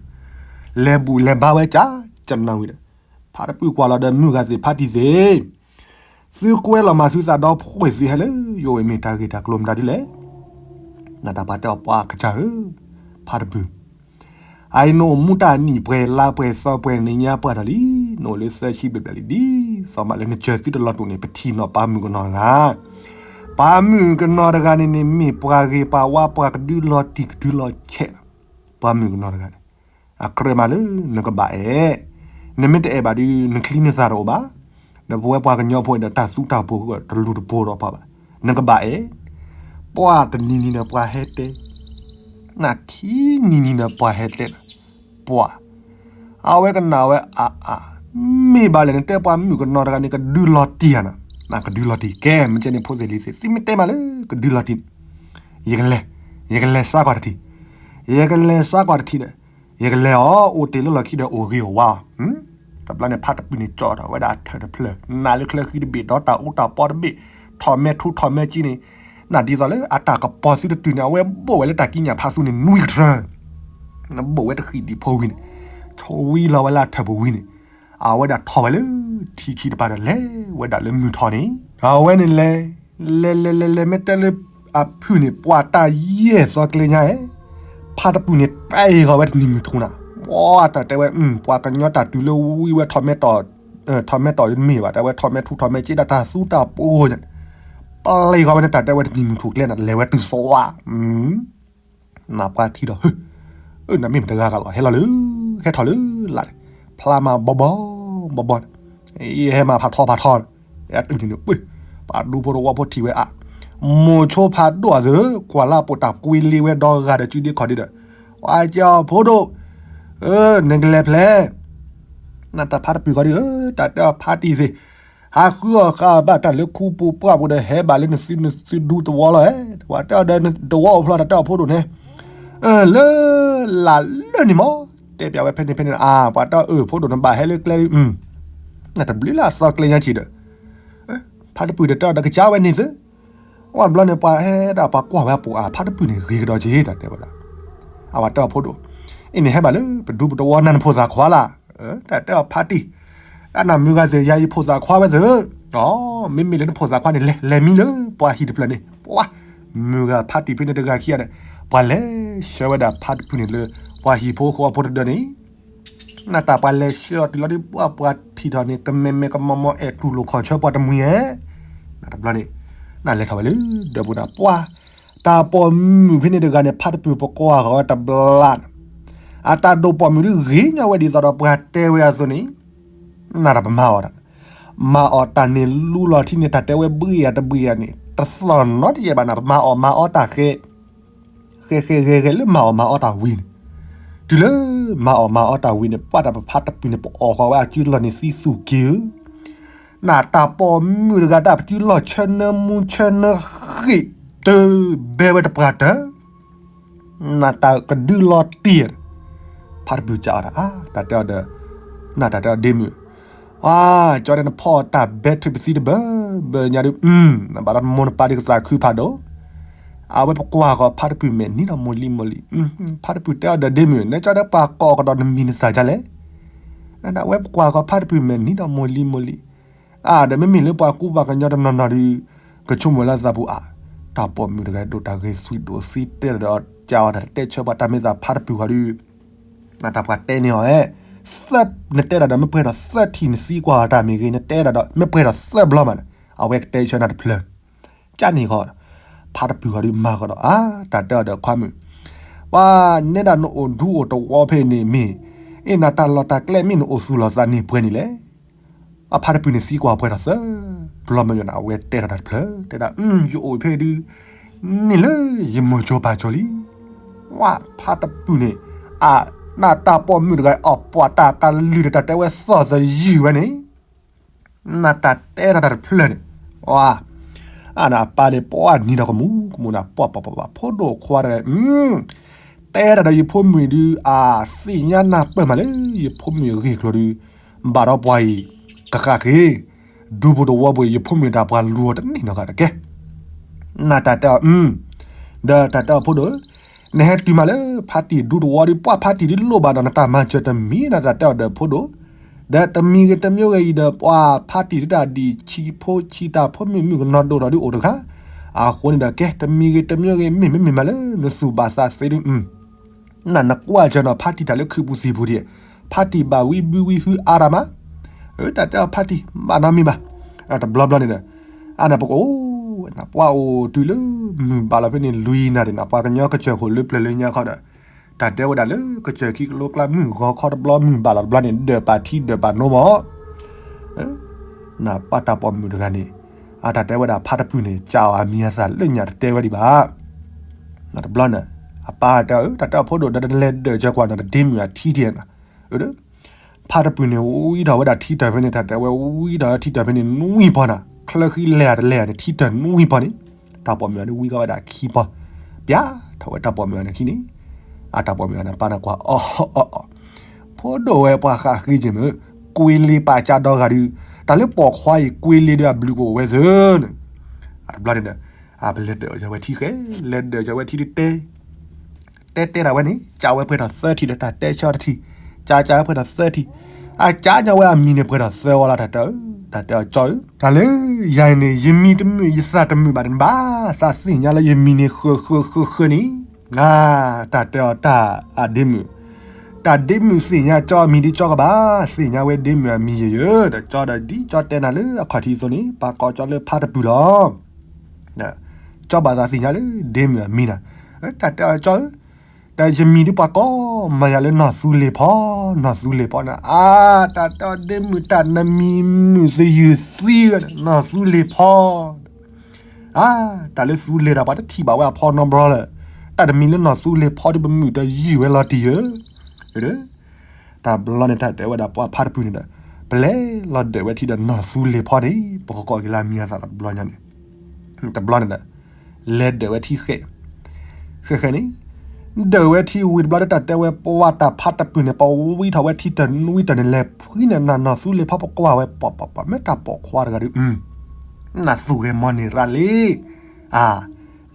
လဲၤဘူၣ်လဲၤဘါဝဲကၢ်ကနၣ်ဝံၤဒီး ဖါတပုၢ်ကွၢ်လီၤဒီးမုၢ်ဂၤသ့ၣ်ဖါတံၢ်သ့ၣ် သုကွဲလီၤမၤသုသးဒီဖှဲးသုဟဲလၢယအိၣ်အံၤ မ့ၢ်တၢ်ဂ့ၢ်တၢ်ကျိၤမတၤဒ်လဲၣ်. နတၢ်ပှၤတဲအီၤ ပှၤကစၢ်ဧၢ, ဖါတပုၢ်, အအံၤနအိၣ်မူတၢ်နံၣ်ပှဲၤလါပှဲၤသီပှဲၤနံၣ်ညါပှဲၤထီၣ်လံ, နအိၣ်လၢသၢဆံဘျဲၣ်ဘျဲၣ်လံဒ်သိးမးလၢနစၢၤသုတလီၤတူာ်န့ၣ် ပထံၣ်နီၣ်ပှၤမုၣ်ကနီၤတဂၤ, ပှၤမုၣ်ကနီၤတဂၤန့ၣ်န့ၣ် မ့ၢ်ပှၤဂ့ၤပှၤဝါပှၤကဒုလီၤတံၢ်ကဒုလီၤဆဲးလီၤ. ပှၤမုၣ်ကနီၤတဂၤန့ၣ် အကြၢးမးလၢနကဘၣ်အဲၣ်, နမ့ၢ်တအဲၣ်ဘၣ်ဒီး နချံနသၣ်တအိၣ်ဘၣ်, ဒီးပဝဲပှၤကညီဖိဒီးတၢ်သူတၢ်ပိာ်ဃုာ်တလူၤတပိာ်ဒီးပှၤဘၣ်, နကဘၣ်အဲၣ်, ပှၤတနံၤနံၤဒီးပှၤဟဲတဲ, နခံနံၤနံၤဒီးပှၤဟဲတဲ, ပှၤ အဝဲကနၣ်ဝဲအါအါ, မ့ၢ်ဘၣ်လဲၣ် နတဲပှၤမုၣ်ကနီၤတဂၤန့ၣ် ကဒုလီၤတံၢ်ဧါနၤ, နကဒုလီၤတံၢ် ကဲ မ့ၢ်ကဲန့ၣ်ဖိသ့ၣ်လံၤသ့ၣ် သုမ့ၢ်တဲမးလၢကဒုလီၤတံၢ်န့ၣ်, ယကလဲၤ, ယကလဲၤစါကွၢ်တထံၣ်, ယကလဲၤစါကွၢ်တထံၣ်ဒီး ယကလဲၤအီၤ အိၣ်တ့ၢ်လၢလီၢ်ခံဒီးအိၣ်ဂ့ၤအိၣ်ဝါအီၤ, တဘျီန့ၣ်ဖါတပုၢ်န့ၣ်ကၠီထီၣ်ဝဲဒၣ်အထၢၣ်တဖျၢၣ် နးလၢချၢဃံတဘ့ၣ်ဒီးတၢ်အူတၢ်ပီတဘ့ၣ်, ထီၣ်မဲာ်ထူထီၣ်မဲာ်ကံန့ၣ်, နဒ်သိးလၢအတၢ်ကပီၤသုတတုၤန့ၣ် အဝဲဘိၣ်ဝဲလၢတၢ်ကံးညာ်ဖးသူန့ၣ် နွံကထၢ နဘိၣ်ဝဲတဃံးဒံးဖိဝံၤန့ၣ်, ထိးဝံလီၤဝဲလၢအထၢၣ်ပူၤဝံၤန့ၣ်, အဝဲဒၣ်ထီၣ်ဝဲလၢထံခံတပၤဒီး လဲၤဝဲဒၣ်လၢမုၢ်ထီၣ်န့ၣ်, အဝဲန့ၣ်လဲၤ လဲၤလဲၤလဲၤလဲၤ မ့ၢ်တဲလၢအဖုၣ်န့ၣ် ပှၤတၢ်ယဲၢ်သီကျဲညါဧဲ, ဖါတပုၢ်န့ၣ် တ့ၢ်ဃီၤဝဲတနံၤမုၢ်ထူၣ်နၤ, ဝီတၢ်တဲဝဲ ပှၤကညီတၢ်တုၤလၢဝံဝဲထီၣ်မဲာ်တီၢ် ထီၣ်မဲာ်တီၢ်တမ့ၢ်ဘၣ်, တဲဝဲထီၣ်မဲာ်ထူၣ်ထီၣ်မဲာ်က့တၢ်သူတၢ်ပှိၤညါန့ၣ်, ပျဲဃီၤဝဲန့ၣ် တၢ်တဲဝဲတနံၤမုၢ်ထူၣ်ကျဲနၤ လဲၤဝဲတုၤသဝါ, နပှၤထံၣ်ဒီး နမ့ၢ်မတၤတဂၤဂၤလီၤ ဟဲလီၤလၢ ဟဲထီၣ်လၢလၢ်န့ၣ်, ဖျါမၤဘီဘီ ဘီဘီ, ဟဲမၤဖးထီဖးထီ, အတုၤန့ၣ် ပှၤဒူဖိတဝီဖိထံၣ်ဝဲအါ, မိၤဆိဖးဒိၣ်အသး ကွၢ်လၢပိာ်တၢ်ကွ့လ့ဝဲဒီဂၤဒီး စုဒ့ခီၣ်ဒ့ဒီး, ပှၤကီဖိဒိၣ်, နကလဲၤဖျဲး နတၢ်ဖါတပုၢ်ဃီဒီး တၢ်တဲအီၤဖါတံၢ်သ့ၣ်, ဟးဃုအီၣ်ဃာ်အီၣ်ဘၣ်တၢ်လၢခူပူၤပှၢ်ပူၤဒီး ဟဲဘၣ်လၢနသုနသုဒူသဝီလီၤဧဲ, တဝီတဲအီၤဒီး တဝီအိၣ်ဖျါတၢ်တဲအီၤဖိဒိၣ်န့ၣ်, လၢလၢ်လၢန့ၣ်မး, တဲပျးဝဲဖဲန့ၣ်ဖဲန့ၣ် အါ ပှၤတဲအီၤအၢ ဖိဒိၣ်နဘၣ်ဟဲလၢကျဲဒ်, နတဘျုးလၢအသီကျဲညါက့ၤဒီး, ဖါတပုၢ်ဒီးတဲအီၤဒီးကစၢ်ဝဲန့ၣ်သ့, ဝံၤဘျီန့ၣ်ပှၤဟဲဒၣ်ပှၤကွၢ်ဝဲအပိာ်အါ ဖါတပုၢ်န့ၣ်ဂ့ၤကဒီးက့ၤ တၢ်တဲဝဲဒၣ်, အဝဲတဲအီၤဖိဒိၣ်, အ့ၣ်န့ၣ်ဟဲဘၣ်လၢပဒူပတဝီနၤနဖိသၣ်ခွါလၢ်, တၢ်တဲအီၤဖါတံၢ်, တၢ်နမုၢ်ဂၤသ့ၣ် ယၤယဖိသၣ်ခွါဝဲသ့ၣ်, မ့မ့ၢ်လၢနဖိသၣ်ခွါန့ၣ် လဲၤလဲၤမံလၢပှၤဟံၣ်တဖျၢၣ်န့ၣ်, ပှၤ, မုၢ်ဂၤဖါတံၢ်ဖဲန့ၣ်တဂၤခံဂၤန့ၣ်, ပှၤလဲၤဆှၢဝဲဒၣ်ဖါတပုၢ်န့ၣ်လၢ ပှၤဟံၣ်ဖိဃီဖိတဒၢန့ၣ် နတၢ်ပှၤလဲၤဆှၢအီၤတုၤလီၤဒ်ပှၤပှၤထံၣ်ထီၣ်န့ၣ် ကမဲာ်မဲာ်ကမီၤမီၤ အဲၣ်တူၢ်လိာ်ခီၣ်ဆၢပှၤတမှံၤဧဲ, နတဘျီန့ၣ်, နလဲၤထီၣ်ဝဲလၢဒၢးပူၤန့ၣ် ပှၤ, တၢ်ပိာ်မုၣ်ဖဲန့ၣ်တဂၤန့ၣ် ဖါတပုၢ်ပကွၢ်ဃီၤဝဲတဘျီန့ၣ်, အတၢ်ဒိၣ်ပိာ်မုၣ်ဒ်ဂ့ၤညီဝဲဒ်သိးဒီးပှၤတဲဝဲအသိးန့ၣ်, နတၢ်ပမၤအီၤဒၣ်, မၤအီၤတၢ်န့ၣ်လူလီၤထံန့ၣ် တၢ်တဲဝဲဘှ့ၣ်ယၤတဘှ့ၣ်ယၤန့ၣ် တသီၣ်နီတယဲၢ်ဘၣ်နၤ ပမၤအီၣ်မၤအီတၢ်ဃဲ ဃဲဃဲဃဲဃဲလၢမၤအီၣ်မၤအီတၢ်ဝံၤန့ၣ်, တုၤလၢမၤအီၣ်မၤအီတၢ်ဝံၤန့ၣ် ပှၤတၢ်ပဖါတပုၢ်န့ၣ် ပအီၣ်ဃီၤဝဲအစုလီၢ်န့ၣ်သံသူၣ်က့ၤဧၢ, နတၢ်ပိာ်မုၣ်တဂၤတၢ်ပစုလီၢ်ဆၢနၢမူဆၢနၢဃ့ၢ် တဘဲဝဲတပှၢ်တၢၢ် နတၢ်ကဒုလီၤတံၢ်, ဖါတပုၢ်ကးအီၤဒၣ် အါ တၢ်တဲအီၤဒီး, နတၢ်တဲအီၤဒ့မုၣ်, အါ ကၠီဒီးနဖီၣ်တၢ်ဘဲထုးပသံတဘၢဘၢညါဒုး, နဘၣ်ဒီးနမိၢ်နပၢ်ဒုးကသးခုဖးဒိၣ်, အဝဲပကွၢ်ဃီၤဖါတပုၢ်မဲာ်နံၤဒီးမိၢ်လံၤမိၢ်လံၤ, ဖါတပုၢ်တဲအီၤဒီးဒ့မုၣ် နကၠီဒီးပှၤကိးကဒီးနမံၤနသၣ်ဒ်လဲၣ်, အဝဲပကွၢ်ဃီၤဖါတပုၢ်မဲာ်နံၤဒီးမိၢ်လံၤမိၢ်လံၤ, အါ ဒီးမ့မ့ၢ်လၢပှၤကူပှၤကညီတနီၤနီၤဒုး, ကဆိကမိၣ်လၢသးပူၤအါ, တၢ်ပိာ်မုၣ်တဂၤဒိၣ်တၢ်ဂ့ၤသွံၣ်ဒိၣ်သံတဲဒီးကးအီၤတၢ်တတဲဆၢပှၤတၢ်မ့ၢ်သးဖါတပုၢ်ဃီဒုး နတၢ်ပှၤတဲန့ၢ်အီၤဧဲ, သၢ နတဲဒၣ်ဒီးမ့ၢ်ပှဲၤထီၣ်သၢထံၣ်နသံကွၢ်တၢ်မ့ၢ်ဂ့ၤ နတဲဒၣ်ဒီး မ့ၢ်ပှဲၤထီၣ်သၢဘျီမးန့ၣ် အဝဲကတဲဆၢနၤတဖျၢၣ်, ကန့ၣ်ဃီ, ဖါတပုၢ်ဃီဒုးမၤဃီဒီး အါ တၢ်တဲအီၤဒီးခွါမုၣ်, ပှၤနဲဒၣ်နအိၣ်ဒူအိၣ်တဝီဖဲန့ၣ်မ့ၢ်, အ့ၣ် နတၢ်လီၢ်တၢ်ကျဲမ့ၢ်နအိၣ်သူၣ်လီၤသးန့ၢ်ပှဲၤန့ၣ်လဲၣ် အဖါတပုၢ်န့ၣ်သံကွၢ်ပှဲၤထီၣ်သၢဘျီမးန့ၣ် အဝဲတဲထီၣ်တၢ်တဖျၢၣ် တဲဒၣ် ယအိၣ်ဖဲဒုး, န့ၢ်လၢယမိၢ်ကၠိပၢ်ကၠိလံ, ဝါ ဖါတပုၢ်န့ၣ်, အါ နတၢ်ပိာ်မုၣ်တဂၤအီၣ်ပှၤတၢ်ကလုၢ်ဒီးတၢ်တဲဝဲသီၣ်သယုၢ်ဝဲန့ၣ်, နတၢ်တဲထီၣ်တၢ်တဖျၢၣ်န့ၣ်, ဝါ အါ နအပၢ်န့ၣ် ပှၤနံၤဒီးကမူၤကမူၤနၤ ပှၤပှၤပှၤပှၤ ဖိဒိၣ်ခွါတဂၤ, တဲဒၣ်ဒီးယဖိမုၣ်ဒုး အသ့ၣ်ညါနၢ်ပၢၢ်မးလၢ ယဖိမုၣ်အဂ့ၢ်အကျိၤဒုး, ဘၣ်ဒီးပှၤအံၤ, ကဃၣ်ဃ့ၢ်, ဒူပူၤတဝီပူၤ ယဖိမုၣ်တၢ်ပှၤလူၤအီၤတန့ၢ်နီတဂၤတက့ၢ်. နတၢ်တဲအီၤ, ဒီးတၢ်တဲအီၤဖိဒိၣ်, နဟဲတုၤမးလၢဖါတံၢ်ဒူတဝီဒုး ပှၤဖါတံၢ်ဒုးလိၣ်ဘၣ်ဒီးနတၢ်မၤစၢၤတမံၤ နတၢ်တဲအီၤဒီးဖိဒိၣ်, ဒီးတမံၤဂ့ၤတမံၤဂ့ၤအံၤဒီး ပှၤဖါတံၢ်ဒုးတၢ်ဒ်ဆံးဖိဆံးတၢ်ဖိမုၣ်မုၣ်ကနီၤဒိၣ်ဒီးဒုးအိၣ်တဂၤ, အဃိန့ၣ်ဒီးကဲ တမံၤဂ့ၤတမံၤဂ့ၤ မ့မ့ၢ်မ့မ့ၢ်မးလၢနသူၣ်ဘၣ်သးသ့ဒုး နနကွၢ်စၢၤနီၤ ဖါတံၢ်တၢ်လၢခုးပူၤသံၣ်ပူၤဒံး, ဖါတံၢ်ဘၣ်ဝံဘုဝံဟုအါတၢ်မး, တၢ်တဲအီၤဖါတံၢ် ဘၣ်နီတမံၤဘၣ်, တဘျီဘျီန့ၣ်ဒီး, အါနပကအိၣ်, နပှၤအိၣ်တုၤလၢမုၢ်ဘၣ်လီၤဖဲန့ၣ်လွံၢ်နၣ်ရံၣ် နပှၤကညီကစၢၢ်ခိၣ်လၢပျၢၤလၢညါခီဒီး, တၢ်တဲဝဲဒၣ်လၢကစၢၢ်ခံကလိကျါမုၢ်ဂီၤခီတဘျီမုၢ်ဘၣ်လီၤတဘျီန့ၣ် ဒၢးပာ်ထံဒၢးပာ်နိမး နပၢ်တၢ်ပိာ်မုၣ်တဂၤန့ၣ်, အတၢ်တဲဝဲဒၣ်ဖါတပုၢ်န့ၣ် ကးအီၤအမံၤအသၣ်လၢညါတတဲဝဲဒံးဘၣ်. တဘျီန့ၣ်, အပၢ်တဲအီၤ တၢ်တဲအီၤဖိဒိၣ်ဒီး နလဲၤဒၢးစၢၤကွၢ်နီၤ တဒ့မုၣ်အထံထံၣ်န့ၣ်, ဖါတပုၢ်န့ၣ် ဝံထီၣ်ဝဲဒၣ်ထံတၢၢ်ဖဲန့ၣ် တၢ်တဲဝဲဝံထီၣ်ထံတၢၢ်ဖဲန့ၣ် နွံပီၤနၤ, ချၢဃံလဲၤတလဲၤန့ၣ် ထံတၢၢ်နွံပီၤန့ၣ်, တၢ်ပိာ်မုၣ်န့ၣ်ဝံကီဝဲဒၣ်ခံပီၤ, ပျးထီၣ်ဝဲတၢ်ပိာ်မုၣ်အီၤန့ၣ်ခံန့ၣ်, အတၢ်ပိာ်မုၣ်အီၤန့ၣ် ပၢ်န့ၣ်ကွၢ်အီၤ ဖိဒိၣ်ဝဲပှၤဃးဃ့က့ၤမ့ၢ်, ကွ့လ့ပာ်ကၢ်ဒီဂၤဒုး, တၢ်လၢပိာ်ခွါအံၤ ကွ့လ့ဒုးအဘျုးကအိၣ်ဝဲသ့န့ၣ်, အတဘျီန့ၣ်ဒီး, အပလဲၤဒၢးစၢၤဝဲထံဃဲ, လဲၤဒၢးစၢၤဝဲထံဒုးတဲ, တဲတဲဒၣ်ဝဲန့ၣ် ကးဝဲပှဲၤထီၣ်သၢထံၣ်ဒီးတၢ်တဲဆၢအီၤတထံၣ်, ကၠါကၠါပှဲၤဒီးသၢထံၣ်, အကၠါညါဝဲအမံၤန့ၣ်ပှဲၤဒီးသၢဝီလီၤ တၢ်တဲအီၤ, တၢ်တဲအီၤကၠီဧၢ, တၢ်လၢယၤအံၤန့ၣ် ယမံၤတမုာ်ယသးတမုာ်ဘၣ်န့ၣ်ဘၣ်, သးသ့ၣ်ညါလၢယမံၤန့ၣ်ဃၢၤဃၢၤဃၢၤဃၢၤန့ၣ်, တၢ်တဲအီၤတၢ်အဒ့မုၣ်, တၢ်ဒ့မုၣ်သ့ၣ်ညါကၠီအမံၤဒ်ကၠီကဘၣ်, သ့ၣ်ညါဝဲဒ့မုၣ်အမံၤယဲယဲ, ဒီးကၠီဒီးဒ်ကၠီတဲနၤလၢအခီၣ်ထံးအသိးန့ၣ် ပာ်ကိးကၠီလၢဖါတပုၢ်လီၤ. ကၠီဘၣ်သးသ့ၣ်ညါလၢဒ့မုၣ်အမံၤနၤ, တၢ်တဲအီၤကၠီဧၢ, ဒီးယမံၤဒ်ပှၤကိးမၤယၤလၢနီၢ်သူလ့ၤဖီ, နီၢ်သူလ့ၤဖီန့ၣ်, အါ, တၢ်တဲအီၤဒ့မုၣ်တၢ်နမံၤမုာ်သယုၢ်သံဝဲ, နီၢ်သူလ့ၤဖီ အါ, တၢ်လၢသူလဲၤဒီးပှၤတထံၣ်ဘၣ်ဝဲအဖီနီတဘျီလၢၤ, တၢ်တမံၤလၢနီၢ်သူလ့ၤဖီဒ်ပမုာ်တယုၢ်ဝဲလီၤတံၢ်ဧၢ, တဘျီန့ၣ်တၢ်တဲဝဲဒၣ်ပှၤဖါတပုၢ်န့ၣ်ဒီး, ပလဲၤလီၤဒၢးဝဲထံဒီးနီၢ်သူလ့ၤဖီန့ၣ် ပကကိးက့ၤလၢအမံၤအသးတဘျီညါန့ၣ်, တဘျီန့ၣ်ဒီး လဲၤဒၢးဝဲထံဃဲ, ဃဲဃဲန့ၣ်, ဒၢးဝဲထံဝံၤတဘျီလၢတၢ်တဲဝဲပှၤတၢ်ဖါတပုၢ်န့ၣ် ပဝံထီၣ်ဝဲထံတနွံတၢ်န့ၣ် လဲၤဖှံန့ၣ် နနီၢ်သူလ့ၤဖီပကွၢ်ဝဲ ပှၤပှၤပှၤ မ့ၢ်တၢ်ပိာ်ခွါတဂၤဒီး, နသူၣ်ဂဲၤမီၢ်န့ၢ်ရၣ်လံ, အါ,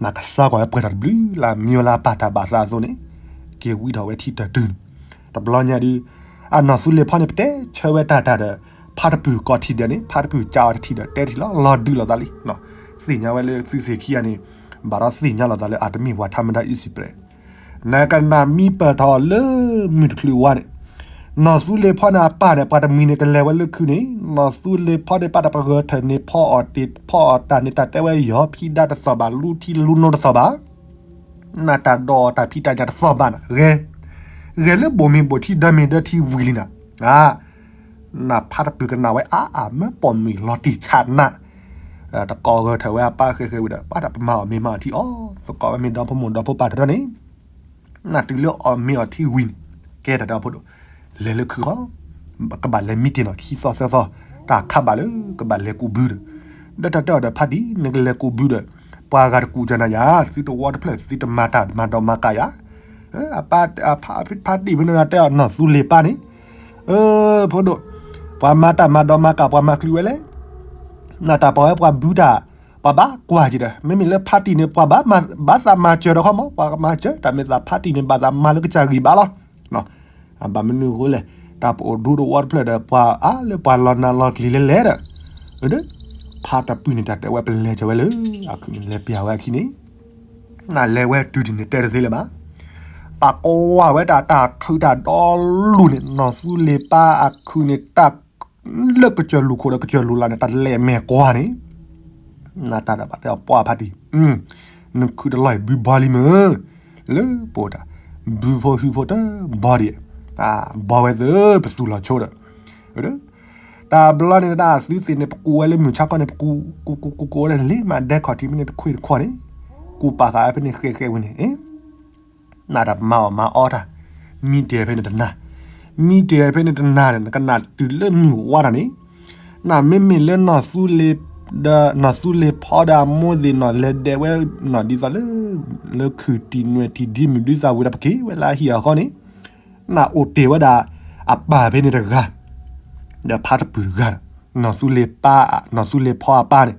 နကစၢ်ကွၢ်ဝဲပှဲၤထီၣ်တဘျုးလၢအမံၤလၢအပာ်တၢ်ဘၣ်သးအသိးန့ၣ်, က့ၤဝံထီၣ်ဝဲထံတတုၤန့ၣ်, တဘျီညါဒုး, အနီၢ်သူလ့ၤဖီန့ၣ် ပတဲဆၢဝဲတၢ်တၢ်ဒီး, ဖါတပုၢ်ကိးထံၣ်ဒီးန့ၣ် ဖါတပုၢ်ကးအီၤတထံၣ်ဒီးတဲထံၣ်လီၤ လီၤဒုးလိာ်သးလံ, သ့ၣ်ညါဝဲလၢသုသ့ၣ်ခံဂၤန့ၣ်, ဘၣ်ဒီးသ့ၣ်ညါလိာ်သးလၢအတမ့ၢ်ပှၤထါမတၤအံၣ်စံးပှဲၤ နကနၣ်မံပၢၢ်ထီၣ်လၢမုၢ်တချုးဝါန့ၣ်, နီၢ်သူလ့ၤဖီန့ၣ်အပၢ်န့ၣ် ပှၤတမှံၤန့ၣ်ကလဲၤဝဲလၢခုန့ၣ်, နီၢ်သူလ့ၤဖီန့ၣ် ဘၣ်တၢ်ပဂၢၢ်ထၢၣ်န့ၣ် ဖီအီၣ်တ့ၢ်ဖီအီၣ်တၢ်န့ၣ် တၢ်တဲဝဲယီၤဖံးဒါတသီၣ်ဘၣ် လူထံလူနိတသီၣ်ဘၣ်, နတၢ်ဒိးအီၣ်တၢ်ဖံးတၢ်ညၣ်တသီၣ်ဘၣ်န့ၣ်, ဂဲၤလၢဘိၣ်မ့ၢ်ဘိၣ်ထံဒီမ့ၢ်ဒီထံဝံၤလံန့ၣ်, နဖါတပုၢ်ကနၣ်ဝဲအါအါ မ့ၢ်ပိာ်မုၣ်လီၤတံၢ်ဆးနး တကိးဂၢၢ်ထၢၣ်ဝဲအပၢ်ဃဲဃဲဝံၤဒီး ဘၣ်တၢ်ပမၤအီၣ်မ့ၤမၤအီၣ်ထံအီၤ, သကိးဝဲမ့ၢ်ဒီဖိမိၢ်ဒီဖိပၢ်တရၢန့ၣ်, နတုၤလၢအီၣ်မ့ၤအီၣ်ထံဝံၤန့ၣ်, ကဲတၢ်တဲအီၤဖိဒိၣ်, လဲၤလၢခုဃီ, ကဘၣ်လဲၤမံတ့ၢ်နီၤ ခံသီသၢသီ, တၢ်ခးဘၣ်လၢကဘၣ်လဲၤကူးဘုဒီး, ဒီးတၢ်တဲအီၤဒီးဖါတံၢ် နကလဲၤကူးဘုဒီး, ပှၤဂၤတကူးကနၤယၤ သုတဝီတဖျၢၣ် သုတမၤတၢ်မၤဒီးမၤကၢ်ယၤ, အပၢ်, ဖါတံၢ်ဖဲန့ၣ်တဲအီၤနီၢ်သူလ့ၤပၢ်န့ၣ်, ဖိဒိၣ်, ပှၤမၤတၢ်မၤဒီးမၤကၢ် ပှၤမၤချုးဝဲလဲၣ်, နတၢ်ပှၤဝဲပှၤဘုတၢ်, ပှၤဘၣ်ကွၢ်က့ၤဒီး မ့မ့ၢ်လၢဖါတံၢ်န့ၣ် ပှၤဘၣ်မၤ, ဘၣ်သးမၤစၢၤဒီးခီမး ပှၤကမၤစၢၤ တၢ်မ့ၢ်သးဖါတံၢ်န့ၣ် ဘၣ်သးမၤလၢကစၢ်ဂံၢ်ဘါလီၤ. အဘၣ်မနုၤအဃိလဲၣ်, တၢ်ပအိၣ်ဒူတဝီတဖျၢၣ်ဒီး ပှၤအါလၢပှၤလီၤနၤလီၤကျံၤလဲၤလဲၤဒီး, ဖါတပုၢ်န့ၣ် တၢ်တဲဝဲပလဲၤကၢၤဝဲလၢ, အခုန့ၣ်လဲၤပျၢ်ဝဲအခံန့ၣ် နလဲၤဝဲတုၤဒ်န့ၣ်တဲတသ့လၢၤဘၣ်. ပှၤကွၢ်ဝဲဒၣ်တၢ်ခုးတၢ်ဒီလူၢ်န့ၣ် နီၢ်သူလ့ၤပၢ်အခုးန့ၣ် တၢ်လၢကစၢၢ်လူၢ်ခိၣ်ဒီးကစၢၢ်လူၢ်လၢ်န့ၣ် တၢ်လဲၤမဲာ်ကွၢ်န့ၣ် နတၢ်ဒၣ်ဘၣ်တဲအီၤပှၢ်ဖါတံၢ်, နခုးတလီၢ်အံၤဘုဘီလံမ့ၢ်, လၢပအိၣ်တၢ်, ဘုဖိဟုဖိတဘီဒံး, ဘီဝဲသ့ၣ်ပသူၣ်လီၤဆိဒီး, တၢ်ဘျီန့ၣ်ဒၣ်သုသ့ၣ်န့ၣ် ပကူးဝဲလၢမုၢ်ဆါခီန့ၣ် ပကူး, ကူးကူးကူးကူးဝဲဒၣ်လ့မးဒဲခီၣ်ထံးဖဲန့ၣ်တခွ့ၣ်တခွီၣ်န့ၣ်, ကူးပာ်သးဝဲဖဲန့ၣ်ဃဲဃဲဝံၤန့ၣ် နတၢ်ပမၤအီၣ်မၤအီတၢ်, မံတ့ၢ်ဖဲန့ၣ်တနၤ, မံတ့ၢ်ဖဲန့ၣ်တနၤန့ၣ် နကနၣ်တုၤလၢမုၢ်ဝါတၢ်န့ၣ်, နမ့မ့ၢ်လၢနီၢ်သူလ့ၤ, ဒီးနီၢ်သူလ့ၤဖီဒီးအမိၢ်သ့ၣ်နီၢ်လဲၤဒဲးဝဲနီၢ်ဒ်သိးလၢ, လၢခုၣ်တံၢ်နွဲၣ်တံၢ်ဒ်မုၢ်ဒ်သးဝံၤဒီးပက့ၤဝဲလၢအဟံၣ်အဃီန့ၣ်, နအိၣ်တ့ၢ်ဝဲဒၣ်, အပၢ်ဖဲန့ၣ်တဂၤ, ဒီးဖါတပုၢ်တဂၤ, နီၢ်သူလ့ၤပၢ်, နီၢ်သူလ့ၤဖီအပၢ်န့ၣ်,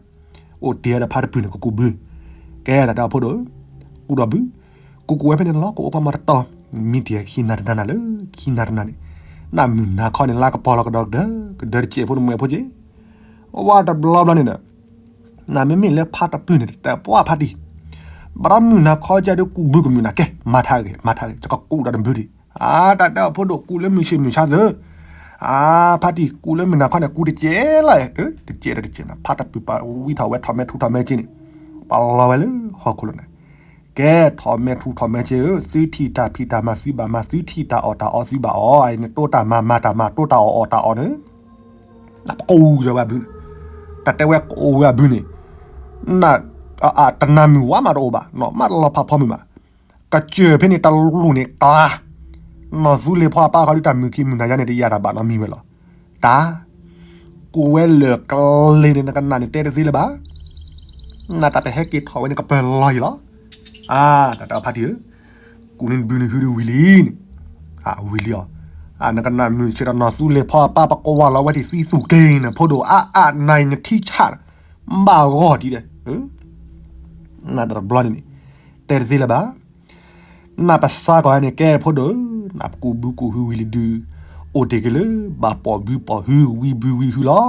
အိၣ်တ့ၢ်ဝဲဒီးဖါတပုၢ်န့ၣ် ကကူးဘု, ကဲတၢ်တဲအီၤဖိဒိၣ်, ကူးဒီးဘု, ကူးကူးဝဲဖဲန့ၣ်လီၤ ကအိၣ်ကီမးတတီၤ, မံတ့ၢ်ခံနၤတနၤနၤလၢ, ခံနၤတနၤန့ၣ်, နမုၢ်နၤခီန့ၣ် လါကပီၤလီၤကဒီးကဒၢ, ကဒၢတစဲးဖိတမှဲၤဖိက့ၤ, ဝါတဘျီဘျီန့ၣ်ဒီး, နမ့မ့ၢ်လၢဖါတပုၢ်န့ၣ် တပှၢ်ဖါတံၢ်, ဘၣ်ဒီးမုၢ်နၤခီကဒီးကူးဘုကမုၢ်နၤကဲ, မၤထါဂ့ၤ, မၤထါဂ့ၤ, ယကကူးဒီးတဘုဒံး, အါ တၢ်တဲအီၤဖိဒိၣ် ကူးလၢမုၢ်ဆ့ၣ်မုၢ်ဆါသၢ, အါ ဖါတံၢ်ကူးလၢမုၢ်နၤခီန့ၣ် ကူးတစဲးလီၤ, တစဲးဒီးတစဲးန့ၣ် ဖါတပုၢ်ပာ်ဝံထီၣ်ဝဲထီၣ်မဲထူထီၣ်မဲက့န့ၣ်, ပာ်လီၤဝဲလၢဟီၣ်ခိၣ်လိၤန့ၣ်, ကဲထီၣ်မဲထူထီၣ်မဲက့ဧၢ, သုထံၣ်တၢ်ဖံးတၢ်မၤသုဘၣ်မၤ, သုထံၣ်တၢ်အီၣ်တၢ်အီသုဘၣ်အီ, အန့ၣ်တိၢ်တၢ်မၤမၤတၢ်မၤ တိၢ်တၢ်အီၣ်အီၣ်တၢ်အီန့ၣ်, နပကိးကၢၤဝဲအဘုန့ၣ်, တၢ်တဲဝဲကိးဝဲအဘုန့ၣ်, န, တနၤမုၢ်ဝါမးတအိၣ်ဘၣ်, နီၢ်မးတလီၤဖးဖီမုၢ်ဘၣ်, ကစၢၢ်ဖဲန့ၣ်တလူၢ်န့ၣ်ကျါ, နီၢ်သူလ့ၤဖီအပၢ်ခီဒုးတၢ်မုၢ်ခံမုၢ်နၤယါန့ၣ် တယာ်တၢ်ဘၣ်နီတမံၤဝဲလီၤ, တၢ် ကူးဝဲလၢာ်ကျဲန့ၣ် နကနၣ်န့ၣ်တဲတသ့လၢၤဘၣ်, နတၢ်တဟဲက့ၤထီၣ်ဝဲန့ၣ် ကပၢၤလီၤယံၤလီၤ, အါ တၢ်တဲအီၤဖါတံၢ်ဧၢ, ကူးန့ၣ်ဘုန့ၣ်ဟုဒုးဝံၤလံန့ၣ်, ဝံၤလံအီၤ, နကနၣ်မုၢ်ဆ့ၣ်ဒီးနီၢ်သူလ့ၤဖီအပၢ် ပကွၢ်လီၤဝဲဒၣ်သံသူၣ်က့ၤန့ၣ် ဖိဒိၣ်အါအါ နၤအံၤနထံဆး, ဘၣ်ဂီၢ်ဒ်လဲၣ်, နတၢ်တဘျီန့ၣ်န့ၣ်, တဲတသ့လၢၤဘၣ် နပစးကီးန့ၣ် ကဲဖိဒိၣ်ဧၢ, နပကူးဘုကူးဟုဝံၤလံဒုး, အိၣ်တ့ၢ်က့ၤလၢ ဘၣ်ပိာ်ဘုပိာ်ဟု ဝံဘုဝံဟုလီၤ.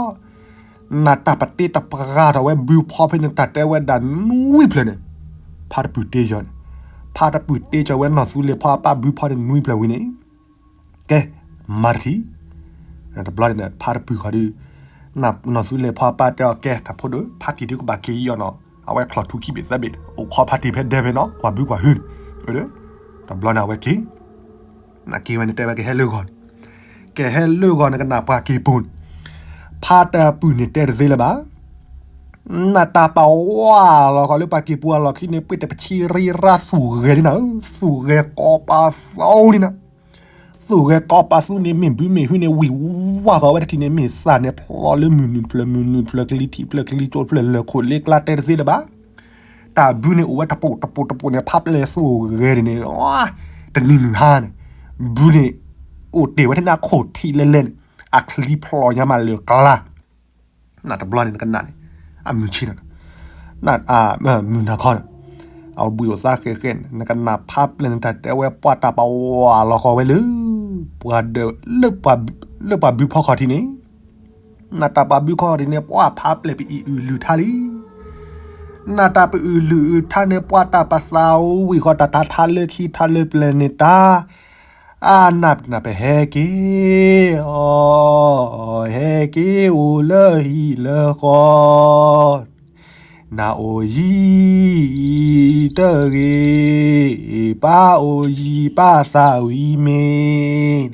နတၢ်ပတ့တပှၢ်ထီၣ်ဝဲဘုဖီဖဲန့ၣ် တၢ်တဲဝဲဒၣ်နွံဖျၢၣ်န့ၣ်, ဖါတပုၢ်တ့ကၠီၤန့ၣ်, ဖါတပုၢ်တ့ကၠီၤဝဲနီၢ်သူလ့ၤဖီအပၢ်ဘုဖီန့ၣ်နွံဖျၢၣ်ဝံၤန့ၣ်, ကဲ, မၤတထံၣ်, တဘျီန့ၣ် ဖါတပုၢ်ဃီဒီး နီၢ်သူလ့ၤဖီအပၢ်တဲအီၤ ကဲ တၢ်ဖိဒိၣ် ဖါတံၢ်ဒုးကဘၣ်က့ၤယီၤနီၤ, အဝဲချီၣ်ထူခံဘ့ၣ်သၢဘ့ၣ် အိၣ်ခိးဖါတံၢ်ဖဲဒဲဖဲနီၤ ကွၢ်ဘုကွၢ်ဟုန့ၣ်, တဘျီန့ၣ်အဝဲက့ၤ နက့ၤဝဲန့ၣ် တဲဝဲကဟဲလၢဂီၢ်န့ၣ်, ကဟဲလၢဂီၢ်န့ၣ် ကနၣ်ပှၤက့ၤပူၤန့ၣ်, ဖါတပုၢ်န့ၣ်တဲတသ့လၢၤဘၣ်. နတၢ်ပာ်ဝးလီၤဃီလၢပှၤက့ၤပူၤအလီၢ်ခံန့ၣ် ပှ့ၤတပဆံရ့ရါသူၣ်ဂဲၤလံနၤ, သူၣ်ဂဲၤကိးပာ်သူလံနၤ, သူၣ်ဂဲၤကိးပာ်သူန့ၣ် မ့ၢ်ဘုမ့ၢ်ဟုန့ၣ် ဝံၢ်ဝါဃီဝဲတထံၣ်န့ၣ် မ့ၢ်သၣ်န့ၣ်ဖျိးလၢမုၢ်နုာ်တဖျၢၣ် မုၢ်နုာ်တဖျၢၣ်ကလံၤထံးတဖျၢၣ်ကလံၤကၠိတဖျၢၣ် လၢၢ်ခိၣ်လ့ကျါတဲတသ့လၢၤဘၣ်. တၢ်ဘုန့ၣ်အိၣ်ဝဲတပိာ်တပိာ်တပိာ်န့ၣ် ဖးပျဲၢ်သူၣ်ဂဲၤန့ၣ်န့ၣ်, တနံၤနုာ်ဟါန့ၣ်, ဘုန့ၣ် အိၣ်တ့ၢ်ဝဲထဲန့ၣ်အခိၣ်ထံးလဲလဲန့ၣ်, အချံဖျိးညါမးလၢာ်ကျါ, နတဘျီန့ၣ်နကနၣ်န့ၣ်, အမုၢ်ဆ့ၣ်န့ၣ်, မုၢ်နၤခီန့ၣ်, အဝဲဘှံးအိၣ်သးဃဲးဃဲးန့ၣ် နကနၣ်ဖးပျဲၢ်န့ၣ် တၢ်တဲဝဲပှၤတၢ်ပဝးလီၤဃီဝဲလၢ ပှၤဒၢး လၢပှၤဘုဖီခီၣ်ထံးန့ၣ် နတၢ်ပှၤဘုခီၣ်ထံးန့ၣ် ပှၤဖးပျဲၢ်ပအံၣ်အုၣ်လုၢ်ထါလံ. နတၢ်ပအုၣ်လုၢ်အုၣ်ထါန့ၣ် ပှၤတၢ်ပသးဝံၣ်ဃီတၢ်ထါထါလၢခံထါလၢပျဲၢ်န့ၣ်တၢ်, အနၢ်ပနၢ်ပဟဲက့ၤ, အီ, ဟဲက့ၤအိၣ်လၢဟံၣ်လၢဃီ နအိၣ်ယံၤတဂ့ၤ, ပၢ်အိၣ်ယံၤပၢ်သးဝံၣ်မ့ၢ်,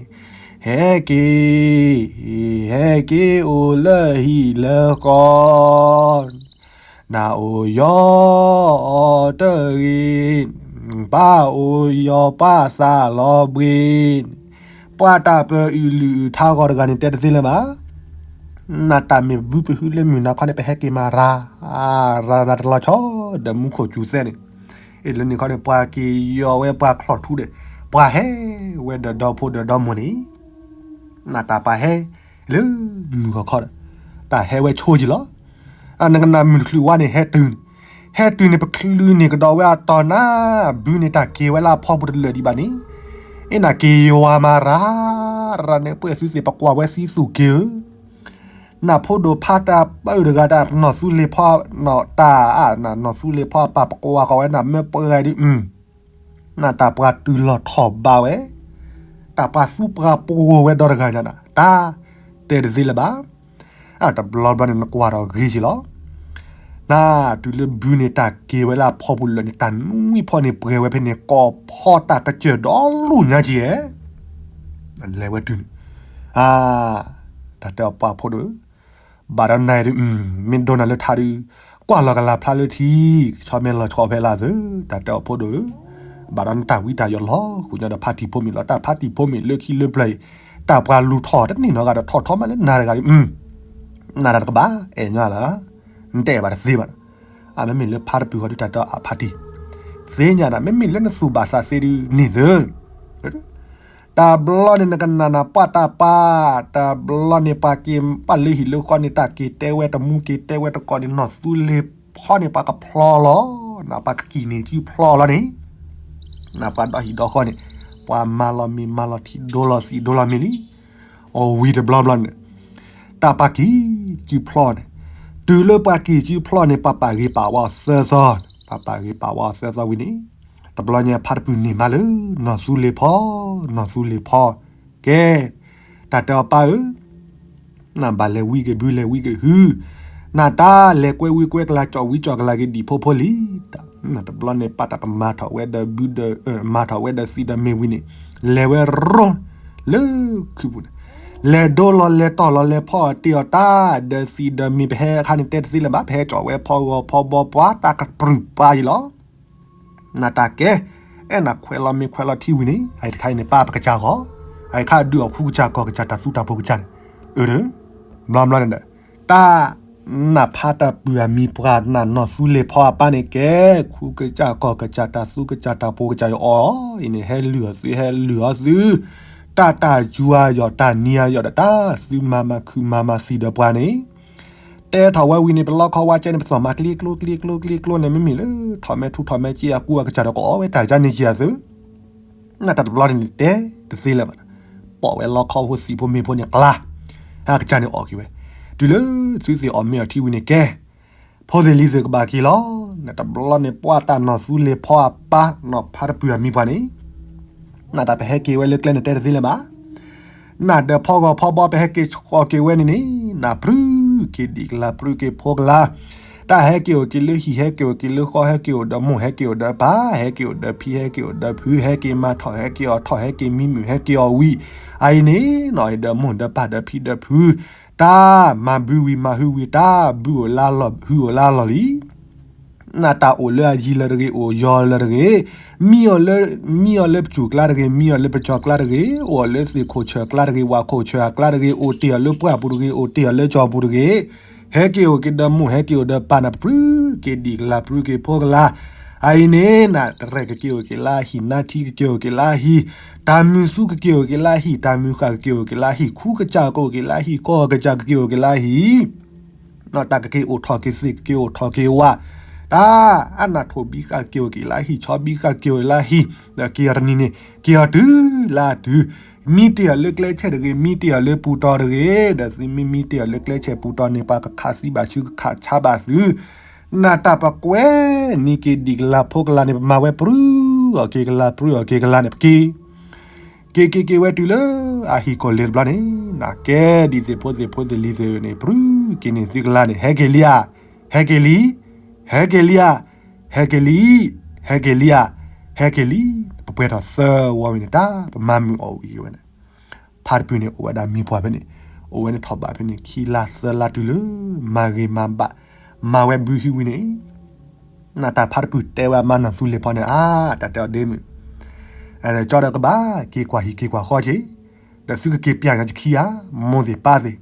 ဟဲက့ၤ, ဟဲက့ၤအိၣ်လၢဟံၣ်လၢဃီ, နအိၣ်ယီၤတဂ့ၤ, ပၢ်အိၣ်ယီၤပၢ်သးလီၤဘှ့ၣ်, ပှၤတၢ်ပအုၣ်လုၢ်အုၣ်ထါဂီၤတဂၤန့ၣ် တဲတသ့လၢၤဘၣ်. နတၢ်မ့ၢ်ဘုပဟုလၢမုၢ်နၤခီန့ၣ် ပဟဲက့ၤမၤရၤ, ရၤရၤတလီၤဆီ, ဒီးမူခိၣ်စူၤသဲန့ၣ်, အ့ၣ်လၢန့ၣ်ခီန့ၣ် ပှၤက့ၤယီၤဝဲပှၤချီၣ်ထူဒီး, ပှၤဟဲဝဲဒီးဒီဖိဒီးဒီမိၢ်န့ၣ် နတၢ်ပှၤဟဲလၢမုၢ်ဂီၤခီဒီး, တၢ်ဟဲဝဲဆိက့ၤလီၤ. နကနၣ်မုၢ်တချုးဝါန့ၣ် ဟဲတုၤန့ၣ်, ဟဲတုၤန့ၣ် ပချုးန့ၢ်ကဒီးဝဲအတီၤနၤ, ဘုန့ၣ်တၢ်က့ၤဝဲလၢအဖီပူၤတလၢာ်ဒံးဘၣ်န့ၣ်, အ့ၣ်နၤက့ၤယွၤမၤရၤ, ရၤန့ၣ်ပှဲၤသုသ့ၣ် ပကွၢ်ဝဲသံသူၣ်က့ၤဧၢ နဖိဒိၣ်ဖါတၢ်ပၢၢ်တဂၤတၢ်နီၢ်သူလ့ၤဖီ, တၢ်အါ, နီၢ်သူလ့ၤဖီအပၢ်ပကွၢ်ဃီဝဲနၤမ့ၢ်ပှဲၤဒုး, နတၢ်ပှၤတုၤလီၤထီၣ်ဘးဝဲ, တၢ်ပှၤသူပှၤပှိၤဝဲဒီတဂၤညါနၤ, တၢ်တဲတသ့လၢၤဘၣ်. အတဘျီဘျီန့ၣ် နကွၢ်ဒီးဂ့ၤက့ၤလီၤ. နတုၤလၢဘုန့ၣ်တၢ်က့ၤဝဲလၢအဖီပူၤလၢာ်န့ၣ် တၢ်နွံဖီန့ၣ်ပှဲၤဝဲဖဲန့ၣ် ကိးဖီတၢ်ကစၢၢ်ဒီလူၢ်ညါက့ၤဧဲ လဲၤဝဲတုၤန့ၣ်, အါ, တၢ်တဲအီၤပှၤဖိဒိၣ်ဧၢ, ဘၣ်ဒီးနၤဒုး, မ့ၢ်ဒိနၤလၢထါဒုး, ကွၢ်လီၤကလၤဖျါလၢထံ, ဆီမဲလီၤဆီဖဲလၢသု, တၢ်တဲအီၤဖိဒိၣ်ဧၢ, ဘၣ်ဒီးနတၢ်ဝံတၢ်ယိးလီၤဃုာ်ညါဒီးဖါတံၢ်ဖိမ့ၢ်လီၤ, တၢ်ဖါတံၢ်ဖိမ့ၢ်လၢခံလၢပျၢၤအံၤ, တၢ်ပှၤလူၤထီၣ်တန့ၢ်နီတဂၤဒီးထီၣ်ထီမးလၢနၤတဂၤဒုး, နၤတၢ်တကဘၣ်အဲၣ်ညါလၢၤ, နတအဲၣ်ဘၣ်တသ့ဘၣ်နီၤ, အမ့မ့ၢ်လၢဖါတပုၢ်ဃီဒုး တၢ်တဲအီၤအဖါတံၢ်, သ့ၣ်ညါဒၣ် မ့မ့ၢ်လၢနသူၣ်ဘၣ်သးသ့ဒုးန့ၣ်သၢ တဘျီန့ၣ် နကနၣ်နၤပှၤတၢ်ပာ်, တဘျီန့ၣ် ပှၤက့ၤပှၤလၢဟံၣ်လၢဃီန့ၣ် တၢ်က့ၤတဲဝဲတမူက့ၤတဲဝဲတကိးန့ၣ် နီၢ်သူလ့ၤဖီန့ၣ် ပှၤကဖျီလီၤ, နပှၤကကံၣ်န့ၢ်စုဖျီလီၤန့ၣ်, နပှၤဒီဟံၣ်ဒီဃီန့ၣ် ပှၤမၤလီၤမ့ၤမၤလီၤထံ ဒိလီၤသံးဒိလီၤမ့ၤလံ, အဝံၤတဘျီဘျီန့ၣ် တၢ်ပှၤကံၣ်စုဖျီန့ၣ်, တုၤလၢပှၤကံၣ်စုဖျီန့ၣ် ပှၤပာ်ဂ့ၤပာ်ဝါအီၤသၢသီ, ပှၤပာ်ဂ့ၤပာ်ဝါအီၤသၢသီဝံၤန့ၣ်, တဘျီညါဖါတပုၢ်န့ၢ်မးလၢ နီၢ်သူလ့ၤဖီ, နီၢ်သူလ့ၤဖီ, ကဲ, တၢ်တဲအီၤပၢ်ဧၢ, နဘၣ်လဲၤဝံက့ၤဘုလဲၤဝံက့ၤဟု, နတၢ်လဲၤကွဲဝံကွဲကလၤကၠီၣ်ဝံကၠီၣ်ကလၤက့ၤဒံၣ်ဖိဖိလံ, တဘျီန့ၣ် ပၢ်တၢ်ကမၤထီၣ်ဝဲဒီးဘုဒီး မၤထီၣ်ဝဲဒီးသံးဒီးမ့ၤဝံၤန့ၣ်, လဲၤဝဲရိလၢခုပူၤန့ၣ်, လဲၤဒိလီၤလဲၤတီၢ်လီၤလဲၤဖီအီၤတ့ၢ်အီၤတၢ်, ဒီးသံးဒီးမ့ၤပဟဲအခါန့ၣ် တဲတသ့လၢၤဘၣ်, ပဟဲကၠီၣ်ဝဲဖီဂီၤဖီဘီပှၤတၢ်ကပြုၢ်ပာ်ယံၤလီၤ. နတၢ်ကဲ, အဲၣ်နၤခွဲးလီၤမ့ၤခွဲးလီၤထံဝံၤန့ၣ်, အအံၤတခါအံၤန့ၣ် ပၢ်ပကစၢ်ဂီၤ, အအံၤခါဒုးအီၣ်ခူကစၢ်ကီၢ်ကစၢ်တၢ်သူတၢ်ဖိကစၢ်န့ၣ်, အၢ, ဘျီဘျီန့ၣ်ဒီး, တၢ်, နဖါတၢ်ပုၢ်အမံၤပှၢ်နနီၢ်သူလ့ၤဖီအပၢ်န့ၣ်ကဲ, ခူကစၢ်ကီၢ်ကစၢ်တၢ်သူကစၢ်တၢ်ဖိကစၢ်အံၤအီၤအံၤန့ၣ် ဟဲလုၢ်အီၤသုဟဲလုၢ်အီၤသု, တၢ်တၢ်ယူၤအယီၢ်တၢ်နံၤအယီၢ်ဒီးတၢ်သုမၤမၤခုၣ်မၤမၤသံးဒီးပှၤန့ၣ် တဲထီၣ်ဝဲဝံၤန့ၣ် ပလီခီဝါကဲန့ၣ် ပသီၣ်မၤကျ့ကျိကျ့ကျိကျ့ကျိန့ၣ် မ့မ့ၢ်လၢထီၣ်မဲာ်ထူထီၣ်မဲာ်က့အကူအကစၢ်ဒီးကအီၣ်ဝဲတၢ်ကန့ၣ်က့အသု, နတၢ်တဘျီန့ၣ်တဲတသ့လၢၤဘၣ်, ပ အီၣ်ဝဲလီခီဖိသံးဖိမ့ၤဖိန့ၣ်ကျါ, အကစၢ်န့ၣ်အီၣ်က့ၤဝဲ, တုၤလၢသုသ့ၣ်အီၣ်မ့ၤအီထံဝံၤန့ၣ်ကဲ, ဖိသ့ၣ်လံၤသ့ၣ်ကဘၣ်က့ၤလီၤ, နတဘျီန့ၣ်ပှၢ်တၢ်နီၢ်သူလ့ၤဖီအပၢ်နီၢ်ဖါတပုၢ်အမံၤပှၢ်န့ၣ်, နတၢ်ပဟဲက့ၤဝဲလၢကျဲန့ၣ်တဲတသ့လၢၤဘၣ် နဒီးဖီဂီၤဖီဘီပဟဲက့ၤဆှီက့ၤဝဲန့ၣ်န့ၣ် နပြူက့ၤဒံၣ်ကလၤပြူက့ၤဖိကလၤ, တၢ်ဟဲက့ၤအိၣ်က့ၤလၢဟံၣ် ဟဲက့ၤအိၣ်က့ၤလၢဃီ ဟဲက့ၤအိၣ်ဒီးမိၢ် ဟဲက့ၤအိၣ်ဒီးပၢ် ဟဲက့ၤအိၣ်ဒီးဖံ ဟဲက့ၤအိၣ်ဒီးဖု ဟဲက့ၤမၤထီၣ် ဟဲက့ၤအီၣ်ထီၣ် ဟဲက့ၤမံမုာ်ဟဲက့ၤအီၣ်ဝံၤ, အအံၤန့ၣ်နီၢ်အံၤဒီးမိၢ်ဒီးပၢ်ဒီးဖံဒီးဖု, တၢ်မၤဘုဝံၤမၤဟုဝံၤ တၢ်ဘုအိၣ်လၢအလီၢ်ဟုအိၣ်လၢအလီၢ်လံ နတၢ်အိၣ်လၢအယံၤလၢတဂ့ၤ အိၣ်ယီၤလၢတဂ့ၤ, မံအီၤလၢ မံအီၤလၢပစူၢ်ကျါတဂ့ၤ မံအီၤလၢပစီၤကျါတဂ့ၤ အိၣ်အီၤလၢသ့ၣ်ခိၣ်ဆၢၣ်ကျါတဂ့ၤ ဝၣ်ခိၣ်ဆၢၣ်အကျါတဂ့ၤ အိၣ်တ့ၢ်အီၤလၢပှၢ်ပူၤတဂ့ၤ အိၣ်တ့ၢ်အီၤလၢကၠီၤပူၤတဂ့ၤ, ဟဲက့ၤအိၣ်က့ၤဒီးမိၢ် ဟဲက့ၤအိၣ်ဒီးပၢ် နပြူက့ၤဒံၣ်ကလၤပြူက့ၤဖိကလၤ, အအံၤန့ၣ် နတရဲၣ်ကက့ၤအိၣ်က့ၤလၢအဟံၣ် နါထံကက့ၤအိၣ်က့ၤလၢအဟံၣ်, တၢ်မုာ်သူကက့ၤအိၣ်က့ၤလၢအဟံၣ် တၢ်မုာ်ဃၣ်ကက့ၤအိၣ်က့ၤလၢအဟံၣ် ခူကစၢ်ကအိၣ်က့ၤလၢအဟံၣ် ကီၢ်ကစၢ်ကက့ၤအိၣ်က့ၤလၢအဟံၣ် တၢ်ကက့ၤအိၣ်ထီၣ်က့ၤသ့ၣ် ကက့ၤအိၣ်ထီၣ်က့ၤဝၣ်, တၢ်အနၢ်ထိၣ်ဘံဃၣ်ကက့ၤအိၣ်က့ၤလၢအဟံၣ် ဆီဘံဃၣ်ကက့ၤအိၣ်လၢအဟံၣ်, ဒီးက့ၤအီၤတနံၤန့ၣ် က့ၤအီၤတုၤလၢအတုၤ, မံတ့ၢ်အီၤလၢကျဲဆဲးတဂ့ၤ မံတ့ၢ်အီၤလၢပူၤတီၤတဂ့ၤ, ဒီးသုမ့ၢ်မံတ့ၢ်အီၤလၢကျဲဆဲးပူၤတီၤန့ၣ် ပှၤကခးသံဘၣ်ဆူ ကခးဆါဘၣ်သု, နတၢ်ပကွဲးနံၤက့ၤဒံၣ်ကလၤဖိကလၤန့ၣ် ပမၤဝဲပြူအီၣ်က့ၤကလၤ ပြူအီၣ်က့ၤကလၤန့ၣ် ပက့ၤ က့ၤက့ၤက့ၤဝဲတုၤလၢအဟံၣ်ကီၢ်လ့ၤတဘျီန့ၣ် နကဲဒ်သ့ၣ်ဖိသ့ၣ်ဖိသ့ၣ်လံၤသ့ၣ်န့ၣ် ပြူက့ၤန့ၢ်သုကလၤန့ၣ် ဟဲက့ၤလံဧါ, ဟဲက့ၤလံ, ဟဲက့ၤလံဧါ, ဟဲက့ၤလံ, ဟဲက့ၤလံဧါ, ဟဲက့ၤလံ, ပပှဲၤထီၣ်သၢဝီဝံၤန့ၣ် တၢ်ပမၤမုာ်အီၣ်ဝံၤဝဲန့ၣ်, ဖါတပုၢ်န့ၣ် အိၣ်ဝဲဒၣ်မံပှၢ်ဖဲန့ၣ်, အိၣ်ဝဲန့ၣ်ထီၣ်ဘးဖဲန့ၣ် ခံလါသၢလါတုၤလၢ မၤဂ့ၤမၤဘၣ်, မၤဝဲဘုဟုဝံၤန့ၣ် နတၢ်ဖါတပုၢ်တဲဝဲအမါနီၢ်သူလ့ၤဖီန့ၣ် အါ တၢ်တဲအီၤဒ့မုၣ်, ကၠီဒီးကဘၣ်က့ၤကွၢ်ဟံၣ်က့ၤကွၢ်ဃီက့ၤ, ဒီးသုကက့ၤပျၢ်ညီကခံဧါ, မိၢ်သ့ၣ်ပၢ်သ့ၣ်,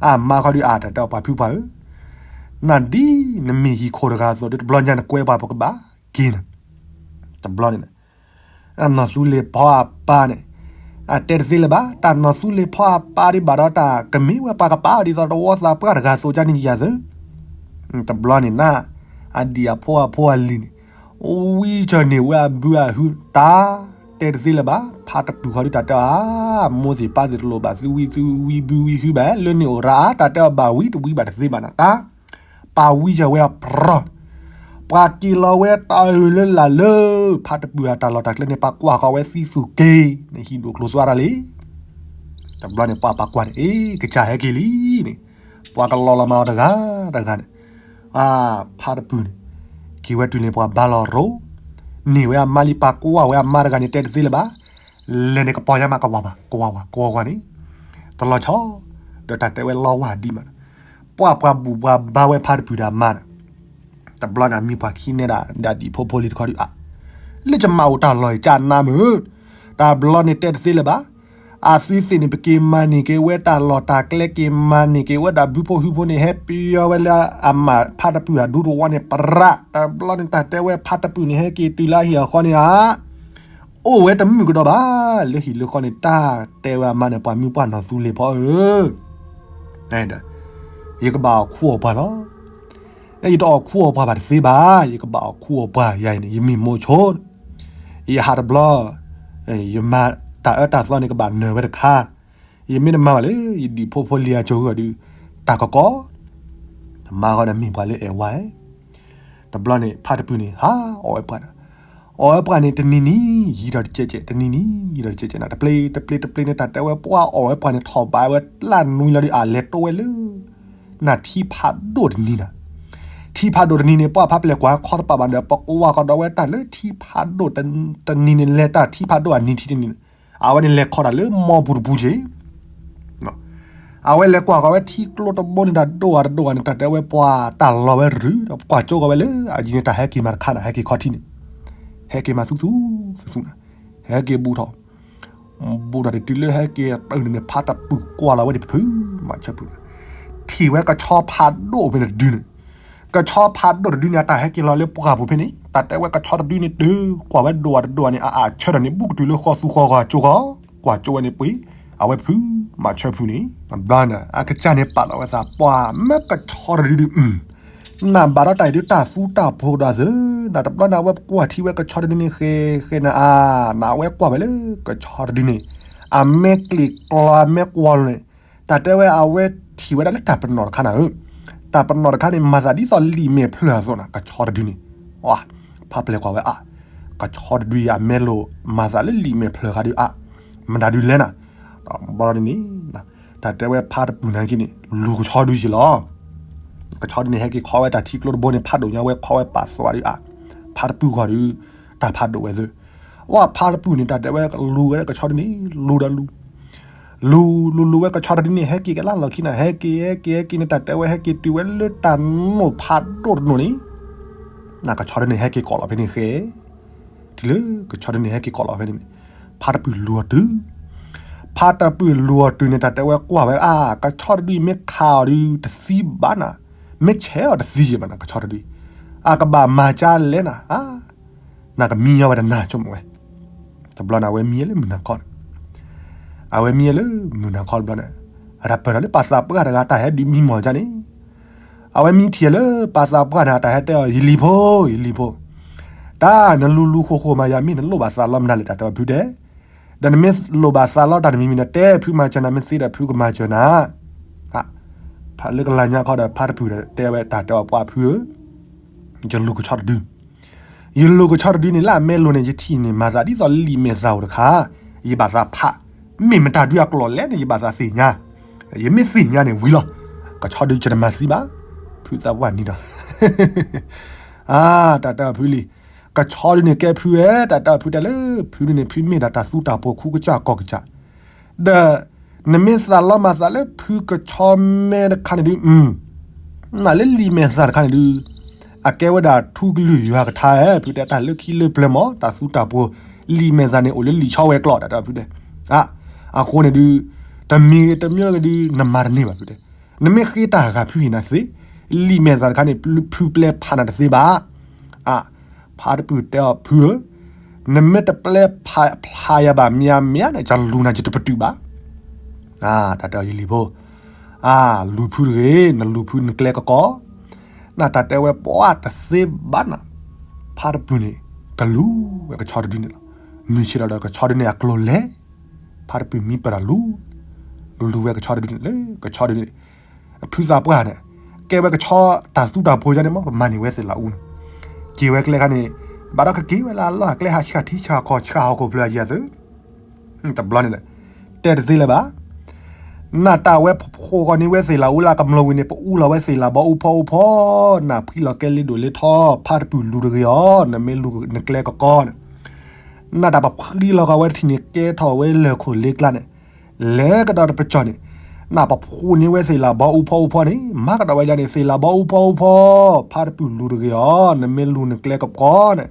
အမါခီဒုးအါ တၢ်တဲအီၤပှၤဖုပှၢ်ဧၢ, နဒ်နမ့ၢ်ဟံၣ်ခိၣ်တဂၤအသိး ဒ်တဘျီညါနကွဲပှၤပကဘၣ်က့ၤနၤ, တဘျီန့ၣ် နီၢ်သူလ့ၤဖီအပၢ်န့ၣ် အတဲတသ့လၢၤဘၣ်, တၢ်နီၢ်သူလ့ၤဖီအပၢ်ဒ်ဘၣ်ဒီးတၢ်ကမ့ၢ်ဝဲပှၤကပာ်အီၤ ဒ်သိးတဝီသးပှၢ်တဂၤအသိးကန့ၣ်ယၤသု, တဘျီန့ၣ်န အဒံၣ်အဖိအဖိအလံၤန့ၣ် ဝံစၢၤန့ၢ်ဝဲအဘုအဟု တၢ်တဲတသ့လၢၤဘၣ်, ဖါတပုၢ်ခီဒုးတၢ်တဲအီၤ မိၢ်သ့ၣ်ပၢ်သ့ၣ်တလိၣ်ဘၣ်သုဝံသုဝံဘုဝံဟုဘၣ်, လၢန့ၣ်အိၣ်ရၤအါ တၢ်တဲအီၤဘၣ်ဝံတဝံဘၣ်တသ့ဘၣ်နၤ တၢ် ပာ်ဝံစၢၤဝဲအပြီ ပှၤက့ၤလီၤဝဲတၢ်အုၣ်လၢလာ်လၢ ဖါတပုၢ်အတၢ်လီၢ်တၢ်ကျဲန့ၣ် ပှၤကွၢ်ဃီၤဝဲသံသူၣ်က့ၤ နဟံၣ်ဒိၣ်ကျိၤသွါတၢ်လံ. တဘျီန့ၣ် ပှၤပှၤကွၢ်န့ၣ် အ့ ကစၢ်ဟဲက့ၤလံန့ၣ်, ပှၤကလီၤလီၤမၤအီၤတဂၤတဂၤန့ၣ်, ဖါတပုၢ်န့ၣ် က့ၤဝဲတုၤန့ၣ် ပှၤဘါလီၤရိၤ န့ၢ်ဝဲအမါလံ ပှၤကွၢ်ဝဲအမါတဂၤန့ၣ် တဲတသ့လၢၤဘၣ်, လဲၤန့ၣ်ကပီၤညါမး ကဝၤဝၤ ကဝၤဝၤ ကဝၤဝၤန့ၣ်, တလီၤဆီ ဒီးတၢ်တဲဝဲလီဝါဒံးမး ပှၤပှၤဘူၣ်ပှၤဘါဝဲဖါတပုၢ်ဒီးအမါန့ၣ်, တဘျီန့ၣ် အမံၤပှၢ်ခံနဲဒၣ်ဒ်ဖိဖိလံၤတခီဒုးအါ, လၢကမၤအိၣ်တၢ်လီၢ်အံၤကနါမုၢ်, တဘျီန့ၣ်တဲတသ့လၢၤဘၣ်, အသုသ့ၣ်န့ၣ် ပက့ၤမၤန့ၢ်က့ၤဝဲတၢ်လီၢ်တၢ်ကျဲ က့ၤမၤန့ၢ်က့ၤဝဲဒၣ်ဘုဖိဟုဖိန့ၣ် ဟဲပယီၤဝဲလၢအမါဖါတပုၢ်အဒူတဝီန့ၣ် ပရၣ်, တဘျီန့ၣ် တၢ်တဲဝဲဖါတပုၢ်န့ၣ် ဟဲက့ၤတုၤလၢအဟံၣ်အဃီန့ၣ်ဧါ အိၣ်ဝဲတမုာ်ကဒီးဘၣ်, လၢဟံၣ်လၢဃီန့ၣ် တၢ်တဲဝဲအမါန့ၣ် ပှၤမံပှၢ်နီၢ်သူလ့ၤဖီဧၢ, ယကဘၣ်အီၣ်ခူအီၣ်ပှၢ်လီၤ. ယတအီၣ်ခူအီၣ်ပှၢ်ဘၣ်တသ့ဘၣ်, ယကဘၣ်အီၣ်ခူအီၣ်ပှၢ် ယၤအံၤန့ၣ် ယမ့ၢ်မိၢ်ဆိ, ယဟးတဘျီ, ယမၤတၢ်အၢတၢ်သီန့ၣ် ကဘၣ်နၢၤဝဲတခါ, ယမ့ၢ်တမၤဘၣ်လၢ ယဒံၣ်ဖိဖိလံၤအစိၤဃုာ်ဒီး တၢ်ကကီ တမၤဃီဒီးမ့ၢ်ပှၤလၢအဲၣ်ဝါဧၢ, တဘျီန့ၣ် ဖါတပုၢ်န့ၣ် ဟးအီၣ်ဝဲပှၢ်ဒီး, အီၣ်ဝဲပှၢ်န့ၣ် တနံၤနံၤ ယံၤဒီးတစဲးစဲး တနံၤနံၤ ယံၤဒီးတစဲးစဲးန့ၣ် တပျ့ၤတပျ့ၤတပျ့ၤန့ၣ် တၢ်တဲဝဲပှၢ်အီၣ်ဝဲပှၢ်န့ၣ် ထီၣ်ဘးဝဲလၢနွံလီၤဒီး အလဲၤတိဝဲလၢ နထံဖးဒိၣ်တနံၤနၤ, ထံဖးဒိၣ်တနံၤန့ၣ် ပှၢ်ဖးပျဲၢ်ကွၢ်ခီတပာ်ဘၣ်ဒီး ပကွၢ်ကဒီးဝဲတၢ်လၢထံဖးဒိၣ်တနံၤန့ၣ် လဲၤတၢ်ထံဖးဒိၣ်အနံၤထံတနံၤန့ၣ်, အဝဲန့ၣ်လဲၤခီတၢ်လၢမီပူၤတပူၤက့ၤ အဝဲလဲၤကွၢ်ဃီၤဝဲထံကျိတဘိန့ၣ် တၢ်ဒိၣ်ဧါတဒိၣ်ဧါန့ၣ် တၢ်တဲဝဲပှၢ်တၢ်လီၤဝဲရုၤဒီး ကွၢ်ကၠိဃီၤဝဲလၢအယံၤန့ၣ် တၢ်ဟဲက့ၤမးတခါန့ၣ် ဟဲက့ၤခီထံန့ၣ်, ဟဲက့ၤမးသူသူသူသူန့ၣ်, ဟဲက့ၤဘူးထီၣ်, ဘူးထီၣ်တတုၤလၢဟဲက့ၤတုၤန့ၣ် ဖါတပုၢ်ကွၢ်လီၤဝဲဒၣ်ဖုမၤဆၢဖုန့ၣ်, ထံၣ်ဝဲကဆီဖးဒိၣ်ဖဲန့ၣ်တဒုန့ၣ်, ကဆီဖးဒိၣ်တဒုန့ၣ် အတၢ်ဟဲက့ၤလီၤလၢပှၢ်ပူၤဖဲန့ၣ် တၢ်တဲဝဲကဆီတဒုန့ၣ် တုၤကွၢ်ဝဲဒိၣ်ဧါတဒိၣ်ဧါန့ၣ် အအၢၣ်ဆၢထၢၣ်န့ၣ် ဘူးကတုၤလၢဃီသူဃီဂီၤကၠိဃီၤ, ကွၢ်ကၠိဝဲန့ၣ်ပှ့ၤ, အဝဲဖုမၤဆၢဖုန့ၣ်, ဘျီန့ၣ် အကစၢ်န့ၣ်ပာ်လီၤဝဲသး ပှၢ်မ့ၢ်ကဆီတဒုဒုး နဘၣ်ဒီးတၢ်အံၤဒုး တၢ်သူတၢ်ဖိးကဒီးသု, နတဘျီန့ၣ် အဝဲကွၢ်ထံဝဲကဆီတဒုန့ၣ် ဃဲဃဲန့ၣ်ဧါ, နဝဲကွၢ်ဝဲလၢကဆီတဒုန့ၣ်, အမဲာ်ကျံာ်ကျီ အမဲာ်ကွီၤန့ၣ်, တၢ်တဲဝဲအဝဲထံၣ်ဝဲဒၣ်လၢတၢ်ပနီၣ်တခါနၤဧၢ, တၢ်ပနီၣ်တခါန့ၣ် မၤသးဒ်သိးလံာ်မဲာ်ဖျၢၣ်အသိးနၤ, ကဆီတဒုန့ၣ်, ဖးပျဲၢ်ကွၢ်ဝဲအါ, ကဆီတဒုအမဲာ်လိာ် မၤသးလၢလံာ်မဲာ်ဖျၢၣ်ဃါဒုအါ, မတၤဒုလဲၣ်နၤ, ဘျီန့ၣ် တၢ်တဲဝဲဖါတပုၢ်နာ်က့န့ၣ် လူၤကဆီဒုက့ၤလီၤ. ကဆီဒုန့ၣ် ဟဲက့ၤခီဝဲတၢ်ထံကျိတဘိန့ၣ် ဖးဒိၣ်ညါဝဲ ခီဝဲပာ်သွးဒုအါ, ဖါတပုၢ်ဃီဒု တၢ်ဖးဒိၣ်ဝဲသ့ၣ်, အဖါတပုၢ်န့ၣ် တၢ်တဲဝဲလူၤဝဲကဆီဒုန့ၣ် လူၤဒီးလူၤ, လူၤလူၤလူၤဝဲကဆီတဒုန့ၣ် ဟဲက့ၤကလၢလီၢ်ခံနၤ, ဟဲက့ၤဟဲက့ၤဟဲက့ၤန့ၣ် တၢ်တဲဝဲဟဲက့ၤတုၤဝဲလၢတၢ်နိၣ်ဖးဒိၣ်တနိၣ်န့ၣ်, နကဆီဒုန့ၣ် ဟဲက့ၤကိးလီၤဖဲန့ၣ်ဃဲ တုၤလၢကဆီဒုန့ၣ် ဟဲက့ၤကိးလီၤဖဲန့ၣ်န့ၣ်, ဖါတပုၢ်လူၤအီၤတုၤ, ဖါတပုၢ်လူၤအီၤတုၤန့ၣ် တၢ်တဲဝဲကွၢ်ဝဲအါ, ကဆီတဒုအံၤ မ့ၢ်ခးအီၤဒု တသံဘၣ်နၤ, မ့ၢ်ဆဲးအီၤတသံယံၤဘၣ်နၤ, ကဆီတဒု, အကဘၣ်မၤကၢလဲၣ်နၤ, နကမံညီဝဲတနၤဆိကမိၣ်ဝဲ, တဘျီန့ၣ် အဝဲမံလၢမုၢ်နၤခီန့ၣ်, အဝဲမံလၢမုၢ်နၤခီတဘျီန့ၣ်, အတၢ်ပၢၢ်ထီၣ်လၢပာ်သးပှၢ်တဂၤ တၢ်ဟဲဒုးမံမီၢ်ကၢန့ၣ် အဝဲမံထံၣ်လၢပာ်သးပှၢ်န့ၣ် အတၢ်ဟဲတဲအီၤ ယလံၤဖိ, ယလံၤဖိ, တၢ်နလူၤလူၤဃိဃိမးယၤ မ့ၢ်နလိၣ်ဘၣ်သးလီမနုၤလဲၣ် တၢ်တဲအီၤဖုတဲ, ဒီးနမ့ၢ်လိၣ်ဘၣ်သးလီတၢ်တမံၤမံၤန့ၣ် တဲဖုမၤစၢၤနၤ, မ့ၢ်သ့ဒီးဖုကမၤစၢၤနၤ, ဖးလၢကလၤညါခီဒီး ဖါတပုၢ်ဒီးတဲဝဲတၢ်တဲအီၤ ပှၢ်ဖုဧၢ, ယလူၤကဆီတဒု ယလူၤကဆီတဒုန့ၣ် လၢအမဲာ်လိာ်န့ၣ် ယထံၣ်န့ၣ် မၤသးဒ်သိးလံာ်မဲာ်သၣ်အိၣ်တခါ, ယဘၣ်သးဖး, မ့ၢ်မတၤဒုအကျိာ်လဲၣ်န့ၣ် ယဘၣ်သးသ့ၣ်ညါ, ယမ့ၢ်သ့ၣ်ညါန့ၣ်ဝံၤလီၤ, ကဆီဒု ယတမၤသံဘၣ်, ဖုသးပှၢ်နံၤဒီး, အါ တၢ်တဲအီၤဖုလံ, ကဆီဒုန့ၣ်ကဲဖုဝဲ, တၢ်တဲအီၤဖုတဲလၢ ဖုဒုန့ၣ် ဖုမ့ၢ်ဒၣ်တၢ်သူတၢ်ပိာ် ခူကစၢ်ကီၢ်ကစၢ် ဒီး နမ့ၢ်သးလီမၤသးလၢဖုကဆီမဲတခါန့ၣ်ဒု, နလၢလံာ်မဲာ်သၣ်တခါန့ၣ်ဒု, အကဲဝဲဒၣ်ထူကလုၢ်ယွၤကထါဧၢ, ဖုတဲတၢ်လၢခံလၢပျၢၤမး တၢ်သူတၢ်ပိာ်, လံာ်မဲာ်သၣ်န့ၣ် အိၣ်လၢလံာ်ဆီဝဲကျိာ် တၢ်တဲအီၤဖုတဲ, အဃိန့ၣ်ဒု, တမံၤတမံၤဂ့ၤဒု နမၤတန့ၢ်ဘၣ်ဖုတဲ, နမ့ၢ်ဃ့တၢ်ဂၤဖုဟ့ၣ်နၤသ့, လံာ်မဲာ်သၣ်တခါန့ၣ် ဖုပျဲဖးနၤတသ့ဘၣ် ဖါတပုၢ်တဲအီၤဖုဧၢ, နမ့ၢ်တပျဲဖးယၤဘၣ်မ့ၢ်မ့ၢ်န့ၣ် ယလူၤနၤယတပတုာ်ဘၣ်, တၢ်တဲအီၤယလံၤဖိ, အလူၤဖုတဂ့ၤ, နလူၤဖုနကျဲကကီ, နတၢ်တဲဝဲပှၢ်တသ့ဘၣ်နၤ, ဖါတပုၢ်န့ၣ် ကလူၤဝဲကဆီတဒုန့ၣ်လီၤ, မုၢ်ဆ့ၣ်ဒီးကဆီတဒုန့ၣ်အကျိၤလဲၤ, ဖါတပုၢ်မံပၢၢ်တၢ်လူၤ, လူၤဝဲကဆီတဒုန့ၣ်လၢကဆီတဒုန့ၣ် ဖုသးပှၢ်န့ၣ်, ကဲဝဲကဆီတၢ်သူတၢ်ပိာ်ယါန့ၣ်မး ပမၤန့ၢ်ဝဲသ့ၣ်လးအူန့ၣ်, က့ၤဝဲကျဲခါန့ၣ်, ဘၣ်ဒီးကက့ၤဝဲလၢအလီၢ်အကျဲဟးဆှၣ်ထံဆှၣ်ကီၢ်ဆှၣ်ဟီၣ်ခိၣ်ဖျၢၣ်အယံၤသု, တဘျီန့ၣ်, တဲတသ့လၢၤဘၣ်, နတၢ်ဝဲဖိဃီန့ၢ်ဝဲသ့ၣ်လးအူလၢကမျီၤဝံၤန့ၣ် ပအူလီၤဝဲသ့ၣ်လးဘီအူဖီအူဖီ, နဖှံလီၤကဲလ့ဒိၣ်လ့ထီ, ဖါတပုၢ်လူၤတဂ့ၤအီၤ, နမ့ၢ်လူၤနကျဲကကီန့ၣ် နတၢ်ပဖှံလီၤကီးဝဲတထံၣ်န့ၣ် ကဲထီၣ်ဝဲလၢၢ်ခိၣ်လ့ကျါန့ၣ်, လဲၤကဒီးတပစီၢ်န့ၣ်, နပဖှူန့ၢ်ဝဲသ့ၣ်လးဘီအူဖီအူဖီန့ၣ် မၤကဒီးဝဲဒၣ်န့ၣ် သ့ၣ်လးဘီအူဖီအူဖီ, ဖါတပုၢ်လူၤတဂ့ၤအီၤ, နမ့ၢ်လူၤနကျဲကကီန့ၣ်,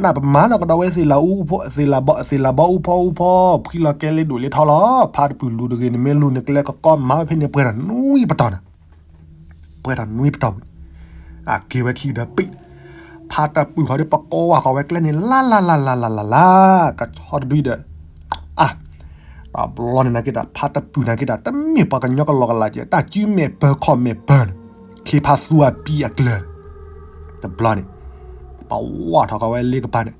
နပမၤလီၤကဒီးဝဲသ့ၣ်လးအူ, သ့ၣ်လးဘီအူဖီအူဖီ, ဖှံလီၤကဲလ့ဒိၣ်လ့ထီလီၤ, ဖါတပုၢ်လူၤတဂ့ၤ နမ့ၢ်လူၤနကျဲကကီ မၤဝဲဖဲန့ၣ်ပှဲၤထီၣ်နွံပတီၢ်န့ၣ် ပှဲၤထီၣ်နွံပတီၢ်ဝံၤ, အက့ၤဝဲခံကဒီးပ့ၣ်, ဖါတပုၢ်ဃီဒီး ပကိးဝဲဃီဝဲကျဲန့ၣ် လါလါလါလါလါလါလါ, ကဆီတဒုဒီး, အါ, တဘျီန့ၣ်နာ်က့တၢ် ဖါတပုၢ်နာ်က့တၢ် တမ့ၢ်ပှၤကညီကလီကလးကဲ တၢ်စုမဲာ်ပၢၤခီၣ်မဲာ်ပၢၤန့ၣ်, ခ့ဖါသူအပံအကျၢၤ, တဘျီန့ၣ်, ပဝၢ်ထီၣ်ဃီဝဲလ့ကပၤန့ၣ်,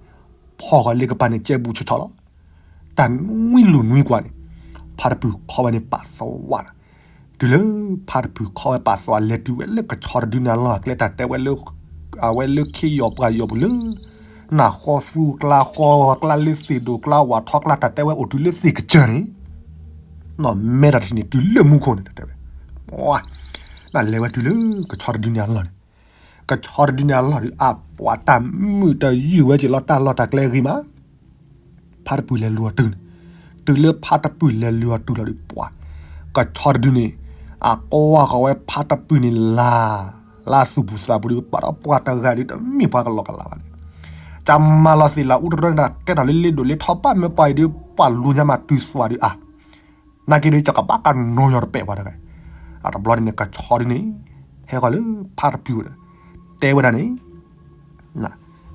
ဖီၣ်ဃီလ့ကပၤန့ၣ် ကဲဘူးဆီဆီလီၤ. တၢ်နွံလူၤနွံကွၢ်န့ၣ်, ဖါတပုၢ်ခီဝဲန့ၣ်ပာ်သဝးလီၤ. တုၤလၢဖါတပုၢ်ခီဝဲပာ်သဝးလဲၤတုၤဝဲလၢကဆီတဒုန့ၣ်အလီၢ်အကျဲ တၢ်တဲဝဲလၢ, အဝဲလၢခ့ယီၤပှၤယီၤပူၤလၢ, နၢ်ဃီသူကျါဃီကျါလၢသ့ၣ်ဒိၣ်ကျါဝၣ်ထီကျါ တၢ်တဲဝဲအိၣ်တုၤလၢသ့ၣ်ကစၢၢ်န့ၣ်, နီၢ်မဲထီၣ်တထံၣ်န့ၣ် တုၤလၢမူခိၣ်န့ၣ် တၢ်တဲဝဲ, ပှၤ, နလဲၤဝဲတုၤလၢကဆီတဒုန့ၣ်အလီၢ်န့ၣ် ကဆီတဒုန့ၣ်အလီၢ်ဒီး အပှၤတၢ်မုာ်တယုၢ်ဝဲက့ၤလီၤ တၢ်လီၢ်တၢ်ကျဲဂ့ၤမး, ဖါတပုၢ်လဲၤလူၤအီၤတုၤန့ၣ်, တုၤလၢဖါတပုၢ်လဲၤလူၤအီၤတုၤလီၤဒီးပှၤ, ကဆီတဒုန့ၣ်, အကိးဝဲဃီဝဲဖါတပုၢ်န့ၣ်လၢ်, လၢသူၣ်ပူၤသးပူၤဒီး ဘၣ်ဒီးပှၤတဂၤဒီးတမ့ၢ်ပှၤကလီကလးဘၣ်န့ၣ်, တၢ်မၤလီၤသ့ၣ်လးအူတရီန့ၣ် ကဲထီၣ်လၢလ့ဒိၣ်လ့ထီ ဘၣ်မ့ၢ်ပှၤအံၤဒီး ပှၤလူၤညါမးတုၤသွးဒီးအါ နာ်က့ဒီး ကကဘၣ်ကနိယီၤတပဲာ်ပှၤတဂၤ, အတဘျီန့ၣ်န့ၣ် ကဆီဒုန့ၣ်, ဟဲဃီၤလၢဖါတပုၢ်ဒီး, တဲဝဲဒၣ်န့ၣ်,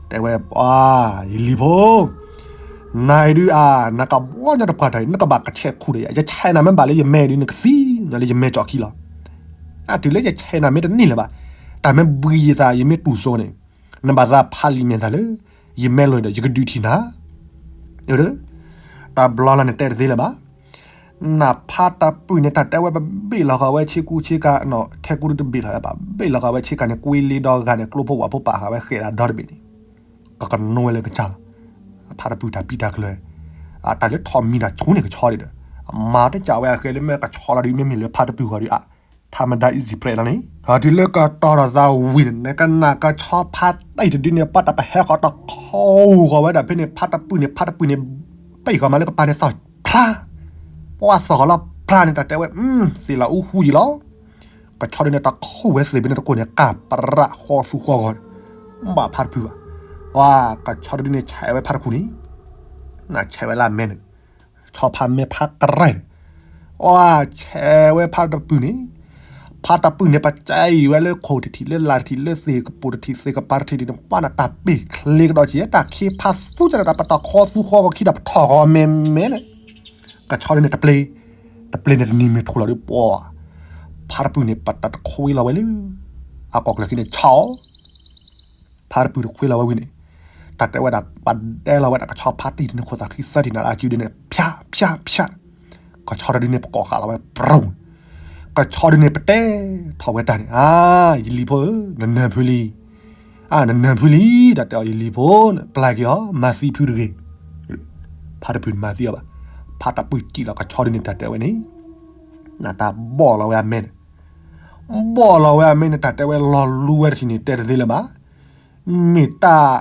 တဲဝဲ, ယလံၤဖိ, နၤအံၤဒုးအါ, နကဘီညီတပှၢ်တၢ်အံၤ နကဘၣ်ကဆဲးခူၣ်ဒီးယၤ, ယဆဲးနၤမ့ၢ်ဘၣ်လၢယမဲာ်ဒုး နကသံညီလၢယမဲာ်ကၠီၣ်ခံလီၤ. အတုၤလၢယဆဲးနၤမ့ၢ်တန့ၢ်လၢၤဘၣ်, တၢ်မ့ၢ်ဘှံးယသး ယမ့ၢ်တူၢ်စိန့ၣ်, နဘၣ်သးဖးလံာ်မဲာ်သၣ်လၢ ယမဲာ်လိာ်ဒီး ယကဒုးထံၣ်နၤ တဘျီလၢ်န့ၣ် တဲတသ့လၢၤဘၣ်. နဖါတပုၢ်န့ၣ် တၢ်တဲဝဲပဘ့ၣ်လီၤဃာ်ဝဲဆ့ကူဆ့ကၤ, ထဲကူတဘ့ၣ်လီၤဘၣ်, ဘ့ၣ်လီၤဃာ်ဝဲဆ့ကၤန့ၣ် ကွ့လ့ဒီဂၤန့ၣ် ကျိဖိဝၤဖိပာ်ဃာ်ဝဲဃဲးဒၣ်ဒီတဘ့ၣ်န့ၣ်, ကကနိဝဲလၢကစၢ်လီၤ. ဖါတပုၢ်တၢ်ပံးတၢ်ကျၢၤ, တၢ်လၢထိးမံၤတၢ်ဆူန့ၣ်ကဆီဒံးဒီး, အမၤတကးဝဲအဃဲလၢမ့ၢ်ကဆီလီၤဒုး မ့မ့ၢ်လၢဖါတပုၢ်ဂီၢ်ဒုး အ ထါမဒါ easy bread လီၤန့ၣ်, ဒီးတုၤလၢကတီၤထီၣ်သးဝံၤန့ၣ် နကနၣ်ကဆီဖါတံၢ်တဒုန့ၣ် ပှၤတၢ်ပဟဲဃီၤတခီဃီၤဝဲဒၣ်ဖဲန့ၣ် ဖါတပုၢ်န့ၣ် ဖါတပုၢ်န့ၣ် ပံာ်ဃီၤမးလၢကပၤန့ၣ်သီၣ်ဖျါ, ပှၤသီၣ်ဃီၤလီၤဖျါန့ၣ် တၢ်တဲဝဲ သ့ၣ်လီၤအူဟူယံၤလီၤ. ကဆီဒုန့ၣ် တၢ်ခိၣ်ဝဲသ့ၣ်ဖဲန့ၣ်တကိၢ်န့ၣ် ကးပရးဃီသူဃီဂီၤန့ၣ်, ဘၣ်ဖါတပုၢ်ဘၣ်, ကဆီတဒုန့ၣ် ဆဲးဝဲဖါတခိၣ်န့ၣ်, ဆဲးဝဲလၢအမဲန့ၣ် ဆီဖါမဲဖါကရၢၢ်န့ၣ်, အဆဲးဝဲဖါတပုၢ်န့ၣ်, ဖါတပုၢ်န့ၣ် ပစဲအံၤဝဲလၢခိၣ်တထံၣ်လၢလာ်တထံၣ်လၢသ့ၣ်ကပိာ်တထံၣ်သ့ၣ်ကပၤတထံၣ်န့ၣ် ပှၤနတၢ်ပ့ၢ်ချ့ကဒီးက့ၤ တၢ်ခ့ဖါသူကဒီးတၢ်ပတီၢ်ခီသူဃီဂီၤခံဒီးပထီၣ်ဂီၤမဲမဲန့ၣ်, ကဆီဒုန့ၣ်တပျ့ၤ, တပျ့ၤန့ၣ်တနံၤမ့ၢ်ထူၣ်လီၤဒုးပှၤ, ဖါတပုၢ်န့ၣ် ပတၢ်တခွ့လီၤဝဲလၢ အကီၢ်ကျၢၢ်ခံန့ၣ်ဆီ ဖါတပုၢ်တခွ့လီၤဝဲဝံၤန့ၣ်, တၢ်တဲဝဲဒၣ် ပဒဲလီၤဝဲဒၣ်ကဆီဖါတံၢ်တန့ၣ် ခိၣ်သးခံသၢထံၣ်န့ၣ် အစုဒုန့ၣ် ဖၠး ဖၠး ဖၠး, ကဆီတဒုန့ၣ် ပကိးဃာ်လီၤဝဲ ပြူၤ, ကဆီဒုန့ၣ် ပတဲထီၣ်ဝဲတၢ်န့ၣ် အါ ယလံၤဖိဧၢ နနၢၤဖုလံ, အါ နနၢၤဖုလံ, တၢ်တဲအီၤ ယလံၤဖိန့ၣ် ပျၢ်က့ၤအီၤ မၤသံဖုတဂ့ၤ, ဖါတပုၢ်န့ၣ်မၤသံအီၤဘၣ်, ဖါတပုၢ်စံၣ်လီၤကဆီဒုန့ၣ် တၢ်တဲဝဲန့ၣ်, နတၢ်ဘီၣ်လီၤဝဲအမဲန့ၣ် ဘီၣ်လီၤဝဲအမဲန့ၣ် တၢ်တဲဝဲလီၤလူဝဲတထံၣ်န့ၣ် တဲတသ့လၢၤဘၣ်, မ့ၢ်တၢ်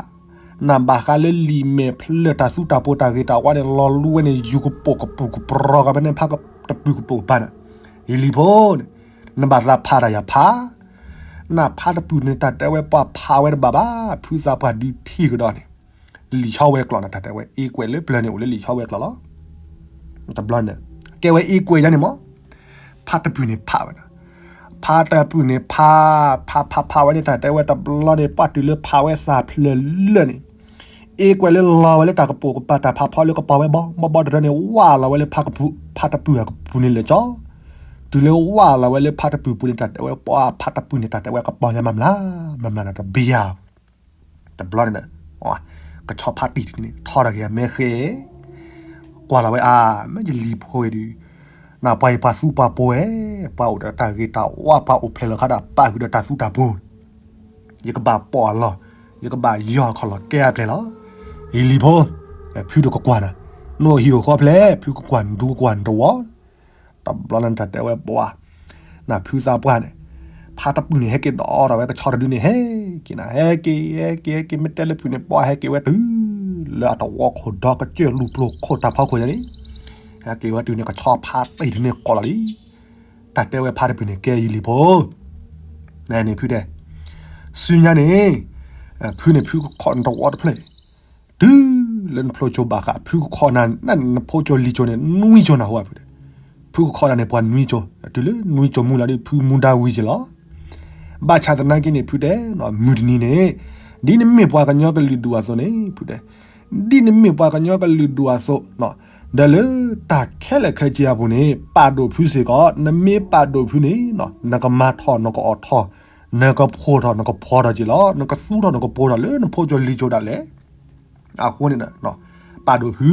နဘၣ်ဃးလၢလံာ်မဲာ်ဖျၢၣ်တၢ်သူတၢ်ပှိၤတၢ်ဂ့ၤတၢ်ဝါန့ၣ် လီၤလူဝဲန့ၣ် ယူၤကပိာ်ကပူၤကပြီၤကဖဲန့ၣ် ဖါတပုၢ်ကပိာ်ကပၤန့ၣ်, ယလံၤဖိန့ၣ်, နဘၣ်သးဖးတၢ်ယၤဖး, နဖါတပုၢ်န့ၣ် တၢ်တဲဝဲပှၤဖးဝဲတဘၣ်ဘၣ် ဖုသးပှၢ်ဒုးထံၣ်ကဒီးန့ၣ်, လံာ်ဆီဝဲကျိာ်န့ၣ် တၢ်တဲဝဲ အ့ကွဲးလၢပျၢၤန့ၣ် အိၣ်လၢလံာ်ဆီဝဲကျိာ်လီၤ. တဘျီန့ၣ် ကဲဝဲအ့ကွဲးယါန့ၣ်မး, ဖါတပုၢ်န့ၣ်ဖးဝဲဒၣ်, ဖါတပုၢ်န့ၣ်ဖး, ဖးဖးဖးဝဲန့ၣ် တၢ်တဲဝဲတဘျီန့ၣ် ပှၤတုၤလၢဖးဝဲသးဖျၢၣ်လၢာ်န့ၣ်, အ့ကွဲးလၢလီၤဝဲလၢတၢ်ကပိာ်ကပၤ တၢ်ဖးဖီလၢကပီၤဝဲဘီဘီဘီတရၢန့ၣ် ဝၢ်လီၤဝဲလၢဖါတပုၢ်အကပူၤန့ၣ်လၢာ်ကၠီ, တုၤလၢဝၢ်လီၤဝဲလၢဖါတပုၢ်ပူၤန့ၣ် တၢ်တဲဝဲပှၤ ဖါတပုၢ်န့ၣ် တၢ်တဲဝဲကပီၤညါမၤမျၢ်, မၤမျၢ်န့ၣ်တဘံယၤ တဘျီန့ၣ်ဒီး ကဆီဖါတံၢ်တထံၣ်န့ၣ် ထီထီၣ်က့ၤအမဲဃဲ, ကွၢ်လီၤဝဲအါ, မ့ၢ်ယလံၤဖိအံၤဒုး, နပှၤအံၤပှၤသူပှၤပိၤဝဲ, ပှၤအိၣ်ဒီးတၢ်ဂ့ၤတၢ်ဝါ ပှၤအိၣ်ဖျဲၣ်လီၤခါဒီးပာ်ဃုာ်ဒီးတၢ်သူတၢ်ပှိၤ, ယကဘၣ်ပိာ်အလီၢ်, ယကဘၣ်ယီၢ်အခီၣ်လီၢ်ကဲအကျဲလီၤ. ယလံၤဖိ, ဖုဒိၣ်ကကွၢ်နၤ, နအိၣ်ဟံၣ်အိၣ်ဃီဖျဲၣ် ဖုကကွၢ်နဒူကကွၢ်နတဝီ တဘျီလၢနတၢ်တဲဝဲပှၤ, နဖုသးပှၢ်န့ၣ်, ဖါတပုၢ်န့ၣ် ဟဲက့ၤဒီးထီၣ်ဝဲကဆီတဒုန့ၣ် ဟဲက့ၤနၤ ဟဲက့ၤ ဟဲက့ၤ ဟဲက့ၤ မ့ၢ်တဲလၢဖုန့ၣ် ပှၤဟဲက့ၤဝဲတုၤလၢအတဝီခိၣ်ဒီကစၢၢ်လူၤပျိၤခိၣ်တၢ်ဖီခိၣ်ယါန့ၣ်, ဟဲက့ၤဝဲတုၤန့ၣ် ကဆီဖါတံၢ်တဒုန့ၣ်ကိးလီၤလံ. တၢ်တဲဝဲဖါတပုၢ်န့ၣ် ကဲယလံၤဖိ နန့ၣ်ဖုတဲ, ဆူညါန့ၣ်, ဖုန့ၣ်ဖုကခီၣ်နတဝီတဖျၢၣ်, တုၤလၢနဖျိကၠိဘၣ်ဃး ဖုကခီၣ်နၤ နဖိကၠိလံၤကၠိန့ၣ် နွံကၠိနၤဟိဖုတဲ, ဖုကခီၣ်နၤန့ၣ် ပှၤနွံကၠိ, တုၤလၢနွံကၠိမူလီၤဒီး ဖုမူဒါဝံၤက့ၤလီၤ. ဘၣ်ဆၣ်သနာ်က့န့ၣ် ဖုတဲ, မုၢ်တနံၤန့ၣ်, ဒ်နမ့ၢ်ပှၤကညီကလုာ်ဒူၣ်အသိးန့ၣ် ဖုတဲ, ဒ်နမ့ၢ်ပှၤကညီကလုာ်ဒူၣ်အသိး, ဒီးလၢတၢ်ခဲလၢာ်ခဲဆ့အပူၤန့ၣ် ပာ်ဒိၣ်ဖုစ့ၢ်ကီး, နမ့ၢ်ပာ်ဒိၣ်ဖုန့ၣ်, နကမၤထီၣ်နကအီၣ်ထီၣ်, နကဖိၣ်ထီၣ်နကဖိၣ်ထီၣ်က့ၤလီၤ, နကသူထီၣ်နကပိာ်ထီၣ်လၢနဖိကၠိလံၤကၠိဒၣ်လဲာ် အဃိန့ၣ်ဒီး, ပာ်ဒိၣ်ဖု,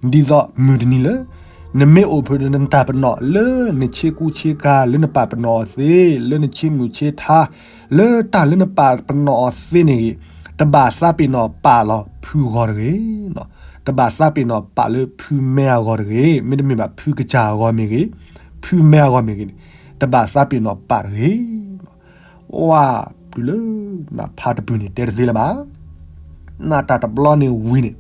ဒ်သိးမုၢ်တနံၤလၢ နမ့ၢ်အိၣ်ဖဲနတၢ်ပနီၣ်လၢနဆ့ကူဆ့ကၤ လၢနပာ်ပနီၣ်အီၤသ့, လၢနဆ့မုၢ်ဆ့ထါ, လၢတၢ်လၢနပာ်ပနီၣ်အီၤသ့န့ၣ်ဂ့ၤ, တဘၣ်သးပ့ၤနီၣ်ပာ်လီၤဖုဂီၢ်တဂ့ၤ, တဘၣ်သးပ့ၤနီၣ်ပာ်လၢဖုမဲအဂီၢ်တဂ့ၤ, မ့တမ့ၢ်ဘၣ်ဖုကစၢ်အဂီၢ်မ့ၢ်ဂ့ၤ, ဖုမဲအဂီၢ်မ့ၢ်ဂ့ၤန့ၣ်, တဘၣ်သးပ့ၤနီၣ်ပာ်တဂ့ၤ. ဝါ, တုၤလၢနဖါတပုၢ်န့ၣ်တဲတသ့လၢၤဘၣ်. နတၢ်တဘျီန့ၣ်ဝံၤန့ၣ်,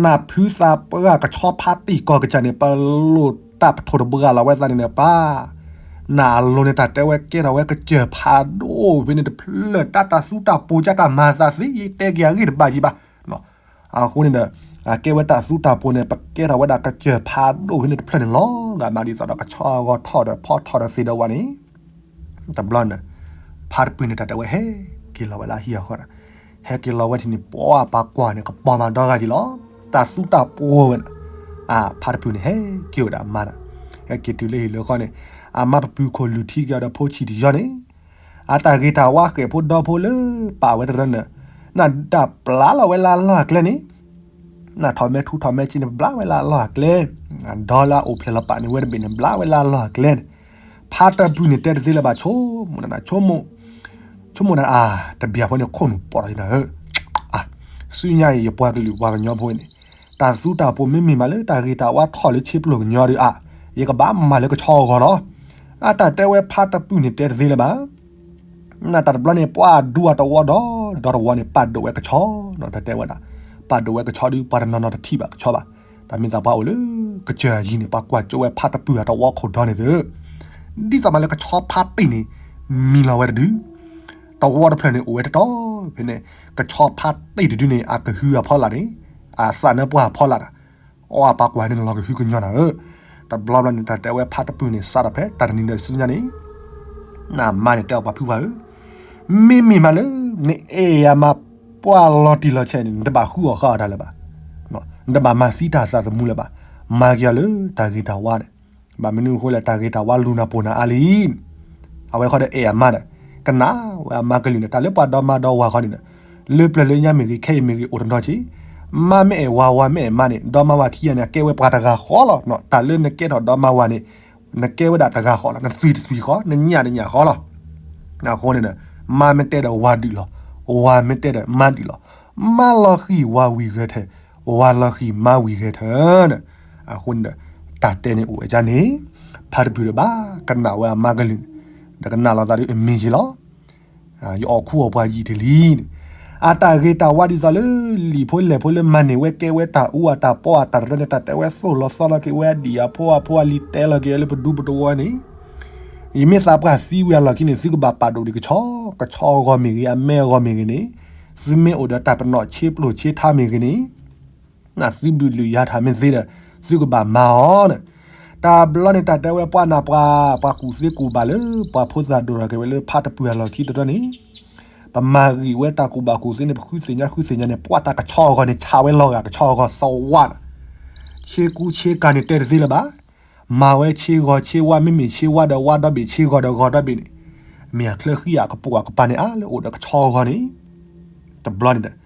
နဖုသးပှၢ်ကဆီဖါတံၢ်ကီၢ်ကစၢ်န့ၣ် ပလိၣ်တၢ်ပထိၣ်တဘှါလီၤဝဲသးန့ၣ်န့ၣ် ပၢ်, နအလိၤန့ၣ် တၢ်တဲဝဲကဲထီၣ်ဝဲကစၢၢ်ဖးဒိၣ်ဖဲန့ၣ်တဖျၢၣ် တၢ်တၢ်သူတၢ်ပှိၤ တၢ်မၤသးသ့ ယတဲက့ၤအဂ့ၢ်တဘၣ်ကံဘၣ်. အဃိန့ၣ်ဒီး, အကဲဝဲတၢ်သူတၢ်ပှိၤန့ၣ် ပကဲထီၣ်ဝဲဒၣ်ကစၢၢ်ဖးဒိၣ်ဖဲန့ၣ်တဖျၢၣ်န့ၣ်လီၤ. ဂၤမးဒ်သိးဒီးကဆီအဂီၤထီၣ်ဒီးဖီထီၣ်ဒီးသ့ဒီးဝဲန့ၣ်, တဘျီန့ၣ်, ဖါတပုၢ်န့ၣ် တၢ်တဲဝဲဟဲက့ၤလီၤဝဲလၢအဟံၣ်အဃီဒီး, ဟဲက့ၤလီၤဝဲထံၣ်န့ၣ် ပှၤပှၤကွၢ်န့ၣ် ကပီၤမၤဒီဂၤက့ၤလီၤ. တၢ်သူတၢ်ပှိၤဝဲန့ၣ်, အဖါတပုၢ်န့ၣ် ဟဲက့ၤဝဲဒၣ်အမါဒီး, ဟဲက့ၤတုၤလၢဟံၣ်လၢဃီန့ၣ်, အမါပပုၢ်ခိၣ်လုၢ်ထံက့ၤအီၤဒီးဖိဆံးတယီန့ၣ် အတၢ်ဂ့ၤတၢ်ဝါဃဲၣ်ဖိဒီဖိလၢပာ်ဝဲတရၢန့ၣ်, နဒၣ်ပျၢ်လီၤဝဲလၢအလီၢ်အကျဲန့ၣ်, နထီၣ်မဲာ်ထူထီၣ်မဲာ်စ့န့ၣ် ပဘျါဝဲလၢအလီၢ်အကျဲ, ဒီလၢအအိၣ်ဖျဲၣ်လီၤပာ်န့ၢ်ဝဲတဘ့ၣ်န့ၣ် ဘျါဝဲလၢအလီၢ်အကျဲန့ၣ်, ဖါတပုၢ်န့ၣ်တဲတသ့လၢၤဘၣ် ဆိကမိၣ်နၤ, ဆိကမိၣ်နၤ အါ, တဘျီဖိန့ၣ်ခိၣ်နူာ်ပိာ်ထီၣ်နၤဧၢ, အါ, ဆူညါအံၤ ယပှၤကလုာ်ပှၤကညီဖိန့ၣ်, တၢ်သူတၢ်ပိာ်မ့မ့ၢ်မးလၢတၢ်ဂ့ၤတၢ်ဝါထီၣ်လၢဆ့ပျိၢ်ကညီဒီး အါ, ယကဘၣ်မၤလၢကဆီအဂီၢ်လီၤ. အတၢ်တဲဝဲဖါတပုၢ်န့ၣ်တဲတသ့လၢၤဘၣ် နတၢ်တဘျီန့ၣ် ပှၤဒူအတဝီဒီး ဒီတဝီန့ၣ် ပာ်ဒိၣ်ဝဲကဆီ, တၢ်တဲဝဲဒၣ်, ပာ်ဒိၣ်ဝဲကဆီဒီး ပှၤတနီၤနီၤတထံၣ်ဘၣ်ကဆီဘၣ်. တၢ်မ့ၢ်သးပှၤအိၣ်လၢကစၢၢ်အယံၤန့ၣ် ပှၤကွၢ်ကၠိဝဲဖါတပုၢ်အတဝီခိၣ်ဒီန့ၣ်သ့, ဒ်သိးမးလၢကဆီဖါတ့ၢ်န့ၣ် မံလီၤဝဲတဒု, တဝီတဖျၢၣ်န့ၣ်အိၣ်ဝဲတတီၤ, ဖဲန့ၣ် ကဆီဖါတ့ၢ်တဒုန့ၣ် အကဟုအဖီလာ်န့ၣ်, အသးနၢပှၢ်အဖီလာ်ဒီး အီပှၤကွၢ်န့ၣ်လီၤကဟုကညီၤနၤဧၢ, တဘျီဘျီန့ၣ် တၢ်တဲဝဲဖါတပုၢ်န့ၣ် စးထီၣ်ဖဲတၢ်တနံၤဒီးဆူညါန့ၣ်, နမါန့ၣ်တဲအီၤပှၤဖုပှၤဧၢ, မ့မ့ၢ်မးလၢ နအဲၣ်ယၤမၤပှၢ်လီၤတံၢ်လီၤဆဲးန့ၣ် နတဘၣ်ဃုအီၣ်ဃုအီတၢ်လၢၤဘၣ်, နတဘၣ်မၤသံတၢ်သးသမူလၢၤဘၣ်, မၤက့ၤအီၤလၢတၢ်ဂ့ၤတၢ်ဝါန့ၣ်, ဘၣ်မနုၤအဃိလဲၣ် တၢ်ဂ့ၤတၢ်ဝါလူၤနၤပိာ်နၤအါလံ အဝဲဃီဒီးအဲၣ်အမါဒီး ကနၣ်ဝဲအမါကလုၢ်န့ၣ် တၢ်လၢပှၤဒီမါဒီဝၤဃီန့ၣ်ဒီး လၢပျၢၤလၢညါမ့ၢ်ဂ့ၤ ခဲအံၤမ့ၢ်ဂ့ၤ အိၣ်တနီၤက့ၤ, မါမ့ၢ်အဲၣ်ဝၤ ဝၤမ့ၢ်အဲၣ်မါန့ၣ် ဒီမါဝၤခံဂၤန့ၣ် အကဲဝဲပှၤတဂၤဃီလီၤ. တၢ်လၢနကဲထီၣ်ဒီမါဝၤန့ၣ် နကဲဝဲဒၣ်တဂၤဃီလီၤ. နသွံၣ်တသွံၣ်ဃီ နညၣ်တညၣ်ဃီလီၤ. အဃိန့ၣ်ဒီး မါမ့ၢ်တဲဒီးဝၤဒုးလီၤ, ဝၤမ့ၢ်တဲဒီးမါဒုးလီၤ, မါလီၤဃံၤဝၤဝံၤဂဲၤထၢၣ်, ဝၤလီၤဃံၤမါဝံၤဂဲၤထၢၣ်န့ၣ်, အဃိန့ၣ်ဒီး တၢ်တဲန့ၣ်အိၣ်ဝဲဒ်န့ၣ်, ဖါတပုၢ်ဒီးဘၣ်ကနၣ်ဝဲအမါကလုၢ်န့ၣ်, ဒီးကနၣ်လီၤသးဒီးအမ့ၢ်ယ့လီၤ ယအီၣ်ခူအီၣ်ပှၤယံာ်တ့ၢ်လံန့ၣ်, အတၢ်ဂ့ၤတၢ်ဝါဒ်သိးလၢ လံာ်ဖိလဲၢ်ဖိလၢမၤန့ၢ်ဝဲကဲဝဲတၢ်အူအတၢ်ပီအတၢ်တရၢန့ၣ် တၢ်တဲဝဲသိၣ်လီၤသီလီၤက့ၤဝဲအဒံၣ်အဖိအဖိအလံၤ တဲလီၤက့ၤဝဲလၢပဒူပတဝီန့ၣ်, ယမ့ၢ်သးပှၢ်သံဝံၤအလီၢ်ခံန့ၣ် သုကဘၣ်ပာ်ဒိၣ်ဒံးကဆီ, ကဆီအဂီၢ်မ့ၢ်ဂ့ၤ အမဲအဂီၢ်မ့ၢ်ဂ့ၤန့ၣ်, သုမ့ၢ်အိၣ်ဒီးတၢ်ပနီၣ်ဆ့ပျိၢ်ဆ့ထါမ့ၢ်ဂ့ၤန့ၣ် သုဘုၣ်လုၢ်ယါထၢၣ်မ့ၢ်သ့ဒီး သုကဘၣ်မၤအီၤန့ၣ်, တၢ်ဘျီန့ၣ် တၢ်တဲဝဲပှၤနၢ်ပှၤ ပှၤကူၣ်သ့ကူၣ်ဘၣ်လၢ ပှၤဖိသၣ်ဒိၣ်ထီၣ်က့ၤဝဲလၢဖါတပုၢ်အလီၢ်ခံတတီၤန့ၣ်, ပမၤဂ့ၤဝဲတၢ်ကူၣ်ဘၣ်ကူၣ်သ့န့ၣ် ပဃုသ့ၣ်ညါဃုသ့ၣ်ညါန့ၣ် ပှၤတၢ်ကဆီအဂီၢ်န့ၣ် ဆးဝဲလီၤဂာ်ကဆီအဂီၢ်သဝးန့ၣ်, ဆ့ကူဆ့ကၤန့ၣ်တဲတသ့လၢၤဘၣ် မၤဝဲဆ့ဂီၤဆ့ဝါ မ့မ့ၢ်ဆ့ဝါဒီးဝါဒီဘ့ၣ် ဆ့ဂီၤဒီးဂီၤဒီဘ့ၣ်န့ၣ်, မ့ၢ်အချၢဃံအကပိာ်အကပၤန့ၣ် အါလၢအိၣ်ဒီးကဆီအဂီၢ်န့ၣ်, တဘျီန့ၣ်ဒီး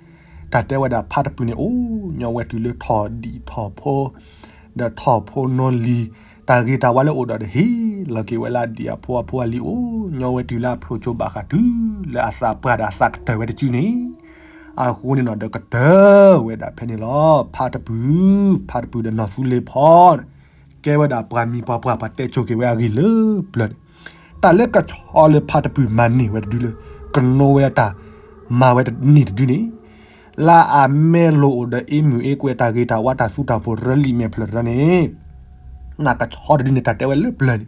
တၢ်တဲဝဲဒၣ်ဖါတပုၢ်န့ၣ် အိၣ်ညီဝဲတုၤလၢထီၣ်ဒံၣ်ထီၣ်ဖိ ဒီးထီၣ်ဖိနီလံၤ, တၢ်ဂ့ၤတၢ်ဝါလၢအိၣ်ဒီးဒီးဟ့ၣ်လီၤက့ၤဝဲလၢအဒံၣ်အဖိအဖိအလံၤ အိၣ်ညီဝဲတုၤလၢအဖျိးကၠိဘၣ်ဃးတုၤလၢအသးပှၢ်ဒီးအသးကတၢၢ်ဝဲတစုန့ၣ်, အဃိန့ၣ်နီၤ ဒီးကတၢၢ်ဝဲဒၣ်ဖဲန့ၣ်လီၤ. ဖါတပုၢ်, ဖါတပုၢ်ဒီးနီၢ်သူလ့ၤဖီန့ၣ် ကဲဝဲဒၣ်ပှၤမံၤပှၤပှၢ် ပှၤတဲစိၤက့ၤဝဲအဂ့ၢ်လၢပျၢၤန့ၣ်, တၢ်လၢကဆီလၢဖါတပုၢ်မၤန့ၢ်ဝဲတဒုလၢ ကနိဝဲတၢ်မၤဝဲတန့ၢ်တဒုန့ၣ်, လၢအမဲလိာ်အိၣ်ဒီးအ့မုၢ်အ့ကွဲး တၢ်ဂ့ၤတၢ်ဝါတၢ်သူတၢ်ပိာ်ရၢလံာ်မဲာ်ဖျၢၣ်တရၢန့ၣ်, နၢ်ကဆီတဒုန့ၣ် တၢ်တဲဝဲလၢပျၢၤန့ၣ်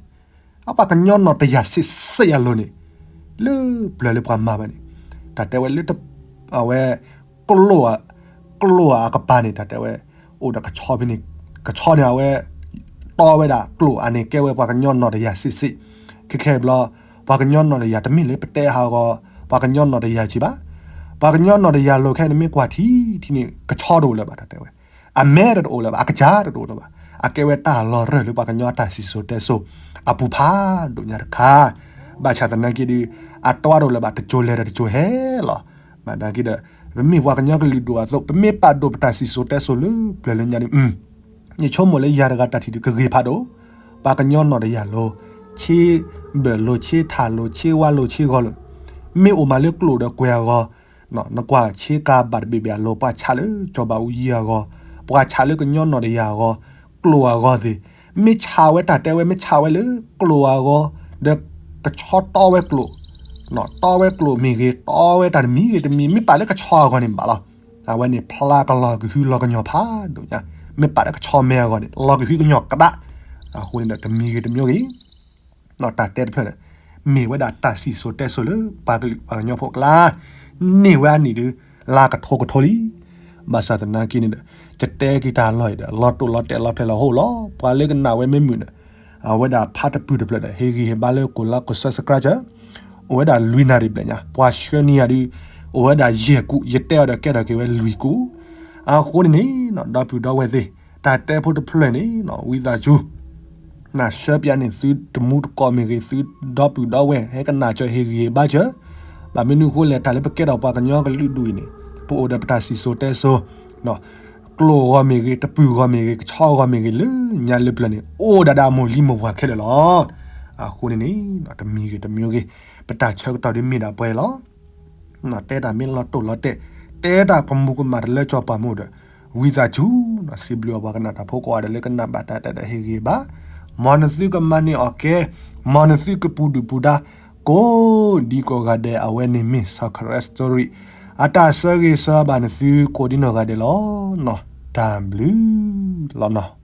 အပှၤကညီနီၢ်တယၤစ့ၢ်စ့ၢ်အလိၤန့ၣ်, လၢပျၢၤလၢပှၤမၤဝဲန့ၣ်, တၢ်တဲဝဲလၢ အဝဲ ကျိၣ် ကျိၣ်အကပၤန့ၣ် တၢ်တဲဝဲ အိၣ်ဒီးကဆီဖဲန့ၣ်, ကဆီန့ၣ် အဝဲ တီဝဲဒၣ်ကျိၣ်အါန့ၣ် ကဲဝဲပှၤကညီနီၢ်တယၤစ့ၢ်စ့ၢ်, ခဲခဲဘျီ ပှၤကညီနီၢ်တယၤ တမ့ၢ်လၢပတဲဟးဂီၤ ပှၤကညီနီၢ်တယၤက့ၤဘၣ်, ပှၤကညီနီၢ်တယၤလိၤခဲန့ၣ် မ့ၢ်ကွၢ်ထံထံန့ၣ် ကဆီတအိၣ်လၢၤဘၣ် တၢ်တဲဝဲ အမဲတအိၣ်လၢၤဘၣ်, အကစၢ်တအိၣ်လၢၤဘၣ်, အကဲဝဲတၢ်လီၤရၢၢ်လၢပှၤကညီအတၢ်စံၣ်စိၤတဲစိၤ အပူၤဖးဒိၣ်ညါတခါ, ဘၣ်ဆၣ်သနာ်က့ဒီး အတီတအိၣ်လၢၤဘၣ်, တစိၤလဲၤဒီးတစိၤဟဲလီၤ, ဘၣ်သနာ်က့ဒီး ပမ့ၢ်ပှၤကညီကလုာ်ဒူၣ်အသိး ပမ့ၢ်ပာ်ဒိၣ်ပတၢ်စံၣ်စိၤတဲစိၤလၢပျၢၤလၢညါဒီး ယဆိကမိၣ်လၢယၤတဂၤတၢ်ထံၣ်ဒုးကဂ့ၤဖးဒိၣ်, ပှၤကညီနီၢ်တယၤလိၤ, ဆ့ဘၢၣ်လိၤ ဆ့ထၣ်လိၤ ဆ့ဝါလိၤ ဆ့ဂီၤလိၤ, မ့ၢ်အိၣ်မးလၢကျိၣ်ဒီးကွဲၤအဂီၢ်, နကွၢ်ဆ့ကၤဘၣ်တဘ့ၣ်ဘ့ၣ်အလိၤ ပှၤဆးလၢစီၤဘးအူယံအဂီၢ်, ပှၤဆးလၢကညီနီၢ်တယၤအဂီၢ်, ကျိၣ်အဂီၢ်သ့ၣ်, မ့ၢ်ဆးဝဲတၢ်တဲဝဲ မ့ၢ်ဆးဝဲလၢကျိၣ်အဂီၢ်, ဒီးကဆီတီဝဲကျိၣ် တီဝဲကျိၣ်မ့ၢ်ဂ့ၤ တီဝဲတၢ်တမံၤဂ့ၤတမံၤ မ့ၢ်ပာ်လၢကဆီအဂီၢ်န့ၣ်ဘၣ်လီၤ. အဝဲန့ၣ်ဖျါကလီၤကဟုလီၤကညီၤဖးဒိၣ်ညါ, မ့ၢ်ပာ်လၢကဆီမဲအဂီၢ်န့ၣ် လီၤကဟုကညီၤကဒး, အဃိန့ၣ်ဒီးတမံၤဂ့ၤတမံၤဂ့ၤ တၢ်တဲတဖျၢၣ်န့ၣ် မ့ၢ်ဝဲဒၣ်တၢ်စံၣ်စိၤတဲစိၤလၢပှၤကလုာ်ပှၤကညီဖိအကျါ, န့ၢ်ဝဲအနံၣ်ဒုး လါကထိကထိလံ. ဘၣ်ဆၣ်သနာ်က့န့ၣ်ဒီး ယတဲက့ၤတၢ်လီၢ်အံၤဒီး လီၤတိၢ်လီၤတဲာ်လီၤဖျဲၣ်လီၤဟိၣ်လီၤ. ပှၤလၢကနၣ်ဝဲမ့ၢ်မုာ်န့ၣ် အဝဲဒၣ်ဖါတပုၢ်တဖျၢၣ်ဒီး ဟ့ၣ်ဂံၢ်ဟ့ၣ်ဘါလၢ ကိးလါကိး subscribe အိၣ်ဝဲဒၣ်လွံၢ်နၣ်ရံၣ်ဘျဲၣ်ညါ, ပှၤဆှၢန့ၢ်ယၤဒုး အိၣ်ဝဲဒၣ်ယဲၢ်ကူ, ယတဲအီၤဒီးကဲထီၣ်က့ၤဝဲလွံၢ်ကူ. အဃိန့ၣ်န့ၣ် ဒီပုၢ်ဒီဝဲၢ်သ့ၣ် တၢ်တဲဖိတဖျၢၣ်န့ၣ် ဝံသးစူၤ နၢ်ဆှၢပျၢန့ၢ်သုတမူတကိးမ့ၢ်ဂ့ၤ, သုဒီပုၢ်ဒီဝဲၢ် ဟဲကနၣ်စၢၤဟ့ၣ်ဂံၢ်ဟ့ၣ်ဘါစၢၤ, ဘၣ်မနုၤအဃိလဲၣ် တၢ်လၢပကဲထီၣ်ပှၤကညီကလုာ်ဒူၣ်အံၤန့ၣ် ပအိၣ်ဒီးပတၢ်စံၣ်စိၤတဲစိၤ, ကျိာ်ဂီၢ်မ့ၢ်ဂ့ၤ, တပုၢ်ဂီၢ်မ့ၢ်ဂ့ၤ, ကဆီဂီၢ်မ့ၢ်ဂ့ၤ, လၢညါလၢပျၢၤန့ၣ် အိၣ်ဒၣ်ဒၣ်မိၢ်လံမိၢ်ပှၢ်ခဲလၢာ်လီၤ. အဃိန့ၣ်န့ၣ် တမံၤဂ့ၤတမံၤဂ့ၤ, ပတၢ်ဆၢကတီၢ်ဒ်မ့ၢ်ဒၣ်ပှဲၤလီၤ. တဲတၢ်မ့ၢ်လီၤတိၢ်လီၤတဲာ်, တဲတၢ်ကမူၤကမၣ်တလၢကၠီၤပှၢ်မူဒီး, ဝံသးစူၤ စံးဘျုးအပှၤကနၣ်တၢ်ဖိကိးဂၤဒဲးလၢကနၣ်ဘၣ်တၢ်တဲတၢ်ဟ့ၣ်ဂ့ၤဘၣ်. မ်နသုကမၤန့ၢ်အီၣ်ကဲ, မ်နသုကပူၤဒုၣ်ပူၤဒါ, ကိးဒံကိးဂၤဒဲး အဝဲန့ၣ်မ့ၢ် Socrates Story အတၢ်ဆၢဂ့ၤဆၢဘၣ်နသုကိးဒံနီၢ်ဂၤဒဲးလီၤ. တၢ်ဘျုးလီၤနီၤ.